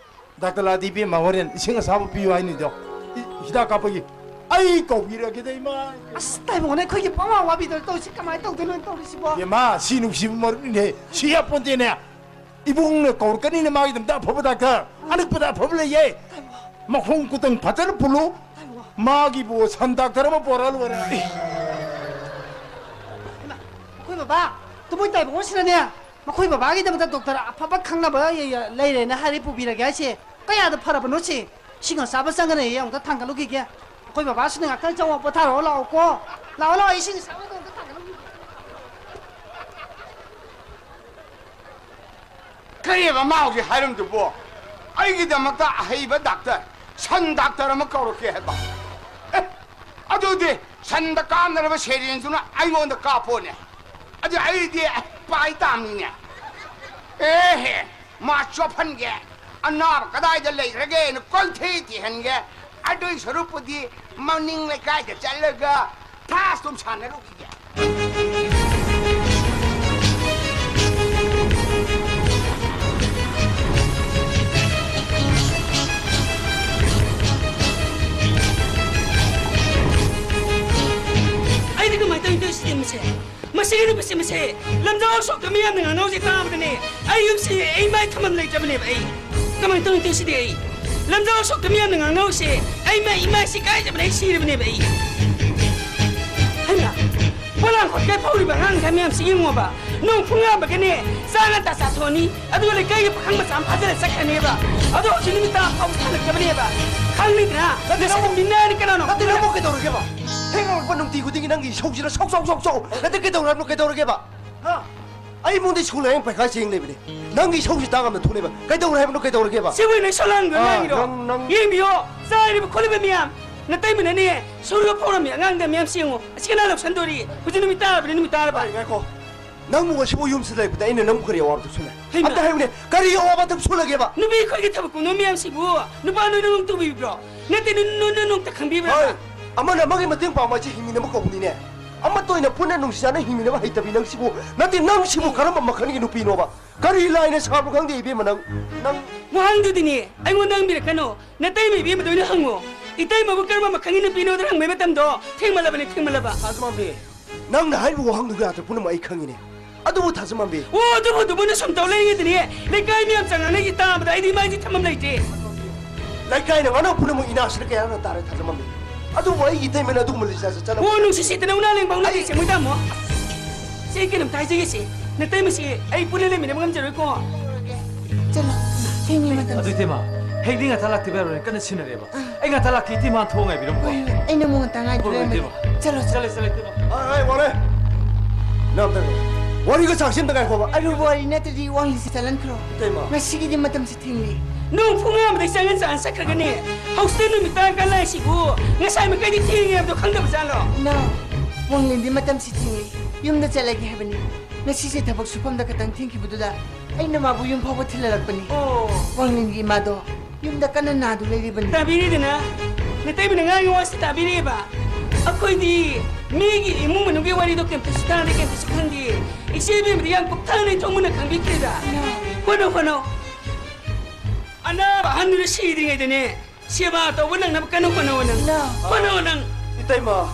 ꯗꯥꯛꯇꯔ ꯂꯥꯛꯑꯗꯤ ꯏꯕꯦꯝꯃ ꯍꯣꯔꯦꯟ ꯏꯁꯤꯡ ꯑꯁꯥꯕ ꯄꯤꯌꯨ ꯍꯥꯏꯅꯤꯗꯣ꯫ ꯏ-, ꯍꯤꯗꯥꯛ ꯀꯥꯞꯄꯒꯤ꯫ ꯑꯩ ꯀꯧꯕꯤꯔꯒꯦꯗ, ꯏꯃꯥ꯫ ꯑꯁ, ꯇꯥꯏꯕꯪꯅ ꯑꯩꯈꯣꯏꯒꯤ ꯄꯪꯋꯥ ꯋꯥꯕꯤꯗ ꯇꯧꯁꯤ, ꯀꯃꯥꯏꯅ ꯇꯧꯗꯣꯏꯅꯣ ꯇꯧꯔꯤꯁꯤꯕꯣ? ꯏꯕꯦꯝꯃ, ꯁꯤ ꯅꯨꯡꯁꯤꯕ ꯃꯔꯨꯞꯅꯤꯅꯦ, ꯁꯤ ꯌꯥꯄꯣꯟꯇꯦꯅꯦ꯫ ꯏꯕꯨꯡꯅ ꯀꯧꯔꯛꯀꯅꯤꯅꯦ, ꯃꯥꯒꯤꯗꯃꯛꯇ ꯑꯐꯕ ꯗꯥꯛꯇꯔ꯫ ꯑꯅꯛꯄꯗ ꯑꯐꯕ ꯂꯩꯌꯦ꯫ ꯃꯈꯣꯡ ꯈꯨꯇꯪ ꯐꯖꯅ ꯄꯨꯜꯂꯨ꯫ ꯃꯥꯒꯤꯕꯨ ꯁꯟ ꯗꯥꯛꯇꯔ ꯑꯃ ꯄꯣꯔꯛꯑ ꯂꯣꯏꯔꯦ꯫ ꯏꯃꯥ, ꯑꯩꯈꯣꯏ ꯕꯕꯥ, ꯇꯨꯃꯣꯏ ꯇꯥꯏꯕꯪ ꯍꯣꯏꯁꯤꯅꯅꯦ, ꯃꯈꯣꯏ ꯕꯕꯥꯒꯤꯗꯃꯛꯇ ꯗꯣꯛꯇꯔ ꯑꯐꯕ ꯈꯪꯅꯕ ꯂꯩꯔꯦꯅ ꯍꯥꯏꯔꯦ, ꯄꯨꯕꯤꯔꯒꯦ ꯍꯥꯏꯁꯦ꯫ ꯀꯌꯥꯗ ꯐꯔꯕꯅꯣ ꯁꯤ? ꯏꯁꯤꯡ ꯑꯁꯥꯕ ꯆꯪꯒꯅꯦꯌꯦ, ꯑꯃꯨꯛꯇ ꯊꯥꯡꯒꯠꯂꯨꯈꯤꯒꯦ꯫ ꯑꯩꯈꯣꯏ ꯕꯕꯥꯁꯨꯅꯦ ꯉꯥꯛꯇꯪ ꯆꯪꯉꯛꯑꯣ, ꯄꯣꯊꯥꯔꯛꯑꯣ, ꯂꯥꯛꯑꯣꯀꯣ꯫ ꯂꯥꯛꯑꯣ, ꯂꯥꯛꯑꯣ, ꯏꯁꯤꯡ ꯑꯁꯥꯕꯗꯣ ꯑꯃꯨꯛꯇ ꯊꯥꯡꯒꯠꯂꯨꯈꯤꯒꯦ꯫ ꯀꯔꯤꯕ ꯃꯥ ꯍꯧꯖꯤꯛ ꯍꯥꯏꯔꯝꯗꯨꯕꯣ? ꯑꯩꯒꯤꯗꯃꯛꯇ ꯑꯍꯩꯕ ꯗꯥꯛꯇꯔ, ꯁꯟ ꯗꯥꯛꯇꯔ ꯑꯃ ꯀꯧꯔꯛꯀꯦ ꯍꯥꯏꯕ? ꯑꯦ, ꯑꯗꯨꯗꯤ ꯁꯟꯗ ꯀꯥꯞꯅꯅꯕ ꯁꯦꯔꯦꯟꯗꯨꯅ ꯑꯩꯉꯣꯟꯗ ꯀꯥꯞꯄꯣꯅꯦ꯫ ꯑꯗꯨ ꯑꯩꯗꯤ ꯄꯥꯏ ꯇꯥꯕꯅꯤꯅꯦ꯫ ꯑꯦꯍꯦ, ꯃꯥ ꯆꯣꯞꯍꯟꯒꯦ, ꯑꯅꯥꯕ ꯀꯗꯥꯏꯗ ꯂꯩꯈ꯭ꯔꯒꯦꯅ ꯀꯣꯏꯊꯤ ꯊꯤꯍꯟꯒꯦ꯫ ꯑꯗꯨꯏ ꯁꯔꯨꯛꯄꯨꯗꯤ ꯃꯅꯤꯡ ꯂꯩꯀꯥꯏꯗ ꯆꯠꯂꯒ ꯊꯥꯁ ꯇꯨꯝ ꯁꯥꯟꯅꯔꯨꯈꯤꯒꯦ꯫ ꯑꯩꯗꯤ ꯀꯃꯥꯏꯅ ꯇꯧꯅꯤ ꯇꯧꯔꯤꯁꯤꯗꯤ ꯃꯁꯦ? ꯃꯁꯤꯒꯤ ꯅꯨꯄꯤꯁꯦ ꯃꯁꯦ ꯂꯝꯖꯥꯎ ꯁꯣꯛꯇ ꯃꯤꯌꯥꯝꯅ ꯉꯥꯡꯅꯕꯁꯦ ꯇꯥꯕꯗꯅꯦ ꯑꯩ ꯌꯨꯝꯁꯦ ꯑꯩ ꯃꯥꯏ ꯊꯝꯐꯝ ꯂꯩꯇ꯭ꯔꯕꯅꯦꯕ꯫ ꯑꯩ ꯀꯃꯥꯏꯅ ꯇꯧꯅꯤ ꯇꯧꯔꯤꯁꯤꯗꯤ? ꯑꯩ ꯂꯝꯖꯥꯎ ꯁꯣꯛꯇ ꯃꯤꯌꯥꯝꯅ ꯉꯥꯡꯅꯕꯁꯦ ꯑꯩ ꯃꯥꯏ ꯏꯃꯥꯏꯁꯤ ꯀꯥꯏꯖꯕꯅ ꯑꯩ ꯁꯤꯔꯕꯅꯦꯕ꯫ ꯑꯩ ꯍꯩꯃꯥ, ꯄꯣꯂꯥꯡ ꯈꯣꯠꯀꯦ ꯐꯧꯔꯤꯕ ꯑꯉꯥꯡꯁꯥ ꯃꯌꯥꯝꯁꯤ ꯌꯦꯡꯉꯣꯕ꯫ ꯅꯣꯡ ꯐꯨꯡꯉꯝꯕꯒꯅꯦ ꯆꯥ ꯉꯟꯇꯥ ꯆꯥꯊꯣꯛꯑꯅꯤ, ꯑꯗꯨꯒ ꯂꯩꯀꯥꯏꯒꯤ ꯄꯥꯈꯪ ꯃꯆꯥ ꯑꯃ ꯐꯥꯖꯤꯜꯂ ꯆꯠꯈ꯭ꯔꯅꯦꯕ꯫ ꯑꯗꯣ ꯍꯧꯖꯤꯛ ꯅꯨꯃꯤꯠ ꯇꯔꯥ ꯐꯥꯎꯕ ꯁꯥꯟꯅꯛꯇꯕꯅꯦꯕ꯫ ꯈꯪꯉꯤꯗ꯭ꯔꯥ? ꯅꯠꯇꯦ, ꯅꯪꯕꯨ ꯃꯤꯅꯥꯏꯅꯤ ꯀꯅꯥꯅꯣ? ꯅꯠꯇꯦ, ꯅꯪꯕꯨ ꯀꯩꯗꯧꯔꯒꯦꯕ? ꯊꯦꯡꯉꯕ ꯅꯨꯡꯇꯤ ꯈꯨꯗꯤꯡꯒꯤ ꯅꯪꯒꯤ ꯏꯁꯧꯁꯤꯅ ꯁꯧ, ꯁꯧ, ꯁꯧ, ꯁꯧ꯫ ꯅꯠꯇꯦ, ꯀꯩꯗꯧꯔꯕꯅꯣ, ꯀꯩꯗꯧꯔꯒꯦꯕ? ꯍꯥ? ꯑꯩ ꯏꯃꯨꯡꯗ ꯁ꯭ꯀꯨꯜ ꯍꯌꯦꯡ ꯄꯩꯈꯥ ꯆꯦꯡ ꯂꯩꯕꯅꯦ꯫ ꯅꯪꯒꯤ ꯏꯁꯧꯁꯤ ꯇꯥ ꯉꯝꯗ ꯊꯣꯛꯂꯛꯏꯕ꯫ ꯀꯩꯗꯧꯔꯦ ꯍꯥꯏꯕꯅꯣ, ꯀꯩꯗꯧꯔꯒꯦꯕ? ꯁꯤꯕꯨ ꯅꯪ ꯁꯣꯂꯥꯟꯒ ꯑꯥ, ꯉꯥꯡꯉꯤꯔꯣ? ꯅꯪ, ꯅꯪ ꯌꯦꯡꯕꯤꯌꯣ, ꯆꯥꯔꯤꯕ ꯈꯣꯠꯂꯤꯕ ꯃꯌꯥꯝ, ꯅꯇꯩꯃꯅꯅꯦ ꯁꯨꯔꯒ ꯐꯧꯔꯝꯃꯤ ꯑꯉꯥꯡꯗ ꯃꯌꯥꯝ ꯁꯤ ꯌꯦꯡꯉꯣ꯫ ꯑꯁꯤ ꯀꯅꯥ ꯂꯧꯁꯟꯗꯣꯔꯤ? ꯍꯧꯖꯤꯛ ꯅꯨꯃꯤꯠ ꯇꯥꯔꯕꯅꯦ, ꯅꯨꯃꯤꯠ ꯇꯥꯔꯕ꯫ ꯑꯩ ꯉꯥꯏꯈꯣ꯫ ꯅꯪꯕꯨ ꯉꯁꯤꯐꯥꯎ ꯌꯨꯝꯁꯤꯗ ꯂꯩꯕꯗ ꯑꯩꯅ ꯅꯪꯕꯨ ꯀꯔꯤ ꯑꯋꯥꯕ ꯊꯣꯛꯁꯤꯜꯂꯦ? ꯍꯩꯃꯥ꯫ ꯑꯝꯇ ꯍꯥꯏꯌꯨꯅꯦ, ꯀꯔꯤ ꯑꯋꯥꯕ ꯊꯣꯛꯁꯤꯜꯂꯒꯦꯕ? ꯅꯨꯄꯤ ꯑꯩꯈꯣꯏꯒꯤ ꯊꯕꯛ ꯀꯨꯝꯅꯣ ꯃꯌꯥꯝꯁꯤꯕꯨ ꯅꯨꯄꯥ ꯅꯣꯏꯅ ꯅꯨꯡ ꯇꯧꯕꯤꯕ꯭ꯔꯣ? ꯅꯠꯇꯦ, ꯅꯣꯏ, ꯅꯣꯏ, ꯅꯣꯏ ꯅꯣꯡꯇ ꯈꯪꯕꯤꯕ꯭ꯔꯥ? ꯍꯣꯏ, ꯑꯃꯅ ꯑꯃꯒꯤ ꯃꯇꯦꯡ ꯄꯥꯡꯕ ꯍꯥꯏꯁꯦ ꯍꯤꯡꯃꯤꯟꯅꯕ ꯀꯧꯕꯅꯤꯅꯦ꯫ ꯑꯃꯠꯇ ꯑꯣꯏꯅ ꯄꯨꯟꯅ ꯅꯨꯡꯁꯤ ꯆꯥꯟꯅ ꯍꯤꯡꯃꯤꯟꯅꯕ ꯍꯩꯇꯕꯤ ꯅꯪꯁꯤꯕꯨ, ꯅꯠꯇꯦ, ꯅꯪꯁꯤꯕꯨ ꯀꯔꯝꯕ ꯃꯈꯜꯒꯤ ꯅꯨꯄꯤꯅꯣꯕ? ꯀꯔꯤ ꯂꯥꯏꯅ ꯁꯥꯕ꯭ꯔꯣ ꯈꯪꯗꯦ, ꯏꯕꯦꯝꯃ, ꯅꯪ, ꯅꯪ ꯋꯥꯍꯪꯗꯨꯗꯤꯅꯦ ꯑꯩꯉꯣꯟꯗ ꯍꯪꯕꯤꯔꯛꯀꯅꯣ, ꯅꯇꯩꯃ ꯏꯕꯦꯝꯃꯗ ꯑꯣꯏꯅ ꯍꯪꯉꯣ꯫ ꯏꯇꯩꯃꯕꯨ ꯀꯔꯝꯕ ꯃꯈꯜꯒꯤ ꯅꯨꯄꯤꯅꯣꯗ ꯍꯪꯕꯩ ꯃꯇꯝꯗꯣ ꯊꯦꯡꯃꯜꯂꯕꯅꯦ, ꯊꯦꯡꯃꯜꯂꯕ꯫ ꯊꯥꯖꯃꯥꯟꯕꯤ, ꯅꯪꯅ ꯍꯥꯏꯔꯤꯕ ꯋꯥꯍꯪꯗꯨꯒꯤ ꯑꯥꯔꯊ ꯄꯨꯝꯅꯃꯛ ꯑꯩ ꯈꯪꯉꯤꯅꯦ꯫ ꯑꯗꯨꯕꯨ ꯊꯥꯖꯃꯥꯟꯕꯤ, ꯑꯣ, ꯑꯗꯨꯕꯨ ꯑꯗꯨꯕꯨꯅ ꯁꯨꯝ ꯇꯧ ꯂꯩꯔꯤꯉꯩꯗꯅꯦ ꯂꯩꯀꯥꯏ ꯃꯌꯥꯝ ꯆꯪꯉꯛꯅ ꯑꯩꯒꯤ ꯇꯥꯕꯗ ꯑꯩꯗꯤ ꯏꯃꯥꯏꯁꯦ ꯊꯝꯐꯝ ꯂꯩꯇꯦ꯫ ꯂꯩꯀꯥꯏꯅ ꯉꯥꯡꯅꯕ ꯄꯨꯝꯅꯃꯛ ꯏꯅꯥꯛꯁꯤꯗ ꯀꯌꯥ ꯇꯥꯔꯦ ꯊꯥꯖꯃꯥꯟꯕꯤ꯫ ꯑꯗꯨꯕꯨ ꯑꯩꯒꯤ ꯏꯇꯩꯃꯅ ꯑꯗꯨꯒꯨꯝꯕ ꯂꯤꯆꯠꯁꯦ ꯆꯠꯅꯕ ꯑꯣ, ꯅꯨꯡꯁꯤꯠ ꯁꯤꯠꯇꯅ ꯎꯅꯥ ꯂꯦꯡꯕ ꯍꯧꯅꯗꯦ, ꯑꯩ ꯁꯦꯡꯕꯩ ꯇꯥꯃꯣ꯫ ꯁꯤ ꯑꯩ ꯀꯩꯅꯣꯝꯇ ꯍꯥꯏꯖꯒꯦꯁꯦ, ꯅꯇꯩꯃꯁꯤ ꯑꯩ ꯄꯨꯟꯅ ꯂꯩꯃꯤꯟꯅꯕ ꯉꯝꯖꯔꯣꯏꯀꯣ꯫ ꯆꯠꯂꯣ, ꯊꯦꯡꯉꯦ ꯃꯇꯝꯁꯦ꯫ ꯑꯗꯨ ꯏꯇꯩꯃ, ꯍꯦꯛꯅꯤꯡ ꯉꯟꯇꯥ ꯂꯥꯛꯇꯕ ꯌꯥꯔꯣꯏ, ꯀꯟꯅ ꯁꯤꯟꯅꯔꯦꯕ꯫ ꯑꯩ ꯉꯟꯇꯥ ꯂꯥꯛꯀꯦ, ꯏꯇꯩꯃ ꯊꯣꯡ ꯉꯥꯏꯕꯤꯔꯝꯃꯨꯀꯣ꯫ ꯍꯣꯏ, ꯍꯣꯏ, ꯑꯩꯅ ꯑꯃꯨꯛ ꯉꯟꯇꯥ ꯉꯥꯏꯕꯤꯔꯝꯃꯒꯦ꯫ ꯍꯣꯏ, ꯍꯣꯏ, ꯏꯇꯩꯃ꯫ ꯆꯠꯂꯣ, ꯆꯠꯂꯣ꯫ ꯆꯠꯂꯦ, ꯆꯠꯂꯦ, ꯏꯇꯩꯃ꯫ ꯑꯥ, ꯑꯥ, ꯋꯥꯔꯦ꯫ ꯅꯪ ꯑꯝꯇ ꯉꯥꯏꯈꯣ꯫ ꯋꯥꯔꯤꯒ ꯁꯥꯁꯤ ꯑꯝꯇ ꯉꯥꯏꯈꯣꯕ꯫ ꯑꯔꯨꯕ ꯋꯥꯔꯤ ꯅꯠꯇ꯭ꯔꯗꯤ ꯋꯥꯡꯂꯤꯁꯦ ꯆꯠꯍꯟꯈ꯭ꯔꯣ꯫ ꯏꯇꯩꯃ꯫ ꯉꯁꯤꯒꯤꯗꯤ ꯃꯇꯝꯁꯤ ꯊꯤꯡꯂꯤ꯫ ꯅꯣꯡ ꯐꯨꯡꯉꯥ ꯑꯃꯗꯩ ꯆꯪꯉ ꯆꯪꯉ ꯆꯠꯈ꯭ꯔꯒꯅꯤ꯫ ꯍꯧꯖꯤꯛꯇ ꯅꯨꯃꯤꯠ ꯇꯔꯥ ꯀꯥꯟ ꯂꯥꯛꯏꯁꯤꯕꯨ ꯉꯁꯥꯏ ꯃꯈꯩꯗꯤ ꯊꯦꯡꯉꯦ ꯍꯥꯏꯕꯗꯣ ꯈꯪꯗꯕ ꯖꯥꯠꯂꯣ? ꯅꯣ, ꯋꯥꯡꯂꯦꯟꯗꯤ ꯃꯇꯝꯁꯤ ꯊꯤꯡꯂꯤ꯫ ꯌꯨꯝꯗ ꯆꯠꯂꯒꯦ ꯍꯥꯏꯕꯅꯤ꯫ ꯉꯁꯤꯁꯦ ꯊꯕꯛ ꯁꯨꯐꯝꯗ ꯈꯇꯪ ꯊꯤꯡꯈꯤꯕꯗꯨꯗ ꯑꯩꯅ ꯃꯥꯕꯨ ꯌꯨꯝ ꯐꯥꯎꯕ ꯊꯤꯜꯍꯜꯂꯛꯄꯅꯤ꯫ ꯑꯣ꯫ ꯋꯥꯡꯂꯦꯟꯒꯤ ꯏꯃꯥꯗꯣ ꯌꯨꯝꯗ ꯀꯟꯅ ꯅꯥꯗꯨ ꯂꯩꯔꯤꯕꯅꯤ꯫ ꯇꯥꯕꯤꯔꯤꯗꯅ? ꯅꯇꯩꯃꯅ ꯉꯥꯡꯉꯤ ꯋꯥꯁꯤ ꯇꯥꯕꯤꯔꯤꯕ? ꯑꯩꯈꯣꯏꯗꯤ ꯃꯤꯒꯤ ꯏꯃꯨꯡ ꯃꯅꯨꯡꯒꯤ ꯋꯥꯔꯤꯗꯣ ꯀꯩꯝꯇꯁꯨ ꯇꯥꯗꯦ, ꯀꯩꯝꯇꯁꯨ ꯈꯪꯗꯦ꯫ ꯏꯆꯦ ꯏꯕꯦꯝꯃꯗꯤ ꯌꯥꯝ ꯀꯨꯞꯊꯅ ꯏꯊꯣꯡ ꯃꯨꯟꯅ ꯈꯪꯕꯤꯈ꯭ꯔꯦꯗ꯫ ꯏꯃꯥ꯫ ꯍꯣꯠꯅꯧ, ꯍꯣꯠꯅꯧ꯫ ꯑꯅꯥꯕ ꯑꯍꯟꯗꯨꯅ ꯁꯤꯗ꯭ꯔꯤꯉꯩꯗꯅꯦ, ꯁꯦꯕꯥ ꯇꯧꯕ ꯅꯪꯅꯕ ꯀꯟꯅ ꯍꯣꯠꯅꯧ ꯅꯪ꯫ ꯏꯃꯥ꯫ ꯍꯣꯠꯅꯧ ꯅꯪ꯫ ꯏꯇꯩꯃ,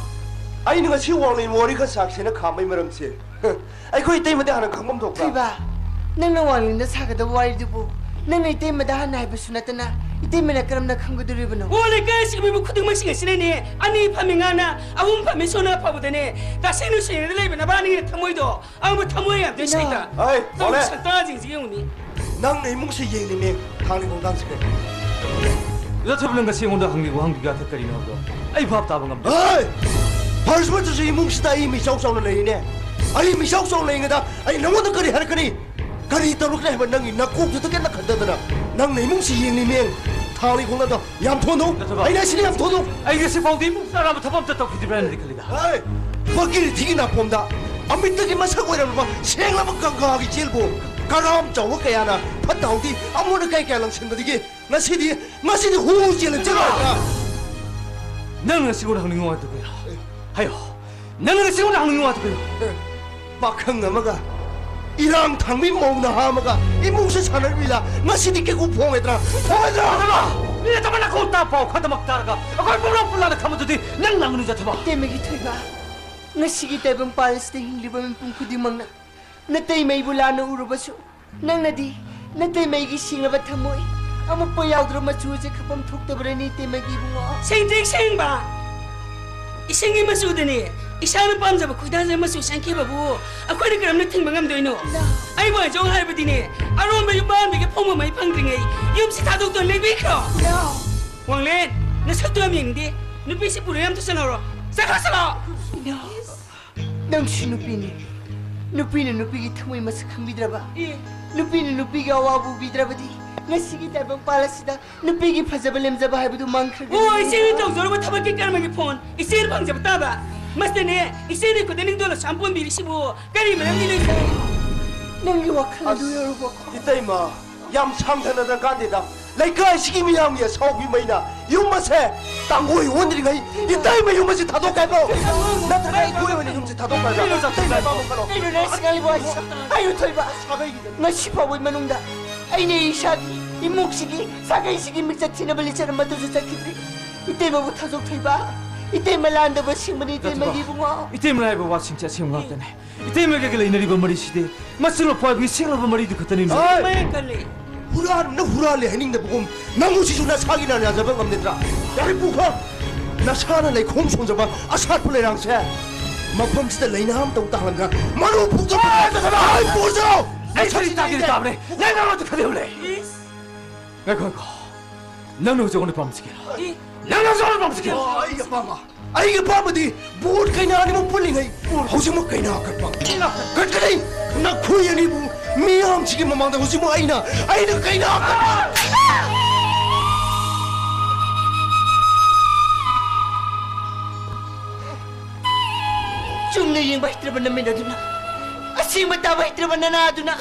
ꯑꯩꯅ ꯉꯁꯤ ꯋꯥꯡꯂꯦꯟ ꯋꯥꯔꯤ ꯈꯔ ꯁꯥꯈꯤꯁꯦꯅ ꯈꯥꯝꯕꯩ ꯃꯔꯝꯁꯦ, ꯑꯩꯈꯣꯏ ꯏꯇꯩꯃꯗꯤ ꯍꯥꯟꯅ ꯈꯪꯐꯝ ꯊꯣꯛꯄ꯭ꯔꯥ? ꯊꯣꯏꯕ, ꯅꯪꯅ ꯋꯥꯡꯂꯦꯟꯗ ꯁꯥꯒꯗꯕ ꯋꯥꯔꯤꯗꯨꯕꯨ ꯅꯪꯅ ꯏꯇꯩꯃꯗ ꯍꯥꯟꯅ ꯍꯥꯏꯕꯁꯨ ꯅꯠꯇꯅ ꯏꯇꯩꯃꯅ ꯀꯔꯝꯅ ꯈꯪꯒꯗꯣꯔꯤꯕꯅꯣ? ꯑꯣ, ꯂꯩꯀꯥꯏ ꯑꯁꯤꯒꯤ ꯃꯤꯕꯨ ꯈꯨꯗꯤꯡꯃꯛꯁꯤꯡ ꯑꯁꯤꯅꯅꯦ, ꯑꯅꯤ ꯐꯝꯃꯤ ꯉꯥꯅ ꯑꯍꯨꯝ ꯐꯝꯃꯤ ꯁꯣꯟꯅ ꯐꯥꯎꯕꯗꯅꯦ, ꯇꯥꯁꯤ ꯅꯨꯡꯁꯤꯅꯗ ꯂꯩꯕ ꯅꯕꯥꯅꯤꯒꯤ ꯊꯃꯣꯏꯗꯣ ꯑꯃ ꯊꯃꯣꯏ ꯌꯥꯝ ꯏꯃꯥ꯫ ꯁꯦꯡꯅ ꯍꯩ, ꯇꯧꯔꯤ ꯃꯣꯂꯦ꯫ ꯁꯛꯇꯥꯁꯤꯡꯁꯤ ꯌꯦꯡꯉꯨꯅꯦ꯫ ꯅꯪꯅ ꯏꯃꯨꯡꯁꯤ ꯌꯦꯡꯂꯤꯃꯦ, ꯊꯥꯡꯂꯤ ꯈꯣꯡꯊꯥꯡꯁꯤ ꯀꯩ? ꯌꯥꯊꯕ ꯅꯪ ꯉꯁꯤ ꯑꯩꯉꯣꯟꯗ ꯍꯪꯂꯤꯕ ꯋꯥꯍꯪꯗꯨꯒꯤ ꯑꯥꯔꯊ ꯀꯔꯤꯅꯣ ꯍꯥꯏꯕꯗꯣ ꯑꯩ ꯚꯥꯞ ꯇꯥꯕ ꯉꯝꯗꯦ꯫ ꯍꯩ! ꯐꯔꯁ ꯃꯆꯨꯁꯤ ꯏꯃꯨꯡꯁꯤꯗ ꯑꯩ ꯃꯤꯆꯥꯎ ꯆꯥꯎꯅ ꯂꯩꯔꯤꯅꯦ꯫ ꯑꯩ ꯃꯤꯆꯥꯎ ꯆꯥꯎꯅ ꯂꯩꯔꯤꯉꯩꯗ ꯑꯩ ꯅꯉꯣꯟꯗ ꯀꯔꯤ ꯍꯥꯏꯔꯛꯀꯅꯤ? ꯀꯔꯤ ꯇꯧꯔꯛꯀꯅꯤ ꯍꯥꯏꯕ ꯅꯪꯒꯤ ꯅꯀꯣꯛꯇꯨꯗ ꯀꯟꯅ ꯈꯟꯊꯗꯅ ꯅꯪꯅ ꯏꯃꯨꯡꯁꯤ ꯌꯦꯡꯂꯤꯃꯦ, ꯊꯥꯡꯂꯤ ꯈꯣꯡꯊꯥꯡꯗꯣ ꯌꯥꯝ ꯊꯣꯟꯗꯣ꯫ ꯅꯠꯇꯕ꯫ ꯑꯩꯅ ꯑꯁꯤꯗꯤ ꯌꯥꯝ ꯊꯣꯟꯗꯣ꯫ ꯑꯩ ꯉꯁꯤ ꯐꯥꯎꯗꯤ ꯏꯃꯨꯡ ꯆꯥꯔꯕ ꯊꯕꯛ ꯑꯝꯇ ꯇꯧꯈꯤꯗ꯭ꯔꯤꯕ꯭ꯔꯥ ꯍꯥꯏꯅꯗꯤ ꯈꯜꯂꯤꯗ꯫ ꯍꯩ! ꯐꯀꯤꯔ ꯊꯤꯒꯤ ꯅꯥꯄꯣꯝꯗ ꯑꯃꯤꯠꯇꯒꯤ ꯃꯁꯛ ꯑꯣꯏꯔꯝꯂꯕ ꯁꯦꯡꯂꯕ ꯒꯪꯒꯥꯒꯤ ꯏꯆꯦꯜꯕꯨ ꯀꯔꯥꯝ ꯆꯥꯎꯕ ꯀꯌꯥꯅ ꯐꯠꯇ ꯍꯥꯎꯗꯤ ꯑꯃꯣꯠ ꯑꯀꯥꯏ ꯀꯌꯥ ꯂꯪꯁꯤꯟꯕꯗꯒꯤ ꯉꯁꯤꯗꯤ, ꯉꯁꯤꯗꯤ ꯍꯨ ꯆꯦꯜꯂꯦ ꯆꯦꯜꯂꯣꯏꯗ꯭ꯔꯥ? ꯅꯪ ꯉꯁꯤꯉꯣꯟꯗ ꯍꯪꯅꯤꯡꯉꯤ ꯋꯥꯗꯨ ꯀꯩꯅꯣ? ꯍꯥꯏꯌꯣ꯫ ꯅꯪ ꯉꯁꯤꯉꯣꯟꯗ ꯍꯪꯅꯤꯡꯉꯤ ꯋꯥꯗꯨ ꯀꯩꯅꯣ? ꯄꯥꯈꯪ ꯑꯃꯒ ꯏꯔꯥꯡ ꯊꯥꯡꯕꯤ ꯃꯧ ꯅꯍꯥ ꯑꯃꯒ ꯏꯃꯨꯡꯁꯦ ꯁꯥꯟꯅꯔꯤꯕꯤꯗ ꯉꯁꯤꯗꯤ ꯀꯩꯀꯨ ꯐꯣꯡꯉꯦꯗ꯭ꯔꯥ? ꯐꯣꯡꯉꯦꯗ꯭ꯔꯥ? ꯅꯠꯇꯕ! ꯃꯤꯅ ꯇꯃꯟꯅ ꯈꯣꯡ ꯇꯥ ꯄꯥꯎ ꯈꯗꯃꯛ ꯇꯥꯔꯒ ꯑꯩꯈꯣꯏ ꯄꯨꯝꯅꯃꯛ ꯄꯨꯜꯂꯥꯗ ꯊꯝꯕꯗꯨꯗꯤ ꯅꯪ ꯂꯥꯡꯒꯅꯨ ꯌꯥꯊꯕ! ꯏꯇꯩꯃꯒꯤ ꯊꯣꯏꯕ, ꯉꯁꯤꯒꯤ ꯇꯥꯏꯕꯪ ꯄꯥꯜ ꯑꯁꯤꯗ ꯍꯤꯡꯂꯤꯕ ꯃꯤꯄꯨꯝ ꯈꯨꯗꯤꯡꯃꯛꯅ ꯅꯇꯩꯃꯩꯕꯨ ꯂꯥꯟꯅ ꯎꯔꯕꯁꯨ, ꯅꯪꯅꯗꯤ ꯅꯇꯩꯃꯩꯒꯤ ꯁꯤꯡꯂꯕ ꯊꯃꯣꯏ ꯑꯃꯣꯠꯄ ꯌꯥꯎꯗ꯭ꯔꯕ ꯃꯆꯨ ꯑꯁꯦ ꯈꯪꯐꯝ ꯊꯣꯛꯇꯕ꯭ꯔꯅꯤ, ꯏꯇꯩꯃꯒꯤ ꯏꯕꯨꯡꯉꯣ? ꯁꯦꯡꯇ꯭ꯔꯤꯛ ꯁꯦꯡꯕ! ꯏꯁꯤꯡꯒꯤ ꯃꯆꯨꯗꯅꯦ ꯏꯁꯥꯅ ꯄꯥꯝꯖꯕ ꯈꯣꯏꯗꯥꯖꯕ ꯃꯆꯨ ꯁꯪꯈꯤꯕꯕꯨ ꯑꯩꯈꯣꯏꯅ ꯀꯔꯝꯅ ꯊꯤꯡꯕ ꯉꯝꯗꯣꯏꯅꯣ? ꯅꯣ꯫ ꯑꯩꯕꯨ ꯍꯥꯏꯖꯧ ꯍꯥꯏꯕꯗꯤꯅꯦ, ꯑꯔꯣꯟꯕ ꯌꯨꯝꯕꯥꯟꯕꯒꯤ ꯐꯣꯡꯕ ꯃꯩ ꯐꯪꯗ꯭ꯔꯤꯉꯩ ꯌꯨꯝꯁꯤ ꯊꯥꯗꯣꯛꯇꯨꯅ ꯂꯩꯕꯤꯈ꯭ꯔꯣ꯫ ꯅꯣ꯫ ꯋꯥꯡꯂꯦꯟ, ꯅꯁꯛꯇꯨ ꯌꯥꯝ ꯌꯦꯡꯅꯤꯡꯗꯦ꯫ ꯅꯨꯄꯤꯁꯤ ꯄꯨꯔꯦ ꯌꯥꯝ ꯊꯨꯁꯟꯅꯧꯔꯣ꯫ ꯆꯠꯈ꯭ꯔꯣ, ꯆꯠꯂꯣ! ꯅꯣ꯫ ꯅꯪꯁꯨ ꯅꯨꯄꯤꯅꯤ꯫ ꯅꯨꯄꯤꯅ ꯅꯨꯄꯤꯒꯤ ꯊꯃꯣꯏ ꯃꯁꯛ ꯈꯪꯕꯤꯗ꯭ꯔꯕ, ꯑꯦ, ꯅꯨꯄꯤꯅ ꯅꯨꯄꯤꯒꯤ ꯑꯋꯥꯕ ꯎꯕꯤꯗ꯭ꯔꯕꯗꯤ ꯉꯁꯤꯒꯤ ꯇꯥꯏꯕꯪꯄꯥꯜ ꯑꯁꯤꯗ ꯅꯨꯄꯤꯒꯤ ꯐꯖꯕ ꯂꯦꯝꯖꯕ ꯍꯥꯏꯕꯗꯨ ꯃꯥꯡꯈ꯭ꯔꯒꯅꯤ꯫ ꯑꯣ, ꯏꯆꯦꯅ ꯇꯧꯖꯔꯨꯕ ꯊꯕꯛꯀꯤ ꯀꯔꯃꯒꯤ ꯐꯣꯟ ꯏꯆꯦꯅ ꯐꯪꯖꯕ ꯇꯥꯕ꯫ ꯃꯁꯤꯗꯅꯦ, ꯏꯆꯦꯅ ꯈꯨꯗ ꯅꯤꯡꯗꯣꯜ ꯑꯁꯨꯛ ꯌꯥꯝ ꯄꯣꯟꯕꯤꯔꯤꯁꯤꯕꯨ ꯀꯔꯤ ꯃꯔꯝꯒꯤꯅꯣ ꯏꯆꯦ? ꯅꯪꯒꯤ ꯋꯥꯈꯜ ꯑꯗꯨ ꯑꯁ, ꯌꯧꯔꯕꯀꯣ? ꯏꯇꯩꯃ, ꯌꯥꯝ ꯁꯥꯡꯊꯅ ꯗꯔꯀꯥꯔꯗꯦꯗ꯫ ꯂꯩꯀꯥꯏꯁꯤꯒꯤ ꯃꯤꯌꯥꯝꯒꯤ ꯑꯁꯥꯎꯕꯤ ꯃꯩꯅ ꯌꯨꯝ ꯑꯁꯦ ꯇꯥꯡꯒꯣꯏ ꯑꯣꯟꯗ꯭ꯔꯤꯉꯩ ꯏꯇꯩꯃ ꯌꯨꯝ ꯑꯁꯤ ꯊꯥꯗꯣꯛꯀꯦ ꯍꯥꯏꯕ꯭ꯔꯣ? ꯅꯠꯇ꯭ꯔꯒ ꯑꯩꯈꯣꯏ ꯑꯣꯏꯅ ꯌꯨꯝꯁꯤ ꯊꯥꯗꯣꯛꯈ꯭ꯔꯒ ꯀꯩꯅꯣ ꯏꯇꯩꯃ ꯑꯄꯥꯝꯕ ꯈꯜꯂꯣ꯫ ꯀꯩꯅꯣꯅꯦ ꯁꯤ ꯉꯥꯡꯂꯤꯕ ꯋꯥꯁꯤ? ꯍꯥꯏꯌꯨ ꯊꯣꯏꯕ, ꯁꯥꯒꯩꯒꯤꯗ ꯉꯁꯤ ꯐꯥꯎꯕꯒꯤ ꯃꯅꯨꯡꯗ ꯑꯩꯅ ꯏꯁꯥꯒꯤ ꯏꯃꯨꯡꯁꯤꯒꯤ ꯁꯥꯒꯩꯁꯤꯒꯤ ꯃꯤꯡꯆꯠ ꯊꯤꯅꯕ ꯂꯤꯆꯠ ꯑꯃꯠꯇꯁꯨ ꯆꯠꯈꯤꯗ꯭ꯔꯤ꯫ ꯏꯇꯩꯃꯕꯨ ꯊꯥꯗꯣꯛ ꯊꯣꯏꯕ, ꯏꯇꯩꯃ ꯂꯥꯟꯗꯕ ꯁꯤꯡꯕꯅꯤ ꯏꯇꯩꯃꯒꯤ ꯏꯕꯨꯡꯉꯣ꯫ ꯏꯇꯩꯃ ꯍꯥꯏꯕ ꯋꯥꯁꯤꯡꯁꯦ ꯑꯁꯦꯡꯕ ꯉꯥꯛꯇꯅꯦ꯫ ꯏꯇꯩꯃꯒ ꯂꯩꯅꯔꯤꯕ ꯃꯔꯤꯁꯤꯗꯤ ꯃꯆꯤꯟ ꯃꯧꯄ꯭ꯋꯥꯒꯤ ꯁꯦꯡꯂꯕ ꯃꯔꯤꯗꯨ ꯈꯛꯇꯅꯤ꯫ ꯍꯣꯏ! ꯃꯌꯦꯛ ꯀꯜꯂꯤ꯫ ꯍꯨꯔꯥꯟꯕꯅ ꯍꯨꯔꯥꯜꯂꯦ ꯍꯥꯏꯅꯤꯡꯗꯕꯒꯨꯝ ꯅꯪꯕꯨ ꯁꯤꯁꯨ ꯅꯁꯥꯒꯤ ꯅꯥꯟ ꯌꯥꯖꯕ ꯉꯝꯅꯗ꯭ꯔꯥ? ꯌꯥꯔꯦ ꯄꯨꯈ꯭ꯔꯣ! ꯅꯁꯥꯅ ꯂꯩꯈꯣꯝ ꯁꯣꯡꯖꯕ ꯑꯁꯥꯠꯄ ꯂꯩꯔꯥꯡꯁꯦ ꯃꯐꯝꯁꯤꯗ ꯂꯩꯅꯥ ꯑꯃ ꯇꯧ ꯇꯥꯍꯜꯂꯒ ꯃꯔꯨ ꯐꯨꯛꯇꯣꯛꯄ ꯍꯥꯏ ꯄꯨꯖꯧ! ꯑꯩ ꯁꯔꯤ ꯇꯥꯒꯦ ꯇꯥꯕꯅꯦ꯫ ꯅꯪ ꯅꯉꯣꯟꯗ ꯈꯜꯂꯨꯂꯦ꯫ ꯉꯥꯏꯈꯣ, ꯉꯥꯏꯈꯣ꯫ ꯅꯪꯅ ꯍꯧꯖꯤꯛ ꯑꯩꯉꯣꯟꯗ ꯄꯥꯝꯁꯤꯒꯦꯔꯣ? ꯅꯪꯅ ꯍꯧꯖꯤꯛ ꯑꯩꯉꯣꯟꯗ ꯄꯥꯝꯁꯤꯒꯦꯔꯣ? ꯑꯣ, ꯑꯩꯒꯤ ꯑꯄꯥꯝꯕ꯫ ꯑꯩꯒꯤ ꯑꯄꯥꯝꯕꯗꯤ ꯕꯣꯠ ꯀꯩꯅꯥ ꯑꯅꯤꯃꯛ ꯄꯨꯜꯂꯤꯉꯩ ꯍꯧꯖꯤꯛꯃꯛ ꯀꯩꯅꯥ ꯀꯠꯄ꯫ ꯀꯠꯀꯅꯤ! ꯅꯈꯣꯏ ꯑꯅꯤꯕꯨ ꯃꯤꯌꯥꯝꯁꯤꯒꯤ ꯃꯃꯥꯡꯗ ꯍꯧꯖꯤꯛꯃꯛ ꯑꯩꯅ, ꯑꯩꯅ ꯀꯩꯅꯥ ꯀꯠꯄ! ꯆꯨꯝꯅ ꯌꯦꯡꯕ ꯍꯩꯇ꯭ꯔꯕ ꯅꯃꯤꯠ ꯑꯗꯨꯅ, ꯑꯁꯦꯡꯕ ꯇꯥꯕ ꯍꯩꯇ꯭ꯔꯕ ꯅꯅꯥ ꯑꯗꯨꯅ,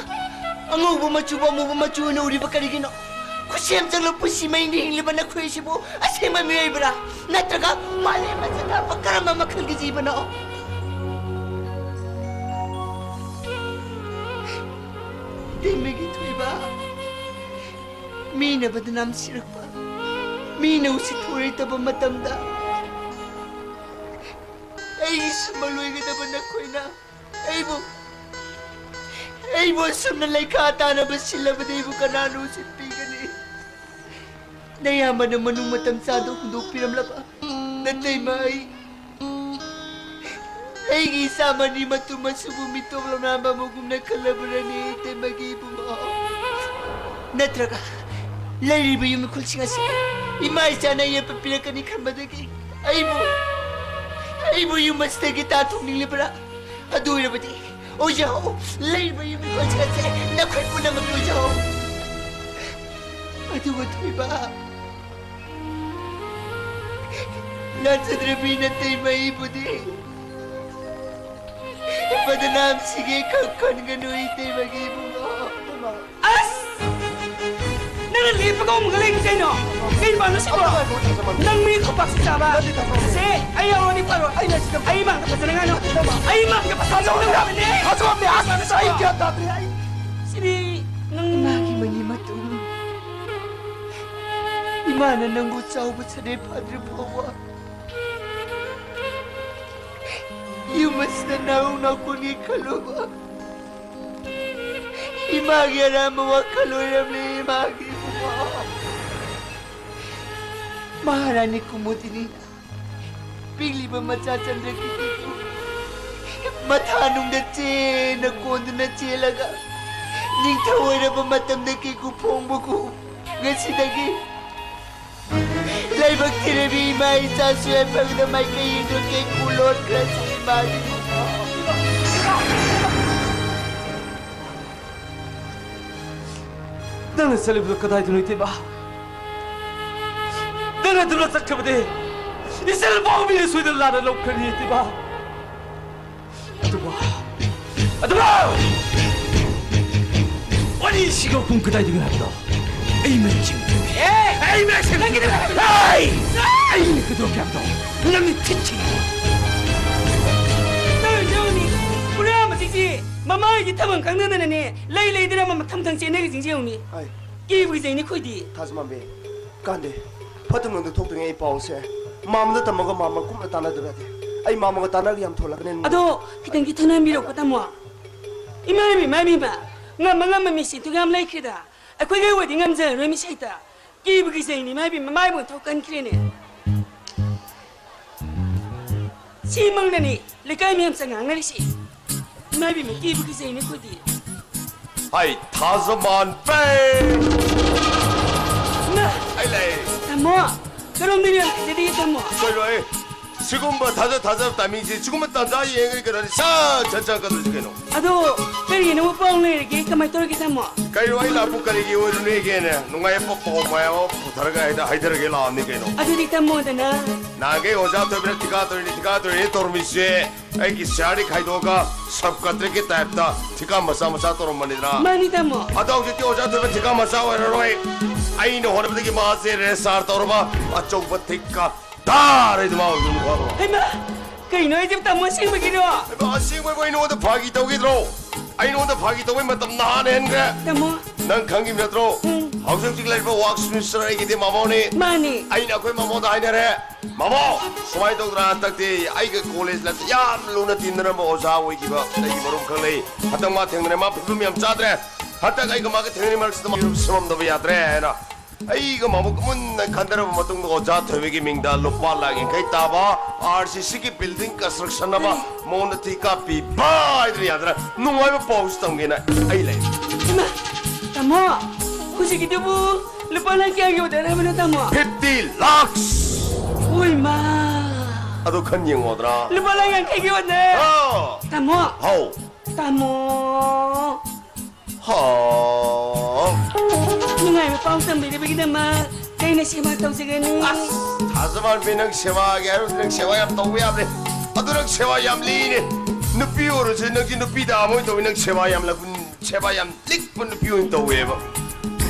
ꯑꯉꯧꯕ ꯃꯆꯨꯕꯨ ꯑꯃꯨꯕ ꯃꯆꯨ ꯑꯣꯏꯅ ꯎꯔꯤꯕ ꯀꯔꯤꯒꯤꯅꯣ? ꯈꯨꯠꯁꯦꯝ ꯆꯪꯂꯕ ꯄꯨꯟꯁꯤ ꯃꯍꯤꯡꯗ ꯍꯤꯡꯂꯤꯕ ꯅꯈꯣꯏ ꯑꯁꯤꯕꯨ ꯑꯁꯦꯡꯕ ꯃꯤꯑꯣꯏꯕ꯭ꯔꯥ? ꯅꯠꯇ꯭ꯔꯒ ꯃꯥꯂꯦꯝ ꯑꯁꯤꯗ ꯀꯔꯝꯕ ꯃꯈꯜꯒꯤ ꯖꯤꯕꯅꯣ? ꯏꯇꯩꯃꯒꯤ ꯊꯣꯏꯕ, ꯃꯤꯅ ꯕꯗꯅꯥꯝ ꯁꯤꯔꯛꯄ, ꯃꯤꯅ ꯎꯁꯤꯠ ꯊꯑꯣꯏꯗꯕ ꯃꯇꯝꯗ, ꯑꯩꯒꯤ ꯁꯨꯝꯕ ꯂꯣꯏꯒꯗꯕ ꯅꯈꯣꯏꯅ ꯑꯩꯕꯨ, ꯑꯩꯕꯨ ꯑꯁꯨꯝꯅ ꯂꯩꯈꯥ ꯇꯥꯅꯕ ꯁꯤꯜꯂꯕꯗꯤ ꯑꯩꯕꯨ ꯀꯅꯥꯅ ꯎꯁꯤꯠꯄꯤꯒꯅꯤ? ꯅꯌꯥꯝꯕꯅ ꯃꯅꯨꯡ ꯃꯇꯝ ꯆꯥꯗ ꯍꯨꯟꯗꯣꯛꯄꯤꯔꯝꯂꯕ ꯅꯇꯩꯃ ꯑꯩ, ꯑꯩꯒꯤ ꯏꯆꯥ ꯃꯅꯤ ꯃꯇꯨꯝ ꯑꯁꯤꯕꯨ ꯃꯤꯇꯣꯞ ꯂꯝꯂꯥꯟꯕ ꯑꯃꯒꯨꯝꯅ ꯈꯜꯂꯕ꯭ꯔꯅꯤ, ꯏꯇꯩꯃꯒꯤ ꯏꯕꯨꯡꯉꯣ? ꯅꯠꯇ꯭ꯔꯒ ꯂꯩꯔꯤꯕ ꯌꯨꯝ ꯏꯈꯨꯜꯁꯤꯡ ꯑꯁꯤ ꯏꯃꯥ ꯏꯆꯥꯅ ꯑꯌꯦꯠꯄ ꯄꯤꯔꯛꯀꯅꯤ ꯈꯟꯕꯗꯒꯤ ꯑꯩꯕꯨ, ꯑꯩꯕꯨ ꯌꯨꯝ ꯑꯁꯤꯗꯒꯤ ꯇꯥꯟꯊꯣꯛꯅꯤꯡꯂꯤꯕ꯭ꯔꯥ? ꯑꯗꯨ ꯑꯣꯏꯔꯕꯗꯤ ꯑꯣꯏꯖꯍꯧ꯫ ꯂꯩꯔꯤꯕ ꯌꯨꯝ ꯏꯀꯣꯟꯁꯤꯡ ꯑꯁꯦ ꯅꯈꯣꯏ ꯄꯨꯝꯅꯃꯛꯀꯤ ꯑꯣꯏꯖꯍꯧ꯫ ꯑꯗꯨꯒ ꯊꯣꯏꯕ, ꯂꯥꯟꯆꯠꯇ꯭ꯔꯕꯤ ꯅꯇꯩꯃ ꯑꯩꯕꯨꯗꯤ ꯕꯗꯅꯥꯝ ꯁꯤꯒꯦ ꯈꯛ ꯈꯟꯒꯅꯨ, ꯏꯇꯩꯃꯒꯤ ꯏꯕꯨꯡꯉꯣ꯫ ꯑꯁ! ꯅꯪꯅ ꯂꯦꯞꯄꯒ ꯑꯃꯨꯛꯀ ꯂꯩꯔꯤ ꯀꯩꯅꯣ? ꯀꯩ ꯃꯥꯅꯣ ꯁꯤꯕꯣ? ꯅꯪ ꯃꯤ ꯈꯨꯄꯥꯛꯁꯤ ꯆꯥꯕ꯫ ꯁꯦ, ꯑꯩ ꯌꯥꯎꯔꯗꯤ ꯐꯔꯣꯏ꯫ ꯑꯩ ꯃꯥꯡꯗ ꯐꯖꯅ ꯉꯥꯡꯉꯨ꯫ ꯑꯩ ꯃꯥꯡꯗ ꯐꯖꯅ ꯉꯥꯡꯉꯨ꯫ ꯑꯁ, ꯑꯩ ꯒ꯭ꯌꯥꯟ ꯇꯥꯗ꯭ꯔꯦ, ꯑꯩ꯫ ꯁꯤꯗꯤ ꯅꯪ ꯏꯃꯥꯒꯤ ꯃꯅꯤ ꯃꯇꯨꯡ꯫ ꯏꯃꯥꯅ ꯅꯪꯕꯨ ꯆꯥꯎꯕ ꯁꯅꯦ ꯐꯥꯗ꯭ꯔꯤ ꯐꯥꯎꯕ ꯌꯨꯝ ꯑꯁꯤꯗ ꯅꯥꯔꯣꯡ ꯅꯥꯀꯣꯟꯒꯤ ꯈꯜꯂꯨꯕ ꯏꯃꯥꯒꯤ ꯑꯔꯥꯟꯕ ꯋꯥꯈꯜ ꯑꯣꯏꯔꯝꯂꯦ, ꯏꯃꯥꯒꯤ ꯏꯕꯨꯡꯉꯣ꯫ ꯃꯍꯥꯔꯥꯅꯤ ꯀꯨꯃꯨꯗꯤꯅꯤꯅ ꯄꯤꯛꯂꯤꯕ ꯃꯆꯥ ꯆꯟꯗ꯭ꯔꯀꯤꯇꯤꯕꯨ ꯃꯊꯥꯅꯨꯡꯗ ꯆꯦꯟꯅ ꯀꯣꯟꯗꯨꯅ ꯆꯦꯜꯂꯒ ꯅꯤꯡꯊꯧ ꯑꯣꯏꯔꯕ ꯃꯇꯝꯗ ꯀꯦꯀꯨ ꯐꯣꯡꯕꯒꯨ ꯉꯁꯤꯗꯒꯤ ꯂꯥꯏꯕꯛ ꯊꯤꯔꯕꯤ ꯏꯃꯥ ꯏꯆꯥꯁꯨ ꯌꯥꯏꯐꯕꯗ ꯃꯥꯏꯀꯩ ꯌꯦꯡꯗꯨꯅ ꯀꯦꯀꯨ ꯂꯣꯟꯈ꯭ꯔꯁꯤ ꯏꯃꯥꯒꯤ꯫ ꯅꯪꯅ ꯆꯠꯂꯤꯕꯗꯨ ꯀꯗꯥꯏꯗꯅꯣ, ꯏꯇꯩꯃ? ꯅꯪꯅ ꯑꯗꯨꯝꯅ ꯆꯠꯈ꯭ꯔꯕꯗꯤ ꯏꯆꯜ ꯄꯥꯎꯃꯤꯅ ꯁꯣꯏꯗꯅ ꯂꯥꯟꯅ ꯂꯧꯈ꯭ꯔꯅꯤ, ꯏꯇꯩꯃ꯫ ꯑꯗꯨꯕꯨ, ꯑꯗꯨꯕꯨ! ꯋꯥꯔꯤꯁꯤꯒ ꯄꯨꯡ ꯀꯗꯥꯏꯗꯒꯤꯅꯣ ꯍꯥꯏꯕꯗꯣ ꯑꯩ ꯃꯆꯤꯟ ꯊꯤꯔꯦ꯫ ꯑꯦ! ꯑꯩ ꯃꯆꯤꯟ ꯅꯪꯒꯤꯗꯤ ꯊꯤꯔꯦ꯫ ꯍꯥꯏ! ꯑꯩꯅ ꯀꯩꯗꯧꯔꯒꯦ ꯍꯥꯏꯕꯗꯣ ꯅꯪꯅ ꯊꯤꯟꯈꯤꯅꯤ꯫ ꯇꯧꯔꯤꯁꯦ ꯌꯦꯡꯉꯨꯅꯦ, ꯄꯨꯔꯥ ꯃꯁꯤꯁꯤ ꯃꯃꯥ ꯍꯣꯏꯒꯤ ꯊꯝꯐꯝ ꯈꯪꯗꯗꯅꯅꯦ, ꯂꯩ ꯂꯩꯗꯅ ꯑꯃ ꯃꯊꯪ ꯃꯊꯪ ꯆꯦꯟꯅꯈꯤꯁꯤꯡꯁꯦ ꯌꯦꯡꯉꯨꯅꯦ꯫ ꯍꯥꯏ꯫ ꯀꯤꯕꯨ ꯀꯤꯖꯩꯅꯦ ꯑꯩꯈꯣꯏꯗꯤ꯫ ꯊꯥꯖꯃꯥꯝꯕꯤ, ꯀꯥꯟꯗꯦ꯫ ꯐꯠꯇ ꯅꯨꯡꯗ ꯊꯣꯛꯇ꯭ꯔꯤꯉꯩ ꯑꯩ ꯄꯥꯎꯁꯦ ꯃꯥꯝꯃꯗ ꯇꯝꯃꯒ ꯃꯥꯝꯃ ꯀꯨꯞꯅ ꯇꯥꯟꯅꯗꯕ ꯌꯥꯗꯦ꯫ ꯑꯩ ꯃꯥꯝꯃꯒ ꯇꯥꯟꯅꯔꯒ ꯌꯥꯝ ꯊꯣꯛꯂꯛꯀꯅꯤ꯫ ꯑꯗꯣ ꯈꯤꯇꯪꯗꯤ ꯊꯧꯅꯥꯟꯕꯤꯔꯛꯑꯣꯀꯣ ꯇꯥꯃꯣ꯫ ꯏꯃꯥ ꯏꯕꯦꯝꯃ, ꯏꯃꯥ ꯏꯕꯦꯝꯃ, ꯉꯝꯕ ꯉꯝꯕ ꯃꯤꯁꯤ ꯑꯗꯨꯛ ꯌꯥꯝ ꯂꯩꯈ꯭ꯔꯦꯗ꯫ ꯑꯩꯈꯣꯏꯒꯤ ꯑꯣꯏꯗꯤ ꯉꯝꯖꯔꯔꯣꯏ ꯃꯤꯁꯦ ꯍꯦꯛꯇ꯫ ꯀꯤꯕꯨ ꯀꯤꯖꯩꯅꯦ ꯏꯃꯥ ꯏꯕꯦꯝꯃ, ꯃꯥꯏꯕꯨ ꯑꯣꯟꯊꯣꯛ ꯀꯟꯈ꯭ꯔꯦꯅꯦ꯫ ꯁꯤꯃꯛꯅꯅꯤ ꯂꯩꯀꯥꯏ ꯃꯌꯥꯝ ꯆꯪ ꯉꯥꯡꯅꯔꯤꯁꯤ꯫ ꯏꯃꯥ ꯏꯕꯦꯝꯃ, ꯀꯤꯕꯨ ꯀꯤꯖꯩꯅꯦ ꯑꯩꯈꯣꯏꯗꯤ꯫ ꯍꯥꯏ, ꯊꯥꯖꯃꯥꯟꯕꯤ! ꯏꯃꯥ! ꯑꯩ ꯂꯩ꯫ ꯇꯥꯃꯣ! ꯀꯔꯣꯝꯗꯅꯣ ꯌꯥꯝ ꯐꯖꯗꯦ, ꯇꯥꯃꯣ꯫ ꯁꯣꯏꯔꯣꯏ꯫ ꯁꯤꯒꯨꯝꯕ ꯊꯥꯖ ꯊꯥꯖꯕ ꯇꯥꯏꯃꯤꯡꯁꯤ, ꯁꯤꯒꯨꯝꯕ ꯇꯥꯟꯖꯥ ꯌꯦꯡꯉꯒ ꯀꯩꯅꯣꯅꯤ ꯁꯠ ꯁꯠ ꯆꯠꯀꯗꯣꯏꯁꯤ ꯀꯩꯅꯣ? ꯑꯗꯣ ꯀꯔꯤꯅꯣ ꯄꯥꯎ ꯂꯩꯔꯒꯦ? ꯀꯃꯥꯏꯅ ꯇꯧꯔꯒꯦ, ꯇꯥꯃꯣ? ꯀꯩꯅꯣ, ꯑꯩ ꯂꯥꯛꯄ ꯀꯔꯤꯒꯤ ꯑꯣꯏꯔꯨꯅꯦꯒꯦꯅꯦ? ꯅꯨꯡꯉꯥꯏꯕ ꯄꯥꯎ ꯃꯌꯥꯝ ꯑꯃ ꯄꯨꯊꯔꯒ ꯍꯦꯛꯇ ꯍꯥꯏꯊꯔꯒꯦ ꯂꯥꯛꯑꯕꯅꯤ ꯀꯩꯅꯣ? ꯑꯗꯨꯗꯤ ꯇꯥꯃꯣꯗꯅ? ꯅꯍꯥꯟꯈꯩ ꯑꯣꯖꯥ ꯊꯣꯏꯕꯤꯅ ꯊꯤꯀꯥ ꯇꯧꯔꯤꯅꯤ, ꯊꯤꯀꯥ ꯇꯧꯔꯤꯅꯤ ꯇꯧꯔꯝꯃꯤꯁꯦ, ꯑꯩꯒꯤ ꯁꯤꯌꯥꯔꯗꯤ ꯈꯥꯏꯗꯣꯛꯑꯒ ꯁꯕ ꯀꯟꯇ꯭ꯔꯦꯛꯀꯤ ꯇꯥꯏꯞꯇ ꯊꯤꯀꯥ ꯃꯆꯥ ꯃꯆꯥ ꯇꯧꯔꯝꯕꯅꯤꯗꯅ꯫ ꯃꯥꯅꯤ, ꯇꯥꯃꯣ꯫ ꯑꯗꯣ ꯍꯧꯖꯤꯛꯇꯤ ꯑꯣꯖꯥ ꯊꯣꯏꯕ ꯊꯤꯀꯥ ꯃꯆꯥ ꯑꯣꯏꯔꯔꯣꯏ꯫ ꯑꯩꯅ ꯍꯣꯠꯅꯕꯗꯒꯤ ꯃꯥꯁꯦ ꯔꯦꯖꯤꯁꯇꯥꯔ ꯇꯧꯔꯕ ꯑꯆꯧꯕ ꯊꯤꯀꯥ ꯇꯥꯔꯦꯗꯤ ꯃꯥ ꯑꯣꯏꯗꯣꯏꯅꯤ ꯈꯪꯉꯣ꯫ ꯍꯩꯃꯥ! ꯀꯩꯅꯣ ꯍꯥꯏꯁꯤꯕꯨ, ꯇꯥꯃꯣ, ꯑꯁꯦꯡꯕꯒꯤꯔꯣ? ꯍꯩꯃꯥ, ꯑꯁꯦꯡꯕꯩꯕꯨ ꯑꯩ ꯅꯉꯣꯟꯗ ꯐꯥꯒꯤ ꯇꯧꯈꯤꯗ꯭ꯔꯣ? ꯑꯩ ꯅꯉꯣꯟꯗ ꯐꯥꯒꯤ ꯇꯧꯕꯩ ꯃꯇꯝ ꯅꯍꯥꯟꯅ ꯍꯦꯟꯈ꯭ꯔꯦ꯫ ꯇꯥꯃꯣ꯫ ꯅꯪ ꯈꯪꯉꯤꯕ ꯅꯠꯇ꯭ꯔꯣ? ꯎꯝ꯫ ꯍꯧꯖꯤꯛ ꯍꯧꯖꯤꯛ ꯂꯩꯔꯤꯕ ꯋꯥꯛꯁ ꯃꯤꯅꯤꯁꯇꯔ ꯑꯩꯒꯤꯗꯤ ꯃꯃꯣꯅꯤ꯫ ꯃꯥꯅꯤ꯫ ꯑꯩꯅ ꯑꯩꯈꯣꯏ ꯃꯃꯣꯗ ꯍꯥꯏꯅꯔꯦ, "ꯃꯃꯣ, ꯁꯨꯃꯥꯏꯅ ꯇꯧꯗꯅ ꯍꯟꯗꯛꯇꯤ ꯑꯩꯒ ꯀꯣꯂꯦꯖ ꯂꯥꯏꯐꯇ ꯌꯥꯝ ꯂꯨꯅ ꯇꯤꯟꯅꯔꯝꯕ ꯑꯣꯖꯥ ꯑꯣꯏꯈꯤꯕ ꯑꯩꯒꯤ ꯃꯔꯨꯞ ꯈꯔ ꯂꯩ꯫ ꯍꯟꯗꯛ ꯃꯥ ꯊꯦꯡꯅꯔꯦ, ꯃꯥ ꯐꯤꯕꯝ ꯌꯥꯝ ꯆꯥꯗ꯭ꯔꯦ꯫ ꯍꯟꯗꯛ ꯑꯩꯒ ꯃꯥꯒ ꯊꯦꯡꯅꯔꯤ ꯃꯔꯛꯁꯤꯗ ꯃꯥ ꯁꯦꯝꯃꯝꯗꯕ ꯌꯥꯗ꯭ꯔꯦ" ꯍꯥꯏꯅ ꯑꯩꯒ ꯃꯥꯕꯨ ꯃꯨꯟꯅ ꯈꯟꯊꯔꯕ ꯃꯇꯨꯡꯗ ꯑꯣꯖꯥ ꯊꯣꯏꯕꯒꯤ ꯃꯤꯡꯗ ꯂꯨꯄꯥ ꯂꯥꯈ ꯌꯥꯡꯈꯩ ꯇꯥꯕ ꯑꯥꯔ ꯁꯤ ꯁꯤꯒꯤ ꯕꯤꯜꯗꯤꯡ ꯀꯟꯁꯇ꯭ꯔꯛꯁꯟ ꯑꯃ ꯃꯉꯣꯟꯗ ꯊꯤ ꯀꯥꯞꯄꯤꯕ ꯍꯥꯏꯗꯅ ꯌꯥꯗꯅ ꯅꯨꯡꯉꯥꯏꯕ ꯄꯥꯎꯁꯤ ꯇꯝꯒꯦꯅ ꯑꯩ ꯂꯩ꯫ ꯏꯃꯥ! ꯇꯥꯃꯣ! ꯍꯧꯖꯤꯛꯀꯤꯗꯨꯕꯨ ꯂꯨꯄꯥ ꯂꯥꯈ ꯀꯌꯥꯒꯤ ꯑꯣꯔꯗꯔ ꯍꯥꯏꯕꯅꯣ, ꯇꯥꯃꯣ? ꯐꯤꯐꯇꯤ ꯂꯥꯈꯁ! ꯍꯣꯏꯃꯥ! ꯑꯗꯨ ꯈꯟ ꯌꯦꯡꯉꯣꯗꯅ꯫ ꯂꯨꯄꯥ ꯂꯥꯈ ꯌꯥꯡꯈꯩꯒꯤ ꯑꯣꯔꯗꯔ! ꯑꯥ! ꯇꯥꯃꯣ! ꯍꯥꯎ! ꯇꯥꯃꯣ! ꯍꯥꯎ! ꯅꯨꯡꯉꯥꯏꯕ ꯄꯥꯎ ꯇꯝꯕꯤꯔꯤꯕꯒꯤꯗꯃꯛ ꯀꯩꯅ ꯁꯦꯕꯥ ꯇꯧꯖꯒꯅꯤ? ꯑꯁ! ꯊꯥꯖ ꯃꯥꯟꯕꯤ, ꯅꯪ ꯁꯦꯕꯥꯒꯤ ꯍꯥꯏꯔꯨꯔꯗꯤ ꯅꯪ ꯁꯦꯕꯥ ꯌꯥꯝ ꯇꯧꯕ ꯌꯥꯕꯅꯦ꯫ ꯑꯗꯨ ꯅꯪ ꯁꯦꯕꯥ ꯌꯥꯝ ꯂꯤꯅꯦ꯫ ꯅꯨꯄꯤ ꯑꯣꯏꯔꯁꯨ ꯅꯪꯁꯤ ꯅꯨꯄꯤ ꯗꯥ ꯑꯃ ꯑꯣꯏꯅ ꯇꯧꯏ, ꯅꯪ ꯁꯦꯕꯥ ꯌꯥꯝ ꯂꯛ-, ꯁꯦꯕꯥ ꯌꯥꯝ ꯂꯤꯛꯄ ꯅꯨꯄꯤ ꯑꯣꯏꯅ ꯇꯧꯋꯦꯕ꯫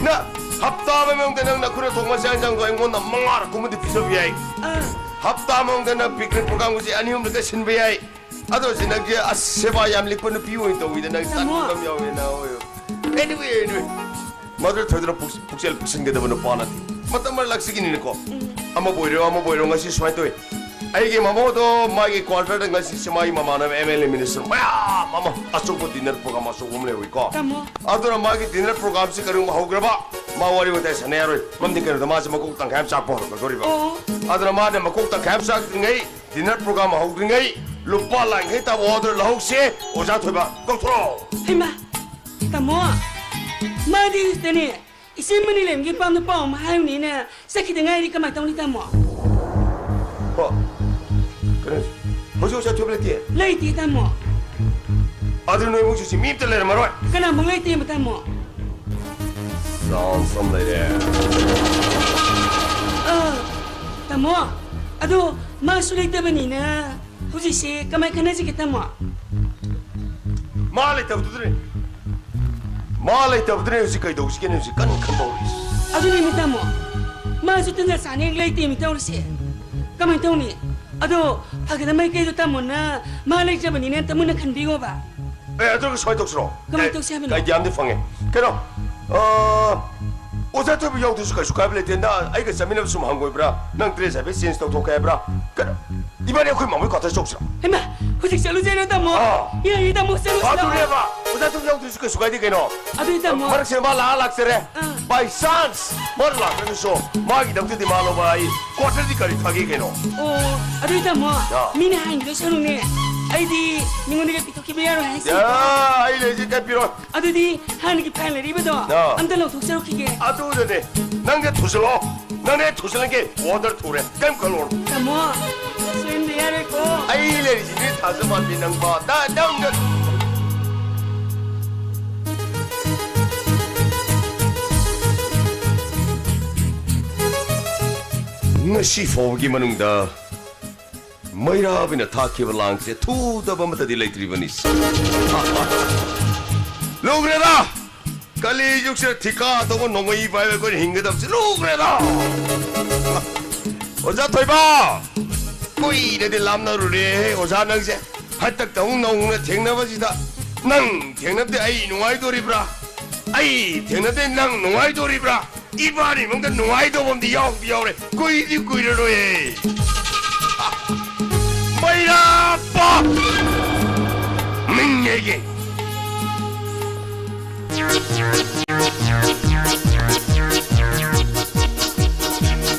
ꯅ ꯍꯞꯇꯥ ꯑꯃꯒꯤ ꯃꯅꯨꯡꯗ ꯅꯪ ꯅꯈꯨꯠꯅ ꯊꯣꯡꯕ ꯆꯥꯛ ꯏꯟꯁꯥꯡꯗꯣ ꯑꯩꯉꯣꯟꯗ ꯃꯉꯥꯔꯛ ꯀꯨꯝꯕꯗꯤ ꯄꯤꯖꯕ ꯌꯥꯏ꯫ ꯑꯥ꯫ ꯍꯞꯇꯥ ꯑꯃꯒꯤ ꯃꯅꯨꯡꯗ ꯅꯪ ꯄꯤꯛꯅꯤꯛ ꯄ꯭ꯔꯣꯒꯥꯝꯒꯁꯦ ꯑꯅꯤ ꯑꯍꯨꯝꯂꯛꯀ ꯁꯤꯟꯕ ꯌꯥꯏ꯫ ꯑꯗꯣ ꯍꯧꯖꯤꯛ ꯅꯪꯁꯦ ꯑꯁ ꯁꯦꯕꯥ ꯌꯥꯝ ꯂꯤꯛꯄ ꯅꯨꯄꯤ ꯑꯣꯏꯅ ꯇꯧꯋꯤꯗ ꯅꯪ ꯇꯥꯃꯣ꯫ ꯇꯟꯕ ꯑꯃ ꯌꯥꯎꯋꯦ ꯅꯪ ꯍꯣꯏ꯫ Anyway, anyway. ꯃꯗꯨ ꯊꯣꯏꯗꯅ ꯄꯨꯛ-, ꯄꯨꯛꯆꯦꯜ ꯄꯤꯛꯁꯤꯟꯒꯗꯕ ꯅꯨꯄꯥ ꯅꯠꯇꯦ꯫ ꯃꯇꯝ ꯃꯔꯛ ꯂꯥꯛꯆꯒꯤꯅꯤꯅꯀꯣ꯫ ꯎꯝ꯫ ꯑꯃꯕꯨ ꯑꯣꯏꯔꯣ, ꯑꯃꯕꯨ ꯑꯣꯏꯔꯣ, ꯉꯁꯤ ꯁꯨꯃꯥꯏꯅ ꯇꯧꯋꯤ꯫ ꯑꯩꯒꯤ ꯃꯃꯧꯗꯣ ꯃꯥꯒꯤ ꯀ꯭ꯋꯥꯇꯔꯗ ꯉꯁꯤꯁꯦ ꯃꯥꯒꯤ ꯃꯃꯥꯟꯅꯕ ꯑꯦꯝ ꯑꯦꯜ ꯑꯦ ꯃꯤꯅꯤꯁꯇꯔ ꯃꯌꯥꯝ ꯑꯃ ꯑꯆꯧꯕ ꯗꯤꯅꯔ ꯄ꯭ꯔꯣꯒ꯭ꯔꯥꯝ ꯑꯆꯧꯕ ꯑꯃ ꯂꯩꯍꯧꯏꯀꯣ꯫ ꯇꯥꯃꯣ꯫ ꯑꯗꯨꯅ ꯃꯥꯒꯤ ꯗꯤꯅꯔ ꯄ꯭ꯔꯣꯒ꯭ꯔꯥꯝꯁꯤ ꯀꯔꯤꯒꯨꯝꯕ ꯍꯧꯈ꯭ꯔꯕ ꯃꯥ ꯋꯥꯔꯤ ꯋꯥꯇꯥꯏ ꯁꯥꯟꯅ ꯌꯥꯔꯣꯏ꯫ ꯃꯔꯝꯗꯤ ꯀꯩꯅꯣꯗ ꯃꯥꯁꯦ ꯃꯀꯣꯛ ꯇꯪꯈꯥꯏ ꯑꯃ ꯆꯥꯛꯄ ꯍꯧꯔꯛꯀꯗꯧꯔꯤꯕ꯫ ꯑꯣ꯫ ꯑꯗꯨꯅ ꯃꯥꯅ ꯃꯀꯣꯛ ꯇꯪꯈꯥꯏ ꯑꯃ ꯆꯥꯛꯇ꯭ꯔꯤꯉꯩ ꯗꯤꯅꯔ ꯄ꯭ꯔꯣꯒ꯭ꯔꯥꯝ ꯍꯧꯗ꯭ꯔꯤꯉꯩ ꯂꯨꯄꯥ ꯂꯥꯈ ꯌꯥꯡꯈꯩ ꯇꯥꯕ ꯑꯣꯔꯗꯔ ꯂꯧꯍꯧꯁꯦ꯫ ꯑꯣꯖꯥ ꯊꯣꯏꯕ, ꯀꯧꯊꯣꯔꯛꯑꯣ꯫ ꯍꯩꯃꯥ! ꯇꯥꯃꯣ! ꯃꯥꯗꯤ ꯍꯧꯖꯤꯛꯇꯅꯦ ꯏꯆꯦ ꯃꯅꯤꯂꯦꯝꯒꯤ ꯄꯥꯝꯅ ꯄꯥꯎ ꯑꯃ ꯍꯥꯏꯔꯨꯅꯤꯅ ꯆꯠꯈꯤꯗ ꯉꯥꯏꯔꯤ꯫ ꯀꯃꯥꯏꯅ ꯇꯧꯅꯤ, ꯇꯥꯃꯣ? ꯍꯣ꯫ ꯀꯩꯅꯣ, ꯍꯧꯖꯤꯛ ꯑꯣꯖꯥ ꯊꯣꯏꯕ ꯂꯩꯇꯦ? ꯂꯩꯇꯦ, ꯇꯥꯃꯣ꯫ ꯑꯗꯨ ꯅꯣꯏ ꯏꯃꯨꯡꯁꯨ ꯁꯤ ꯃꯤ ꯑꯝꯇ ꯂꯩꯔꯝꯃꯔꯣꯏ? ꯀꯅꯥꯃꯨꯛ ꯂꯩꯇꯦꯕ, ꯇꯥꯃꯣ꯫ ꯆꯥꯟꯁ ꯑꯃ ꯂꯩꯔꯦ꯫ ꯑ, ꯇꯥꯃꯣ, ꯑꯗꯣ ꯃꯥꯁꯨ ꯂꯩꯇꯕꯅꯤꯅ ꯍꯧꯖꯤꯛꯁꯦ ꯀꯃꯥꯏ ꯈꯟꯅꯁꯤꯒꯦ, ꯇꯥꯃꯣ? ꯃꯥ ꯂꯩꯇꯕꯗꯨꯗꯅꯦ, ꯃꯥ ꯂꯩꯇꯕꯗꯨꯅꯦ ꯍꯧꯖꯤꯛ ꯀꯩꯗꯧꯁꯤꯒꯦꯅꯦ ꯍꯧꯖꯤꯛ ꯀꯟꯅ ꯈꯟꯗꯧꯔꯤ꯫ ꯑꯗꯨꯅꯦꯃꯤ, ꯇꯥꯃꯣ, ꯃꯥꯁꯨ ꯇꯟꯖꯥ ꯆꯥꯅ ꯍꯦꯛ ꯂꯩꯇꯦꯃꯤ ꯇꯧꯔꯤꯁꯦ꯫ ꯀꯃꯥꯏ ꯇꯧꯅꯤ? ꯑꯗꯣ ꯐꯒꯗꯕ ꯃꯥꯏꯀꯩꯗꯣ ꯇꯥꯃꯣꯅ ꯃꯥ ꯂꯩꯇ꯭ꯔꯕꯅꯤꯅ ꯑꯝꯇ ꯃꯨꯟꯅ ꯈꯟꯕꯤꯌꯣꯕ꯫ ꯑꯦ, ꯑꯗꯨꯒ ꯁꯨꯃꯥꯏꯅ ꯇꯧꯁꯤꯔꯣ? ꯀꯃꯥꯏꯅ ꯑꯦ, ꯇꯧꯁꯦ ꯍꯥꯏꯕꯅꯣ? ꯑꯥꯏꯗꯤꯌꯥ ꯑꯃꯗꯤ ꯐꯪꯉꯦ꯫ ꯀꯩꯅꯣ, ꯑ, ꯑꯣꯖꯥ ꯊꯣꯏꯕ ꯌꯥꯎꯗ꯭ꯔꯁꯨ ꯀꯩꯁꯨ ꯀꯥꯏꯕ ꯂꯩꯇꯦ꯫ ꯅꯪ ꯑꯩꯒ ꯆꯠꯃꯤꯟꯅꯕ ꯁꯨꯝ ꯍꯪꯒꯣꯏꯕ꯭ꯔꯥ? ꯅꯪ ꯗ꯭ꯔꯦꯁ ꯍꯥꯏꯐꯦꯠ ꯆꯦꯟꯖ ꯇꯧꯊꯣꯛꯀꯦ ꯍꯥꯏꯕ꯭ꯔꯥ? ꯀꯩꯅꯣ, ꯏꯕꯥꯅꯤ ꯑꯩꯈꯣꯏ ꯃꯥꯃꯣꯏ ꯀ꯭ꯋꯥꯇꯔ ꯆꯧꯁꯤꯔꯣ? ꯍꯩꯃꯥ, ꯍꯧꯖꯤꯛ ꯆꯠꯂꯨꯁꯦ ꯍꯥꯏꯔꯣ, ꯇꯥꯃꯣ? ꯑꯥ꯫ ꯌꯥꯏꯌꯦ, ꯇꯥꯃꯣ, ꯆꯠꯂꯨꯁꯤ ꯂꯥꯛꯑꯣ꯫ ꯑꯗꯨꯅꯦꯕ, ꯑꯣꯖꯥ ꯊꯣꯏꯕ ꯌꯥꯎꯗ꯭ꯔꯁꯨ ꯀꯩꯁꯨ ꯀꯥꯏꯗꯦ ꯀꯩꯅꯣ꯫ ꯑꯗꯨꯗꯤ ꯇꯥꯃꯣ꯫ ꯃꯔꯛꯁꯦ ꯃꯥ ꯂꯥꯛꯑ ꯂꯥꯛꯆꯔꯦ꯫ ꯑꯥ꯫ By chance ꯃꯥ ꯂꯥꯛꯇ꯭ꯔꯒꯁꯨ ꯃꯥꯒꯤꯗꯃꯛꯇꯗꯤ ꯃꯥ ꯂꯧꯕ ꯑꯩ ꯀ꯭ꯋꯥꯇꯔꯗꯤ ꯀꯔꯤ ꯐꯒꯦ ꯀꯩꯅꯣ? ꯑꯣ, ꯑꯗꯨꯗꯤ ꯇꯥꯃꯣ, ꯑꯥ꯫ ꯃꯤꯅ ꯍꯥꯏꯈꯤꯗꯣꯏ ꯁꯔꯨꯛꯅꯦ, ꯑꯩꯗꯤ ꯃꯤꯉꯣꯟꯗꯒ ꯄꯤꯊꯣꯛꯈꯤꯕ ꯌꯥꯔꯣꯏ ꯍꯥꯏꯁꯦ꯫ ꯌꯥ, ꯑꯩ ꯂꯩꯁꯦ ꯀꯩ ꯄꯤꯔꯣꯏ꯫ ꯑꯗꯨꯗꯤ ꯍꯥꯟꯅꯒꯤ ꯐꯥꯏꯜ ꯂꯩꯔꯤꯕꯗꯣ ꯑꯥ꯫ ꯑꯝꯇ ꯂꯧꯊꯣꯛꯆꯔꯨꯈꯤꯒꯦ꯫ ꯑꯗꯨꯗꯅꯦ ꯅꯪꯁꯦ ꯊꯨꯖꯜꯂꯣ, ꯅꯪꯅꯦ ꯊꯨꯖꯜꯂꯒꯦ꯫ ꯑꯣꯔꯗꯔ ꯊꯨꯔꯦ, ꯀꯩꯝ ꯈꯜꯂꯨꯔꯅꯨ꯫ ꯇꯥꯃꯣ, ꯁꯣꯏꯍꯟꯕ ꯌꯥꯔꯣꯏꯀꯣ꯫ ꯑꯩ ꯂꯩꯔꯤꯁꯤꯗꯤ ꯊꯥꯖ ꯃꯥꯟꯕꯤ ꯅꯪꯕꯣ꯫ ꯗꯥ, ꯗꯥ, ꯗꯥ꯫ ꯉꯁꯤ ꯐꯥꯎꯕꯒꯤ ꯃꯅꯨꯡꯗ ꯃꯩꯔꯥꯕꯤꯅ ꯊꯥꯈꯤꯕ ꯂꯥꯡꯁꯦ ꯊꯨꯗꯕ ꯑꯃꯠꯇꯗꯤ ꯂꯩꯇ꯭ꯔꯤꯕꯅꯤ꯫ ꯂꯨꯈ꯭ꯔꯦꯗ! ꯀꯂꯤꯖꯨꯒꯁꯤꯗ ꯊꯤꯀꯥ ꯇꯧꯕ ꯅꯣꯡꯃꯩ ꯄꯥꯏꯕ ꯑꯩꯈꯣꯏꯅ ꯍꯤꯡꯒꯗꯕꯁꯤ ꯂꯨꯈ꯭ꯔꯦꯗ! ꯑꯣꯖꯥ ꯊꯣꯏꯕ! ꯀꯨꯏꯅꯗꯤ ꯂꯥꯞꯅꯔꯨꯔꯦꯍꯦ ꯑꯣꯖꯥ ꯅꯪꯁꯦ꯫ ꯍꯟꯗꯛꯇ ꯑꯃꯨꯛ ꯅꯧꯅ ꯊꯦꯡꯅꯕꯁꯤꯗ ꯅꯪ ꯊꯦꯡꯅꯕꯗꯤ ꯑꯩ ꯅꯨꯡꯉꯥꯏꯗꯣꯔꯤꯕ꯭ꯔꯥ? ꯑꯩ ꯊꯦꯡꯅꯕꯗꯤ ꯅꯪ ꯅꯨꯡꯉꯥꯏꯗꯣꯔꯤꯕ꯭ꯔꯥ? ꯏꯕꯥꯅꯤ ꯃꯅꯨꯡꯗ ꯅꯨꯡꯉꯥꯏꯗꯧꯕ ꯑꯃꯗꯤ ꯌꯥꯎꯗꯤ ꯌꯥꯎꯔꯦ꯫ ꯀꯨꯏꯗꯤ ꯀꯨꯏꯔꯔꯣꯏꯌꯦ꯫ ꯃꯩꯔꯥꯞꯄ! ꯃꯤꯡ ꯌꯩꯒꯦ꯫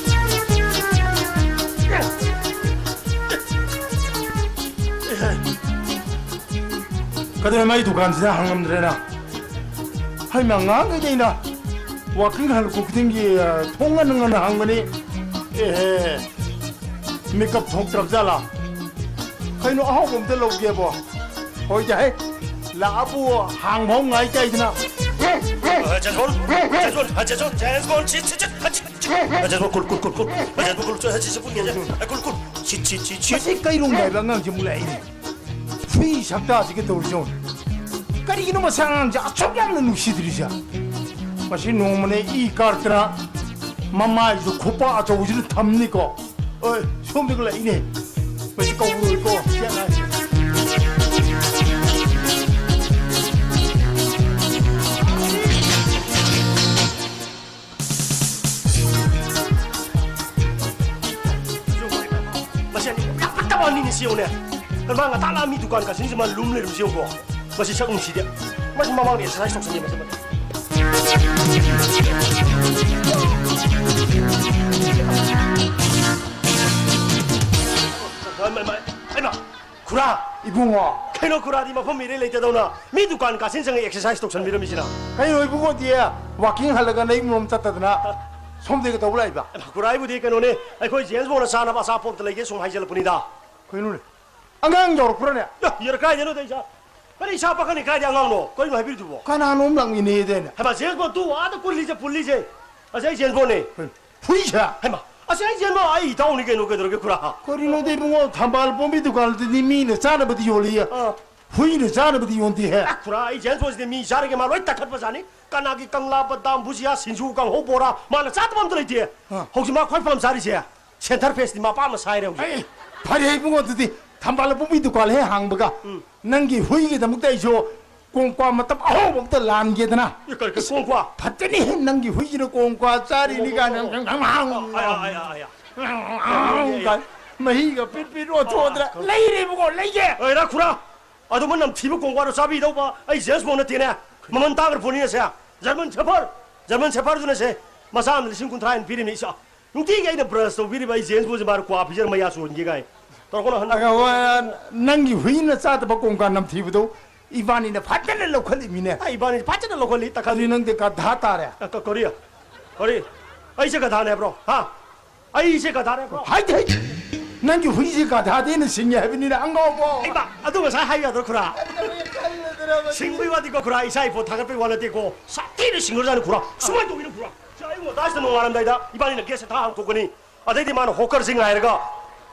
ꯀꯩꯗꯧꯔꯦ ꯃꯥꯏ ꯗꯨꯀꯥꯟꯁꯤꯗ ꯍꯥꯡꯉꯝꯗ꯭ꯔꯦꯅ? ꯍꯩꯃ, ꯑꯉꯥꯡꯈꯩꯗꯤ ꯑꯩꯅ ꯋꯥꯀꯤꯡ ꯍꯜꯂꯛꯄ ꯈꯨꯗꯤꯡꯒꯤ, ꯑ, ꯊꯣꯡ ꯉꯟꯅ ꯉꯟꯅ ꯍꯥꯡꯕꯅꯤ꯫ ꯑꯦꯍꯦ, ꯃꯤꯀꯞ ꯊꯣꯛꯇ꯭ꯔꯕ ꯖꯥꯠꯂꯥ? ꯀꯩꯅꯣ, ꯑꯍꯥꯎꯕ ꯑꯝꯇ ꯂꯧꯒꯦꯕꯣ꯫ ꯍꯣꯏꯗ ꯍꯦ, ꯂꯥꯛꯑꯕꯨ ꯍꯥꯡꯐꯥꯎ ꯉꯥꯏ ꯀꯥꯏꯗꯅ꯫ ꯑ, ꯖꯦꯝꯁ ꯕꯣꯟ, ꯖꯦꯝꯁ ꯕꯣꯟ, ꯑ, ꯖꯦꯝꯁ ꯕꯣꯟ, ꯖꯦꯝꯁ ꯕꯣꯟ, ꯁꯤ, ꯁꯤ, ꯁꯤ, ꯑ, ꯁꯤ, ꯑ, ꯖꯦꯝꯁ ꯕꯣꯟ, ꯀꯨꯜ, ꯀꯨꯜ, ꯀꯨꯜ, ꯀꯨꯜ, ꯑ, ꯖꯦꯝꯁ ꯕꯣꯟ, ꯀꯨꯜ, ꯁꯤ, ꯁꯤ, ꯁꯤ, ꯄꯨꯡ ꯀꯌꯥ? ꯑ, ꯀꯨꯜ, ꯀꯨꯜ, ꯁꯤ, ꯁꯤ, ꯁꯤ, ꯁꯤ꯫ ꯃꯁꯤ ꯀꯩꯔꯨꯝ ꯍꯥꯏꯕ ꯑꯉꯥꯡꯁꯦ ꯑꯃꯨꯛ ꯂꯥꯛꯏꯅꯦ꯫ ꯍꯨꯏ ꯁꯛꯇꯥꯁꯤꯒ ꯇꯧꯔꯤꯁꯦ ꯌꯦꯡꯉꯨ꯫ ꯀꯔꯤꯒꯤꯅꯣ ꯃꯁꯤ ꯑꯉꯥꯡꯁꯦ ꯑꯁꯨꯛ ꯌꯥꯝꯅ ꯅꯨꯡꯁꯤꯗ꯭ꯔꯤꯁꯦ? ꯃꯁꯤ ꯅꯣꯡꯃꯅꯦ ꯏ ꯀꯥꯔꯛꯇꯅ ꯃꯃꯥꯏꯁꯨ ꯈꯨꯄꯥꯛ ꯑꯆꯧꯕꯁꯤꯅ ꯊꯝꯅꯤꯀꯣ꯫ ꯑꯣꯏ, ꯁꯣꯝꯗꯒ ꯂꯥꯛꯏꯅꯦ꯫ ꯃꯁꯤ ꯀꯧꯔꯣꯏꯀꯣ꯫ ꯃꯁꯤ ꯑꯅꯤ ꯌꯥꯝ ꯐꯠꯇꯕ ꯑꯅꯤꯅꯤ, ꯁꯤ ꯌꯦꯡꯉꯨꯅꯦ꯫ ꯀꯔꯝꯕ ꯉꯇꯥ ꯂꯥꯛꯑ ꯃꯤ ꯗꯨꯀꯥꯟ ꯀꯥꯁꯤꯟꯁꯤ ꯃꯥ ꯂꯨꯝ ꯂꯩꯔꯝꯁꯤ ꯌꯦꯡꯉꯨꯀꯣ꯫ ꯃꯁꯤ ꯁꯛ ꯅꯨꯡꯁꯤꯗꯦ꯫ ꯃꯁꯤ ꯃꯃꯥꯡꯗ ꯑꯦꯛꯁꯔꯁꯥꯏꯁ ꯇꯧꯁꯟꯒꯦ ꯃꯁꯤ꯫ ꯃꯥꯏ, ꯃꯥꯏ, ꯃꯥꯏ, ꯍꯩꯃꯥ! ꯈꯨꯔꯥ! ꯏꯕꯨꯡꯉꯣ! ꯀꯩꯅꯣ ꯈꯨꯔꯥꯗꯤ ꯃꯐꯝ ꯏꯔꯩ ꯂꯩꯇꯗꯧꯅ ꯃꯤ ꯗꯨꯀꯥꯟ ꯀꯥꯁꯤꯟ ꯆꯪꯉ ꯑꯦꯛꯁꯔꯁꯥꯏꯁ ꯇꯧꯁꯟꯕꯤꯔꯝꯃꯤꯁꯤꯅ? ꯀꯩꯅꯣ ꯏꯕꯨꯡꯉꯣꯗꯤ ꯋꯥꯀꯤꯡ ꯍꯜꯂꯒ ꯅꯌꯨꯝꯂꯣꯝ ꯆꯠꯇꯗꯅ ꯁꯣꯝꯗꯒ ꯇꯧꯕ ꯂꯥꯛꯏꯕ? ꯈꯨꯔꯥ, ꯑꯩꯕꯨꯗꯤ ꯀꯩꯅꯣꯅꯦ, ꯑꯩꯈꯣꯏ ꯖꯦꯝꯁ ꯕꯣꯟꯅ ꯆꯥꯅꯕ ꯑꯆꯥꯄꯣꯠ ꯑꯝꯇ ꯂꯩꯒꯦ ꯁꯨꯝ ꯍꯥꯏꯖꯜꯂꯛꯄꯅꯤꯗ꯫ ꯀꯩꯅꯣꯅꯦ? ꯑꯉꯥꯡ ꯌꯧꯔꯛꯄ꯭ꯔꯅꯦ? ꯑꯦ, ꯌꯥꯔ ꯀꯥꯏꯗꯩꯅꯣꯗ ꯏꯆꯥ? ꯀꯔꯤ ꯏꯁꯥ ꯄꯥꯈꯠꯅꯤ? ꯀꯥꯏꯗꯩ ꯑꯉꯥꯡꯅꯣ? ꯀꯔꯤꯅꯣ ꯍꯥꯏꯕꯤꯔꯤꯗꯨꯕꯣ? ꯀꯅꯥꯅꯣꯝ ꯂꯥꯛꯃꯤꯟꯅꯩꯗꯅꯦ? ꯍꯩꯃꯥ, ꯖꯦꯝꯁ ꯕꯣꯟ ꯇꯨ ꯑꯥꯗ ꯀꯨꯜꯂꯤꯁꯦ, ꯄꯨꯜꯂꯤꯁꯦ꯫ ꯑꯁꯤ ꯑꯩ ꯖꯦꯝꯁ ꯕꯣꯟꯅꯦ꯫ ꯍꯨꯏꯁꯦ? ꯍꯩꯃꯥ, ꯑꯁꯤ ꯑꯩ ꯖꯦꯝꯁ ꯕꯣꯟ, ꯑꯩ ꯏꯇꯥꯎꯅꯤ ꯀꯩꯅꯣ, ꯀꯩꯗꯧꯔꯒꯦ ꯈꯨꯔꯥ? ꯀꯔꯤꯅꯣꯗ ꯏꯕꯨꯡꯉꯣ, ꯊꯝꯕꯥꯜ ꯄꯣꯝꯕꯤ ꯗꯨꯀꯥꯟꯗꯨꯗꯤ ꯃꯤꯅ ꯆꯥꯅꯕꯗꯤ ꯌꯣꯜꯂꯤꯌꯦ꯫ ꯑꯥ꯫ ꯍꯨꯏꯅ ꯆꯥꯅꯕꯗꯤ ꯌꯣꯟꯗꯦꯍꯦ꯫ ꯑ, ꯈꯨꯔꯥ, ꯑꯩ ꯖꯦꯝꯁ ꯕꯣꯟꯁꯤꯗꯤ ꯃꯤ ꯆꯥꯔꯒꯦ ꯃꯥ ꯂꯣꯏ ꯇꯛꯈꯠꯄꯖꯥꯠꯅꯤ꯫ ꯀꯅꯥꯒꯤ ꯀꯪꯂꯥ, ꯕꯗꯥꯝ, ꯚꯨꯖꯤꯌꯥ, ꯁꯤꯡꯖꯨ, ꯀꯥꯡꯍꯧ, ꯕꯣꯔꯥ, ꯃꯥꯅ ꯆꯥꯗꯕ ꯑꯝꯇ ꯂꯩꯇꯦ꯫ ꯑꯥ꯫ ꯍꯧꯖꯤꯛ ꯃꯥ ꯈ꯭ꯋꯥꯏ ꯄꯥꯝ ꯆꯥꯔꯤꯁꯦ ꯁꯦꯟꯇꯔ ꯐ꯭ꯔꯦꯁꯅꯤ ꯃꯥ ꯄꯥꯝꯅ ꯁꯥꯏꯔꯦ ꯍꯧꯖꯤꯛ꯫ ꯑꯩ, ꯐꯔꯦ ꯏꯕꯨꯡꯉꯣ, ꯑꯗꯨꯗꯤ ꯊꯝꯕꯥꯜ ꯄꯣꯝꯕꯤ ꯗꯨꯀꯥꯟ ꯍꯦꯛ ꯍꯥꯡꯕꯒ ꯎꯝ꯫ ꯅꯪꯒꯤ ꯍꯨꯏꯒꯤꯗꯃꯛꯇ ꯑꯩꯁꯨ ꯀꯣꯡꯀ꯭ꯋꯥ ꯃꯇꯞ ꯑꯍꯥꯎꯕ ꯑꯝꯇ ꯂꯥꯟꯒꯦꯗꯅ꯫ ꯑꯦ, ꯀꯔꯤ, ꯀꯔꯤ, ꯀꯣꯡꯀ꯭ꯋꯥ? ꯐꯠꯇꯅꯤ ꯅꯪꯒꯤ ꯍꯨꯏꯁꯤꯅ ꯀꯣꯡꯀ꯭ꯋꯥ ꯆꯥꯔꯤꯅꯤ ꯀꯥꯏꯅ꯫ ꯑꯣ, ꯑꯣ, ꯑꯣ, ꯑꯣ꯫ ꯑꯥ, ꯑꯥ, ꯑꯥ, ꯑꯥ, ꯑꯥ꯫ ꯃꯍꯤꯒ ꯄꯤꯠ ꯄꯤꯠ ꯑꯣꯟꯊꯣꯛꯑꯗꯅ ꯑꯥ, ꯑꯥ꯫ ꯂꯩꯔꯦ ꯏꯕꯨꯡꯉꯣ, ꯂꯩꯒꯦ꯫ ꯑꯦ, ꯔꯥ ꯈꯨꯔꯥ, ꯑꯗꯨꯝꯕ ꯅꯝꯊꯤꯕ ꯀꯣꯡꯀ꯭ꯋꯥꯗꯣ ꯆꯥꯕꯤꯗꯧꯕ ꯑꯩ ꯖꯦꯝꯁ ꯕꯣꯟ ꯅꯠꯇꯦꯅꯦ꯫ ꯃꯃꯜ ꯇꯥꯡꯈ꯭ꯔ ꯄꯣꯠꯅꯤꯅꯦ ꯁꯦ꯫ ꯖꯔꯃꯟ ꯁꯦꯐꯔ, ꯖꯔꯃꯟ ꯁꯦꯐꯔꯗꯨꯅ ꯁꯦ꯫ ꯃꯆꯥ ꯑꯃꯗ ꯂꯤꯁꯤꯡ ꯀꯨꯟꯊ꯭ꯔꯥ ꯍꯦꯟꯅ ꯄꯤꯔꯤꯕꯅꯤ꯫ ꯏꯁ, ꯅꯨꯡꯇꯤꯒꯤ ꯑꯩꯅ ꯕ꯭ꯔꯁ ꯇꯧꯕꯤꯔꯤꯕ ꯑꯩ ꯖꯦꯝꯁ ꯕꯣꯟꯁꯦ ꯃꯥꯅ ꯀ꯭ꯋꯥ ꯄꯤꯖꯔ ꯃꯌꯥ ꯆꯣꯟꯒꯦ ꯀꯥꯏ ꯇꯧꯔꯛꯀꯅꯣ ꯍꯟꯗꯛ꯫ ꯑꯒ ꯍꯣꯏ, ꯅꯪꯒꯤ ꯍꯨꯏꯅ ꯆꯥꯗꯕ ꯀꯣꯡꯀꯥ ꯅꯝꯊꯤꯕꯗꯣ ꯏꯕꯥꯅꯤꯅ ꯐꯖꯅ ꯂꯧꯈꯠꯂꯤꯃꯤꯅꯦ꯫ ꯑ, ꯏꯕꯥꯅꯤ ꯐꯖꯅ ꯂꯧꯈꯠꯂꯤ, ꯇꯛꯈꯠꯂꯤ꯫ ꯑꯗꯨꯗꯤ ꯅꯪꯗꯤ ꯒꯙꯥ ꯇꯥꯔꯦ꯫ ꯑ, ꯀ-, ꯀꯔꯤ? ꯀꯔꯤ? ꯑꯩꯁꯦ ꯒꯙꯥꯅꯦ ꯍꯥꯏꯕ꯭ꯔꯣ? ꯍꯥ? ꯑꯩꯁꯦ ꯒꯙꯥꯅꯦ ꯍꯥꯏꯕ꯭ꯔꯣ? ꯍꯥꯏꯗꯤ, ꯍꯥꯏꯗꯤ꯫ ꯅꯪꯒꯤ ꯍꯨꯏꯁꯤ ꯒꯙꯥꯗꯩ ꯍꯦꯟꯅ ꯁꯤꯡꯉꯦ ꯍꯥꯏꯕꯅꯤꯅ, ꯑꯉꯥꯎꯕ꯫ ꯏꯃꯥ, ꯑꯗꯨ ꯉꯁꯥꯏ ꯍꯥꯏ ꯌꯥꯗ꯭ꯔꯣ, ꯈꯨꯔꯥ? ꯁꯤꯡꯕꯒꯤ ꯋꯥꯗꯤꯀꯣ, ꯈꯨꯔꯥ, ꯏꯁꯥ ꯏꯐꯣ ꯊꯥꯒꯠꯄꯒꯤ ꯋꯥ ꯅꯠꯇꯦꯀꯣ꯫ ꯁꯥꯊꯤꯅ ꯁꯤꯡꯒ꯭ꯔꯖꯥꯠꯅꯤ, ꯈꯨꯔꯥ꯫ ꯁꯨꯃꯥꯏꯅ ꯇꯧꯒꯤꯅ, ꯈꯨꯔꯥ꯫ ꯁꯤ ꯑꯌꯨꯛ ꯉꯟꯇꯥꯁꯤꯗ ꯅꯣꯡꯉꯥꯜꯂꯝꯗꯥꯏꯗ ꯏꯕꯥꯅꯤꯅ ꯒꯦꯠꯁꯦ ꯊꯥ ꯍꯥꯡꯇꯣꯛꯀꯅꯤ꯫ ꯑꯗꯩꯗꯤ ꯃꯥꯅ ꯍꯣꯀꯔꯁꯦ ꯉꯥꯏꯔꯒ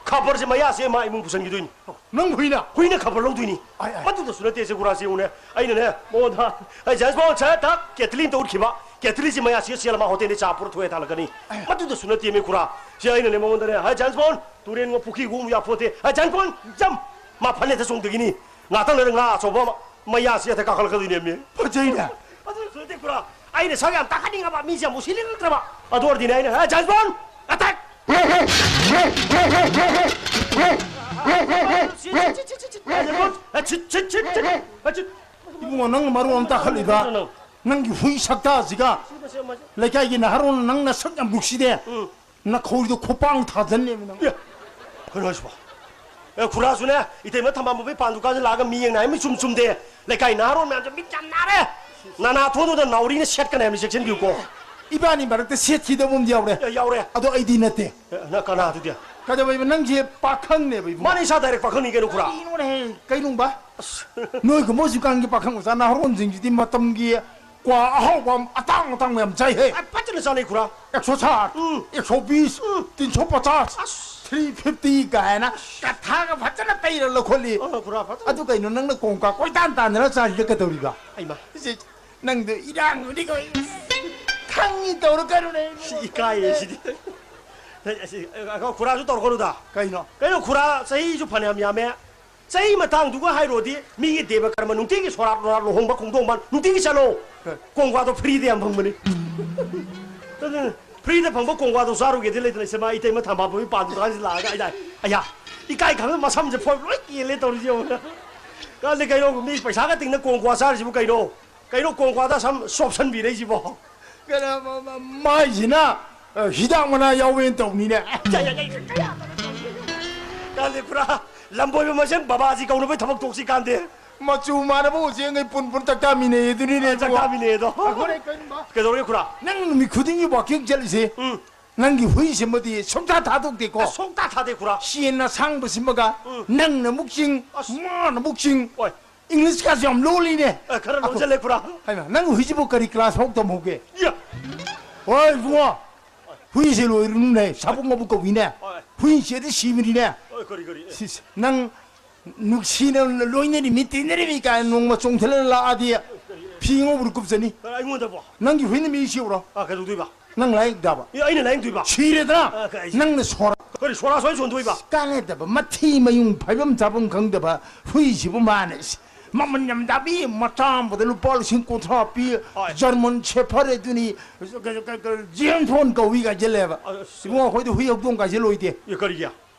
ꯈꯕꯔꯁꯦ ꯃꯌꯥꯁꯦ ꯃꯥ ꯏꯃꯨꯡ ꯄꯨꯁꯟꯈꯤꯗꯣꯏꯅꯤ꯫ ꯅꯪ ꯍꯨꯏꯅ? ꯍꯨꯏꯅ ꯈꯕꯔ ꯂꯧꯗꯣꯏꯅꯤ꯫ ꯑꯥꯏ, ꯑꯥꯏ꯫ ꯃꯗꯨꯗꯁꯨ ꯅꯠꯇꯦ ꯁꯦ, ꯈꯨꯔꯥ, ꯁꯤ ꯌꯦꯡꯉꯨꯅꯦ꯫ ꯑꯩꯅꯅꯦ ꯃꯉꯣꯟꯗ, "ꯑꯩ ꯖꯦꯝꯁ ꯕꯣꯟ, ꯁꯠ ꯊꯛ, ꯀꯦꯇꯂꯤ ꯑꯝꯇ ꯎꯠꯈꯤꯕ꯫ ꯀꯦꯇꯂꯤꯁꯤ ꯃꯌꯥꯁꯤꯒ ꯆꯦꯜꯂ ꯃꯥ ꯍꯣꯇꯦꯜꯗꯩ ꯆꯥ ꯄꯨꯔ ꯊꯣꯛꯑꯦ ꯊꯥꯂꯛꯀꯅꯤ"꯫ ꯑꯥꯏ꯫ ꯃꯗꯨꯗꯁꯨ ꯅꯠꯇꯦ ꯃꯤ, ꯈꯨꯔꯥ꯫ ꯁꯤ ꯑꯩꯅꯅꯦ ꯃꯉꯣꯟꯗꯅꯦ, "ꯍꯥꯏ ꯖꯦꯝꯁ ꯕꯣꯟ, ꯇꯨꯔꯦꯟꯒ ꯄꯨꯈ꯭ꯔꯤꯒ ꯑꯃꯨꯛ ꯌꯥꯄꯣꯠꯇꯦ꯫ ꯍꯥꯏ ꯖꯦꯝꯁ ꯕꯣꯟ, ꯖꯝ!" ꯃꯥ ꯐꯅꯦꯛꯇ ꯆꯣꯡꯗꯒꯤꯅꯤ꯫ ꯉꯥꯛꯇꯪ ꯂꯩꯔ ꯉꯥ ꯑꯆꯧꯕ ꯑꯃ ꯃꯌꯥꯁꯤ ꯍꯦꯛꯇ ꯀꯥꯈꯠꯂꯛꯀꯗꯣꯏꯅꯦꯃꯤ꯫ ꯐꯖꯩꯅꯦ꯫ ꯑꯗꯨꯁꯨ ꯅꯠꯇꯦ, ꯈꯨꯔꯥ꯫ ꯑꯩꯅ ꯁꯛ ꯌꯥꯝ ꯇꯥꯈꯠꯅꯤꯡꯉꯕ, ꯃꯤꯁꯦ ꯌꯥꯝ ꯎꯁꯤꯠꯅꯤꯡꯉꯛꯇ꯭ꯔꯕ꯫ ꯑꯗꯨ ꯑꯣꯏꯔꯗꯤꯅꯦ ꯑꯩꯅ, "ꯍꯦ, ꯖꯦꯝꯁ ꯕꯣꯟ, ꯑꯦꯇꯦꯛ!" ꯏꯕꯨꯡꯉꯣ, ꯅꯪꯅ ꯃꯔꯣꯟ ꯑꯃ ꯇꯥꯈꯠꯂꯤꯕ꯫ ꯅꯪꯒꯤ ꯍꯨꯏ ꯁꯛꯇꯥꯁꯤꯒ꯫ ꯂꯩꯀꯥꯏꯒꯤ ꯅꯍꯥꯔꯣꯟ, ꯅꯪ ꯅꯁꯛ ꯌꯥꯝ ꯅꯨꯡꯁꯤꯗꯦ꯫ ꯎꯝ꯫ ꯅꯈꯧꯔꯤꯗꯣ ꯈꯣꯡꯄꯥꯡ ꯊꯥꯖꯟꯅꯦꯕ ꯅꯪ꯫ ꯑꯦ, ꯀꯩꯅꯣ ꯍꯥꯏꯁꯤꯕꯣ? ꯑꯦ, ꯈꯨꯔꯥꯁꯨꯅꯦ, ꯏꯇꯩꯃ ꯊꯝꯕꯥꯜ ꯄꯥꯟ ꯗꯨꯀꯥꯟꯁꯤ ꯂꯥꯛꯑꯒ ꯃꯤ ꯌꯦꯡꯅ ꯍꯥꯏ, ꯃꯤ ꯆꯨꯝ ꯆꯨꯝꯗꯦ꯫ ꯂꯩꯀꯥꯏ ꯅꯍꯥꯔꯣꯟ ꯃꯌꯥꯝꯁꯦ ꯃꯤꯠ ꯌꯥꯝ ꯅꯥꯔꯦ꯫ ꯅꯅꯥ ꯊꯣꯡꯗꯨꯗ ꯅꯥꯎꯔꯤꯅ ꯁꯦꯠꯀꯅꯤ ꯍꯥꯏꯕꯅꯤ, ꯆꯦꯛꯁꯤꯟꯕꯤꯌꯨꯀꯣ꯫ ꯏꯕꯥꯅꯤ ꯃꯔꯛꯇ ꯁꯦꯠꯈꯤꯗꯕ ꯑꯃꯗꯤ ꯌꯥꯎꯔꯦ꯫ ꯑꯦ, ꯌꯥꯎꯔꯦ꯫ ꯑꯗꯣ ꯑꯩꯗꯤ ꯅꯠꯇꯦ꯫ ꯑꯦ, ꯅꯪ ꯀꯅꯥ ꯑꯗꯨꯗꯤ? ꯀꯩꯗꯧꯕ ꯏꯕ-, ꯅꯪꯁꯦ ꯄꯥꯈꯪꯅꯦꯕ ꯏꯕꯨꯡꯉꯣ꯫ ꯃꯥꯅꯦ, ꯏꯁꯥ ꯗꯥꯏꯔꯦꯛ ꯄꯥꯈꯪꯅꯤ ꯀꯩꯅꯣ, ꯈꯨꯔꯥ꯫ ꯀꯔꯤꯅꯣꯅꯦꯍꯦ, ꯀꯩꯅꯨꯡꯕ? ꯑꯁ꯫ ꯅꯣꯏꯒꯨꯝꯕ ꯍꯧꯖꯤꯛꯀꯥꯟꯒꯤ ꯄꯥꯈꯪ ꯃꯆꯥ ꯅꯍꯥꯔꯣꯟꯁꯤꯡꯁꯤꯗꯤ ꯃꯇꯝꯒꯤ ꯀ꯭ꯋꯥ ꯑꯍꯥꯎꯕ ꯑꯇꯥꯡ ꯑꯇꯥꯡꯕ ꯌꯥꯝ ꯆꯥꯏꯍꯦ꯫ ꯑ, ꯐꯖꯅ ꯆꯥꯅꯩ, ꯈꯨꯔꯥ꯫ ꯑꯦꯛꯁꯣ ꯁꯥꯠ, ꯎꯝ꯫ ꯑꯦꯛꯁꯣ ꯕꯤꯁ, ꯎꯝ꯫ ꯇꯤꯟꯁꯣ ꯄꯆꯥꯁ, ꯑꯁ꯫ ꯊ꯭ꯔꯤ ꯐꯤꯐꯇꯤ ꯀꯥꯏꯅ ꯀꯊꯥꯒ ꯐꯖꯅ ꯇꯩꯔ ꯂꯧꯈꯠꯂꯤ꯫ ꯑ, ꯈꯨꯔꯥ, ꯐꯖꯅ꯫ ꯑꯗꯨ ꯀꯩꯅꯣ, ꯅꯪꯅ ꯀꯣꯡꯀꯥ ꯀꯣꯏꯇꯥꯟ ꯇꯥꯟꯗꯅ ꯆꯥꯔꯤꯗ ꯀꯩꯗꯧꯔꯤꯕ? ꯑꯩꯃ꯫ ꯏꯆꯦ, ꯅꯪꯗꯣ ꯏꯔꯥꯡꯕꯨꯗꯤ ꯀꯣꯏ ꯈꯪꯉꯤ ꯇꯧꯔꯛꯀꯅꯨꯅꯦ꯫ ꯁꯤ ꯏꯀꯥꯏꯌꯦ ꯁꯤꯗꯤ꯫ ꯑꯁꯤ, ꯈꯨꯔꯥꯁꯨ ꯇꯧꯔꯛꯀꯅꯨꯗ꯫ ꯀꯩꯅꯣ? ꯀꯩꯅꯣ, ꯈꯨꯔꯥ ꯆꯍꯤꯁꯨ ꯐꯅꯌꯥꯝ ꯌꯥꯝꯃꯦ꯫ ꯆꯍꯤ ꯃꯇꯥꯡꯗꯨꯒ ꯍꯥꯏꯔꯨꯔꯗꯤ ꯃꯤꯒꯤ ꯗꯦꯕ ꯀꯔꯃ ꯅꯨꯡꯇꯤꯒꯤ ꯁꯣꯔꯥꯠ ꯅꯣꯔꯥꯠ ꯂꯨꯍꯣꯡꯕ ꯈꯣꯡꯗꯣꯡꯕ ꯅꯨꯡꯇꯤꯒꯤ ꯆꯠꯂꯣ꯫ ꯍꯣꯏ꯫ ꯀꯣꯡꯀ꯭ꯋꯥꯗꯣ ꯐ꯭ꯔꯤꯗ ꯌꯥꯝ ꯐꯪꯕꯅꯤ꯫ ꯑꯗꯨꯅ ꯐ꯭ꯔꯤꯗ ꯐꯪꯕ ꯀꯣꯡꯀ꯭ꯋꯥꯗꯣ ꯆꯥꯔꯨꯒꯦꯗꯤ ꯂꯩꯇꯅ ꯏꯆꯦ ꯃꯥ ꯏꯇꯩꯃ ꯊꯝꯕꯥꯜ ꯄꯥꯟ ꯗꯨꯀꯥꯟꯁꯤ ꯂꯥꯛꯑꯒ ꯑꯩ ꯑꯌꯥ ꯏꯀꯥꯏ ꯈꯪꯗ ꯃꯁꯝꯁꯦ ꯐꯣꯏ ꯂꯣꯏ ꯀꯦꯜꯂꯦ ꯇꯧꯔꯤꯁꯦ ꯌꯦꯡꯉꯨꯅ꯫ ꯀꯥꯟꯗꯦ ꯀꯩꯅꯣ ꯃꯤ ꯄꯩꯁꯥꯒ ꯇꯤꯡꯅ ꯀꯣꯡꯀ꯭ꯋꯥ ꯆꯥꯔꯤꯁꯤꯕꯨ ꯀꯩꯅꯣ? ꯀꯩꯅꯣ ꯀꯣꯡꯀ꯭ꯋꯥꯗ ꯁꯝ ꯆꯣꯞꯁꯟꯕꯤꯔꯛꯏꯁꯤꯕꯣ? ꯀꯩꯅꯣ, ꯃ-, ꯃ-, ꯃꯥꯏꯁꯤꯅ, ꯑ, ꯍꯤꯗꯥꯛ ꯃꯅꯥ ꯌꯥꯎꯋꯦꯅ ꯇꯧꯅꯤꯅꯦ꯫ ꯀꯥꯟꯗꯦ ꯄꯨꯔꯥ ꯂꯝꯕꯣꯏꯕ ꯃꯁꯦꯟ ꯕꯕꯥꯖꯤ ꯀꯧꯅꯕꯩ ꯊꯕꯛ ꯇꯣꯛꯁꯤ ꯀꯥꯟꯗꯦ꯫ ꯃꯆꯨ ꯃꯥꯟꯅꯕ ꯎꯆꯦꯛꯉꯩ ꯄꯨꯟ ꯄꯨꯟ ꯆꯥꯛ ꯆꯥꯃꯤꯟꯅꯩ ꯑꯗꯨꯅꯤꯅꯦ ꯆꯥꯛ ꯏꯕꯨꯡꯉꯣ꯫ ꯆꯥꯃꯤꯟꯅꯩ ꯑꯗꯣ꯫ ꯑꯩꯈꯣꯏꯅ ꯀꯩꯅꯣ ꯀꯩꯗꯧꯔꯒꯦ ꯈꯨꯔꯥ? ꯅꯪ ꯅꯨꯃꯤꯠ ꯈꯨꯗꯤꯡꯒꯤ ꯋꯥꯀꯤꯡ ꯆꯠꯂꯤꯁꯦ꯫ ꯎꯝ꯫ ꯅꯪꯒꯤ ꯍꯨꯏꯁꯤꯃꯗꯤ ꯁꯨꯡꯊꯥ ꯊꯥꯗꯣꯛꯇꯦꯀꯣ꯫ ꯑꯁ, ꯁꯨꯡꯊꯥ ꯊꯥꯗꯦ, ꯈꯨꯔꯥ꯫ ꯁꯦꯟ ꯑꯁꯥꯡꯕꯁꯤꯃꯒ ꯎꯝ꯫ ꯅꯪꯅ ꯑꯃꯨꯛ ꯆꯤꯡ, ꯑꯁ꯫ ꯃꯥꯅ ꯑꯃꯨꯛ ꯆꯤꯡ꯫ ꯍꯣꯏ꯫ ꯏꯪꯂꯤꯁꯀꯥꯁꯦ ꯌꯥꯝ ꯂꯣꯜꯂꯤꯅꯦ꯫ ꯑ, ꯈꯔ ꯑꯈꯣ-, ꯂꯣꯟꯖꯜꯂꯦ, ꯈꯨꯔꯥ꯫ ꯍꯥꯏꯃ, ꯅꯪ ꯍꯨꯏꯁꯤꯕꯨ ꯀꯔꯤ ꯀ꯭ꯂꯥꯁ ꯐꯥꯎ ꯇꯝꯍꯧꯒꯦ? ꯌꯥ꯫ ꯍꯣꯏ, ꯏꯕꯨꯡꯉꯣ꯫ ꯍꯨꯏꯁꯦ ꯂꯣꯏꯔꯨꯅꯨꯅꯦ, ꯁꯥꯕꯨꯡ ꯃꯕꯨꯛ ꯀꯧꯏꯅꯦ꯫ ꯍꯣꯏ꯫ ꯍꯨꯏꯁꯦꯗꯤ ꯁꯤꯕꯅꯤꯅꯦ꯫ ꯍꯣꯏ, ꯀꯔꯤ, ꯀꯔꯤ? ꯁꯤꯁ, ꯅꯪ ꯅꯨꯡꯁꯤꯅ ꯂꯣꯏꯅꯔꯤꯃꯤ, ꯇꯤꯟꯅꯔꯤꯃꯤ ꯀꯥꯏꯅ ꯅꯣꯡꯃ ꯆꯣꯡꯊꯠꯂ ꯂꯥꯛꯑꯗꯤ ꯐꯤ ꯑꯉꯧꯕꯗ ꯀꯨꯞꯆꯅꯤ꯫ ꯀꯅꯥ, ꯑꯩꯉꯣꯟꯗꯕꯣ? ꯅꯪꯒꯤ ꯍꯨꯏꯅ ꯃꯤ ꯁꯤꯎꯔꯣ? ꯑ, ꯀꯩꯗꯧꯗꯣꯏꯕ? ꯅꯪ ꯂꯥꯏꯌꯦꯡꯗꯕ? ꯑꯦ, ꯑꯩꯅ ꯂꯥꯏꯌꯦꯡꯗꯣꯏꯕ? ꯁꯤꯔꯦꯗꯅ? ꯑ, ꯀ-, ꯑꯩꯁꯦ ꯅꯪꯅ ꯁꯣꯔ-, ꯀꯔꯤ ꯁꯣꯔꯥ ꯁꯣꯔꯥ ꯁꯣꯟꯗꯣꯏꯕ? ꯀꯥꯟꯅꯗꯕ, ꯃꯊꯤ ꯃꯌꯨꯡ ꯐꯥꯏꯕꯝ ꯆꯥꯐꯝ ꯈꯪꯗꯕ ꯍꯨꯏꯁꯤꯕꯨ ꯃꯥꯅ ꯏꯁ, ꯃꯃꯜ ꯌꯥꯝ ꯇꯥꯕꯤ, ꯃꯆꯥ ꯑꯃꯗ ꯂꯨꯄꯥ ꯂꯤꯁꯤꯡ ꯀꯨꯟꯊ꯭ꯔꯥ ꯄꯤ, ꯍꯣꯏ꯫ ꯖꯔꯃꯟ ꯁꯦꯐꯔ ꯑꯗꯨꯅꯤ, ꯀ-, ꯀ-, ꯀ-, ꯖꯦꯝꯁ ꯕꯣꯟ ꯀꯧꯏ ꯀꯥꯏꯁꯦ ꯂꯩꯌꯦꯕ꯫ ꯑ, ꯑꯁ꯫ ꯏꯕꯨꯡꯉꯣ, ꯑꯩꯈꯣꯏꯗꯤ ꯍꯨꯏ ꯍꯧꯗꯣꯡ ꯀꯥꯏꯁꯦ ꯂꯣꯏꯗꯦ꯫ ꯑꯦ, ꯀꯔꯤꯒꯤ?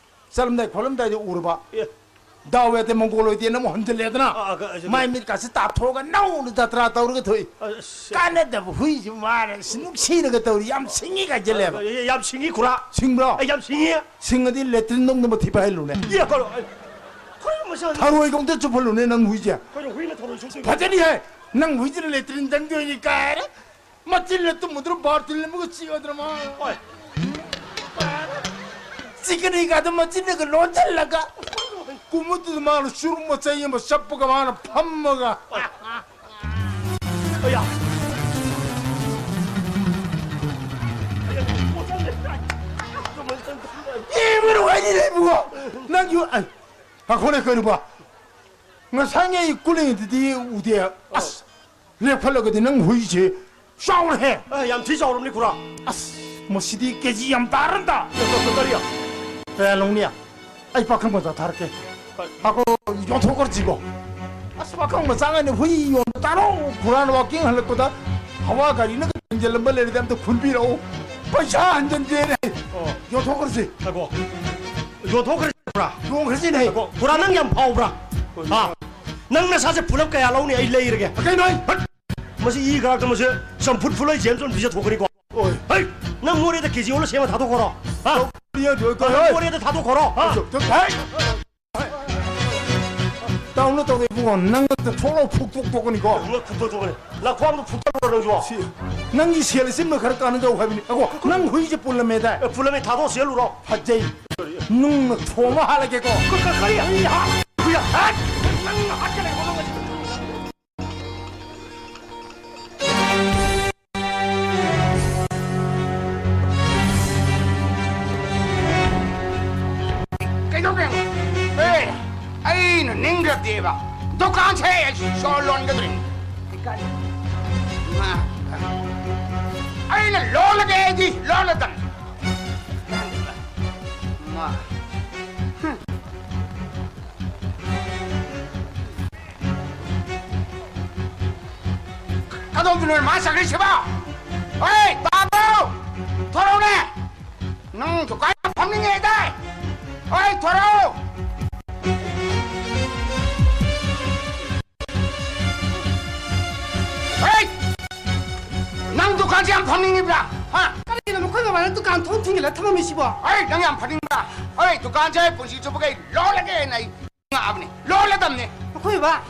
ꯆꯠꯂꯝꯗꯥꯏ ꯈꯣꯠꯂꯝꯗꯥꯏꯗ ꯎꯔꯕ꯫ ꯑꯦ꯫ ꯗꯥꯎ ꯌꯥꯗꯦ, ꯃꯪꯒꯣꯜ ꯑꯣꯏꯗꯦꯅ ꯑꯃꯨꯛ ꯍꯟꯖꯤꯜꯂꯦꯗꯅ꯫ ꯑ, ꯑ, ꯀ-, ꯑ, ꯃꯥꯏ ꯃꯤꯠ ꯀꯥꯁꯦ ꯇꯥꯞꯊꯣꯛꯑꯒ ꯅꯧꯅ ꯖꯇ꯭ꯔꯥ ꯇꯧꯔꯒ ꯊꯣꯛꯏ꯫ ꯑ, ꯑꯁ꯫ ꯀꯥꯟꯅꯗꯕ ꯍꯨꯏꯁꯤ ꯃꯥꯅ ꯑꯁ ꯅꯨꯡꯁꯤꯅꯒ ꯇꯧꯔꯤ, ꯌꯥꯝ ꯁꯤꯡꯉꯤ ꯀꯥꯏꯁꯤꯜꯂꯦꯕ꯫ ꯑ, ꯑ, ꯌꯥꯝ ꯁꯤꯡꯉꯤ, ꯈꯨꯔꯥ꯫ ꯁꯤꯡꯕ꯭ꯔꯣ? ꯑ, ꯌꯥꯝ ꯁꯤꯡꯉꯤ꯫ ꯁꯤꯡꯉꯗꯤ ꯂꯦꯇ꯭ꯔꯤꯟ ꯅꯨꯡꯗ ꯑꯃ ꯊꯤꯕ ꯍꯥꯏꯍꯜꯂꯨꯅꯦ꯫ ꯏꯌꯥ, ꯀꯩꯅꯣ, ꯑ, ꯀꯩꯅꯣ ꯃꯁꯤ ꯍꯧꯖꯤꯛ ꯊꯔꯣꯏꯒ ꯑꯝꯇ ꯆꯨꯞꯍꯜꯂꯨꯅꯦ ꯅꯪ ꯍꯨꯏꯁꯦ꯫ ꯀꯩꯅꯣ ꯍꯨꯏꯅ ꯊꯔꯣꯏ ꯆꯨꯞꯇꯣꯏꯕ? ꯐꯖꯅꯤ ꯍꯦ꯫ ꯅꯪ ꯍꯨꯏꯁꯤꯅ ꯂꯦꯇ꯭ꯔꯤꯟ ꯆꯪꯗꯣꯏꯅꯤ ꯀꯥꯏꯔꯦ꯫ ꯃꯆꯤꯟꯅ ꯇꯨꯝꯃꯨꯗ꯭ꯔꯣ, ꯕꯥꯔꯇꯤꯟ ꯑꯃꯒ ꯆꯤꯛꯑꯗ꯭ꯔꯣ ꯃꯥ? ꯍꯣꯏ꯫ ꯆꯤꯛꯀꯅꯤꯒꯗꯣ ꯃꯆꯤꯟꯅꯒ ꯂꯣꯟꯁꯤꯜꯂꯒ, ꯀꯨꯝꯃꯨꯗꯨꯗ ꯃꯥꯅ ꯆꯨꯔꯨꯞ ꯃꯆꯩ ꯑꯃ ꯆꯞꯄꯒ ꯃꯥꯅ ꯐꯝꯃꯒ꯫ ꯍꯣꯏ꯫ ꯑꯌꯥ꯫ ꯌꯦꯡꯕ ꯅꯨꯡꯉꯥꯏꯅꯤꯅꯦ ꯏꯕꯨꯡꯉꯣ꯫ ꯅꯪꯁꯨ, ꯑꯩ, ꯉꯥꯈꯣꯅꯦ ꯀꯩꯅꯣꯕ? ꯉꯁꯥꯏꯉꯩ ꯀꯨꯂꯤꯡꯗꯨꯗꯤ ꯎꯗꯦ꯫ ꯑꯁ, ꯂꯦꯞꯈꯠꯂꯒꯗꯤ ꯅꯪ ꯍꯨꯏꯁꯦ ꯆꯥꯎꯔꯦꯍꯦ꯫ ꯑꯦ, ꯌꯥꯝ ꯊꯤ ꯆꯥꯎꯔꯕꯅꯤ, ꯈꯨꯔꯥ꯫ ꯑꯁ, ꯃꯁꯤꯗꯤ ꯀꯦꯖꯤ ꯌꯥꯝ ꯇꯥꯔꯟꯗ꯫ ꯀꯔꯤ? ꯀꯌꯥ ꯂꯧꯅꯤ? ꯑꯩ ꯄꯥꯈꯪ ꯃꯆꯥ ꯊꯥꯔꯛꯀꯦ꯫ ꯍꯣꯏ꯫ ꯑꯈꯣ, ꯌꯣꯟꯊꯣꯛꯈ꯭ꯔꯁꯤꯀꯣ꯫ ꯑꯁ, ꯄꯥꯈꯪ ꯃꯆꯥ ꯉꯥꯏꯅ ꯍꯨꯏ ꯌꯣꯟꯕ ꯇꯥꯔꯣ? ꯈꯨꯔꯥꯅ ꯋꯥꯀꯤꯡ ꯍꯜꯂꯛꯄꯗ ꯍꯋꯥ ꯒꯥꯔꯤꯅ ꯊꯦꯡꯖꯤꯜꯂꯝꯕ ꯂꯩꯔꯗꯤ ꯑꯝꯇ ꯈꯨꯟꯕꯤꯔꯛꯎ꯫ ꯄꯩꯁꯥ ꯍꯟꯖꯟꯒꯦꯅꯦ꯫ ꯑꯣ꯫ ꯌꯣꯟꯊꯣꯛꯈ꯭ꯔꯁꯤ꯫ ꯉꯥꯏꯈꯣ꯫ ꯌꯣꯟꯊꯣꯛꯈ꯭ꯔꯁꯤ, ꯈꯨꯔꯥ? ꯌꯣꯟꯈ꯭ꯔꯁꯤꯅꯦ꯫ ꯉꯥꯏꯈꯣ, ꯈꯨꯔꯥ, ꯅꯪ ꯌꯥꯝ ꯐꯥꯎꯕ꯭ꯔꯥ? ꯍꯥ? ꯅꯪ ꯅꯁꯥꯁꯦ ꯄꯨꯂꯞ ꯀꯌꯥ ꯂꯧꯅꯤ? ꯑꯩ ꯂꯩꯔꯒꯦ꯫ ꯀꯩꯅꯣ? ꯍꯠ! ꯃꯁꯤ ꯏ ꯀꯥꯔꯛꯇ ꯃꯁꯤ ꯆꯝꯐꯨꯠ ꯐꯨꯠꯂ ꯖꯦꯝꯁ ꯕꯣꯟ ꯄꯤꯖꯊꯣꯛꯀꯅꯤꯀꯣ꯫ ꯑꯣꯏ꯫ ꯍꯩ! ꯅꯪ ꯃꯣꯔꯦꯗ ꯀꯦꯖꯤ ꯑꯣꯜꯂ ꯁꯦꯝꯃ ꯊꯥꯗꯣꯛꯈ꯭ꯔꯣ꯫ ꯍꯥ? ꯀꯔꯤ ꯍꯥꯏꯗꯣꯏ? ꯀꯔꯤ ꯅꯪ ꯍꯥꯏ? ꯃꯣꯔꯦꯗ ꯊꯥꯗꯣꯛꯈ꯭ꯔꯣ꯫ ꯍꯥ? ꯆꯨꯞ, ꯆꯨꯞ, ꯍꯩ! ꯗꯥꯎꯟꯂꯣꯗ ꯇꯧꯔꯦ ꯏꯕꯨꯡꯉꯣ, ꯅꯪ ꯊꯣꯛꯂꯥꯎ ꯐꯨꯛꯇꯣꯛ ꯇꯣꯛꯀꯅꯤꯀꯣ꯫ ꯅꯪ ꯈꯨꯠꯇꯣꯛ ꯇꯣꯛꯀꯅꯤ꯫ ꯅꯈ꯭ꯋꯥꯡꯗꯣ ꯐꯨꯛꯇꯠꯂꯨꯔꯣ ꯅꯪꯁꯨ꯫ ꯁꯤ, ꯅꯪꯒꯤ ꯁꯦꯜ ꯑꯁꯤꯃ ꯈꯔ ꯀꯥꯟꯅꯖꯧ ꯍꯥꯏꯕꯅꯤ꯫ ꯑꯒꯣ, ꯅꯪ ꯍꯨꯏꯁꯦ ꯄꯨꯜꯂꯝꯃꯦꯗꯥꯏ? ꯑꯦ, ꯄꯨꯜꯂꯝꯃꯦ, ꯊꯥꯗꯣꯛꯑ ꯆꯦꯜꯂꯨꯔꯣ꯫ ꯐꯖꯩ꯫ ꯅꯨꯡꯅ ꯊꯣꯝꯃ ꯍꯥꯠꯂꯒꯦꯀꯣ꯫ ꯀ-, ꯀ-, ꯀꯔꯤ? ꯑꯩ ꯍꯥꯠ-, ꯍꯨꯏ ꯍꯥꯠ-, ꯅꯪ ꯍꯥꯠꯀꯅꯤ ꯍꯥꯏꯕ ꯅꯪ ꯉꯁꯤ꯫ ꯀꯩꯗꯧꯒꯦ? ꯑꯦ, ꯑꯩꯅ ꯅꯤꯡꯈ꯭ꯔꯕꯗꯤꯕ, ꯗꯨꯀꯥꯟꯁꯦ ꯑꯩ ꯁꯣ ꯂꯣꯟꯒꯗꯧꯔꯤꯅꯤ꯫ ꯃꯥ, ꯑꯩꯅ ꯂꯣꯜꯂꯒꯦ ꯑꯩꯗꯤ ꯂꯣꯜꯂꯗꯝ꯫ ꯃꯥ, ꯍꯨꯝ꯫ ꯀꯗꯣꯝꯗꯅꯣ ꯃꯥ ꯆꯠꯈ꯭ꯔꯤꯁꯤꯕꯣ? ꯍꯣꯏ, ꯇꯥꯕ꯭ꯔꯣ? ꯊꯣꯔꯛꯎꯅꯦ! ꯅꯪ ꯗꯨꯀꯥꯟ ꯐꯝꯅꯤꯡꯉꯦ ꯍꯥꯏꯗꯥꯏ? ꯍꯣꯏ, ꯊꯣꯔꯛꯎ! ꯍꯣꯏ! ꯅꯪ ꯗꯨꯀꯥꯟꯁꯦ ꯌꯥꯝ ꯐꯝꯅꯤꯡꯉꯤꯕ꯭ꯔꯥ? ꯍꯥ? ꯀꯔꯤꯒꯤꯅꯣ ꯃꯈꯣꯏ ꯕꯕꯥꯅ ꯗꯨꯀꯥꯟ ꯊꯣꯡ ꯊꯤꯡꯖꯤꯜꯂ ꯊꯝꯃꯝꯃꯤꯁꯤꯕꯣ? ꯍꯣꯏ, ꯅꯪ ꯌꯥꯝ ꯐꯅꯤꯡꯕ꯭ꯔꯥ? ꯍꯣꯏ, ꯗꯨꯀꯥꯟꯁꯦ ꯄꯨꯟꯁꯤ ꯆꯨꯞꯄꯒꯤ ꯂꯣꯜꯂꯒꯦꯅ ꯑꯩ ꯉꯥꯛꯑꯕꯅꯦ꯫ ꯂꯣꯜꯂꯗꯝꯅꯦ꯫ ꯑꯩꯈꯣꯏ ꯕꯕꯥ,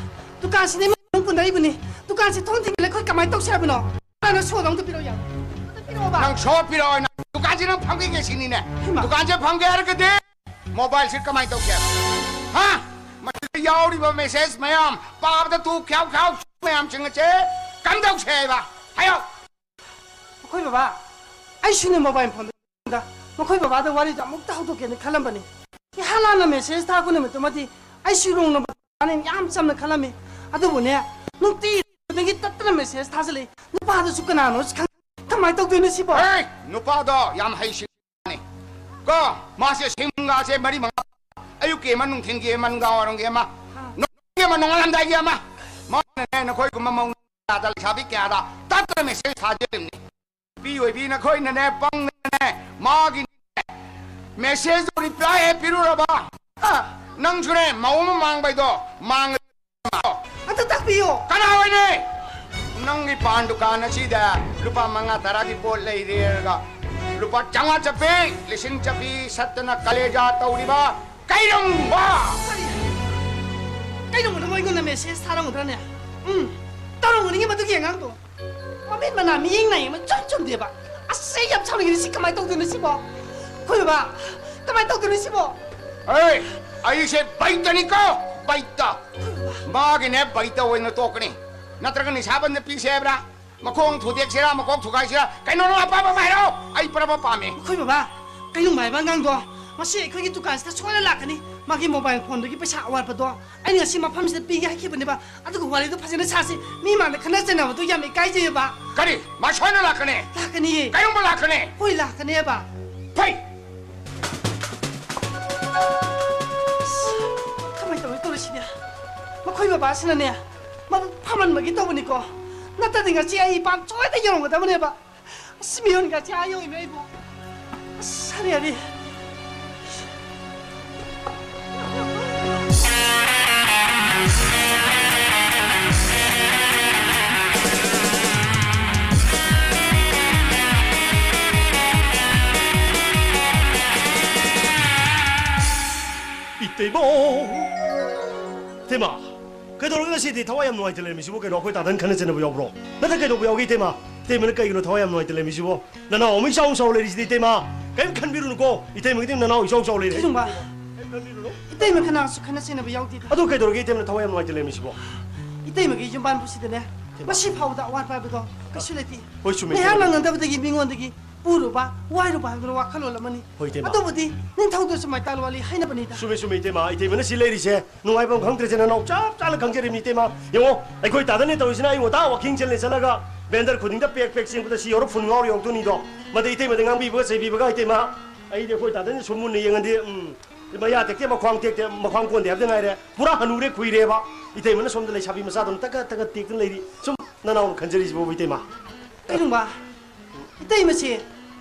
ꯗꯨꯀꯥꯟꯁꯤꯗꯤ ꯃꯤ ꯃꯅꯨꯡ ꯄꯨꯟꯅꯔꯤꯕꯅꯤ꯫ ꯗꯨꯀꯥꯟꯁꯤ ꯊꯣꯡ ꯊꯤꯡꯖꯤꯜꯂ ꯑꯩꯈꯣꯏ ꯀꯃꯥꯏꯅ ꯇꯧꯁꯦ ꯍꯥꯏꯕꯅꯣ? ꯅꯪ ꯁꯣꯗꯣ ꯑꯝꯇ ꯄꯤꯔꯛꯑꯣ ꯌꯥꯔꯣ? ꯑꯝꯇ ꯄꯤꯔꯛꯑꯣꯕ꯫ ꯅꯪ ꯁꯣ ꯄꯤꯔꯛꯑꯣ, ꯅꯪ ꯗꯨꯀꯥꯟꯁꯤ ꯅꯪ ꯐꯝꯒꯦ ꯁꯤꯅꯤꯅꯦ꯫ ꯍꯩꯃꯥ꯫ ꯗꯨꯀꯥꯟꯁꯦ ꯐꯝꯒꯦ ꯍꯥꯏꯔꯒꯗꯤ ꯃꯣꯕꯥꯏꯜꯁꯤ ꯀꯃꯥꯏꯅ ꯇꯧꯁꯦ ꯍꯥꯏꯕ? ꯍꯥ? ꯃꯁꯤꯗ ꯌꯥꯎꯔꯤꯕ ꯃꯦꯁꯦꯖ ꯃꯌꯥꯝ ꯄꯥꯕꯗ ꯇꯨ ꯈ꯭ꯌꯥꯎ ꯈ꯭ꯌꯥꯎ ꯃꯌꯥꯝꯁꯤꯡ ꯑꯁꯦ ꯀꯝꯗꯧꯁꯦ ꯍꯥꯏꯕ? ꯍꯥꯏꯌꯣ꯫ ꯑꯩꯈꯣꯏ ꯕꯕꯥ, ꯑꯩꯁꯨꯅꯦ ꯃꯣꯕꯥꯏꯜ ꯐꯣꯟꯗ ꯃꯈꯣꯏ ꯕꯕꯥꯗ ꯋꯥꯔꯤꯗꯣ ꯑꯃꯨꯛꯇ ꯍꯧꯗꯣꯛꯀꯦꯅ ꯈꯜꯂꯝꯕꯅꯤ꯫ ꯏꯍꯥꯟ ꯍꯥꯟꯅ ꯃꯦꯁꯦꯖ ꯊꯥꯔꯛꯄ ꯅꯨꯃꯤꯠꯇꯨꯃꯗꯤ ꯑꯩꯁꯨ ꯏꯔꯣꯡꯅꯕꯅꯦ ꯌꯥꯝ ꯆꯝꯅ ꯈꯜꯂꯝꯃꯤ꯫ ꯑꯗꯨꯕꯨꯅꯦ, ꯅꯨꯡꯇꯤ ꯈꯨꯗꯤꯡꯒꯤ ꯇꯠꯇꯅ ꯃꯦꯁꯦꯖ ꯊꯥꯖꯤꯜꯂꯛꯏ꯫ ꯅꯨꯄꯥꯗꯨꯁꯨ ꯀꯅꯥꯅꯣ ꯈꯪ-, ꯀꯃꯥꯏꯅ ꯇꯧꯗꯣꯏꯅꯣ ꯁꯤꯕꯣ? ꯑꯦ, ꯅꯨꯄꯥꯗꯣ ꯌꯥꯝ ꯍꯩꯁꯤꯡ ꯀꯣ, ꯃꯥꯁꯦ ꯁꯤꯡꯒꯥꯁꯦ ꯃꯔꯤ ꯃꯉꯥ, ꯑꯌꯨꯛꯀꯤ ꯑꯃ, ꯅꯨꯡꯊꯤꯟꯒꯤ ꯑꯃ, ꯅꯨꯡꯗꯥꯡ ꯋꯥꯏꯔꯝꯒꯤ ꯑꯃ, ꯅꯨꯡꯗꯥꯡꯒꯤ ꯑꯃ, ꯅꯣꯡꯉꯥꯜꯂꯝꯗꯥꯏꯒꯤ ꯑꯃ, ꯃꯥꯅꯅꯦ ꯅꯈꯣꯏꯒꯨꯝꯕ ꯃꯧ ꯅꯍꯥꯗ, ꯂꯩꯁꯥꯕꯤ ꯀꯌꯥꯗ ꯇꯠꯇꯅ ꯃꯦꯁꯦꯖ ꯊꯥꯖꯤꯜꯂꯤꯕꯅꯤ꯫ ꯅꯨꯄꯤ ꯑꯣꯏꯕꯤ ꯅꯈꯣꯏꯅꯅꯦ ꯄꯪꯗꯅꯅꯦ ꯃꯥꯒꯤ ꯃꯦꯁꯦꯖꯇꯨ ꯔꯤꯄ꯭ꯂꯥꯏ ꯍꯦꯛ ꯄꯤꯔꯨꯔꯕ, ꯑ, ꯅꯪꯁꯨꯅꯦ ꯃꯧ ꯑꯃ ꯃꯥꯡꯕꯩꯗꯣ ꯃꯥꯡ ꯑꯗꯨ ꯇꯥꯛꯄꯤꯌꯣ꯫ ꯀꯅꯥ ꯑꯣꯏꯅꯤ? ꯅꯪꯒꯤ ꯄꯥꯟ ꯗꯨꯀꯥꯟ ꯑꯁꯤꯗ ꯂꯨꯄꯥ ꯃꯉꯥ ꯇꯔꯥꯒꯤ ꯄꯣꯠ ꯂꯩꯔꯦꯔꯒ ꯂꯨꯄꯥ ꯆꯥꯝꯃꯉꯥ ꯆꯠꯄꯤ, ꯂꯤꯁꯤꯡ ꯆꯠꯄꯤ ꯁꯠꯇꯅ ꯀꯂꯦꯖꯥ ꯇꯧꯔꯤꯕ ꯀꯩꯔꯪꯕ! ꯀꯔꯤ? ꯀꯩꯗꯧꯕꯅꯣ ꯃꯣꯏꯉꯣꯟꯗ ꯃꯦꯁꯦꯖ ꯊꯥꯔꯝꯒꯗ꯭ꯔꯅꯦ? ꯎꯝ, ꯇꯧꯔꯝꯒꯅꯤꯉꯦ ꯃꯗꯨꯒꯤ ꯑꯉꯥꯡꯗꯣ꯫ ꯃꯃꯤꯠ ꯃꯅꯥ ꯃꯤꯠꯌꯦꯡ ꯅꯥꯌꯦꯡ ꯑꯃ ꯏꯆꯨꯝ ꯆꯨꯝꯗꯦꯕ꯫ ꯑꯁ, ꯑꯩ ꯌꯥꯝ ꯁꯥꯎꯅꯤꯡꯉꯦ꯫ ꯁꯤ ꯀꯃꯥꯏꯅ ꯇꯧꯗꯣꯏꯅꯣ ꯁꯤꯕꯣ? ꯑꯩꯈꯣꯏ ꯕꯕꯥ, ꯀꯃꯥꯏꯅ ꯇꯧꯗꯣꯏꯅꯣ ꯁꯤꯕꯣ? ꯑꯩ, ꯑꯩꯁꯦ ꯕꯩꯇꯅꯤꯀꯣ, ꯕꯩꯇ꯫ ꯑꯩꯈꯣꯏ ꯕꯕꯥ꯫ ꯃꯥꯒꯤꯅꯦ ꯕꯩꯇ ꯑꯣꯏꯅ ꯇꯣꯛꯀꯅꯤ꯫ ꯅꯠꯇ꯭ꯔꯒ ꯅꯤꯁꯥꯕꯟꯗ ꯄꯤꯁꯦ ꯍꯥꯏꯕ꯭ꯔꯥ? ꯃꯈꯣꯡ ꯊꯨꯗꯦꯛꯁꯤꯔꯥ, ꯃꯀꯣꯛ ꯊꯨꯒꯥꯏꯁꯤꯔꯥ? ꯀꯩꯅꯣ ꯅꯪ ꯑꯄꯥꯝꯕ ꯑꯃ ꯍꯥꯏꯔꯛꯑꯣ꯫ ꯑꯩ ꯄꯨꯔꯥ ꯄꯥꯝꯃꯦ꯫ ꯑꯩꯈꯣꯏ ꯕꯕꯥ, ꯀꯩꯅꯨꯡ ꯍꯥꯏꯕ ꯑꯉꯥꯡꯗꯣ ꯉꯁꯤ ꯑꯩꯈꯣꯏꯒꯤ ꯗꯨꯀꯥꯟꯁꯤꯗ ꯁꯣꯏꯗꯅ ꯂꯥꯛꯀꯅꯤ꯫ ꯃꯥꯒꯤ ꯃꯣꯕꯥꯏꯜ ꯐꯣꯟꯗꯨꯒꯤ ꯄꯩꯁꯥ ꯑꯋꯥꯠꯄꯗꯣ ꯑꯩꯅ ꯉꯁꯤ ꯃꯐꯝꯁꯤꯗ ꯄꯤꯒꯦ ꯍꯥꯏꯈꯤꯕꯅꯦꯕ꯫ ꯑꯗꯨꯒ ꯋꯥꯔꯤꯗꯣ ꯐꯖꯅ ꯁꯥꯁꯤ꯫ ꯃꯤ ꯃꯥꯡꯗ ꯈꯠꯅ ꯆꯩꯅꯕꯗꯣ ꯌꯥꯝ ꯏꯀꯥꯏꯖꯩꯌꯦꯕ꯫ ꯀꯔꯤ? ꯃꯥ ꯁꯣꯏꯗꯅ ꯂꯥꯛꯀꯅꯤ? ꯂꯥꯛꯀꯅꯤꯌꯦ꯫ ꯀꯩꯒꯨꯝꯕ ꯂꯥꯛꯀꯅꯤ? ꯍꯣꯏ, ꯂꯥꯛꯀꯅꯦꯕ꯫ ꯐꯩ! ꯑꯁ, ꯀꯃꯥꯏꯅ ꯇꯧꯔꯤ, ꯇꯧꯔꯤꯁꯤꯗꯤ? ꯃꯈꯣꯏ ꯕꯕꯥꯁꯤꯅꯅꯦ, ꯃꯕꯨꯛ ꯐꯃꯟꯕꯒꯤ ꯇꯧꯕꯅꯤꯀꯣ꯫ ꯅꯠꯇ꯭ꯔꯗꯤ ꯉꯁꯤ ꯑꯩ ꯏꯄꯥꯝ ꯁꯣꯏꯗ ꯌꯧꯔꯝꯒꯗꯕꯅꯦꯕ꯫ ꯑꯁ, ꯃꯤꯍꯨꯟꯒꯁꯦ ꯑꯥ ꯌꯧꯏꯃꯦ ꯑꯩꯕꯨ꯫ ꯑꯁ, ꯁꯥꯔꯤ, ꯁꯥꯔꯤ꯫ ꯏꯇꯩꯃ! ꯏꯇꯩꯃ! ꯀꯩꯗꯧꯔꯒꯦ ꯉꯁꯤꯗꯤ ꯊꯋꯥꯏ ꯌꯥꯝ ꯅꯨꯡꯉꯥꯏꯇ ꯂꯩꯔꯝꯃꯤꯁꯤꯕꯨ? ꯀꯩꯅꯣ, ꯑꯩꯈꯣꯏ ꯇꯥꯗꯟ ꯈꯠꯅ ꯆꯩꯅꯕ ꯌꯥꯎꯕ꯭ꯔꯣ? ꯅꯠꯇ꯭ꯔ ꯀꯩꯗꯧꯕ ꯌꯥꯎꯒꯦ, ꯏꯇꯩꯃ? ꯏꯇꯩꯃꯅ ꯀꯩꯒꯤꯅꯣ ꯊꯋꯥꯏ ꯌꯥꯝ ꯅꯨꯡꯉꯥꯏꯇ ꯂꯩꯔꯝꯃꯤꯁꯤꯕꯣ? ꯅꯅꯥꯎ ꯑꯃ ꯏꯆꯥꯎ ꯆꯥꯎ ꯂꯩꯔꯤꯁꯤꯗꯤ, ꯏꯇꯩꯃ꯫ ꯀꯔꯤꯝ ꯈꯟꯕꯤꯔꯨꯅꯨꯀꯣ, ꯏꯇꯩꯃꯒꯤꯗꯤ ꯅꯅꯥꯎ ꯏꯆꯥꯎ ꯆꯥꯎ ꯂꯩꯔꯦ꯫ ꯀꯩꯗꯧꯕ? ꯀꯔꯤꯝ ꯈꯟꯕꯤꯔꯨꯅꯨ꯫ ꯏꯇꯩꯃ ꯀꯅꯥꯁꯨ ꯈꯠꯅ ꯆꯩꯅꯕ ꯌꯥꯎꯗꯦꯗ꯫ ꯑꯗꯨ ꯀꯩꯗꯧꯔꯒꯦ ꯏꯇꯩꯃꯅ ꯊꯋꯥꯏ ꯌꯥꯝ ꯅꯨꯡꯉꯥꯏꯇ ꯂꯩꯔꯝꯃꯤꯁꯤꯕꯣ? ꯏꯇꯩꯃꯒꯤ ꯌꯨꯝꯕꯥꯟꯕꯨꯁꯤꯗꯅꯦ, ꯏꯇꯩꯃ꯫ ꯃꯁꯤ ꯐꯥꯎꯕꯗ ꯑꯋꯥꯠꯄ ꯍꯥꯏꯕꯗꯣ ꯀꯩꯁꯨ ꯂꯩꯇꯦ꯫ ꯍꯣꯏ, ꯆꯨꯝꯃꯤ, ꯉꯥꯏꯍꯥꯛ ꯏꯇꯩꯃ꯫ ꯉꯥꯡꯅꯗꯕꯗꯒꯤ ꯃꯤꯉꯣꯟꯗꯒꯤ ꯄꯨꯔꯨꯕ, ꯋꯥꯏꯔꯨꯕ ꯍꯥꯏꯕꯗꯨꯅ ꯋꯥꯈꯜꯂꯣꯟ ꯑꯃꯅꯤ꯫ ꯍꯣꯏ, ꯏꯇꯩꯃ꯫ ꯑꯗꯨꯕꯨꯗꯤ ꯅꯤꯡꯊꯧꯗꯁꯨ ꯃꯩꯇꯥꯜ ꯋꯥꯠꯂꯤ ꯍꯥꯏꯅꯕꯅꯤꯗ꯫ ꯆꯨꯝꯃꯤ, ꯆꯨꯝꯃꯤ, ꯏꯇꯩꯃ꯫ ꯏꯇꯩꯃꯅ ꯁꯤ ꯂꯩꯔꯤꯁꯦ ꯅꯨꯡꯉꯥꯏꯐꯝ ꯈꯪꯗ꯭ꯔꯤꯁꯦ ꯅꯅꯥꯎ ꯆꯞ ꯆꯥꯅ ꯈꯪꯖꯔꯤꯕꯅꯤ, ꯏꯇꯩꯃ꯫ ꯌꯦꯡꯉꯣ, ꯑꯩꯈꯣꯏ ꯇꯥꯗꯅꯦ ꯇꯧꯔꯤꯁꯤꯅ ꯑꯌꯨꯛ ꯉꯟꯇꯥ ꯋꯥꯀꯤꯡ ꯆꯦꯜꯂꯦ ꯆꯠꯂꯒ ꯕꯦꯟꯗꯔ ꯈꯨꯗꯤꯡꯗ ꯄꯦꯛ ꯄꯦꯛ ꯆꯦꯟꯕꯗ ꯁꯤ ꯌꯧꯔ ꯐꯨꯟ ꯉꯥꯎꯔ ꯌꯧꯔꯛꯇꯣꯏꯅꯤꯗꯣ꯫ ꯃꯗꯩ ꯏꯇꯩꯃꯗ ꯉꯥꯡꯕꯤꯕꯒ ꯆꯩꯕꯤꯕꯒ, ꯏꯇꯩꯃ, ꯑꯩꯗꯤ ꯑꯩꯈꯣꯏ ꯇꯥꯗꯅꯦ ꯁꯨꯝ ꯃꯨꯟꯅ ꯌꯦꯡꯉꯗꯤ, ꯎꯝ, ꯃꯌꯥ ꯇꯦꯛꯇꯦ, ꯃꯈ꯭ꯋꯥꯡ ꯇꯦꯛꯇꯦ, ꯃꯈ꯭ꯋꯥꯡ ꯀꯣꯟꯗꯦ ꯍꯥꯏꯕꯗ ꯉꯥꯏꯔꯦ꯫ ꯄꯨꯔꯥ ꯍꯅꯨꯔꯦ, ꯈꯨꯏꯔꯦꯕ꯫ ꯏꯇꯩꯃꯅ ꯁꯣꯝꯗ ꯂꯩꯁꯥꯕꯤ ꯃꯆꯥꯗꯧꯅ ꯇꯒꯠ ꯇꯒꯠ ꯇꯦꯛꯇꯅ ꯂꯩꯔꯤ꯫ ꯁꯨꯝ ꯅꯅꯥꯎꯅ ꯈꯟꯖꯔꯤꯁꯤꯕꯨ, ꯏꯇꯩꯃ꯫ ꯀꯩꯅꯨꯡꯕ, ꯏꯇꯩꯃꯁꯦ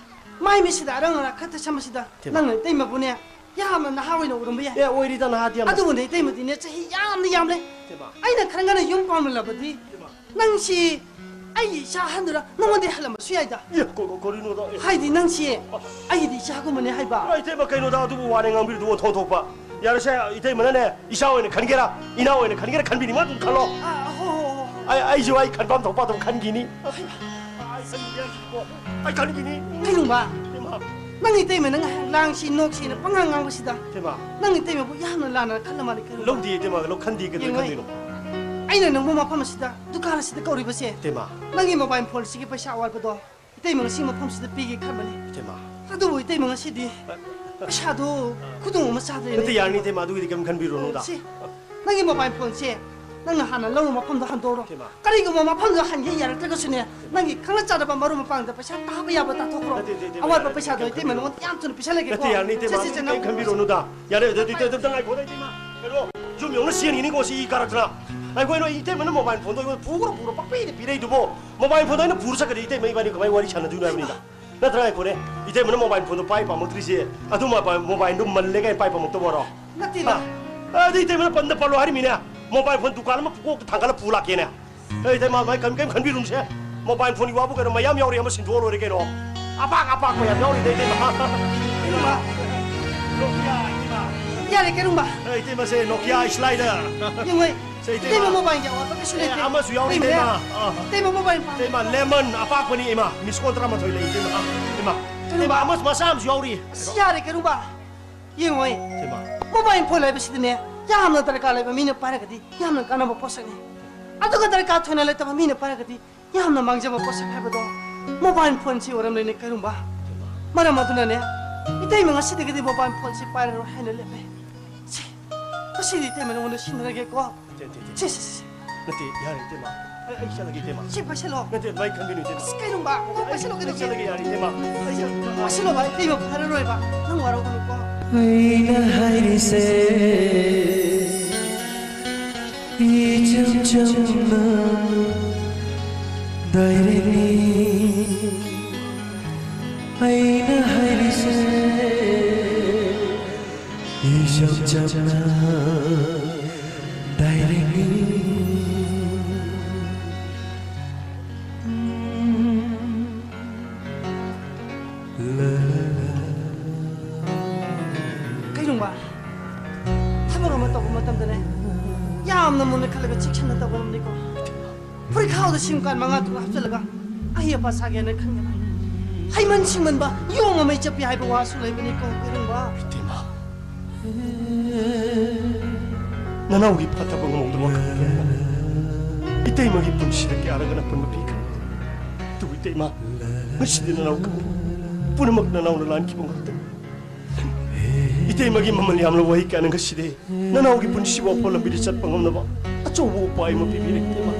ꯃꯥꯏ ꯃꯤꯠꯁꯤꯗ ꯑꯔꯪ ꯑꯔꯥꯛ ꯈꯔ ꯇꯩꯁꯟꯕꯁꯤꯗ ꯏꯇꯩꯃ꯫ ꯅꯪꯅ ꯏꯇꯩꯃꯕꯨꯅꯦ ꯌꯥꯝꯅ ꯅꯍꯥ ꯑꯣꯏꯅ ꯎꯔꯝꯕ ꯌꯥꯏ꯫ ꯑꯦ, ꯑꯣꯏꯔꯤꯗ ꯅꯍꯥꯗꯤ ꯌꯥꯝꯅ꯫ ꯑꯗꯨꯕꯨꯅꯦ ꯏꯇꯩꯃꯗꯤꯅꯦ ꯆꯍꯤ ꯌꯥꯝꯅ ꯌꯥꯝꯂꯦ꯫ ꯏꯇꯩꯃ꯫ ꯑꯩꯅ ꯈꯔ ꯉꯟꯅ ꯌꯨꯝ ꯄꯥꯟꯂꯝꯂꯕꯗꯤ ꯏꯇꯩꯃ꯫ ꯅꯪꯁꯤ ꯑꯩꯒꯤ ꯏꯆꯥ ꯑꯍꯟꯗꯨꯔ ꯅꯉꯣꯟꯗꯩ ꯍꯜꯂꯝꯕꯁꯨ ꯌꯥꯏꯗ꯫ ꯑꯦ, ꯀꯣ-, ꯀꯣ-, ꯀꯔꯤꯅꯣꯗ? ꯑꯦ꯫ ꯍꯥꯏꯗꯤ ꯅꯪꯁꯤ ꯑꯩꯒꯤꯗꯤ ꯏꯆꯥꯒꯨꯝꯕꯅꯦ ꯍꯥꯏꯕ꯫ ꯏꯃꯥ, ꯏꯇꯩꯃ, ꯀꯩꯅꯣꯗ ꯑꯗꯨꯕꯨ ꯋꯥꯅꯦ ꯉꯥꯡꯕꯤꯔꯤꯗꯨꯕꯨ ꯑꯣꯟꯊꯣꯛ ꯑꯣꯟꯊꯣꯛꯄ꯫ ꯌꯥꯔꯦꯁꯦ, ꯏꯇꯩꯃꯅꯅꯦ, ꯏꯆꯥ ꯑꯣꯏꯅ ꯈꯟꯒꯦꯔꯥ, ꯏꯅꯥꯎ ꯑꯣꯏꯅ ꯈꯟꯒꯦꯔꯥ, ꯈꯟꯕꯤꯅꯤꯡꯕ ꯑꯗꯨꯝ ꯈꯜꯂꯣ꯫ ꯑꯥ, ꯍꯣ, ꯍꯣ, ꯍꯣ꯫ ꯑꯩ, ꯑꯩꯁꯨ ꯑꯩ ꯈꯟꯐꯝ ꯊꯣꯛꯄ ꯑꯗꯨꯝ ꯈꯟꯈꯤꯅꯤ꯫ ꯑꯩ ꯈꯟꯈꯤꯅꯤ꯫ ꯑꯩ ꯈꯟꯈꯤꯅꯤ꯫ ꯀꯩꯅꯣꯕ? ꯏꯃꯥ꯫ ꯅꯪ ꯏꯇꯩꯃ ꯅꯪ ꯂꯥꯡꯁꯤ ꯅꯣꯛꯁꯤꯅ ꯄꯉꯥꯡ ꯉꯥꯡꯕꯁꯤꯗ꯫ ꯏꯃꯥ꯫ ꯅꯪ ꯏꯇꯩꯃꯕꯨ ꯌꯥꯝꯅ ꯂꯥꯟꯅ ꯈꯜꯂ ꯃꯥꯜꯂꯦ, ꯀꯩꯅꯣꯕ? ꯂꯧꯗꯦ, ꯏꯇꯩꯃ, ꯂꯧ-, ꯈꯟꯗꯦ, ꯀꯩꯗꯧ ꯌꯦꯡꯉꯣ, ꯈꯟꯗꯣꯏꯅꯣ? ꯑꯩꯅ ꯅꯪꯕꯨ ꯃꯐꯝ ꯑꯁꯤꯗ, ꯗꯨꯀꯥꯟ ꯑꯁꯤꯗ ꯀꯧꯔꯤꯕꯁꯦ, ꯏꯇꯩꯃ꯫ ꯅꯪꯒꯤ mobile phone ꯁꯤꯒꯤ ꯄꯩꯁꯥ ꯑꯋꯥꯠꯄꯗꯣ ꯏꯇꯩꯃ ꯉꯁꯤ ꯃꯐꯝꯁꯤꯗ ꯄꯤꯒꯦ ꯈꯟꯕꯅꯤ꯫ ꯏꯇꯩꯃ꯫ ꯑꯗꯨꯕꯨ ꯏꯇꯩꯃ ꯉꯁꯤꯗꯤ ꯑ, ꯄꯩꯁꯥꯗꯣ ꯈꯨꯗꯣꯡ ꯑꯃ ꯆꯥꯗ꯭ꯔꯦꯅꯦ꯫ ꯅꯠꯇꯦ, ꯌꯥꯔꯅꯤ, ꯏꯇꯩꯃ, ꯑꯗꯨꯒꯤꯗꯤ ꯀꯩꯝ ꯈꯟꯕꯤꯔꯨꯅꯨꯗ꯫ ꯁꯤ, ꯅꯪꯒꯤ mobile phone ꯁꯦ ꯅꯪꯅ ꯍꯥꯟꯅ ꯂꯧꯔꯨ ꯃꯐꯝꯗꯣ ꯍꯟꯗꯣꯛꯔꯣ꯫ ꯏꯇꯩꯃ꯫ ꯀꯔꯤꯒꯨꯝꯕ ꯃꯐꯝꯗꯣ ꯍꯟꯒꯦ ꯌꯥꯔꯛꯇ꯭ꯔꯒꯁꯨꯅꯦ, ꯅꯪꯒꯤ ꯈꯪꯅ ꯆꯥꯟꯅꯕ ꯃꯔꯨꯞ ꯃꯄꯥꯡꯗ ꯄꯩꯁꯥ ꯇꯥꯕ ꯌꯥꯕ ꯇꯥꯊꯣꯛꯈ꯭ꯔꯣ꯫ ꯅꯠꯇꯦ, ꯅꯠꯇꯦ, ꯏꯇꯩꯃ, ꯑꯋꯥꯠꯄ ꯌꯥꯔꯅꯤ, ꯄꯩꯁꯥꯗꯣ ꯀꯩꯝ ꯏꯇꯩꯃ ꯈꯟꯕꯤꯔꯨꯅꯨ꯫ ꯅꯉꯣꯟꯗ ꯌꯥꯝ ꯊꯨꯅ ꯄꯤꯁꯜꯂꯒꯦꯀꯣ꯫ ꯅꯠꯇꯦ, ꯌꯥꯔꯅꯤ, ꯏꯇꯩꯃ, ꯁꯦ, ꯁꯦ, ꯑꯗꯨꯒꯤꯗꯤ ꯅꯪ ꯀꯩꯝ ꯈꯟꯕꯤꯔꯨꯅꯨꯗ꯫ ꯌꯥꯔꯦ, ꯑꯗꯨꯗꯤ, ꯑꯗꯨꯗꯤ, ꯑꯗꯨꯗꯤ, ꯉꯥꯏꯈꯣꯗ, ꯏꯇꯩꯃ꯫ ꯀꯩꯅꯣ, ꯌꯨꯝ ꯌꯧꯅ ꯆꯦꯟꯈꯤꯅꯤꯀꯣ, ꯁꯤ ꯏ ꯀꯥꯔꯛꯇꯅ꯫ ꯉꯥꯏꯈꯣ, ꯀꯩꯅꯣ, ꯏꯇꯩꯃꯅ mobile phone ꯗꯣ ꯑꯩꯉꯣꯟꯗ ꯄꯨꯈ꯭ꯔꯣ, ꯄꯨꯈ꯭ꯔꯣ, ꯄꯪꯄꯤꯗ ꯄꯤꯔꯛꯏꯗꯨꯕꯣ? Mobile phone ꯗꯣ ꯑꯩꯅ ꯄꯨꯔ ꯆꯠꯈ꯭ꯔꯗꯤ ꯏꯇꯩꯃ ꯏꯕꯥꯅꯤ ꯀꯃꯥꯏꯅ ꯋꯥꯔꯤ ꯁꯥꯟꯅꯗꯣꯏꯅꯣ ꯍꯥꯏꯕꯅꯤꯗ꯫ ꯅꯠꯇ꯭ꯔꯥ, ꯉꯥꯏꯈꯣꯅꯦ, ꯏꯇꯩꯃꯅ mobile phone ꯗꯣ ꯄꯥꯏ ꯄꯥꯝꯃꯛꯇ꯭ꯔꯤꯁꯦ, ꯑꯗꯨ mobile, mobile ꯗꯣ ꯃꯜꯂꯦ ꯀꯥꯏꯅ ꯄꯥꯏ ꯄꯥꯝꯃꯛꯇꯕ ꯑꯣꯏꯔꯣ? ꯅꯠꯇꯦꯗ꯫ ꯑ, ꯑꯗꯨ ꯏꯇꯩꯃꯅ ꯄꯟꯗ ꯄꯜꯂꯣ ꯍꯥꯏꯔꯤꯃꯤꯅꯦ꯫ Mobile phone ꯗꯨꯀꯥꯟ ꯑꯃ ꯄꯨꯀꯣꯛꯇ ꯊꯥꯡꯒꯠꯂ ꯄꯨ ꯂꯥꯛꯀꯦꯅꯦ꯫ ꯑꯦ, ꯏꯇꯩꯃ, ꯃꯥꯏ ꯀꯔꯤꯝ, ꯀꯔꯤꯝ ꯈꯟꯕꯤꯔꯨꯅꯨꯁꯦ꯫ Mobile phone ꯒꯤ ꯋꯥꯕꯨ ꯀꯩꯅꯣ, ꯃꯌꯥꯝ ꯌꯥꯎꯔꯤ, ꯑꯃ ꯁꯤꯟꯗꯣꯛꯑ ꯂꯣꯏꯔꯦ ꯀꯩꯅꯣ꯫ ꯑꯄꯥꯛ ꯑꯄꯥꯛꯄ ꯌꯥꯝ ꯌꯥꯎꯔꯤꯗ, ꯏꯇꯩꯃ꯫ ꯏꯇꯩꯃ꯫ Nokia, ꯏꯇꯩꯃ꯫ ꯌꯥꯔꯦ, ꯀꯩꯔꯨꯝꯕ꯫ ꯑꯦ, ꯏꯇꯩꯃꯁꯦ Nokia Slider꯫ ꯌꯦꯡꯉꯣ, ꯁꯦ, ꯏꯇꯩꯃ꯫ ꯏꯇꯩꯃ mobile ꯒꯤ ꯑꯋꯥꯠꯄ ꯀꯩꯁꯨ ꯑꯦ, ꯂꯩꯇꯦ꯫ ꯑꯃꯁꯨ ꯌꯥꯎꯔꯤ, ꯏꯇꯩꯃ꯫ ꯏꯇꯩꯃ꯫ ꯑꯥ꯫ ꯏꯇꯩꯃ mobile ꯄꯥꯝꯃꯤ꯫ ꯏꯇꯩꯃ, Lemon ꯑꯄꯥꯛꯄꯅꯤ, ꯏꯃꯥ꯫ Miss call ꯇꯔꯥꯃꯥꯊꯣꯏ ꯂꯩ, ꯏꯇꯩꯃ꯫ ꯏꯃꯥ꯫ ꯀꯩꯔꯨꯝꯕ꯫ ꯏꯇꯩꯃ, ꯑꯃꯁꯨ ꯃꯆꯥ ꯑꯃꯁꯨ ꯌꯥꯎꯔꯤ꯫ ꯑꯁ, ꯌꯥꯔꯦ, ꯀꯩꯔꯨꯝꯕ꯫ ꯌꯦꯡꯉꯣ, ꯏꯇꯩꯃ꯫ Mobile phone ꯍꯥꯏꯕꯁꯤꯗꯤꯅꯦ, ꯌꯥꯝꯅ ꯗꯔꯀꯥꯔ ꯂꯩꯕ ꯃꯤꯅ ꯄꯥꯏꯔꯒꯗꯤ ꯌꯥꯝꯅ ꯀꯥꯟꯅꯕ ꯄꯣꯠꯁꯛꯅꯤ꯫ ꯑꯗꯨꯒ ꯗꯔꯀꯥꯔ ꯊꯣꯏꯅ ꯂꯩꯇꯕ ꯃꯤꯅ ꯄꯥꯏꯔꯒꯗꯤ ꯌꯥꯝꯅ ꯃꯥꯡꯖꯕ ꯄꯣꯠꯁꯛ ꯍꯥꯏꯕꯗꯣ mobile phone ꯁꯤ ꯑꯣꯏꯔꯝꯂꯦꯅꯦ, ꯀꯩꯔꯨꯝꯕ꯫ ꯃꯔꯝ ꯑꯗꯨꯅꯅꯦ, ꯏꯇꯩꯃ ꯉꯁꯤꯗꯒꯤꯗꯤ mobile phone ꯁꯤ ꯄꯥꯏꯔꯔꯣꯏ ꯍꯥꯏꯅ ꯂꯦꯞꯄꯦ꯫ ꯁꯤ, ꯉꯁꯤꯗꯤ ꯏꯇꯩꯃ ꯅꯉꯣꯟꯗ ꯁꯤꯟꯅꯔꯒꯦꯀꯣ꯫ ꯅꯠꯇꯦ, ꯅꯠꯇꯦ, ꯁꯤ, ꯁꯤ, ꯁꯤ꯫ ꯅꯠꯇꯦ, ꯌꯥꯔꯦ, ꯏꯇꯩꯃ꯫ ꯑꯩ, ꯑꯩ ꯆꯠꯂꯒꯦ, ꯏꯇꯩꯃ꯫ ꯁꯤ ꯄꯥꯏꯁꯜꯂꯣ꯫ ꯅꯠꯇꯦ, ꯚꯥꯏ, ꯈꯟꯕꯤꯅꯨ, ꯏꯇꯩꯃ꯫ ꯑꯁ, ꯀꯩꯅꯣꯕ? ꯅꯪ ꯄꯥꯏꯁꯜꯂꯣ, ꯑꯩ ꯀꯩꯗꯧꯒꯦ? ꯆꯠꯂꯒꯦ, ꯌꯥꯔꯦ, ꯏꯇꯩꯃ꯫ ꯑꯩ ꯆꯠꯂꯒꯦ꯫ ꯄꯥꯏꯁꯜꯂꯣ, ꯚꯥꯏ, ꯏꯇꯩꯃ ꯐꯔꯔꯣꯏꯕ꯫ ꯅꯪ ꯋꯥꯔꯧꯒꯅꯨꯀꯣ꯫ ꯑꯩꯅ ꯍꯥꯏꯔꯤꯁꯦ ꯏꯆꯝ ꯆꯝꯅ ꯗꯥꯏꯔꯦꯛꯅꯤ꯫ ꯑꯩꯅ ꯍꯥꯏꯔꯤꯁꯦ ꯏꯆꯝ ꯆꯝꯅ ꯗꯥꯏꯔꯦꯛꯅꯤ꯫ ꯂ, ꯂ, ꯂ꯫ ꯀꯩꯅꯣꯕ? ꯇꯧꯕ ꯃꯇꯝꯗꯅꯦ, ꯌꯥꯝꯅ ꯃꯨꯟꯅ ꯈꯜꯂꯒ ꯆꯦꯛꯁꯤꯟꯅ ꯇꯧꯒꯗꯕꯅꯤꯀꯣ꯫ ꯐꯨꯔꯤꯠꯈꯥꯎꯗ ꯁꯤꯡ ꯀꯥꯟ ꯃꯉꯥ ꯇꯔꯨꯛ ꯍꯥꯞꯆꯤꯜꯂꯒ ꯑꯍꯩ ꯑꯄꯥ ꯁꯥꯒꯦꯅ ꯈꯟꯒꯅꯨ꯫ ꯍꯩꯃꯟ ꯁꯤꯡꯃꯟꯕ ꯌꯣꯡ ꯃꯃꯩ ꯆꯠꯄꯤ ꯍꯥꯏꯕ ꯋꯥꯁꯨ ꯂꯩꯕꯅꯤꯀꯣ, ꯏꯔꯨꯡꯕ꯫ ꯏꯇꯩꯃ, ꯅꯅꯥꯎꯒꯤ ꯐꯠꯇꯕ ꯉꯝꯍꯧꯗꯕ ꯈꯛꯇꯅ ꯏꯇꯩꯃꯒꯤ ꯄꯨꯟꯁꯤꯗ ꯀꯌꯥꯔꯛ ꯑꯄꯟꯕ ꯄꯤꯈ꯭ꯔꯦ꯫ ꯑꯗꯨꯕꯨ ꯏꯇꯩꯃ, ꯉꯁꯤꯗꯤ ꯅꯅꯥꯎ ꯈꯪꯉꯤ꯫ ꯄꯨꯝꯅꯃꯛ ꯅꯅꯥꯎꯅ ꯂꯥꯟꯈꯤꯕ ꯉꯥꯛꯇꯅꯤ꯫ ꯏꯇꯩꯃꯒꯤ ꯃꯃꯜ ꯌꯥꯝꯂꯕ ꯋꯥꯍꯩ ꯀꯌꯥꯅ ꯉꯁꯤꯗꯤ ꯅꯅꯥꯎꯒꯤ ꯄꯨꯟꯁꯤꯕꯨ ꯑꯐꯕ ꯂꯝꯕꯤꯗ ꯆꯠꯄ ꯉꯝꯅꯕ ꯑꯆꯧꯕ ꯎꯄꯥꯏ ꯑꯃ ꯄꯤꯕꯤꯔꯦ, ꯏꯇꯩꯃ꯫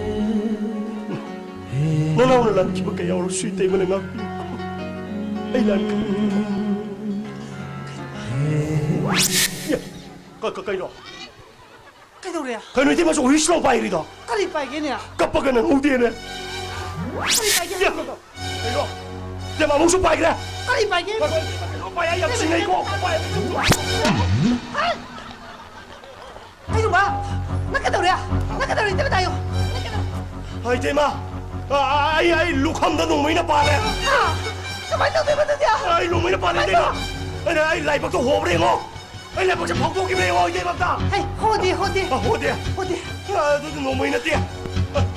ꯅꯅꯥꯎꯅ ꯂꯥꯟꯈꯤꯕ ꯀꯌꯥ ꯑꯣꯏꯔꯁꯨ ꯏꯇꯩꯃꯅ ꯉꯥꯛꯄꯤꯌꯨ꯫ ꯑꯩ ꯂꯥꯟꯈꯤꯕ꯫ ꯌꯥ, ꯀ-, ꯀ-, ꯀꯩꯅꯣ? ꯀꯩꯗꯧꯔꯦ? ꯀꯩꯅꯣ ꯏꯇꯩꯃꯁꯨ ꯋꯤꯁꯂꯣ ꯄꯥꯏꯔꯤꯗꯣ? ꯀꯔꯤ ꯄꯥꯏꯒꯦꯅꯦ? ꯀꯞꯄꯒ ꯅꯪꯍꯧꯗꯦꯅꯦ꯫ ꯀꯔꯤ ꯄꯥꯏꯒꯦ ꯌꯥ, ꯍꯥꯏꯕꯅꯣ? ꯀꯩꯅꯣ? ꯏꯇꯩꯃ ꯑꯃꯨꯛꯁꯨ ꯄꯥꯏꯈ꯭ꯔꯦ꯫ ꯀꯔꯤ ꯄꯥꯏꯒꯦ? ꯀꯩꯅꯣ, ꯀꯩꯅꯣ ꯄꯥꯏ, ꯑꯩ ꯌꯥꯝ ꯁꯤꯡꯅꯩꯀꯣ꯫ ꯄꯥꯏ꯫ ꯍꯥꯏ! ꯀꯩꯅꯣꯕ? ꯅꯪ ꯀꯩꯗꯧꯔꯦ? ꯅꯪ ꯀꯩꯗꯧꯔꯦ? ꯏꯇꯩꯃ ꯇꯥꯏꯌꯣ꯫ ꯅꯪ ꯀꯩꯗꯧꯔꯦ? ꯍꯣꯏ, ꯏꯇꯩꯃ꯫ ꯑ, ꯑ, ꯑꯩ, ꯑꯩ ꯂꯨꯈꯝꯗ ꯅꯣꯡꯃꯩꯅ ꯄꯥꯜꯂꯦ꯫ ꯍꯥ? ꯀꯃꯥꯏꯅ ꯇꯧꯗꯣꯏꯕ ꯑꯗꯨꯗꯤ? ꯑꯩ ꯅꯣꯡꯃꯩꯅ ꯄꯥꯜꯂꯦ, ꯀꯃꯥꯏꯅ ꯏꯇꯩꯃ꯫ ꯇꯧ-? ꯑꯩꯅ, ꯑꯩ ꯂꯥꯏꯕꯛꯇ ꯍꯣꯕ꯭ꯔ ꯌꯦꯡꯉꯣ꯫ ꯑꯩ ꯂꯥꯏꯕꯛꯁꯦ ꯐꯥꯎꯗꯣꯛꯈꯤꯕꯅꯦ ꯌꯦꯡꯉꯣ, ꯏꯇꯩꯃ ꯑꯝꯇ꯫ ꯍꯩ, ꯍꯣꯗꯦ, ꯍꯣꯗꯦ꯫ ꯑ, ꯍꯣꯗꯦ꯫ ꯍꯣꯗꯦ꯫ ꯑ, ꯑꯗꯨꯗꯤ ꯅꯣꯡꯃꯩ ꯅꯠꯇꯦ꯫ ꯑ,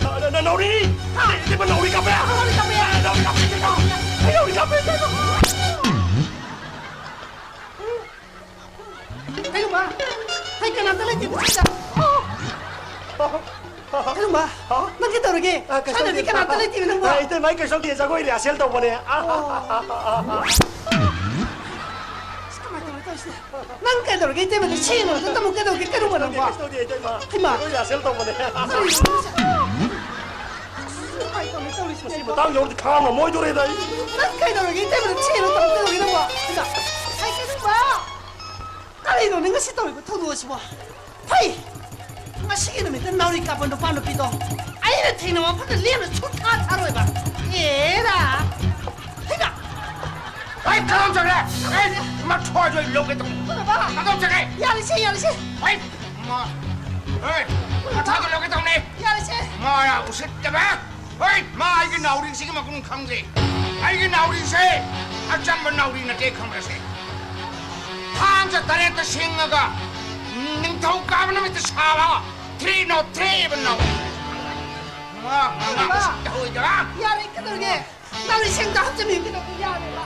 ꯑ, ꯅ-, ꯅꯥꯎꯔꯤ! ꯍꯥ? ꯏꯇꯩꯃ, ꯅꯥꯎꯔꯤ ꯀꯥꯞꯄꯦ! ꯅꯥꯎꯔꯤ ꯀꯥꯞꯄꯦ! ꯑ, ꯅꯥꯎꯔꯤ ꯀꯥꯞꯄꯦ, ꯏꯇꯩꯃ! ꯑꯩ ꯅꯥꯎꯔꯤ ꯀꯥꯞꯄꯦ, ꯏꯇꯩꯃ! ꯀꯩꯅꯣꯕ? ꯍꯩ, ꯀꯅꯥꯝꯇ ꯂꯩꯇꯦ ꯁꯤꯗ꯫ ꯀꯩꯅꯣꯕ? ꯍꯥ? ꯅꯪ ꯀꯩꯗꯧꯔꯒꯦ? ꯑ, ꯀꯩꯁꯨ ꯁ꯭ꯋꯥꯏꯗꯗꯤ ꯇꯧꯗꯦ꯫ ꯀꯅꯥꯝꯇ ꯂꯩꯇꯦ ꯅꯪꯕꯣ? ꯑ, ꯏꯇꯩꯃ, ꯑꯩ ꯀꯩꯁꯨ ꯇꯧꯗꯦ, ꯖꯒꯣꯏ ꯔꯤꯍꯥꯔꯁꯦꯜ ꯇꯧꯕꯅꯦ꯫ ꯑ, ꯑꯣ꯫ ꯑ, ꯑ, ꯑ, ꯑ, ꯑ꯫ ꯑꯁ, ꯀꯃꯥꯏꯅ ꯇꯧꯔꯦ ꯇꯧꯔꯤꯁꯤꯗꯤ? ꯅꯪ ꯀꯩꯗꯧꯔꯒꯦ ꯏꯇꯩꯃꯗ ꯁꯦꯡꯅ ꯑꯝꯇ ꯇꯝꯃꯨ, ꯀꯩꯗꯧꯒꯦ ꯀꯩꯅꯣꯕ ꯅꯪꯕꯣ? ꯀꯩꯁꯨ ꯇꯧꯗꯦ, ꯏꯇꯩꯃ꯫ ꯍꯩꯃꯥ꯫ ꯖꯒꯣꯏ ꯔꯤꯍꯥꯔꯁꯦꯜ ꯇꯧꯕꯅꯦ꯫ ꯀꯔꯤꯅꯣ? ꯀꯃꯥꯏꯅ ꯇꯧꯔꯦ ꯇꯧꯔꯤꯁꯤꯗꯤ? ꯃꯁꯤ ꯃꯇꯥꯡ ꯌꯧꯔꯗꯤ ꯈꯥꯡ ꯉꯝꯃꯣꯏꯗꯣꯔꯦꯗ ꯑꯩ꯫ ꯅꯪ ꯀꯩꯗꯧꯔꯒꯦ ꯏꯇꯩꯃꯗ ꯁꯦꯡꯅ ꯇꯝꯃꯨ, ꯀꯩꯗꯧꯒꯦ ꯅꯪꯕꯣ? ꯍꯩꯃꯥ꯫ ꯍꯩ, ꯀꯩꯅꯣꯕ? ꯀꯔꯤꯅꯣꯅꯦ ꯉꯁꯤ ꯇꯧꯔꯤꯕ ꯊꯧꯗꯣꯛ ꯑꯁꯤꯕꯣ? ꯍꯩ! ꯉꯁꯤꯒꯤ ꯅꯨꯃꯤꯠꯇ ꯅꯥꯎꯔꯤ ꯀꯥꯞꯄ ꯅꯨꯄꯥ ꯅꯨꯄꯤꯗꯣ ꯑꯩꯅ ꯊꯦꯡꯅꯕ ꯃꯐꯝꯗ ꯂꯦꯝꯅ ꯁꯨꯡꯊꯥ ꯊꯥꯔꯣꯏꯕ꯫ ꯑꯦꯔꯥ! ꯍꯩꯃꯥ! ꯑꯩ ꯀꯗꯣꯝ ꯆꯠꯈ꯭ꯔꯦ? ꯑꯩ ꯃꯊ꯭ꯋꯥꯏꯗꯣ ꯑꯩ ꯂꯧꯒꯦ ꯇꯧꯅꯤ꯫ ꯕꯕꯥ! ꯀꯗꯣꯝ ꯆꯠꯈ꯭ꯔꯦ? ꯌꯥꯔꯦꯁꯦ, ꯌꯥꯔꯦꯁꯦ꯫ ꯑꯩ ꯃꯥ-, ꯑꯩ ꯃꯊ꯭ꯋꯥꯏꯗꯣ ꯂꯧꯒꯦ ꯇꯧꯅꯤ꯫ ꯌꯥꯔꯦꯁꯦ꯫ ꯃꯥ ꯎꯁꯤꯠꯇꯕ꯫ ꯍꯣꯏ, ꯃꯥ ꯑꯩꯒꯤ ꯅꯥꯎꯔꯤꯁꯤꯒꯤ ꯃꯒꯨꯟ ꯈꯪꯗꯦ꯫ ꯑꯩꯒꯤ ꯅꯥꯎꯔꯤꯁꯦ ꯑꯆꯝꯕ ꯅꯥꯎꯔꯤ ꯅꯠꯇꯦ, ꯈꯪꯕ꯭ꯔꯁꯦ? ꯊꯥꯡꯖ ꯇꯔꯦꯠꯇ ꯁꯤꯡꯉꯒ ꯅꯤꯡꯊꯧ ꯀꯥꯕ ꯅꯨꯃꯤꯠꯇ ꯁꯥꯕ ꯊ꯭ꯔꯤ ꯅꯣ ꯊ꯭ꯔꯤ ꯑꯕ ꯅꯣ꯫ ꯃꯥ, ꯃꯥ, ꯃꯥ, ꯇꯧꯏꯗ꯫ ꯌꯥꯔꯦ, ꯀꯩꯗꯧꯔꯒꯦ? ꯅꯪ ꯏꯁꯤꯡꯗ ꯍꯥꯞꯆꯤꯟꯕꯤꯌꯨ, ꯀꯩꯗꯧꯔꯒꯦ? ꯌꯥꯔꯦꯕ꯫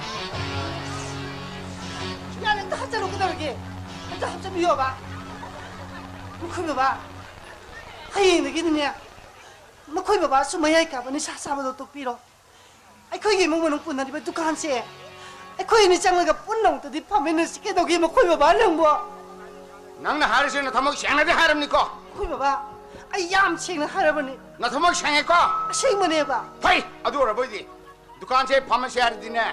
ꯌꯥꯔꯦ, ꯑꯝꯇ ꯍꯥꯞꯆꯜꯂꯨ, ꯀꯩꯗꯧꯔꯒꯦ? ꯑꯝꯇ ꯍꯥꯞꯆꯤꯟꯕꯤꯌꯣꯕ꯫ ꯃꯈꯣꯏ ꯕꯕꯥ, ꯍꯌꯦꯡꯗꯒꯤꯗꯤꯅꯦ, ꯃꯈꯣꯏ ꯕꯕꯥꯁꯨ ꯃꯌꯥꯏ ꯀꯥꯕ ꯅꯤꯁꯥ ꯆꯥꯕꯗꯣ ꯇꯣꯛꯄꯤꯔꯣ꯫ ꯑꯩꯈꯣꯏꯒꯤ ꯏꯃꯨꯡ ꯃꯅꯨꯡ ꯄꯨꯟꯅꯔꯤꯕ ꯗꯨꯀꯥꯟꯁꯦ ꯑꯩꯈꯣꯏ ꯑꯅꯤ ꯆꯪꯂꯒ ꯄꯨꯟꯅ ꯑꯃꯨꯛꯇꯗꯤ ꯐꯝꯃꯤꯟꯅꯁꯤ꯫ ꯀꯩꯗꯧꯒꯦ ꯃꯈꯣꯏ ꯕꯕꯥ ꯅꯪꯕꯣ? ꯅꯪꯅ ꯍꯥꯏꯔꯤꯁꯦ ꯅꯊꯃꯣꯏ ꯁꯦꯡꯅꯗꯤ ꯍꯥꯏꯔꯝꯅꯤꯀꯣ? ꯃꯈꯣꯏ ꯕꯕꯥ, ꯑꯩ ꯌꯥꯝ ꯁꯦꯡꯅ ꯍꯥꯏꯔꯕꯅꯤ꯫ ꯅꯊꯃꯣꯏ ꯁꯦꯡꯉꯦꯀꯣ? ꯑꯁꯦꯡꯕꯅꯦꯕ꯫ ꯐꯩ, ꯑꯗꯨ ꯑꯣꯏꯔꯕꯣꯏꯗꯤ ꯗꯨꯀꯥꯟꯁꯦ ꯐꯝꯃꯁꯦ ꯍꯥꯏꯔꯗꯤꯅꯦ,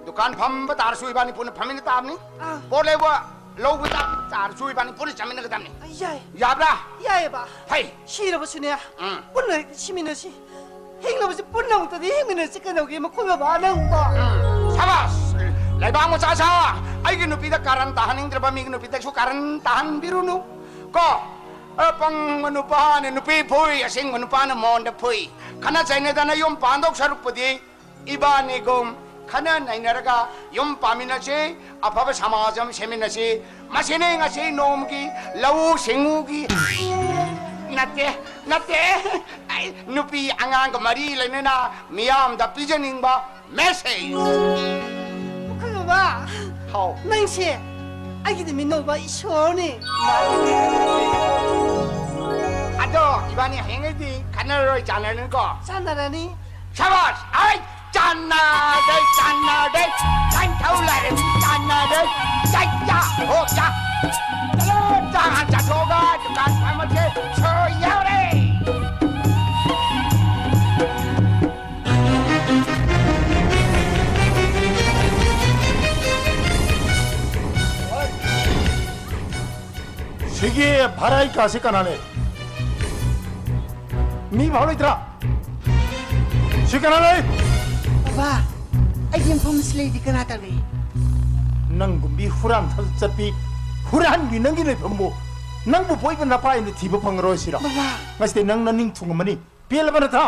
ꯗꯨꯀꯥꯟ ꯐꯝꯕ ꯇꯥꯔꯁꯨ ꯏꯕꯥꯅꯤ ꯄꯨꯟꯅ ꯐꯝꯃꯤꯟꯅ ꯇꯥꯕꯅꯤ꯫ ꯑꯥ꯫ ꯄꯣꯠ ꯂꯩꯕ ꯂꯧꯕ ꯇꯥ-, ꯇꯥꯔꯁꯨ ꯏꯕꯥꯅꯤ ꯄꯨꯟꯅ ꯆꯠꯃꯤꯟꯅꯒꯗꯕꯅꯤ꯫ ꯑꯩ ꯌꯥꯏ꯫ ꯌꯥꯕ꯭ꯔꯥ? ꯌꯥꯏꯌꯦꯕ꯫ ꯐꯩ꯫ ꯁꯤꯔꯕꯁꯨꯅꯦ, ꯎꯝ꯫ ꯄꯨꯟꯅ ꯍꯦꯛꯇ ꯁꯤꯃꯤꯟꯅꯁꯤ꯫ ꯍꯤꯡꯂꯕꯁꯤ ꯄꯨꯟꯅ ꯑꯃꯨꯛꯇꯗꯤ ꯍꯤꯡꯃꯤꯟꯅꯁꯤ ꯀꯩꯗꯧꯒꯦ ꯃꯈꯣꯏ ꯕꯕꯥ ꯅꯪꯕꯣ? ꯎꯝ꯫ ꯁꯥꯕꯥꯁ! ꯂꯩꯕꯥꯛ ꯃꯆꯥ ꯁꯥ! ꯑꯩꯒꯤ ꯅꯨꯄꯤꯗ ꯀꯥꯔꯟ ꯇꯥꯍꯟꯅꯤꯡꯗ꯭ꯔꯕ ꯃꯤꯒꯤ ꯅꯨꯄꯤꯗꯁꯨ ꯀꯥꯔꯟ ꯇꯥꯍꯟꯕꯤꯔꯨꯅꯨ꯫ ꯀꯣ? ꯑ, ꯄꯪꯕ ꯅꯨꯄꯥꯅ ꯅꯨꯄꯤ ꯐꯨꯏ, ꯑꯁꯤꯡꯕ ꯅꯨꯄꯥꯅ ꯃꯣꯟꯗ ꯐꯨꯏ꯫ ꯈꯠꯅ ꯆꯩꯅꯗꯅ ꯌꯨꯝ ꯄꯥꯟꯗꯧ ꯁꯔꯨꯛꯄꯨꯗꯤ ꯏꯕꯥꯅꯤꯒꯨꯝ ꯈꯟꯅ ꯅꯩꯅꯔꯒ ꯌꯨꯝ ꯄꯥꯟꯃꯤꯟꯅꯁꯤ, ꯑꯐꯕ ꯁꯃꯥꯖ ꯑꯃ ꯁꯦꯝꯃꯤꯟꯅꯁꯤ꯫ ꯃꯁꯤꯅꯤ ꯉꯁꯤ ꯅꯣꯡꯃꯒꯤ ꯂꯧꯎ ꯁꯤꯡꯎꯒꯤ, ꯅꯠꯇꯦ, ꯅꯠꯇꯦ, ꯑꯩ ꯅꯨꯄꯤ ꯑꯉꯥꯡꯒ ꯃꯔꯤ ꯂꯩꯅꯅ ꯃꯤꯌꯥꯝꯗ ꯄꯤꯖꯅꯤꯡꯕ message꯫ ꯃꯈꯣꯏ ꯕꯕꯥ, ꯍꯥꯎ꯫ ꯅꯪꯁꯦ ꯑꯩꯒꯤꯗꯤ ꯃꯤꯅꯧꯕ ꯏꯁꯣꯔꯅꯤ꯫ ꯑꯗꯣ ꯏꯕꯥꯅꯤ ꯍꯌꯦꯡꯉꯩꯗꯤ ꯈꯟꯅꯔꯔꯣꯏ, ꯆꯥꯟꯅꯔꯅꯤꯀꯣ? ꯆꯥꯟꯅꯔꯅꯤ꯫ ꯁꯕꯥꯁ! ꯑꯩ ꯆꯥꯟꯅꯔꯦ, ꯆꯥꯟꯅꯔꯦ, ꯆꯥꯟꯊꯧ ꯂꯥꯏꯔꯦꯝꯕꯤ ꯆꯥꯟꯅꯔꯦ, ꯆꯥ, ꯆꯥ, ꯍꯣ, ꯆꯥ꯫ ꯆꯠꯂꯣ, ꯆꯥ ꯍꯥꯟ ꯆꯥꯊꯣꯛꯑꯒ ꯗꯨꯀꯥꯟ ꯐꯝꯃꯁꯦ, ꯁꯣ ꯌꯥꯎꯔꯦ꯫ ꯁꯤꯒꯤ ꯚꯔꯥꯏ ꯀꯥꯁꯤ ꯀꯅꯥꯅꯦ? ꯃꯤ ꯐꯥꯎ ꯂꯩꯇ꯭ꯔꯥ? ꯁꯤ ꯀꯅꯥ ꯂꯩ? ꯕꯕꯥ, ꯑꯩꯒꯤ ꯃꯐꯝ ꯑꯁꯤ ꯂꯩꯗꯤ ꯀꯅꯥ ꯇꯧꯏ? ꯅꯪꯒꯨꯝꯕꯤ ꯍꯨꯔꯥꯟ ꯊꯜ ꯆꯠꯄꯤ, ꯍꯨꯔꯥꯟꯕꯤ ꯅꯪꯒꯤ ꯂꯩꯐꯝꯕꯨ, ꯅꯪꯕꯨ ꯄꯣꯛꯏꯕ ꯅꯄꯥ ꯑꯩꯅ ꯊꯤꯕ ꯐꯪꯉꯔꯣꯏ ꯁꯤꯔꯣ? ꯕꯕꯥ꯫ ꯉꯁꯤꯗꯤ ꯅꯪ ꯅꯅꯤꯡ ꯊꯨꯡꯉꯝꯃꯅꯤ꯫ ꯄꯦꯜꯂꯕ ꯅꯠꯇ꯭ꯔꯥ?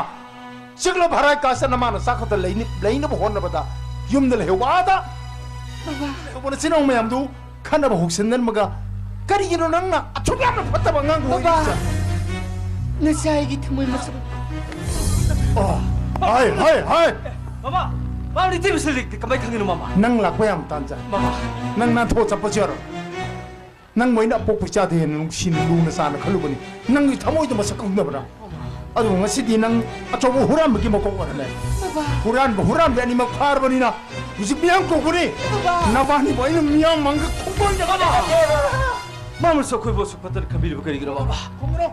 ꯆꯤꯛꯂꯕ ꯍꯔꯥꯏ ꯀꯥꯁꯤꯗ ꯅꯃꯥꯅ ꯆꯥꯛ ꯈꯛꯇ ꯂꯩꯅ-, ꯂꯩꯅꯕ ꯍꯣꯠꯅꯕꯗ ꯌꯨꯝꯗ ꯂꯩꯍꯧꯕ ꯑꯥꯗ ꯕꯕꯥ꯫ ꯂꯩꯍꯧꯕ ꯅꯆꯤꯟ ꯅꯅꯥꯎ ꯃꯌꯥꯝꯗꯨ ꯈꯠꯅꯕ ꯍꯧꯁꯤꯟꯅꯔꯝꯃꯒ ꯀꯔꯤꯒꯤꯅꯣ ꯅꯪꯅ ꯑꯁꯨꯛ ꯌꯥꯝꯅ ꯐꯠꯇꯕ ꯑꯉꯥꯡꯕꯨ ꯕꯕꯥ! ꯑꯣꯏꯔꯤꯕꯁꯦ? ꯅꯆꯥ ꯑꯩꯒꯤ ꯊꯃꯣꯏ ꯃꯁꯛ ꯑꯣ, ꯍꯥꯏ, ꯍꯥꯏ, ꯍꯥꯏ! ꯃꯃꯥ! ꯃꯥ ꯅꯤꯇꯤ ꯃꯁꯤꯜꯂꯤ ꯀꯃꯥꯏ ꯈꯪꯉꯤꯅꯣ, ꯃꯃꯥ? ꯅꯪ ꯂꯥꯛꯄ ꯌꯥꯝ ꯇꯥꯟ ꯆꯥꯏ꯫ ꯃꯃꯥ! ꯅꯪ ꯅꯥꯟꯊꯣꯛꯑ ꯆꯠꯄꯁꯨ ꯌꯥꯔꯣꯏ꯫ ꯅꯪꯕꯨ ꯑꯩꯅ ꯑꯄꯣꯛꯄ ꯏꯆꯥꯗ ꯍꯦꯟꯅ ꯅꯨꯡꯁꯤꯅ ꯂꯨꯅ ꯆꯥꯅ ꯈꯜꯂꯨꯕꯅꯤ꯫ ꯅꯪꯒꯤ ꯊꯃꯣꯏꯗꯣ ꯃꯁꯛ ꯈꯪꯗꯕ꯭ꯔꯥ? ꯑꯗꯨꯕꯨ ꯉꯁꯤꯗꯤ ꯅꯪ ꯑꯆꯧꯕ ꯍꯨꯔꯥꯟꯕꯒꯤ ꯃꯀꯣꯛ ꯑꯣꯏꯔꯝꯃꯦ꯫ ꯕꯕꯥ! ꯍꯨꯔꯥꯟꯕ, ꯍꯨꯔꯥꯟꯕ ꯑꯅꯤꯃꯛ ꯐꯥꯔꯕꯅꯤꯅ ꯍꯧꯖꯤꯛ ꯃꯤꯌꯥꯝ ꯀꯧꯕꯅꯤ꯫ ꯕꯕꯥ! ꯅꯕꯥꯅꯤꯕꯨ ꯑꯩꯅ ꯃꯤꯌꯥꯝ ꯃꯥꯡꯗ ꯈꯣꯡꯒꯣꯏꯅꯒꯅꯤ꯫ ꯃꯥꯃꯁꯨ ꯑꯩꯈꯣꯏꯕꯨ ꯑꯁꯨꯛ ꯐꯠꯇꯅ ꯈꯟꯕꯤꯔꯤꯕ ꯀꯔꯤꯒꯤꯅꯣ, ꯃꯃꯥ? ꯈꯨꯝꯒꯅꯨ꯫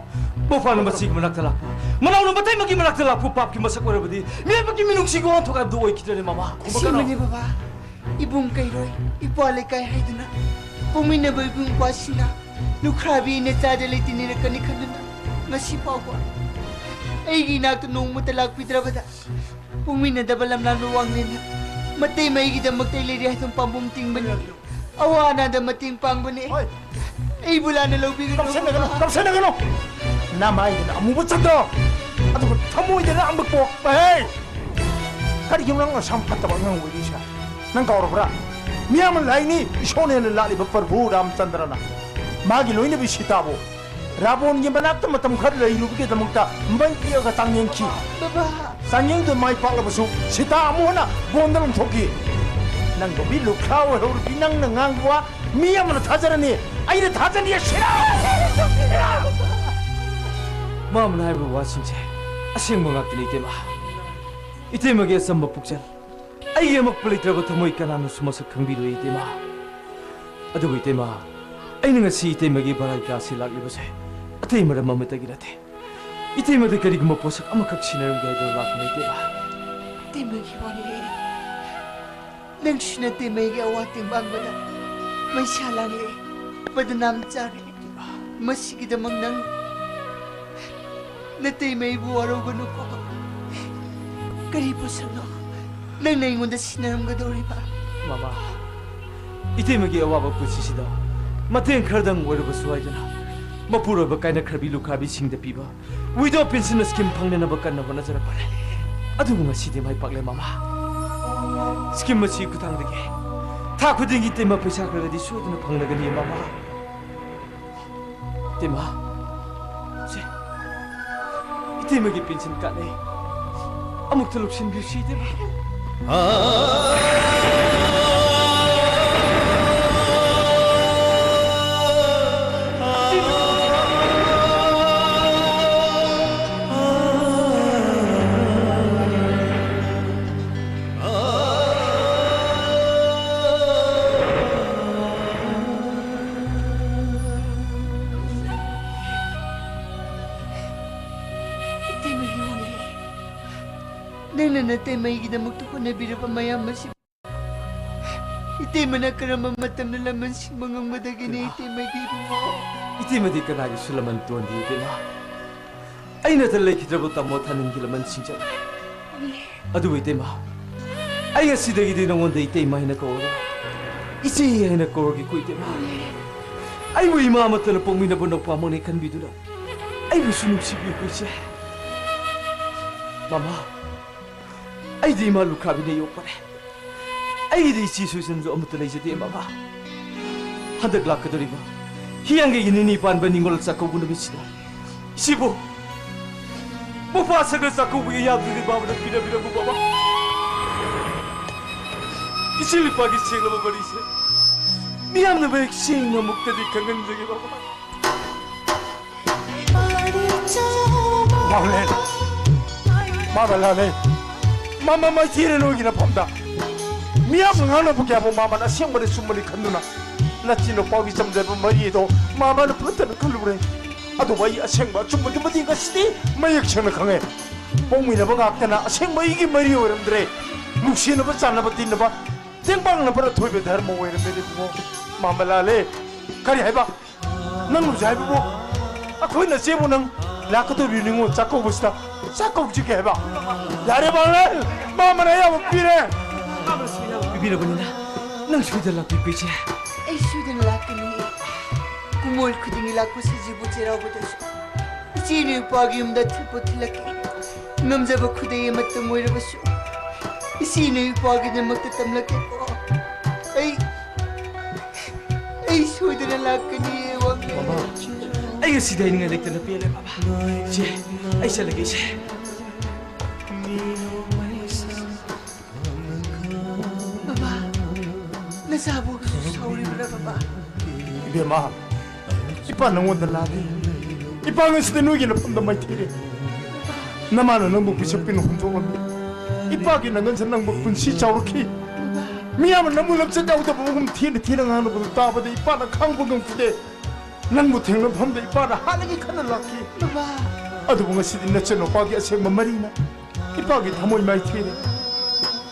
ꯃꯄꯥꯅ ꯃꯆꯤꯒꯤ ꯃꯅꯥꯛꯇ ꯂꯥꯛꯄ, ꯃꯅꯥꯎꯅ ꯃꯇꯩꯃꯒꯤ ꯃꯅꯥꯛꯇ ꯂꯥꯛꯄ ꯄꯥꯞꯀꯤ ꯃꯁꯛ ꯑꯣꯏꯔꯕꯗꯤ ꯃꯤꯑꯣꯏꯕꯒꯤ ꯃꯤꯅꯨꯡꯁꯤꯒꯤ ꯋꯥꯍꯟꯊꯣꯛ ꯍꯥꯏꯕꯗꯨ ꯑꯣꯏꯈꯤꯗ꯭ꯔꯅꯤ, ꯃꯃꯥ? ꯈꯨꯝꯃꯛꯀꯅꯨ꯫ ꯑꯁꯦꯡꯕꯅꯤ, ꯕꯕꯥ꯫ ꯏꯕꯨꯡ ꯀꯩꯔꯣꯏ, ꯏꯄ꯭ꯋꯥ ꯂꯩꯀꯥꯏ ꯍꯥꯏꯗꯨꯅ ꯄꯣꯛꯃꯤꯟꯅꯕ ꯏꯕꯨꯡ ꯏꯄ꯭ꯋꯥꯁꯤꯡꯅ ꯂꯨꯈ꯭ꯔꯥꯕꯤ ꯏꯅꯦ ꯆꯥꯗ ꯂꯩꯇ ꯅꯤꯔꯛꯀꯅꯤ ꯈꯟꯗꯨꯅ ꯉꯁꯤ ꯐꯥꯎꯕ ꯑꯩꯒꯤ ꯏꯅꯥꯛꯇ ꯅꯣꯡꯃꯇ ꯂꯥꯛꯄꯤꯗ꯭ꯔꯕꯗ ꯄꯣꯛꯃꯤꯟꯅꯗꯕ ꯂꯝꯂꯥꯟꯕ ꯋꯥꯡꯂꯦꯟꯅ ꯃꯇꯩ ꯃꯩꯒꯤꯗꯃꯛꯇ ꯑꯩ ꯂꯩꯔꯤ ꯍꯥꯏꯗꯨꯅ ꯄꯥꯝꯕꯣꯝ ꯇꯤꯡꯕꯅꯤ꯫ ꯑꯋꯥ ꯑꯅꯥꯗ ꯃꯇꯦꯡ ꯄꯥꯡꯕꯅꯤ꯫ ꯍꯣꯏ꯫ ꯑꯩꯕꯨ ꯂꯥꯟꯅ ꯂꯧꯕꯤꯒꯅꯨ꯫ ꯀꯞꯁꯟꯅꯒꯅꯨ, ꯀꯞꯁꯟꯅꯒꯅꯨ꯫ ꯅꯃꯥꯏꯗꯨꯅ ꯑꯃꯨꯕ ꯆꯠꯇ꯭ꯔꯣ? ꯑꯗꯨꯒ ꯊꯃꯣꯏꯗꯅ ꯑꯃ ꯄꯣꯛꯄ, ꯍꯦ! ꯀꯔꯤꯒꯤꯅꯣ ꯅꯪ ꯑꯁꯥꯝ ꯐꯠꯇꯕ ꯑꯉꯥꯡ ꯑꯣꯏꯔꯤꯁꯦ? ꯅꯪ ꯀꯥꯎꯔꯕ꯭ꯔꯥ? ꯃꯤꯌꯥꯝꯅ ꯂꯥꯛꯏꯅꯤ, ꯏꯁꯣꯔꯅ ꯍꯦꯟꯅ ꯂꯥꯠꯂꯤꯕ ꯄ꯭ꯔꯚꯨ ꯔꯥꯝꯆꯟꯗ꯭ꯔꯅ꯫ ꯃꯥꯒꯤ ꯂꯣꯏꯅꯕꯤ ꯁꯤꯇꯥꯕꯨ ꯔꯥꯕꯣꯟꯒꯤ ꯃꯅꯥꯛꯇ ꯃꯇꯝ ꯈꯔ ꯂꯩꯔꯨꯕꯒꯤꯗꯃꯛꯇ ꯃꯩ ꯌꯦꯛꯑꯒ ꯆꯥꯡꯌꯦꯡꯈꯤ꯫ ꯕꯕꯥ! ꯆꯥꯡꯌꯦꯡꯗꯨ ꯃꯥꯏ ꯄꯥꯛꯂꯕꯁꯨ ꯁꯤꯇꯥ ꯑꯃꯨꯛ ꯍꯟꯅ ꯕꯣꯟꯗ ꯂꯪꯊꯣꯛꯈꯤ꯫ ꯅꯪꯒꯨꯝꯕꯤ ꯂꯨꯈ꯭ꯔꯥ ꯑꯣꯏꯍꯧꯔꯗꯤ ꯅꯪꯅ ꯉꯥꯡꯕ ꯋꯥ ꯃꯤ ꯑꯃꯅ ꯊꯥꯖꯔꯅꯤ꯫ ꯑꯩꯅ ꯊꯥꯖꯅꯤ, ꯁꯤꯔꯥ! ꯁꯤꯔꯥ! ꯃꯥꯃꯅ ꯍꯥꯏꯕ ꯋꯥꯁꯤꯡꯁꯦ ꯑꯁꯦꯡꯕ ꯉꯥꯛꯇꯅꯤ, ꯏꯇꯩꯃ꯫ ꯏꯇꯩꯃꯒꯤ ꯑꯆꯝꯕ ꯄꯨꯛꯆꯦꯜ, ꯑꯩꯒꯤ ꯑꯃꯛꯄ ꯂꯩꯇ꯭ꯔꯕ ꯊꯃꯣꯏ ꯀꯅꯥꯅꯁꯨ ꯃꯁꯛ ꯈꯪꯕꯤꯔꯣꯏ, ꯏꯇꯩꯃ꯫ ꯑꯗꯨꯕꯨ ꯏꯇꯩꯃ, ꯑꯩꯅ ꯉꯁꯤ ꯏꯇꯩꯃꯒꯤ ꯚꯔꯥꯏ ꯀꯥꯁꯤ ꯂꯥꯛꯂꯤꯕꯁꯦ ꯑꯇꯩ ꯃꯔꯝ ꯑꯃꯠꯇꯒꯤ ꯅꯠꯇꯦ꯫ ꯏꯇꯩꯃꯗ ꯀꯔꯤꯒꯨꯝꯕ ꯄꯣꯠꯁꯛ ꯑꯃꯈꯛ ꯁꯤꯟꯅꯔꯝꯒꯦ ꯍꯥꯏꯗꯨꯅ ꯂꯥꯛꯄꯅꯤ, ꯏꯇꯩꯃ꯫ ꯏꯇꯩꯃꯒꯤ ꯋꯥꯅꯤ꯫ ꯅꯪꯁꯨ ꯅꯇꯩꯃꯒꯤ ꯑꯋꯥ ꯇꯦꯡꯕꯥꯡꯕꯗ ꯃꯩꯁꯥ ꯂꯥꯡꯂꯦ, ꯕꯗꯅꯥꯝ ꯆꯥꯔꯦ꯫ ꯃꯁꯤꯒꯤꯗꯃꯛ ꯅꯪ ꯅꯇꯩꯃ ꯑꯩꯕꯨ ꯋꯥꯔꯧꯒꯅꯨꯀꯣ꯫ ꯀꯔꯤ ꯄꯣꯠꯁꯛꯅꯣ ꯅꯪꯅ ꯑꯩꯉꯣꯟꯗ ꯁꯤꯟꯅꯔꯝꯒꯗꯧꯔꯤꯕ? ꯃꯃꯥ, ꯏꯇꯩꯃꯒꯤ ꯑꯋꯥꯕ ꯄꯨꯟꯁꯤꯁꯤꯗ ꯃꯇꯦꯡ ꯈꯔꯗꯪ ꯑꯣꯏꯔꯕꯁꯨ ꯍꯥꯏꯗꯨꯅ ꯃꯄꯨꯔꯣꯏꯕ ꯀꯥꯏꯅꯈ꯭ꯔꯕꯤ ꯂꯨꯈ꯭ꯔꯥꯕꯤꯁꯤꯡꯗ ꯄꯤꯕ ꯋꯤꯗꯣ ꯄꯦꯟꯁꯤꯟ ꯁ꯭ꯀꯤꯝ ꯐꯪꯅꯅꯕ ꯀꯟꯅ ꯍꯣꯠꯅꯖꯔꯛꯄꯅꯦ꯫ ꯑꯗꯨꯕꯨ ꯉꯁꯤꯗꯤ ꯃꯥꯏ ꯄꯥꯛꯂꯦ, ꯃꯃꯥ꯫ ꯁ꯭ꯀꯤꯝ ꯑꯁꯤꯒꯤ ꯈꯨꯠꯊꯥꯡꯗꯒꯤ ꯊꯥ ꯈꯨꯗꯤꯡꯒꯤ ꯏꯇꯩꯃ ꯄꯩꯁꯥ ꯈꯔꯒꯗꯤ ꯁꯣꯏꯗꯅ ꯐꯪꯂꯒꯅꯤ, ꯃꯃꯥ꯫ ꯏꯇꯩꯃ, ꯁꯦ, ꯏꯇꯩꯃꯒꯤ ꯄꯦꯟꯁꯟ ꯀꯥꯠꯅꯦ꯫ ꯑꯃꯨꯛꯇ ꯂꯧꯁꯤꯟꯕꯤꯔꯁꯤ, ꯏꯇꯩꯃ꯫ ꯏꯇꯩꯃꯒꯤ ꯋꯥꯅꯦ꯫ ꯅꯪꯅ ꯅꯇꯩꯃꯒꯤꯗꯃꯛꯇ ꯍꯣꯠꯅꯕꯤꯔꯕ ꯃꯌꯥꯝ ꯑꯁꯤ ꯏꯇꯩꯃꯅ ꯀꯔꯝꯕ ꯃꯇꯝꯗ ꯂꯃꯟ ꯁꯤꯡꯕ ꯉꯝꯒꯗꯒꯦꯅꯦ, ꯏꯃꯥ꯫ ꯏꯇꯩꯃꯒꯤ ꯏꯕꯨꯡꯉꯣ? ꯏꯇꯩꯃꯗꯤ ꯀꯅꯥꯒꯤꯁꯨ ꯂꯃꯟ ꯇꯣꯟꯗꯦ, ꯏꯇꯩꯃ꯫ ꯑꯩꯅꯇ ꯂꯩꯈꯤꯗ꯭ꯔꯕ ꯇꯥꯃꯣ ꯊꯥꯅꯤꯡꯒꯤ ꯂꯃꯟ ꯁꯤꯡꯖꯔꯦ꯫ ꯑꯗꯨꯕꯨ ꯏꯇꯩꯃ, ꯑꯩ ꯉꯁꯤꯗꯒꯤꯗꯤ ꯅꯉꯣꯟꯗ ꯏꯇꯩꯃ ꯍꯥꯏꯅ ꯀꯧꯔꯒꯦ꯫ ꯏꯆꯦ ꯍꯥꯏꯅ ꯀꯧꯔꯒꯦꯀꯣ, ꯏꯇꯩꯃ꯫ ꯑꯩꯕꯨ ꯏꯃꯥ ꯑꯃꯠꯇꯅ ꯄꯣꯛꯃꯤꯟꯅꯕ ꯅꯧꯄꯥꯃꯛꯅꯤ ꯈꯟꯕꯤꯗꯨꯅ ꯑꯩꯕꯨꯁꯨ ꯅꯨꯡꯁꯤꯕꯤꯌꯨꯀꯣ, ꯏꯆꯦ꯫ ꯃꯃꯥ, ꯑꯩꯗꯤ ꯏꯃꯥ ꯂꯨꯈ꯭ꯔꯥꯕꯤꯅ ꯌꯣꯛꯄꯅꯦ꯫ ꯑꯩꯒꯤꯗꯤ ꯏꯆꯦ ꯁꯣꯏꯁꯟꯁꯨ ꯑꯃꯠꯇ ꯂꯩꯖꯗꯦ, ꯃꯃꯥ꯫ ꯍꯟꯗꯛ ꯂꯥꯛꯀꯗꯧꯔꯤꯕ ꯍꯤꯌꯥꯡꯒꯩꯒꯤ ꯅꯤꯅꯤ ꯄꯥꯟꯕ ꯅꯤꯉꯣꯜ ꯆꯥꯛꯀꯧꯕ ꯅꯨꯃꯤꯠꯁꯤꯗ ꯏꯆꯦꯕꯨ ꯃꯄꯥ ꯁꯪꯒ ꯆꯥꯛꯀꯧꯕꯒꯤ ꯌꯥꯝꯗꯨꯗꯤ ꯃꯃꯥꯅ ꯄꯤꯅꯕꯤꯔꯝꯃꯨ, ꯃꯃꯥ꯫ ꯏꯆꯦ ꯏꯄꯥꯒꯤ ꯁꯦꯡꯂꯕ ꯃꯔꯤꯁꯦ ꯃꯤꯌꯥꯝꯅ ꯃꯌꯦꯛ ꯁꯦꯡꯅ ꯑꯃꯨꯛꯇꯗꯤ ꯈꯪꯍꯟꯖꯒꯦ, ꯃꯃꯥ꯫ ꯃꯥꯂꯦ, ꯃꯥꯃ ꯂꯥꯂꯦ, ꯃꯃ ꯃꯥꯏꯊꯤꯔꯦ ꯅꯣꯏꯒꯤ ꯅꯐꯝꯗ꯫ ꯃꯤꯌꯥꯝꯅ ꯉꯥꯡꯅꯕ ꯀꯌꯥꯕꯨ ꯃꯥꯃꯅ ꯑꯁꯦꯡꯕꯅꯤ ꯆꯨꯝꯕꯅꯤ ꯈꯟꯗꯨꯅ ꯅꯆꯤꯟ ꯅꯨꯄꯥꯒꯤ ꯆꯝꯖꯕ ꯃꯔꯤ ꯑꯗꯣ ꯃꯥꯃꯅ ꯐꯠꯇꯅ ꯈꯜꯂꯨꯔꯦ꯫ ꯑꯗꯨꯕꯨ ꯑꯩ ꯑꯁꯦꯡꯕ ꯑꯆꯨꯝꯕꯗꯨꯃꯗꯤ ꯉꯁꯤꯗꯤ ꯃꯌꯦꯛ ꯁꯦꯡꯅ ꯈꯪꯉꯦ꯫ ꯄꯣꯛꯃꯤꯟꯅꯕ ꯉꯥꯛꯇꯅ ꯑꯁꯦꯡꯕ ꯑꯩꯒꯤ ꯃꯔꯤ ꯑꯣꯏꯔꯝꯗ꯭ꯔꯦ꯫ ꯅꯨꯡꯁꯤꯅꯕ, ꯆꯥꯟꯅꯕ, ꯇꯤꯟꯅꯕ, ꯇꯦꯡꯕꯥꯡꯅꯕꯅ ꯑꯊꯣꯏꯕ ꯙꯔꯃ ꯑꯣꯏꯔꯝꯃꯦ ꯏꯕꯨꯡꯉꯣ꯫ ꯃꯥꯃ ꯂꯥꯂꯦ꯫ ꯀꯔꯤ ꯍꯥꯏꯕ? ꯅꯪ ꯍꯧꯖꯤꯛ ꯍꯥꯏꯕꯕꯨ ꯑꯩꯈꯣꯏ ꯅꯆꯦꯕꯨ ꯅꯪ ꯂꯥꯛꯀꯗꯧꯔꯤꯕ ꯅꯤꯉꯣꯜ ꯆꯥꯛꯀꯧꯕꯁꯤꯗ ꯆꯥꯛꯀꯧꯁꯤꯒꯦ ꯍꯥꯏꯕ? ꯌꯥꯔꯦ ꯃꯥꯂꯦ, ꯃꯥꯃꯅ ꯑꯌꯥꯕ ꯄꯤꯔꯦ꯫ ꯃꯥꯃꯅꯁꯨ ꯑꯌꯥꯕ ꯄꯤꯕꯤꯔꯕꯅꯤꯅ ꯅꯪ ꯁꯣꯏꯗꯅ ꯂꯥꯛꯄꯤꯌꯨ, ꯏꯆꯦ꯫ ꯑꯩ ꯁꯣꯏꯗꯅ ꯂꯥꯛꯀꯅꯤ꯫ ꯀꯨꯝꯑꯣꯜ ꯈꯨꯗꯤꯡꯒꯤ ꯂꯥꯛꯄ ꯁꯖꯤꯕꯨ ꯆꯩꯔꯥꯎꯕꯗꯁꯨ ꯏꯆꯦ ꯅꯨꯄꯥꯒꯤ ꯌꯨꯝꯗ ꯊꯤꯜꯄꯨ ꯊꯤꯜꯂꯛꯀꯦ꯫ ꯉꯝꯖꯕ ꯈꯨꯗꯩ ꯑꯃꯠꯇꯪ ꯑꯣꯏꯔꯕꯁꯨ ꯏꯆꯦ ꯅꯨꯄꯥꯒꯤꯗꯃꯛꯇ ꯇꯝꯂꯛꯀꯦꯀꯣ꯫ ꯑꯩ ꯑꯩ ꯁꯣꯏꯗꯅ ꯂꯥꯛꯀꯅꯤ, ꯋꯥꯡꯂꯦꯟ꯫ ꯃꯃꯥ꯫ ꯑꯩ ꯉꯁꯤꯗꯤ ꯍꯥꯏꯅꯤꯡꯉꯥꯏ ꯂꯩꯇꯅ ꯄꯦꯜꯂꯦ, ꯕꯕꯥ꯫ ꯏꯆꯦ, ꯑꯩ ꯆꯠꯂꯒꯦ, ꯏꯆꯦ꯫ ꯕꯕꯥ, ꯅꯆꯥꯕꯨ ꯁꯥꯎꯔꯤꯕ꯭ꯔꯥ, ꯕꯕꯥ? ꯏꯕꯦꯝꯃ, ꯏꯄꯥ ꯅꯪꯉꯣꯟꯗ ꯂꯥꯜꯂꯤ꯫ ꯏꯄꯥ ꯉꯁꯤꯗꯤ ꯅꯣꯏꯒꯤ ꯂꯧꯐꯝꯗ ꯃꯥꯏꯊꯤꯔꯦ꯫ ꯅꯃꯥꯅ ꯅꯪꯕꯨ ꯄꯤꯁꯛ ꯄꯤꯛꯅ ꯍꯨꯟꯗꯣꯛꯂꯝꯃꯤ꯫ ꯏꯄꯥꯒꯤ ꯅꯪꯒꯟꯁꯤꯗ ꯅꯪꯕꯨ ꯄꯨꯟꯁꯤ ꯆꯥꯎꯔꯛꯈꯤ꯫ ꯃꯤꯌꯥꯝꯅ ꯅꯪꯕꯨ ꯂꯝꯆꯠ ꯌꯥꯎꯗꯕꯒꯨꯝ ꯊꯤꯅ ꯊꯤꯅ ꯉꯥꯡꯅꯕꯗꯨ ꯇꯥꯕꯗ ꯏꯄꯥꯅ ꯈꯥꯡꯕ ꯉꯝꯈꯤꯗꯦ꯫ ꯅꯪꯕꯨ ꯊꯦꯡꯅꯐꯝꯗ ꯏꯄꯥꯅ ꯍꯥꯟꯅꯒꯤ ꯈꯟꯅ ꯂꯥꯛꯈꯤ꯫ ꯕꯕꯥ꯫ ꯑꯗꯨꯕꯨ ꯉꯁꯤꯗꯤ ꯅꯆꯟꯅꯨꯄꯥꯒꯤ ꯑꯁꯦꯡꯕ ꯃꯔꯤꯅ ꯏꯄꯥꯒꯤ ꯊꯃꯣꯏ ꯃꯥꯏꯊꯤꯔꯦ꯫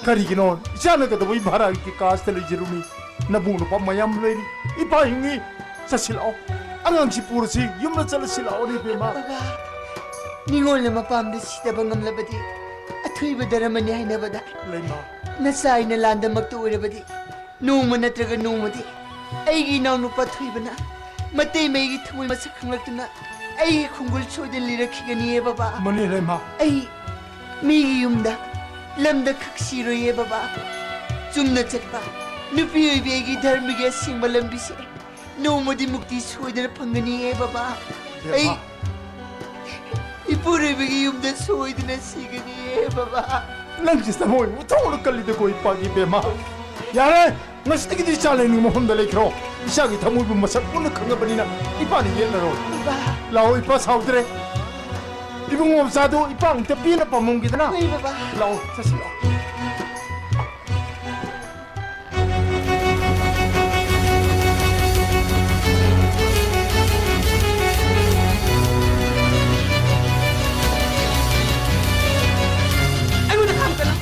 ꯀꯔꯤꯒꯤꯅꯣ? ꯏꯆꯥꯅ ꯀꯩꯗꯧꯕꯩ ꯚꯥꯔꯥꯒꯤ ꯀꯥꯁꯤꯗ ꯂꯩꯖꯔꯨꯅꯤ? ꯅꯕꯨꯡ ꯅꯨꯄꯥ ꯃꯌꯥꯝ ꯂꯩꯔꯤ꯫ ꯏꯄꯥ ꯍꯤꯡꯉꯤ꯫ ꯆꯠꯁꯤ ꯂꯥꯛꯑꯣ꯫ ꯑꯉꯥꯡꯁꯤ ꯄꯨꯔꯁꯤ꯫ ꯌꯨꯝꯗ ꯆꯠꯂꯁꯤ ꯂꯥꯛꯑꯣꯅꯦ, ꯏꯕꯦꯝꯃ꯫ ꯕꯕꯥ, ꯅꯤꯉꯣꯜꯅ ꯃꯄꯥꯝꯗ ꯁꯤꯗꯕ ꯉꯝꯂꯕꯗꯤ ꯑꯊꯣꯏꯕ ꯙꯔꯃꯅꯤ ꯍꯥꯏꯅꯕꯗ, ꯂꯩꯃ꯫ ꯅꯆꯥ ꯑꯩꯅ ꯂꯥꯟꯗꯃꯛꯇ ꯑꯣꯏꯔꯕꯗꯤ ꯅꯣꯡꯃ ꯅꯠꯇ꯭ꯔꯒ ꯅꯣꯡꯃꯗꯤ ꯑꯩꯒꯤ ꯏꯅꯥꯎꯅꯨꯄꯥ ꯊꯣꯏꯕꯅ ꯃꯇꯩ ꯃꯩꯒꯤ ꯊꯃꯣꯏ ꯃꯁꯛ ꯈꯪꯂꯛꯇꯨꯅ ꯑꯩꯒꯤ ꯈꯣꯡꯒꯨꯜ ꯁꯣꯏꯗꯅ ꯂꯤꯔꯛꯈꯤꯒꯅꯤꯌꯦ, ꯕꯕꯥ꯫ ꯃꯅꯤ, ꯂꯩꯃ꯫ ꯑꯩ ꯃꯤꯒꯤ ꯌꯨꯝꯗ, ꯂꯝꯗ ꯈꯛ ꯁꯤꯔꯣꯏꯌꯦ, ꯕꯕꯥ꯫ ꯆꯨꯝꯅ ꯆꯠꯄ ꯅꯨꯄꯤ ꯑꯣꯏꯕꯤ ꯑꯩꯒꯤ ꯙꯔꯃꯒꯤ ꯑꯁꯦꯡꯕ ꯂꯝꯕꯤꯁꯦ ꯅꯣꯡꯃꯗꯤ ꯃꯨꯛꯇꯤ ꯁꯣꯏꯗꯅ ꯐꯪꯒꯅꯤꯌꯦ, ꯕꯕꯥ꯫ ꯕꯦꯝꯃ꯫ ꯑꯩ ꯏꯄꯨꯔꯣꯏꯕꯒꯤ ꯌꯨꯝꯗ ꯁꯣꯏꯗꯅ ꯁꯤꯒꯅꯤꯌꯦ, ꯕꯕꯥ꯫ ꯅꯪꯁꯤ ꯊꯃꯣꯏ ꯊꯣꯛꯅ ꯀꯜꯂꯤꯗꯀꯣ, ꯏꯄꯥꯒꯤ ꯕꯦꯝꯃ꯫ ꯌꯥꯔꯦ! ꯉꯁꯤꯗꯒꯤꯗꯤ ꯏꯆꯥ ꯂꯩꯅꯤꯡꯕ ꯃꯐꯝꯗ ꯂꯩꯈ꯭ꯔꯣ꯫ ꯏꯆꯥꯒꯤ ꯊꯃꯣꯏꯕꯨ ꯃꯁꯛ ꯃꯨꯟꯅ ꯈꯪꯉꯕꯅꯤꯅ ꯏꯄꯥꯅ ꯌꯦꯠꯂꯔꯣꯏ꯫ ꯕꯕꯥ꯫ ꯂꯥꯛꯑꯣ, ꯏꯄꯥ ꯁꯥꯎꯗ꯭ꯔꯦ꯫ ꯏꯕꯨꯡꯉꯣ ꯃꯆꯥꯗꯣ ꯏꯄꯥ ꯑꯃꯨꯛꯇ ꯄꯦꯟꯅ ꯄꯥꯝꯃꯝꯒꯦꯗꯅ꯫ ꯍꯣꯏ, ꯕꯕꯥ꯫ ꯂꯥꯛꯑꯣ, ꯆꯠꯁꯤ ꯂꯥꯛꯑꯣ꯫ ꯑꯩꯉꯣꯟꯗ ꯈꯥꯝꯒꯅꯨ꯫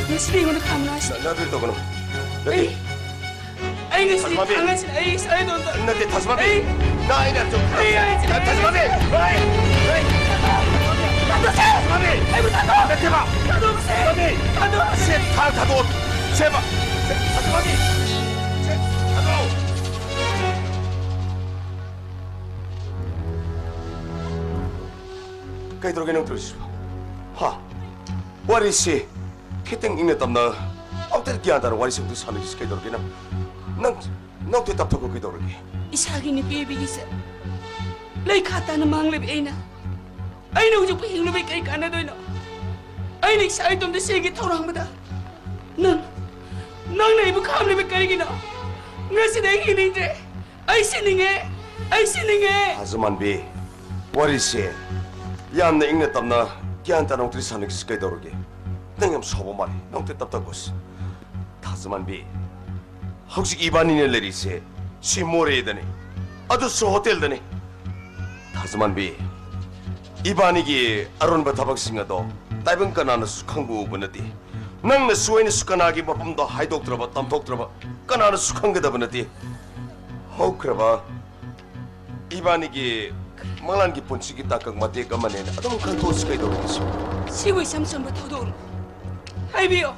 ꯉꯁꯤꯗꯤ ꯑꯩꯉꯣꯟꯗ ꯈꯥꯝꯒꯅꯨ ꯍꯥꯏꯁꯤ꯫ ꯅ-, ꯅ ꯑꯗꯨ ꯇꯧꯒꯅꯨ꯫ ꯅꯠꯇꯦ꯫ ꯑꯩ, ꯑꯩ ꯉꯁꯤꯗꯤ ꯊꯥꯖꯃꯥꯕꯤ꯫ ꯊꯥꯡꯒꯠꯁꯤꯅ ꯑꯩ ꯁꯥꯏꯗꯣꯟꯗ꯫ ꯅꯠꯇꯦ, ꯊꯥꯖꯃꯥꯕꯤ꯫ ꯑꯩ ꯅ ꯑꯩꯅ ꯁꯨꯝ ꯑꯩ ꯍꯥꯏꯁꯤ꯫ ꯊꯥꯖꯃꯥꯕꯤ꯫ ꯍꯣꯏ꯫ ꯍꯣꯏ꯫ ꯊꯥꯗꯣꯛꯁꯦ꯫ ꯊꯥꯖꯃꯥꯕꯤ꯫ ꯑꯩꯕꯨ ꯊꯥꯗꯣꯛ꯫ ꯅꯠꯇꯦꯕ꯫ ꯊꯥꯗꯣꯛꯁꯦ꯫ ꯊꯥꯖꯃꯥꯕꯤ꯫ ꯊꯥꯗꯣꯛꯁꯦ꯫ ꯁꯦ, ꯊꯥꯡ ꯊꯥꯗꯣꯛꯑꯣ꯫ ꯁꯦꯕ꯫ ꯁꯦ, ꯊꯥꯖꯃꯥꯕꯤ꯫ ꯁꯦ, ꯊꯥꯗꯣꯛꯑꯣ꯫ ꯀꯩꯗꯧꯔꯒꯦ ꯅꯪ ꯇꯧꯔꯤꯁꯤꯕꯣ? ꯍꯥ? ꯋꯥꯔꯤꯁꯤ ꯈꯤꯇꯪ ꯏꯪꯅ ꯇꯞꯅ ꯑꯝꯇ ꯒ꯭ꯌꯥꯟ ꯇꯥꯅ ꯋꯥꯔꯤꯁꯤ ꯑꯝꯇ ꯁꯥꯟꯅꯁꯤ꯫ ꯀꯩꯗꯧꯔꯒꯦ ꯅꯪ? ꯅꯪ, ꯅꯪ ꯑꯝꯇ ꯇꯞꯊꯣꯛꯈꯣ꯫ ꯀꯩꯗꯧꯔꯒꯦ? ꯏꯁꯥꯒꯤ ꯅꯨꯄꯤ ꯑꯣꯏꯕꯤꯒꯤꯁꯦ ꯂꯩꯈꯥ ꯇꯥꯅ ꯃꯥꯡꯂꯤꯕ ꯑꯩꯅ, ꯑꯩꯅ ꯍꯧꯖꯤꯛꯄꯨ ꯍꯤꯡꯂꯨꯕꯩ ꯀꯔꯤ ꯀꯥꯟꯅꯗꯣꯏꯅꯣ? ꯑꯩꯅ ꯏꯁꯥ ꯏꯇꯣꯝꯇ ꯁꯤꯒꯦ ꯊꯧꯔꯥꯡꯕꯗ ꯅꯪ, ꯅꯪꯅ ꯑꯩꯕꯨ ꯈꯥꯝꯂꯤꯕ ꯀꯔꯤꯒꯤꯅꯣ? ꯉꯁꯤꯗꯤ ꯑꯩ ꯍꯤꯡꯅꯤꯡꯗ꯭ꯔꯦ꯫ ꯑꯩ ꯁꯤꯅꯤꯡꯉꯦ꯫ ꯑꯩ ꯁꯤꯅꯤꯡꯉꯦ꯫ ꯊꯥꯖꯃꯥꯟꯕꯤ, ꯋꯥꯔꯤꯁꯦ ꯌꯥꯝꯅ ꯏꯪꯅ ꯇꯞꯅ ꯒ꯭ꯌꯥꯟ ꯇꯥꯅ ꯑꯃꯨꯛꯇꯗꯤ ꯁꯥꯟꯅꯈꯤꯁꯤ꯫ ꯀꯩꯗꯧꯔꯒꯦ? ꯅꯪ ꯌꯥꯝ ꯁꯥꯎꯕ ꯃꯥꯜꯂꯤ꯫ ꯅꯪ ꯑꯝꯇ ꯇꯞꯊꯈꯣꯁꯤ꯫ ꯊꯥꯖꯃꯥꯟꯕꯤ, ꯍꯧꯖꯤꯛ ꯏꯕꯥꯅꯤꯅ ꯂꯩꯔꯤꯁꯦ ꯁꯤ ꯃꯣꯔꯦꯗꯅꯤ, ꯑꯗꯨꯁꯨ ꯍꯣꯇꯦꯜꯗꯅꯤ꯫ ꯊꯥꯖꯃꯥꯟꯕꯤ, ꯏꯕꯥꯅꯤꯒꯤ ꯑꯔꯣꯟꯕ ꯊꯕꯛꯁꯤꯡ ꯑꯗꯣ ꯇꯥꯏꯕꯪ ꯀꯅꯥꯅꯁꯨ ꯈꯪꯕ ꯎꯕ ꯅꯠꯇꯦ꯫ ꯅꯪꯅꯁꯨ ꯑꯩꯅꯁꯨ ꯀꯅꯥꯒꯤ ꯃꯐꯝꯗꯣ ꯍꯥꯏꯗꯣꯛꯇ꯭ꯔꯕ, ꯇꯝꯊꯣꯛꯇ꯭ꯔꯕ, ꯀꯅꯥꯅꯁꯨ ꯈꯪꯒꯗꯕ ꯅꯠꯇꯦ꯫ ꯍꯧꯈ꯭ꯔꯕ ꯏꯕꯥꯅꯤꯒꯤ ꯃꯪꯂꯥꯟꯒꯤ ꯄꯨꯟꯁꯤꯒꯤ ꯇꯥꯡꯀꯛ ꯃꯇꯦꯛ ꯑꯃꯅꯦꯅ ꯑꯗꯨꯝ ꯈꯟꯊꯣꯛꯑꯁꯤ꯫ ꯀꯩꯗꯧꯔꯒꯦ ꯁꯤꯕꯨ? ꯁꯤꯕꯨ ꯏꯆꯝ ꯆꯝꯕ ꯊꯧꯗꯣꯛꯂꯣ? ꯍꯥꯏꯕꯤꯌꯣ,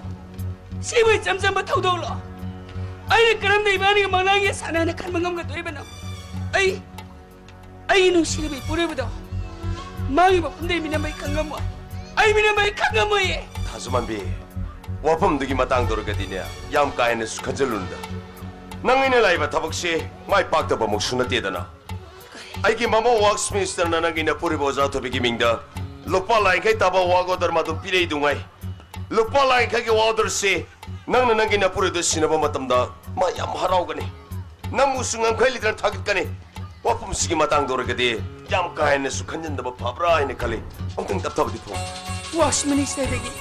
ꯁꯤꯕꯨ ꯏꯆꯝ ꯆꯝꯕ ꯊꯧꯗꯣꯛꯂꯣ? ꯑꯩꯅ ꯀꯔꯝꯅ ꯏꯕꯥꯅꯤꯒꯤ ꯃꯪꯂꯥꯟꯒꯤ ꯁꯥꯟꯅꯅ ꯈꯟꯕ ꯉꯝꯒꯗꯣꯔꯤꯕꯅꯣ? ꯑꯩ, ꯑꯩꯒꯤ ꯅꯨꯡꯁꯤꯔꯕ ꯏꯄꯨꯔꯣꯏꯕꯗꯣ ꯃꯥꯒꯤ ꯃꯐꯝꯗ ꯑꯩ ꯃꯤꯅꯝ ꯑꯩ ꯈꯪꯉꯝꯃꯣꯏ꯫ ꯑꯩ ꯃꯤꯅꯝ ꯑꯩ ꯈꯪꯉꯝꯃꯣꯏꯌꯦ꯫ ꯊꯥꯖꯃꯥꯟꯕꯤ, ꯋꯥꯐꯝꯗꯨꯒꯤ ꯃꯇꯥꯡꯗ ꯑꯣꯏꯔꯒꯗꯤꯅꯦ, ꯌꯥꯝ ꯀꯥ ꯍꯦꯟꯅꯁꯨ ꯈꯟꯖꯤꯜꯂꯨꯅꯨꯗ꯫ ꯅꯪ ꯑꯩꯅ ꯂꯥꯛꯏꯕ ꯊꯕꯛꯁꯦ ꯃꯥꯏ ꯄꯥꯛꯇꯕꯃꯛꯁꯨ ꯅꯠꯇꯦꯗꯅ꯫ ꯑꯩꯒꯤ ꯃꯃꯧ ꯋꯥꯛꯁ ꯃꯤꯅꯤꯁꯇꯔꯅ ꯅꯪꯒꯤ ꯅꯄꯨꯔꯤꯕ ꯑꯣꯖꯥ ꯊꯣꯏꯕꯤꯒꯤ ꯃꯤꯡꯗ ꯂꯨꯄꯥ ꯂꯥꯈ ꯌꯥꯡꯈꯩ ꯇꯥꯕ ꯋꯥꯛ ꯑꯣꯔꯗꯔ ꯑꯃ ꯑꯗꯨꯝ ꯄꯤꯔꯛꯏꯗꯨꯉꯥꯏ꯫ ꯂꯨꯄꯥ ꯂꯥꯈ ꯌꯥꯡꯈꯩꯒꯤ ꯋꯥꯛ ꯑꯣꯔꯗꯔꯁꯤ ꯅꯪꯅ ꯅꯪꯒꯤ ꯅꯄꯨꯔꯣꯏꯕꯗ ꯁꯤꯟꯅꯕ ꯃꯇꯝꯗ ꯃꯥ ꯌꯥꯝ ꯍꯔꯥꯎꯒꯅꯤ, ꯅꯪꯕꯨꯁꯨ ꯉꯝꯈꯩ ꯂꯩꯇꯅ ꯊꯥꯒꯠꯀꯅꯤ꯫ ꯋꯥꯐꯝꯁꯤꯒꯤ ꯃꯇꯥꯡꯗ ꯑꯣꯏꯔꯒꯗꯤ ꯌꯥꯝ ꯀꯥ ꯍꯦꯟꯅꯁꯨ ꯈꯟꯖꯤꯟꯗꯕ ꯐꯕ꯭ꯔꯥ ꯍꯥꯏꯅ ꯈꯜꯂꯤ꯫ ꯑꯃꯨꯛꯇꯪ ꯇꯞꯊꯕꯗꯤ ꯐꯣꯡ꯫ ꯋꯥꯛꯁ ꯃꯤꯅꯤꯁꯇꯔꯗꯒꯤ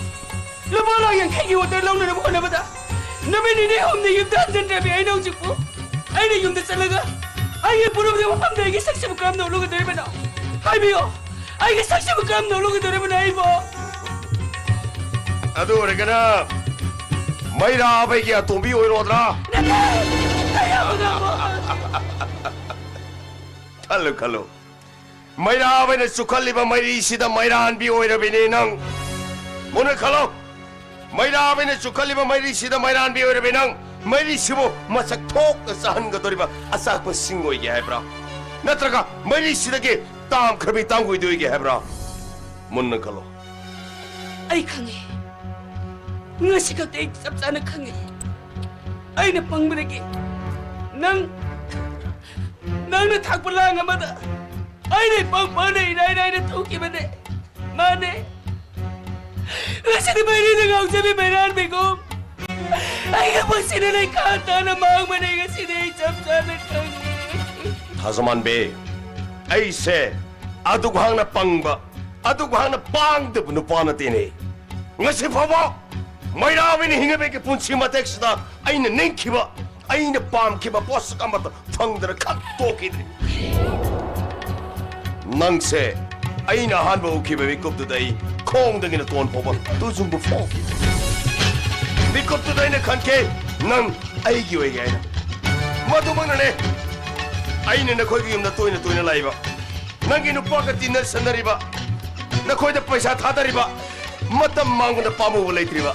ꯂꯨꯄꯥ ꯂꯥꯈ ꯌꯥꯡꯈꯩꯒꯤ ꯑꯣꯔꯗꯔ ꯂꯧꯅꯅꯕ ꯍꯣꯠꯅꯕꯗ ꯅꯨꯃꯤꯠ ꯅꯤꯅꯤ ꯍꯨꯝꯅꯤ ꯌꯨꯝꯗ ꯍꯟꯖꯤꯟꯗ꯭ꯔꯕꯤ ꯑꯩꯅ ꯍꯧꯖꯤꯛꯄꯨ, ꯑꯩꯅ ꯌꯨꯝꯗ ꯆꯠꯂꯒ ꯑꯩꯒꯤ ꯄꯨꯔꯝꯗꯕ ꯃꯐꯝꯗ ꯑꯩꯒꯤ ꯁꯛꯁꯤꯕꯨ ꯀꯔꯝꯅ ꯎꯠꯂꯨꯒꯗꯧꯔꯤꯕꯅꯣ? ꯍꯥꯏꯕꯤꯌꯣ, ꯑꯩꯒꯤ ꯁꯛꯁꯤꯕꯨ ꯀꯔꯝꯅ ꯎꯠꯂꯨꯒꯗꯧꯔꯤꯕꯅꯣ ꯑꯩꯕꯣ? ꯑꯗꯨ ꯑꯣꯏꯔꯒꯅ ꯃꯩꯔꯥꯕꯩꯒꯤ ꯑꯇꯣꯝꯕꯤ ꯑꯣꯏꯔꯣꯗ꯭ꯔꯥ? ꯅꯠꯇꯦ! ꯑꯩ ꯌꯥꯝꯅ ꯈꯜꯂꯨ, ꯈꯜꯂꯨ꯫ ꯃꯩꯔꯥꯕꯩꯅ ꯆꯨꯈꯠꯂꯤꯕ ꯃꯩꯔꯤꯁꯤꯗ ꯃꯩꯔꯥꯟꯕꯤ ꯑꯣꯏꯔꯕꯤꯅꯦ ꯅꯪ꯫ ꯃꯨꯟꯅ ꯈꯜꯂꯣ꯫ ꯃꯩꯔꯥꯕꯩꯅ ꯆꯨꯈꯠꯂꯤꯕ ꯃꯩꯔꯤꯁꯤꯗ ꯃꯩꯔꯥꯟꯕꯤ ꯑꯣꯏꯔꯕꯤ ꯅꯪ, ꯃꯩꯔꯤꯁꯤꯕꯨ ꯃꯁꯛ ꯊꯣꯛꯅ ꯆꯥꯍꯟꯒꯗꯧꯔꯤꯕ ꯑꯆꯥꯛꯄꯁꯤꯡ ꯑꯣꯏꯒꯦ ꯍꯥꯏꯕ꯭ꯔꯥ? ꯅꯠꯇ꯭ꯔꯒ ꯃꯩꯔꯤꯁꯤꯗꯒꯤ ꯇꯥꯝꯈ꯭ꯔꯕꯤ ꯇꯥꯡꯒꯣꯏꯗ ꯑꯣꯏꯒꯦ ꯍꯥꯏꯕ꯭ꯔꯥ? ꯃꯨꯟꯅ ꯈꯜꯂꯣ꯫ ꯑꯩ ꯈꯪꯉꯦ꯫ ꯉꯁꯤ ꯈꯛꯇ ꯑꯩ ꯆꯞ ꯆꯥꯅ ꯈꯪꯉꯦ꯫ ꯑꯩꯅ ꯄꯪꯕꯗꯒꯤ ꯅꯪ, ꯅꯪꯅ ꯊꯥꯛꯄ ꯂꯥꯡ ꯑꯃꯗ ꯑꯩꯅ ꯏꯄꯪ ꯄꯪꯅ ꯏꯔꯥꯏ ꯂꯥꯏꯅ ꯊꯣꯛꯈꯤꯕꯅꯦ꯫ ꯃꯥꯅꯦ꯫ ꯉꯁꯤꯗꯤ ꯃꯩꯔꯤꯗ ꯉꯥꯎꯖꯕꯤ ꯃꯩꯔꯥꯟꯕꯤꯒꯨꯝ ꯑꯩꯒ ꯄꯨꯟꯁꯤꯅ ꯂꯩꯈꯥ ꯇꯥꯅ ꯃꯥꯡꯕꯅꯦ꯫ ꯉꯁꯤꯗꯤ ꯑꯩ ꯆꯞ ꯆꯥꯅ ꯈꯪꯉꯦ꯫ ꯊꯥꯖꯃꯥꯟꯕꯤ, ꯑꯩꯁꯦ ꯑꯗꯨꯛ ꯍꯥꯡꯅ ꯄꯪꯕ, ꯑꯗꯨꯛ ꯍꯥꯡꯅ ꯄꯥꯡꯗꯕ ꯅꯨꯄꯥ ꯅꯠꯇꯦꯅꯦ꯫ ꯉꯁꯤ ꯐꯥꯎꯕ ꯃꯩꯔꯥꯕꯤꯅ ꯍꯤꯡꯉꯕꯒꯤ ꯄꯨꯟꯁꯤ ꯃꯇꯦꯛꯁꯤꯗ ꯑꯩꯅ ꯅꯤꯡꯈꯤꯕ, ꯑꯩꯅ ꯄꯥꯝꯈꯤꯕ ꯄꯣꯠꯁꯛ ꯑꯃꯠꯇ ꯐꯪꯗꯅ ꯈꯛ ꯇꯣꯛꯈꯤꯗ꯭ꯔꯤ꯫ ꯅꯪꯁꯦ ꯑꯩꯅ ꯑꯍꯥꯟꯕ ꯎꯈꯤꯕ ꯃꯤꯀꯨꯞꯇꯨꯗ ꯑꯩ ꯈꯣꯡꯗꯒꯤꯅ ꯇꯣꯟ ꯐꯥꯎꯕ ꯇꯨꯖꯨꯡꯕ ꯐꯥꯎꯈꯤ꯫ ꯃꯤꯀꯨꯞꯇꯨꯗ ꯑꯩꯅ ꯈꯟꯈꯤ, ꯅꯪ ꯑꯩꯒꯤ ꯑꯣꯏꯒꯦ ꯍꯥꯏꯅ꯫ ꯃꯗꯨꯃꯛꯅꯅꯦ ꯑꯩꯅ ꯅꯈꯣꯏꯒꯤ ꯌꯨꯝꯗ ꯇꯣꯏꯅ ꯇꯣꯏꯅ ꯂꯥꯛꯏꯕ, ꯅꯪꯒꯤ ꯅꯨꯄꯥꯒ ꯇꯤꯟꯅ ꯁꯟꯅꯔꯤꯕ, ꯅꯈꯣꯏꯗ ꯄꯩꯁꯥ ꯊꯥꯗꯔꯤꯕ, ꯃꯇꯝ ꯃꯥꯡꯕꯗ ꯄꯥꯝꯃꯨꯕ ꯂꯩꯇ꯭ꯔꯤꯕ꯫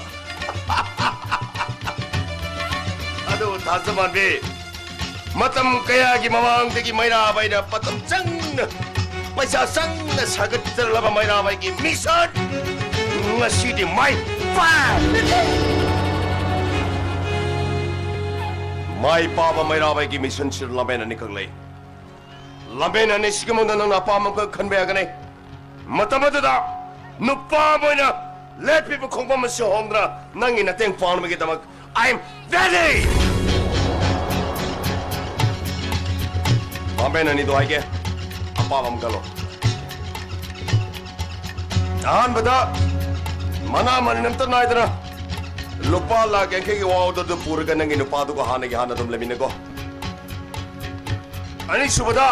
ꯑꯗꯨ ꯊꯥꯖꯃꯥꯟꯕꯤ, ꯃꯇꯝ ꯀꯌꯥꯒꯤ ꯃꯃꯥꯡꯗꯒꯤ ꯃꯩꯔꯥꯕ ꯑꯩꯅ ꯃꯇꯝ ꯆꯪꯅ, ꯄꯩꯁꯥ ꯆꯪꯅ ꯁꯥꯒꯠꯆꯔꯂꯕ ꯃꯩꯔꯥꯕ ꯑꯩꯒꯤ ꯃꯤꯁꯟ ꯉꯁꯤꯗꯤ ꯃꯥꯏ ꯄꯥꯛ-, ꯃꯥꯏ ꯄꯥꯛꯄ ꯃꯩꯔꯥꯕ ꯑꯩꯒꯤ ꯃꯤꯁꯟꯁꯤ ꯂꯝꯕꯦꯟ ꯑꯅꯤꯈꯛ ꯂꯩ꯫ ꯂꯝꯕꯦꯟ ꯑꯅꯤꯁꯤꯒꯤ ꯃꯅꯨꯡꯗ ꯅꯪꯅ ꯑꯄꯥꯝꯕ ꯑꯃꯈꯛ ꯈꯟꯕ ꯌꯥꯒꯅꯤ꯫ ꯃꯇꯝ ꯑꯗꯨꯗ ꯅꯨꯄꯥ ꯑꯃ ꯑꯣꯏꯅ ꯂꯦꯞꯄꯤꯕ ꯈꯣꯡꯐꯝ ꯑꯁꯤ ꯍꯣꯡꯗꯨꯅ ꯅꯪꯒꯤ ꯃꯇꯦꯡ ꯄꯥꯡꯅꯕꯒꯤꯗꯃꯛ I am ready! ꯂꯝꯕꯦꯟ ꯑꯅꯤꯗꯣ ꯍꯥꯏꯒꯦ, ꯑꯄꯥꯝꯕ ꯑꯃ ꯈꯜꯂꯣ꯫ ꯑꯍꯥꯟꯕꯗ ꯃꯅꯥ ꯃꯅꯤꯟ ꯑꯝꯇ ꯅꯥꯏꯗꯅ ꯂꯨꯄꯥ ꯂꯥꯈ ꯌꯥꯡꯈꯩꯒꯤ ꯋꯥꯎꯗ ꯑꯗꯨ ꯄꯨꯔꯒ ꯅꯪꯒꯤ ꯅꯨꯄꯥꯗꯨꯒ ꯍꯥꯟꯅꯒꯤ ꯍꯥꯟꯅ ꯑꯗꯨꯝ ꯂꯩꯃꯤꯟꯅꯀꯣ꯫ ꯑꯅꯤꯁꯨꯕꯗ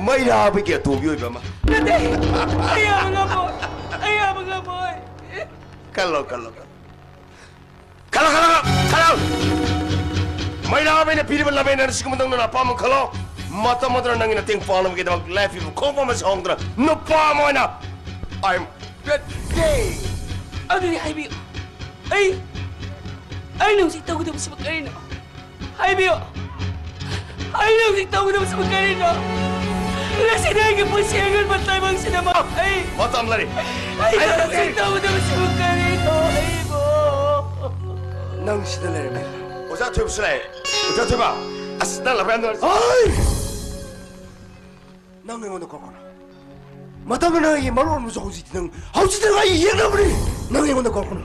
ꯃꯩꯔꯥꯕꯒꯤ ꯑꯇꯣꯝꯕꯤ ꯑꯣꯏꯕ ꯑꯃ꯫ ꯅꯠꯇꯦ! ꯑꯩ ꯌꯥꯕ ꯉꯝꯃꯣꯏ! ꯑꯩ ꯌꯥꯕ ꯉꯝꯃꯣꯏ! ꯈꯜꯂꯣ, ꯈꯜꯂꯣ, ꯈꯜꯂꯣ꯫ ꯈꯜꯂꯣ, ꯈꯜꯂꯣ, ꯈꯜꯂꯣ! ꯃꯩꯔꯥꯕꯩꯅ ꯄꯤꯔꯤꯕ ꯂꯝꯕꯦꯟ ꯑꯅꯤꯁꯤꯒꯤ ꯃꯅꯨꯡꯗ ꯅꯪꯅ ꯑꯄꯥꯝꯕ ꯈꯜꯂꯣ꯫ ꯃꯇꯝ ꯑꯗꯨꯗ ꯅꯪꯒꯤ ꯃꯇꯦꯡ ꯄꯥꯡꯅꯕꯒꯤꯗꯃꯛ ꯂꯦꯞꯄꯤꯕ ꯈꯣꯡꯐꯝ ꯑꯁꯤ ꯍꯣꯡꯗꯨꯅ ꯅꯨꯄꯥ ꯑꯃ ꯑꯣꯏꯅ I am ready! ꯑꯗꯨꯗꯤ ꯍꯥꯏꯕꯤꯌꯨ꯫ ꯑꯩ, ꯑꯩꯅ ꯍꯧꯖꯤꯛ ꯇꯧꯒꯗꯕꯁꯤꯕꯨ ꯀꯔꯤꯅꯣ? ꯍꯥꯏꯕꯤꯌꯨ꯫ ꯑꯩꯅ ꯍꯧꯖꯤꯛ ꯇꯧꯒꯗꯕꯁꯤꯕꯨ ꯀꯔꯤꯅꯣ? ꯉꯁꯤꯗꯤ ꯑꯩꯒꯤ ꯄꯨꯟꯁꯤ ꯑꯉꯟꯕ ꯇꯥꯏꯕꯪꯁꯤꯗ ꯃꯥ-, ꯑꯩ ꯃꯇꯝ ꯂꯩꯔꯤ꯫ ꯑꯩꯅ ꯑꯩ ꯍꯧꯖꯤꯛ ꯇꯧꯒꯗꯕꯁꯤꯕꯨ ꯀꯔꯤꯅꯣ? ꯑꯩꯕꯨ꯫ ꯅꯪ ꯁꯤꯗ ꯂꯩꯔꯝꯃꯦ꯫ ꯑꯣꯖꯥ ꯊꯣꯏꯕꯁꯨ ꯂꯥꯛꯑꯦ꯫ ꯑꯣꯖꯥ ꯊꯣꯏꯕ, ꯑꯁ, ꯅꯪ ꯂꯥꯛꯄ ꯌꯥꯝ ꯅꯨꯡꯉꯥꯏꯔꯦ꯫ ꯍꯣꯏ! ꯅꯪ ꯑꯩꯉꯣꯟꯗ ꯀꯧꯔꯛꯀꯅꯨ꯫ ꯃꯇꯝꯗꯨꯅ ꯑꯩꯒꯤ ꯃꯔꯨꯞ ꯑꯃꯁꯨ ꯍꯧꯖꯤꯛꯇꯤ ꯅꯪ, ꯍꯧꯖꯤꯛꯇꯤ ꯅꯪ ꯑꯩ ꯌꯦꯛꯅꯕꯅꯤ꯫ ꯅꯪ ꯑꯩꯉꯣꯟꯗ ꯀꯧꯔꯛꯀꯅꯨ꯫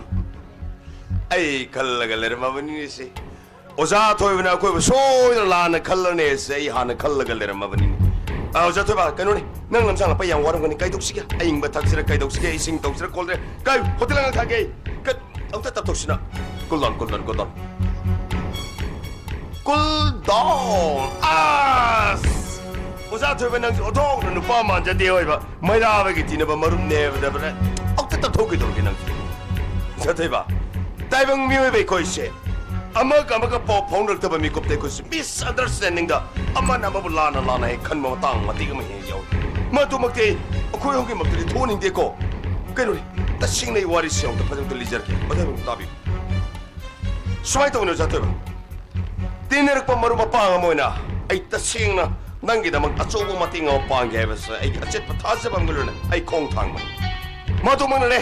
ꯑꯩ ꯈꯜꯂꯒ ꯂꯩꯔꯝꯃꯕꯅꯤꯅꯦ ꯁꯤ꯫ ꯑꯣꯖꯥ ꯊꯣꯏꯕꯅ ꯑꯩꯈꯣꯏꯕꯨ ꯁꯣꯏꯗꯅ ꯂꯥꯟꯅ ꯈꯜꯂꯅꯦ ꯁꯤ ꯑꯩ ꯍꯥꯟꯅ ꯈꯜꯂꯒ ꯂꯩꯔꯝꯃꯕꯅꯤꯅꯦ꯫ ꯑ, ꯑꯣꯖꯥ ꯊꯣꯏꯕ, ꯀꯩꯅꯣꯅꯦ, ꯅꯪ ꯂꯝꯁꯥꯡ ꯂꯥꯛꯄ ꯌꯥꯝ ꯋꯥꯔꯝꯒꯅꯤ꯫ ꯀꯩꯗꯧꯁꯤꯒꯦ? ꯑꯏꯪꯕ ꯊꯛꯁꯤꯔ, ꯀꯩꯗꯧꯁꯤꯒꯦ? ꯏꯁꯤꯡ ꯇꯧꯁꯤꯔ, ꯀꯣꯜꯗ꯭ꯔꯦ? ꯀꯩ ꯍꯣꯇꯦꯜ ꯑꯉꯥꯡ ꯊꯥꯒꯦ? ꯀ-, ꯑꯝꯇ ꯇꯞꯊꯣꯛꯁꯤꯅ꯫ Cool down, cool down, cool down꯫ Cool down꯫ ꯑꯁ! ꯑꯣꯖꯥ ꯊꯣꯏꯕ, ꯅꯪꯁꯦ ꯑꯣꯟꯊꯣꯛꯅ ꯅꯨꯄꯥ ꯃꯥꯟꯖꯗꯦ ꯑꯣꯏꯕ꯫ ꯃꯩꯔꯥꯕꯒꯤ ꯇꯤꯟꯅꯕ ꯃꯔꯨꯞꯅꯦ ꯍꯥꯏꯕꯗ ꯇꯧꯊꯣꯛꯀꯦ ꯇꯧꯔꯒꯦ ꯅꯪꯁꯦ꯫ ꯁꯥꯊꯣꯏꯕ, ꯇꯥꯏꯕꯪ ꯃꯤꯑꯣꯏꯕ ꯑꯩꯈꯣꯏꯁꯦ ꯑꯃꯒ ꯑꯃꯒ ꯄꯥꯎ ꯐꯥꯎꯅꯔꯛꯇꯕ ꯃꯤꯀꯨꯞꯇ ꯑꯩꯈꯣꯏꯁꯦ misunderstandingꯗ ꯑꯃꯅ ꯑꯃꯕꯨ ꯂꯥꯟꯅ ꯂꯥꯟꯅ ꯍꯦꯛ ꯈꯟꯕ ꯃꯇꯥꯡ ꯃꯇꯤꯛ ꯑꯃ ꯍꯦꯛ ꯌꯥꯎꯏ꯫ ꯃꯗꯨꯃꯛꯇꯤ ꯑꯩ ꯑꯩꯈꯣꯏ ꯑꯍꯨꯝꯒꯤꯃꯛꯇꯗꯤ ꯊꯣꯛꯍꯟꯅꯤꯡꯗꯦꯀꯣ꯫ ꯀꯩꯅꯣꯅꯦ, ꯇꯁꯦꯡꯅ ꯑꯩ ꯋꯥꯔꯤꯁꯤ ꯑꯃꯨꯛꯇ ꯐꯖꯅ ꯂꯤꯖꯔꯛꯀꯦ, ꯃꯊꯪ ꯑꯃꯨꯛ ꯇꯥꯕꯤꯌꯨ꯫ ꯁꯨꯃꯥꯏꯅ ꯇꯧꯕꯅꯦ, ꯑꯣꯖꯥ ꯊꯣꯏꯕ꯫ ꯇꯤꯟꯅꯔꯛꯄ ꯃꯔꯨꯞ ꯃꯄꯥꯡ ꯑꯃ ꯑꯣꯏꯅ ꯑꯩ ꯇꯁꯦꯡꯅ ꯅꯪꯒꯤꯗꯃꯛ ꯑꯆꯧꯕ ꯃꯇꯦꯡ ꯑꯃ ꯄꯥꯡꯒꯦ ꯍꯥꯏꯕꯁꯦ ꯑꯩꯒꯤ ꯑꯆꯦꯠꯄ ꯊꯥꯖꯕ ꯑꯃꯒ ꯂꯣꯏꯅꯅ ꯑꯩ ꯈꯣꯡ ꯊꯥꯡꯕꯅꯤ꯫ ꯃꯗꯨꯃꯛꯅꯅꯦ,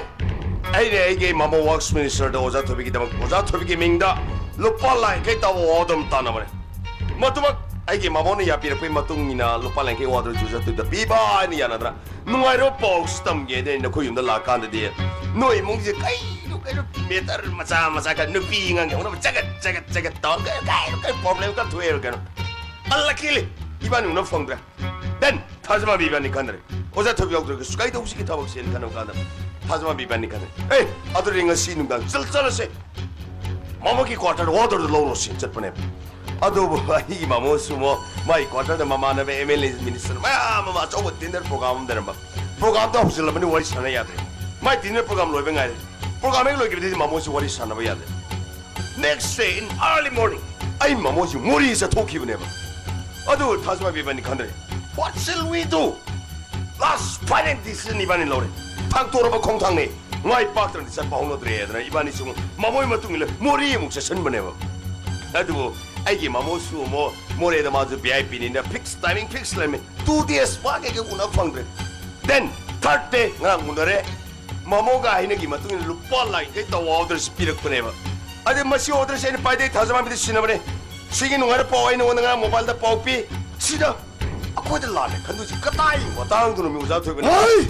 ꯑꯩꯅ ꯑꯩꯒꯤ ꯃꯃꯣ ꯋꯥꯛꯁ ꯃꯤꯅꯤꯁꯇꯔꯗ ꯑꯣꯖꯥ ꯊꯣꯏꯕꯤꯒꯤꯗꯃꯛ, ꯑꯣꯖꯥ ꯊꯣꯏꯕꯤꯒꯤ ꯃꯤꯡꯗ ꯂꯨꯄꯥ ꯂꯥꯈ ꯌꯥꯡꯈꯩ ꯇꯥꯕ ꯑꯣꯔꯗꯔ ꯑꯃ ꯇꯥꯟꯅꯕꯅꯦ꯫ ꯃꯗꯨꯃꯛ ꯑꯩꯒꯤ ꯃꯃꯣꯅ ꯌꯥꯕꯤꯔꯛꯄꯒꯤ ꯃꯇꯨꯡ ꯏꯟꯅ ꯂꯨꯄꯥ ꯂꯥꯈ ꯌꯥꯡꯈꯩ ꯑꯣꯔꯗꯔ ꯑꯣꯖꯥ ꯊꯣꯏꯕꯤꯗ ꯄꯤꯕ ꯍꯥꯏꯅ ꯌꯥꯅꯗ꯭ꯔꯥ? ꯅꯨꯡꯉꯥꯏꯔꯕ ꯄꯥꯎꯁꯨ ꯇꯝꯒꯦ꯫ ꯑꯗꯩ ꯅꯈꯣꯏ ꯌꯨꯝꯗ ꯂꯥꯛꯀꯥꯟꯗꯗꯤ ꯅꯣꯏ ꯏꯃꯨꯡꯁꯦ ꯀꯩꯅꯣ ꯀꯩꯅꯣ matter ꯃꯆꯥ ꯃꯆꯥ ꯈꯔ ꯅꯨꯄꯤ ꯑꯉꯥꯡꯒꯤ ꯍꯧꯅꯕ ꯆꯒꯠ ꯆꯒꯠ ꯆꯒꯠ ꯇꯧꯔꯒ ꯀꯩꯅꯣ ꯀꯩꯅꯣ ꯀꯩ problem ꯈꯔ ꯊꯣꯛꯑꯦ ꯀꯩꯅꯣ꯫ Unluckily, ꯏꯕꯥꯅꯤ ꯎꯅꯕ ꯐꯪꯗ꯭ꯔꯦ꯫ Then, ꯊꯥꯖꯃꯥꯟꯕꯤ ꯏꯕꯥꯅꯤ ꯈꯟꯅꯔꯦ꯫ ꯑꯣꯖꯥ ꯊꯣꯏꯕꯤ ꯌꯥꯎꯗ꯭ꯔꯒꯁꯨ ꯀꯩꯗꯧꯁꯤꯒꯦ ꯊꯕꯛꯁꯦꯅ ꯈꯟꯅꯕ ꯀꯥꯟꯗ ꯊꯥꯖꯃꯥꯟꯕꯤ ꯏꯕꯥꯅꯤ ꯈꯟꯅꯔꯦ꯫ ꯑꯦ, ꯑꯗꯨꯗꯤ ꯉꯁꯤ ꯅꯨꯡꯗꯥꯡ ꯆꯠ-, ꯆꯠꯂꯁꯦ꯫ ꯃꯃꯥꯒꯤ quarterꯗ orderꯗꯨ ꯂꯧꯔꯨꯁꯦꯅ ꯆꯠꯄꯅꯦꯕ꯫ ꯑꯗꯨꯕꯨ ꯑꯩꯒꯤ ꯃꯃꯣꯁꯨ ꯑꯃꯨꯛ ꯃꯥꯒꯤ quarterꯗ ꯃꯃꯥꯟꯅꯕ MLA minister ꯃꯌꯥꯝ ꯑꯃ ꯑꯆꯧꯕ dinner program ꯑꯃ ꯂꯩꯔꯝꯕ꯫ Programꯗꯣ ꯍꯧꯖꯤꯜꯂꯕꯅꯤ, ꯋꯥꯔꯤ ꯁꯥꯟꯅ ꯌꯥꯗ꯭ꯔꯦ꯫ ꯃꯥꯏ dinner program ꯂꯣꯏꯕ ꯉꯥꯏꯔꯦ꯫ Program ꯍꯦꯛ ꯂꯣꯏꯈꯤꯕꯗꯒꯤꯗꯤ ꯃꯃꯣꯁꯨ ꯋꯥꯔꯤ ꯁꯥꯟꯅꯕ ꯌꯥꯗ꯭ꯔꯦ꯫ Next day in early morning, ꯑꯩ ꯃꯃꯣꯁꯤ ꯃꯣꯔꯦ ꯆꯠꯊꯣꯛꯈꯤꯕꯅꯦꯕ꯫ ꯑꯗꯨ ꯊꯥꯖꯃꯥꯟꯕꯤ ꯏꯕꯥꯅꯤ ꯈꯟꯅꯔꯦ꯫ What shall we do? Last final decision ꯏꯕꯥꯅꯤ ꯂꯧꯔꯦ꯫ ꯊꯥꯡꯇꯣꯔꯕ ꯈꯣꯡꯊꯥꯡꯅꯦ꯫ ꯃꯥꯏ ꯄꯥꯛꯇ꯭ꯔꯗꯤ ꯆꯠꯄ ꯍꯧꯅꯗ꯭ꯔꯦꯗꯅ ꯏꯕꯥꯅꯤꯁꯨ ꯑꯃꯨꯛ ꯃꯃꯣꯏ ꯃꯇꯨꯡ ꯏꯜꯂ ꯃꯣꯔꯦ ꯑꯃꯨꯛ ꯆꯠꯁꯟꯕꯅꯦꯕ꯫ ꯑꯗꯨꯕꯨ ꯑꯩꯒꯤ ꯃꯃꯣꯁꯨ ꯑꯃꯨꯛ ꯃꯣꯔꯦꯗ ꯃꯥꯁꯨ VIPꯅꯤꯅ fix timing fix ꯂꯩꯔꯝꯃꯦ꯫ Two days ꯃꯥ ꯀꯩꯀꯩ ꯎꯅꯕ ꯐꯪꯗ꯭ꯔꯦ꯫ Then third day ꯉꯔꯥꯡ ꯎꯅꯔꯦ꯫ ꯃꯃꯣꯒ ꯍꯥꯏꯅꯈꯤ ꯃꯇꯨꯡ ꯏꯟꯅ ꯂꯨꯄꯥ ꯂꯥꯈ ꯌꯥꯡꯈꯩ ꯇꯧꯕ orderꯁꯤ ꯄꯤꯔꯛꯄꯅꯦꯕ꯫ ꯑꯗꯩ ꯃꯁꯤ orderꯁꯤ ꯑꯩꯅ ꯄꯥꯏꯗꯩ ꯊꯥꯖꯃꯥꯟꯕꯤꯗ ꯁꯤꯟꯅꯕꯅꯦ꯫ ꯁꯤꯒꯤ ꯅꯨꯡꯉꯥꯏꯔ ꯄꯥꯎ ꯑꯩ ꯅꯉꯣꯟꯗ ꯉꯔꯥꯡ mobileꯗ ꯄꯥꯎ ꯄꯤ꯫ ꯁꯤꯗ ꯑꯩꯈꯣꯏꯗ ꯂꯥꯟꯅ ꯈꯟꯗꯣꯏꯁꯤ ꯀꯗꯥꯏ ꯃꯇꯥꯡꯗꯅꯣ, ꯃꯤ ꯑꯣꯖꯥ ꯊꯣꯏꯕꯅ? ꯍꯩ!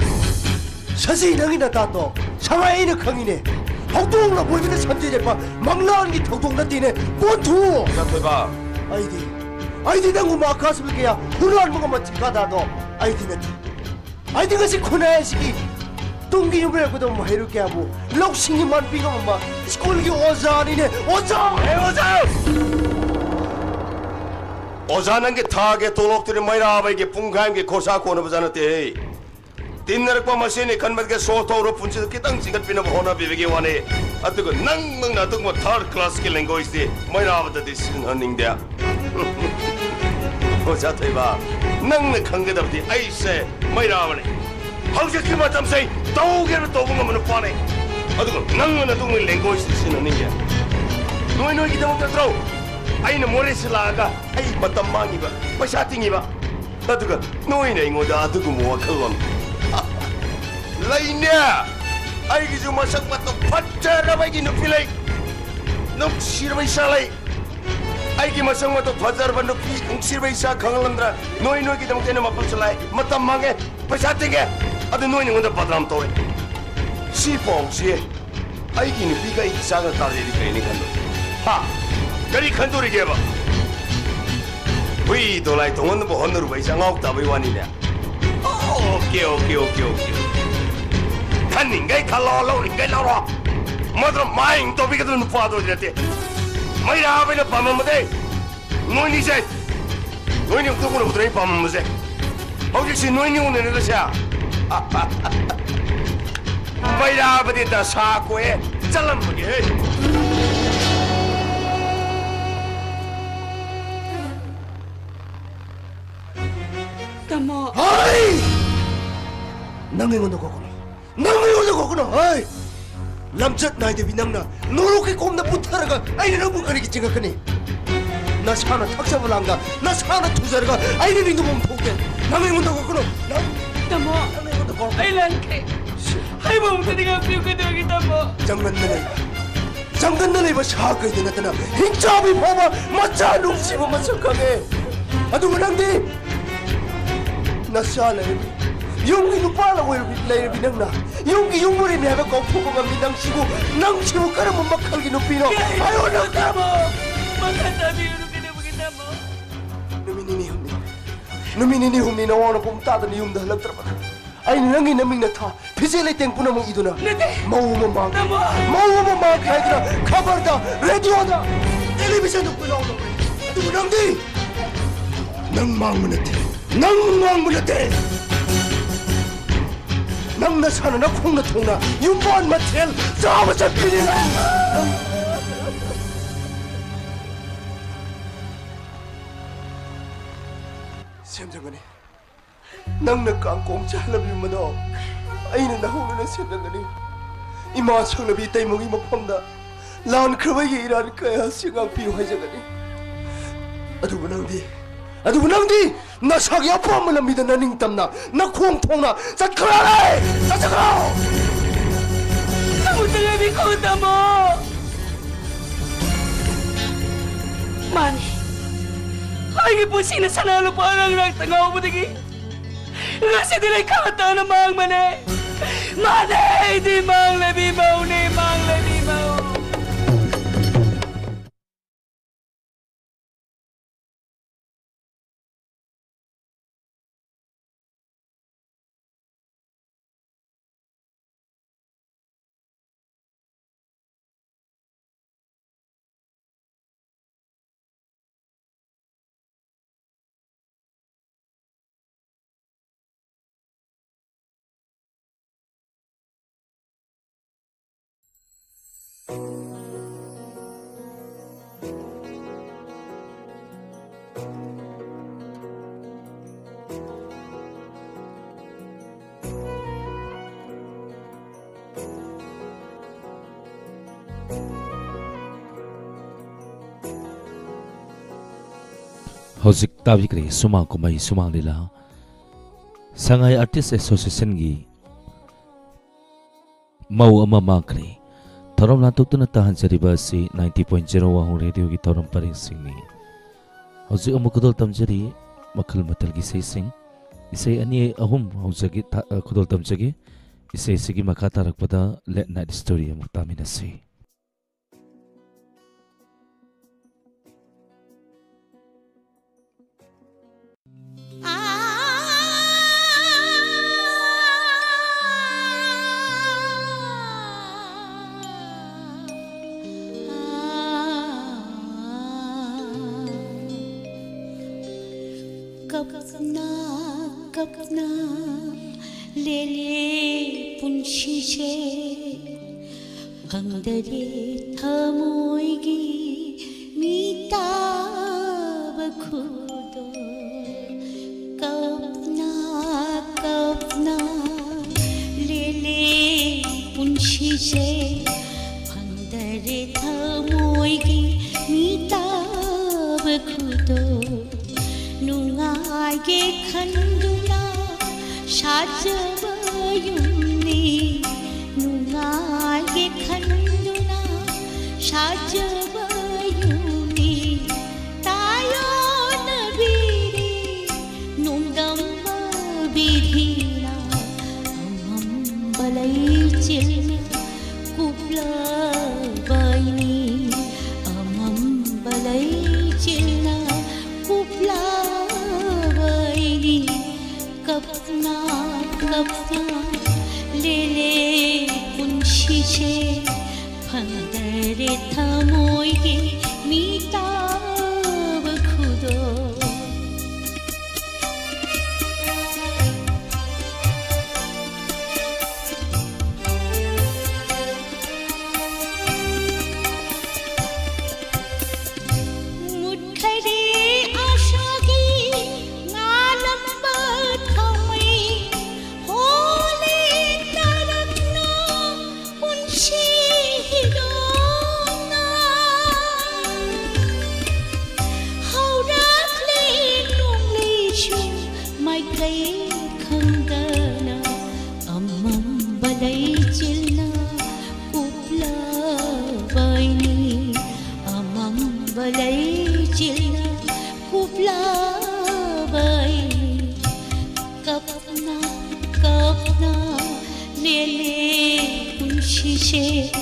ꯁꯖꯤ, ꯅꯪꯒꯤ ꯅꯇꯥꯗꯣ ꯁꯉꯥꯏ ꯑꯩꯅ ꯈꯪꯉꯤꯅꯦ꯫ ꯍꯧꯗꯣꯡꯅ ꯕꯣꯏꯕꯅ ꯁꯟꯗꯦ ꯂꯦꯞꯄ ꯃꯪꯂꯥꯟꯒꯤ ꯊꯧꯗꯣꯡ ꯅꯠꯇꯦꯅꯦ꯫ ꯄꯣꯟꯊꯨ! ꯑꯣꯖꯥ ꯊꯣꯏꯕ꯫ ꯑꯩꯗꯤ, ꯑꯩꯗꯤ ꯅꯪꯒꯨꯝꯕ ꯑꯀꯥꯁꯕ ꯀꯌꯥ ꯍꯨꯔꯥꯟꯕ ꯉꯝꯕ ꯊꯤꯀꯥꯗꯥꯔꯗꯣ ꯑꯩꯗꯤ ꯅꯠꯇꯦ꯫ ꯑꯩꯗꯤ ꯉꯁꯤ ꯈꯨꯟꯅꯥꯏ ꯑꯁꯤꯒꯤ ꯇꯨꯡꯒꯤ ꯌꯨꯝꯕꯤꯔꯦꯜ ꯑꯣꯏꯒꯗꯕ ꯃꯍꯩꯔꯣꯏ ꯀꯌꯥꯕꯨ ꯂꯧꯁꯤꯡꯒꯤ ꯃꯥꯟ ꯄꯤꯉꯝꯕ ꯁ꯭ꯀꯨꯜꯒꯤ ꯑꯣꯖꯥꯅꯤꯅꯦ, ꯑꯣꯖꯥ! ꯑꯦ, ꯑꯣꯖꯥ! ꯑꯣꯖꯥ, ꯅꯪꯒꯤ ꯊꯥꯒꯤ ꯇꯣꯂꯣꯞꯇꯨꯗꯤ ꯃꯩꯔꯥꯕꯩꯒꯤ ꯄꯨꯡꯈꯥꯏ ꯑꯃꯒꯤ ꯈꯣꯔꯁꯥ ꯀꯣꯟꯅꯕꯖꯥꯠ ꯅꯠꯇꯦꯍꯦ꯫ ꯇꯤꯟꯅꯔꯛꯄ ꯃꯁꯦꯟꯅꯤ ꯈꯟꯕꯗꯒꯤ ꯁꯣꯔ ꯊꯧꯔ ꯄꯨꯟꯁꯤꯗ ꯈꯤꯇꯪ ꯆꯤꯡꯈꯠꯄꯤꯅꯕ ꯍꯣꯠꯅꯕꯤꯕꯒꯤ ꯋꯥꯅꯤ꯫ ꯑꯗꯨꯒ ꯅꯪ, ꯅꯪꯅ ꯑꯗꯨꯒꯨꯝꯕ third class ꯀꯤ language ꯇꯤ ꯃꯩꯔꯥꯕꯗꯗꯤ ꯁꯤꯖꯤꯟꯅꯍꯟꯅꯤꯡꯗꯦ꯫ ꯑꯣꯖꯥ ꯊꯣꯏꯕ, ꯅꯪꯅ ꯈꯪꯒꯗꯕꯗꯤ ꯑꯩꯁꯦ ꯃꯩꯔꯥꯕꯅꯤ꯫ ꯍꯧꯖꯤꯛꯀꯤ ꯃꯇꯝꯁꯦ ꯑꯩ ꯇꯧꯒꯦꯅ ꯇꯧꯕ ꯉꯝꯕ ꯅꯨꯄꯥꯅꯤ꯫ ꯑꯗꯨꯒ ꯅꯪꯅ ꯑꯗꯨꯒꯨꯝꯕ language ꯁꯤ ꯁꯤꯖꯤꯟꯅꯅꯤꯡꯉꯦ꯫ ꯅꯣꯏ ꯅꯣꯏꯒꯤꯗꯃꯛ ꯅꯠꯇ꯭ꯔꯣ ꯑꯩꯅ ꯃꯣꯔꯦꯁꯤ ꯂꯥꯛꯑꯒ ꯑꯩ ꯃꯇꯝ ꯃꯥꯡꯉꯤꯕ, ꯄꯩꯁꯥ ꯇꯤꯡꯉꯤꯕ? ꯑꯗꯨꯒ ꯅꯣꯏꯅ ꯑꯩꯉꯣꯟꯗ ꯑꯗꯨꯒꯨꯝꯕ ꯋꯥꯈꯜꯂꯣꯟ ꯂꯩꯅꯦ꯫ ꯑꯩꯒꯤꯁꯨ ꯃꯁꯛ ꯃꯇꯧ ꯐꯖꯔꯕ ꯑꯩꯒꯤ ꯅꯨꯄꯤ ꯂꯩ꯫ ꯅꯨꯡꯁꯤꯔꯕ ꯏꯆꯥ ꯂꯩ꯫ ꯑꯩꯒꯤ ꯃꯁꯛ ꯃꯇꯧ ꯐꯖꯔꯕ ꯅꯨꯄꯤ, ꯅꯨꯡꯁꯤꯔꯕ ꯏꯆꯥ ꯈꯪꯍꯜꯂꯝꯗ꯭ꯔꯥ? ꯅꯣꯏ ꯅꯣꯏꯒꯤꯗꯃꯛꯇ ꯑꯩꯅ ꯃꯄꯨꯟꯁꯤ ꯂꯥꯛꯑꯦ꯫ ꯃꯇꯝ ꯃꯥꯡꯉꯦ, ꯄꯩꯁꯥ ꯇꯤꯡꯉꯦ꯫ ꯑꯗꯨ ꯅꯣꯏꯅ ꯑꯩꯉꯣꯟꯗ ꯕꯗꯅꯥꯝ ꯇꯧꯔꯦ꯫ ꯁꯤ ꯄꯥꯎꯁꯤ ꯑꯩꯒꯤ ꯅꯨꯄꯤꯒ ꯑꯩꯒꯤ ꯏꯆꯥꯒ ꯇꯥꯔꯦꯗꯤ ꯀꯔꯤꯅꯤ ꯈꯟꯗꯣꯏ? ꯍꯥ? ꯀꯔꯤ ꯈꯟꯗꯣꯔꯤꯒꯦꯕ? ꯍꯨꯏ ꯗꯣꯂꯥꯏ ꯇꯣꯡꯍꯟꯅꯕ ꯍꯣꯠꯅꯔꯨꯕ ꯑꯩꯁꯦ ꯑꯉꯥꯎ ꯇꯥꯕꯩ ꯋꯥꯅꯤꯅꯦ꯫ Okay, okay, okay, okay. ꯈꯟꯅꯤꯡꯈꯩ ꯈꯜꯂꯣ, ꯂꯧꯅꯤꯡꯈꯩ ꯂꯧꯔꯣ꯫ ꯃꯗꯨꯅ ꯃꯥꯏ ꯇꯧꯕꯤꯒꯗꯕ ꯅꯨꯄꯥꯗꯨꯗꯤ ꯅꯠꯇꯦ꯫ ꯃꯩꯔꯥꯕꯩꯅ ꯄꯥꯝꯃꯝꯕꯗꯤ ꯅꯣꯏꯅꯤꯁꯦ, ꯅꯣꯏꯅꯤ ꯑꯝꯇ ꯎꯅꯕꯗꯨꯅ ꯑꯩ ꯄꯥꯝꯃꯝꯕꯁꯦ꯫ ꯍꯧꯖꯤꯛꯁꯤ ꯅꯣꯏꯅꯤ ꯎꯅꯔꯒꯁꯦ, ꯃꯩꯔꯥꯕꯗꯤ ꯗꯁꯥ ꯀꯣꯛꯑꯦ ꯆꯠꯂꯝꯕꯒꯦ ꯍꯦ꯫ ꯇꯥꯃꯣ꯫ ꯍꯩ! ꯅꯪ ꯑꯩꯉꯣꯟꯗ ꯀꯧꯒꯅꯨ꯫ ꯅꯪ ꯑꯩꯉꯣꯟꯗ ꯀꯧꯒꯅꯨ꯫ ꯍꯩ! ꯂꯝꯆꯠ ꯅꯥꯏꯗꯕꯤ ꯅꯪꯅ ꯅꯣꯔꯣꯛꯀꯤ ꯀꯣꯝꯗ ꯄꯨꯊꯔꯒ ꯑꯩꯅ ꯅꯪꯕꯨ ꯀꯔꯤꯒꯤ ꯆꯤꯡꯉꯛꯀꯅꯤ? ꯅꯁꯥꯅ ꯊꯛꯆꯕ ꯂꯥꯡꯗ ꯅꯁꯥꯅ ꯊꯨꯖꯔꯒ ꯑꯩꯅ ꯅꯤꯡꯗꯧꯐꯝ ꯊꯣꯛꯇꯦ꯫ ꯅꯪ ꯑꯩꯉꯣꯟꯗ ꯀꯧꯒꯅꯨ꯫ ꯅꯪ ꯇꯥꯃꯣ, ꯅꯪ ꯑꯩꯉꯣꯟꯗ ꯀꯧꯒꯅꯨ꯫ ꯑꯩ ꯂꯥꯟꯈ꯭ꯔꯦ꯫ ꯑꯩꯕꯨ ꯑꯃꯨꯛꯇꯗꯤ ꯉꯥꯛꯄꯤꯌꯨ, ꯀꯩꯗꯧꯔꯒꯦ ꯇꯥꯃꯣ? ꯖꯪꯒꯜꯗ ꯂꯩ꯫ ꯖꯪꯒꯜꯗ ꯂꯩꯕ ꯁꯥ ꯀꯩꯗ ꯅꯠꯇꯅ ꯍꯤꯡꯆꯥꯕꯤ ꯐꯥꯎꯕ ꯃꯆꯥ ꯅꯨꯡꯁꯤꯕ ꯃꯁꯛ ꯈꯪꯉꯦ꯫ ꯑꯗꯨꯕꯨ ꯅꯪꯗꯤ ꯅꯆꯥ ꯂꯩꯔꯕꯤ, ꯌꯨꯝꯒꯤ ꯅꯨꯄꯥ ꯑꯣꯏꯔꯕꯤ ꯂꯩꯔꯕꯤ ꯅꯪꯅ ꯌꯨꯝꯒꯤ ꯌꯨꯝꯕꯨꯔꯦꯝꯕꯤ ꯍꯥꯏꯕ ꯀꯥꯎꯊꯣꯛꯄ ꯉꯝꯃꯤ ꯅꯪꯁꯤꯕꯨ, ꯅꯪꯁꯤꯕꯨ ꯀꯔꯝꯕ ꯃꯈꯜꯒꯤ ꯅꯨꯄꯤꯅꯣ? ꯍꯥꯏꯌꯣ ꯅꯪ ꯀꯔꯝꯕ? ꯃꯈꯥ ꯇꯥꯕꯤꯔꯨꯅꯨ, ꯀꯩꯗꯧꯕꯒꯤ ꯇꯥꯃꯣ? ꯅꯨꯃꯤꯠ ꯅꯤꯅꯤ ꯍꯨꯝꯅꯤ, ꯅꯨꯃꯤꯠ ꯅꯤꯅꯤ ꯍꯨꯝꯅꯤ ꯅꯋꯥ ꯅꯄꯥ ꯇꯥꯗꯅ ꯌꯨꯝꯗ ꯍꯜꯂꯛꯇ꯭ꯔꯕ? ꯑꯩꯅ ꯅꯪꯒꯤ ꯅꯃꯤꯡ ꯅꯊꯥ, ꯐꯤꯖꯦ ꯂꯩꯇꯦꯡ ꯄꯨꯝꯅꯃꯛ ꯏꯗꯨꯅ ꯅꯠꯇꯦ꯫ ꯃꯧ ꯑꯃ ꯃꯥꯡꯈ꯭ꯔꯦ꯫ ꯇꯥꯃꯣ! ꯃꯧ ꯑꯃ ꯃꯥꯡꯈ꯭ꯔꯦ ꯍꯥꯏꯗꯨꯅ ꯈꯕꯔꯗ, ꯔꯦꯗꯤꯑꯣꯗ, ꯇꯦꯂꯤꯚꯤꯖꯟꯗ ꯄꯨꯂꯥꯎ ꯂꯧꯔꯦ꯫ ꯑꯗꯨꯕꯨ ꯅꯪꯗꯤ, ꯅꯪ ꯃꯥꯡꯕ ꯅꯠꯇꯦ꯫ ꯅꯪ ꯃꯥꯡꯕ ꯅꯠꯇꯦ꯫ ꯅꯪ ꯅꯁꯥꯅ ꯅꯈꯣꯡꯅ ꯊꯣꯡꯅ ꯌꯨꯝꯕꯥꯟ ꯃꯊꯦꯜ ꯆꯥꯕ ꯆꯠꯈ꯭ꯔꯤꯅꯤ ꯅꯪ꯫ ꯁꯦꯝꯖꯒꯅꯤ꯫ ꯅꯪꯅ ꯀꯥꯡꯀꯣꯡ ꯆꯥꯍꯜꯂꯕ ꯌꯨꯝ ꯑꯗꯣ ꯑꯩꯅ ꯅꯍꯧꯗꯅ ꯁꯦꯝꯖꯒꯅꯤ꯫ ꯏꯃꯥ ꯁꯛꯅꯕꯤ ꯏꯇꯩꯃꯒꯤ ꯃꯐꯝꯗ ꯂꯥꯟꯈ꯭ꯔꯕ ꯑꯩꯒꯤ ꯏꯔꯥꯟ ꯀꯌꯥꯁꯤ ꯉꯥꯛꯄꯤꯌꯨ ꯍꯥꯏꯖꯒꯅꯤ꯫ ꯑꯗꯨꯕꯨ ꯅꯪꯗꯤ, ꯑꯗꯨꯕꯨ ꯅꯪꯗꯤ ꯅꯁꯥꯒꯤ ꯑꯄꯥꯝꯕ ꯂꯝꯕꯤꯗ ꯅꯅꯤꯡꯇꯝꯅ ꯅꯈꯣꯡ ꯊꯣꯡꯅ ꯆꯠꯈ꯭ꯔꯣ! ꯆꯠꯈ꯭ꯔꯣ! ꯇꯥꯃꯣ, ꯇꯥꯃꯣ! ꯃꯥꯅꯤ꯫ ꯑꯩꯒꯤ ꯄꯨꯟꯁꯤꯅ ꯁꯅꯥ ꯂꯨꯄꯥ ꯑꯔꯪ ꯉꯥꯛꯇ ꯉꯥꯎꯕꯗꯒꯤ ꯉꯁꯤꯗꯤ ꯂꯩꯈꯥ ꯇꯥꯅ ꯃꯥꯡꯕꯅꯦ꯫ ꯃꯥꯅꯦ, ꯑꯩꯗꯤ ꯃꯥꯡꯂꯕꯤ ꯃꯧꯅꯦ, ꯃꯥꯡꯂꯕꯤ ꯃꯧ꯫ ꯍꯧꯖꯤꯛ ꯇꯥꯕꯤꯈ꯭ꯔꯦ ꯁꯨꯃꯥꯡ ꯀꯨꯝꯍꯩ ꯁꯨꯃꯥꯡ ꯂꯤꯂꯥ꯫ ꯁꯉꯥꯏ ꯑꯥꯔꯇꯤꯁ ꯑꯦꯁꯣꯁꯤꯌꯦꯁꯟꯒꯤ ꯃꯧ ꯑꯃ ꯃꯥꯡꯈ꯭ꯔꯦ꯫ ꯊꯧꯔꯝ ꯂꯥꯟꯊꯣꯛꯇꯨꯅ ꯇꯥꯍꯟꯖꯔꯤꯕ ꯑꯁꯤ ninety point zero ꯋꯥꯍꯣꯡ ꯔꯦꯗꯤꯑꯣꯒꯤ ꯊꯧꯔꯝ ꯄꯔꯦꯡꯁꯤꯡꯅꯤ꯫ ꯍꯧꯖꯤꯛ ꯑꯃꯨꯛ ꯈꯨꯗꯣꯜ ꯇꯝꯖꯔꯤ ꯃꯈꯜ ꯃꯊꯦꯜꯒꯤ ꯏꯁꯩꯁꯤꯡ꯫ ꯏꯁꯩ ꯑꯅꯤ ꯑꯍꯨꯝ ꯍꯧꯖꯒꯦ, ꯊ-, ꯑ, ꯈꯨꯗꯣꯜ ꯇꯝꯖꯒꯦ꯫ ꯏꯁꯩꯁꯤꯒꯤ ꯃꯈꯥ ꯇꯥꯔꯛꯄꯗ Late Night Story ꯑꯃꯨꯛ ꯇꯥꯃꯤꯟꯅꯁꯤ꯫ ꯀꯞꯅ ꯀꯞꯅ ꯂꯦꯜꯂꯦ ꯄꯨꯟꯁꯤꯁꯦ, ꯐꯪꯗꯔꯦ ꯊꯃꯣꯏꯒꯤ ꯃꯤꯇꯥꯕ ꯈꯨꯗꯣꯜ꯫ ꯀꯞꯅ ꯀꯞꯅ ꯂꯦꯜꯂꯦ ꯄꯨꯟꯁꯤꯁꯦ, ꯐꯪꯗꯔꯦ ꯊꯃꯣꯏꯒꯤ ꯃꯤꯇꯥꯕ ꯈꯨꯗꯣꯜ꯫ ꯅꯨꯡꯉꯥꯏꯒꯦ ꯈꯟꯗꯨꯅ ꯁꯥꯖꯕ ꯌꯨꯝꯅꯤ, ꯅꯨꯡꯉꯥꯏꯒꯦ ꯈꯟꯗꯨꯅ ꯁꯥꯖꯕ ꯌꯨꯝꯅꯤ꯫ ꯇꯥꯏꯌꯣꯟꯅꯕꯤꯔꯤ ꯅꯣꯡꯗꯝꯕ ꯕꯤꯙꯤꯅ, ꯑꯃꯝꯕ ꯂꯩꯆꯤꯜꯅ ꯀꯨꯞꯂꯕꯩꯅꯤ, ꯑꯃꯝꯕ ꯂꯩꯆꯤꯜꯅ ꯀꯨꯞꯂꯕꯩꯅꯤ꯫ ꯀꯞꯅ ꯀꯞꯅ ꯂꯦꯜꯂꯦ ꯄꯨꯟꯁꯤꯁꯦ, ꯐꯪꯗꯔꯦ ꯊꯃꯣꯏꯒꯤ ꯃꯤꯇꯥꯕ ꯈꯨꯗꯣꯜ꯫ ꯃꯨꯠꯈꯔꯦ ꯑꯥꯁꯥꯒꯤ ꯉꯥꯜꯂꯝꯕ ꯊꯥꯃꯩ, ꯍꯣꯂꯦ ꯇꯔꯛꯅ ꯄꯨꯟꯁꯤ ꯍꯤꯗꯣꯛꯅ꯫ ꯍꯧꯔꯛꯂꯦ ꯅꯣꯡꯂꯩꯁꯨ ꯃꯥꯏꯀꯩ ꯈꯪꯗꯅ, ꯑꯃꯝꯕ ꯂꯩꯆꯤꯜꯅ ꯀꯨꯞꯂꯕꯩꯅꯤ, ꯑꯃꯝꯕ ꯂꯩꯆꯤꯜꯅ ꯀꯨꯞꯂꯕꯩꯅꯤ꯫ ꯁꯦ